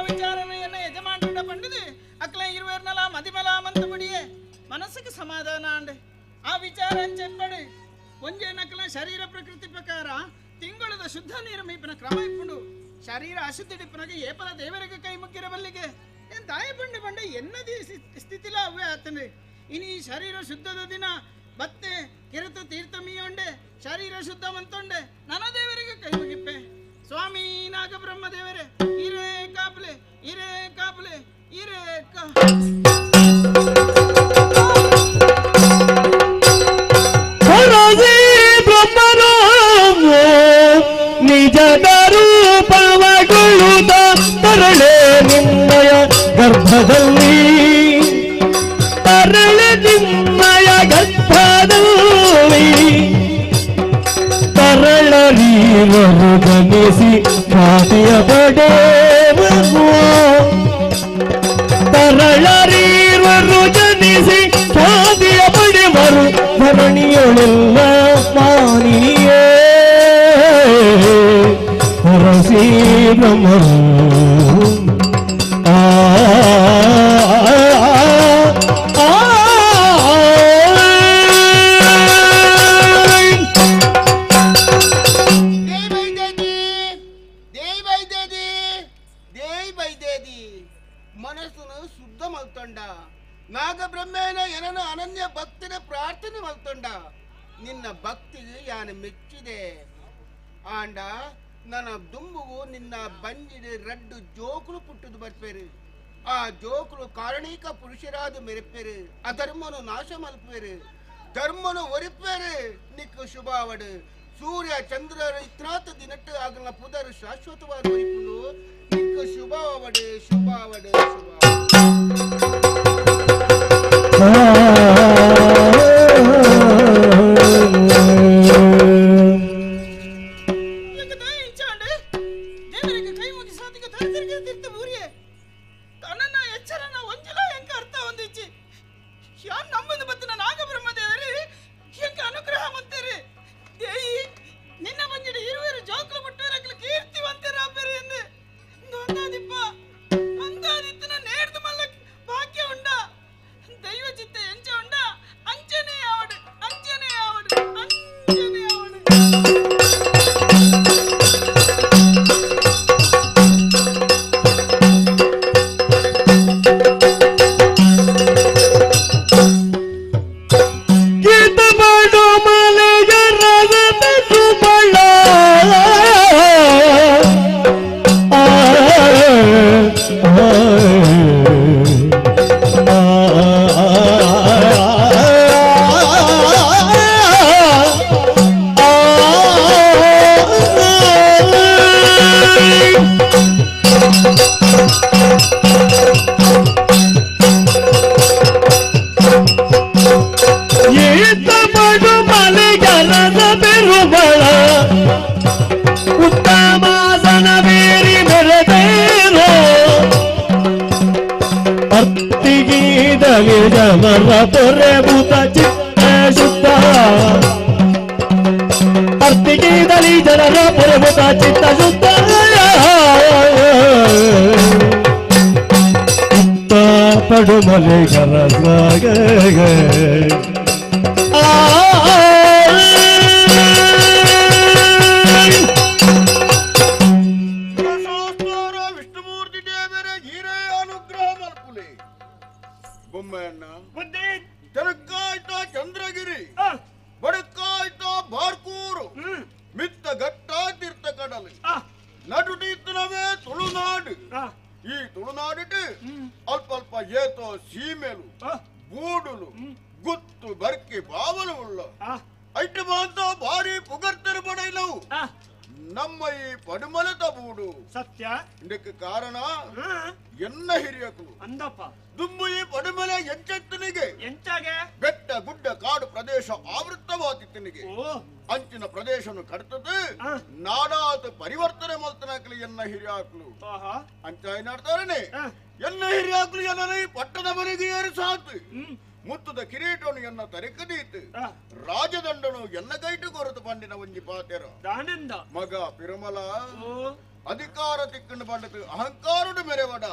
ವಿಚಾರಣೆಯನ್ನ ಯಜಮಾನರುಡ ಪಂಡಿದೆ ಅಕ್ಲ ಇರುವೆರ್ನಲ ಮದಿಮಲ ಮಂತುಬಿಡಿಯೇ ಮನಸ್ಸಿಗೆ ಸಮಾಧಾನ ಅಂಡೆ ಆ ವಿಚಾರ చెప్పడు ಒಂಜೆ ನಕಲ ಶರೀರ ಪ್ರಕೃತಿ ಪ್ರಕಾರ ತಿಂಗಳದ ಶುದ್ಧ ನೀರು ಮೀಪಿನ ಕ್ರಮ ಇಪ್ಪುಂಡು ಶರೀರ ಅಶುದ್ಧಿ ಡಿಪ್ಪನಾಗ ಏಪಲ ದೇವರಿಗೆ ಕೈ ಮುಗ್ಗಿರಬಲ್ಲಿಗೆ ಏನ್ ತಾಯಿ ಬಂಡೆ ಬಂಡೆ ಎನ್ನದಿ ಸ್ಥಿತಿಲ ಅವೇ ಆತನೆ ಇನಿ ಈ ಶರೀರ ಶುದ್ಧದ ದಿನ ಬತ್ತೆ ಕಿರತ ತೀರ್ಥ ಮೀಯೊಂಡೆ ಶರೀರ ಶುದ್ಧ ಮಂತೊಂಡೆ ನನ ದೇವರಿಗೆ ಕೈ ಮುಗಿಪ್ಪೆ ಸ್ವಾಮಿ ನಾಗ ಬ್ರಹ್ಮ ದೇವರೇ ಇರೇ ಕಾಪಲೆ ಇರೇ ಕಾಪಲೆ ಇರೇ ಕಾ ಸರಸಿ ಬ್ರಹ್ಮನು ನಿಜದ ರೂಪವಗೊಳ್ಳುತ್ತ ತರಳೆ ನಿಮ್ಮಯ ಗರ್ಭದಲ್ಲಿ ತರಳೆ ನಿಮ್ಮಯ ಗರ್ಭದಲ್ಲಿ ತರಳರೀವರು ಗಣಿಸಿ ಖ್ಯಾತಿಯ ಪಡೆವರು ತರಳರೀವರು ಜನಿಸಿ ಖ್ಯಾತಿಯ ಪಡೆವರು ಧರಣಿಯೊಳೆಲ್ಲ ಮಾನಿಯೇ ಹರಸಿ ಬ್ರಹ್ಮರು ಆ ಆ, ಆ, ದೇವೈದೇದಿ ದೇವೈದೇದಿ ಮನಸ್ಸನ್ನು ಶುದ್ಧ ಮಲ್ತೊಂಡ ನಾಗಬ್ರಹ್ಮೇನ ಏನನು ಅನನ್ಯ ಭಕ್ತಿನ ಪ್ರಾರ್ಥನೆ ಮಲ್ತೊಂಡ ನಿನ್ನ ಭಕ್ತಿಗೆ ಯಾನು ಮೆಚ್ಚಿದೆ ಆಂಡ ನನ್ನ ದುಂಬುಗು ನಿನ್ನ ಬಂಜಿಡಿ ರಡ್ಡು ಜೋಕುಲು ಪುಟ್ಟುದು ಬರ್ಪೇರು ಆ ಜೋಕುಲು ಕಾರಣೀಕ ಪುರುಷರಾದ ಮೆರೆಪೇರು ಅಧರ್ಮನು ನಾಶ ಮಲ್ಪೇರು ಧರ್ಮನು ಒರಿಪೇರು ನಿಕ್ಕು ಶುಭಾವಡು ಸೂರ್ಯ ಚಂದ್ರರ ಇತ್ರಾತ ದಿನಟ್ಟು ಆಗಲ ಪುದರ್ ಶಾಶ್ವತವಾದ ಒಯ್ಪುಂಡು ನಿಕ್ಕ ಶುಭಾವಡೆ ಶುಭಾವಡೆ ಶುಭ. ದೇವರಿಗೆ ಕೈ ಮುಗಿಸೋದಿಗೆ ತರತರಿಗೆ ತಿರ್ತ ಊರಿಯೇ ತನ್ನನ್ನ ಎಚ್ಚರನ ಒಂಜಿಲ ಎಂಕ ಅರ್ಥ ಹೊಂದಿಚ್ಚಿ ಯಾನ್ ನಮ್ಮದು ಬತ್ತಿನ ನಾಗಬ್ರಹ್ಮ ದೇವರೇ ಎಂಕ ಅನುಗ್ರಹ ಮಂತೇರಿ ದೇಯಿ ನಿನ್ನ ಬಂಜಿಡ ಇರುವರು ಜೋಕ್ಲು ಮುಟ್ಟುವರಕ್ಲು ಕೀರ್ತಿವಂತರಾಪೆರು ಎಂದು ಅಂದಾದಿಪ್ಪ ಅಂದಾದಿತ್ತನ ನೇರ್ದು ಮಲ್ಲ ಭಾಗ್ಯ ಉಂಡ ದೈವ ಚಿತ್ತ ಎಂಚ ಉಂಡ ಅಂಚನೆ ಆವಡು ಅಂಚನೆ ಆವಡು ಅಂಚನೆ ಆವಡು. ವಿಷ್ಣುಮೂರ್ತಿ ದೇವರ ಹೀರೇ ಅನುಗ್ರಹ ಮಲ್ಪುಲೆ ಬೊಮ್ಮೆಯಣ್ಣ ತೆನಕ್ಕಾಯ್ತ ಚಂದ್ರಗಿರಿ ಬಡಕಾಯ್ತ ಬಾರ್ಕೂರು ಮಿತ್ತ ಘಟ್ಟ ತೀರ್ಥ ಕಡಲು ನಡುಟೀತನವೇ ತುಳುನಾಡು. ಈ ತುಳುನಾಡಿಟ್ಟು ಅಲ್ಪ ಅಲ್ಪ ಏತೋ ಸೀಮೆಲು ಗೂಡುಲು ಗುತ್ತು ಬರ್ಕಿ ಬಾವಲು ಉಳ್ಳ ಐಟು ಮಾಂತ ಭಾರಿ ಪುಗರ್ತರ ಬಡೈಲವು ನಮ್ಮ ಈ ಪಡುಮಲದ ಬೂಡು ಸತ್ಯ. ಇದಕ್ಕೆ ಕಾರಣ ಎನ್ನ ಹಿರಿಯಕರು ಅಂದಪ್ಪ ದುಂಬು ಈ ಪಡುಮಲೆ ಎಂಚೆತ್ತನಿಗೆ ಎಂಚಾಗೆ ಬೆಟ್ಟ ಗುಡ್ಡ ಕಾಡು ಪ್ರದೇಶ ಆವೃತ್ತವಾತಿತ್ತನಿಗೆ ಅಂಚಿನ ಪ್ರದೇಶನು ಕಡ್ತದೆ ನಾಡಾತ ಪರಿವರ್ತನೆ ಮಲ್ತನಾಕ್ಲಿ ಎನ್ನ ಹಿರಿಯಾಕ್ಲು ಅಂಚ ಏನಾಡ್ತಾರನೆ ಎನ್ನ ಹಿರಿಯಾಕ್ಲು ಎನ್ನ ಈ ಪಟ್ಟದ ಮನೆಗೆ ಏರಿಸಾತು ಮುತ್ತದ ಕಿರೀಟನು ಎನ್ನ ತರಿಕದೀತು ರಾಜದಂಡನು ಎನ್ನ ಕೈಟು ಕೊರತು ಪಂಡಿನ ಒಂಜಿ ಪಾತೆರ ಆನಂದ ಮಗ ಪಿರುಮಲ ಅಧಿಕಾರ ತಿಕ್ಕಂಡು ಬಂಡತು ಅಹಂಕಾರುಡು ಮೆರೆವಡ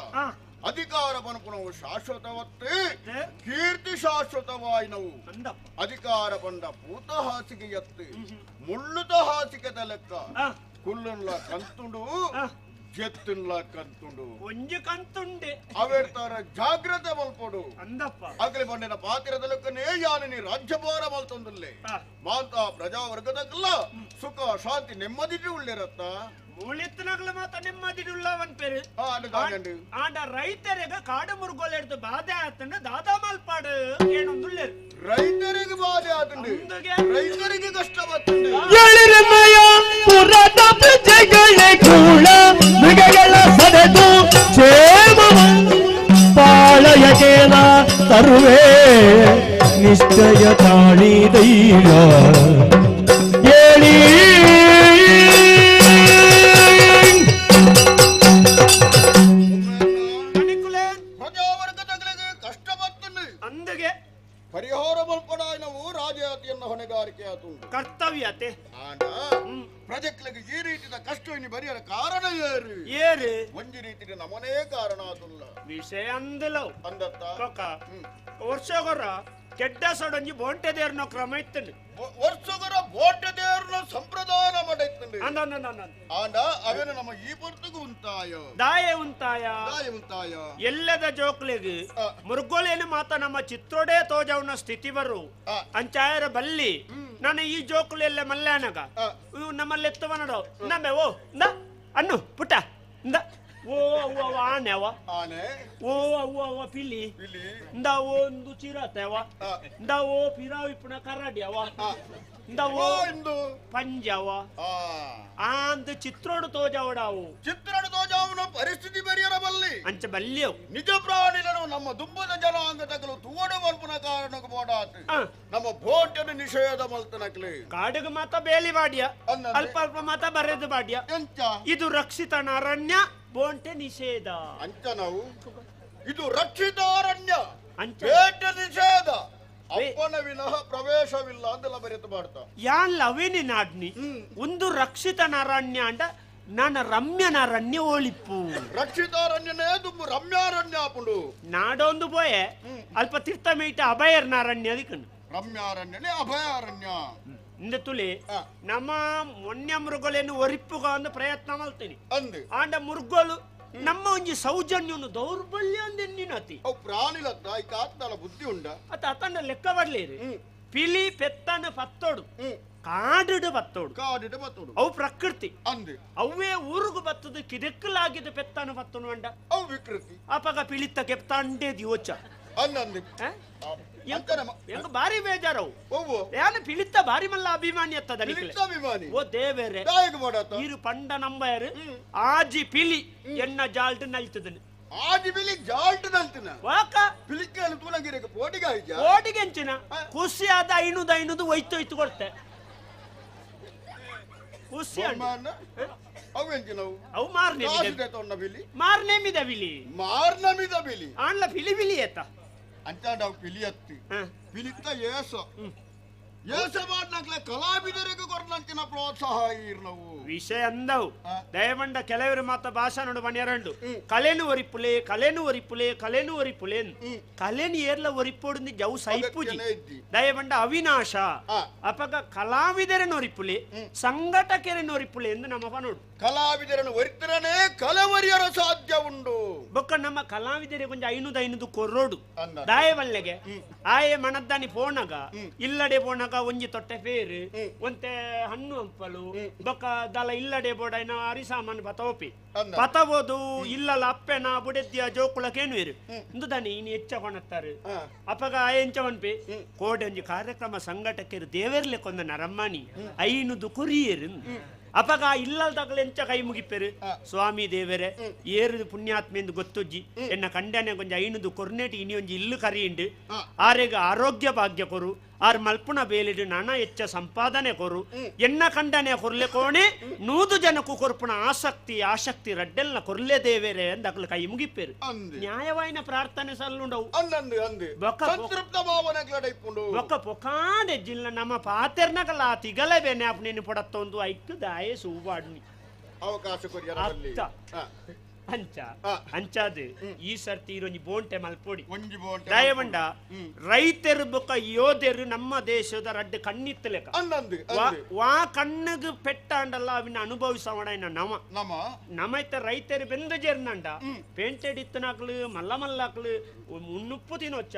ಅಧಿಕಾರ ಪನಪುನವು ಶಾಶ್ವತವತ್ತೆ ಕೀರ್ತಿ ಶಾಶ್ವತವಾಯಿನವು ಅಧಿಕಾರ ಪಂಡ ಪೂತ ಹಾಸಿಗೆಯತ್ತು ಮುಳ್ಳುತ ಹಾಸಿಗೆದ ಲೆಕ್ಕ ಕುಲ್ಲುನ್ಲ ಕಂತುಂಡು ಜೆತ್ತುನ್ಲ ಕಂತುಂಡು ಒಂಜಿ ಕಂತುಂಡೆ ಅವೆರ್ತಾರ ಜಾಗ್ರತೆ ಮಲ್ಪೊಡು ಅಂದಪ್ಪ ಅಗಲಿ ಬಂಡಿನ ಪಾತಿರದ ಲೆಕ್ಕನೇ ಯಾನಿನಿ ರಾಜ್ಯಭಾರ ಮಲ್ತೊಂದುಲ್ಲೆ ಮಾಂತ ಪ್ರಜಾವರ್ಗದಕ್ಕೆಲ್ಲ ಸುಖ ಶಾಂತಿ ನೆಮ್ಮದಿ ಉಳ್ಳಿರತ್ತ ಮೂಳೆತ್ತನಾಗ್ಲ ಮಾತ ನೆಮ್ಮದಿಡುಳ್ಳವನ್ ಪೇರು ಆಂಡ ರೈತರಿಗೆ ಕಾಡು ಮುರುಗೋಲೆಡ್ದು ಬಾಧೆ ಆತಂಡು ದಾದಾ ಮಲ್ಪಾಡು ಏನೊಂದುಲ್ಲೇರು ರೈತರಿಗೆ ಬಾಧೆ ಆತಂಡು ರೈತರಿಗೆ ಕಷ್ಟ ಬರ್ತುಂಡು ಪುರದ ಪ್ರಜೆಗಳೇ ಕೂಳ ಮೃಗಗಳ ಸೆರೆದು ಕ್ಷೇಮ ಪಾಳಯಕೇನ ತರುವೆ ನಿಶ್ಚಯ ತಾಳಿ ಧೈರ್ಯ ಹೇಳಿ ಕಷ್ಟ ಬರ್ತುಂಡು ಅಂದಗೆ ಪರಿಹಾರ ಮಲ್ಪಡಾಯನವು ರಾಜಯಾತಿಯನ್ನ ಹೊಣೆಗಾರಿಕೆ ಆತುಂಡು ಕರ್ತವ್ಯತೆ ಆಂಡ ಪ್ರಜೆಕ್ಲಿಗೆ ಈ ರೀತಿಯ ಕಷ್ಟ ಇನ್ನು ಬರಿಯರ ಕಾರಣ ಏರು ಏರು ಒಂಜಿ ರೀತಿಯ ನಮನೇ ಕಾರಣ ಆತುಲ್ಲ ವಿಷಯ ಅಂದಲವು ಅಂದತ್ತ ಕೊಕ್ಕ ವರ್ಷಗೊರ ಕೆಡ್ಡ ಸೊಡಂಜಿ ಬೋಂಟೆ ದೇರ್ನ ಕ್ರಮ ಇತ್ತಂಡು ವರ್ಷಗೊರ ಬೋಂಟೆ ದೇರ್ನ ಸಂಪ್ರದಾಯ ಮಾಡಿತ್ತಂಡು ಆಂಡ ಅವೇನು ನಮ್ಮ ಈ ಪೊರ್ತುಗು ಉಂತಾಯ ದಾಯ ಉಂತಾಯ ದಾಯ ಉಂತಾಯ ಎಲ್ಲದ ಜೋಕ್ಲೆಗ್ ಮುರುಗೋಲೇನು ಮಾತ ನಮ್ಮ ಚಿತ್ರೋಡೆ ತೋಜವನ ಸ್ಥಿತಿ ಬರು ಅಂಚಾಯರ ಬಲ್ಲಿ ನಾನು ಈ ಜೋಕುಲೆಲ್ಲ ಮಲ್ಯಾನಗ ಇವು ನಮ್ಮಲ್ಲೆತ್ತವ ನಡೋ ನಮ್ಮೆ ಓ ಇಂದ ಅನ್ನು ಪುಟ್ಟ ಇಂದ ಓ ಅವ್ವ ಆನೆವ ಆನೆ ಓ ಅವ್ವ ಅವ್ವ ಪಿಲಿ ಇಂದ ಒಂದು ಚಿರತೆವ ಇಂದ ಓ ಪಿರಾವಿಪ್ಪುನ ಕರಡಿ ಅವ ಇಂದು ಪಂಜವ ಆಂದ್ ಚಿತ್ರೋಡು ತೋಜಾವಡಾವು ಚಿತ್ರೋಡು ತೋಜಾವನ ಪರಿಸ್ಥಿತಿ ಬರಿಯರ ಬಲ್ಲಿ ಅಂಚ ಬಲ್ಲಿಯವು ನಿಜ ಪ್ರಾಣಿలను ನಮ್ಮ ದುಂಬದ ಜನಾಂಗದಗಳು ತೂವಡು ಮಲ್ಪುನ ಕಾರಣಕ್ಕೆ ಬೋಡಾತು ನಮ್ಮ ಬೋಟನ್ನು ನಿಷೇಧ ಮಲ್ತನಕ್ಲಿ ಕಾಡಿಗೆ ಮಾತ ಬೇಲಿ ಬಾಡಿಯ ಅಲ್ಪ ಅಲ್ಪ ಮಾತ ಬರೆದು ಬಾಡಿಯ ಇದು ರಕ್ಷಿತನ ಅರಣ್ಯ ಬೋಂಟೆ ನಿಷೇಧ ಅಂಚ ನಾವು ಇದು ರಕ್ಷಿತ ಅರಣ್ಯ ಬೇಟೆ ನಿಷೇಧ ಅಪ್ಪನ ವಿನಃ ಪ್ರವೇಶವಿಲ್ಲ ಅಂದೆಲ್ಲ ಬರೆತು ಮಾಡ್ತಾ ಯಾನ್ ಅವೇನೆ ನಾಡ್ನಿ ಒಂದು ರಕ್ಷಿತನ ಅರಣ್ಯ ಅಂಡ ನಾನು ರಮ್ಯನ ಅರಣ್ಯ ಓಳಿಪ್ಪು ರಕ್ಷಿತಾರಣ್ಯನೇ ದುಂಬು ರಮ್ಯಾರಣ್ಯ ಆಪುಂಡು ನಾಡೊಂದು ಪೋಯೆ ಅಲ್ಪ ತೀರ್ಥ ಮೇಟ ಅಭಯರ್ನ ಅರಣ್ಯ ಅದಕ್ಕೆ ರಮ್ಯಾರಣ್ಯನೇ ಅಭಯಾರಣ್ಯ ಇಂದ ತುಲಿ ನಮ್ಮ ಮೊನ್ನೆ ಮೃಗಲೇನು ಒರಿಪ್ಪುಗ ಅಂದು ಪ್ರಯತ್ನ ಮಾಡ್ತೀನಿ ಅಂದು ಆಂಡ ಮುರುಗೋಲು ನಮ್ಮ ಒಂಜಿ ಸೌಜನ್ಯನು ದೌರ್ಬಲ್ಯ ಅಂದೆನ್ನಿನತಿ ಅವು ಪ್ರಾಣಿಲತ್ತ ಐಕ ಆತ್ನಲ ಬುದ್ಧಿ ಉಂಡ ಅತ್ತ ಅತಂಡ ಲೆಕ್ಕ ಬರ್ಲೇರಿ ಪಿಲಿ ಪೆತ್ತನ ಪತ್ತೋಡು ಕಾಡಿಡು ಬತ್ತೋಡು ಕಾಡಿಡು ಬತ್ತೋಡು ಅವು ಪ್ರಕೃತಿ ಅಂದು ಅವೇ ಊರುಗು ಬತ್ತದು ಕಿದಕ್ಕಲಾಗಿದ್ದು ಪೆತ್ತನ ಪತ್ತನು ಅಂಡ ಅವು ವಿಕೃತಿ ಅಪಗ ಪಿಲಿತ್ತ ಕೆಪ್ತಾಂಡೇ ದಿವೋಚ ಅಂದಂದು ಎಂಗ ಬಾರಿ ಬೇಜಾರವು ಯಾನು ಪಿಲಿತ್ತ ಬಾರಿ ಮಲ್ಲ ಅಭಿಮಾನಿ ಅತ್ತದ ಅಭಿಮಾನಿ ಓ ದೇವೇರೆ ಇರು ಪಂಡ ನಂಬಯರು ಆಜಿ ಪಿಲಿ ಎನ್ನ ಜಾಲ್ಟ್ ನಲ್ತದನು ಆಜಿ ಪಿಲಿ ಜಾಲ್ಟ್ ನಲ್ತನ ವಾಕ ಪಿಲಿಕ್ಕೆ ತೂಲಂಗಿರಕ್ಕೆ ಪೋಟಿಗೆ ಆಯ್ತಾ ಪೋಟಿಗೆ ಎಂಚಿನ ಖುಷಿ ಆದ ಐನೂದು ಐನೂದು ಒಯ್ತು ಒಯ್ತು ಕೊಡ್ತೆ ಖುಷಿ ಅವು ಅವು ಮಾರ್ನೆ ಬಿಲಿ ಮಾರ್ನೇಮಿದ ಬಿಲಿ ಮಾರ್ನಮಿದ ಬಿಲಿ ಆನ್ಲ ಪಿಲಿ ಬಿಲಿ ಏತ ಅಂತ ನಾವು ಪಿಲಿ ಅತ್ತಿ ಪಿಲಿತ್ತ ಏಸ ಏಸ ಮಾಡ್ನಕ್ಲೆ ಕಲಾವಿದರಿಗೆ ಕೊರ್ನಂಚಿನ ಪ್ರೋತ್ಸಾಹ ನಾವು ವಿಷಯ ಅಂದವು ದಯಮಂಡ ಕೆಲವರು ಮಾತ ಭಾಷಾ ನೋಡು ಮನೆಯರಂಡು ಕಲೆನು ಒರಿಪುಲೆ ಕಲೆನು ಒರಿಪುಲೆ ಕಲೆನು ಒರಿಪುಲೆ ಕಲೆನು ಏರ್ಲ ಒರಿಪೋಡು ಜವು ಸೈಪುಜಿ ದಯಮಂಡ ಅವಿನಾಶ ಅಪಗ ಕಲಾವಿದರನ್ನು ಒರಿಪುಲೆ ಸಂಘಟಕರನ್ನು ಒರಿಪುಲೆ ಎಂದು ನಮ್ಮ ನೋಡು ಕಲಾವಿದರನ್ನು ಒರಿತರನೇ ಕಲವರಿಯರ ಸಾಧ್ಯ ಉಂಡು ಬೊಕ್ಕ ನಮ್ಮ ಕಲಾವಿದರಿಗೆ ಕೊಂಚ ಐನೂದು ಐನೂದು ಕೊರೋಡು ದಾಯವಲ್ಲೆಗೆ ಆಯೆ ಮನದ್ದಾನಿ ಪೋಣಗ ಇಲ್ಲಡೆ ಪೋಣಗ ಒಂಜಿ ತೊಟ್ಟೆ ಪೇರು ಒಂತೆ ಹಣ್ಣು ಹಂಪಲು ಬೊಕ್ಕ ದಲ ಇಲ್ಲಡೆ ಬೋಡೈನ ಅರಿ ಸಾಮಾನು ಪತೋಪಿ ಪತಬೋದು ಇಲ್ಲಲ ಅಪ್ಪೆನ ಬುಡೆದ್ದಿಯ ಜೋಕುಳಕೇನು ಇರು ಇಂದು ದಾನಿ ಇನ್ನು ಹೆಚ್ಚ ಕೊಣತ್ತಾರೆ ಅಪಗ ಎಂಚ ಒನ್ಪಿ ಕೋಡೆ ಒಂಜಿ ಕಾರ್ಯಕ್ರಮ ಸಂಘಟಕರು ದೇವೇರ್ಲೆ ಕೊಂದ ನರಮ್ಮನಿ ಐನುದು ಕೊರಿಯರು ಅಪಗ ಇಲ್ಲಲ್ದಾಗಲ ಎಂಚ ಕೈ ಮುಗಿಪೆರು ಸ್ವಾಮಿ ದೇವರೇ ಏರು ಪುಣ್ಯಾತ್ಮೆಂದು ಗೊತ್ತುಜ್ಜಿ ಎನ್ನ ಕಂಡನೆ ಕೊಂಚ ಐನುದು ಕೊರ್ನೆಟ್ ಇನಿ ಒಂಜಿ ಇಲ್ಲು ಕರಿಯಿಂಡು ಆರೆಗ ಆರೋಗ್ಯ ಭಾಗ್ಯ ಕೊರು ಆರ್ ಮಲ್ಪುಣ ಬೇಲಿಡು ನಾನಾ ಹೆಚ್ಚ ಸಂಪಾದನೆ ಕೊರು ಎನ್ನ ಕಂಡನೆ ಕೊರ್ಲೆ ಕೋಣೆ ನೂದು ಜನಕ್ಕೂ ಕೊರ್ಪುಣ ಆಸಕ್ತಿ ಆಸಕ್ತಿ ರಡ್ಡೆಲ್ನ ಕೊರ್ಲೆ ದೇವೇರೆ ಅಂದಕ್ಲು ಕೈ ಮುಗಿಪೇರು ನ್ಯಾಯವಾಯಿನ ಪ್ರಾರ್ಥನೆ ಸಲ್ಲುಂಡವು ಬೊಕ್ಕ ಪೊಕಾಡೆ ಜಿಲ್ಲ ನಮ್ಮ ಪಾತೆರ್ನಗಲ ತಿಗಲೆ ಬೇನೆ ಅಪ್ನೇನು ಪಡತ್ತೊಂದು ಐಕ್ಕು ದಾಯೆ ಸೂವಾಡ್ನಿ ಅವಕಾಶ ಕೊರಿಯರ ಅಂಚ ಅಂಚಾದ ಈ ಸರ್ತಿ ಇರೊಂಜಿ ಬೋಂಟೆ ಮಲ್ಪೊಡಿ ಒಂಜಿ ಬೋಂಟೆ ದಯವಂಡ ರೈತರು ಬೊಕ್ಕ ಯೋಧರು ನಮ್ಮ ದೇಶದ ರಡ್ಡು ಕಣ್ಣಿತ್ತು ಲೆಕ್ಕ ವಾ ಕಣ್ಣಿಗೆ ಪೆಟ್ಟಾಂಡಲ್ಲ ಅವನ್ನ ಅನುಭವಿಸವಣ ನಮ ನಮ ನಮೈತ ರೈತರು ಬೆಂದ ಜೇರ್ನಂಡ ಪೇಂಟೆಡ್ ಇತ್ತನಾಕ್ಲು ಮಲ್ಲ ಮಲ್ಲಾಕ್ಲು ಮುನ್ನುಪ್ಪು ತಿನ್ನೊಚ್ಚ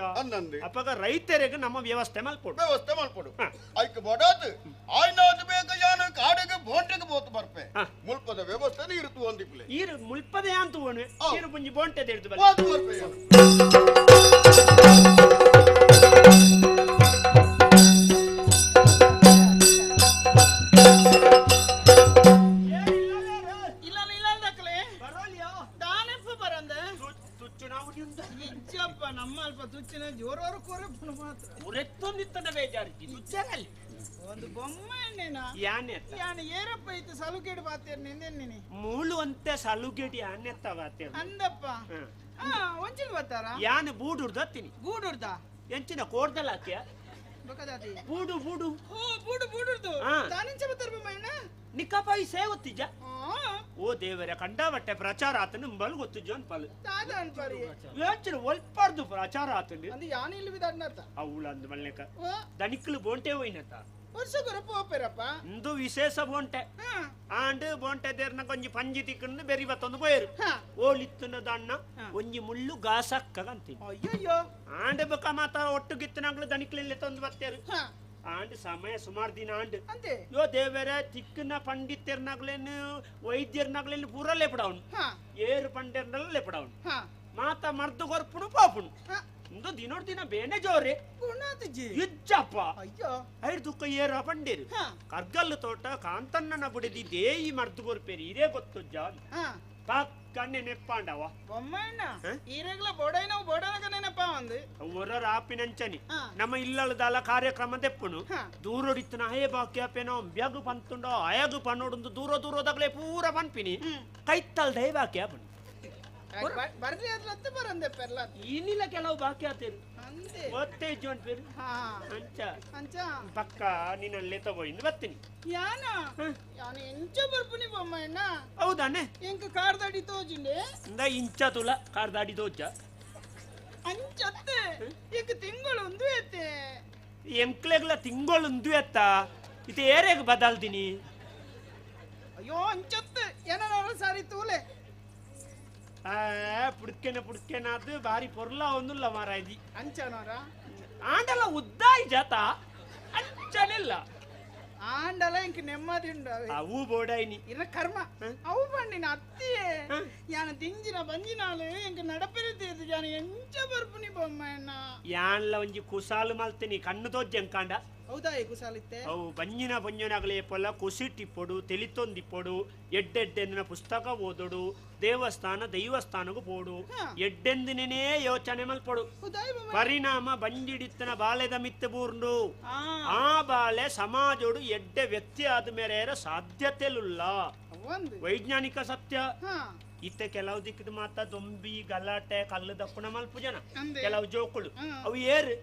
ಅಪಗ ರೈತರಿಗೆ ನಮ್ಮ ವ್ಯವಸ್ಥೆ ಮಲ್ಪೊಡು ವ್ಯವಸ್ಥೆ ಮಲ್ಪೊಡು ಐಕ್ ಬಡಾತ್ ಆಯ್ನಾದ್ ಬೇಕ ಯಾನು ಕಾಡಿಗೆ ಬೋಂಟೆಗೆ ಬೋತು ಬರ್ಪೆ ಮುಲ್ಪದ ವ್ಯವಸ್ಥೆ ಇರುತ್ತು ಒಂದಿಪ್ಲೆ ಈರು ಮುಲ್ಪದ ಅಂತ ಈರು ಪುಂಜಿ ಬೋಂಟೆ ತೆಗೆದು ನಮ್ಮ ಅಲ್ಪ ತುಚ್ಚಿನ ಜೋರವರು ಕೊರಪುನು ಮಾತ್ರ ಉರೆತ್ತೊಂದಿತ್ತನ ಬೇಜಾರಿದ್ದಿ ತುಚ್ಚರಲ್ಲಿ ಒಂದು ಬೊಮ್ಮೆ ಎಣ್ಣೆನಾ ಯಾನೆ ಯಾನೆ ಏರಪ್ಪ ಇತ್ತು ಸಲುಗೇಡು ಬಾತೇರ್ ನಿಂದೆನ್ನಿನಿ ಮೂಳು ಅಂತೆ ಸಲುಗೇಡಿ ಯಾನೆತ್ತ ಬಾತೇರ್ ಅಂದಪ್ಪ ಹಾ ಒಂಚಿನ ಬಾತಾರ ಯಾನೆ ಬೂಡುರ್ದ ಹತ್ತೀನಿ ಗೂಡುರ್ದ ಎಂಚಿನ ಕೋಡ್ದಲ್ಲ ಹಾಕಿಯ ಬಕದಾತಿ ಬೂಡು ಬೂಡು ಓ ಬೂಡು ಬೂಡುರ್ದು ತಾನಿಂಚ ಬತ್ತಾರ ಬೊಮ್ಮಣ್ಣ ನಿಕ್ಕಪ್ಪ ಈ ಸೇವತ್ತಿಜ ಓ ದೇವರೇ ಕಂಡಾಬಟ್ಟೆ ಪ್ರಚಾರ ಆತನು ಬಲ್ ಗೊತ್ತಿಜ್ಜು ಅನ್ಪಲ್ ತಾದ ಅನ್ಪರಿ ಯೋಚನೆ ಒಲ್ಪಾರ್ದು ಪ್ರಚಾರ ಆತನು ಅಂದು ಯಾನೆ ಇಲ್ಲಿ ಬಿದಡ್ನತ ಅವಳು ಅಂದ್ ಮಲ್ನೇಕ ದನಿಕ್ಲು ಬೋಂಟೆ ಹೋಯ್ನತ ವರ್ಷ ಕೊರಪ ಹೋಪೇರಪ್ಪ ಇಂದು ವಿಶೇಷ ಬೋಂಟೆ ಆಂಡ್ ಬೋಂಟೆ ದೇರ್ನ ಕೊಂಜಿ ಪಂಜಿ ತಿಕ್ಕಂದು ಬೆರಿ ಬತ್ತೊಂದು ಪೋಯರು ಓಲಿತ್ತನ ದಣ್ಣ ಒಂಜಿ ಮುಳ್ಳು ಗಾಸಕ್ಕಂತೀನಿ ಅಯ್ಯಯ್ಯೋ ಆಂಡ್ ಬೊಕ ಮಾತ ಒಟ್ಟು ಗಿತ್ತನಾಗ್ಲು ದನಿಕ್ಲೆಲ್ಲ ತಂದು ಬತ್ತೇರು ಆಂಡ್ ಸಮಯ ಸುಮಾರು ದಿನ ಆಂಡ್ ಯೋ ದೇವರ ತಿಕ್ಕನ ಪಂಡಿತರ್ನಾಗ್ಲೇನು ವೈದ್ಯರ್ನಾಗ್ಲೇನು ಪೂರ ಲೇಪಡವನು ಏರು ಪಂಡಿತರ್ನೆಲ್ಲ ಲೇಪಡವನು ಮಾತ ಮರ್ದು ಕೊರ್ಪುಣು ಪಾಪುಣು ಇಂದು ದಿನೋಡ್ ದಿನ ಬೇನೆ ಜೋರೆ ಗುಣಾತಿಜಿ ಇಜ್ಜಪ್ಪ ಅಯ್ಯೋ ಐರ್ ದುಃಖ ಏರ ಪಂಡೇರು ಕರ್ಗಲ್ಲು ತೋಟ ಕಾಂತಣ್ಣನ ಬುಡಿದಿ ದೇಯಿ ಮರ್ದು ಕೊರ್ಪೇರಿ ಇದೇ ಗೊತ್ತು ಜಾನ್ ಪಕ್ಕನೆ ನೆಪ್ಪಾಂಡವ ಬೊಮ್ಮಣ್ಣ ಈರೆಗ್ಲ ಬೋಡೈನ ಬೋಡನಗ ನೆನಪ ಒಂದು ಒರ ರಾಪಿನಂಚನಿ ನಮ್ಮ ಇಲ್ಲದಲ್ಲ ಕಾರ್ಯಕ್ರಮ ತೆಪ್ಪುನು ದೂರೊಡಿತ್ತನ ಹೇ ಬಾಕಿ ಅಪ್ಪೇನೋ ಬ್ಯಾಗು ಪಂತುಂಡೋ ಅಯಗು ಪನ್ನೋಡುಂದು ದೂರ ದೂರದಾಗಲೇ ಪೂರ ಪನ್ಪಿನಿ ಕೈತಲ್ ದೈ ಬಾಕಿ ಅಪ್ಪನು ಬರ್ಲಿ ಅದ್ಲತ್ತೆ ಬರಂದೆ ಪೆರ್ಲ ಏನಿಲ್ಲ ಕೆಲವು ಬಾಕಿ ಆತೇರು ಅಂದೆ ಒತ್ತೆ ಜೋನ್ ಪೇರು ಅಂಚ ಅಂಚ ಪಕ್ಕ ನಿನ್ನಲ್ಲೇ ತಗೋಯಿಂದ ಬರ್ತೀನಿ ಯಾನ ಯಾನ ಎಂಚ ಬರ್ಪುನಿ ಬೊಮ್ಮಣ್ಣ ಹೌದಾನೆ ಎಂಕ ಕಾರ್ದಾಡಿ ತೋಜಿಂಡೆ ಇಂದ ಇಂಚ ತುಲ ಕಾರ್ದಾಡಿ ತೋಜ ಅಂಚತ್ತೆ ಎಂಕ ತಿಂಗಳು ಒಂದು ಎತ್ತೆ ಎಂಕ್ಲೆಗ್ಲ ತಿಂಗಳು ಒಂದು ಎತ್ತ ಇದು ಏರೆಗ್ ಬದಲ್ದಿನಿ ಅಯ್ಯೋ ಅಂಚತ್ತೆ ಏನಾರ ಸಾರಿ ತೂಲೆ ಪುಡ್ಕೆನ ಪುಡ್ಕೆನಾದು ಬಾರಿ ಪೊರ್ಲ ಒಂದುಲ್ಲ ಮಾರಾಯ್ದಿ ಅಂಚನೋರ ಆಂಡಲ ಉದ್ದಾಯಿ ಜಾತ ಅಂಚನಿಲ್ಲ ಆಂಡಲ ಇಂಕ ನೆಮ್ಮದಿ ಉಂಡು ಅವು ಬೋಡೈನಿ ಇರ ಕರ್ಮ ಅವು ಬಂಡಿನ ಅತ್ತಿಯೇ ಯಾನ ದಿಂಜಿನ ಬಂಜಿನಾಳು ಎಂಕ ನಡಪಿರಿತೀರ್ದು ಯಾನ ಎಂಚ ಬರ್ಪುನಿ ಬೊಮ್ಮಣ್ಣ ಯಾನ್ಲ ಒಂಜಿ ಕುಸಾಲು ಮಲ್ತೀನಿ ಕಣ್ಣು ತೋಜ್ಜಂಕಾಂಡ ಹೌದಾ ಈ ಕುಸಾಲಿತ್ತೆ ಅವು ಬಂಜಿನ ಬಂಜನಾಗಲೇ ಪೊಲ್ಲ ಕುಸಿಟಿಪ್ಪೊಡು ತೆಲಿತೊಂದಿಪ್ಪೊಡು ಎಡ್ಡೆಡ್ಡೆಂದಿನ ಪುಸ್ತಕ ಓದೊಡು ದೇವಸ್ಥಾನ ದೈವಸ್ಥಾನಗೂ ಪೋಡು ಎಡ್ಡೆಂದಿನೇ ಯೋಚನೆ ಮಲ್ಪೊಡು ಪರಿಣಾಮ ಬಂಜಿಡಿತ್ತನ ಬಾಲೆದ ಮಿತ್ತ ಬೂರ್ಂಡು ಆ ಬಾಲೆ ಸಮಾಜೋಡು ಎಡ್ಡೆ ವ್ಯಕ್ತಿ ಆದ ಮೇರೆ ಸಾಧ್ಯತೆಲುಲ್ಲ ವೈಜ್ಞಾನಿಕ ಸತ್ಯ ಇತ್ತೆ ಕೆಲವು ದಿಕ್ಕದ ಮಾತ ದೊಂಬಿ ಗಲಾಟೆ ಕಲ್ಲು ದಪ್ಪಣ ಮಲ್ಪು ಜನ ಕೆಲವು ಜೋಕುಳು ಅವು ಏರು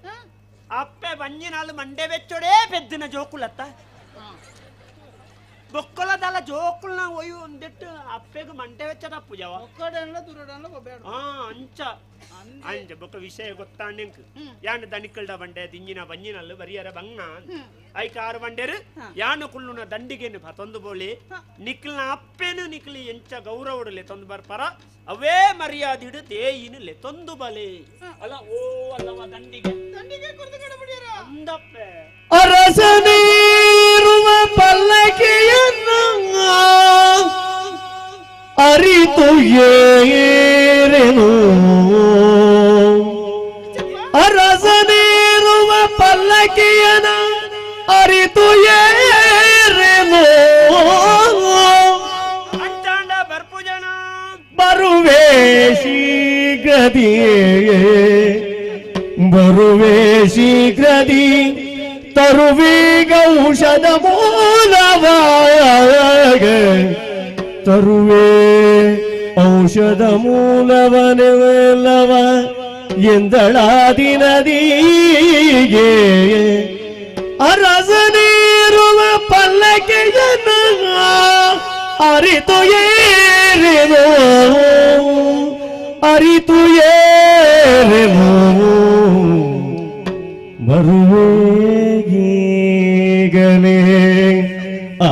ಅಪ್ಪೆ ಬಂಜಿನಾಲು ಮಂಡೆ ಬೆಚ್ಚೊಡೇ ಪೆದ್ದಿನ ಜೋಕುಲತ್ತ ಬೊಕ್ಕಲದಲ್ಲ ಜೋಕುಲ್ನ ಒಯ್ಯು ಒಂದಿಟ್ಟು ಅಪ್ಪೆಗೆ ಮಂಡೆ ಬೆಚ್ಚದಪ್ಪು ಜವ ಹಾ ಅಂಚ ಅಂಚ ಬೊಕ್ಕ ವಿಷಯ ಗೊತ್ತಾಂಡೆಂಕ್ ಯಾನ್ ದಣಿಕಲ್ಡ ಬಂಡೆ ದಿಂಜಿನ ಬಂಜಿನಲ್ಲು ಬರಿಯರ ಬಂಗ್ನ ಐಕ ಆರು ಬಂಡೇರು ಯಾನು ಕುಳ್ಳುನ ದಂಡಿಗೆನು ಪತೊಂದು ಬೋಳಿ ನಿಕ್ಲ್ನ ಅಪ್ಪೆನು ನಿಕ್ಲಿ ಎಂಚ ಗೌರವಡಲೆ ತೊಂದು ಬರ್ಪರ ಅವೇ ಮರ್ಯಾದಿಡು ದೇಯಿನು ಲೆ ತೊಂದು ಬಲೆ ಅಲ್ಲ ಓ ಅಲ್ಲವ ದಂಡಿಗೆ ದಂಡಿಗೆ ಕುರ್ದು ಕಡಬಿಡಿಯರ ಅಂದಪ್ಪೆ ಅರಸನೇರುವ ಪಲ್ಲಕ್ಕಿಯನ್ನು ಅರಿತು ಏರೆನು ಅರಸನೇರುವ ಪಲ್ಲಕ್ಕಿಯನ ಅರಿತು ಏರೆನು ಅಂಚಾಂಡ ಬರ್ಪುಜನ ಬರುವೆ ಶೀಘ್ರದಿ ಬರುವೆ ಶೀಘ್ರದಿ ತರುವೀಗ ಔಷಧ ಮೂಲವಾಗ ತರುವೆ ಔಷಧ ಮೂಲವನೆಲ್ಲವ ಎಂದಳಾದಿ ನದಿಗೆ ಅರಸನೇರುವ ಪಲ್ಲಕ್ಕಿಯನ್ನು ಅರಿತು ಏರೆನು ಅರಿತು ಏರೆನು ಬರುವೇಗಲೇ ಆ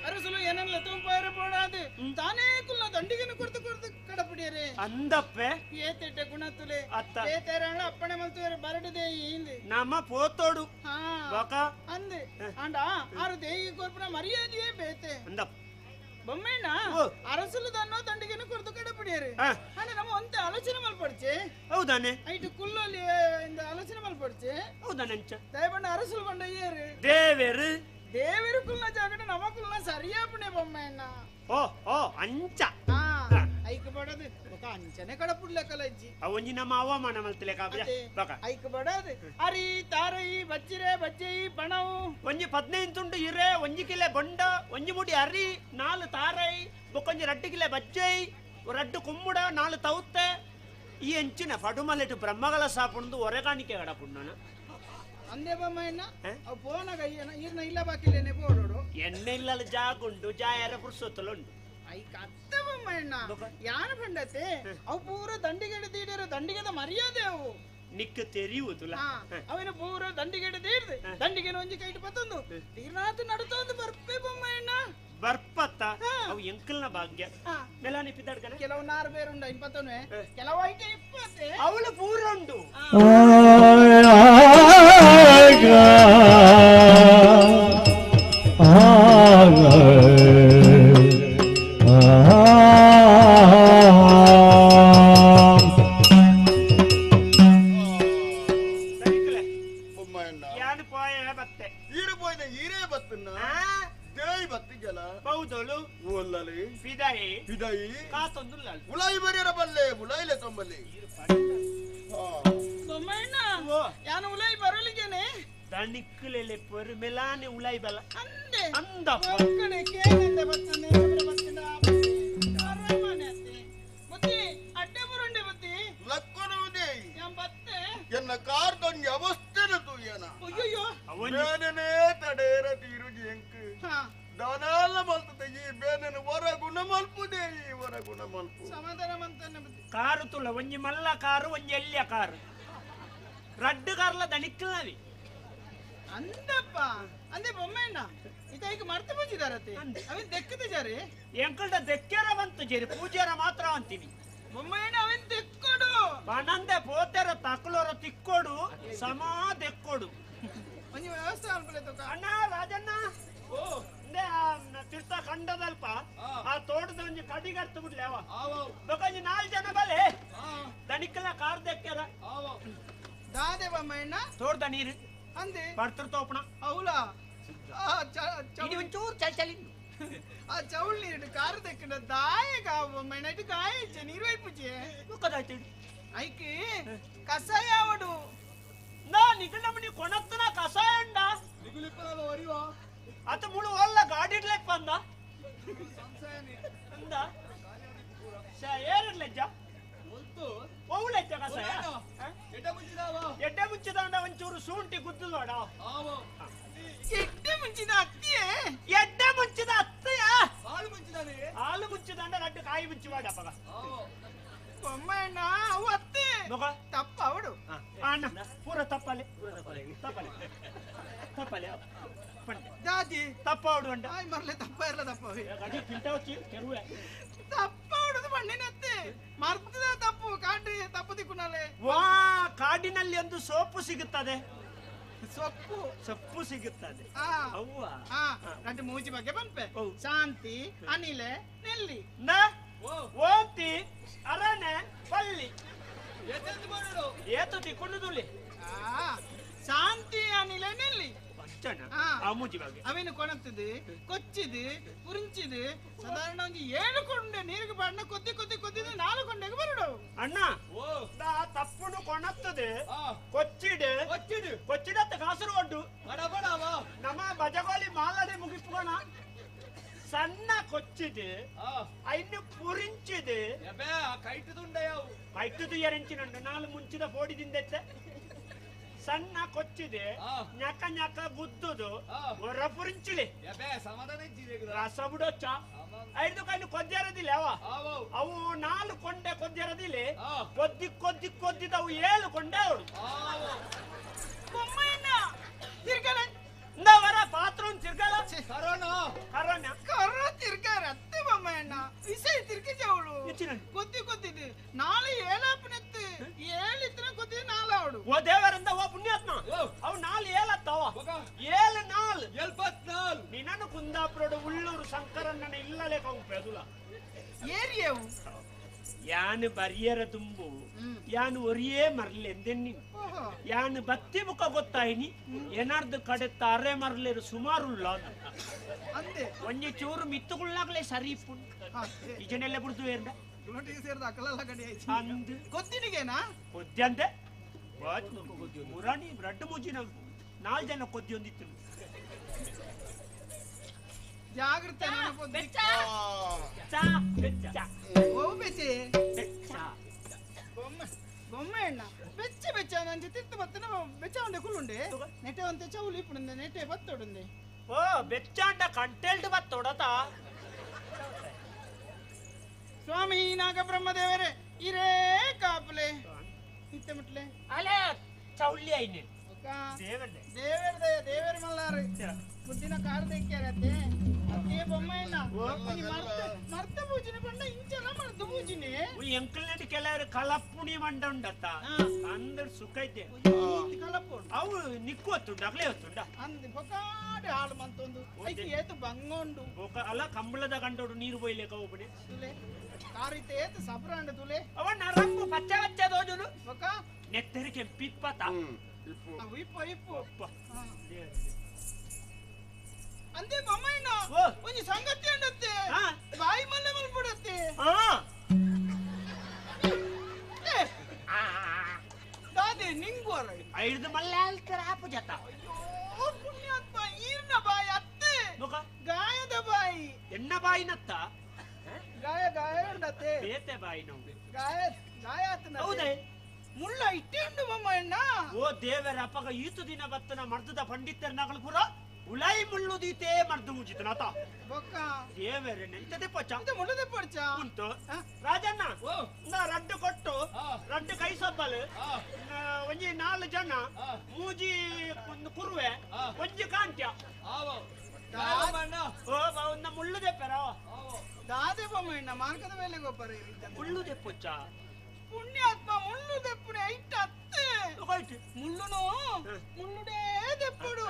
ಅರಸಲು ಏನಲ್ಲ ತುಂಬಾರ ಬೋಡಾದು ತಾನೇ ಕುಲ್ಲ ದಂಡಿಗೆನು ಕೊರ್ದು ಕೊರ್ದು ಕಡಪಿಡಿಯರೆ ಅಂದಪ್ಪೆ ಏತೆಟ್ಟೆ ಗುಣತುಲೆ ಅತ್ತ. ಏತೇರಾಣ ಅಪ್ಪಣೆ ಮಲ್ತುವೆರೆ ಬರಡು ದೇಯಿ ಇಂದು ನಮ್ಮ ಪೋತೋಡು ಹಾ ಬೊಕ ಅಂದೆ ಅಂಡ ಆರು ದೇಯಿ ಕೊರ್ಪುನ ಮರ್ಯಾದೆಯೇ ಬೇತೆ ಅಂದಪ್ಪ ಬೊಮ್ಮೆಣ್ಣ ಅರಸಲು ದನ್ನೋ ದಂಡಿಗೆನು ಕೊರ್ದು ಕಡಪಿಡಿಯರೆ ಅಂಡ ನಮ್ಮ ಒಂತೆ ಆಲೋಚನೆ ಮಲ್ಪಡ್ಚೆ ಹೌದಾನೆ ಐಟು ಕುಲ್ಲೋಲಿ ಇಂದ ಆಲೋಚನೆ ಮಲ್ಪಡ್ಚೆ ಹೌದಾನೆ ಅಂಚ ದಯಬಂಡ ಅರಸಲು ಬಂಡ ಏರು ದೇವೇರು ದೇವರು ಕುಲ್ನ ಜಾಗಟ ನಮ್ಮ ಕುಲ್ನ ಸರಿಯಾಪಣೆ ಬೊಮ್ಮೆಣ್ಣ ಓ ಓ ಅಂಚ ಐಕ್ ಬಡದು ಬೊಕ ಅಂಚನೆ ಕಡಪುಡ್ಲೆಕಲ ಇಜ್ಜಿ ಒಂಜಿ ನಮ್ಮ ಅವಮಾನ ಮಲ್ತಲೆ ಕಾಪುಜ ಬೊಕ ಐಕ್ ಬಡದು ಅರಿ ತಾರೈ ಬಜ್ಜಿರೆ ಬಜ್ಜೈ ಪಣವು ಒಂಜಿ 15 ತುಂಡು ಇರೆ ಒಂಜಿ ಕಿಲೆ ಬೊಂಡ ಒಂಜಿ ಮುಡಿ ಅರಿ 4 ತಾರೈ ಬೊಕೊಂಜಿ 2 ಕಿಲೆ ಬಜ್ಜೈ ರಡ್ಡು ಕುಮ್ಮುಡ 4 ತೌತೆ ಈ ಎಂಚಿನ ಪಡುಮಲೆಟು ಬ್ರಹ್ಮಗಳ ಸಾಪುಂಡು ಒರೆಗಾಣಿಕೆ ಕಡಪುಂಡು ಅಂದೆ ಬೊಮ್ಮಣ್ಣ ಅವು ಪೋನಾಗ ಈರ್ನ ಇಲ್ಲ ಬಾಕಿಲೇನೆ ಪೋಡೋಡು ಎಣ್ಣೆ ಇಲ್ಲಲ್ಲ ಜಾಗುಂಡು ಜಾಯರ ಪುರ್ಸೊತ್ತಲುಂಡು ಐಕ್ ಅತ್ತ ಬೊಮ್ಮಣ್ಣ ಯಾನ ಪಂಡತೆ ಅವು ಪೂರ ದಂಡಿಗೆಡೆ ತೀಡಿರೋ ದಂಡಿಗೆದ ಮರ್ಯಾದೆ ಅವು ನಿಕ್ಕ ತೆರಿಯುವುದಿಲ್ಲ ಅವನ ಪೂರ ದಂಡಿಗೆಡೆ ತೀರ್ದು ದಂಡಿಗೆನ ಒಂಜಿ ಕೈಟ್ ಪತ್ತೊಂದು ತೀರ್ನಾಥ ನಡುತ್ತೊಂದು ಬರ್ಪೆ ಬೊಮ್ಮಣ್ಣ ಬರ್ಪತ್ತ ಅವು ಎಂಕಲ್ನ ಭಾಗ್ಯ ಮೆಲಾನಿ ಪಿದಾಡ್ಗನ ಕೆಲವು ನಾರು ಬೇರೆ ಉಂಡ ಇಪ್ಪತ್ತೊಂದು ಕೆಲವು ಐಟೆ ಇಪ್ಪತ್ತೆ ಅವಳು ಪೂರ ಉಂಡು. ಉಲಾಯಿ ಬರೀರ ಬಲ್ಲೆ ಉಲಾಯಿಲೆ ತೊಂಬಲ್ಲೆ ಬೊಮ್ಮಣ್ಣ ಯಾನು ಉಲಾಯಿ ಬರಲಿಗೇನೆ ದಣಿಕ್ಕಲೆಲೆ ಪೊರು ಮೆಲಾನೆ ಉಲಾಯಿ ಬಲ ಅಂದೆ ಅಂದ ಒಕ್ಕಡೆ ಕೇನಂದೆ ಬತ್ತಂದೆ ಬತ್ತಂದ ಅರಮನೆ ಅತ್ತೆ ಬುದ್ಧಿ ಅಡ್ಡೆ ಬರುಂಡೆ ಬುದ್ಧಿ ಲಕ್ಕನುವುದೇ ಯಾನ್ ಬತ್ತೆ ಎನ್ನ ಕಾರ್ ದೊಂಜಿ ಅವಸ್ಥೆನ ತೂಯನ ಅಯ್ಯಯ್ಯೋ ಬೇನನೇ ತಡೇರ ತೀರುಜಿ ಎಂಕ್ ದಾನಾಲ ಮಲ್ತದೆ ಈ ಬೇನನ ವರ ಗುಣ ಮಲ್ಪುದೇ ಈ ವರ ಗುಣ ಮಲ್ಪು ಸಮಾಧಾನ ಮಂತನೆ ಬುದ್ಧಿ ಕಾರು ತುಳ ಒಂಜಿ ಮಲ್ಲ ಕಾರು ಒಂಜಿ ಎಲ್ಲಿಯ ಕಾರು ರಡ್ಡು ಕಾರ್ಲ ದಣಿಕ್ಕಲವಿ ಅಂದಪ್ಪ ಅಂದೆ ಬೊಮ್ಮೆಣ್ಣ ಇದ ಈಗ ಮರ್ತು ಪೂಜಿದಾರತೆ ಅವಿನ್ ದೆಕ್ಕದ ಜಾರಿ ಎಂಕಲ್ದ ದೆಕ್ಕೆರ ಬಂತು ಜೇರಿ ಪೂಜಾರ ಮಾತ್ರ ಅಂತೀನಿ ಬೊಮ್ಮೆಣ್ಣ ಅವಿನ್ ದೆಕ್ಕೊಡು ಬನಂದೆ ಪೋತೆರ ತಕ್ಲೋರ ತಿಕ್ಕೊಡು ಸಮಾ ದೆಕ್ಕೊಡು ಒಂಜಿ ವ್ಯವಸ್ಥೆ ಅನ್ಕೊಲೆ ತೋಕ ಅಣ್ಣ ರಾಜಣ್ಣ ಓ ಇಂದೆ ತೀರ್ಥ ಕಂಡದಲ್ಪ ಆ ತೋಟದ ಒಂಜಿ ಕಡಿಗರ್ತು ಬಿಡ್ಲೆ ಅವ ಬೊಕೊಂಜಿ ನಾಲ್ ಜನ ಬಲೆ ದಣಿಕಲ ಕಾರ್ ದೆಕ್ಕೆರ ದಾದೆ ಬೊಮ್ಮೆಣ್ಣ ತೋಟದ ನೀರು ಅಂದೆ ಬರ್ತರ್ ತೋಪಣ ಹೌಲಾ ಇನಿ ಒಂಚೂರು ಚಲ್ ಚಲಿ ಆ ಚೌಳ್ ನೀರು ಕಾರ್ ದೆಕ್ಕಡ ದಾಯಗ ಬೊಮ್ಮೆಣ್ಣ ಇటు ಕಾಯ ಇಚ್ಚೆ ನೀರು ವೈಪುಜೆ ಬೊಕ್ಕದಾಯ್ತು ಐಕೆ ಕಸಾಯ ಅವಡು ನಾ ನಿಗಲ ಮನಿ ಕೊಣತ್ತನ ಕಸಾಯ ಉಂಡ ಅತ ಮುಳು ಒಲ್ಲ ಗಾಡಿ ಇಡ್ಲೆಕ್ ಬಂದ ಅಂದ ಏರಿಡ್ಲೆಜ್ಜ ಒವ್ಲೆಜ್ಜ ಕಸಾಯ ಎಡ್ಡೆ ಮುಂಚಿದ ಒಂಚೂರು ಶುಂಠಿ ಗುದ್ದುದೋಡ ಎಡ್ಡೆ ಮುಂಚಿದ ಅತ್ತಿಯೇ ಎಡ್ಡೆ ಮುಂಚಿದ ಅತ್ತೆಯ ಹಾಲು ಮುಂಚಿದಾನೆ ಹಾಲು ಮುಂಚಿದಂಡ ರಡ್ಡು ಕಾಯಿ ಮುಂಚಿ ವಾಡಪ್ಪಗ ಬೊಮ್ಮಣ್ಣ ಅವು ಅತ್ತೆ ತಪ್ಪ ಅವಡು ಅಣ್ಣ ಪೂರ ತಪ್ಪಲೆ ತಪ್ಪಲೆ ತಪ್ಪಲೆ ದಾದಿ ತಪ್ಪ ಅವಡು ಅಂಡ ಆಯ್ ಮರ್ಲೆ ತಪ್ಪ ಇರಲ ತಪ್ಪ ಕೆರುವೆ ತಪ್ಪ ಅವಡುದು ಬಣ್ಣಿನತ್ತೆ ಮರ್ತದ ತಪ್ಪು ಕಾಡ್ರಿ ತಪ್ಪು ದಿಕ್ಕುನಲೆ ವಾ ಕಾಡಿನಲ್ಲಿ ಒಂದು ಸೋಪು ಸಿಗುತ್ತದೆ ಸೊಪ್ಪು ಸೊಪ್ಪು ಸಿಗುತ್ತದೆ ಅವ್ವ ನಂಟು ಮೂಜಿ ಬಗ್ಗೆ ಬಂಪೆ ಶಾಂತಿ ಅನಿಲೆ ನೆಲ್ಲಿ ನ ಓತಿ ಅರಣೆ ಪಲ್ಲಿ ಏತು ತಿಕ್ಕೊಂಡು ಶಾಂತಿ ಅನಿಲೆ ನೆಲ್ಲಿ ಅವೇನು ಕೊಣತ್ತದೆ ಕೊಚ್ಚಿದು ಪುರಿಂಚಿದು ಸಾಧಾರಣ ಒಂದು 7 ಕೊಂಡೆ ನೀರಿಗೆ ಬಣ್ಣ ಕೊದ್ದಿ ಕೊದ್ದಿ ಕೊದ್ದಿದ್ದು 4 ಕೊಂಡೆಗೆ ಬರಡು ಅಣ್ಣ ತಪ್ಪುನು ಕೊಣತ್ತದೆ ಕೊಚ್ಚಿಡು ಕೊಚ್ಚಿಡು ಕೊಚ್ಚಿಡತ್ತ ಕಾಸರಗೋಡು ನಮ್ಮ ಬಜಗೋಲಿ ಮಾಲಡಿ ಮುಗಿಸ್ಕೋಣ ಸಣ್ಣ ಕೊಚ್ಚಿದು ಐನು ಪುರಿಂಚಿದು ಕೈಟು ಎರಿಂಚಿನ ನಾಲು ಮುಂಚಿದ ಪೋಡಿದಿಂದೆತ್ತೆ ಸಣ್ಣ ಕೊಚ್ಚಿದೆ ಞಕ ಞಕ ಗುದ್ದುದು ಹೊರ ಪುರಿಂಚಿಲಿ ರಸ ಬಿಡೋಚ್ಚ ಐದು ಕಣ್ಣು ಕೊದ್ದಿರದಿಲ್ಲ ಅವ ಅವು 4 ಕೊಂಡೆ ಕೊದ್ದಿರದಿಲ್ಲ ಕೊದ್ದಿ ಕೊದ್ದಿ ಕೊದ್ದಿದ ಅವು 7 ಕೊಂಡೆ ಅವಳು ವರ ಪಾತ್ರ ತಿರ್ಗಲ ಕರೋನಾ ಕರೋ ತಿರ್ಗಾರ ಅತ್ತೆ ಬೊಮ್ಮಣ್ಣ ವಿಷಯ ತಿರ್ಗಿಜವಳು ಕೊದ್ದಿ ಕೊದ್ದಿದ್ದು ನಾಳೆ ಏಳಪ್ಪನೆತ್ತು 7 ಇತ್ತಿನ ಕೊದ್ದಿದ್ದು 4 ಅವಳು ಓ ದೇವರಿಂದ ಓ ಪುಣ್ಯಾತ್ಮ ಅವು 4 ಏಳತ್ತವ 7 4 74 ನಿನ್ನನ್ನು ಕುಂದಾಪುರೋಡು ಉಳ್ಳೂರು ಶಂಕರಣ್ಣನ ಇಲ್ಲಲೇ ಕಂಪೆದುಲ ಏರಿಯವು ಯಾನು ಬರಿಯರ ತುಂಬು ಯಾನು ಒರಿಯೇ ಮರ್ಲೆಂದೆನ್ನಿ ಯಾನು ಬತ್ತಿ ಮುಖ ಗೊತ್ತಾಯಿನಿ ಏನಾರ್ದು ಕಡೆ ತಾರೆ ಮರ್ಲೇರು ಸುಮಾರುಲ್ಲ ಒಂಜಿ ಚೂರು ಮಿತ್ತುಗುಳ್ನಾಗ್ಲೇ ಸರಿ ಈಜನೆಲ್ಲ ಬಿಡ್ದು ಏರ್ದ ಕೊದ್ದಿನಿಗೇನಾ ಕೊದ್ದಿ ಅಂತೆ ಮುರಾಣಿ ರಡ್ಡು ಮುಜ್ಜಿನ 4 ಜನ ಕೊದ್ದಿ ಒಂದಿತ್ತು ಜಾಗೃತ ಬೊಮ್ಮೆ ಅಣ್ಣ ಬೆಚ್ಚ ಬೆಚ್ಚ ನಂಜೆ ತಿರ್ತು ಬತ್ತನ ಬೆಚ್ಚ ಉಂಡೆ ಕುಲ್ಲುಂಡೆ ನೆಟೆ ಒಂತೆ ಚೌಲಿ ಇಪ್ಪುಂಡೆ ನೆಟೆ ಬತ್ತೊಡುಂಡೆ ಓ ಬೆಚ್ಚಾಂಡ ಕಂಟೆಲ್ಡ್ ಬತ್ತೊಡತ ಸ್ವಾಮಿ ನಾಗ ಬ್ರಹ್ಮದೇವರೇ ಇರೇ ಕಾಪಲೆ ಇತ್ತೆ ಮುಟ್ಲೆ ಅಲೆ ಚೌಲಿ ಐನೆ ದೇವರ ದೇವರ ಮಲ್ಲಾರು ಬುದ್ಧಿನ ಕಾರ್ ದೆಕ್ಕ್ಯಾರತ್ತೆ ಅದೇ ಬೊಮ್ಮಯ್ಯನ ಮರ್ತ ಪೂಜಿನ ಪಂಡ ಇಂಚಲ ಮರ್ತ ಪೂಜಿನಿ ಎಂಕಲ್ನೆಟ್ ಕೆಲವರು ಕಲಪುಣಿ ಮಂಡ ಉಂಡತ್ತ ಅಂದ್ರೆ ಸುಖ ಐತೆ ಕಲಪು ಅವು ನಿಕ್ಕು ಹೊತ್ತುಂಡ ಅಗ್ಲೇ ಹೊತ್ತುಂಡ ಅಂದ್ ಬೊಕಾಡೆ ಹಾಳು ಮಂತೊಂದು ಐಕ್ ಏತು ಬಂಗ ಉಂಡು ಬೊಕ ಅಲ್ಲ ಕಂಬಳದ ಕಂಡೋಡು ನೀರು ಬೊಯ್ಲೇಕ ಒಬ್ಬನೇ ತುಲೆ ಕಾರಿತೆ ಏತು ಸಬ್ರಾಂಡ ತುಲೆ ಅವ ನರಂಗು ಪಚ್ಚ ಪಚ್ಚ ದೋಜುನು ಬೊಕ ನೆತ್ತರಿಗೆ ಪಿಪ್ಪತ ಅವು ಇಪ್ಪು ಇಪ್ಪು ಅಂದೆ ಬೊಮ್ಮಯ್ಯನ ಒಂಜಿ ಸಂಗತಿ ಉಂಡತ್ತೆ ಬಾಯಿ ಮಲ್ಲೆ ಮಲ್ಪುಡತ್ತೆ ದಾದೆ ನಿಂಗು ಅರ ಐದು ಮಲ್ಲೆ ಅಲ್ತರ ಆಪು ಜತ ಅಯ್ಯೋ ಪುಣ್ಯಾತ್ಮ ಈರ್ನ ಬಾಯಿ ಅತ್ತೆ ಗಾಯದ ಬಾಯಿ ಎನ್ನ ಬಾಯಿನತ್ತ ಗಾಯ ಗಾಯ ಉಂಡತ್ತೆ ಬೇತೆ ಬಾಯಿ ನಾವು ಗಾಯ ಗಾಯ ಆತನ ಹೌದೇ ಮುಳ್ಳ ಇಟ್ಟೆ ಉಂಡು ಬೊಮ್ಮಯ್ಯಣ್ಣ ಓ ದೇವರ ಅಪ್ಪಗ ಈತು ದಿನ ಬತ್ತನ ಮರ್ದದ ಪಂಡಿತರ ನಗಳು ಪುರ ಉಲಾಯಿ ಮುಳ್ಳುದೀತೆ ಮರ್ದು ಮುಜಿತನಾತ ಬೊಕ್ಕ ದೇವರೇ ನೆಂತದೆ ಪಚ್ಚ ಮುಳ್ಳುದೆ ಪಡ್ಚ ಉಂಟು ರಾಜಣ್ಣ ನಾ ರಡ್ಡು ಕೊಟ್ಟು ರಡ್ಡು ಕೈ ಸಬ್ಬಲು ಒಂಜಿ ನಾಲ್ ಜನ ಮೂಜಿ ಒಂದು ಕುರುವೆ ಒಂಜಿ ಕಾಂತ್ಯ ಓ ಮುಳ್ಳುದೆ ಪೆರ ದಾದೆ ಬೊಮ್ಮಯ್ಯಣ್ಣ ಮಾರ್ಗದ ಮೇಲೆ ಗೊಬ್ಬರ ಮುಳ್ಳುದೆ ಪೊಚ್ಚ ಪುಣ್ಯಾತ್ಮ ಮುಳ್ಳು ದೆಪ್ಪುಡೆ ಐಟ್ ಅತ್ತೆ ಮುಳ್ಳುನು ಮುಳ್ಳುಡೇ ದೆಪ್ಪುಡು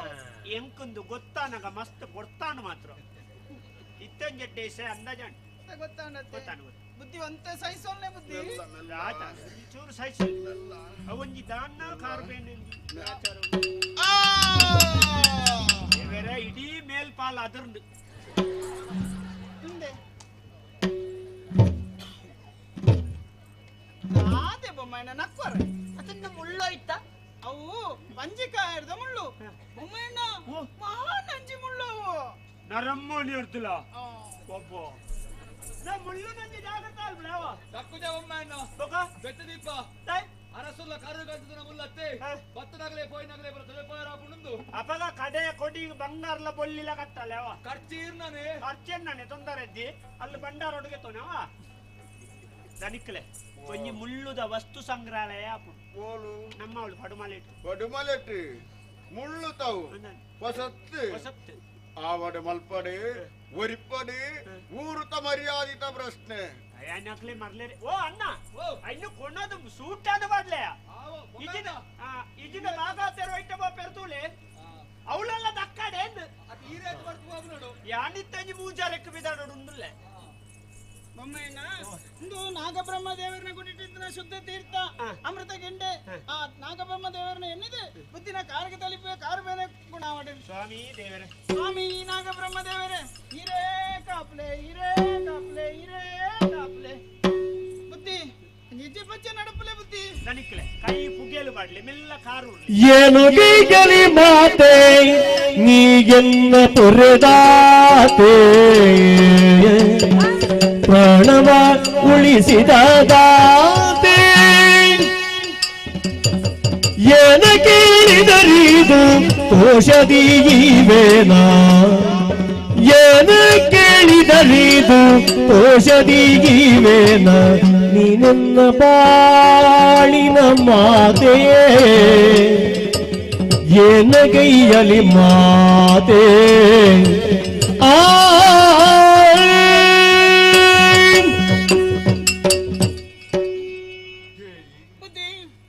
ಎಂಕೊಂದು ಗೊತ್ತಾನಗ ಮಸ್ತ್ ಕೊಡ್ತಾನ ಮಾತ್ರ ಇತ್ತಂಜಡ್ಡೆ ಸೆ ಅಂದಾಜಾನ್ ಗೊತ್ತಾನತ್ತೆ ಗೊತ್ತಾನ ಬುದ್ಧಿವಂತ ಸಹಿಸೋಲ್ನೆ ಬುದ್ಧಿ ಆತ ಚೂರು ಸಹಿಸು ಅವೊಂಜಿ ದಾನ್ನ ಕಾರ್ಬೇನೆ ಬೇರೆ ಇಡೀ ಮೇಲ್ಪಾಲ ಅದರ್ದು ಹಿಂದೆ ದಾದೆ ಬೊಮ್ಮಯ್ಯನ ನಕ್ವರ ಅದನ್ನ ಮುಳ್ಳೋಯ್ತ ಅವು ಪಂಜಿಕಾಯರ್ದ ಮುಳ್ಳು ಬೊಮ್ಮಯ್ಯಣ್ಣ ಮಹಾ ನಂಜಿ ಮುಳ್ಳು ಅವು ನರಮ್ಮೋನಿ ಇರ್ತಲ್ಲ ಒಬ್ಬ ಮುಳ್ಳು ನಂಜಿ ಜಾಗ್ರತೆ ಅಲ್ಬಿಡವ ದಕ್ಕುಜ ಬೊಮ್ಮಯ್ಯಣ್ಣ ಬೆಟ್ಟದೀಪ ಅರಸುಲ್ಲ ಕಾರು ಕಲ್ತದ ಮುಲ್ಲತ್ತೆ ಬತ್ತನಾಗಲೇ ಪೋಯಿನಾಗಲೇ ಬರ ತೊಲೆಪೋಯರಾಪುಂಡು ಅಪಗ ಕಡೆಯ ಕೊಡಿ ಬಂಗಾರಲ ಬೊಲ್ಲಿಲ ಕಟ್ಟಲೆ ಅವ ಖರ್ಚೀರ್ನಾನೆ ಖರ್ಚೇರ್ನಾನೆ ತೊಂದರೆ ಇದ್ದಿ ಅಲ್ಲಿ ಬಂಡಾರ ಒಡುಗೆ ತೋನವ ದನಿಕ್ಲೆ ಒಂಜಿ ಮುಳ್ಳುದ ವಸ್ತು ಸಂಗ್ರಹಾಲಯ ಓಲು ನಮ್ಮ ಅವಳು ಪಡುಮಲೆಟ್ಟು ಪಡುಮಲೆಟ್ಟು ಮುಳ್ಳು ತಾವು ಹೊಸತ್ತು ಹೊಸತ್ತು ಆವಡೆ ಮಲ್ಪಡೆ ಒರಿಪಡೆ ಊರುತ ಮರ್ಯಾದಿತ ಪ್ರಶ್ನೆ ಅಯ್ಯನಕ್ಲೆ ಮರ್ಲೇರಿ ಓ ಅಣ್ಣ ಇನ್ನು ಕೊನೋದು ಸೂಟಾದ ಬಾಡ್ಲೆ ಇಜಿನ ಇಜಿನ ಮಾಗಾತೆರ ಐಟಮ ಪೆರ್ತೂಲೆ ಅವಳೆಲ್ಲ ದಕ್ಕಾಡೆ ಯಾನಿತ್ತಂಜಿ ಮೂಜಾರಕ್ಕೆ ಬಿದಾಡೋಡು ಉಂದುಲ್ಲೆ ಬೊಮ್ಮಯ್ಯಣ್ಣ ಇಂದು ನಾಗಬ್ರಹ್ಮ ದೇವರನ್ನ ಗುಡಿಟ್ಟಿದ್ದ ಶುದ್ಧ ತೀರ್ಥ ಅಮೃತ ಗೆಂಡೆ ಆ ನಾಗಬ್ರಹ್ಮ ದೇವರನ್ನ ಎನ್ನಿದೆ ಬುದ್ಧಿನ ಕಾರ್ಗೆ ತಲುಪಿ ಕಾರು ಬೇನೆ ಗುಣಾವಡೆ ಸ್ವಾಮಿ ದೇವರೇ ಸ್ವಾಮಿ ನಾಗಬ್ರಹ್ಮ ದೇವರೇ ಹಿರೇ ಕಾಪ್ಲೆ ಹಿರೇ ಕಾಪ್ಲೆ ಹಿರೇ ಕಾಪ್ಲೆ ಬುದ್ಧಿ ನಿಜ ಪಚ್ಚ ನಡಪಲೆ ಬುದ್ಧಿ ದನಿಕ್ಲೆ ಕೈ ಪುಗೆಲು ಬಾಡ್ಲೆ ಮೆಲ್ಲ ಕಾರು ಏನು ಬೀಗಲಿ ಮಾತೆ ನೀ ಎನ್ನ ಪೊರೆದಾತೆ ಪ್ರಾಣವ ಉಳಿಸಿದ ದಾತೆ ಏನ ಕೇಳಿದರಿದು ತೋಷದೀವೇನ ಏನ ಕೇಳಿದರಿದು ತೋಷದೀವೇನ ನೀನನ್ನ ಬಾಳಿನ ಮಾತೆಯೇ ಏನ ಕೈಯಲಿ ಮಾತೆ ಆ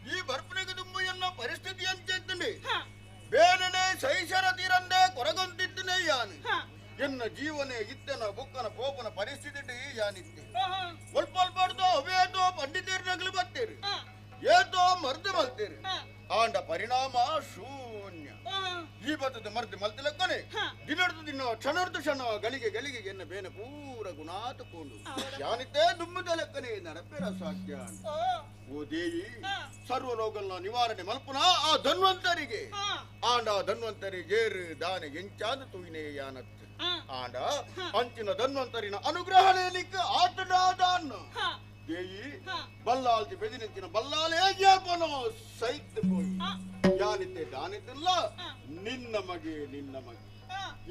ಈ ಬರ್ಪನೆಗೆ ದುಂಬು ಎನ್ನ ಪರಿಸ್ಥಿತಿ ಅಂತಿದ್ದೀನಿ ಬೇಡನೆ ಸಹಿಸರ ತೀರಂದೆ ಕೊರಗಂತಿದ್ದನೆ ಯಾನು ಎನ್ನ ಜೀವನೆ ಇತ್ತನ ಬುಕ್ಕನ ಕೋಪನ ಪರಿಸ್ಥಿತಿ ಯಾನಿತ್ತೆ ಒಲ್ಪ ಅಲ್ಪಾಡ್ದೋ ಅವೇತೋ ಪಂಡಿತೇರ್ನಗಲು ಬರ್ತೀರಿ ಏತೋ ಮರ್ದು ಮಲ್ತೀರಿ ಆಂಡ ಪರಿಣಾಮ ಶೂನ್ಯ ಈ ಬತ್ತದ ಮರ್ದು ಮಲ್ತಿಲಕ್ಕನೆ ದಿನಡ್ದು ದಿನ ಕ್ಷಣರ್ದು ಕ್ಷಣ ಗಳಿಗೆ ಗಳಿಗೆ ಎನ್ನ ಬೇನೆ ಪೂರ ಗುಣಾತಕೊಂಡು ಯಾನಿತ್ತೆ ದುಮ್ಮದ ಲೆಕ್ಕನೆ ನಡಪೇರ ಸಾಧ್ಯ ಓ ದೇವಿ ಸರ್ವ ರೋಗಲ್ನ ನಿವಾರಣೆ ಮಲ್ಪುನ ಆ ಧನ್ವಂತರಿಗೆ ಆಂಡ ಧನ್ವಂತರಿ ಗೇರು ದಾನೆ ಎಂಚಾದ ತೂಯಿನೇ ಯಾನತ್ ಆಂಡ ಅಂಚಿನ ಧನ್ವಂತರಿನ ಅನುಗ್ರಹಣೆ ಆತಡಾದಾನ ದೇಯಿ ಬಲ್ಲಾಲ್ತಿ ಬೆದಿನಂಚಿನ ಬಲ್ಲಾಲೇ ಜ್ಞಾಪನೋ ಸೈತ್ ಪೋಯಿ ಯಾನಿತ್ತೆ ದಾನಿತಿಲ್ಲ ನಿನ್ನ ಮಗೆ ನಿನ್ನ ಮಗೆ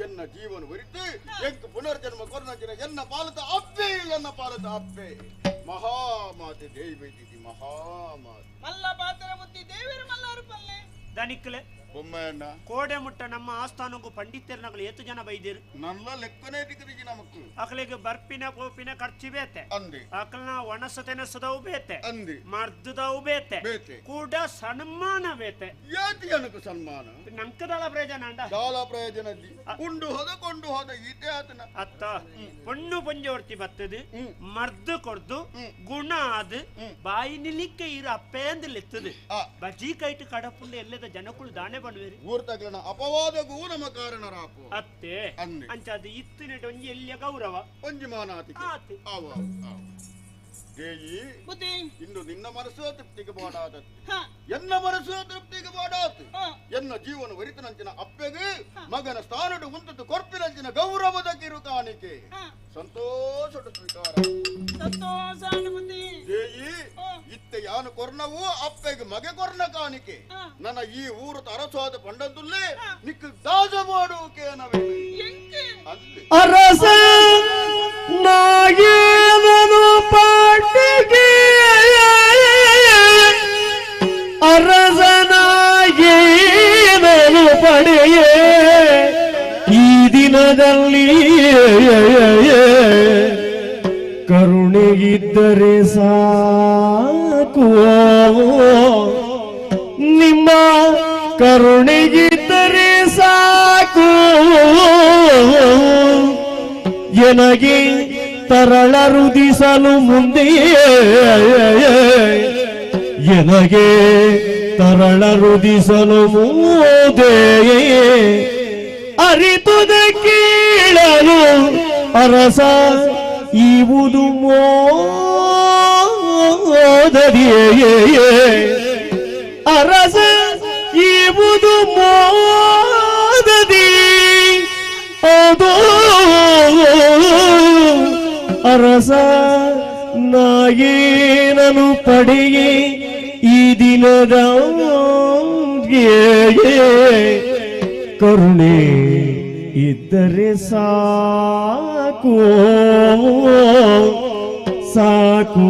ಎನ್ನ ಜೀವನ ಹೊರಿತು ಎಂಕ್ ಪುನರ್ಜನ್ಮ ಕೊರ್ನಜಿನ ಎನ್ನ ಪಾಲತ ಅಪ್ಪೆ ಎನ್ನ ಪಾಲತ ಅಪ್ಪೆ ಮಹಾಮಾತೆ ದೇವಿ ಬೈದಿದ್ದಿ ಮಹಾಮಾತೆ ಮಲ್ಲ ಪಾತ್ರ ಬುದ್ಧಿ ದೇವರು ಮಲ್ಲಾರು ಪಲ್ಲೆ ದನಿಕ್ಲೆ ಬೊಮ್ಮಯ್ಯಣ್ಣ ಕೋಡೆ ಮುಟ್ಟ ನಮ್ಮ ಆಸ್ಥಾನಕ್ಕೂ ಪಂಡಿತರ್ನಗಳು ಏತು ಜನ ಬೈದಿರು ನನ್ನ ಲೆಕ್ಕನೇ ದಿಕ್ಕದಿಜಿ ನಮಕ್ ಅಕಲಿಗೆ ಬರ್ಪಿನ ಕೋಪಿನ ಖರ್ಚು ಬೇತೆ ಅಂದೆ ಅಕಲ್ನ ಒಣಸ ತೆನಸದವು ಬೇತೆ ಅಂದೆ ಮರ್ದದವು ಬೇತೆ ಬೇತೆ ಕೂಡ ಸನ್ಮಾನ ಬೇತೆ ಯಾತಿ ಅನಕು ಸನ್ಮಾನ ನಂಕದಾಳ ಪ್ರಯೋಜನ ಅಂಡ ದಾಲ ಪ್ರಯೋಜನ ಉಂಡು ಹೋದ ಕೊಂಡು ಹೋದ ಈತೆ ಆತನ ಅತ್ತ ಪೊಣ್ಣು ಪೊಂಜೋರ್ತಿ ಬತ್ತದು ಮರ್ದು ಕೊರ್ದು ಗುಣ ಅದು ಬಾಯಿ ನಿಲಿಕ್ಕೆ ಇರು ಅಪ್ಪೇಂದಲೆತ್ತದು ಬಜಿ ಕೈಟ್ ಕಡಪುಂಡ ಎಲ್ಲದ ಜನಕುಳು ದಾನೆ பண்ணுವೇರು ಊರ್ ತಗ್ಲನ ಅಪವಾದಗೂ ನಮ್ಮ ಕಾರಣರಾಪು ಅತ್ತೆ ಅಂಚ ಅದು ಇತ್ತಿನ ಒಂಜಿ ಎಲ್ಲಿಯ ಗೌರವ ಒಂಜಿ ಮಾನಾತಿ ಆತಿ ಆವ ದೇಯಿ ಇಂದು ನಿನ್ನ ಮನಸ್ಸು ತೃಪ್ತಿಗೆ ಬಾಡಾದತ್ತು ಎನ್ನ ಮನಸ್ಸು ತೃಪ್ತಿಗೆ ಬಾಡಾತು ಎನ್ನ ಜೀವನ ವರಿತನಂಚಿನ ಅಪ್ಪೆಗೆ ಮಗನ ಸ್ಥಾನಡು ಉಂಟು ಕೊರ್ಪಿನಂಚಿನ ಗೌರವದ ಕಿರು ಕಾಣಿಕೆ ಸಂತೋಷದ ಸ್ವೀಕಾರ ದೇಯಿ ಇತ್ತೆ ಯಾನು ಕೊರ್ನವು ಅಪ್ಪೆಗೆ ಮಗೆ ಕೊರ್ನ ಕಾಣಿಕೆ ನನ್ನ ಈ ಊರು ಅರಸಾದ ಪಂಡದುಲ್ಲೇ ನಿಕ್ಕ ದಾಜ ಮಾಡುವುಕೇನವೇ ಅಲ್ಲಿ ಅರಸ ನಾಗೇನನು ಪಾಟಿಗೆ ಅರಸನಾಗೇನನು ಪಡೆಯೇ ಈ ದಿನದಲ್ಲಿ ಕರುಣೆಗಿದ್ದರೆ ಸಾಕು ನಿಮ್ಮ ಕರುಣೆಗಿದ್ದರೆ ಸಾಕು ಎನಗೆ ತರಳ ರುದಿಸಲು ಮುಂದೆ ಎನಗೆ ತರಳ ರುದಿಸಲು ಮುಂದೆ ಅರಿತುದ ಕೇಳಲು ಅರಸ ಇವುದು ಮೋದದಿಯೇ ಅರಸ ಇವುದು ಮೋದದಿ ಅದು ಅರಸ ನಾಯೇನನು ಪಡೆಯೇ ಈ ದಿನದ ಕರುಣೆ ಇದ್ದರೆ ಸಾಕು ಸಾಕು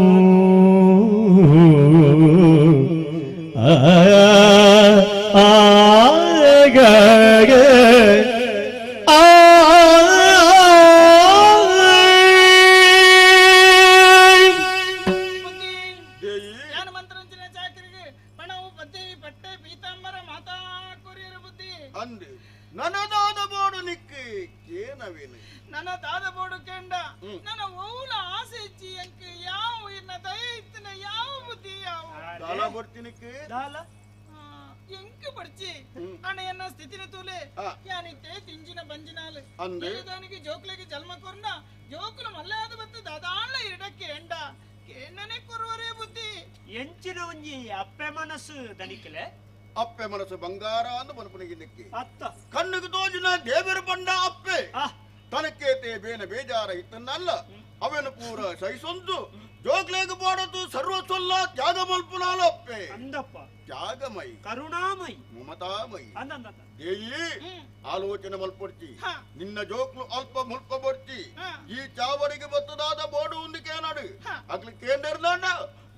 ಆಗ ನನದಾದ ಬೋಡು ನಿಕ್ಕಿ ಏನವೇನು ನನ್ನ ದಾದ ಬೋಡು ಕೆಂಡ ನನ್ನ ಓಲ ಆಸೆ ಇಚ್ಚಿ ಎಂಕ್ ಯಾವ ಇನ್ನ ದಯ ಇತ್ತಿನ ಯಾವ ಬುದ್ಧಿ ಯಾವ ದಾಲ ಬರ್ತಿನಿಕ್ಕೆ ದಾಲ ಎಂಕ್ ಬರ್ಚಿ ಅಣ್ಣ ಎನ್ನ ಸ್ಥಿತಿನ ತೂಲೆ ಯಾನಿತ್ತೆ ತಿಂಜಿನ ಬಂಜಿನಾಲು ಅಂದೆ ದಾನಿಗೆ ಜೋಕ್ಲೆಗೆ ಜನ್ಮ ಕೊರ್ನ ಜೋಕುಲು ಮಲ್ಲಾದ ಬತ್ತು ದಾದಾಳ ಇಡಕ್ಕೆ ಎಂಡ ಕೇಂಡನೆ ಕೊರುವರೇ ಬುದ್ಧಿ ಎಂಚಿನ ಒಂಜಿ ಅಪ್ಪೆ ಮನಸ್ಸು ದನಿಕಲೆ ಅಪ್ಪೆ ಮನಸ್ಸು ಬಂಗಾರ ಅಂದು ಮನಪುನಿಗಿದ್ದಕ್ಕೆ ಅತ್ತ ಕಣ್ಣಿಗೆ ತೋಜಿನ ದೇವರ ಬಂಡ ಅಪ್ಪೆ ತನಕೇತೆ ಬೇನ ಬೇಜಾರ ಇತ್ತನ್ನಲ್ಲ ಅವನ ಪೂರ ಸಹಿಸೊಂದು ಜೋಗ್ಲೇಗ ಬಾಡದು ಸರ್ವಸ್ವಲ್ಲ ತ್ಯಾಗ ಮಲ್ಪುನಾಲ ಅಪ್ಪೆ ಅಂದಪ್ಪ ತ್ಯಾಗಮಯಿ ಕರುಣಾಮಯಿ ಮಮತಾಮಯಿ ಅಂದಂದ ದೇಯಿ ಆಲೋಚನೆ ಮಲ್ಪೊಡ್ತಿ ನಿನ್ನ ಜೋಕ್ಲು ಅಲ್ಪ ಮುಲ್ಪ ಬೊಡ್ತಿ ಈ ಚಾವಡಿಗೆ ಬತ್ತದಾದ ಬೋಡು ಒಂದು ಕೇನಾಡು ಅಗ್ಲಿ ಕೇಂದ್ರ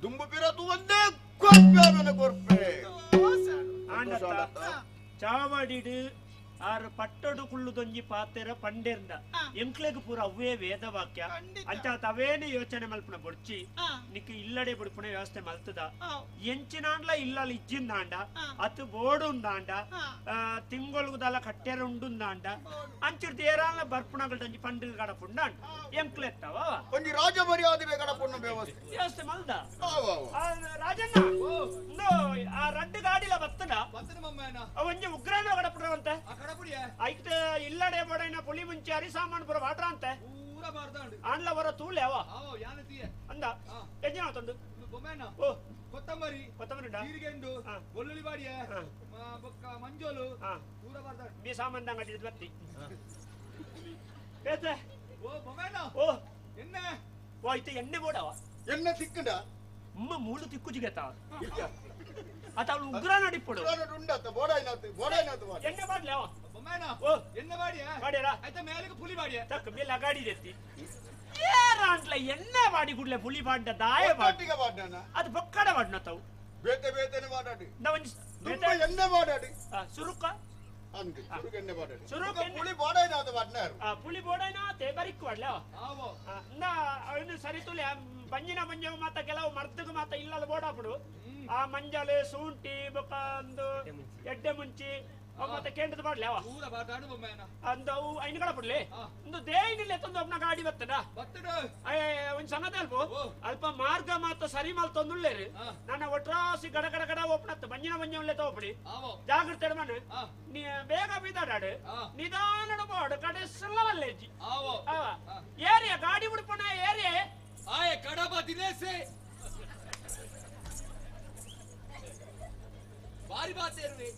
ದುಂಬು ಪಿರತು ಒಂದೇ ಕೊರ್ಪೆ ಕೊರ್ಪೆ ಚಾವಡಿಡು ಆರು ಪಟ್ಟಡು ಕುಳ್ಳುದೊಂಜಿ ಪಾತೆರ ಪಂಡೆರ್ದ ಎಂಕ್ಲೆಗ್ ಪೂರ ಅವೇ ವೇದವಾಕ್ಯ ಅಂಚ ತವೇನೆ ಯೋಚನೆ ಮಲ್ಪುನ ಬೊಡ್ಚಿ ನಿಕ್ ಇಲ್ಲಡೆ ಬುಡ್ಪುನ ವ್ಯವಸ್ಥೆ ಮಲ್ತದ ಎಂಚಿನಾಂಡ್ಲ ಇಲ್ಲಲ್ ಇಜ್ಜಿಂದಾಂಡ ಅತ್ ಬೋಡುಂದಾಂಡ ತಿಂಗೊಳ್ಗುದಲ್ಲ ಕಟ್ಟೆರ ಉಂಡುಂದಾಂಡ ಅಂಚಿರ್ದ ಏರಾಲ ಬರ್ಪುಣಗಳ್ದಂಜಿ ಪಂಡಿಲ್ ಗಡಪುಂಡಾಂಡ ಎಂಕ್ಲೆತ್ತವ ಒಂಜಿ ರಾಜ ಮರ್ಯಾದೆ ಗಡಪುಣ್ಣ ವ್ಯವಸ್ಥೆ ವ್ಯವಸ್ಥೆ ಮಲ್ದ ರಾಜಣ್ಣ ಆ ರಡ್ಡು ಗಾಡಿಲ ಬತ್ತದ ಒಂಜಿ ಉಗ್ರಾಣ ಗಡಪುಣವಂತೆ ಐತ ಇಲ್ಲಡೆ ಬಡೈನ ಪುಳಿ ಮುಂಚೆ ಅರಿ ಸಾಮಾನು ಪುರ ವಾಟ್ರ ಅಂತೆ ಆಂಡ್ಲ ಬರ ತೂಲೆ ಅವ ಅಂದ ಎಜ್ಜನ ತಂದು ಓ ಕೊತ್ತಂಬರಿ ಕೊತ್ತಂಬರಿ ಜೀರಿಗೆ ಉಂಡು ಬೆಳ್ಳುಳ್ಳಿ ಬಾಡಿಯ ಬೊಕ್ಕ ಮಂಜೋಲು ಪೂರ ಬಾರ್ದಾಂಡು ಬಿ ಸಾಮಾನ್ ಅಂಗಡಿ ಬತ್ತಿ ಬೇತೆ ಓ ಬೊಮ್ಮೆಣ್ಣ ಓ ಎಣ್ಣೆ ಓ ಐತ ಎಣ್ಣೆ ಬೋಡವ ಎಣ್ಣೆ ತಿಕ್ಕಂಡ ಉಮ್ಮ ಮೂಳು ತಿಕ್ಕುಜಿಗೆತ ಆತ ಅವಳು ಉಗ್ರ ನಡಿಪಡು ಎಣ್ಣೆ ಬಾಡ್ಲೆ ಅವ ಬೊಮ್ಮೆಣ್ಣ ಓ ಎಣ್ಣೆ ಬಾಡಿಯ ಬಾಡ್ಯಾರ ಆಯ್ತಾ ಮೇಲಕ್ಕೆ ಪುಲಿ ಬಾಡಿಯ ತಕ್ಕ ಮೇಲೆ ಗಾಡಿ ದೆತ್ತಿ ಏರಾಂಟ್ಲ ಎಣ್ಣೆ ಬಾಡಿ ಗುಡ್ಲೆ ಪುಲಿ ಬಾಡ್ಡ ದಾಯ ಬಾಡ್ ಅದು ಬೊಕ್ಕಡ ಬಾಡ್ನ ತಾವು ಬೇತೆ ಬೇತೆನೆ ಬಾಡಾಡಿ ಒಂಜಿ ದುಂಬು ಎಣ್ಣೆ ಮಾಡಾಡಿ ಸುರುಕ ಅಂದು ಸುರುಕ ಎಣ್ಣೆ ಮಾಡಾಡಿ ಸುರುಕ ಪುಳಿ ಬೋಡೈನಾದ ವಾಡ್ನಾರು ಪುಳಿ ಬೋಡೈನಾತೆ ಬರಿಕ್ ವಾಡ್ಲ ನಾ ಅವನು ಸರಿ ತುಲೆ ಬಂಜಿನ ಮಂಜ ಮಾತ ಕೆಲವು ಮರ್ದಗ ಮಾತ ಇಲ್ಲಲ್ಲ ಬೋಡಾಪುಡು ಆ ಮಂಜಾಲೆ ಸೂಂಟಿ ಬೊಕ ಒಂದು ಎಡ್ಡೆ ಮುಂಚಿ ಮತ್ತೆ ಕೇಂದ್ರದ ಬಾಡ್ಲೆ ಅವ ಅಂದ ಅವು ಐನುಗಳ ಪಡ್ಲೆ ಒಂದು ದೇಯಿನಿಲ್ಲ ತಂದು ಒಬ್ಬನ ಗಾಡಿ ಬತ್ತಡ ಒಂದ್ ಸಂಗತಿ ಅಲ್ಪ ಅಲ್ಪ ಮಾರ್ಗ ಮಾತ ಸರಿ ಮಾಲ್ ತಂದುಳ್ಳೇರಿ ನನ್ನ ಒಟ್ರಾಸಿ ಗಡ ಗಡ ಗಡ ಒಪ್ಪಣತ್ತ ಮಂಜಿನ ಮಂಜ ಉಳ್ಳೆ ತಗೋಪಡಿ ಜಾಗ್ರತೆ ಮನೆ ನೀ ಬೇಗ ಬೀದಾಡಾಡು ನಿಧಾನ ಬೋಡು ಕಡೆ ಸಲ್ಲವಲ್ಲೇಜಿ ಏರಿಯ ಗಾಡಿ ಬಿಡ್ಪಣ ಏರಿಯ ಆಯ್ ಕಡಬ ದಿನೇಸೆ ಬಾರಿ ಬಾತೇರುವೆ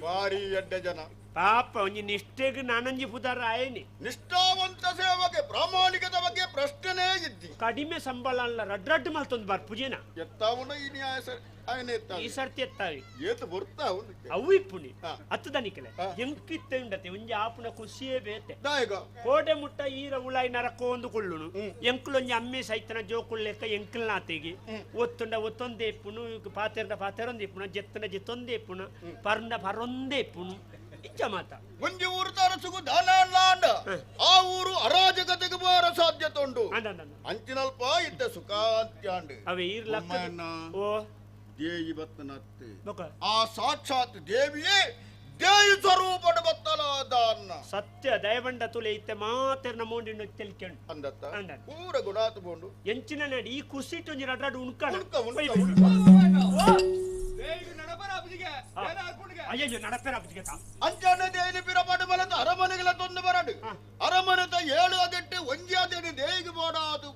ಬಾರಿ ಎಡ್ಡೆ ಜನ ಪಾಪ ಒಂಜಿ ನಿಷ್ಠೆಗೆ ನಾನಂಜಿ ಪುದಾರ ಆಯನಿ ನಿಷ್ಠಾವಂತ ಸೇವೆಗೆ ಪ್ರಾಮಾಣಿಕದ ಬಗ್ಗೆ ಪ್ರಶ್ನೆನೇ ಇದ್ದಿ ಕಡಿಮೆ ಸಂಬಳ ಅಲ್ಲ ರಡ್ ರಡ್ ಮಲ್ತೊಂದು ಬಾರ್ ಪೂಜೆನ ಎತ್ತಾವನ ಈ ನ್ಯಾಯ ಸರ್ ಆಯನೆ ಎತ್ತಾವಿ ಈ ಸರ್ತಿ ಎತ್ತಾವಿ ಏತು ಬರ್ತಾ ಅವನು ಅವು ಇಪ್ಪುನಿ ಹತ್ತು ದನಿಕಲೆ ಎಂಕಿತ್ತೆ ಉಂಡತೆ ಒಂಜಿ ಆಪುನ ಖುಷಿಯೇ ಬೇತೆ ದಾಯಗ ಕೋಟೆ ಮುಟ್ಟ ಈರ ಉಳಾಯಿ ನರಕ ಒಂದು ಕೊಳ್ಳುನು ಎಂಕುಲೊಂಜಿ ಅಮ್ಮೆ ಸೈತನ ಜೋಕುಳ್ಳೆಕ್ಕ ಎಂಕಲ್ನಾತೆಗೆ ಒತ್ತುಂಡ ಒತ್ತೊಂದೇ ಇಪ್ಪುನು ಪಾತೆರಂಡ ಪಾತೆರೊಂದು ಇಪ್ಪುನು ಜೆತ್ತನ ಜೆತ್ತೊಂದೇ ಇಪ್ಪುನು ಪರಂಡ ಪರೊಂದೇ ಇಪ್ಪುನು ಇಚ್ಚ ಮಾತ ಒಂಜಿ ಊರು ತರಸುಗು ದಾನಾಂಡ ಆ ಊರು ಅರಾಜಕತೆಗೆ ಬಾರ ಸಾಧ್ಯತೆ ಉಂಟು ಅಂಚಿನಲ್ಪ ಇದ್ದ ಸುಖಾಂತ್ಯಾಂಡು ಅವೇ ಈರ್ಲಕ್ಕ ಓ ದೇಯಿ ಬತ್ತನತ್ತೆ ಆ ಸಾಕ್ಷಾತ್ ದೇವಿಯೇ ದೇವಿ ಸ್ವರೂಪದ ಬತ್ತಲಾದ ಸತ್ಯ ದಯವಂಡ ತುಲೆ ಇತ್ತೆ ಮಾತೆರ್ನ ಮೋಂಡಿನ ತೆಲ್ಕೆಂಡು ಅಂದತ್ತ ಪೂರ ಗುಣಾತು ಬೋಂಡು ಎಂಚಿನ ನಡಿ ಈ ಕುಸಿಟ್ಟು ಒಂಜಿ ರಡ್ರಡ್ ಉಣ್ಕಣ ಅಯ್ಯಯ್ಯೋ ನಡಪೆರ ಅಬ್ಜಿಗೆ ಅಂಚಾನೆ ದೇವಿ ಪಿರಪಾಡು ಬಲದ ಅರಮನೆಗಳ ತೊಂದು ಬರಡು ಅರಮನೆತ ಏಳು ಅದೆಟ್ಟು ಒಂಜಿ ಅದೇನು ದೇವಿಗೆ ಬೋಡಾದು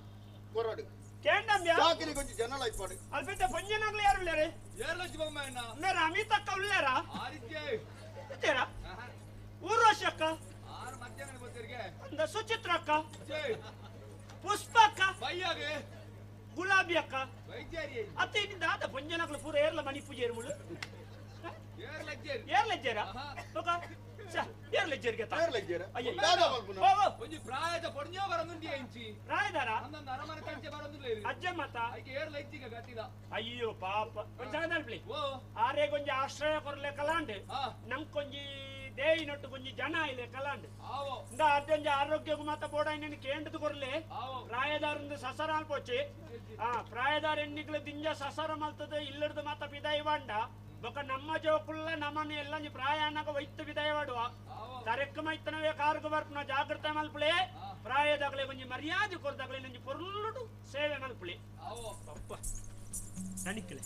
ಕೊರಡು ಕೇಂಡಮ್ಯ ಕೊಂಚ ಜನಲ ಇಪ್ಪಾಡು ಅಲ್ಪೆತ್ತ ಪಂಜನಾಗ್ಲ ಯಾರು ಉಳ್ಳಾರೆ ಏರ್ಲಜ್ಜಿ ಬೊಮ್ಮಣ್ಣ ಮೇರ ಅಮಿತಕ್ಕ ಉಳ್ಳಾರ ಆರಿಜ್ಜೆ ಇದ್ದೀರಾ ಊರ್ವಶಿ ಅಕ್ಕ ಆರು ಮಧ್ಯಾಹ್ನ ಗೊತ್ತಿರಿಗೆ ಅಂದ ಸುಚಿತ್ರ ಅಕ್ಕ ಪುಷ್ಪ ಅಕ್ಕ ಬೈಯಾಗೆ ಗುಲಾಬಿ ಅಕ್ಕ ವೈದ್ಯರಿ ಅತ್ತೆ ಇನ್ನಿಂದ ಆದ ಪಂಜನಾಗ್ಲ ಪೂರ ಏರ್ಲ ಮಣಿ ಪೂಜೆ ಇರುಮುಳು ಏರ್ಲಜ್ಜೇರಿ ಏರ್ಲಜ್ಜೇರ ಬೊಕ ಏರ್ಲಜ್ಜೇರಿಗೆ ಏರ್ಲಜ್ಜೇರ ಒಂಜಿ ಪ್ರಾಯದ ಪೊಡ್ನ್ಯೋ ಬರಂದುಂಡಿ ಎಂಚಿ ಪ್ರಾಯದಾರ ಅಂದೊಂದು ಅರಮನೆ ಕಂಚೆ ಬರಂದುಲ್ಲ ಅಜ್ಜ ಮಾತ ಐಕೆ ಏರ್ಲಜ್ಜಿಗ ಗತಿದ ಅಯ್ಯೋ ಪಾಪ ಒಂಜಿ ಜಾಗದಲ್ಪ್ಲಿ ಆರೇಗೊಂಜಿ ಆಶ್ರಯ ಕೊರ್ಲೆ ಕಲಾಂಡ್ ನಂಕೊಂಜಿ ದೇಯಿನೊಟ್ಟು ಕೊಂಜಿ ಜನ ಇಲೆ ಕಲಾಂಡ್ ಇಂದ ಅದ್ದೊಂಜಿ ಆರೋಗ್ಯಗೂ ಮಾತ ಬೋಡ ಇನ್ನೇನು ಕೇಂದ್ರದ ಕೊರ್ಲೆ ಪ್ರಾಯದಾರಂದು ಸಸರ ಅಲ್ಪೊಚ್ಚಿ ಆ ಪ್ರಾಯದಾರ ಎಣ್ಣಿಗ್ಲ ದಿಂಜ ಸಸರ ಮಲ್ತದ ಇಲ್ಲಡ್ದು ಮಾತ ಬಿದಾಯಿ ವಾಂಡ ಬೊಕ ನಮ್ಮ ಜೋಕುಲ್ಲ ನಮ್ಮನೆ ಎಲ್ಲ ಪ್ರಾಯಾಣಕ ವೈತ್ತು ವಿದಾಯ ಮಾಡುವ ಕಾರ್ಯಕ್ರಮ ಇತ್ತನವೇ ಕಾರ್ಗ ಬರ್ಪುನ ಜಾಗೃತ ಮಲ್ಪುಳೆ ಪ್ರಾಯದಾಗಲೇ ಒಂಜಿ ಮರ್ಯಾದೆ ಕೊರ್ದಾಗಲೇ ಒಂಜಿ ಪೊರ್ಲುಡು ಸೇವೆ ಮಲ್ಪುಳೆ ಪಪ್ಪ ನನಿಕ್ಲೆ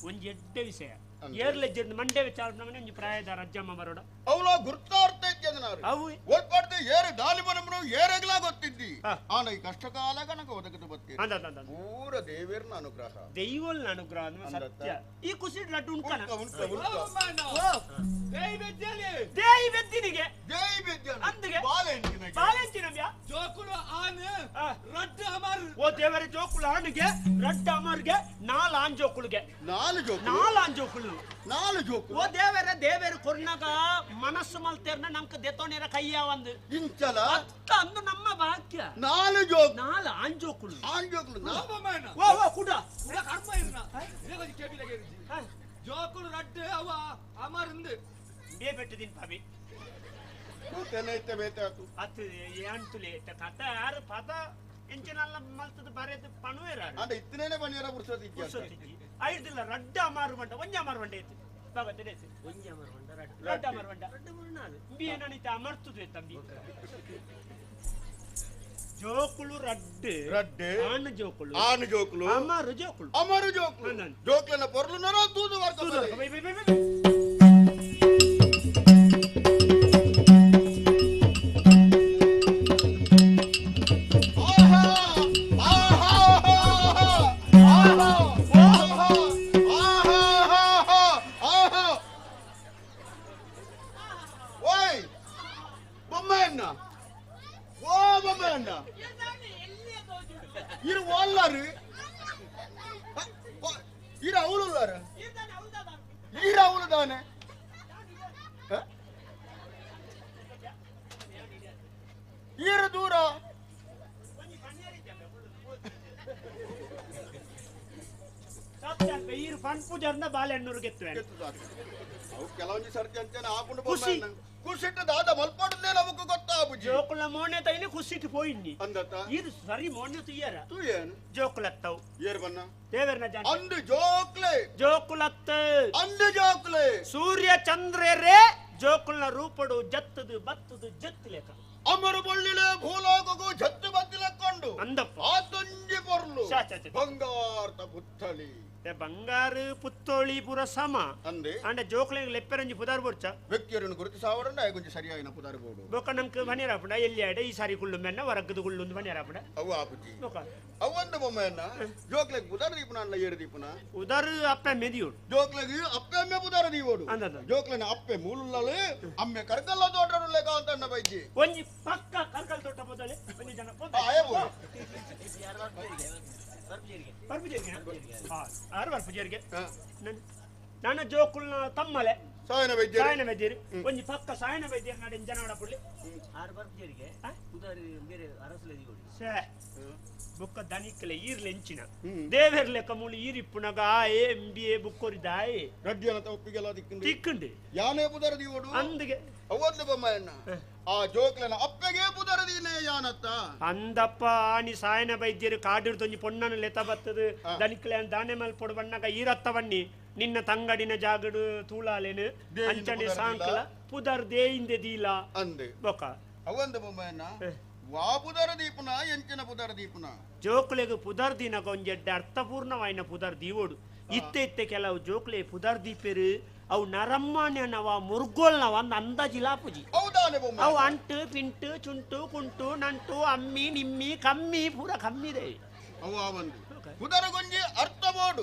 ಒಂಜಿ ಎಡ್ಡೆ ವಿಷಯ ಏರ್ಲೆಜ್ಜೆಂದು ಮಂಡೆ ವಿಚಾರ ಒಂಜಿ ಪ್ರಾಯದಾರ ಅಜ್ಜಮ್ಮ ಬರೋಡ ಅವಳ ಗುರ್ತಾರ್ಥ ಇದ್ದೆ ಅವು ಒಲ್ಪಾಡ್ದೆ ಏರು ದಾಲಿ ಬನಮನು ಏರೆಗ್ಲಾ ಗೊತ್ತಿದ್ದಿ ಆನ ಈ ಕಷ್ಟಕಾಲ ಕನಕ ಒದಗದು ಬತ್ತಿ ಪೂರ ದೇವೇರ್ನ ಅನುಗ್ರಹ ದೈವಲ್ನ ಅನುಗ್ರಹ ಅಂದ್ರೆ ಸತ್ಯ ಈ ಖುಷಿ ಲಡ್ಡು ಉಣ್ಕಣ ದೇಯಿ ಬೆದ್ದಿನಿಗೆ ದೇಯಿ ಬೆದ್ದ ಅಂದಿಗೆ ಬಾಲೆಂಚಿನಗೆ ಬಾಲೆಂಚಿನವ್ಯ ಜೋಕುಲು ಆನ್ ರಡ್ಡ ಅಮರ್ ಓ ದೇವರೇ ಜೋಕುಲು ಆನಿಗೆ ರಡ್ಡ ಅಮರ್ಗೆ ನಾಲ್ ಆನ್ ಜೋಕುಲುಗೆ ನಾಲ್ ಜೋಕುಲು ನಾಲ್ ಆನ್ ಜೋಕುಲು ನಾಲ್ ಜೋಕುಲು ಓ ದೇವರೇ ದೇವೇರು ಕೊರ್ನಾಗ ಮನಸ್ಸು ಮಲ್ತೇರ್ನ ನಮ್ಕ ದೆತೋನೇರ ಕೈಯ ಒಂದು ಇಂಚಲ ಅತ್ತ ಅಂದು ನಮ್ಮ ಭಾಗ್ಯ ನಾಲ್ ಜೋಕ್ ನಾಲ್ ಆನ್ ಜೋಕುಲು ಆನ್ ಜೋಕುಲು ಓ ಓ ಕುಡ ಕರ್ಮ ಇರ್ನ ಇದೇ ಕೆಬಿಲಗೆ ಜೋಕುಲು ರಡ್ಡ ಅವ ಅಮರಂದು ಬೇ ಬೆಟ್ಟದಿನ್ ಪಾಬಿ ಅತ್ತು ಏನ್ತುಲೆ ಕಥ ಯಾರು ಪದ ಎಂಚಿನಲ್ಲ ಮಲ್ತದ ಬರೆದು ಪಣುವೇರ ಅಂಡ ಇತ್ತನೇನೆ ಪಣಿಯರ ಪುರ್ಸೊತ್ತಿಜ್ಜಿ ಪುರ್ಸೊತ್ತಿಜ್ಜಿ ಐದಿಲ್ಲ ರಡ್ಡ ಅಮಾರು ಬಂಡ ಒಂಜಿ ಅಮಾರು ಬಂಡ ಇತ್ತು ಬಾಬಾ ತಿಳಿಸಿ ಒಂಜಿ ಅಮಾರು ಬಂಡ ರಡ್ಡ ಅಮಾರು ಬಂಡ ಇಂಬಿ ಏನನಿತ ಅಮರ್ತುದು ತಂಬಿ ಜೋಕುಲು ರಡ್ಡು ರಡ್ಡು ಆನು ಜೋಕುಲು ಆನು ಜೋಕುಲು ಅಮರು ಜೋಕುಲು ಅಮರು ಜೋಕುಲು ಜೋಕುಲನ ಪೊರ್ಲು ನರ ತೂದು work bye bye bye bye. ಓಯ್ ಬೊಮ್ಮಣ್ಣ ಓ ಬೊಮ್ಮಣ್ಣ ಇರು ಓಲ್ಲಾರು ಇರು ಅವಳುಲ್ಲಾರ ಇರು ಅವಳು ತಾನೆ ಇರು ದೂರ ಈರು ಪನ್ಪುಜರ್ನ ಬಾಳೆಹಣ್ಣೂರಿಗೆ ಕೆಲವೊಂದು ಸರ್ತಿ ಅಂಚನೆ ಆಪುಂಡು ಕುಸಿಟ್ಟು ದಾದ ಮಲ್ಪಡುದೇ ನಮಕ್ ಗೊತ್ತಾಪುಜಿ ಜೋಕುಲ ಮೋನೆ ತೈನೆ ಕುಸಿಟ್ಟು ಪೋಯಿನ್ನಿ ಅಂದತ್ತ ಇದು ಸರಿ ಮೋನೆ ತುಯ್ಯರ ತುಯ್ಯೇನು ಜೋಕುಲತ್ತವು ಏರ್ ಬನ್ನ ದೇವರ್ನ ಜಾನ ಅಂದು ಜೋಕ್ಲೆ ಜೋಕುಲತ್ತ ಅಂದು ಜೋಕ್ಲೆ ಸೂರ್ಯ ಚಂದ್ರರೇ ಜೋಕುಲ್ನ ರೂಪಡು ಜತ್ತದು ಬತ್ತದು ಜತ್ತುಲೆಕ ಅಮರ ಬೊಳ್ಳಿಲೆ ಭೂಲೋಕಗೂ ಜತ್ತು ಬತ್ತಿಲೆಕ್ಕೊಂಡು ಅಂದಪ್ಪ ಆತೊಂಜಿ ಪೊರ್ಲು ಬಂಗಾರ್ತ ಪುತ್ತಳಿ ಬಂಗಾರು ಪುತ್ತೋಳಿ ಪೂರ ಸಮ ಅಂದೆ ಅಂಡ ಜೋಕ್ಲೆಗ್ ಲೆಪ್ಪೆರಂಜಿ ಪುದಾರ್ ಬೋಡ್ಚ ವ್ಯಕ್ತಿಯರನ್ನು ಗುರುತಿಸಾವರಂಡ ಆಯ್ಕೊಂಜಿ ಸರಿಯಾಯಿನ ಪುದಾರ್ ಬೋಡು ಬೊಕ ನಂಕ್ ಬನಿಯರಾಪುಂಡ ಎಲ್ಲಿ ಆಡ ಈ ಸಾರಿ ಕುಳ್ಳು ಮೆನ್ನ ಹೊರಗದು ಕುಳ್ಳುಂದು ಬನಿಯರಾಪುಂಡ ಅವು ಆಪುಜಿ ಅವೊಂದು ಬೊಮ್ಮೆಯನ್ನ ಜೋಕ್ಲೆಗ್ ಪುದಾರ್ ದೀಪುನ ಅಲ್ಲ ಏರು ದೀಪುನ ಉದಾರು ಅಪ್ಪೆ ಮೆದಿಯೋಡು ಜೋಕ್ಲೆಗ್ ಅಪ್ಪೆ ಅಮ್ಮೆ ಪುದಾರ ದೀವೋಡು ಜೋಕ್ಲೆನ ಅಪ್ಪೆ ಮೂಲುಲ್ಲಲೆ ಅಮ್ಮೆ ಕರ್ಕಲ್ಲ ತೋಟರುಲ್ಲೆ ಕಾಂತಣ್ಣ ಬೈಜಿ ಒಂಜಿ ಪಕ್ಕ ಕರ್ಕಲ್ ತೋಟ ಪೋದಲೆ ಒಂಜಿ ಜನ ಪೋದ ನನ್ನ ಜೋಕುಲ್ನ ತಮ್ಮಲೆ ಸಾಯನ ವೈದ್ಯರು ಸಾಯನ ವೈದ್ಯರು ಒಂಜಿ ಪಕ್ಕ ಸಾಯನ ವೈದ್ಯರು ನಾಡಿನ ಜನ ಪುಳ್ಳಿ ಆರು ಬರ್ಪುಜರಿಗೆ ಉದಾರು ಬೇರೆ ಅರಸುಲೆ ಸೇ ಬುಕ್ಕ ದನಿಕ್ಕಲೆ ಈರ್ಲೆ ಎಂಚಿನ ದೇವೆರ್ಲೆ ಕಮೂಲಿ ಈರಿಪ್ಪುನಗ ಆಯೆ ಎಂ ಬಿ ಎ ಬುಕ್ಕೊರಿ ದಾಯೆ ರಡ್ಡಿಯನ ಒಪ್ಪಿಗೆಲ್ಲ ದಿಕ್ಕುಂಡು ತಿಕ್ಕುಂಡು ಯಾನೇ ಪುದರ ದೀವೋಡು ಅಂದಿಗೆ ಅವೊಂದು ಬೊಮ್ಮಯಣ್ಣ ಆ ಜೋಕ್ಲೆನ ಅಪ್ಪಗೆ ಪುದರ ದೀನೆ ಯಾನತ್ತ ಅಂದಪ್ಪ ಆನಿ ಸಾಯನ ವೈದ್ಯರು ಕಾಡಿರ್ದೊಂಜಿ ಪೊಣ್ಣನು ಲೆತ ಬತ್ತದು ದನಿಕ್ಲೆ ದಾನೆ ಮಲ್ಪೊಡು ಬಣ್ಣಗ ಈರತ್ತವನ್ನಿ ನಿನ್ನ ತಂಗಡಿನ ಜಾಗಡು ತೂಳಾಲೇನು ಅಂಚನೆ ಸಾಂಕಲ ಪುದರ್ ದೇಯಿಂದೆ ದೀಲ ಅಂದೆ ಬೊಕ ಅವೊಂದು ಬೊಮ್ಮಯಣ್ಣ ವಾ ಪುದರ ದೀಪನ ಎಂಚಿನ ಪುದರ ದೀಪನ ಜೋಕ್ಲೆಗ್ ಪುದರ್ ದಿನಗ ಒಂಜೆಡ್ಡೆ ಅರ್ಥಪೂರ್ಣವಾಯಿನ ಪುದರ್ ದೀವೋಡು ಇತ್ತೆ ಇತ್ತೆ ಕೆಲವು ಜೋಕ್ಲೆ ಪುದರ್ ದೀಪೆರು ಅವು ನರಮ್ಮನವ ಮುರ್ಗೋಲ್ನವ ಅಂದ ಅಂದಾಜಿಲಾಪುಜಿ ಅವು ಅಂಟು ಪಿಂಟು ಚುಂಟು ಕುಂಟು ನಂಟು ಅಮ್ಮಿ ನಿಮ್ಮಿ ಕಮ್ಮಿ ಪೂರ ಕಮ್ಮಿದೆ ಅವು ಆವಂದು ಪುದರ ಗೊಂಜಿ ಅರ್ಥ ಬೋಡು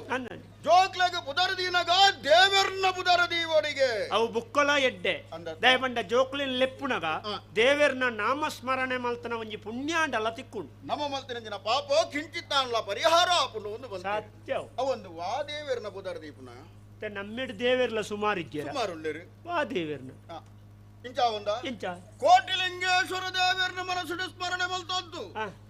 ಜೋಕ್ಲೆಗ್ ಪುದರ ದೀನಗ ದೇವರ್ನ ಪುದರ ದೀವೋಡಿಗೆ ಅವು ಬುಕ್ಕಲ ಎಡ್ಡೆ ದಯಪಂಡ ಜೋಕ್ಲಿನ ಲೆಪ್ಪುನಗ ದೇವರ್ನ ನಾಮಸ್ಮರಣೆ ಮಲ್ತನ ಒಂಜಿ ಪುಣ್ಯಾಂಡಲ ತಿಕ್ಕುಂಡು ನಮ್ಮ ಮಲ್ತಿನ ಪಾಪ ಕಿಂಚಿತ್ತಾನ್ಲ ಪರಿಹಾರ ಆಪುಂಡು ಒಂದು ಬಂತು ಸತ್ಯ ಅವೊಂದು ವಾ ದೇವರ್ನ ಪುದರ ದೀಪುನ ನಮ್ಮೆಡ್ ದೇವೆರ್ಲ ಸುಮಾರು ಇದ್ದೀರ ಸುಮಾರು ಉಳ್ಳೇರು ವಾ ದೇವೆರ್ನ ಇಂಚ ಒಂದ ಇಂಚ ಕೋಟಿಲಿಂಗೇಶ್ವರ ದೇವರ್ನ ಮನಸ್ಸುಡು ಸ್ಮರಣೆ ಮಲ್ತೊಂದು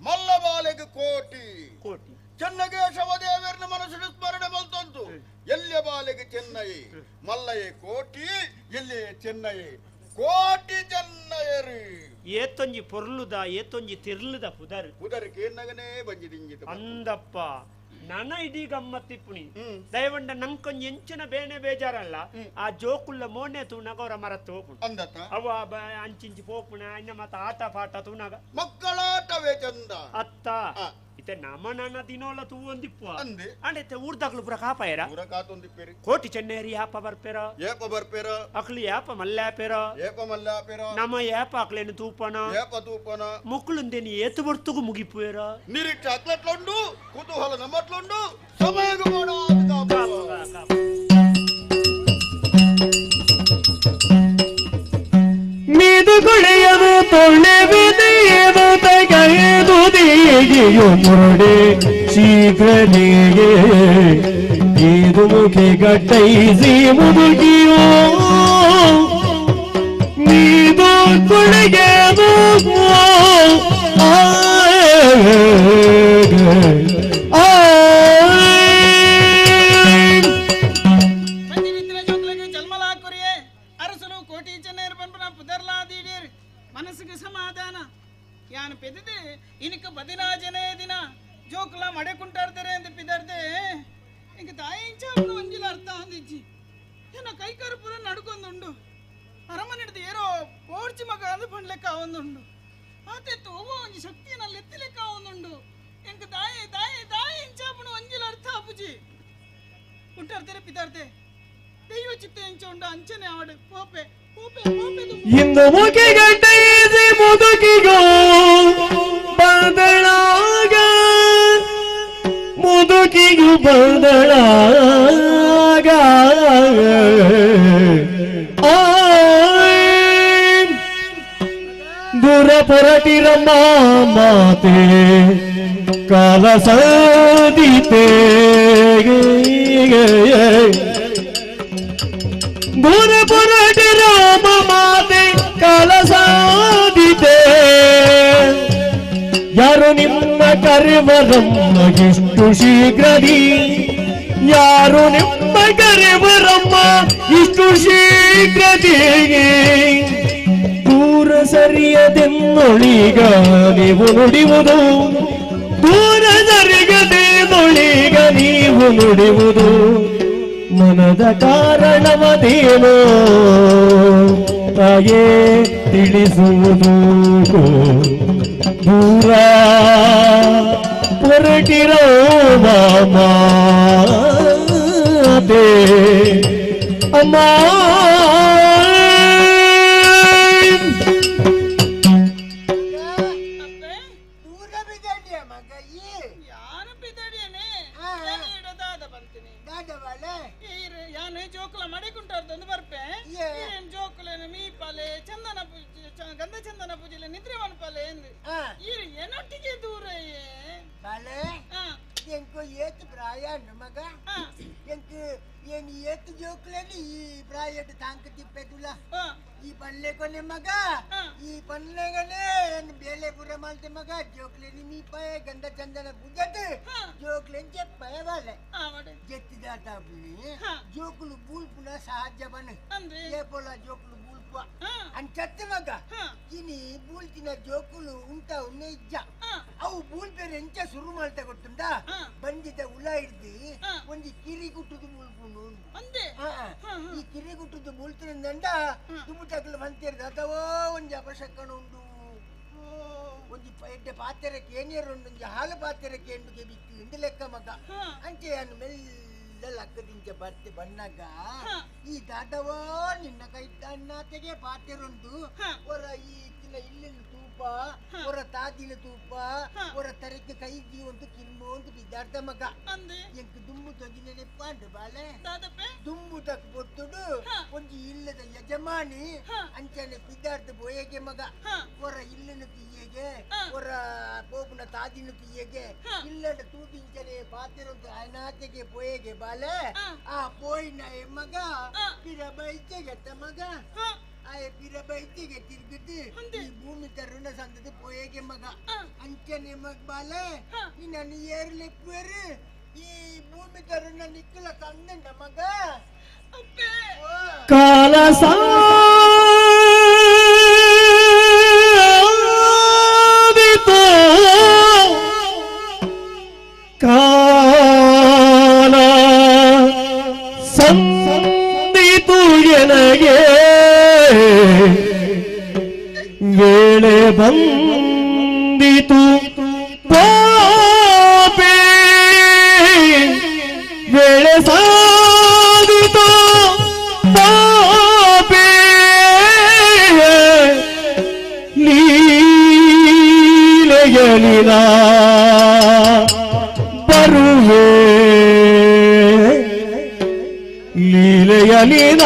ಮಲ್ಲಬಾಲೆಗೆ ಕೋಟಿ ಕೋಟಿ ಚೆನ್ನಕೇಶವ ದೇವರ್ನ ಮನಸ್ಸುಡು ಸ್ಮರಣೆ ಮಲ್ತೊಂದು ಎಲ್ಲಿಯ ಬಾಲೆಗೆ ಚೆನ್ನೈ ಮಲ್ಲಯೇ ಕೋಟಿ ಎಲ್ಲಿಯೇ ಚೆನ್ನೈ ಕೋಟಿ ಚೆನ್ನಯರು ಏತೊಂಜಿ ಪೊರ್ಲುದ ಏತೊಂಜಿ ತಿರ್ಲುದ ಪುದರ್ ಪುದರ್ ಕೇನ್ನಗನೇ ಬಂಜಿದಿಂಜಿತ ಅಂದಪ್ಪ ನನ ಇಡೀ ಗಮ್ಮತ್ತಿಪ್ಪುಣಿ ದಯವಂಡ ನಂಕೊಂಜಿ ಎಂಚಿನ ಬೇನೆ ಬೇಜಾರಲ್ಲ ಆ ಜೋಕುಲ್ಲ ಮೋನೆ ತೂನಗ ಅವರ ಮರ ತೋಪುಣ ಅಂದತ್ತ ಅವ ಅಂಚಿಂಚಿ ಪೋಪುಣ ಇನ್ನ ಮತ್ತ ಆಟ ಪಾಠ ತೂನಗ ಮಕ್ಕಳಾಟವೇ ಚಂದ ಅತ್ತ ಇತ್ತೆ ನಮ ನನ್ನ ದಿನೋಲ ತೂವೊಂದಿಪ್ಪು ಅಂದೆ ಅಂಡ ಇತ್ತೆ ಊರ್ದಾಗ್ಲು ಪೂರ ಕಾಪಾಯರ ಪೂರ ಕಾತೊಂದಿಪ್ಪೇರಿ ಕೋಟಿ ಚೆನ್ನೇರಿ ಯಾಪ ಬರ್ಪೇರ ಏಪ ಬರ್ಪೇರ ಅಕ್ಲು ಯಾಪ ಮಲ್ಲಾಪೇರ ಏಪ ಮಲ್ಲಾಪೇರ ನಮ ಯಾಪ ಅಕ್ಲೇನು ತೂಪನ ಏಪ ತೂಪನ ಮುಕ್ಕಳುಂದೇನಿ ಏತು ಬರ್ತುಗು ಮುಗಿಪುವೇರ ನಿರೀಕ್ಷೆ ಅಕ್ಲಟ್ಲುಂಡು ಕುತೂಹಲ ನಮ್ಮಟ್ಲುಂಡು ಸಮಯಗ ಮೀದುಗುಳಿಯದು ತೊಳೆವಿದೆಯದು ತೆಗೆದು ದೇಗಿಯು ಮುರುಡೆ ಶೀಘ್ರನೇಗೆ ಇದು ಮುಖಿ ಗಟ್ಟೈಸಿ ಮುದುಕಿಯೋ ಮೀದು ಕುಳಿಗೆದು ಮನಸ್ಸಿಗೆ ಸಮಾಧಾನ ಯಾನು ಪೆದಿದೆ ಇನಕ ಬದಿನಾಜನೇ ದಿನ ಜೋಕುಲ ಮಡೆ ಕುಂಟಾಡ್ತಾರೆ ಅಂತ ಪಿದಾರ್ದೆ ಇಂಕ ತಾಯಿಂಚಾಪುನ ಒಂಜಿಲ ಅರ್ಥ ಅಂದಿಜ್ಜಿ ಏನ ಕೈ ಕರುಪುರ ನಡ್ಕೊಂದುಂಡು ಅರಮನೆಡ್ದು ಏರೋ ಪೋರ್ಚಿ ಮಗ ಅಂದು ಪಂಡ್ಲೆಕ್ಕ ಒಂದುಂಡು ಆತೆ ತೋವೋ ಒಂಜಿ ಶಕ್ತಿಯನ್ನ ಎತ್ತಿಲೆಕ್ಕ ಒಂದುಂಡು ಎಂಕ ದಾಯೆ ದಾಯೆ ದಾಯಿ ಇಂಚಾಪುನ ಒಂಜಿಲ ಅರ್ಥ ಆಪುಜಿ ಕುಂಟಾಡ್ತಾರೆ ಪಿದಾರ್ದೆ ದೈವ ಚಿತ್ತ ಎಂಚ ಉಂಡು ಅಂಚನೆ ಆಡು ಪೋಪೆ ಇಂದು ಮುಖಿಗಟ್ಟೈಸಿ ಮುದುಕಿಗೋ ಬದಲಾಗ ಮುದುಕಿಗೂ ಬದಲಾಗ ದೂರ ಪೊರಟಿರಮ್ಮ ಮಾತೆ ಕಾಲ ಸದಿತೆ ದೂರ ಪೊರಟಿ ರಾಮ ಮಾತೆ ಕಾಲ ಸಾಧಿತೆ ಯಾರು ನಿಮ್ಮ ಕರೆವರಮ್ಮ ಇಷ್ಟು ಶೀಘ್ರದಿ ಯಾರು ನಿಮ್ಮ ಕರೆವರಮ್ಮ ಇಷ್ಟು ಶೀಘ್ರತೆಗೆ ದೂರ ಸರಿಯದೆನ್ನೊಳಿಗ ನೀವು ನುಡಿಯುವುದು ದೂರ ಸರಿಗದೆನ್ನೊಳಿಗ ನೀವು ನುಡಿಯುವುದು ಮನದ ಕಾರಣವದೇನೋ ತಾಯೇ ತಿಳಿಸುವುದು ದೂರ ಹೊರಟಿರೋ ಮಾತೆ ಅಮ್ಮ. ಜೋಕುಲ ಮಡಿಕುಂಟರ್ದೊಂದು ಬರ್ಪೆ ಏನ್ ಜೋಕುಲೇನು ಮೀಪಾಲೆ ಚಂದನ ಪೂಜೆ ಗಂಧ ಚಂದನ ಪೂಜೆಲೆ ನಿದ್ರೆ ಮನ್ಪಾಲೆ ಎಂದು ಈರು ಏನೊಟ್ಟಿಗೆ ದೂರ ಬಾಲೆ ಎಂಕು ಏತ್ ಪ್ರಾಯ ಮಗ ಎಂಕು ಏನು ಏತ್ ಜೋಕುಲೇನು ಈ ಪ್ರಾಯಡ್ ತಾಂಕ ತಿಪ್ಪೆದುಲ ಈ ಪಲ್ಲೆ ಕೊನೆ ಮಗ ಈ ಪಲ್ಲೆಗನೆ ಏನು ಬೇಲೆ ಪುರ ಮಾಲ್ತೆ ಮಗ ಜೋಕ್ಲೇನಿ ಮೀಪಾಯ ಗಂಧ ಚಂದನ ಪೂಜೆಟ್ ಜೋಕ್ಲೇನ್ ಚೆಪ್ಪಾಯ ಬಾಲೆ ಜೆತ್ತಿದಾಟ ಜೋಕುಲು ಬೂಲ್ಪುನ ಸಹಜ ಬನ ಏಪೋಲ ಜೋಕುಲು ಬೂಲ್ಪುವ ಅಂಚತ್ತೆ ಮಗ ಇನಿ ಬೂಲ್ತಿನ ಜೋಕುಲು ಉಂಟ ಉನ್ನೆ ಇಜ್ಜ ಅವು ಬೂಲ್ಪೆರೆ ಎಂಚ ಸುರು ಮಾಲ್ತೆ ಗೊತ್ತುಂಡ ಬಂದಿದ ಉಲ ಹಿಡ್ದು ಒಂಜಿ ಕಿರಿ ಕುಟ್ಟುದು ಬೂಲ್ಪುಂಡು ಈ ಕಿರಿ ಕುಟ್ಟುದು ಬೂಲ್ತಿನಿಂದ ದುಂಬುಟಕ್ಲು ಬಂತಿರ್ದು ಅಥವಾ ಒಂಜಿ ಅಪಶಕನ ಉಂಡು ಒಂಜಿ ಎಡ್ಡೆ ಪಾತ್ರೆಕ್ಕೆ ಏನಿಯರು ಒಂಜಿ ಹಾಲು ಪಾತ್ರೆಕ್ಕೆ ಎಂಡುಗೆ ಬಿತ್ತು ಇಂದು ಲೆಕ್ಕ ಮಗ ಅಂಚೆ ಅನ್ನು ಮೆಲ್ಲ ಲಕ್ಕದಿಂಚ ಬರ್ತೆ ಬಣ್ಣಗ ಈ ದಾದವೋ ನಿನ್ನ ಕೈ ಅನ್ನಾತೆಗೆ ಪಾತ್ರೆರುಂಡು ಹೊರ ಈ ತಿನ್ನ ಇಲ್ಲಿನ ತೂಪ ಹೊರ ತಾದಿನ ತೂಪ ಹೊರ ತರಕ್ಕೆ ಕೈ ಜೀವಂತು ಕಿರ್ಮೋ ಅಂತ ಬಿದ್ದಾರ್ದ ಮಗ ಎಂಕ್ ದುಂಬು ತೊಂಜಿ ನೆನಪಾಂಡು ಬಾಲೆ ದುಂಬು ತಕ್ ಪೊತ್ತುಡು ಒಂಜಿ ಇಲ್ಲದ ಯಜಮಾನಿ ಅಂಚನೆ ಬಿದ್ದಾರ್ದ ಬೋಯಗೆ ಮಗ ಹೊರ ಇಲ್ಲಿನ ತೀಯಗೆ ಹೊರ ಬೋಬುನ ತಾದಿನ ತೀಯಗೆ ಇಲ್ಲದ ತೂದಿಂಚನೆ ಪಾತ್ರೆರುಂತು ಅನಾತೆಗೆ ಬೋಯಗೆ ಬಾಲೆ ಆ ಪೋಯಿನ ಮಗ ಪಿರ ಬೈತೆಗೆ ಮಗ ಆಯ ಪಿರ ಬೈತಿಗೆ ತಿರುಗಿದ್ದು ಈ ಭೂಮಿ ತರುಣ ಸಂದದ ಪೋಯಗೆ ಮಗ ಅಂಚನೆ ಮಗ ಬಾಲೆ ನಿನ್ನ ಏರ್ಲೆಪ್ಪುವರು ಈ ಭೂಮಿ ತರುಣ ನಿಕ್ಕಲ ತಂದಂಡ ಮಗ ಕಾಲ ಸಾಧಿತು ಕಾಲ ಸಂದಿತು ಎನಗೆ ವೇಳೆ ಬಂದಿತು ಪಾಪೆ ವೇಳೆ ಸಾಧಿತು ಪಾಪೆ ಲೀಲೆಯಲಿನ ಬರುವೆ ಲೀಲೆಯಲಿನ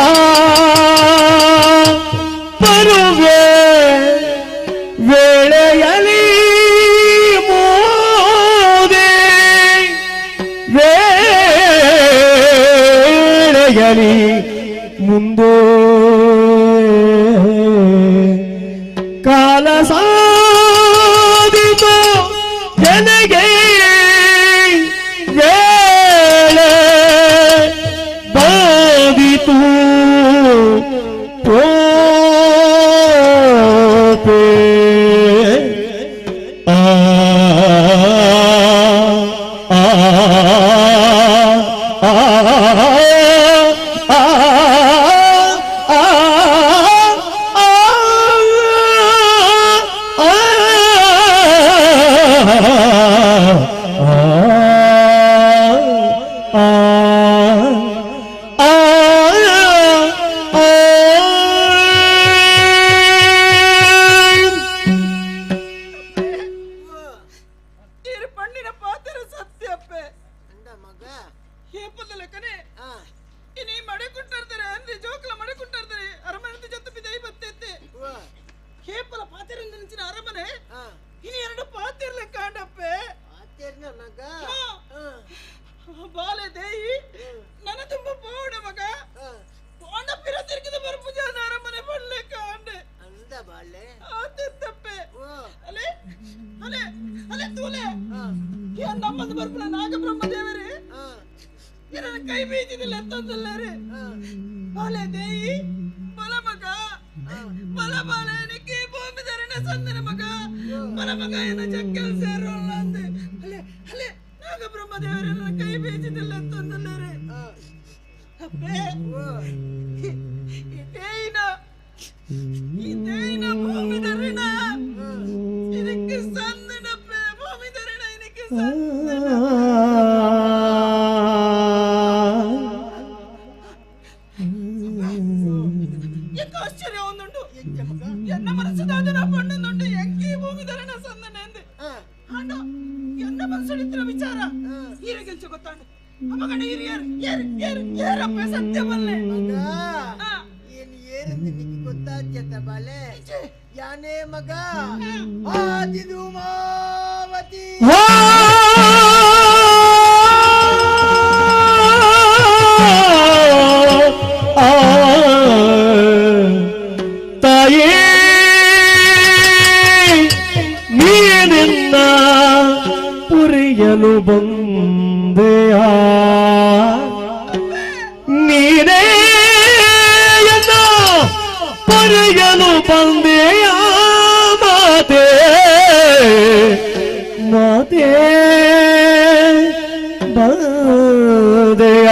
ಬರುವೆ ವೇಳೆಯಲಿ ಮೋದೆ ವೇಳೆಯಲಿ ಮುಂದೆ ಕಾಲ ಸಾಧಿತು ಜನಗೆ ವೇಳೆ ಬಾಧಿತು ಪೋಪೆ ಆ ಆ ಆ ಆ ಪಣ್ಣಿನ ಪಾತ್ರ ಸತ್ಯಪ್ಪೆ ಏಪದಲಕನೆ ಇನಿ ಮಡಿಕುಂಟರ್ತಾರೆ ಅಂದ್ರೆ ಜೋಕುಲ ಮಡಿಕುಂಟರ್ತಾರೆ ಅರಮನೆ ಜೊತೆ ಬಿದೈ ಬತ್ತೈತೆ ಹೇಪಲ ಪಾತ್ರೆಯಿಂದ ನಿಂಚಿನ ಅರಮನೆ ಇನಿ ಎರಡು ಪಾತ್ರೆಲೆ ಕಾಂಡಪ್ಪೆ ಮಗ ಬಾಲೆ ದೇಯಿ ನನ್ನ ತುಂಬ ಪೋಡ ಮಗ ಪೋಂಡ ಪಿರ ತಿರುಗಿದ ಬರ್ಪುಜ ಅರಮನೆ ಬಡ್ಲೆ ಕಾಂಡೆ ಅಂದ ಬಾಲೆ ಆತಿತ್ತಪ್ಪೆ ಅಲೆ ಅಲೆ ಅಲೆ ತೂಲೆ ಏನ್ ನಮ್ಮದು ಬರ್ಪುನ ನಾಗಬ್ರಹ್ಮ ದೇವರೇ ಎನ್ನ ಕೈ ಬೀಜಿದಿಲ್ಲ ಅಂತಂದಲ್ಲಾರೆ ಬಾಲೆ ದೇಯಿ ಬಲ ಮಗ ಬಲ ಬಾಲೆ ನಿಕ್ಕಿ ಭೂಮಿ ಧರಣ ಸಂದನ ಮಗ ಬಲ ಮಗ ಎನ್ನ ಚಕ್ಕೆಲ್ ಸೇರೋಲ್ಲ ಅಂದೆ ಅಲೆ ಅಲೆ ನಾಗಬ್ರಹ್ಮ ದೇವರನ್ನ ಕೈ ಬೀಜಿದಿಲ್ಲ ಅಂತಂದಲ್ಲಾರೆ ಅಪ್ಪೇ ಇದೇನ ಇದೇನ ಭೂಮಿ ಧರಣ ಇದಕ್ಕೆ ಸಂದನಪ್ಪೆ ಭೂಮಿ ಧರಣ ಇದಕ್ಕೆ ಸಂದನ ಎಂತ ಆಶ್ಚರ್ಯ ಒಂದುಂಟು ಎನ್ನ ಮನಸ್ಸುದಾದನ ಪಣ್ಣುಂದುಂಟು ಎಂಕಿ ಭೂಮಿ ಧರಣ ಸಂದನ ಎಂದೆ ಅಣ್ಣ ಎನ್ನ ಮನಸ್ಸಡಿತ್ರ ವಿಚಾರ ಹೀರೆಗೆಲ್ಚ ಗೊತ್ತಾಂಡು ಅಮ್ಮಗಣ ಹಿರಿಯರು ಏರು ಏರು ಏರಪ್ಪ ಸತ್ಯ ಬಲ್ಲೆ ಮಗ ಏನು ಏರಂದು ನಿಂಗೆ ಗೊತ್ತಾಗ್ಯತ ಬಾಲೆ ಯಾನೇ ಮಗ ಆದಿಧೂಮಾವತಿ ತಾಯೇ ನೀನಿನ್ನ ಪುರಿಯಲು ಬಂದೆಯ ನೀನೇ ಎನ್ನ ಪುರಿಯಲು ಬಂದೆಯ ಮಾತೆ ಮಾತೆ ಬಂದೆಯ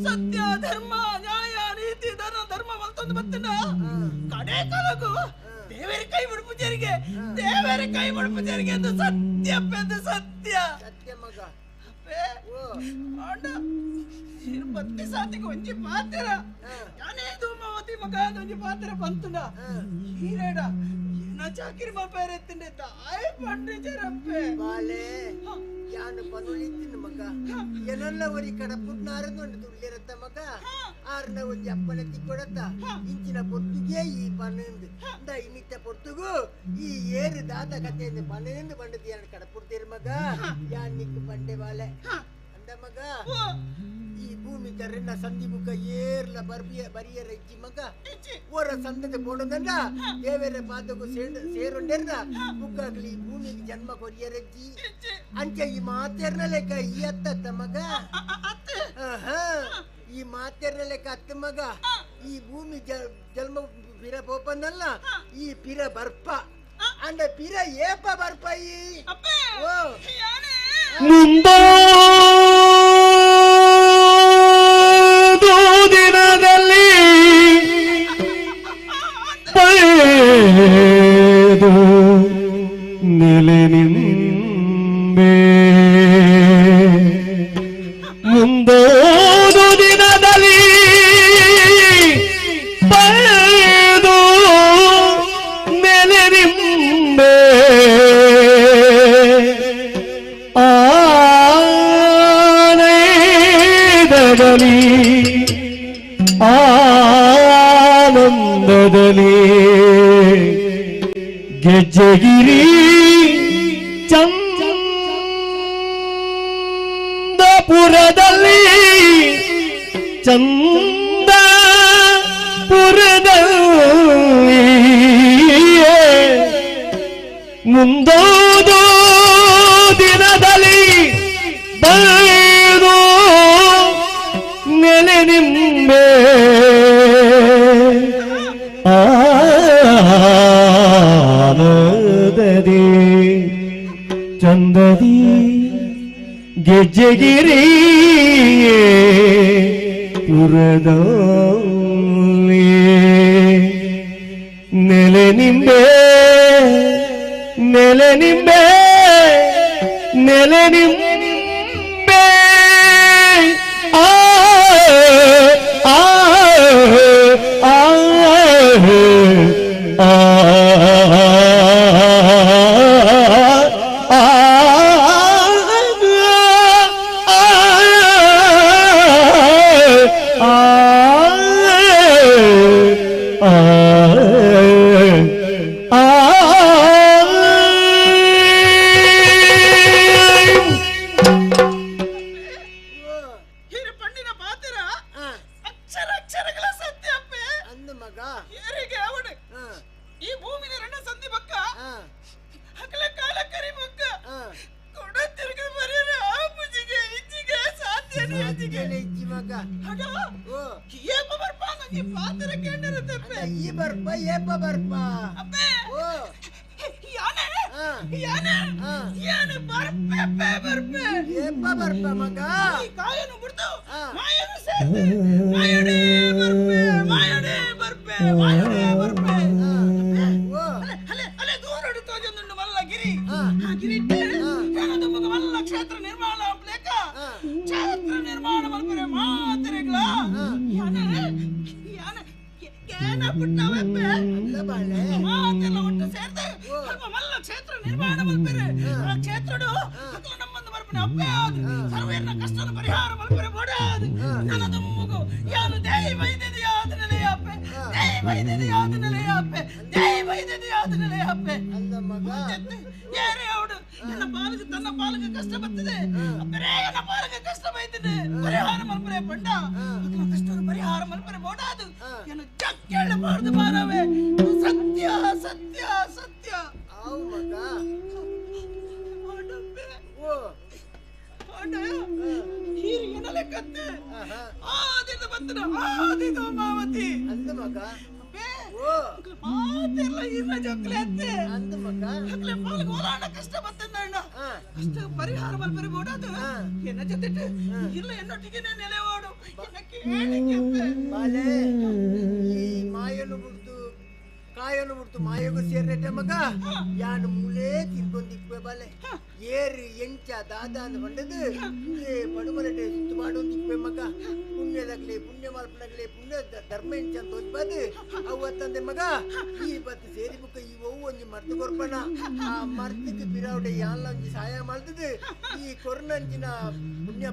ಸತ್ಯ ಧರ್ಮ ನ್ಯಾಯ ನೀತಿ ಧರ್ಮ ಧರ್ಮ ಮಲ್ತೊಂದು ಬತ್ತನ ಕಡೆ ಕಾಲಕ್ಕೂ ದೇವರ ಕೈ ಬಿಡ್ಪುಜರಿಗೆ ದೇವರ ಕೈ ಬಿಡ್ಪುಜರಿಗೆ ಅದು ಸತ್ಯ ಅದು ಸತ್ಯ ಸತ್ಯ ಮಗ ಅಪ್ಪೆ ಅಣ್ಣ ಪತ್ತಿ ಸಾತಿಗೆ ಒಂಜಿ ಪಾತ್ರ ಯಾನೇ ಧೂಮಾವತಿ ಮಗ ಒಂಜಿ ಪಾತ್ರ ಬಂತುನ ಹೀರೇಡ ಏನ ಚಾಕಿರಿ ಮಲ್ಪೇರೆತ್ತಿಂಡೆ ತಾಯಿ ಪಂಡ್ರಿ ಜರಪ್ಪೆ ಬಾಲೆ ಯಾನು ಪನುಳಿತ್ತಿನ ಮಗ ಎನಲ್ಲ ಒರಿ ಕಡಪುಟ್ನಾರದು ಒಂದು ದುಡ್ಲಿರತ್ತ ಮಗ ಆರ್ನ ಒಂಜಿ ಅಪ್ಪನ ತಿಕ್ಕೊಡತ್ತ ಇಂಚಿನ ಪೊರ್ತುಗೆ ಈ ಪನ್ನೊಂದು ಇಂದ ಇನ್ನಿತ್ತ ಪೊರ್ತುಗು ಈ ಏರು ದಾತ ಕಥೆಯಿಂದ ಪನ್ನೊಂದು ಬಂಡತಿ ಯಾನು ಕಡಪುಡ್ತೀರ ಮಗ ಯಾನ್ ನಿಕ್ಕು ಪಂಡೆ ಬಾಲೆ ಅಂದ ಮಗ ಈ ಭೂಮಿ ತರನ್ನ ಸಂಧಿ ಮುಖ ಏರ್ಲ ಬರ್ಬಿಯ ಬರಿಯರ ಇಜ್ಜಿ ಮಗ ಓರ ಸಂದದ ಬೋಡದನ್ನ ದೇವರ ಪಾದಕ್ಕೂ ಸೇರುಂಡೆರ್ನ ಮುಕ್ಕಾಗ್ಲಿ ಈ ಭೂಮಿಗೆ ಜನ್ಮ ಕೊರಿಯರಜ್ಜಿ ಅಂಚೆ ಈ ಮಾತೆರ್ನ ಲೆಕ್ಕ ಈ ಅತ್ತತ್ತ ಮಗ ಈ ಮಾತೆರ್ನ ಲೆಕ್ಕ ಅತ್ತ ಮಗ ಈ ಭೂಮಿ ಜನ್ಮ ಪಿರ ಪೋಪನ್ನಲ್ಲ ಈ ಪಿರ ಬರ್ಪ ಅಂಡ ಪಿರ ಏಪ ಬರ್ಪ ಈ ಓ ಮುಂದೊಂದು ದಿನದಲ್ಲಿ ಪಡೆದು ನೆಲೆ ನಿಂಬೆ ಮುಂದೊಂದು ದಿನದಲ್ಲಿ ಪಡೆದು ನೆಲೆ ನಿಂಬೆ ಆನಂದದಲ್ಲಿ ಆನಂದದಲ್ಲಿ ಗೆಜ್ಜೆಗಿರಿ ಚಂದಪುರದಲ್ಲಿ ಚಂದಪುರದಲ್ಲಿ ಮುಂದೋದು ದಿನದಲ್ಲಿ ಬರೆದು ನೆಲೆ ನಿಂಬೆ ಆನಂದದಿ ಚಂದದಿ ಗೆಜ್ಜೆಗಿರಿ ಪುರದಲ್ಲಿ ನೆಲೆ ನಿಂಬೆ. ನೆಲೆ ನಿಂಬೆ ನೆಲೆ ನಿಂಬೆ ಆ ಆ ಆ ಆ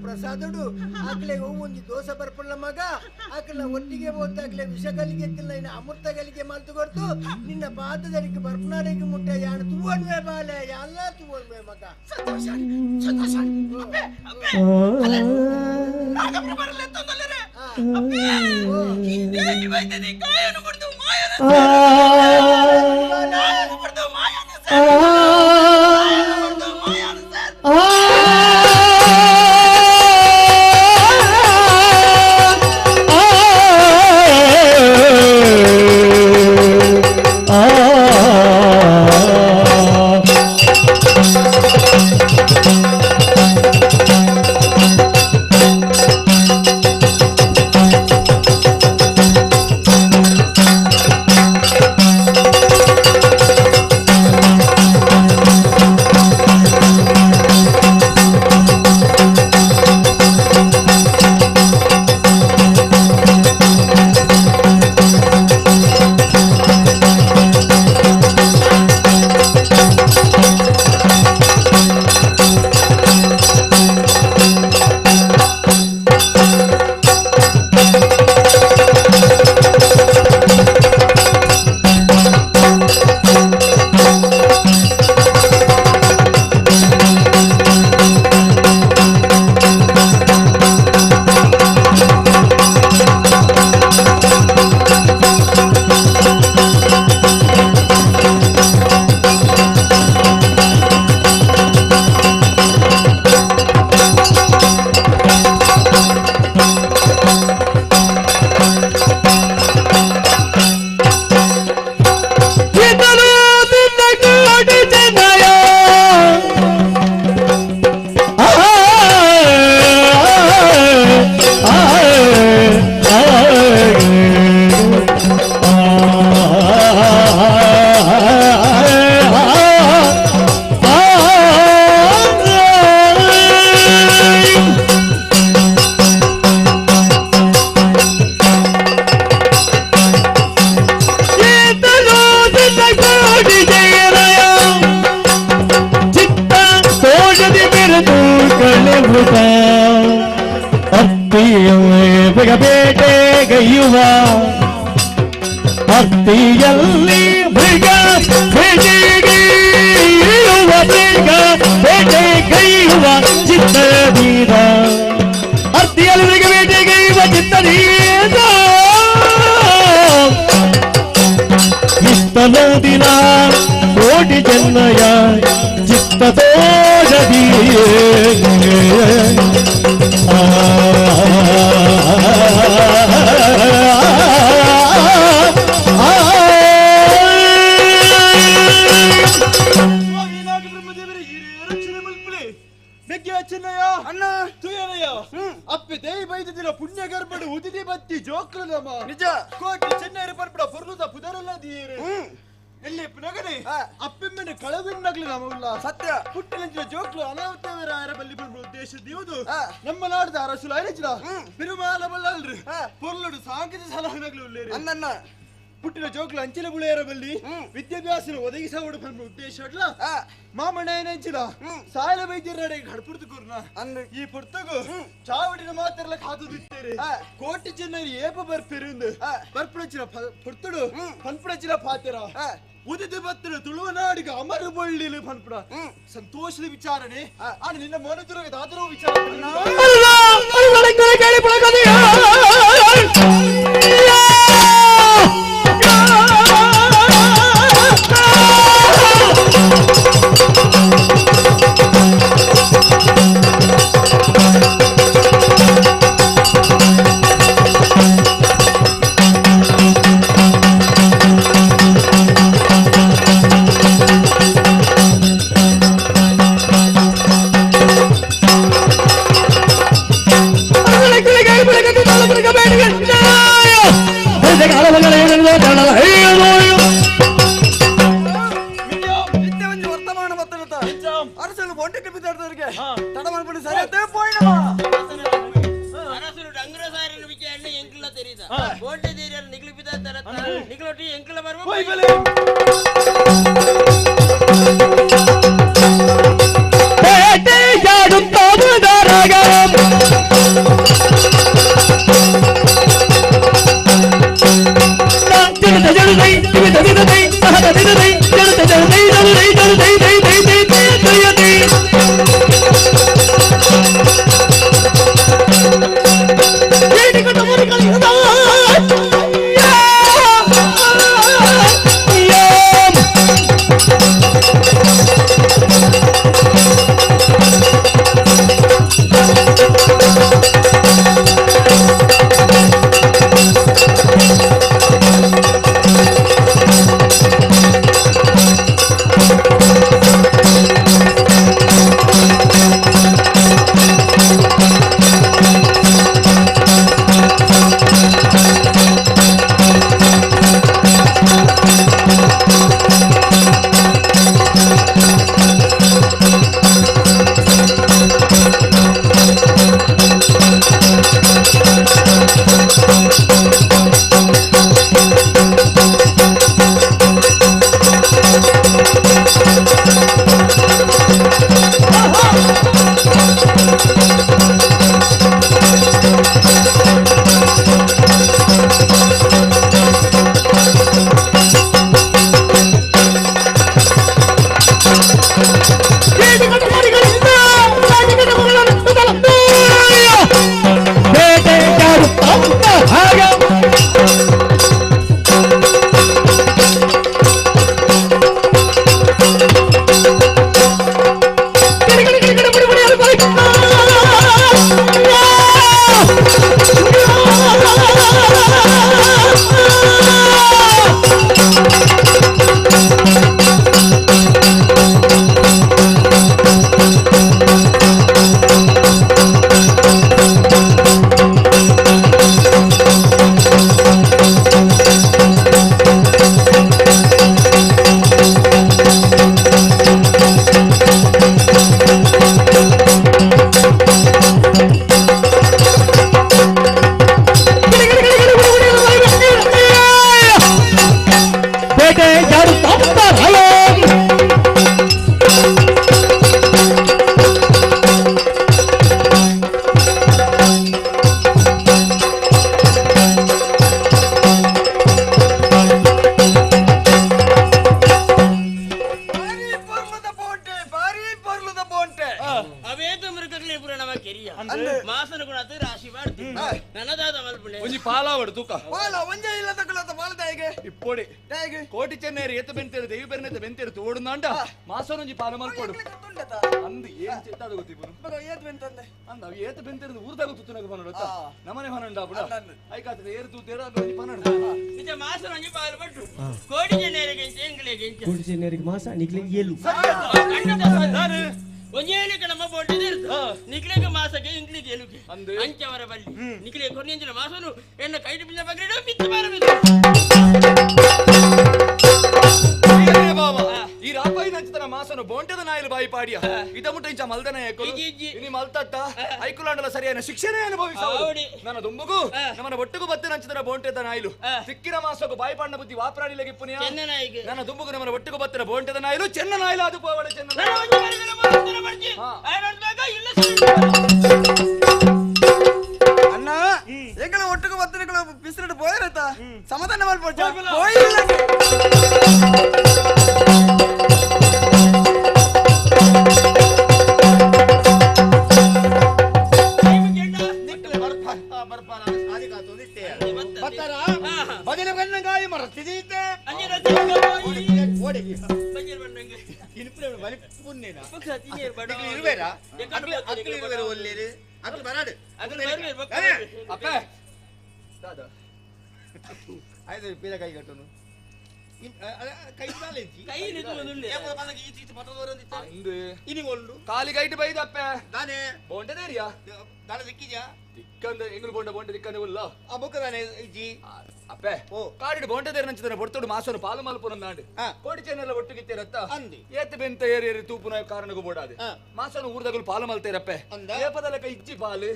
ಪ್ರಸಾದಡು ಆಕಲೆ ಒಂಜಿ ದೋಸೆ ಬರ್ಪಲ್ಲ ಮಗ ಆಕಲ ಒಟ್ಟಿಗೆ ಹೋದಾಗ್ಲೆ ವಿಷ ಕಲಿಗೆ ಎತ್ತಿಲ್ಲ ಅಮೃತ ಕಲಿಗೆ ಮಲ್ತು ಕೊಡ್ತು ನಿನ್ನ ಪಾದದಡಿಗೆ ಬರ್ಪನಾಡಿಗೆ ಮುಟ್ಟ ಯಾನು ತೂವನ್ವೇ ಬಾಲೆ ಎಲ್ಲ ತೂವನ್ವೇ ಮಗ. ಸಂತೋಷ ಸಂತೋಷ. ಅಪ್ಪೆ ಅಪ್ಪೆ ನಾಗಪ್ರ ಬರಲೆ ತಂದಲ್ಲರೆ ಅಪ್ಪೆ ಈ ವೈದ್ಯದಿ ಕಾಯನು ಬಿಡ್ದು ಮಾಯನು ನಾಯನು ಬಿಡ್ದು ಮಾಯನು ಬಿಡ್ದು ಮಾಯನು ಸರ್. ಆ ಭಕ್ತಿಯಲ್ಲಿ ಮೃಗ ಬೇಟೆಗೈಯುವ ಮೃಗ ಬೇಟೆಗೈಯುವ ಚಿತ್ತದೀರ ಅರ್ತಿಯಲ್ಲಿ ಮೃಗ ಬೇಟೆಗೈಯುವ ಚಿತ್ತದೀರ ಇತ್ತಲೋದಿನ ಕೋಟಿ ಚೆನ್ನಯ ಚಿತ್ತ ತೋಜದಿ ಅಣ್ಣ ತುಯನಯ್ಯ ಅಪ್ಪೆ ದೇಯಿ ಬೈದಿನ ಪುಣ್ಯ ಗರ್ಭಡು ಉದಿದಿ ಬತ್ತಿ ಜೋಕ್ಲದಮ್ಮ ನಿಜ ಕೋಟಿ ಚೆನ್ನೈರು ಪರ್ಪಡ ಪೊರ್ಲುದ ಪುದರಲ್ಲ ದೀರು ಎಲ್ಲಿ ಪುನಗನೆ ಅಪ್ಪೆಮ್ಮನೆ ಕಳವಿನ್ನಗ್ಲು ನಮಲ್ಲ ಸತ್ಯ ಪುಟ್ಟಿನಂಚಿನ ಜೋಕ್ಲು ಅನಾಹುತವರ ಬಲ್ಲಿ ಪರ್ಪಡ ಉದ್ದೇಶ ದಿವುದು ನಮ್ಮ ನಾಡದ ಅರಸುಲ ಐನಚಿನ ಬಿರುಮಾಲ ಬಲ್ಲಲ್ರಿ ಪೊರ್ಲುಡು ಸಾಂಕೇತಿಕ ಸಲಹೆನಗ್ಲು ಉಲ್ಲೇರಿ ಅಣ್ಣಣ್ಣ ಪುಟ್ಟಿನ ಜೋಕ್ಲು ಅಂಚಿನ ಬುಳೆಯರ ಬಲ್ಲಿ ವಿದ್ಯಾಭ್ಯಾಸ ಒದಗಿಸೋಡು ಪನ್ಪ ಉದ್ದೇಶ ಮಾಮಣ್ಣನಿಂಚಿನ ಸಾಯಲ ವೈದ್ಯರ ಗಡ್ಪುರ್ದು ಕೂರ್ನ ಈ ಪುರ್ತಗು ಚಾವಡಿನ ಮಾತೆಲ್ಲ ಕಾದುದಿತ್ತೇರಿ ಕೋಟಿ ಜನರು ಏಪ ಬರ್ಪಿರುಂದು ಬರ್ಪುಡಚಿನ ಪುರ್ತುಡು ಪನ್ಪುಡಚಿನ ಪಾತೆರ ಉದಿದು ಬತ್ತರು ತುಳುವ ನಾಡಿಗೆ ಅಮರು ಬಳ್ಳಿಲು ಪನ್ಪುಡ ಸಂತೋಷದ ವಿಚಾರಣೆ ಆನ ನಿನ್ನ ಮನದುರಗ ದಾದರೋ ವಿಚಾರ. ಅರಸರು ಡಂಗುರ ಸಾರಿನ ವಿಚಾರಣೆ ಎಂಕಲ ತೆರೀದ ಬೋಂಡೆ ದೇರಿಯರ ನಿಗ್ಲು ಬಿದ ತರತ್ತ ನಿಗ್ಲೊಟ್ಟಿ ಎಂಕಲ ಬರುವ. ಬೇಟೆಯಾಡುತ್ತಾವುದಾರಾಗ. ಪಾಲ ಒಂಜೇ ಇಲ್ಲ ತಕೊಳ್ಳತ್ತ ಪಾಲ ದಾಯಿಗೆ ಇಪ್ಪೊಡಿ ಕೋಟಿ ಚೆನ್ನೇರು ಏತ ಬೆಂತೇರು ದೇವಿ ಬೆರ್ನೆತ ಬೆಂತೇರು ತೋಡುನಾಂಡ ಮಾಸನೊಂಜಿ ಪಾಲ ಮಲ್ಪೊಡು ಅಂದು ಏನ್ ಚೆಟ್ಟಾದ ಗೊತ್ತಿಪ್ಪುನು ಏತ್ ಬೆಂತಂದೆ ಅಂದ ಅವು ಏತ ಬೆಂತೇರು ಊರ್ದಾಗ ತುತ್ತುನಗ ಪನಡು ನಮನೆ ಪನಂಡ ಅಪುಡ ಐಕಾತದ ಏರು ತೂತೇರು ಅದು ಒಂಜಿ ಪನಡು ನಿಜ ಮಾಸನೊಂಜಿ ಪಾಲು ಪಟ್ಟು ಕೋಟಿ ಚೆನ್ನೇರಿಗೆ ಎಂಗ್ಲಿಗೆ ಕೋಟಿ ಚೆನ್ನೇರಿಗೆ ಮಾಸ ನಿಕ್ಲಿಗೆ ಏಲು ಒಂಜೇಲಿಗೆ ನಮ್ಮ ಬೋಟಿದಿರ್ತು ನಿಕ್ಲೆಗೆ ಮಾಸಕ್ಕೆ ಇಂಗ್ಲಿಗೆ ಎಲುಗೆ ಅಂಚವರ ಬಲ್ಲಿ ನಿಕ್ಲೆ ಕೊನೆಂಜಿನ ಮಾಸನು ಎನ್ನ ಕೈಡು ಬಿಂದ ಬಗ್ರಿಡು ಮಿತ್ತು ಬಾರಬೇಕು ಈ ರಾಪಾಯಿ ನಂಚಿತನ ಮಾಸನು ಬೋಂಟದ ನಾಯಿಲು ಬಾಯಿ ಪಾಡಿಯ ಇದ ಮುಟ್ಟ ಇಂಚ ಮಲ್ದನ ಇನಿ ಮಲ್ತತ್ತ ಐಕುಲಾಂಡಲ ಸರಿಯಾದ ಶಿಕ್ಷಣೆ ಅನುಭವಿಸ ನನ್ನ ದುಂಬುಗು ನಮ್ಮನ ಒಟ್ಟುಗು ಬತ್ತೆ ನಂಚಿತನ ಬೋಂಟೆದ ನಾಯಿಲು ಸಿಕ್ಕಿನ ಮಾಸಗು ಬಾಯಿ ಪಾಂಡ ಬುದ್ಧಿ ವಾಪ್ರಾಣಿಲೆಗೆ ಪುನಿಯ ನನ್ನ ದುಂಬುಗು ನಮ್ಮನ ಒಟ್ಟುಗು ಬತ್ತಿನ ಬೋಂಟೆದ ನಾಯಿಲು ಚೆನ್ನ ನಾಯಿಲು ಅದು ಪೋವಡೆ ಚೆನ್ನ ಅಣ್ಣ ಎಂಗಳ ಒಟ್ಟುಗು ಬತ್ತಿನ ಬಿಸಿಲು ಪೋಯಿರತ್ತ ಸಮಾಧಾನ ಮಲ್ಪೊಡ್ಚ ಪೋಯಿಲ್ಲ ಕಾಲಿಗೈಟ್ ಬೈದ ಅಪ್ಪೆ ಬೋಂಟೆದೇರಿಯಾ ದಿಕ್ಕಂದ ಎಂಗುಲು ಬೋಂಡ ಬೋಂಟೆ ದಿಕ್ಕಂದ ಉಲ್ಲ ಅಪ್ಪೆ ಕಾಡಿಡು ಬೋಂಟೆದೇರಿ ನಂಚಿದನ ಬೊರ್ತೋಡು ಮಾಸನು ಪಾಲು ಮಲ್ಪುನಂದಾಂಡು ಕೋಟಿ ಚೆನ್ನೆಲ್ಲ ಒಟ್ಟುಗಿತ್ತೇರತ್ತ ಏತ ಬೆಂತ ಏರಿ ಏರಿ ತೂಪುನ ಕಾರಣಗೂ ಬೋಡಾದೆ ಮಾಸನು ಊರ್ದಗಲು ಪಾಲು ಮಲ್ತೇರಪ್ಪೆ ಏಪದಲಕ ಇಜ್ಜಿ ಪಾಲು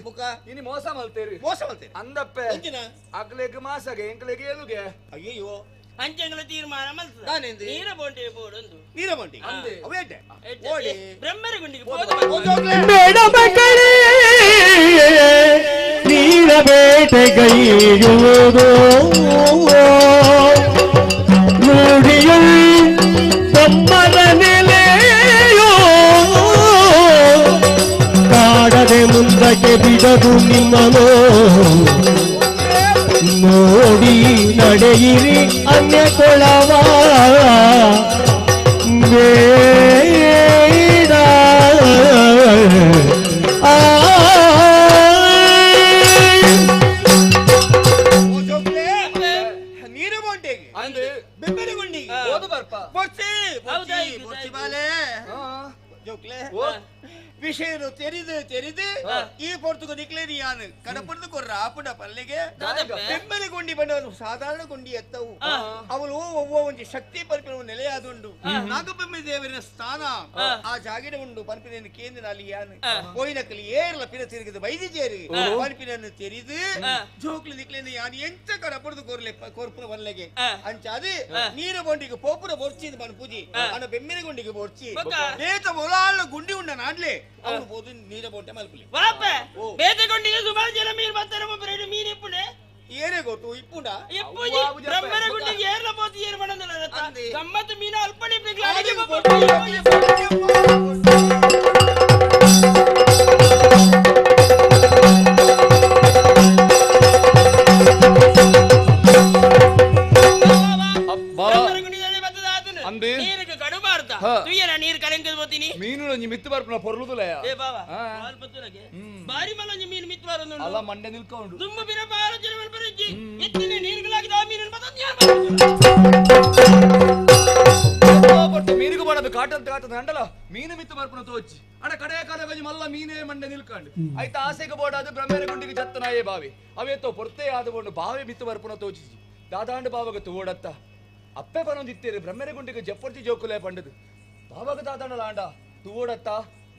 ಇನಿ ಮೋಸ ಮಲ್ತೇರಿ ಮೋಸ ಮಲ್ತೇರಿ ಅಂದಪ್ಪೆ ಅಗ್ಲೆಗ್ ಮಾಸಗೆ ಎಂಕ್ಲೆಗ್ ಏಲುಗೆ ಅಯ್ಯೋ ಅಂಚೆಂಗಳ ತೀರ್ಮಾನ ಮಲ್ತದ ನೀರ ಬೋಂಟೆ ಬೋಡೊಂದು ನೀರ ಬೋಂಟೆ ಅವೇಟೆ ಓಡಿ ಬ್ರಹ್ಮರ ಗುಂಡಿಗೆ ಬೇಡ ಮಕ್ಕಳೇ ನೀರ ಬೇಟೆಗೈಯುವುದು ನುಡಿಯು ತಮ್ಮರ ನೆಲೆಯೋ ಕಾಡದೆ ಮುಂದಕ್ಕೆ ಬಿಡದು ನಿಮ್ಮನು ನೋಡಿ ನಡೆಯಿರಿ ಅನ್ಯ ಕೊಳವ ಬೇಡ ಆ ನೀರು ಬೋಂಟೆಗೆ ಬೆಂಬರಿ ಗುಂಡಿಗೆ ಬೊರ್ಚಿ ಬೊರ್ಚಿ ಬಾಲೆ ಜೋಕ್ಲೆ ವಿಷಯನು ತೆರಿದು ತೆರಿದು ಈ ಪೊರ್ತುಗು ನಿಕ್ಲೇನಿ ಯಾನು ಕಡಪುರ್ದು ಕೊರ್ರ ಆಪುಡ ಪಲ್ಲಿಗೆ ಬೆಂಬಲಿ ಗುಂಡಿ ಬಂಡವನು ಸಾಧಾರಣ ಗುಂಡಿ ಎತ್ತವು ಅವಳು ಒವ್ವ ಒಂಜಿ ಶಕ್ತಿ ಪರ್ಪಿನ ನೆಲೆಯಾದುಂಡು ನಾಗಬೊಮ್ಮೆ ದೇವರಿನ ಸ್ಥಾನ ಆ ಜಾಗಿಡ ಉಂಡು ಪರ್ಪಿನ ಕೇಂದ್ರ ಅಲ್ಲಿ ಯಾನು ಪೋಯಿನಕಲಿ ಏರ್ಲ ಪಿರ ತಿರುಗಿದ ಬೈದಿಜೇರಿ ಪರ್ಪಿನನ್ನು ತೆರಿದು ಜೋಕ್ಲು ನಿಕ್ಲೇನಿ ಯಾನು ಎಂಚ ಕಡಪುರ್ದು ಕೊರ್ಲೆ ಕೊರ್ಪುನ ಬಲ್ಲೆಗೆ ಅಂಚಾದು ನೀರು ಬೋಂಡಿಗೆ ಪೋಪುರ ಬೊರ್ಚಿ ಬನ್ ಪೂಜಿ ಅನ ಬೆಮ್ಮಿನ ಗುಂಡಿಗೆ ಬೊರ್ಚಿ ನೇತ ಮೊಲಾಳ ಗುಂಡಿ ಉಂಡ ನಾಡ್ಲೆ ಅವನು ಬೋದು ನೀರ ಬೋಂಟೆ ಮಲ್ಪುಲಿ ವಾಪೆ ಬೇಟೆಗೊಂಡಿಗೆ ಸುಮಾರು ಜನ ಮೀನು ಬರ್ತಾರೆ ಒಬ್ಬರು ಮೀನು ಇಪ್ಪುಣೆ ಏರೆ ಗೊತ್ತು ಇಪ್ಪುಂಡ ಇಪ್ಪುಜಿ ಬ್ರಹ್ಮರ ಗುಂಡಿಗೆ ಏರ್ಲ ಬೋತಿ ಏರ್ ಮಾಡಂದಲ್ಲ ಗಮ್ಮತ್ತು ಮೀನು ಅಲ್ಪಣಿ ನೀರು ಕಲೆಂಕದ ಬೋತೀನಿ ಮೀನು ಒಂಜಿ ಮಿತ್ತು ಬರ್ಪುನ ಪೊರ್ಲುದುಲ ಏ ಬಾವಾ ಬಾರಿ ಮಲ್ಲ ಒಂಜಿ ಮೀನು ಮಿತ್ತು ಬರೋದು ಅಲ್ಲ ಮಂಡೆ ನಿಲ್ಕೊಂಡು ದುಮ್ಮ ಬಿರ ಬಾರ ಜನ ಬರಜ್ಜಿ ಎತ್ತಿನ ನೀರುಗಳಾಗಿದ ಆ ಮೀನನ್ನು ಬತ್ತದ ಯಾರು ಬಟ್ಟು ಮೀನಿಗೂ ಬಾಡದು ಕಾಟಂತ ಕಾಟದ ಅಂಡಲ ಮೀನು ಮಿತ್ತು ಬರ್ಪುನ ತೋಚಿ ಅಡ ಕಡೆಯ ಕಾಲ ಮಲ್ಲ ಮೀನೇ ಮಂಡೆ ನಿಲ್ಕೊಂಡು ಆಯ್ತಾ ಆಸೆಗೆ ಬೋಡಾದು ಬ್ರಹ್ಮನ ಗುಂಡಿಗೆ ಜತ್ತನಾಯೇ ಬಾವಿ ಅವೇತೋ ಪೊರ್ತೆ ಆದ ಬೋಂಡು ಬಾವಿ ಮಿತ್ತು ಬರ್ಪುನ ತೋಚಿಸಿ ದಾದಾಂಡು ಬಾವಗ ತೋಡತ್ತ ಅಪ್ಪೆ ಪನೊಂದಿತ್ತೇರಿ ಬ್ರಹ್ಮನ ಗುಂಡಿಗೆ ಜಪ್ಪರ್ತಿ ಜೋಕುಲೆ ಪಂಡದು ಬಾವಗ ದಾದಾಂಡ ಲಾಂಡ ತೂವಡತ್ತ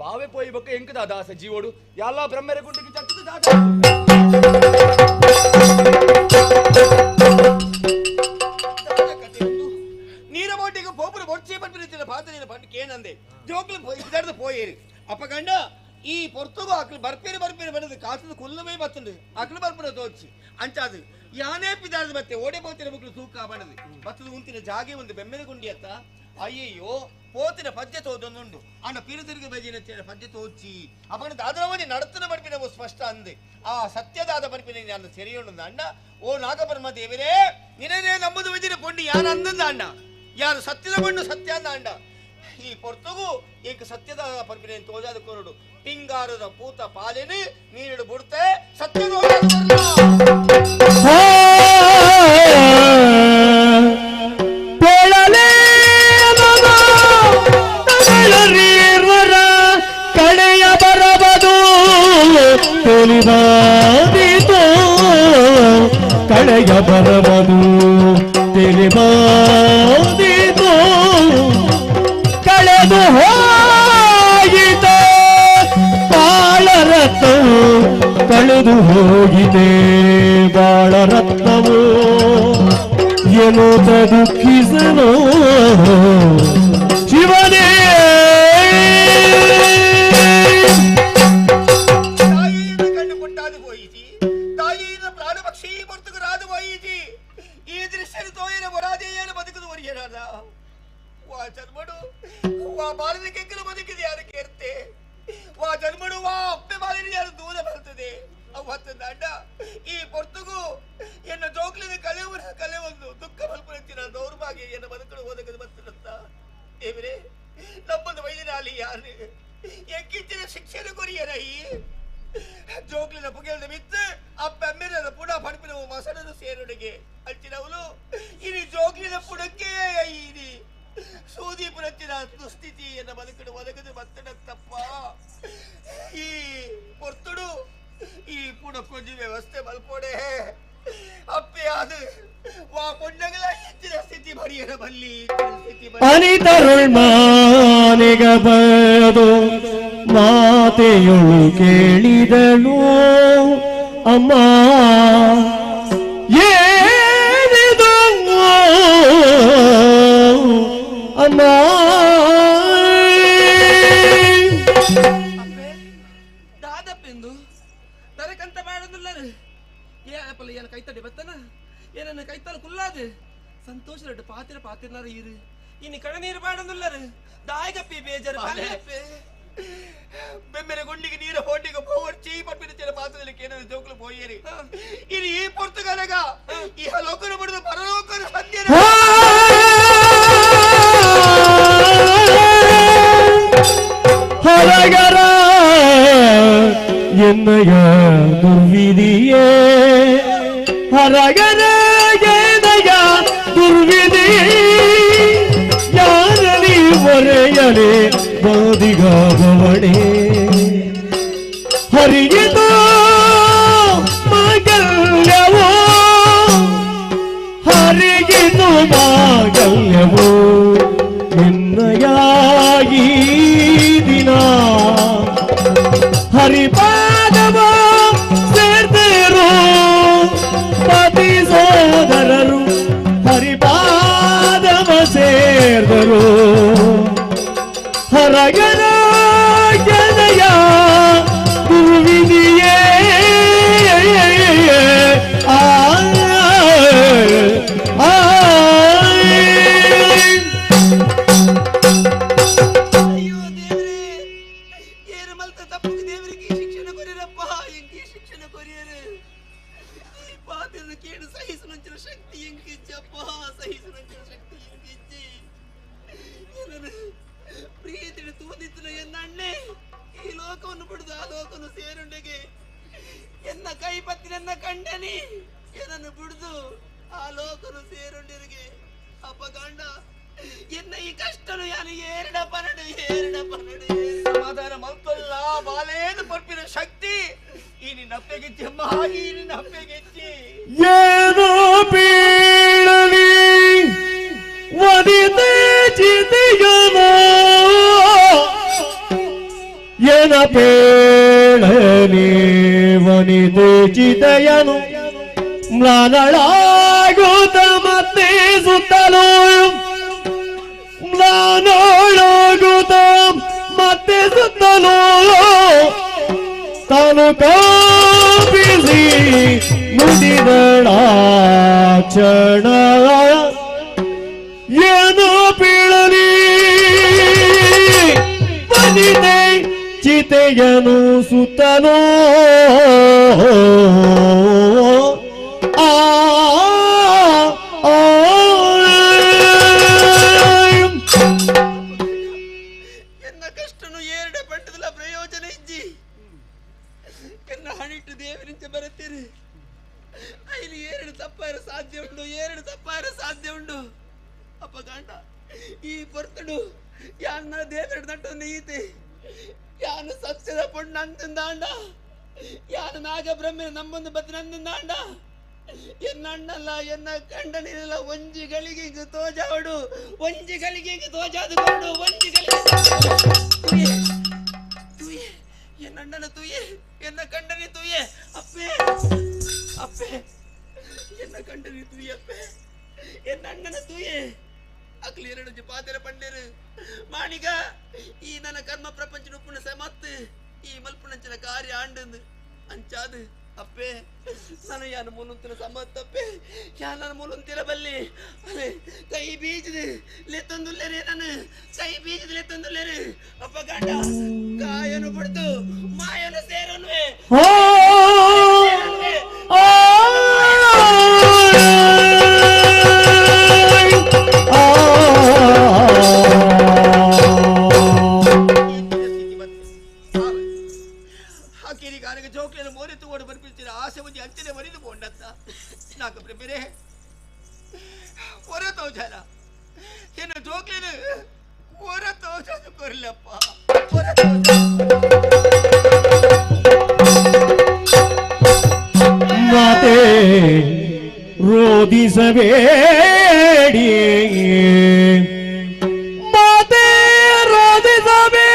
ಬಾವೆ ಪೋಯಿ ಬೊಕ್ಕ ಎಂಕ ದಾದಾಸ ಜೀವೋಡು ಯಾಲ ಬ್ರಹ್ಮರ ಗುಂಡಿಗೆ ಜತ್ತದ ದಾದ ನೀರ ಬೋಟಿಗೆ ಪೋಪುರ ಬೊರ್ಚಿ ಪನ್ಪಿನ ಪಾತ್ರೆ ಪಂಡು ಕೇನಂದೆ ಜೋಕ್ಲು ಇದಾರ್ದು ಪೋಯೇರಿ ಅಪ್ಪಗಂಡ ಈ ಪೊರ್ತುಗು ಅಕ್ಲು ಬರ್ಪೇರಿ ಬರ್ಪೇರಿ ಬನ್ನದು ಕಾತದ ಕುಲ್ಲವೇ ಬತ್ತುಂಡು ಅಕ್ಲು ಬರ್ಪುನ ತೋಚಿ ಅಂಚಾದು ಯಾನೇ ಪಿದಾದ ಬತ್ತೆ ಓಡೆ ಪೋತಿನ ಮಕ್ಕಳು ತೂಕ ಬಣದು ಬತ್ತದ ಉಂತಿನ ಜಾಗೆ ಒಂದು ಬೆಮ್ಮೆದ ಗುಂಡಿ ಅತ್ತ ಅಯ್ಯಯ್ಯೋ ಪೋತಿನ ಪದ್ಯ ತೋದೊಂದುಂಡು ಅಣ್ಣ ಪಿರು ತಿರುಗಿ ಬಜಿನ ಪದ್ಯ ತೋಚಿ ಅಪಗಣ ದಾದರವನಿ ನಡತನ ಪಡಿಪಿನ ಸ್ಪಷ್ಟ ಅಂದೆ ಆ ಸತ್ಯದಾದ ಪಡಿಪಿನ ನಾನು ಸೆರೆಯುಂಡು ಅಣ್ಣ ಓ ನಾಗಪರಮ ದೇವರೇ ನಿನನೇ ನಂಬುದು ವಿಜಿನ ಪೊಂಡಿ ಯಾರು ಅಂದಂದ ಅಣ್ಣ ಯಾರು ಸತ್ಯದ ಬಣ್ಣು ಸತ್ಯ ಅಂದ ಅಣ್ಣ ಈ ಪೊರ್ತುಗು ಏಕ ಸತ್ಯದ ಪರ್ಪಿನ ತೋಜಾದ ಕೊರಡು ಪಿಂಗಾರದ ಪೂತ ಪಾಲೆನು ನೀರು ಬುಡ್ತೆ ಸತ್ಯದ ಕಡೆಯ ಬರಬದು ತಿಳಿದಾದೀತು ಕಡೆಯ ಬರಬದು ತಿಳಿದಾದೀತು ಕಳೆದು ಹೋಗಿತ ಬಾಳರತ್ನವು ಕಳೆದು ಹೋಗಿದೆ ಬಾಳರತ್ನವು ಎನ್ನುತ್ತ ದುಃಖಿಸನು ಶಿವನೇ. ಪ್ರಾಣ ಪಕ್ಷಿ ಪೊರ್ತುಗು ರಾದು ಹೋಯಿತಿ ಈ ದೃಶ್ಯನು ತೋಯಿನ ಮೊರಾದೇಯನು ಬದುಕುದು ಒರಿಯನಾದ ವಾ ಜನ್ಮಡು ವಾ ಬಾಲಿನ ಕೆಕ್ಕಲು ಬದುಕಿದೆ ಯಾರು ಕೇರ್ತೆ ವಾ ಜನ್ಮಡು ವಾ ಅಪ್ಪೆ ಬಾಲಿನ ಯಾರು ದೂರ ಬರ್ತದೆ ಅವತ್ತು ಅಡ್ಡ ಈ ಪೊರ್ತುಗು ಎನ್ನ ಜೋಕ್ಲಿನ ಕಲೆವು ಕಲೆ ಒಂದು ದುಃಖ ಮಲ್ಪುತ್ತಿನ ದೌರ್ಭಾಗ್ಯ ಎನ್ನ ಬದುಕಲು ಓದಕದು ಬರ್ತದಂತ ದೇವರೇ ನಮ್ಮದು ವೈದ್ಯನಾಲಿ ಯಾರು ಎಕ್ಕಿಂಚಿನ ಶಿಕ್ಷಣ ಕೊರಿಯರೈ ಜೋಕ್ಲಿನ ಪುಗೆಲ್ದ ಮಿತ್ತು ಅಪ್ಪ ಅಮ್ಮೆರದ ಪುಡ ಪಡಿಪಿನ ಮಸಡದು ಸೇರುಡಿಗೆ ಅಂಚಿನವಳು ಇನಿ ಜೋಕ್ಲಿನ ಪುಡಕ್ಕೆ ಇನಿ ಸೂದಿ ಪುರಚ್ಚಿನ ದುಸ್ಥಿತಿ ಎನ್ನ ಬದುಕಡು ಒದಗದು ಬತ್ತಡತ್ತಪ್ಪ ಈ ಪೊರ್ತುಡು ಈ ಪುಡಕ್ಕೊಂಜಿ ವ್ಯವಸ್ಥೆ ಮಲ್ಪೋಡೆ ಅಪ್ಪೆ ಅದು ವಾ ಕೊಂಡಗಲ ಹೆಚ್ಚಿನ ಸ್ಥಿತಿ ಬರಿಯರ ಬಲ್ಲಿ ಸ್ಥಿತಿ ಅನಿತರುಳ್ ಮಾನಿಗ ಬದು ಮಾತೆಯೊಳು ಕೇಳಿದಳು ಅಮ್ಮ ಏನಿದು ಅಮ್ಮ ದಾದಪ್ಪೆಂದು ತರಕಂತ ಮಾಡೋದಿಲ್ಲರು ಏನಪ್ಪಲ್ಲ ಏನ ಕೈತಡಿ ಬತ್ತನ ಏನನ್ನ ಕೈತಲ ಕುಲ್ಲಾದು ಸಂತೋಷ ರೆಡ್ಡು ಪಾತಿರ ಪಾತಿರ್ನಾರ ಈರು ಇನ್ನು ಕಣನೀರು ಪಾಡೊಂದುಲ್ಲರು ದಾಯಕಪ್ಪಿ ಬೇಜಾರು ಪಾಲೆಪ್ಪೆ ಬೆಮ್ಮೆರೆ ಗುಂಡಿಗೆ ನೀರ ಹೋಟಿಗೆ ಪೋವರ್ಚಿ ಪಟ್ಪಿನ ಚೆಲ ಪಾತ್ರದಲ್ಲಿ ಕೇನದ ಜೋಕುಲು ಪೋಯೇರಿ ಇನ್ನು ಈ ಪೊರ್ತುಗಲಗ ಈ ಲೋಕನ ಬಿಡುದು ಪರಲೋಕನ ಸಂಧ್ಯೆ ಹರಗರ ಎನ್ನಯ ದುರ್ವಿಧಿಯೇ ಹರಗರ ಎನ್ನಯ ದುರ್ವಿಧಿಯೇ ಯಾರಲಿ ಒರೆಯಲೆ ಬೋಧಿಗಾವಣೆ ಹರಿಯಿತು ಮಾಗಲ್ಯವೋ ಹರಿಯಿತು ಮಾಗಲ್ಯವೋ ನಿನ್ನಯಾಗಿ ದಿನ ಹರಿಪಾದವ ಸೇರ್ದರು ಪತಿ ಸೋದರರು ಹರಿಪಾದವ ಸೇರ್ದರು ಹರಗರ ಜನಯ ಗುರುವಿನಿಯೇ ಆ ಆ ಅಯ್ಯೋ ದೇವ್ರೇ ಏನು ಮಲ್ತ ತಪ್ಪು ದೇವರಿಗೆ ಈ ಶಿಕ್ಷಣ ಕೊರಿಯರಪ್ಪ ಎಂಕಿ ಶಿಕ್ಷಣ ಕೊರಿಯರು ಈ ಪಾತ್ರದ ಕೇಡು ಸಹಿಸುವಂಚಿನ ಶಕ್ತಿ ಎಂಕಿಚ್ಚಪ್ಪ ಸಹಿಸುವಂಚಿನ ಶಕ್ತಿ ಎಂಕಿಚ್ಚಿ ಏನನು ಪ್ರೀತಿನ ತೂದಿತ್ತನು ಎನ್ನ ಅಣ್ಣೆ ಈ ಲೋಕವನ್ನು ಬಿಡುದು ಆ ಲೋಕವನ್ನು ಸೇರುಂಡೆಗೆ ಎನ್ನ ಕೈ ಪತ್ತಿ ನನ್ನ ಕಂಡನಿ ಏನನ್ನು ಬಿಡುದು ಆ ಲೋಕನು ಸೇರುಂಡಿರಿಗೆ ಅಪ್ಪ ಗಂಡ ಎನ್ನ ಈ ಕಷ್ಟನು ಯಾನು ಏರಡಪ್ಪ ನಡು ಏರಡಪ್ಪ ನಡು. ಸಮಾಧಾನ ಮಲ್ತೊಲ್ಲ ಬಾಲೇನು ಪರ್ಪಿನ ಶಕ್ತಿ ಈ ನಿನ್ನ ಅಪ್ಪೆಗೆಚ್ಚಿ ಅಮ್ಮ ಈ ನಿನ್ನ ಅಪ್ಪೆಗೆಚ್ಚಿ ಏನೋ ಬೀಳಲಿ ವನಿತೆ ಚಿತೆಯನೋ ಏನ ಪೇಳಲಿ ವನಿತೆ ಚಿತೆಯನು ಮ್ಲಾನಳಾಗುತ್ತ ಮತ್ತೆ ಸುತ್ತಲೂ ಮ್ಲಾನಳಾಗುತ್ತ ಮತ್ತೆ ಸುತ್ತಲೂ ತಾನು ಕಾಣುತ್ತ ಏನೋ ಬೀಳಲಿ ಬನಿದೆ ಚಿತೆಯನು ಸುತ್ತಲೋ ಆ ಎನ್ನ ಕಷ್ಟನು ಏರಡೆ ಪಂಡದಲ ಪ್ರಯೋಜನ ಇಜ್ಜಿ ಎನ್ನ ಹಣಿಟ್ಟು ದೇವರಿಂಚ ಬರುತ್ತೀರಿ ಇಲ್ಲಿ ಏರಡು ತಪ್ಪಾರ ಸಾಧ್ಯ ಉಂಡು, ಏರಡು ತಪ್ಪಾರ ಸಾಧ್ಯ ಉಂಡು. ಅಪ್ಪ ಗಂಡ ಈ ಪೊರ್ತುಡು ಯಾನ್ನ ದೇವರ ನಟ್ಟು ನೀತಿ ಯಾನು ಸತ್ಯದ ಪೊಣ್ಣು ಅಂತಾಂಡ, ಯಾನು ನಾಗ ಬ್ರಹ್ಮನ ನಮ್ಮೊಂದು ಬತ್ತಿನಂದಾಂಡ. ಎನ್ನ ಅಣ್ಣಲ್ಲ ಎನ್ನ ಗಂಡನಿಲ್ಲ ಒಂಜಿ ಗಳಿಗೆ ಹಿಂಗ ತೋಜಾವಡು, ಒಂಜಿ ಗಳಿಗೆ ಹಿಂಗ ತೋಜಾದುಕೊಂಡು ಒಂಜಿ ಗಳಿಗೆ ತೂಯೆ ತೂಯೆ ಎನ್ನ ಅಣ್ಣನ ತೂಯೆ, ಎನ್ನ ಗಂಡನೇ ತೂಯೆ. ಅಪ್ಪೆ ಅಪ್ಪೆ ಎನ್ನ ಗಂಡನೇ ತೂಯೆ, ಅಪ್ಪೆ ಎನ್ನ ಅಣ್ಣನ ತೂಯೆ. ಅಕ್ಲಿ ಎರಡು ಪಾತೆರ ಪಂಡೇರು ಮಾಣಿಗ ಈ ನನ್ನ ಕರ್ಮ ಪ್ರಪಂಚ ಉಪ್ಪುನ ಸಮತ್ತು ಈ ಮಲ್ಪುಣಂಚಿನ ಕಾರ್ಯ ಆಂಡಂದು ಅಂಚಾದು. ಅಪ್ಪೆ ನಾನು ಯಾನು ಮೂಲುಂತಿನ ಸಮತ್ತಪ್ಪೆ, ಯಾನ ಮೂಲುಂತಿರ ಬಲ್ಲಿ ಅಲೆ ಕೈ ಬೀಜದ ಲೆತ್ತೊಂದುಲ್ಲೇರೆ, ನಾನು ಕೈ ಬೀಜದ ಲೆತ್ತೊಂದುಲ್ಲೇರೆ. ಅಪ್ಪ ಗಂಡ ಕಾಯನು ಬಿಡ್ತು ಮಾಯನು ಸೇರನ್ವೆ. ಜೋಕ್ಲಿನ ಮೋರೆ ತಗೊಂಡು ಬರ್ಪಿರ್ತೀರ ಆಸೆ ಒಂಜಿ ಅಂಚನೆ ಮರಿದು ಕೊಂಡತ್ತ ನಾಕ ಬೇರೆ ಹೊರ ತೋಜಾಲ ಎನ್ನ ಜೋಕ್ಲಿನ ಹೊರ ತೋಜಾದ ಕೊರ್ಲಪ್ಪ ಹೊರ ಮಾತೆ ರೋದಿಸಬೇಡಿ, ಮಾತೆ ರೋದಿಸಬೇಡಿ,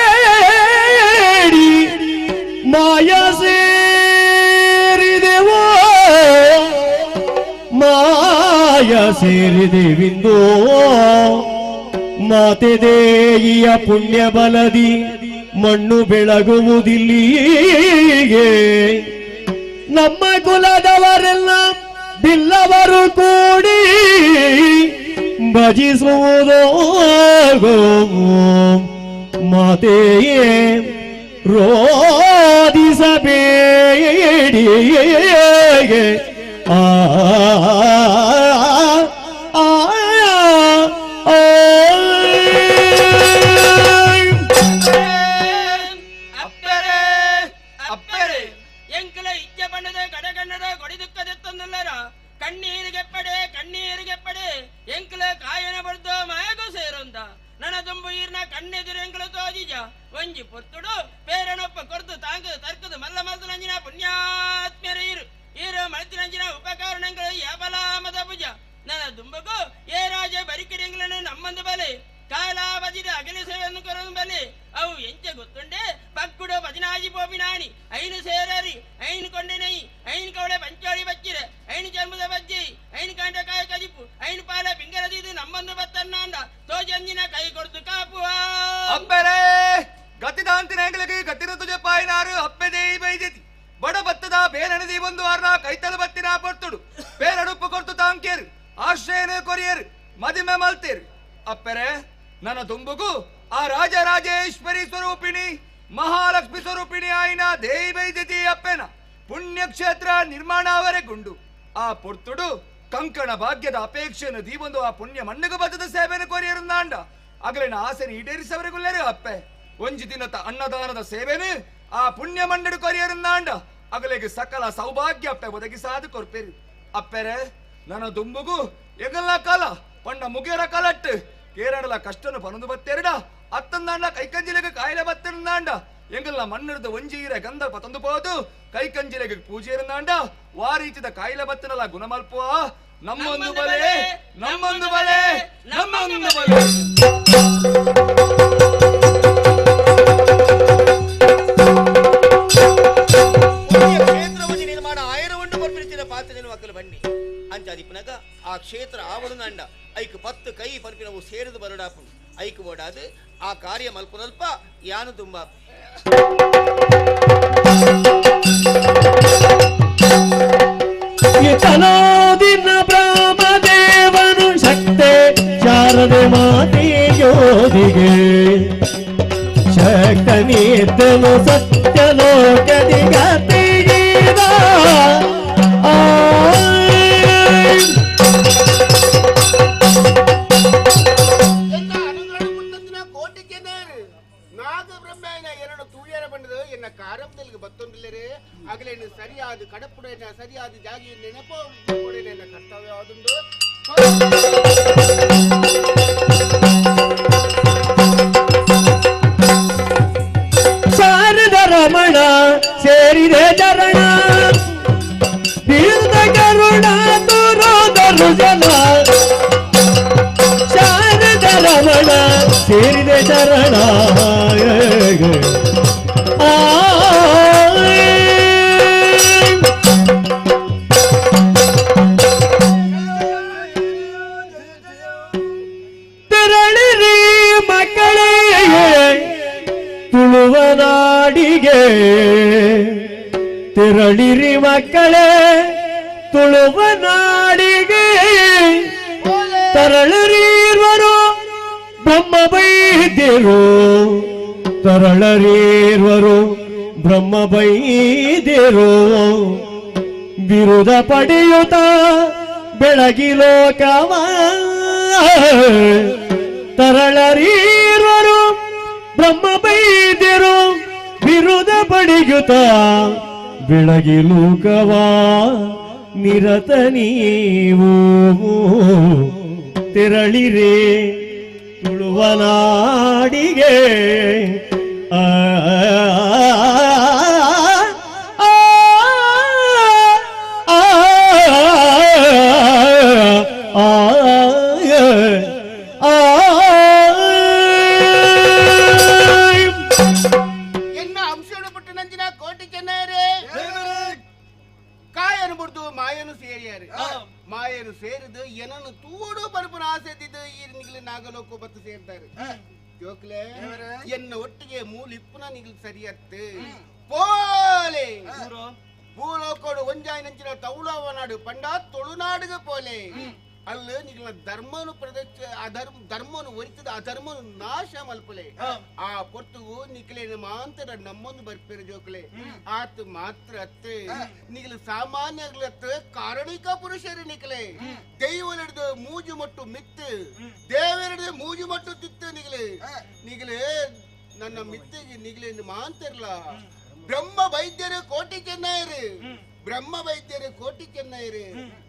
ಮಾಯ ಸೇರಿದೆವೋ ಮಾಯ ಸೇರಿದೆವಿಂದೋ. ಮಾತೆ ದೇಯಿಯ ಪುಣ್ಯ ಬಲದಿ ಮಣ್ಣು ಬೆಳಗುವುದಿಲ್ಲಿಗೆ. ನಮ್ಮ ಕುಲದವರೆಲ್ಲ ಬಿಲ್ಲವರು ಕೂಡಿ ಭಜಿಸುವುದೋ ಮಾತೆಯೇ ರೋದಿಸಬೇಡಿ. ಆ ಆ ಅಪ್ಪರೇ ಅಪ್ಪರೇ ಎಂಕಲ ಇಚ್ಛೆ ಬಣ್ಣದ ಕಡಗಣ್ಣದ ಕೊಡಿದುಕ್ಕದೆತ್ತೊಂದುಲ್ಲರ ಕಣ್ಣೀರಿಗೆಪ್ಪಡೆ ಕಣ್ಣೀರಿಗೆಪ್ಪಡೆ ಎಂಕಲ ಕಾಯನ ಬಡ್ದು ಮಾಯಗೂ ಸೇರೊಂದ ನನ್ನ ತುಂಬು ಈರ್ನ ಕಣ್ಣೆದುರು ಎಂಕಲ ತೋಜಿಜ ಒಂಜಿ ಪೊರ್ತುಡು ಪೇರನೊಪ್ಪ ಕೊರ್ದು ತಾಂಗ ತರ್ಕದು ಮಲ್ಲ ಮಲ್ತನಂಜಿನ ಪುಣ್ಯಾತ್ಮ್ಯರ ಈರು ಈರು ಮಲ್ತಿನಂಜಿನ ಉಪಕರಣಗಳು ಯಾಬಲಾಮದ ಭುಜ ನನ್ನ ದುಂಬಗು ಏ ರಾಜ ಬರಿಕಿರಿಂಗ್ಲನು ನಮ್ಮಂದು ಬಲೆ ಕಾಲಾವಧಿದ ಅಗಲಿ ಸೇವೆಯನ್ನು ಕೊರನು ಬಲೆ ಅವು ಎಂಚ ಗೊತ್ತುಂಡೆ ಪಕ್ಕುಡು ಪದಿನಾಜಿ ಪೋಪಿನಾಣಿ ಐನು ಸೇರರಿ ಐನು ಕೊಂಡೆನೈ ಐನು ಕವಳೆ ಪಂಚಾಳಿ ಬಚ್ಚಿರೆ ಐನು ಚರ್ಮದ ಬಜ್ಜಿ ಐನು ಕಾಂಡಕಾಯ ಕಜಿಪು ಐನು ಪಾಲ ಬಿಂಗರದಿದು ನಮ್ಮಂದು ಬತ್ತನ್ನಾಂಡ ತೋಜಂಜಿನ ಕೈ ಕೊಡ್ತು ಕಾಪುವ. ಅಪ್ಪರೇ ಗತಿದಾಂತಿನ ಗತಿರ ತುಜ ಪಾಯಿನಾರು ಅಪ್ಪೆ ದೇಯಿ ಬೈದೆತಿ ಬಡ ಬತ್ತದ ಬೇರಣದಿ ಒಂದು ಆರ್ನ ಕೈತಲ ಬತ್ತಿನ ಪೊರ್ತುಡು ಬೇರಡುಪ್ಪು ಕೊರ್ತು ತಾಂಕೇರು ಆಶ್ರಯನ ಕೊರಿಯರು ಮದಿಮೆ ಮಲ್ತೇರು. ಅಪ್ಪರೇ ನನ್ನ ದುಂಬುಗು ಆ ರಾಜರಾಜೇಶ್ವರಿ ಸ್ವರೂಪಿಣಿ ಮಹಾಲಕ್ಷ್ಮಿ ಸ್ವರೂಪಿಣಿ ಆಯ್ನ ದೇಯಿ ಬೈದೆತಿ ಅಪ್ಪೆನ ಪುಣ್ಯಕ್ಷೇತ್ರ ನಿರ್ಮಾಣ ಅವರೇ ಗುಂಡು ಆ ಪೊರ್ತುಡು ಕಂಕಣ ಭಾಗ್ಯದ ಅಪೇಕ್ಷೆಯನ್ನು ದೀವೊಂದು ಆ ಪುಣ್ಯ ಮಣ್ಣಿಗೆ ಬದ್ದದ ಸೇವೆಯನ್ನು ಕೊರಿಯರುಂದಾಂಡ ಅಗಲಿನ ಆಸೆನ ಈಡೇರಿಸವರೆಗುಲ್ಲೇರು ಅಪ್ಪೆ. ಒಂಜಿ ದಿನದ ಅನ್ನದಾನದ ಸೇವೆನು ಆ ಪುಣ್ಯ ಮಣ್ಣಡು ಕೊರಿಯರುಂದಾಂಡ ಅಗಲಿಗೆ ಸಕಲ ಸೌಭಾಗ್ಯ ಅಪ್ಪೆ ಒದಗಿಸಾದು ಕೊರ್ಪೇರು. ಅಪ್ಪೆರೆ ನನ್ನ ದುಂಬುಗು ಎಗಲ್ಲ ಕಾಲ ಪಂಡ ಮುಗಿಯರ ಕಾಲಟ್ಟು ಕೇರಳದ ಕಷ್ಟನು ಪನದು ಬತ್ತೆರಡ ಅತ್ತಂದಾಂಡ ಕೈಕಂಜಿಲೆಗೆ ಕಾಯಿಲೆ ಬತ್ತಿರಂದಾಂಡ ಎಂಗಲ್ಲ ಮಣ್ಣಿಡ್ದು ಒಂಜೀರೆ ಗಂಧ ಪತಂದು ಪೋದು ಕೈಕಂಜಿಲೆಗೆ ಪೂಜೆರಂದಾಂಡ ವಾರೀಚಿದ ಕಾಯಿಲೆ ಬತ್ತನಲ್ಲ ಗುಣಮಲ್ಪುವ ನಮ್ಮೊಂದು ಬಲೆ ನಮ್ಮೊಂದು ಬಲೆ ನಮ್ಮೊಂದು ಬಲೆ. ಕ್ಷೇತ್ರವನ್ನು ನಿರ್ಮಾಣ ಆಯಿರವನ್ನು ಪರ್ಪಿರಿಚಿನ ಪಾತ್ರನು ಮಕ್ಕಳು ಬನ್ನಿ ಅಂಚಾದಿಪ್ಪನಗ ಆ ಕ್ಷೇತ್ರ ಆವಡು ನಂಡ ಐಕ್ 10 ಕೈ ಪರ್ಪಿನವು ಸೇರಿದು ಬರುಡಾಪು ಐಕ್ ಓಡಾದು ಆ ಕಾರ್ಯ ಮಲ್ಪುನಲ್ಪ ಯಾನು ತುಂಬ ದಿನ ಬ್ರಹ್ಮದೇವ ಶಾರದೆ ಮಾತೆಯೋದಿಗೆ ಶಕ್ತನಿದ್ದನು ಸತ್ಯಲೋಕದಿ ಗತಿಗೀದ. ಕೋಟಿ ಜನರು ನಾಗಬ್ರಹ್ಮನ ಎರಡು ತೂಯರ ಬಂದದು ಎನ್ನ ಕಾರಂದಲ್ಲಿ ಬತ್ತೊಂದಿಲ್ಲರೆ ಆಗಲೇನು ಸರಿಯಾದ ಕಡಪುಡೆನ ಸರಿಯಾದ ಜಾಗಿ ನೆನಪು ನನ್ನ ಕರ್ತವ್ಯ ಆದುಂಡು. ಶಾರದ ರಮಣ ಸೇರಿದೆ ಚರಣ ಬೀರದ ಕರುಣ ತುರೋದರು ಜನ. ಶಾರದ ರಮಣ ಸೇರಿದೆ ಚರಣ. ತೆರಳಿರಿ ಮಕ್ಕಳೇ ತುಳುವನಾಡಿಗೆ, ತೆರಳಿರಿ ಮಕ್ಕಳೇ ತುಳುವನಾಡಿಗೆ, ತರಳರೀರ್ವರು ಬ್ರಹ್ಮ ಬೈದ್ಯರು, ತರಳರೀರ್ವರು ಬ್ರಹ್ಮ ಬೈದ್ಯರು, ಬಿರುದ ಪಡೆಯುತ್ತ ಬೆಳಗಿ ಲೋಕವ. ತರಳರೀರ್ವರು ಬ್ರಹ್ಮ ಬೈದ್ಯರು ಬಿರುದ ಪಡೆಯುತ್ತ ಬೆಳಗಿ ಲೋಕವ ನಿರತ ನೀವು ತೆರಳಿರೇ ತುಳುವನಾಡಿಗೆ. ಆ ಎನ್ನ ಅಂಶವನ್ನು ಬಿಟ್ಟು ನಂಜಿನ ಕೋಟಿ ಚೆನ್ನಯರೇ ಕಾಯನು ಬಿಡ್ದು ಮಾಯನು ಸೇರಿಯಾರು ಮಾಯನು ಸೇರಿದು ಏನನ್ನು ತೂಡು ಬರುಪನ ಆಸೆ ಇದ್ದಿದ್ದು ಈ ನಿಗ್ಲು ನಾಗಲೋಕ ಬತ್ತು ಸೇರ್ತಾರೆ. ಜೋಕ್ಲೆ ಎನ್ನ ಒಟ್ಟಿಗೆ ಮೂಲ ಇಪ್ಪುನ ನಿಗ್ಲು ಸರಿಯತ್ತು ಪೋಲೆ ಭೂಲೋಕೋಡು ಒಂಜಾಯಿ ನಂಚಿನ ತೌಳವ ನಾಡು ಪಂಡ ತುಳುನಾಡುಗ ಪೋಲೆ ಅಲ್ಲಿ ನಿಗ್ಲ ಧರ್ಮನು ಪ್ರದಕ್ಷ ಅಧರ್ಮ ಧರ್ಮನು ಒರಿತದ ಅಧರ್ಮನು ನಾಶ ಮಲ್ಪಲೆ. ಆ ಪೊರ್ತುಗು ನಿಕ್ಲೆ ಮಾಂತರ ನಮ್ಮೊಂದು ಬರ್ಪೇರು ಜೋಕ್ಲೆ. ಆತ್ ಮಾತ್ರ ಅತ್ತೆ ನಿಗ್ಲು ಸಾಮಾನ್ಯ ಕಾರಣಿಕ ಪುರುಷರು ನಿಕ್ಲೆ ದೈವನಿಡ್ದು ಮೂಜು ಮಟ್ಟು ಮಿತ್ತು ದೇವರಿಡ್ದು ಮೂಜು ಮಟ್ಟು ತಿತ್ತು ನಿಗ್ಲೆ ನಿಗ್ಲೆ ನನ್ನ ಮಿತ್ತಿಗೆ ನಿಗ್ಲೆ ಮಾಂತಿರ್ಲ ಬ್ರಹ್ಮ ವೈದ್ಯರು ಕೋಟಿ ಚೆನ್ನಯರು ಬ್ರಹ್ಮ ವೈದ್ಯರು ಕೋಟಿ ಚೆನ್ನಯರು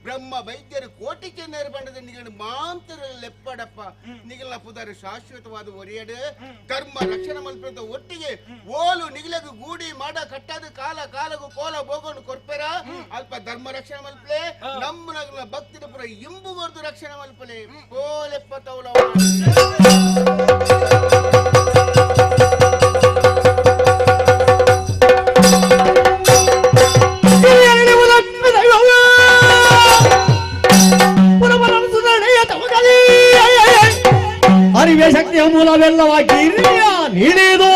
ಬ್ರಹ್ಮ ವೈದ್ಯರು ಕೋಟಿ ಚೆನ್ನಯರು ಬಂಡದ ನಿಗಳ ಮಾಂತರ ಲೆಪ್ಪಡಪ್ಪ ನಿಗಲ ಪುದಾರು ಶಾಶ್ವತವಾದ ಒರೆಯಡು ಧರ್ಮ ರಕ್ಷಣೆ ಮಲ್ಪದ ಒಟ್ಟಿಗೆ ಓಲು ನಿಗಲಗು ಗೂಡಿ ಮಾಡ ಕಟ್ಟಾದ ಕಾಲ ಕಾಲಗು ಕೋಲ ಬೋಗನು ಕೊರ್ಪೆರ ಅಲ್ಪ ಧರ್ಮ ರಕ್ಷಣೆ ಮಲ್ಪಲೆ ನಮ್ಮ ನಗಲ ಭಕ್ತಿನ ಪುರ ಇಂಬು ಬರ್ದು ರಕ್ಷಣೆ ಮಲ್ಪಲೆ ಕೋಲೆಪ್ಪ ತೌಲ. ಅರಿವೆ ಶಕ್ತಿಯ ಮೂಲವೆಲ್ಲವಾಗಿ ನೀಡಿದು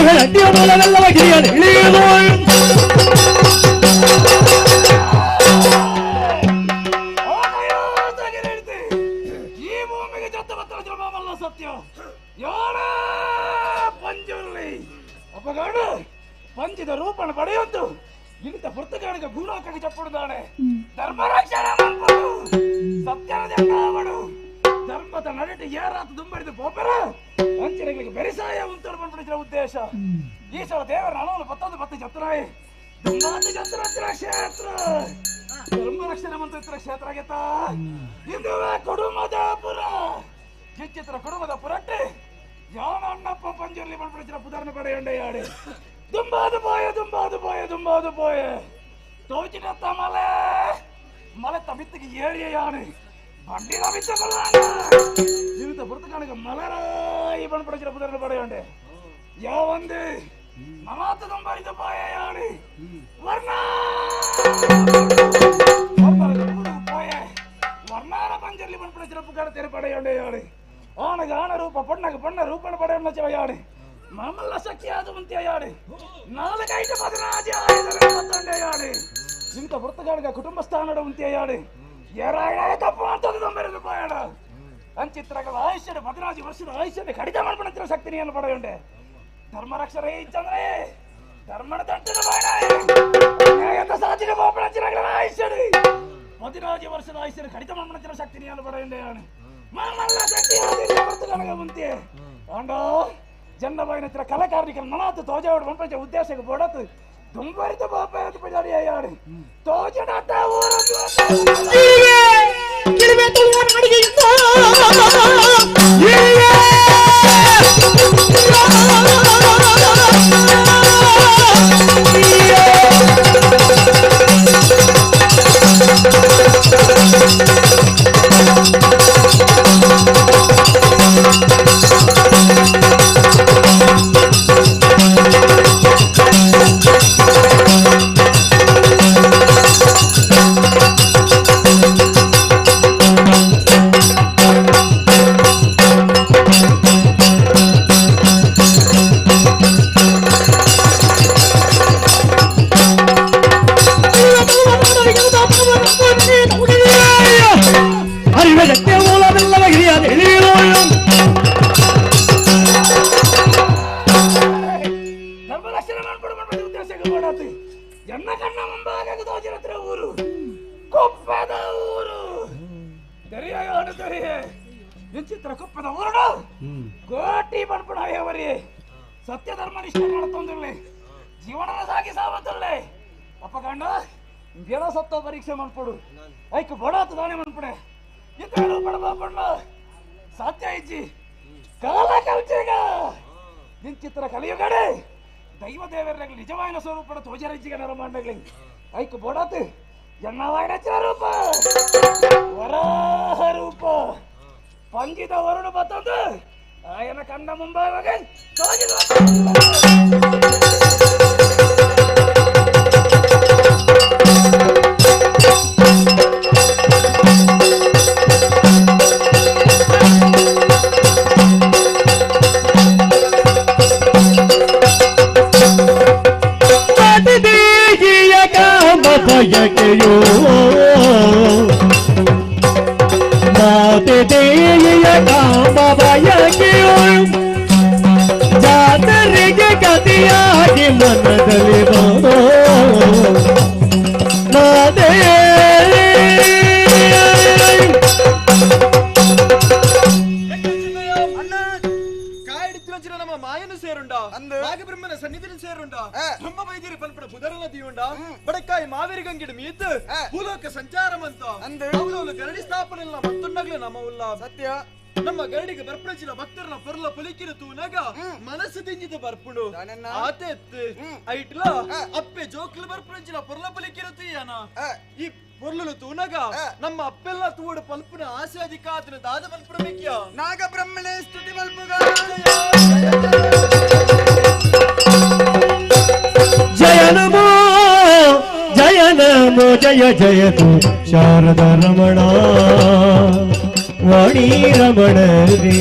ಅರಿವೆ ಮೂಲವೆಲ್ಲವ ಗಿರಿಯ ಇಳಿಯುವುದು. ಈ ಭೂಮಿಗೆ ಜೊತೆ ಬತ್ತಲ ಸತ್ಯ ಯಾರ ಪಂಜುರ್ಲಿ ಅಪಗಾಡು ಪಂಜಿದ ರೂಪಣ ಪಡೆಯೊಂದು ಇಂಥ ಪುರ್ತಕಾಣಿಗೆ ಭೂಲೋಕಕ್ಕೆ ಚಪ್ಪುಡುತ್ತಾನೆ. ಧರ್ಮರಕ್ಷಣೆ ಮಲ್ಪಡು, ಸತ್ಯದ ಕಾವಡು, ಧರ್ಮದ ನಡಟೆ ಏರಾತ ದುಂಬರಿದ ಪೋಪರ ವಂಚನೆಗಳಿಗೆ ಬೆರಿಸಾಯ ಉಂಟು ಬಂದ್ಬಿಡಿಸಿದ ಉದ್ದೇಶ. ಈಶ್ವರ ದೇವರ ನಲವತ್ತು ಪತ್ತೊಂದು ಪತ್ತು ಜತ್ರಾಯಿ ದುಂಬಾತಿ ಜತ್ರ ಕ್ಷೇತ್ರ ಧರ್ಮ ರಕ್ಷಣೆ ಮಂತ್ರ ಕ್ಷೇತ್ರ ಆಗೈತ. ಇಂದುವೆ ಕುಟುಂಬದ ಪುರ ಕಿಚ್ಚಿತ್ರ ಕುಟುಂಬದ ಪುರಟ್ಟೆ ಯಾವನ ಅಣ್ಣಪ್ಪ ಪಂಜುರ್ಲಿ ಬಂದ್ಬಿಡಿಸಿದ ಪುದರ್ನ ಪಡೆಯಂಡೆಯಾಡಿ ದುಂಬಾದು ಪೋಯೆ ದುಂಬಾದು ಪೋಯೆ ದುಂಬಾದು ಪೋಯೆ ತೋಚಿನತ್ತ ಮಲೆ ಮಲೆತ್ತ ಮಿತ್ತಿಗೆ ಏರಿಯ ಯಾನೆ ಬಂಡಿನ ಮಿತ್ತುಕೊಳ್ಳ ಇಂಥ ಪುರ್ತಕಾಣಿಗೆ ಮಲರಾಯಿ ಬಂದ್ಬಿಡಿಸಿದ ಪುದರ್ನ ಪಡೆಯಂಡೆ ಯಾವಂದು ನಮಾತ ದುಂಬರಿದ ಪೋಯೆ ಯಾನೆ ವರ್ಣ ಪೋಯೆ ವರ್ಣಾರ ಪಂಜರ್ಲಿ ಬಂದ್ಬಿಡಿಸಿದ ಪುಕಾರ ತೆರೆ ಪಡೆಯಂಡೆ ಯಾನೆ ಆನಗ ಆನ ರೂಪ ಪೊಣ್ಣಗ ಪೊಣ್ಣ ರೂಪಣ ಪಡೆಯಣ್ಣ ಚೆವಯಾಡಿ ಮಾಮಲ್ಲ ಶಕ್ತಿಯಾದ ಮುಂತೆಯಾಡಿ ನಾಲ್ಕೈದು ಪದಿನಾಜಿ ಆಯುಧರೆ ಇಂಥ ವೃತ್ತಗಾಡಿಗೆ ಕುಟುಂಬ ಸ್ಥಾನದ ಮುಂತೆಯಾಡಿ ಏರಾಯ ತಪ್ಪು ಅಂತದ್ದು ತೊಂಬರಿದು ಪೋಯಾಡ ಅಂಚಿತ್ರಗಳ ಆಯುಷ್ಯದ 14 ವರ್ಷದ ಆಯುಷ್ಯದ ಕಡಿತ ಮಾಡ್ಕೊಂಡ ಶಕ್ತಿಯನ್ನು ಪಡೆಯುಂಡೆ. ಧರ್ಮರಕ್ಷರೇ ಇಚ್ಚಂದ್ರೆ ಧರ್ಮದ ತಂಟದ ನ್ಯಾಯದ ಸಾಧಿನ ಬೋಪಣಚಿರಗಳ ಆಯುಷ್ಯದ 14 ವರ್ಷದ ಆಯುಷ್ಯದ ಕಡಿತ ಮಾಡ್ಕೊಂಡ ಶಕ್ತಿಯನ್ನು ಪಡೆಯುಂಡೆ. ಮಾಮಲ್ಲ ಶಕ್ತಿಯಾದ ವೃತ್ತಗಾಡಿಗೆ ಮುಂತೆ ಆಂಡೋ ಜನ್ನಬಾಯಿನ ಹತ್ರ ಕಲಾಕಾರನಿಕರ ಮನಾತು ತೋಜಾವಡು ಬಂಪಂಚ ಉದ್ದೇಶಕ್ಕೆ ಬೋಡತ್ತು ದುಂಬರಿತ ಬಾಪಾಯತು ಪಜಾಡಿ ತೋಜಡಾಟ ಊರು ಕಿಳಿವೆ ತುಳುವ ನಾಡಿಗೆ ಇಳಿವೆ. ಎನ್ನ ಕಣ್ಣ ಮುಂಭಾಗಕ್ಕೆ ತೋಚಿರತ್ರ ಊರು ಕುಪ್ಪದ ಊರು ದರಿಯ ದರಿಯೇ ವಿಚಿತ್ರ ಕುಪ್ಪದ ಊರುಡು ಕೋಟಿ ಬಣ್ಪುಣವರಿ ಸತ್ಯ ಧರ್ಮ ನಿಷ್ಠೆ ಮಾಡುತ್ತೊಂದಿರಲಿ ಜೀವನದ ಸಾಗಿ ಸಾವತ್ತಲ್ಲೇ ಅಪ್ಪಗಂಡ ಗೆಳ ಸತ್ತ ಪರೀಕ್ಷೆ ಮನ್ಪುಡು ಐಕ್ ಬಡಾತು ದಾನೆ ಮನ್ಪುಡೆ ಇತರು ಬಡಬ ಸಾಧ್ಯ ಇಜ್ಜಿ ಕಾಲ ಕಲ್ಚೆಗ ನಿಂಚಿತ್ರ ಕಲಿಯುಗಡೆ ದೈವ ದೇವರಗಲಿ ನಿಜವಾದ ಸ್ವರೂಪದ ತೋಜರಜ್ಜಿಗೆ ನರಮಾಂಡಗಲಿ ಐಕ್ ಬೋಡಾತು ಎನ್ನವಾಯಿನ ರೂಪ ವರಾಹ ರೂಪ ಪಂಜಿದ ವರುಣ ಬತ್ತಂದು ಆಯನ ಕಣ್ಣ ಮುಂಭಾಗ ತೋಜಿದ ಬಯಕೆಯೋ ಮಾತೆ ದೇಯಿಯ ಕಾಮ ಬಯಕೆಯೋ ಜಾತರಿಗೆ ಗತಿಯಾಗಿ ಮನದಲ್ಲಿ ಬರೋ ಮಾತೆ ನಮ್ಮ ಮಾಯನು ಸೇರುಂಡ ನಾಗಬ್ರಹ್ಮನ ಸನ್ನಿಧಿನ ಸೇರುಂಡ ಬ್ರಹ್ಮ ವೈದ್ಯರಿ ಪಲ್ಪಡ ಪುದರ ನದಿಯುಂಡ ಬಡಕಾಯಿ ಮಾವೇರಿ ಗಂಗಿಡ ಮೀತ್ ಭೂಲೋಕ ಸಂಚಾರ ಮಂತ ಅವಲವಲು ಗರಡಿ ಸ್ಥಾಪನೆ ಇಲ್ಲ ಮತ್ತೊಂಡಗ್ಲ ನಮ್ಮವುಲ್ಲ ಸತ್ಯ ನಮ್ಮ ಗರಡಿಗೆ ಬರ್ಪಣಚಿನ ಭಕ್ತರನ ಪೊರ್ಲ ಪುಲಿಕಿನ ತೂನಗ ಮನಸ್ಸು ದಿಂಜಿದ ಬರ್ಪುಣು ಆತೆತ್ ಐಟ್ಲ ಅಪ್ಪೆ ಜೋಕ್ಲು ಬರ್ಪಣಚಿನ ಪೊರ್ಲ ಪುಲಿಕಿನ ತೂಯನ ಈ ಪೊರ್ಲುಲು ತೂನಗ ನಮ್ಮ ಅಪ್ಪೆಲ್ಲ ತೂಡು ಪಲ್ಪುನ ಆಸೆ ಅಧಿಕಾತನ ದಾದ ಮಲ್ಪುಣ ಮಿಕ್ಯ ನಾಗಬ್ರಹ್ಮಣೇ ಸ್ತುತಿ ಮಲ್ಪುಗ ಜಯ ನಮೋ ಜಯ ನಮೋ ಜಯ ಜಯತು ಶಾರದಾ ರಮಣ ವಾಣಿ ರಮಣ ರೇ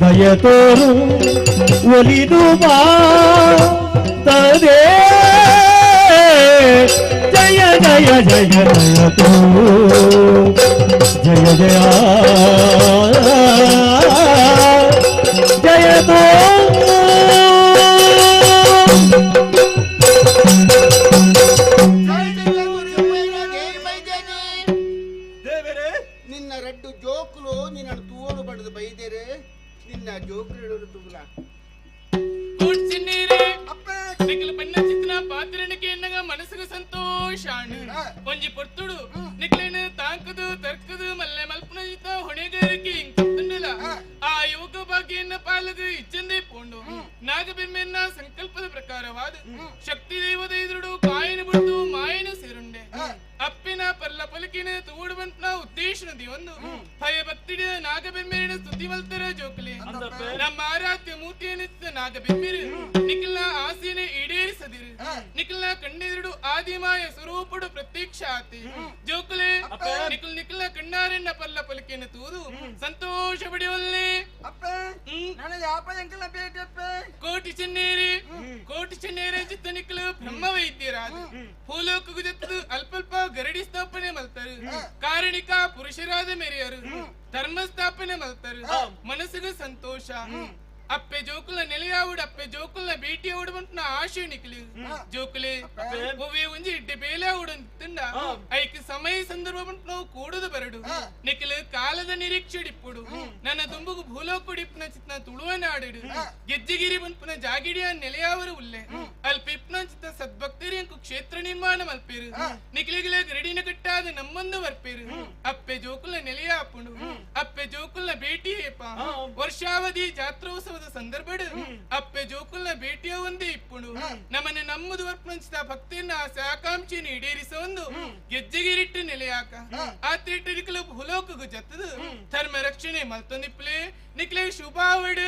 ದಯ ತೋರು ಒಲಿದು ಬಾತದೆ. ಜಯ ಜಯ ಜಯ ಜಯತೋ ಜಯ ಜಯ ಜಯತೋ. ನಿನ್ನ ರಡ್ಡು ಜೋಕುಲು ನಿನ್ನ ತೂವಡು ಬಡದು ಬೈದೇರೆ ನಿನ್ನ ಜೋಕುಲು ತೂಗುಲ ನಿಖಲ ಪನ್ನ ಚಿತ್ನ ಪಾತ್ರನಿಗೆ ಎನ್ನಗ ಮನಸ್ಸಿಗೆ ಸಂತೋಷ ಒಂಜಿ ಪೊರ್ತುಡು ನಿಕ್ಲೇನ ತಾಂಕದು ತರ್ಕದು ಮಲ್ಲೆ ಮಲ್ಪನ ಜಿತ ಹೊಣೆಗಾರಿಕೆ ಇಂಕತ್ತುಂಡಲ ಆ ಯುವಕ ಭಾಗ್ಯನ್ನ ಪಾಲದು ಇಚ್ಚಂದೇ ಪೋಂಡು ನಾಗಬಿಮ್ಮೆನ್ನ ಸಂಕಲ್ಪದ ಪ್ರಕಾರವಾದ ಶಕ್ತಿ ದೈವದ ಎದುರುಡು ಕಾಯನ ಬಿಡ್ದು ಮಾಯನ ಸೇರುಂಡೆ ಅಪ್ಪಿನ ಪರ್ಲ ಪಲಕಿನ ತೂಡು ಬಂತನ ಉದ್ದೇಶನದಿ ಒಂದು ಭಯ ಭಕ್ತಿಡ ನಾಗಬೆಮ್ಮೆರಿನ ಸ್ತುತಿ ಮಲ್ತರ ಜೋಕಲಿ ನಮ್ಮ ಆರಾಧ್ಯ ಮೂರ್ತಿಯನ್ನಿತ್ತ ನಾಗಬೆಮ್ಮೆರು ನಿಖಿಲ್ನ ಆಸೆನ ಈಡೇರಿಸದಿರು ನಿಖಿಲ್ನ ಕಣ್ಣೆದುರು ಆದಿಮಾಯ ಸ್ವರೂಪಡು ಪ್ರತ್ಯಕ್ಷ ಆತಿ ಜೋಕುಲೆ ನಿಖಿಲ್ ನಿಖಿಲ್ನ ಕಣ್ಣಾರೆನ್ನ ಪರ್ಲ ಪಲಕಿನ ತೂದು ಸಂತೋಷ ಪಡೆಯುವಲ್ಲೇ. ಕೋಟಿ ಚೆನ್ನೇರಿ ಕೋಟಿ ಚೆನ್ನೇರ ಚಿತ್ತ ನಿಖಲು ಬ್ರಹ್ಮ ವೈದ್ಯರಾದ ಭೂಲೋಕಗೂ ಜತ್ತದು ಅಲ್ಪಲ್ಪ ಗರಡಿ ಸ್ಥಾಪನೆ ಮಲ್ತರು ಕಾರಣಿಕ ಪುರುಷರಾದ ಮೆರೆಯರು ಧರ್ಮ ಸ್ಥಾಪನೆ ಮಲ್ತರು ಮನಸ್ಸಿಗೆ ಸಂತೋಷ ಅಪ್ಪೆ ಜೋಕುಲ ನೆಲೆಯಾವುಡು ಅಪ್ಪೆ ಜೋಕುಲ ಭೇಟಿಯಾವುಡು ಬಂತ ಆಶೆ ನಿಕ್ಲಿ ಜೋಕುಲೆ ಒವ್ವೆ ಒಂಜಿ ಇಡ್ಡೆ ಬೇಲೆ ತಿಂಡ ಐಕ್ ಸಮಯ ಸಂದರ್ಭ ಬಂತ ನಾವು ಕೂಡುದು ಬರಡು ನಿಕ್ಲು ಕಾಲದ ನಿರೀಕ್ಷೆ ಡಿಪ್ಪುಡು ನನ್ನ ದುಂಬುಗು ಭೂಲೋಕ ಡಿಪ್ಪನ ಚಿತ್ನ ತುಳುವ ನಾಡಿಡು ಗೆಜ್ಜೆಗಿರಿ ಬಂಪನ ಜಾಗಿಡಿಯ ನೆಲೆಯಾವರು ಉಲ್ಲೆ ಅಲ್ಪ ಇಪ್ನ ಚಿತ್ತ ಸದ್ಭಕ್ತರಿ ಅಂಕು ಕ್ಷೇತ್ರ ನಿರ್ಮಾಣ ಮಲ್ಪೇರು ನಿಕ್ಲಿಗಿಲ ಗರಡಿನ ಕಟ್ಟಾದ ನಮ್ಮಂದು ಬರ್ಪೇರು ಅಪ್ಪೆ ಜೋಕುಲ ನೆಲೆಯ ಅಪ್ಪುಂಡು ಅಪ್ಪೆ ಜೋಕುಲ ಭೇಟಿ ಏಪ ವರ್ಷಾವಧಿ ಜಾತ್ರೋತ್ಸವದ ಸಂದರ್ಭಡು ಅಪ್ಪೆ ಜೋಕುಲ್ನ ಭೇಟಿಯ ಒಂದೇ ಇಪ್ಪುಂಡು ನಮ್ಮನೆ ನಮ್ಮದು ವರ್ಪಂಚಿತ ಭಕ್ತಿಯನ್ನ ಆಸೆ ಆಕಾಂಕ್ಷೆಯನ್ನು ಈಡೇರಿಸ ಒಂದು ಗೆಜ್ಜೆಗಿರಿಟ್ಟು ನೆಲೆಯಾಕ ಆ ತಿಟ್ಟರಿಕಲು ಭೂಲೋಕಗೂ ಜತ್ತದು ಧರ್ಮ ರಕ್ಷಣೆ ಮಲ್ತೊಂದಿಪ್ಲೆ ನಿಕ್ಲೆ ಶುಭಾವಡು.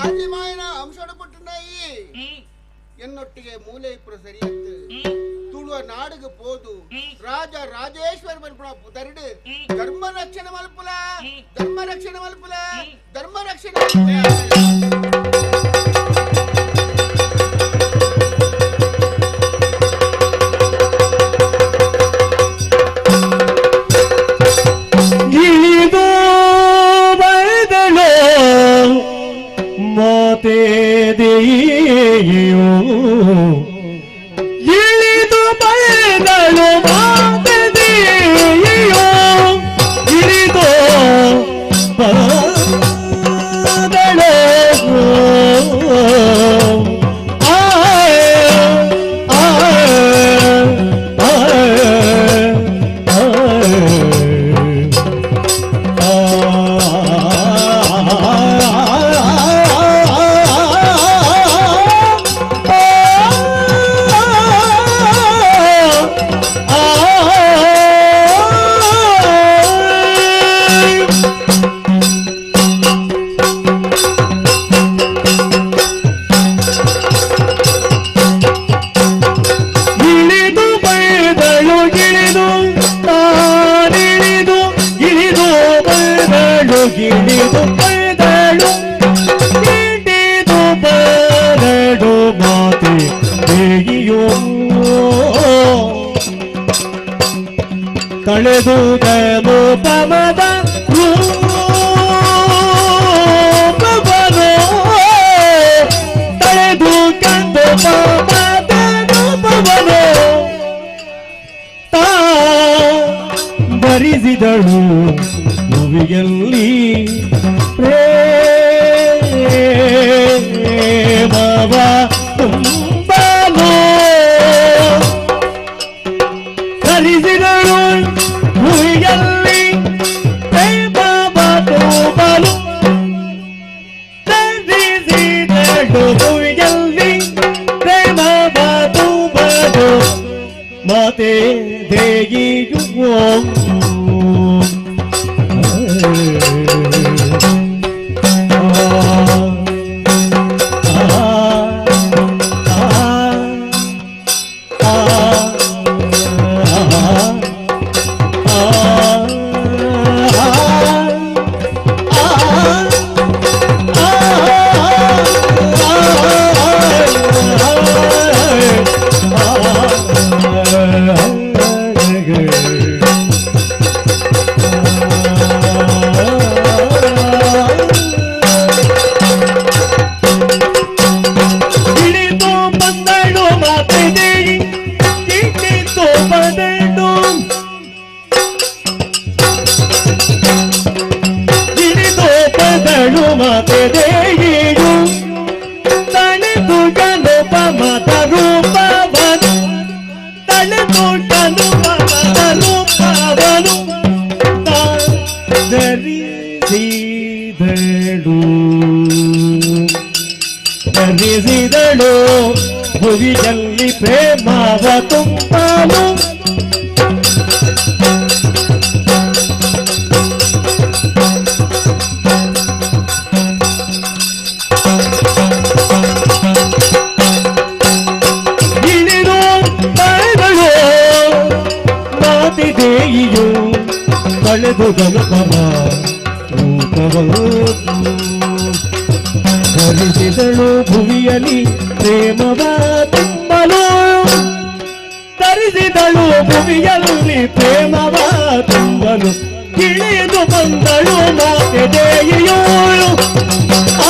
ಆದಿಮಾಯನ ಅಂಶಡು ಪಟ್ಟುನಾಯಿ ಎನ್ನೊಟ್ಟಿಗೆ ಮೂಲೆ ಇಪ್ಪರು ಸರಿಯತ್ತು ತುಳುವ ನಾಡುಗೆ ಪೋದು ರಾಜ ರಾಜೇಶ್ವರ ಮಲ್ಪುಣ ಪುದರ್ಡು ಧರ್ಮ ರಕ್ಷಣೆ ಮಲ್ಪುಲ ಧರ್ಮ ರಕ್ಷಣೆ ಮಲ್ಪುಲ ಧರ್ಮ ರಕ್ಷಣೆ. ಇಳಿದು ಬೈದಳು ಮಾತೆ ದೇಯಿಯೋ ಇಳಿದು ಬೈದಳು ಮಾತೆ ದೇಯಿಯೋ ಇಳಿದು ಬೈದಳು ಆಯ ಆಯ ಇಳಿದು ಬೈದಳು ಇಳಿದು ತಾನಿಳಿದು ಇಳಿದು ಬೈದಳು ಇಳಿದು ಬೈದಳು ಇಳಿದು ಬರಡು ಮಾತೆ ದೇಗಿಯೋ ತಳೆದು ಪಮದ ರೂಪವನು ತಳೆದು ಕಂದು ಪಮದ ರೂಪವನು ತಾ ಧರಿಸಿದಳು ಭುವಿಯಲ್ಲಿ ಪ್ರೇಮವ ತುಂಬಲು ಧರಿಸಿದಳು ಭುವಿಯಲ್ಲಿ ಪ್ರೇಮವ ತುಂಬಲು ಧರಿಸಿದಳು ಭುವಿಯಲ್ಲಿ ಪ್ರೇಮವ ತುಂಬಲು ಮಾತೆ ದೇಗಿಯು. ಆ ಬಂದಳು ಮಾತೆ ದೇವಿಯು ತಳೆದು ಗಣಪಮದ ರೂಪವನು ತಳೆದು ಗಣಪಮದ ರೂಪವನು ಧರಿಸಿದಳು ಧರಿಸಿದಳು ಭುವಿಯಲ್ಲಿ ಪ್ರೇಮವ ತುಂಬಲು ಇಳಿದು ಬಂದಳು ಮಾತೆ ದೇಯಿಯು ಕಳೆದು ಗಣಪಮ ರೂಪವನು ಧರಿಸಿದಳು ಭುವಿಯಲ್ಲಿ ಪ್ರೇಮವ ತುಂಬಲು ಧರಿಸಿದಳು ಭುವಿಯಲ್ಲಿ ಪ್ರೇಮವ ತುಂಬಲು ಇಳಿದು ಬಂದಳು ಮಾತೆ ದೇಯಿಯು ಆ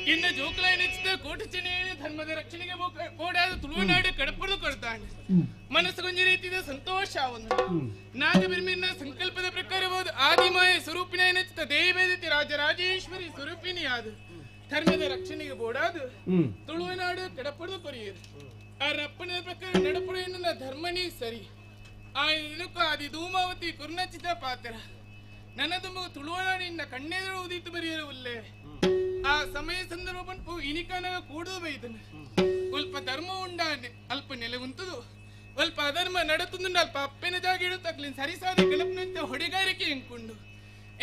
ಇನ್ನು ಜೋಕುಲ ಕೋಟಿ ಧರ್ಮದ ರಕ್ಷಣೆಗೆ ಬೋಡಾದ ತುಳುನಾಡು ಕಡಪುಡು ಕೊಡ್ತಾನೆ ಮನಸ್ಸುಗೊಂಜಿ ರೀತಿಯ ಸಂತೋಷ ಒಂದು ನಾಗಬಿರ್ಮಿನ ಸಂಕಲ್ಪದ ಪ್ರಕಾರವಾದ ಆದಿಮಾಯ ಸ್ವರೂಪಿನ ನೆಚ್ಚಿದ ದೇವೇದಿತಿ ರಾಜರಾಜೇಶ್ವರಿ ಸ್ವರೂಪಿಣಿಯಾದ ಧರ್ಮದ ರಕ್ಷಣೆಗೆ ಬೋಡಾದ ತುಳುನಾಡು ಕಡಪುಡು ಕೊರಿಯದು ಆ ರಪ್ಪನ ಪ್ರಕಾರ ನಡಪುಡು ಎನ್ನುವ ಧರ್ಮನೇ ಸರಿ ಆ ಇನುಕು ಆದಿ ಧೂಮಾವತಿ ಕುರ್ನಚಿತ ಪಾತ್ರ ನನ್ನದು ತುಳುವನಾಡಿನ ಕಣ್ಣೆದುರು ಉದಿತು ಬರೆಯರುವುಲ್ಲೇ ಆ ಸಮಯ ಸಂದರ್ಭ ಪನ್ಪು ಇನಿಕನಗ ಕೂಡುದು ಬೈದನು ಅಲ್ಪ ಧರ್ಮ ಉಂಡ ಅಲ್ಪ ನೆಲೆ ಉಂಟುದು ಅಲ್ಪ ಅಧರ್ಮ ನಡತುಂದುಂಡು ಅಲ್ಪ ಅಪ್ಪೆನ ಜಾಗ ಇಡುತ್ತಕ್ಲಿನ್ ಸರಿಸಾದ ಕಲಪ್ನಂತೆ ಹೊಡೆಗಾರಿಕೆ ಎಂಕುಂಡು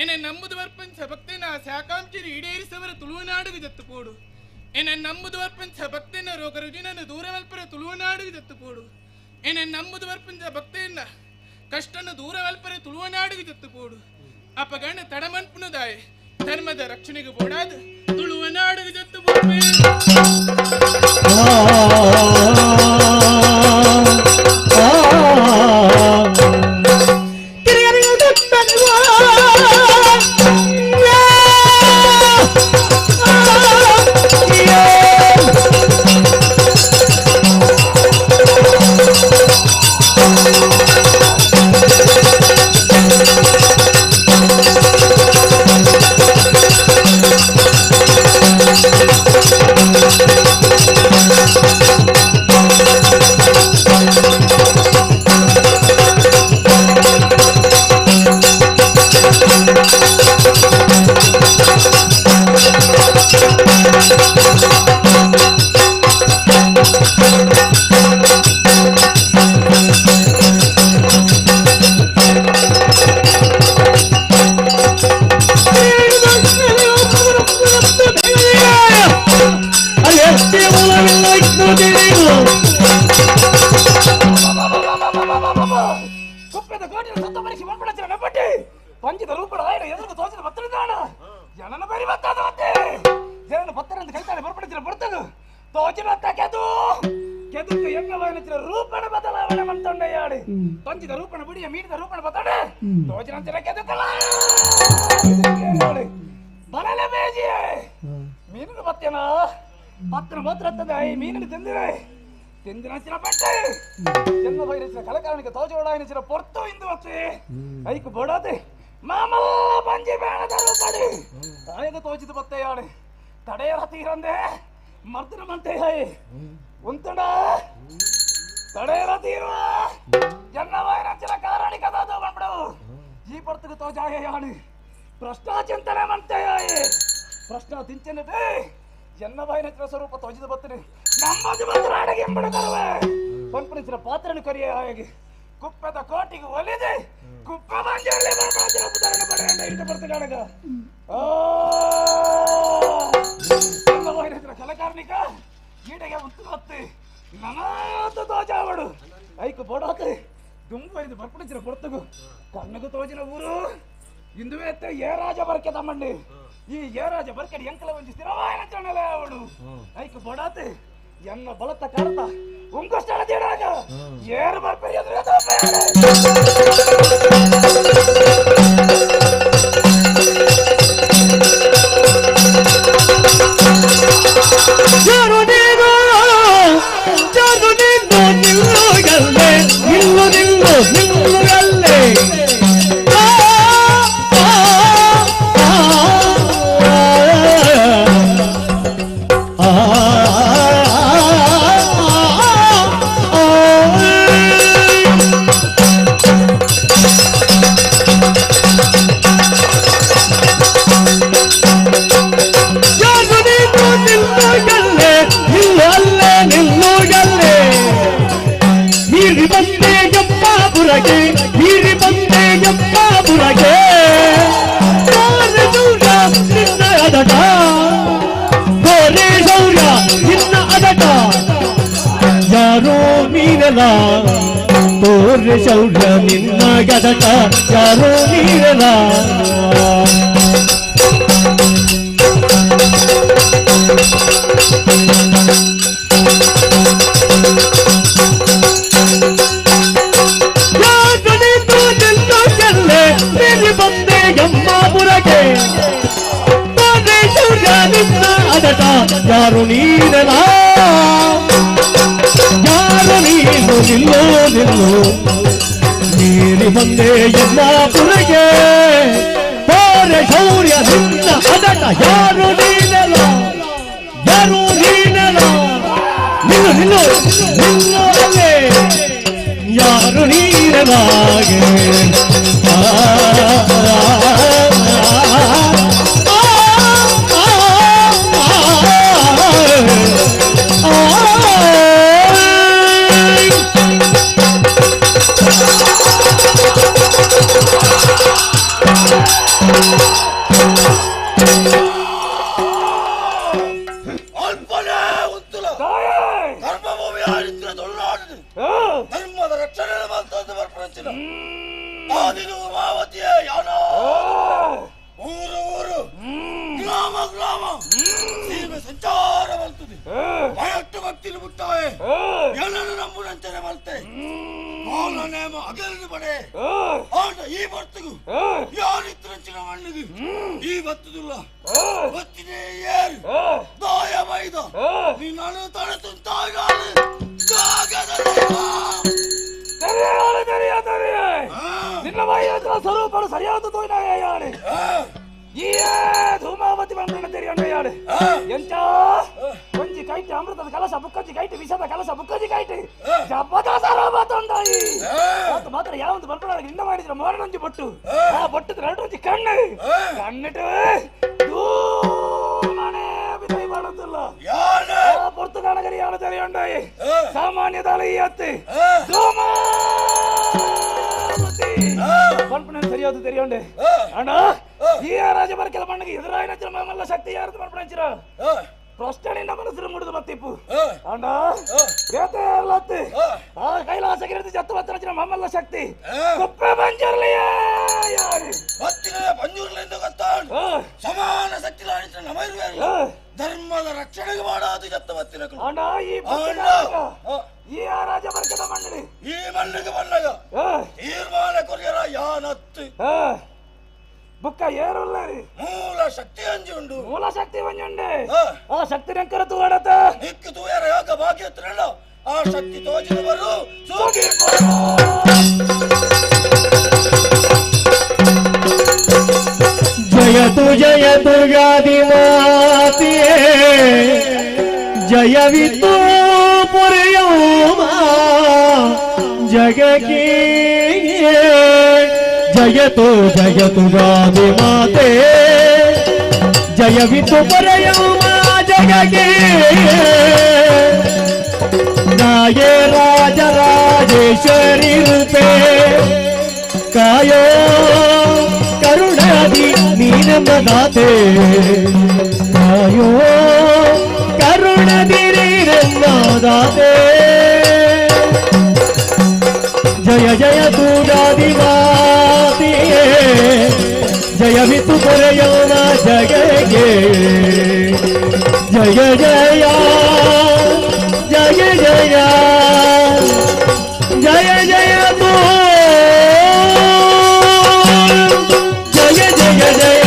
ಎನೆ ನಂಬುದು ವರ್ಪಂಚ ಭಕ್ತನ ಶಾಕಾಂಕ್ಷರಿ ಈಡೇರಿಸವರ ತುಳುವನಾಡಿಗೆ ಜತ್ತು ಪೋಡು ಎನೆ ನಂಬುದು ವರ್ಪಂಚ ಭಕ್ತನ ರೋಗ ರುಜಿನನ್ನು ದೂರವಲ್ಪರ ತುಳುವನಾಡಿಗೆ ಜತ್ತು ಪೋಡು ಎನೆ ನಂಬುದು ವರ್ಪಂಚ ಭಕ್ತೆಯನ್ನ ಕಷ್ಟನ್ನು ದೂರವಲ್ಪರ ತುಳುವನಾಡಿಗೆ ಜತ್ತು ಪೋಡು ಅಪಗಣ ತಡಮನ್ಪುನದಾಯೆ ಧರ್ಮದ ರಕ್ಷಣೆಗೆ ಬೋಡಾದ ತುಳುವನಾಡಿಗೆ ಜತ್ತು ಪೋಪೆ. ಕುಪ್ಪದ ಕೋಟಿನ ಸತ್ತ ಮನುಷ್ಯ ಮನ್ಪಡಚಿನ ನಬ್ಬಟ್ಟಿ ಪಂಚದ ರೂಪದ ಆಯನ ಎದುರು ತೋಚಿದ ಪತ್ರದಾಣ ಜನನ ಬರಿ ಬತ್ತಾದ ಮತ್ತೆ ಜನನ ಪತ್ರರಂತ ಕೈತಾಳೆ ಬರ್ಪಡಚಿನ ಬರ್ತದು ತೋಚಿನ ಕೆದು ಕೆದುಕು ಎನ್ನವಾಯನಚಿನ ರೂಪಣ ಬದಲಾವಣೆ ಮಂತೊಂಡೆಯಾಡಿ ಪಂಚದ ರೂಪಣ ಬಿಡಿಯ ಮೀನಿದ ರೂಪಣ ಬತ್ತಾಡೆ ತೋಚಿನಂಚಿನ ಕೆದುಕಲ ಬರಲೆ ಬೇಜಿಯೇ ಮೀನಿನ ಬತ್ತೇನ ಪತ್ರ ಮಾತ್ರ ಹತ್ತದ ಈ ಮೀನಿನ ತಿಂದಿರೆ ತಿಂದಿನ ಪಟ್ಟೆ ಜನ್ಮ ಬೈರಚಿನ ಕಲಕಾರಣಿಗೆ ತೋಜೋಡಾಯನಚಿನ ಪೊರ್ತು ಇಂದು ವತ್ತೆ ಐಕು ಬೋಡಾತೆ ಮಾಮಲ್ಲ ಪಂಜಿ ಬೇಣದರು ಪಡಿ ತಾಯಗ ತೋಚಿದ ಬತ್ತೆಯಾಡೆ ತಡೆಯರ ತೀರಂದೆ ಮರ್ದನ ಮಂತೆ ಹೈ ಉಂತಡ ತಡೆಯರ ತೀರುವ ಜನ್ಮ ಬೈರಚಿನ ಕಾರಣಿಕ ದಾದು ಬಂಡ್ಬಿಡು ಈ ಪೊರ್ತುಗೆ ತೋಜಾಯ ಯಾಣಿ ಪ್ರಶ್ನಾ ಚಿಂತನೆ ಮಂತೆ ಹೈ ಪ್ರಶ್ನ ತಿಂಚನದೆ ಎನ್ನ ಬಾಯಿನ ಸ್ವರೂಪ ತೋಜಿದ ಬತ್ತನೆ ನಮ್ಮದು ಮಾತ್ರ ಅಡಗೆ ಎಂಬುದು ಪಂಪನಿಸಿನ ಪಾತ್ರನು ಕರಿಯ ಹಾಗೆ ಕುಪ್ಪದ ಕೋಟಿಗೆ ಒಲಿದೆ ಕುಪ್ಪ ಮಂಜಲ್ಲಿ ಬರ್ತಗಾಣಗ ನಮ್ಮ ಬಾಯಿನ ಕಲಕಾರ್ಣಿಕ ಈಡೆಗೆ ಉತ್ತು ಬತ್ತೆ ನನಾತ ತೋಜಾವಡು ಐಕು ಬೋಡಾತೆ ದುಂಬರಿದು ಬರ್ಪಡಿಸಿನ ಪೊರ್ತಗು ಕಣ್ಣಗೂ ತೋಜಿನ ಊರು ಇಂದುವೇ ಏ ರಾಜ ಬರ್ಕೆ ತಮ್ಮಣ್ಣಿ ಈ ಏರಾಜ ಬರ್ಕಡಿ ಎಂಕಲ ಒಂಜಿ ಸ್ಥಿರವಾಯಿನ ಚಣಲೆ ಅವಳು ಐಕ್ ಬೊಡಾತೆ ಎನ್ನ ಬಳತ ಕಾರತ ಉಂಗುಷ್ಟಳ ತೀಡಾಗ ಏರು ಬರ್ಪರಿ ಯಾರು ನೀನು ಯಾರು ನೀನು ನಿಲ್ಲುಗಲ್ಲೇ ನಿಲ್ಲು ನಿಲ್ಲು ನಿಲ್ಲುಗಲ್ಲೇ ಆ, ಆ, ಆ, ಆ, ಯಾರು ನೀನು ನಿಲ್ಲುಗಲ್ಲೇ ನಿಲ್ಲಲ್ಲೇ ನಿಲ್ಲುಗಲ್ಲೇ ಮೀರಿ ಬಂದೆ ಯಪ್ಪ ಬುರಗೆ ಮೀರಿ ಬಂದೆ ಯಪ್ಪ ಬುರಗೆ ಕೋರೆ ಶೌರ್ಯ ನಿನ್ನ ಅದಟ ಕೋರೆ ಶೌರ್ಯ ನಿನ್ನ ಅದಟ ಯಾರೋ ನೀರಲ ಕೋರೆ ಶೌರ್ಯ ನಿನ್ನ ಗದಟ ಯಾರೋ ನೀರಲ. ಯಾರು ನೀನು ನಿಲ್ಲುಗಲ್ಲೇ ಮೀರಿ ಬಂದೆ ಯಮ್ಮ ಬುರಗೆ ಕೋರೆ ಶೌರ್ಯ ನಿನ್ನ ಅದಟ ಯಾರು ನೀರಲ ಯಾರು ನೀನು ನಿಲ್ಲೋ ನಿಲ್ಲು ನೀರಿ ಬಂದೆ ಎಲ್ಲ ಪುರಗೆ ಕೋರೆ ಶೌರ್ಯ ನಿನ್ನ ಅದಟ ಯಾರು ನೀನಲ್ಲ ಯಾರು ನೀನಲ್ಲ ನಿಲ್ಲು ನಿಲ್ಲು ನಿಲ್ಲು ಅಲ್ಲೇ ಯಾರು ನೀರಲಾಗೆ ಆ, ಆ, ಆ, ಆ, ಆ, ಅಲ್ಪನೇ ಉತ್ತುಲ ಧರ್ಮಭೂಮಿ ಆರಿತ್ರ ತುಳುನಾಡು ಧರ್ಮದ ರಕ್ಷಣೆ ಮಂತದ್ದು ಬರ್ಪಂಚಿನ ಆದಿದು ಉಮಾವತಿಯ ಯಾನೋ ಊರು ಊರು ಗ್ರಾಮ ಗ್ರಾಮ ಸೀಮೆ ಸಂಚಾರ ಬರ್ತದೆ ಭಯಟ್ಟು ಭಕ್ತಿಲು ಮುಟ್ಟಾವೆ ಎಲ್ಲರೂ ನಂಬುನಂಚನೆ ಬರುತ್ತೆ ಮೌನ ನೇಮ ಅಗಲದು ಬಡೆ ಆಟ ಈ ಬರ್ತಗು ಯಾರಿತ್ರಂಚಿನ ಮಣ್ಣಿಗೆ ಈ ಬತ್ತುದಿಲ್ಲ ಬತ್ತಿನೇ ಏರು ದಾಯ ಬೈದ ನೀನು ತಡೆ ತುಂತಾಗ ನಿನ್ನ ಬಾಯಿಯ ಸ್ವರೂಪರು ಸರಿಯಾದ ತೋಯ್ನಾಯಾಳೆ ಈ ಧೂಮಾವತಿ ಬಂದಣ ತೆರಿಯೊಂಡಯಾಳೆ ಎಂಚ ಒಂಜಿ ಕೈಟಿ ಅಮೃತದ ಕಲಶ ಬುಕ್ಕಂಜಿ ಕೈಟಿ ವಿಷದ ಕಲಶ ಬುಕ್ಕಂಜಿ ಕೈಟಿ ಜಬ್ಬದ ಸರಬ ತೊಂದಾಯಿ ಮತ್ತು ಮಾತ್ರ ಯಾವೊಂದು ಬಂಪಣ ನಿನ್ನ ಮಾಡಿದ್ರ ಮೋರನೊಂಜಿ ಬೊಟ್ಟು ಆ ಬೊಟ್ಟು ನಡುಂಜಿ ಕಣ್ಣು ಕಣ್ಣಿಟ್ಟು ಧೂಮನೆ ಬಿದೈ ಮಾಡುತ್ತಿಲ್ಲ ಪೊರ್ತುಗಾನಗರಿ ಯಾರು ತೆರೆಯೊಂಡಾಯಿ ಸಾಮಾನ್ಯದಾಳ ಈ ಅತ್ತಿ ಧೂಮಾವತಿ ಪಂಪನ ಸರಿಯಾದ ತೆರೆಯೊಂಡೆ ಅಣ್ಣ ಈ ರಾಜ ಬರ್ಕೆಲ ಮಣ್ಣಿಗೆ ಎದುರಾಯಿನ ಮಲ್ಲ ಶಕ್ತಿ ಯಾರದು ಪಂಪನ ಪ್ರಶ್ನೆ ಮನಸ್ಸು ಮುಡಿದು ಮತ್ತಿಪ್ಪು ಅಣ್ಣ ಬೇತೆ ಅಲ್ಲತ್ತಿ ಆ ಕೈಲಾಸ ಗಿರಿದು ಜತ್ತು ಬತ್ತನ ಮಮ್ಮಲ್ಲ ಶಕ್ತಿ ಕುಪ್ಪೆ ಬಂಜರ್ಲಿಯ ಬತ್ತಿನ ಪಂಜುರ್ಲಿಂದ ಗೊತ್ತಾಡು ಸಮಾನ ಶಕ್ತಿ ಲಾಣಿಸಿದ ನಮ ಇರುವೆಲ್ಲ ಧರ್ಮದ ರಕ್ಷಣೆಗೆ ಮಾಡಾದು ಜತ್ತ ಬತ್ತಿನ ಅಣ್ಣ ಈ ಈ ರಾಜ ಬರ್ಕೆದ ಮಣ್ಣಿಗೆ ಈ ಮಣ್ಣಿಗೆ ಮಣ್ಣಗ ತೀರ್ಮಾನ ಕೊರಿಯರ ಯಾನತ್ತು ಬುಕ್ಕ ಏರುಲ್ಲ ಮೂಲ ಶಕ್ತಿ ಅಂಜಿ ಉಂಡು ಮೂಲ ಶಕ್ತಿ ಒಂಜುಂಡು ಆ ಶಕ್ತಿ ನೆಂಕರ ತೂಡತ ನಿಕ್ಕು ತೂಯರ ಯೋಗ ಭಾಗ್ಯ ಆ ಶಕ್ತಿ ತೋಜಿದವರು ಸೂಗಿ ಜಯತು ಜಯ ದುರ್ಗಾದಿ ಮಾತೆಯೇ ಜಯವಿತು ಪುರಿಯೋಮ ಜಗಕ್ಕೆ ಜಯತು ಜಯತು ಗಾದಿ ಮಾತೆ ಜಯವಿತು ಪುರಿಯೋಮ ಜಗಕ್ಕೆ ನಾಯೇ ರಾಜ ರಾಜೇಶ್ವರಿ ರೂಪೇ ಕಾಯೋ ಕರುಣಾದಿ ನೀನಮ್ಮ ದಾತೆ ಕಾಯೋ ಕರುಣದಿ ನೀನಮ್ಮ ದಾತೆ ಜಯ ಜಯ ತೂಗಾದಿ ಮಾತೆಯೇ ಜಯವಿತು ಪೊರೆಯೋನ ಜಗಗೆ ಜಯ ಜಯ ಜಯ ಜಯ ಜಯ ಜಯತು ಜಯ ಜಯ ಜಯ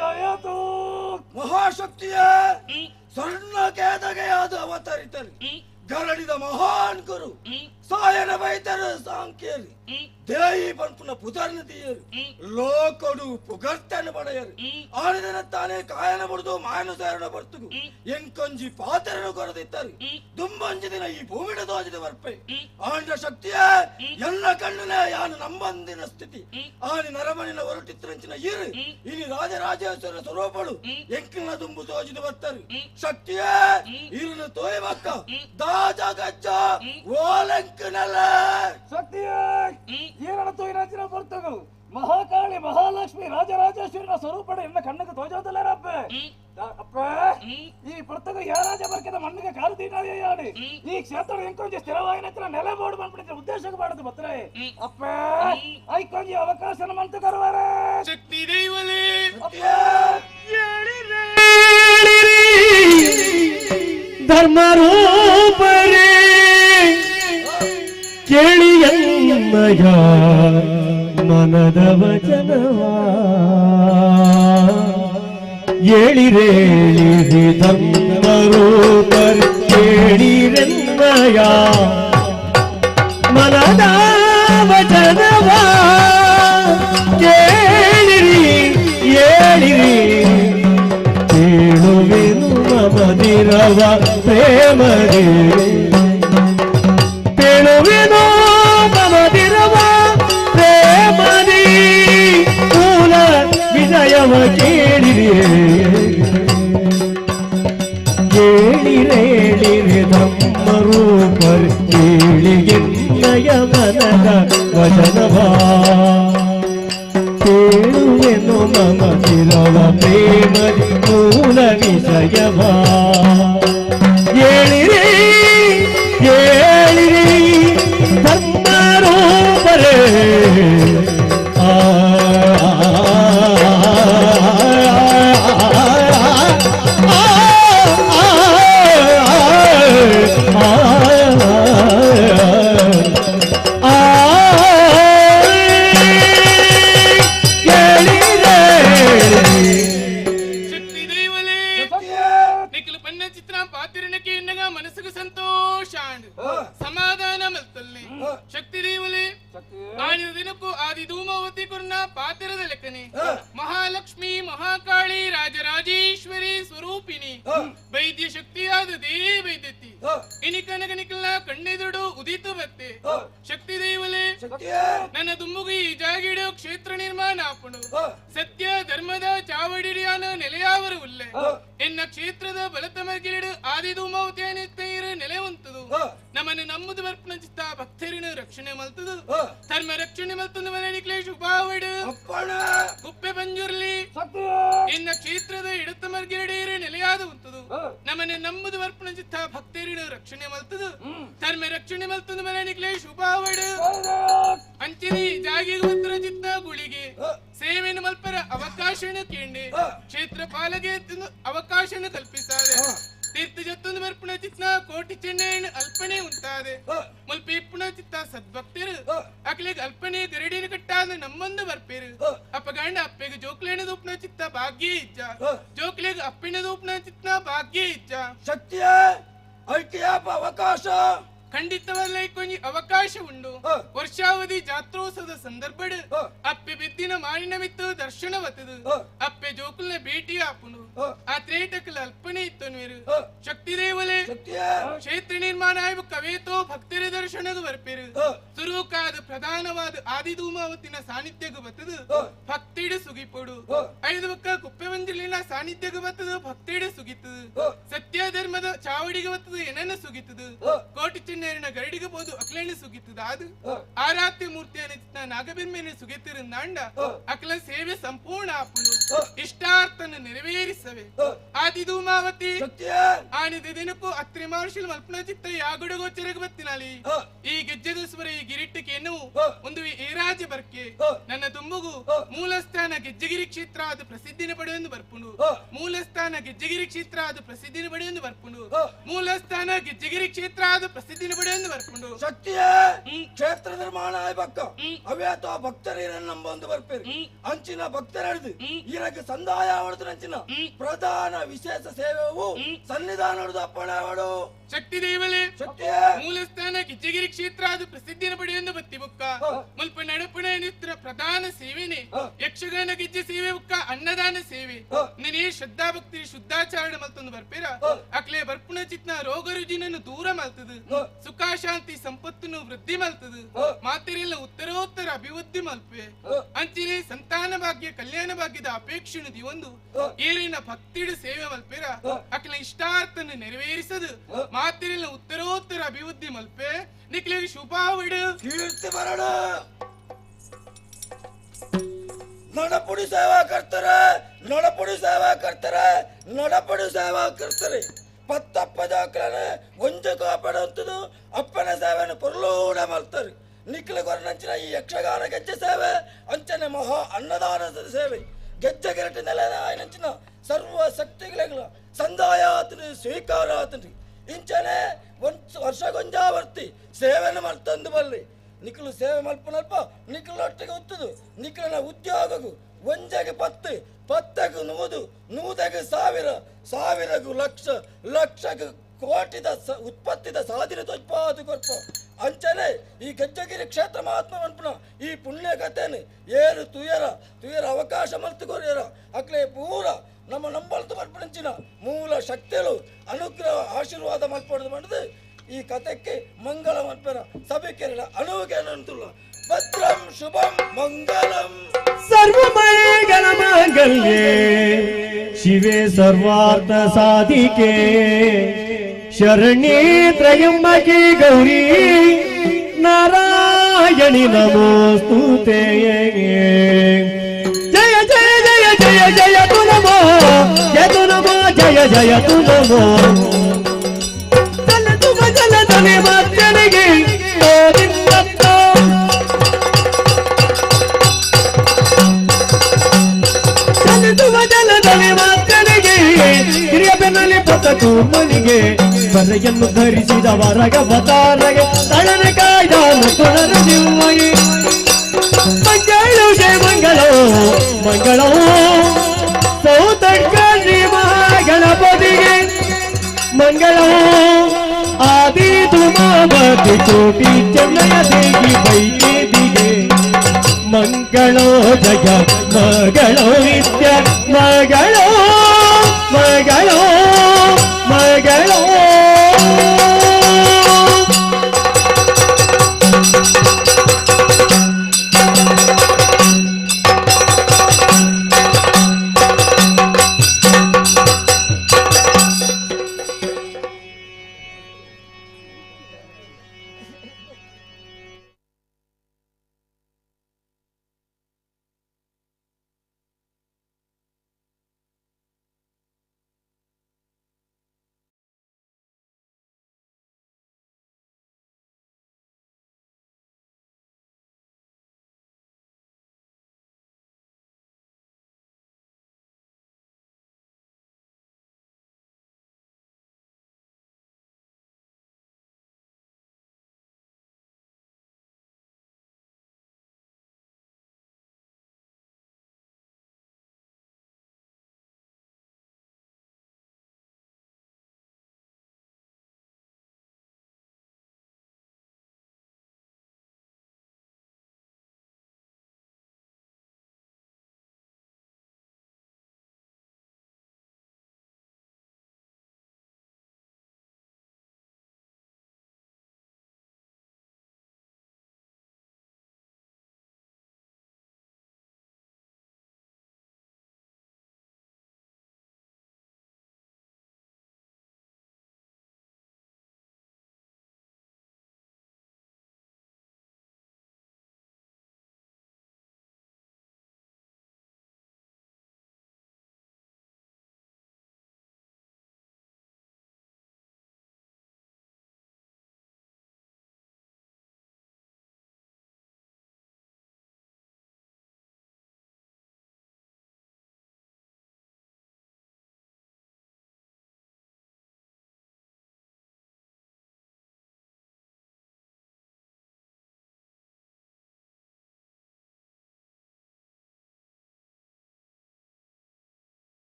ಜಯತು ಮಹಾಶಕ್ತಿಯ ಸ್ವರ್ಣ ಕೇದಗೆಯಾದ ಅವತರಿತರು ಗರಡಿದ ಮಹಾನ್ ಗುರು ಸಾಯನ ವೈದ್ಯರು ಸಾಂಖ್ಯರು ದೇಯಿ ಪನ್ಪುನ ಪುದರ್ನ ತೀಯರು ಲೋಕಡು ಪುಗರ್ತನ ಪಡೆಯರು ಆನಿದನ ತಾನೇ ಕಾಯನ ಬಡ್ದು ಮಾಯನ ಸೇರಣ ಬರ್ತುಗು ಎಂಕೊಂಜಿ ಪಾತ್ರನು ಕೊರದಿತ್ತರು ದುಂಬಂಜಿ ದಿನ ಈ ಭೂಮಿಡ ದೋಜಿದ ಬರ್ಪೆ ಆಂಡ ಶಕ್ತಿಯ ಎಲ್ಲ ಕಣ್ಣುನೇ ಯಾನು ನಂಬಂದಿನ ಸ್ಥಿತಿ ಆನಿ ನರಮನಿನ ಹೊರಟಿತ್ತರಂಚಿನ ಇರು ಇನಿ ರಾಜರಾಜೇಶ್ವರ ಸ್ವರೂಪಳು ಎಂಕಿನ ದುಂಬು ತೋಜಿದ ಬರ್ತರು ಶಕ್ತಿಯ ಇರುನ ತೋಯಬಕ್ಕ ದಾಜ ಗಜ್ಜ ಓಲಂಕನಲ ಶಕ್ತಿಯೇ ಏನನ ತೋಯಿನಂಚಿನ ಪೊರ್ತುಗು ಮಹಾಕಾಳಿ ಮಹಾಲಕ್ಷ್ಮಿ ರಾಜರಾಜೇಶ್ವರಿನ ಸ್ವರೂಪಡ ಎನ್ನ ಕಣ್ಣಿಗೆ ತೋಜೋದಲ್ಲೇರಪ್ಪೆ ಅಪ್ಪ ಈ ಪೊರ್ತುಗು ಯಾರಾಜ ಬರ್ಕದ ಮಣ್ಣಿಗೆ ಕಾಲು ತೀಟಾಯಿ ಈ ಕ್ಷೇತ್ರ ಎಂಕೊಂಜಿ ಸ್ಥಿರವಾಯಿನ ನೆಲೆ ಬೋರ್ಡ್ ಬಂದ್ಬಿಟ್ಟಿದ್ರೆ ಉದ್ದೇಶಕ್ಕೆ ಬಾಡದು ಬತ್ರೆ ಅಪ್ಪ ಐಕೊಂಜಿ ಅವಕಾಶ ಮಂತು ಕರುವಾರೆ ಶಕ್ತಿ ದೈವಲೇ ಧರ್ಮರೂಪರೇ ಕೇಳಿಯಮ್ಮಯ ಮನದ ವಚನವಾ ಏಳಿರೇಳಿರಿ ಧರ್ಮರೂಪರೇ ಕೇಳಿರೆನ್ನಯ ಮನದ ವಚನವಾ ಕೇಳಿರಿ ಏಳಿರಿ ಕೇಳುವೆನು ಮಮದಿರವ ಪ್ರೇಮದಿ ಪೇಳುವೆನು ಮಮದಿರವ ಪ್ರೇಮದಿ ಮೂಲ ವಿಜಯವ ಕೇಳಿರಿ ಕೇಳಿರೇಳಿರಿ ಧರ್ಮರೂಪರ್ ಕೇಳಿಗೆನ್ನಯ ಮನದ ವಚನವಾ ಕೇಳುವೆನು ಮಮದಿರವ ಪ್ರೇಮದಿ ಮೂಲ ವಿಷಯವಾ ಏಳಿರಿ ಏಳಿರಿ ಧರ್ಮರೂಪರೇ ಆ ಶಕ್ತಿ ದೈವಲೇ ನಿಖಲು ಪನ್ನ ಚಿತ್ರ ಪಾತಿರಣಕ್ಕೆ ಎನ್ನಗ ಮನಸ್ಸಿಗೆ ಸಂತೋಷ ಸಮಾಧಾನ ಮಲ್ತಲ್ಲಿ ಶಕ್ತಿ ದೈವಲೇ ಆನಿದ ದಿನಕ್ಕೂ ಆದಿ ಧೂಮಾವತಿ ಕುರ್ನ ಪಾತಿರದ ಲೆಕ್ಕನೆ ಮಹಾಲಕ್ಷ್ಮಿ ಮಹಾಕಾಳಿ ರಾಜರಾಜೇಶ್ವರಿ ಸ್ವರೂಪಿಣಿ ವೈದ್ಯ ಶಕ್ತಿಯಾದ ದೇವಿ ವೈದ್ಯತಿ ಇನಿ ಕನಕ ನಿಖಲ್ನ ಕಣ್ಣೆದುಡು ಉದಿತು ಬತ್ತೆ ಶಕ್ತಿ ದೈವಲೇ ನನ್ನ ದುಮ್ಮುಗು ಈ ಜಾಗಿಡು ಕ್ಷೇತ್ರ ನಿರ್ಮಾಣ ಆಪುಣು ಸತ್ಯ ಧರ್ಮದ ಚಾವಡಿಯಾನ ನೆಲೆಯಾವರು ಉಲ್ಲೆ ಎನ್ನ ಕ್ಷೇತ್ರದ ಬಲತಮಗಿಲಿಡು ಆದಿ ಧೂಮಾವತಿಯನಿತ್ತೈರು ನೆಲೆ ಉಂತದು ನಮ್ಮನ್ನು ನಮ್ಮದು ಬರ್ಪಣಚಿತ್ತ ಭಕ್ತರಿನ ರಕ್ಷಣೆ ಮಲ್ತದು ಧರ್ಮ ರಕ್ಷಣೆ ಮಲ್ತದು ಮನೆ ಶುಭಾವಡು ಕುಪ್ಪೆ ಬಂಜುರ್ಲಿ ಎನ್ನ ಕ್ಷೇತ್ರದ ಎಡತಮರ್ಗಿರಡೇರು ನೆಲೆಯಾದ ಉಂತದು ನಮ್ಮನ್ನು ನಮ್ಮದು ಬರ್ಪಣಚಿತ್ತ ಭಕ್ತರಿನ ರಕ್ಷಣೆ ಮಲ್ತದು ಧರ್ಮ ರಕ್ಷಣೆ ಮಲ್ತದು ಮನೆ ಶುಭಾವಡು ಅಂಚಿನಿ ಜಾಗಿಗೆ ಉತ್ತರ ಚಿತ್ತ ಗುಳಿಗೆ ಸೇವೆಯನ್ನು ಮಲ್ಪರ ಅವಕಾಶನ ಕೇಂಡೆ ಕ್ಷೇತ್ರ ಪಾಲಗೆ ಅವಕಾಶನ ಕಲ್ಪಿಸಾದೆ ತೀರ್ಥ ಜತ್ತೊಂದು ಬರ್ಪುಣ ಚಿತ್ನ ಕೋಟಿ ಚೆನ್ನೆಯನ್ನು ಅಲ್ಪನೆ ಉಂಟಾದೆ ಮುಲ್ಪ ಇಪ್ಪುಣ ಚಿತ್ತ ಸದ್ಭಕ್ತರು ಅಕ್ಲಿಗೆ ಅಲ್ಪನೆ ಗರಡಿನ ಕಟ್ಟಾದ ನಮ್ಮೊಂದು ಬರ್ಪೇರು ಅಪ್ಪ ಗಂಡ ಅಪ್ಪೆಗೆ ಜೋಕ್ಲೇನ ದೂಪ್ನ ಚಿತ್ತ ಭಾಗ್ಯ ಇಜ್ಜ ಜೋಕ್ಲೆಗ್ ಅಪ್ಪಿನ ದೂಪ್ನ ಚಿತ್ನ ಭಾಗ್ಯ ಇಜ್ಜ ಶಕ್ತಿಯ ಐಕ್ಯಾಪ ಅವಕಾಶ ಖಂಡಿತವಲ್ಲ ಕೊಂಜಿ ಅವಕಾಶ ಉಂಡು ವರ್ಷಾವಧಿ ಜಾತ್ರೋತ್ಸವದ ಸಂದರ್ಭಡ್ ಅಪ್ಪೆ ಬಿದ್ದಿನ ಮಾಣಿನ ಮಿತ್ತು ದರ್ಶನ ಬತ್ತದು ಅಪ್ಪೆ ಜೋಕುಲ್ನ ಭೇಟಿ ಆಪುನು ಆ ತ್ರೇಟಕಲ ಅಲ್ಪನೆ ಇತ್ತನ್ವೇರು ಶಕ್ತಿ ದೇವಲೆ ಕ್ಷೇತ್ರ ನಿರ್ಮಾಣ ಆಯ್ಬು ಕವೇತೋ ಭಕ್ತರ ದರ್ಶನದ ಬರ್ಪೇರು ಸುರುಕಾದ ಪ್ರಧಾನವಾದ ಆದಿಧೂಮಾವತಿನ ಸಾನ್ನಿಧ್ಯಕ್ಕೆ ಬತ್ತದು ಭಕ್ತಿಡು ಸುಗಿಪೊಡು ಐದು ಬಕ್ಕ ಕುಪ್ಪೆ ಮಂಜಲಿನ ಸಾನ್ನಿಧ್ಯಕ್ಕೆ ಬತ್ತದು ಭಕ್ತಿಡು ಸುಗಿತದು ಸತ್ಯ ಧರ್ಮದ ಚಾವಡಿಗೆ ಬತ್ತದು ಏನನ್ನ ಸುಗಿತದು ಕೋಟಿ ಚಿನ್ನೇರಿನ ಗರಡಿಗೆ போது ಅಕ್ಲೇಣ ಸುಗಿತದ ಅದು ಆರಾಧ್ಯ ಮೂರ್ತಿಯನ್ನ ನಾಗಬಿಮ್ಮೆನ ಸುಗಿತಿರುಂದಾಂಡ ಅಕ್ಲ ಸೇವೆ ಸಂಪೂರ್ಣ ಆಪುಣು ಇಷ್ಟಾರ್ಥನ ನೆರವೇರಿಸವೆ ಆದಿ ಧೂಮಾವತಿ ಆನಿದ ದಿನಕ್ಕೂ ಅತ್ರಿ ಮಹರ್ಷಿಲ್ ಮಲ್ಪನ ಚಿತ್ತ ಯಾಗುಡಗೋಚರಗ ಬತ್ತಿನಾಲಿ ಈ ಗೆಜ್ಜೆದ ಸ್ವರ ಈ ಗಿರಿಟ್ಟಕ್ಕೆ ಎನ್ನುವು ಒಂದು ಏರಾಜ ಬರ್ಕೆ ನನ್ನ ತುಂಬುಗು ಮೂಲಸ್ಥಾನ ಗೆಜ್ಜೆಗಿರಿ ಕ್ಷೇತ್ರ ಅದು ಪ್ರಸಿದ್ಧಿನ ಪಡೆಯೊಂದು ಬರ್ಪುಂಡು ಮೂಲಸ್ಥಾನ ಗೆಜ್ಜೆಗಿರಿ ಕ್ಷೇತ್ರ ಅದು ಪ್ರಸಿದ್ಧಿನ ಪಡೆಯೊಂದು ಬರ್ಪುಂಡು ಮೂಲಸ್ಥಾನ ಗೆಜ್ಜೆಗಿರಿ ಕ್ಷೇತ್ರ ಅದು ಪ್ರಸಿದ್ಧಿನ ಪ್ರಸಿದ್ಧಿನ ಬಿಡು ಬರ್ಕೊಂಡು ಶಕ್ತಿಯೇ ಕ್ಷೇತ್ರ ನಿರ್ಮಾಣ ಆಯ್ಬಕ್ಕ ಅವ್ಯಾತ ಭಕ್ತರ ನಂಬೊಂದು ಬರ್ಪೇರಿ ಅಂಚಿನ ಭಕ್ತರದು ಇರಕ್ಕೆ ಸಂದಾಯ ಹೊಡೆದು ಅಂಚಿನ ಪ್ರಧಾನ ವಿಶೇಷ ಸೇವೆವು ಸನ್ನಿಧಾನ ಹೊಡೆದು ಅಪ್ಪಣೆ ಅವಳು ಶಕ್ತಿ ದೇವಲೇ ಶಕ್ತಿಯೇ ಮೂಲಸ್ಥಾನ ಕಿಚ್ಚಗಿರಿ ಕ್ಷೇತ್ರ ಅದು ಪ್ರಸಿದ್ಧಿನ ಪಡೆಯೊಂದು ಬತ್ತಿ ಬುಕ್ಕ ಮುಲ್ಪ ನಡಪುಣ ನಿತ್ರ ಪ್ರಧಾನ ಸೇವೆನೆ ಯಕ್ಷಗಾನ ಗೆಜ್ಜೆ ಸೇವೆ ಬುಕ್ಕ ಅನ್ನದಾನ ಸೇವೆ ನೀನೇ ಶ್ರದ್ಧಾ ಭಕ್ತಿ ಶುದ್ಧಾಚಾರಣ ಮಲ್ತೊಂದು ಬರ್ಪೇರ ಅಕ್ಲೆ ಬರ್ಪುಣ ಚಿತ್ನ ರೋಗ ರುಜಿನನ್ನು ದೂರ ಮಲ್ತದು ಸುಖ ಶಾಂತಿ ಸಂಪತ್ತನ್ನು ವೃದ್ಧಿ ಮಲ್ತದು ಮಾತಿರೆಲ್ಲ ಉತ್ತರೋತ್ತರ ಅಭಿವೃದ್ಧಿ ಮಲ್ಪೆ ಅಂಚಿನೆ ಸಂತಾನ ಭಾಗ್ಯ ಕಲ್ಯಾಣ ಭಾಗ್ಯದ ಅಪೇಕ್ಷೆನು ದಿವೊಂದು ಏರಿನ ಭಕ್ತಿಡು ಸೇವೆ ಮಲ್ಪೇರ ಅಕ್ಲ ಇಷ್ಟಾರ್ಥನ್ನು ನೆರವೇರಿಸದು ಮಾತಿರೆಲ್ಲ ಉತ್ತರೋತ್ತರ ಅಭಿವೃದ್ಧಿ ಮಲ್ಪೆ ನಿಕ್ಲಿಗೆ ಶುಭಾವಿಡು ಕೀರ್ತಿ ಬರಣ ನಡಪುಡಿ ಸೇವಾ ಕರ್ತಾರೆ ನಡಪುಡಿ ಸೇವಾ ಕರ್ತಾರೆ ನಡಪುಡಿ ಸೇವಾ ಕರ್ತಾರೆ ಪತ್ತಪ್ಪದ ಒಂಜು ಕಾಪಾಡುವಂಥದ್ದು ಅಪ್ಪನ ಸೇವೆಯನ್ನು ಪೊರ್ಲೂಡ ಮಾಡ್ತಾರೆ ನಿಖಿಲ ಗೊರನಂಚಿನ ಈ ಯಕ್ಷಗಾನ ಗೆಜ್ಜೆ ಸೇವೆ ಅಂಚನೆ ಮಹಾ ಅನ್ನದಾನದ ಸೇವೆ ಗೆಜ್ಜೆ ಗೆರಟೆ ನೆಲನಾಯನಂಚಿನ ಸರ್ವ ಶಕ್ತಿಗಳ ಸಂದಾಯ ಆತನು ಸ್ವೀಕಾರ ಆತನು ಇಂಚನೆ ಒಂದು ವರ್ಷಗೊಂಜಾವರ್ತಿ ಸೇವೆಯನ್ನು ಮಾಡ್ತಂದು ಬಲ್ಲಿ ನಿಖಲು ಸೇವೆ ಮಲ್ಪನಲ್ಪ ನಿಖಲೊಟ್ಟಿಗೆ ಉತ್ತದು ನಿಖಲನ ಉದ್ಯೋಗಗೂ ಒಂಜೆಗೆ ಪತ್ತು ಪತ್ತಗೂ ನೂದು ನೂದೆಗೆ ಸಾವಿರ ಸಾವಿರಗೂ ಲಕ್ಷ ಲಕ್ಷಗೂ ಕೋಟಿದ ಉತ್ಪತ್ತಿದ ಸಾಧನೆ ತೊಜ್ಪಾದು ಕೊರ್ಪ ಅಂಚನೆ ಈ ಗೆಜ್ಜಗಿರಿ ಕ್ಷೇತ್ರ ಮಹಾತ್ಮ ಮನ್ಪುನ ಈ ಪುಣ್ಯ ಕಥೆನೆ ಏರು ತುಯರ ತುಯರ ಅವಕಾಶ ಮಲ್ತುಕೊರಿಯರ ಅಕ್ಲೆ ಪೂರ ನಮ್ಮ ನಂಬಲ್ತು ಮಲ್ಪನಂಚಿನ ಮೂಲ ಶಕ್ತಿಗಳು ಅನುಗ್ರಹ ಆಶೀರ್ವಾದ ಮಲ್ಪೊಡದು ಮಾಡಿದು ಈ ಕಥೆಕ್ಕೆ ಮಂಗಳ ಮಲ್ಪರ ಸಭೆ ಕೇರಳ ಅನುವಿಗೆ ಅಂತುಲ್ಲ ಭದ್ರಂ ಶುಭಂ ಮಂಗಲಂ. ಸರ್ವಮಂಗಲ ಮಾಂಗಲ್ಯೆ ಶಿವೆ ಸರ್ವಾರ್ಥ ಸಾಧಿಕೆ ಶರಣ್ಯೇ ತ್ರಯಂಬಕೆ ಗೌರಿ ನಾರಾಯಣಿ ನಮೋಸ್ತುತೆ. ಜಯ ಜಯ ಜಯ ಜಯ ಜಯ ತು ನಮೋ ಜಯ ತು ನಮೋ ಜಯ ಜಯ ತು ನಮೋ ಜಲ ತುಮ ಜಲ ಧನೆ ಮಾತ್ಯನಿಗೆ ಮನಿಗೆ ಬರೆಯನ್ನು ಧರಿಸಿದ ವರಗ ಅವತಾರಗೆ ತಳನೆ ಕಾಯ್ದ ಕೊಳರ ದಿವ್ಮಗೆ ಮಂಗಳು ಜಯ ಮಂಗಳೋ ಮಂಗಳೋ ಸೌತಡ್ಕ ಶ್ರೀ ಮಹಾಗಣಪತಿಗೆ ಮಂಗಳೋ ಆದಿ ಧುಮಾವತಿ ಕೋಟಿ ಚೆನ್ನಯ ದೇಗಿ ಬೈದಿಗೆ ಮಂಗಳೋ ಜಯ ಮಗಳೋ ನಿತ್ಯ ಮಗಳೋ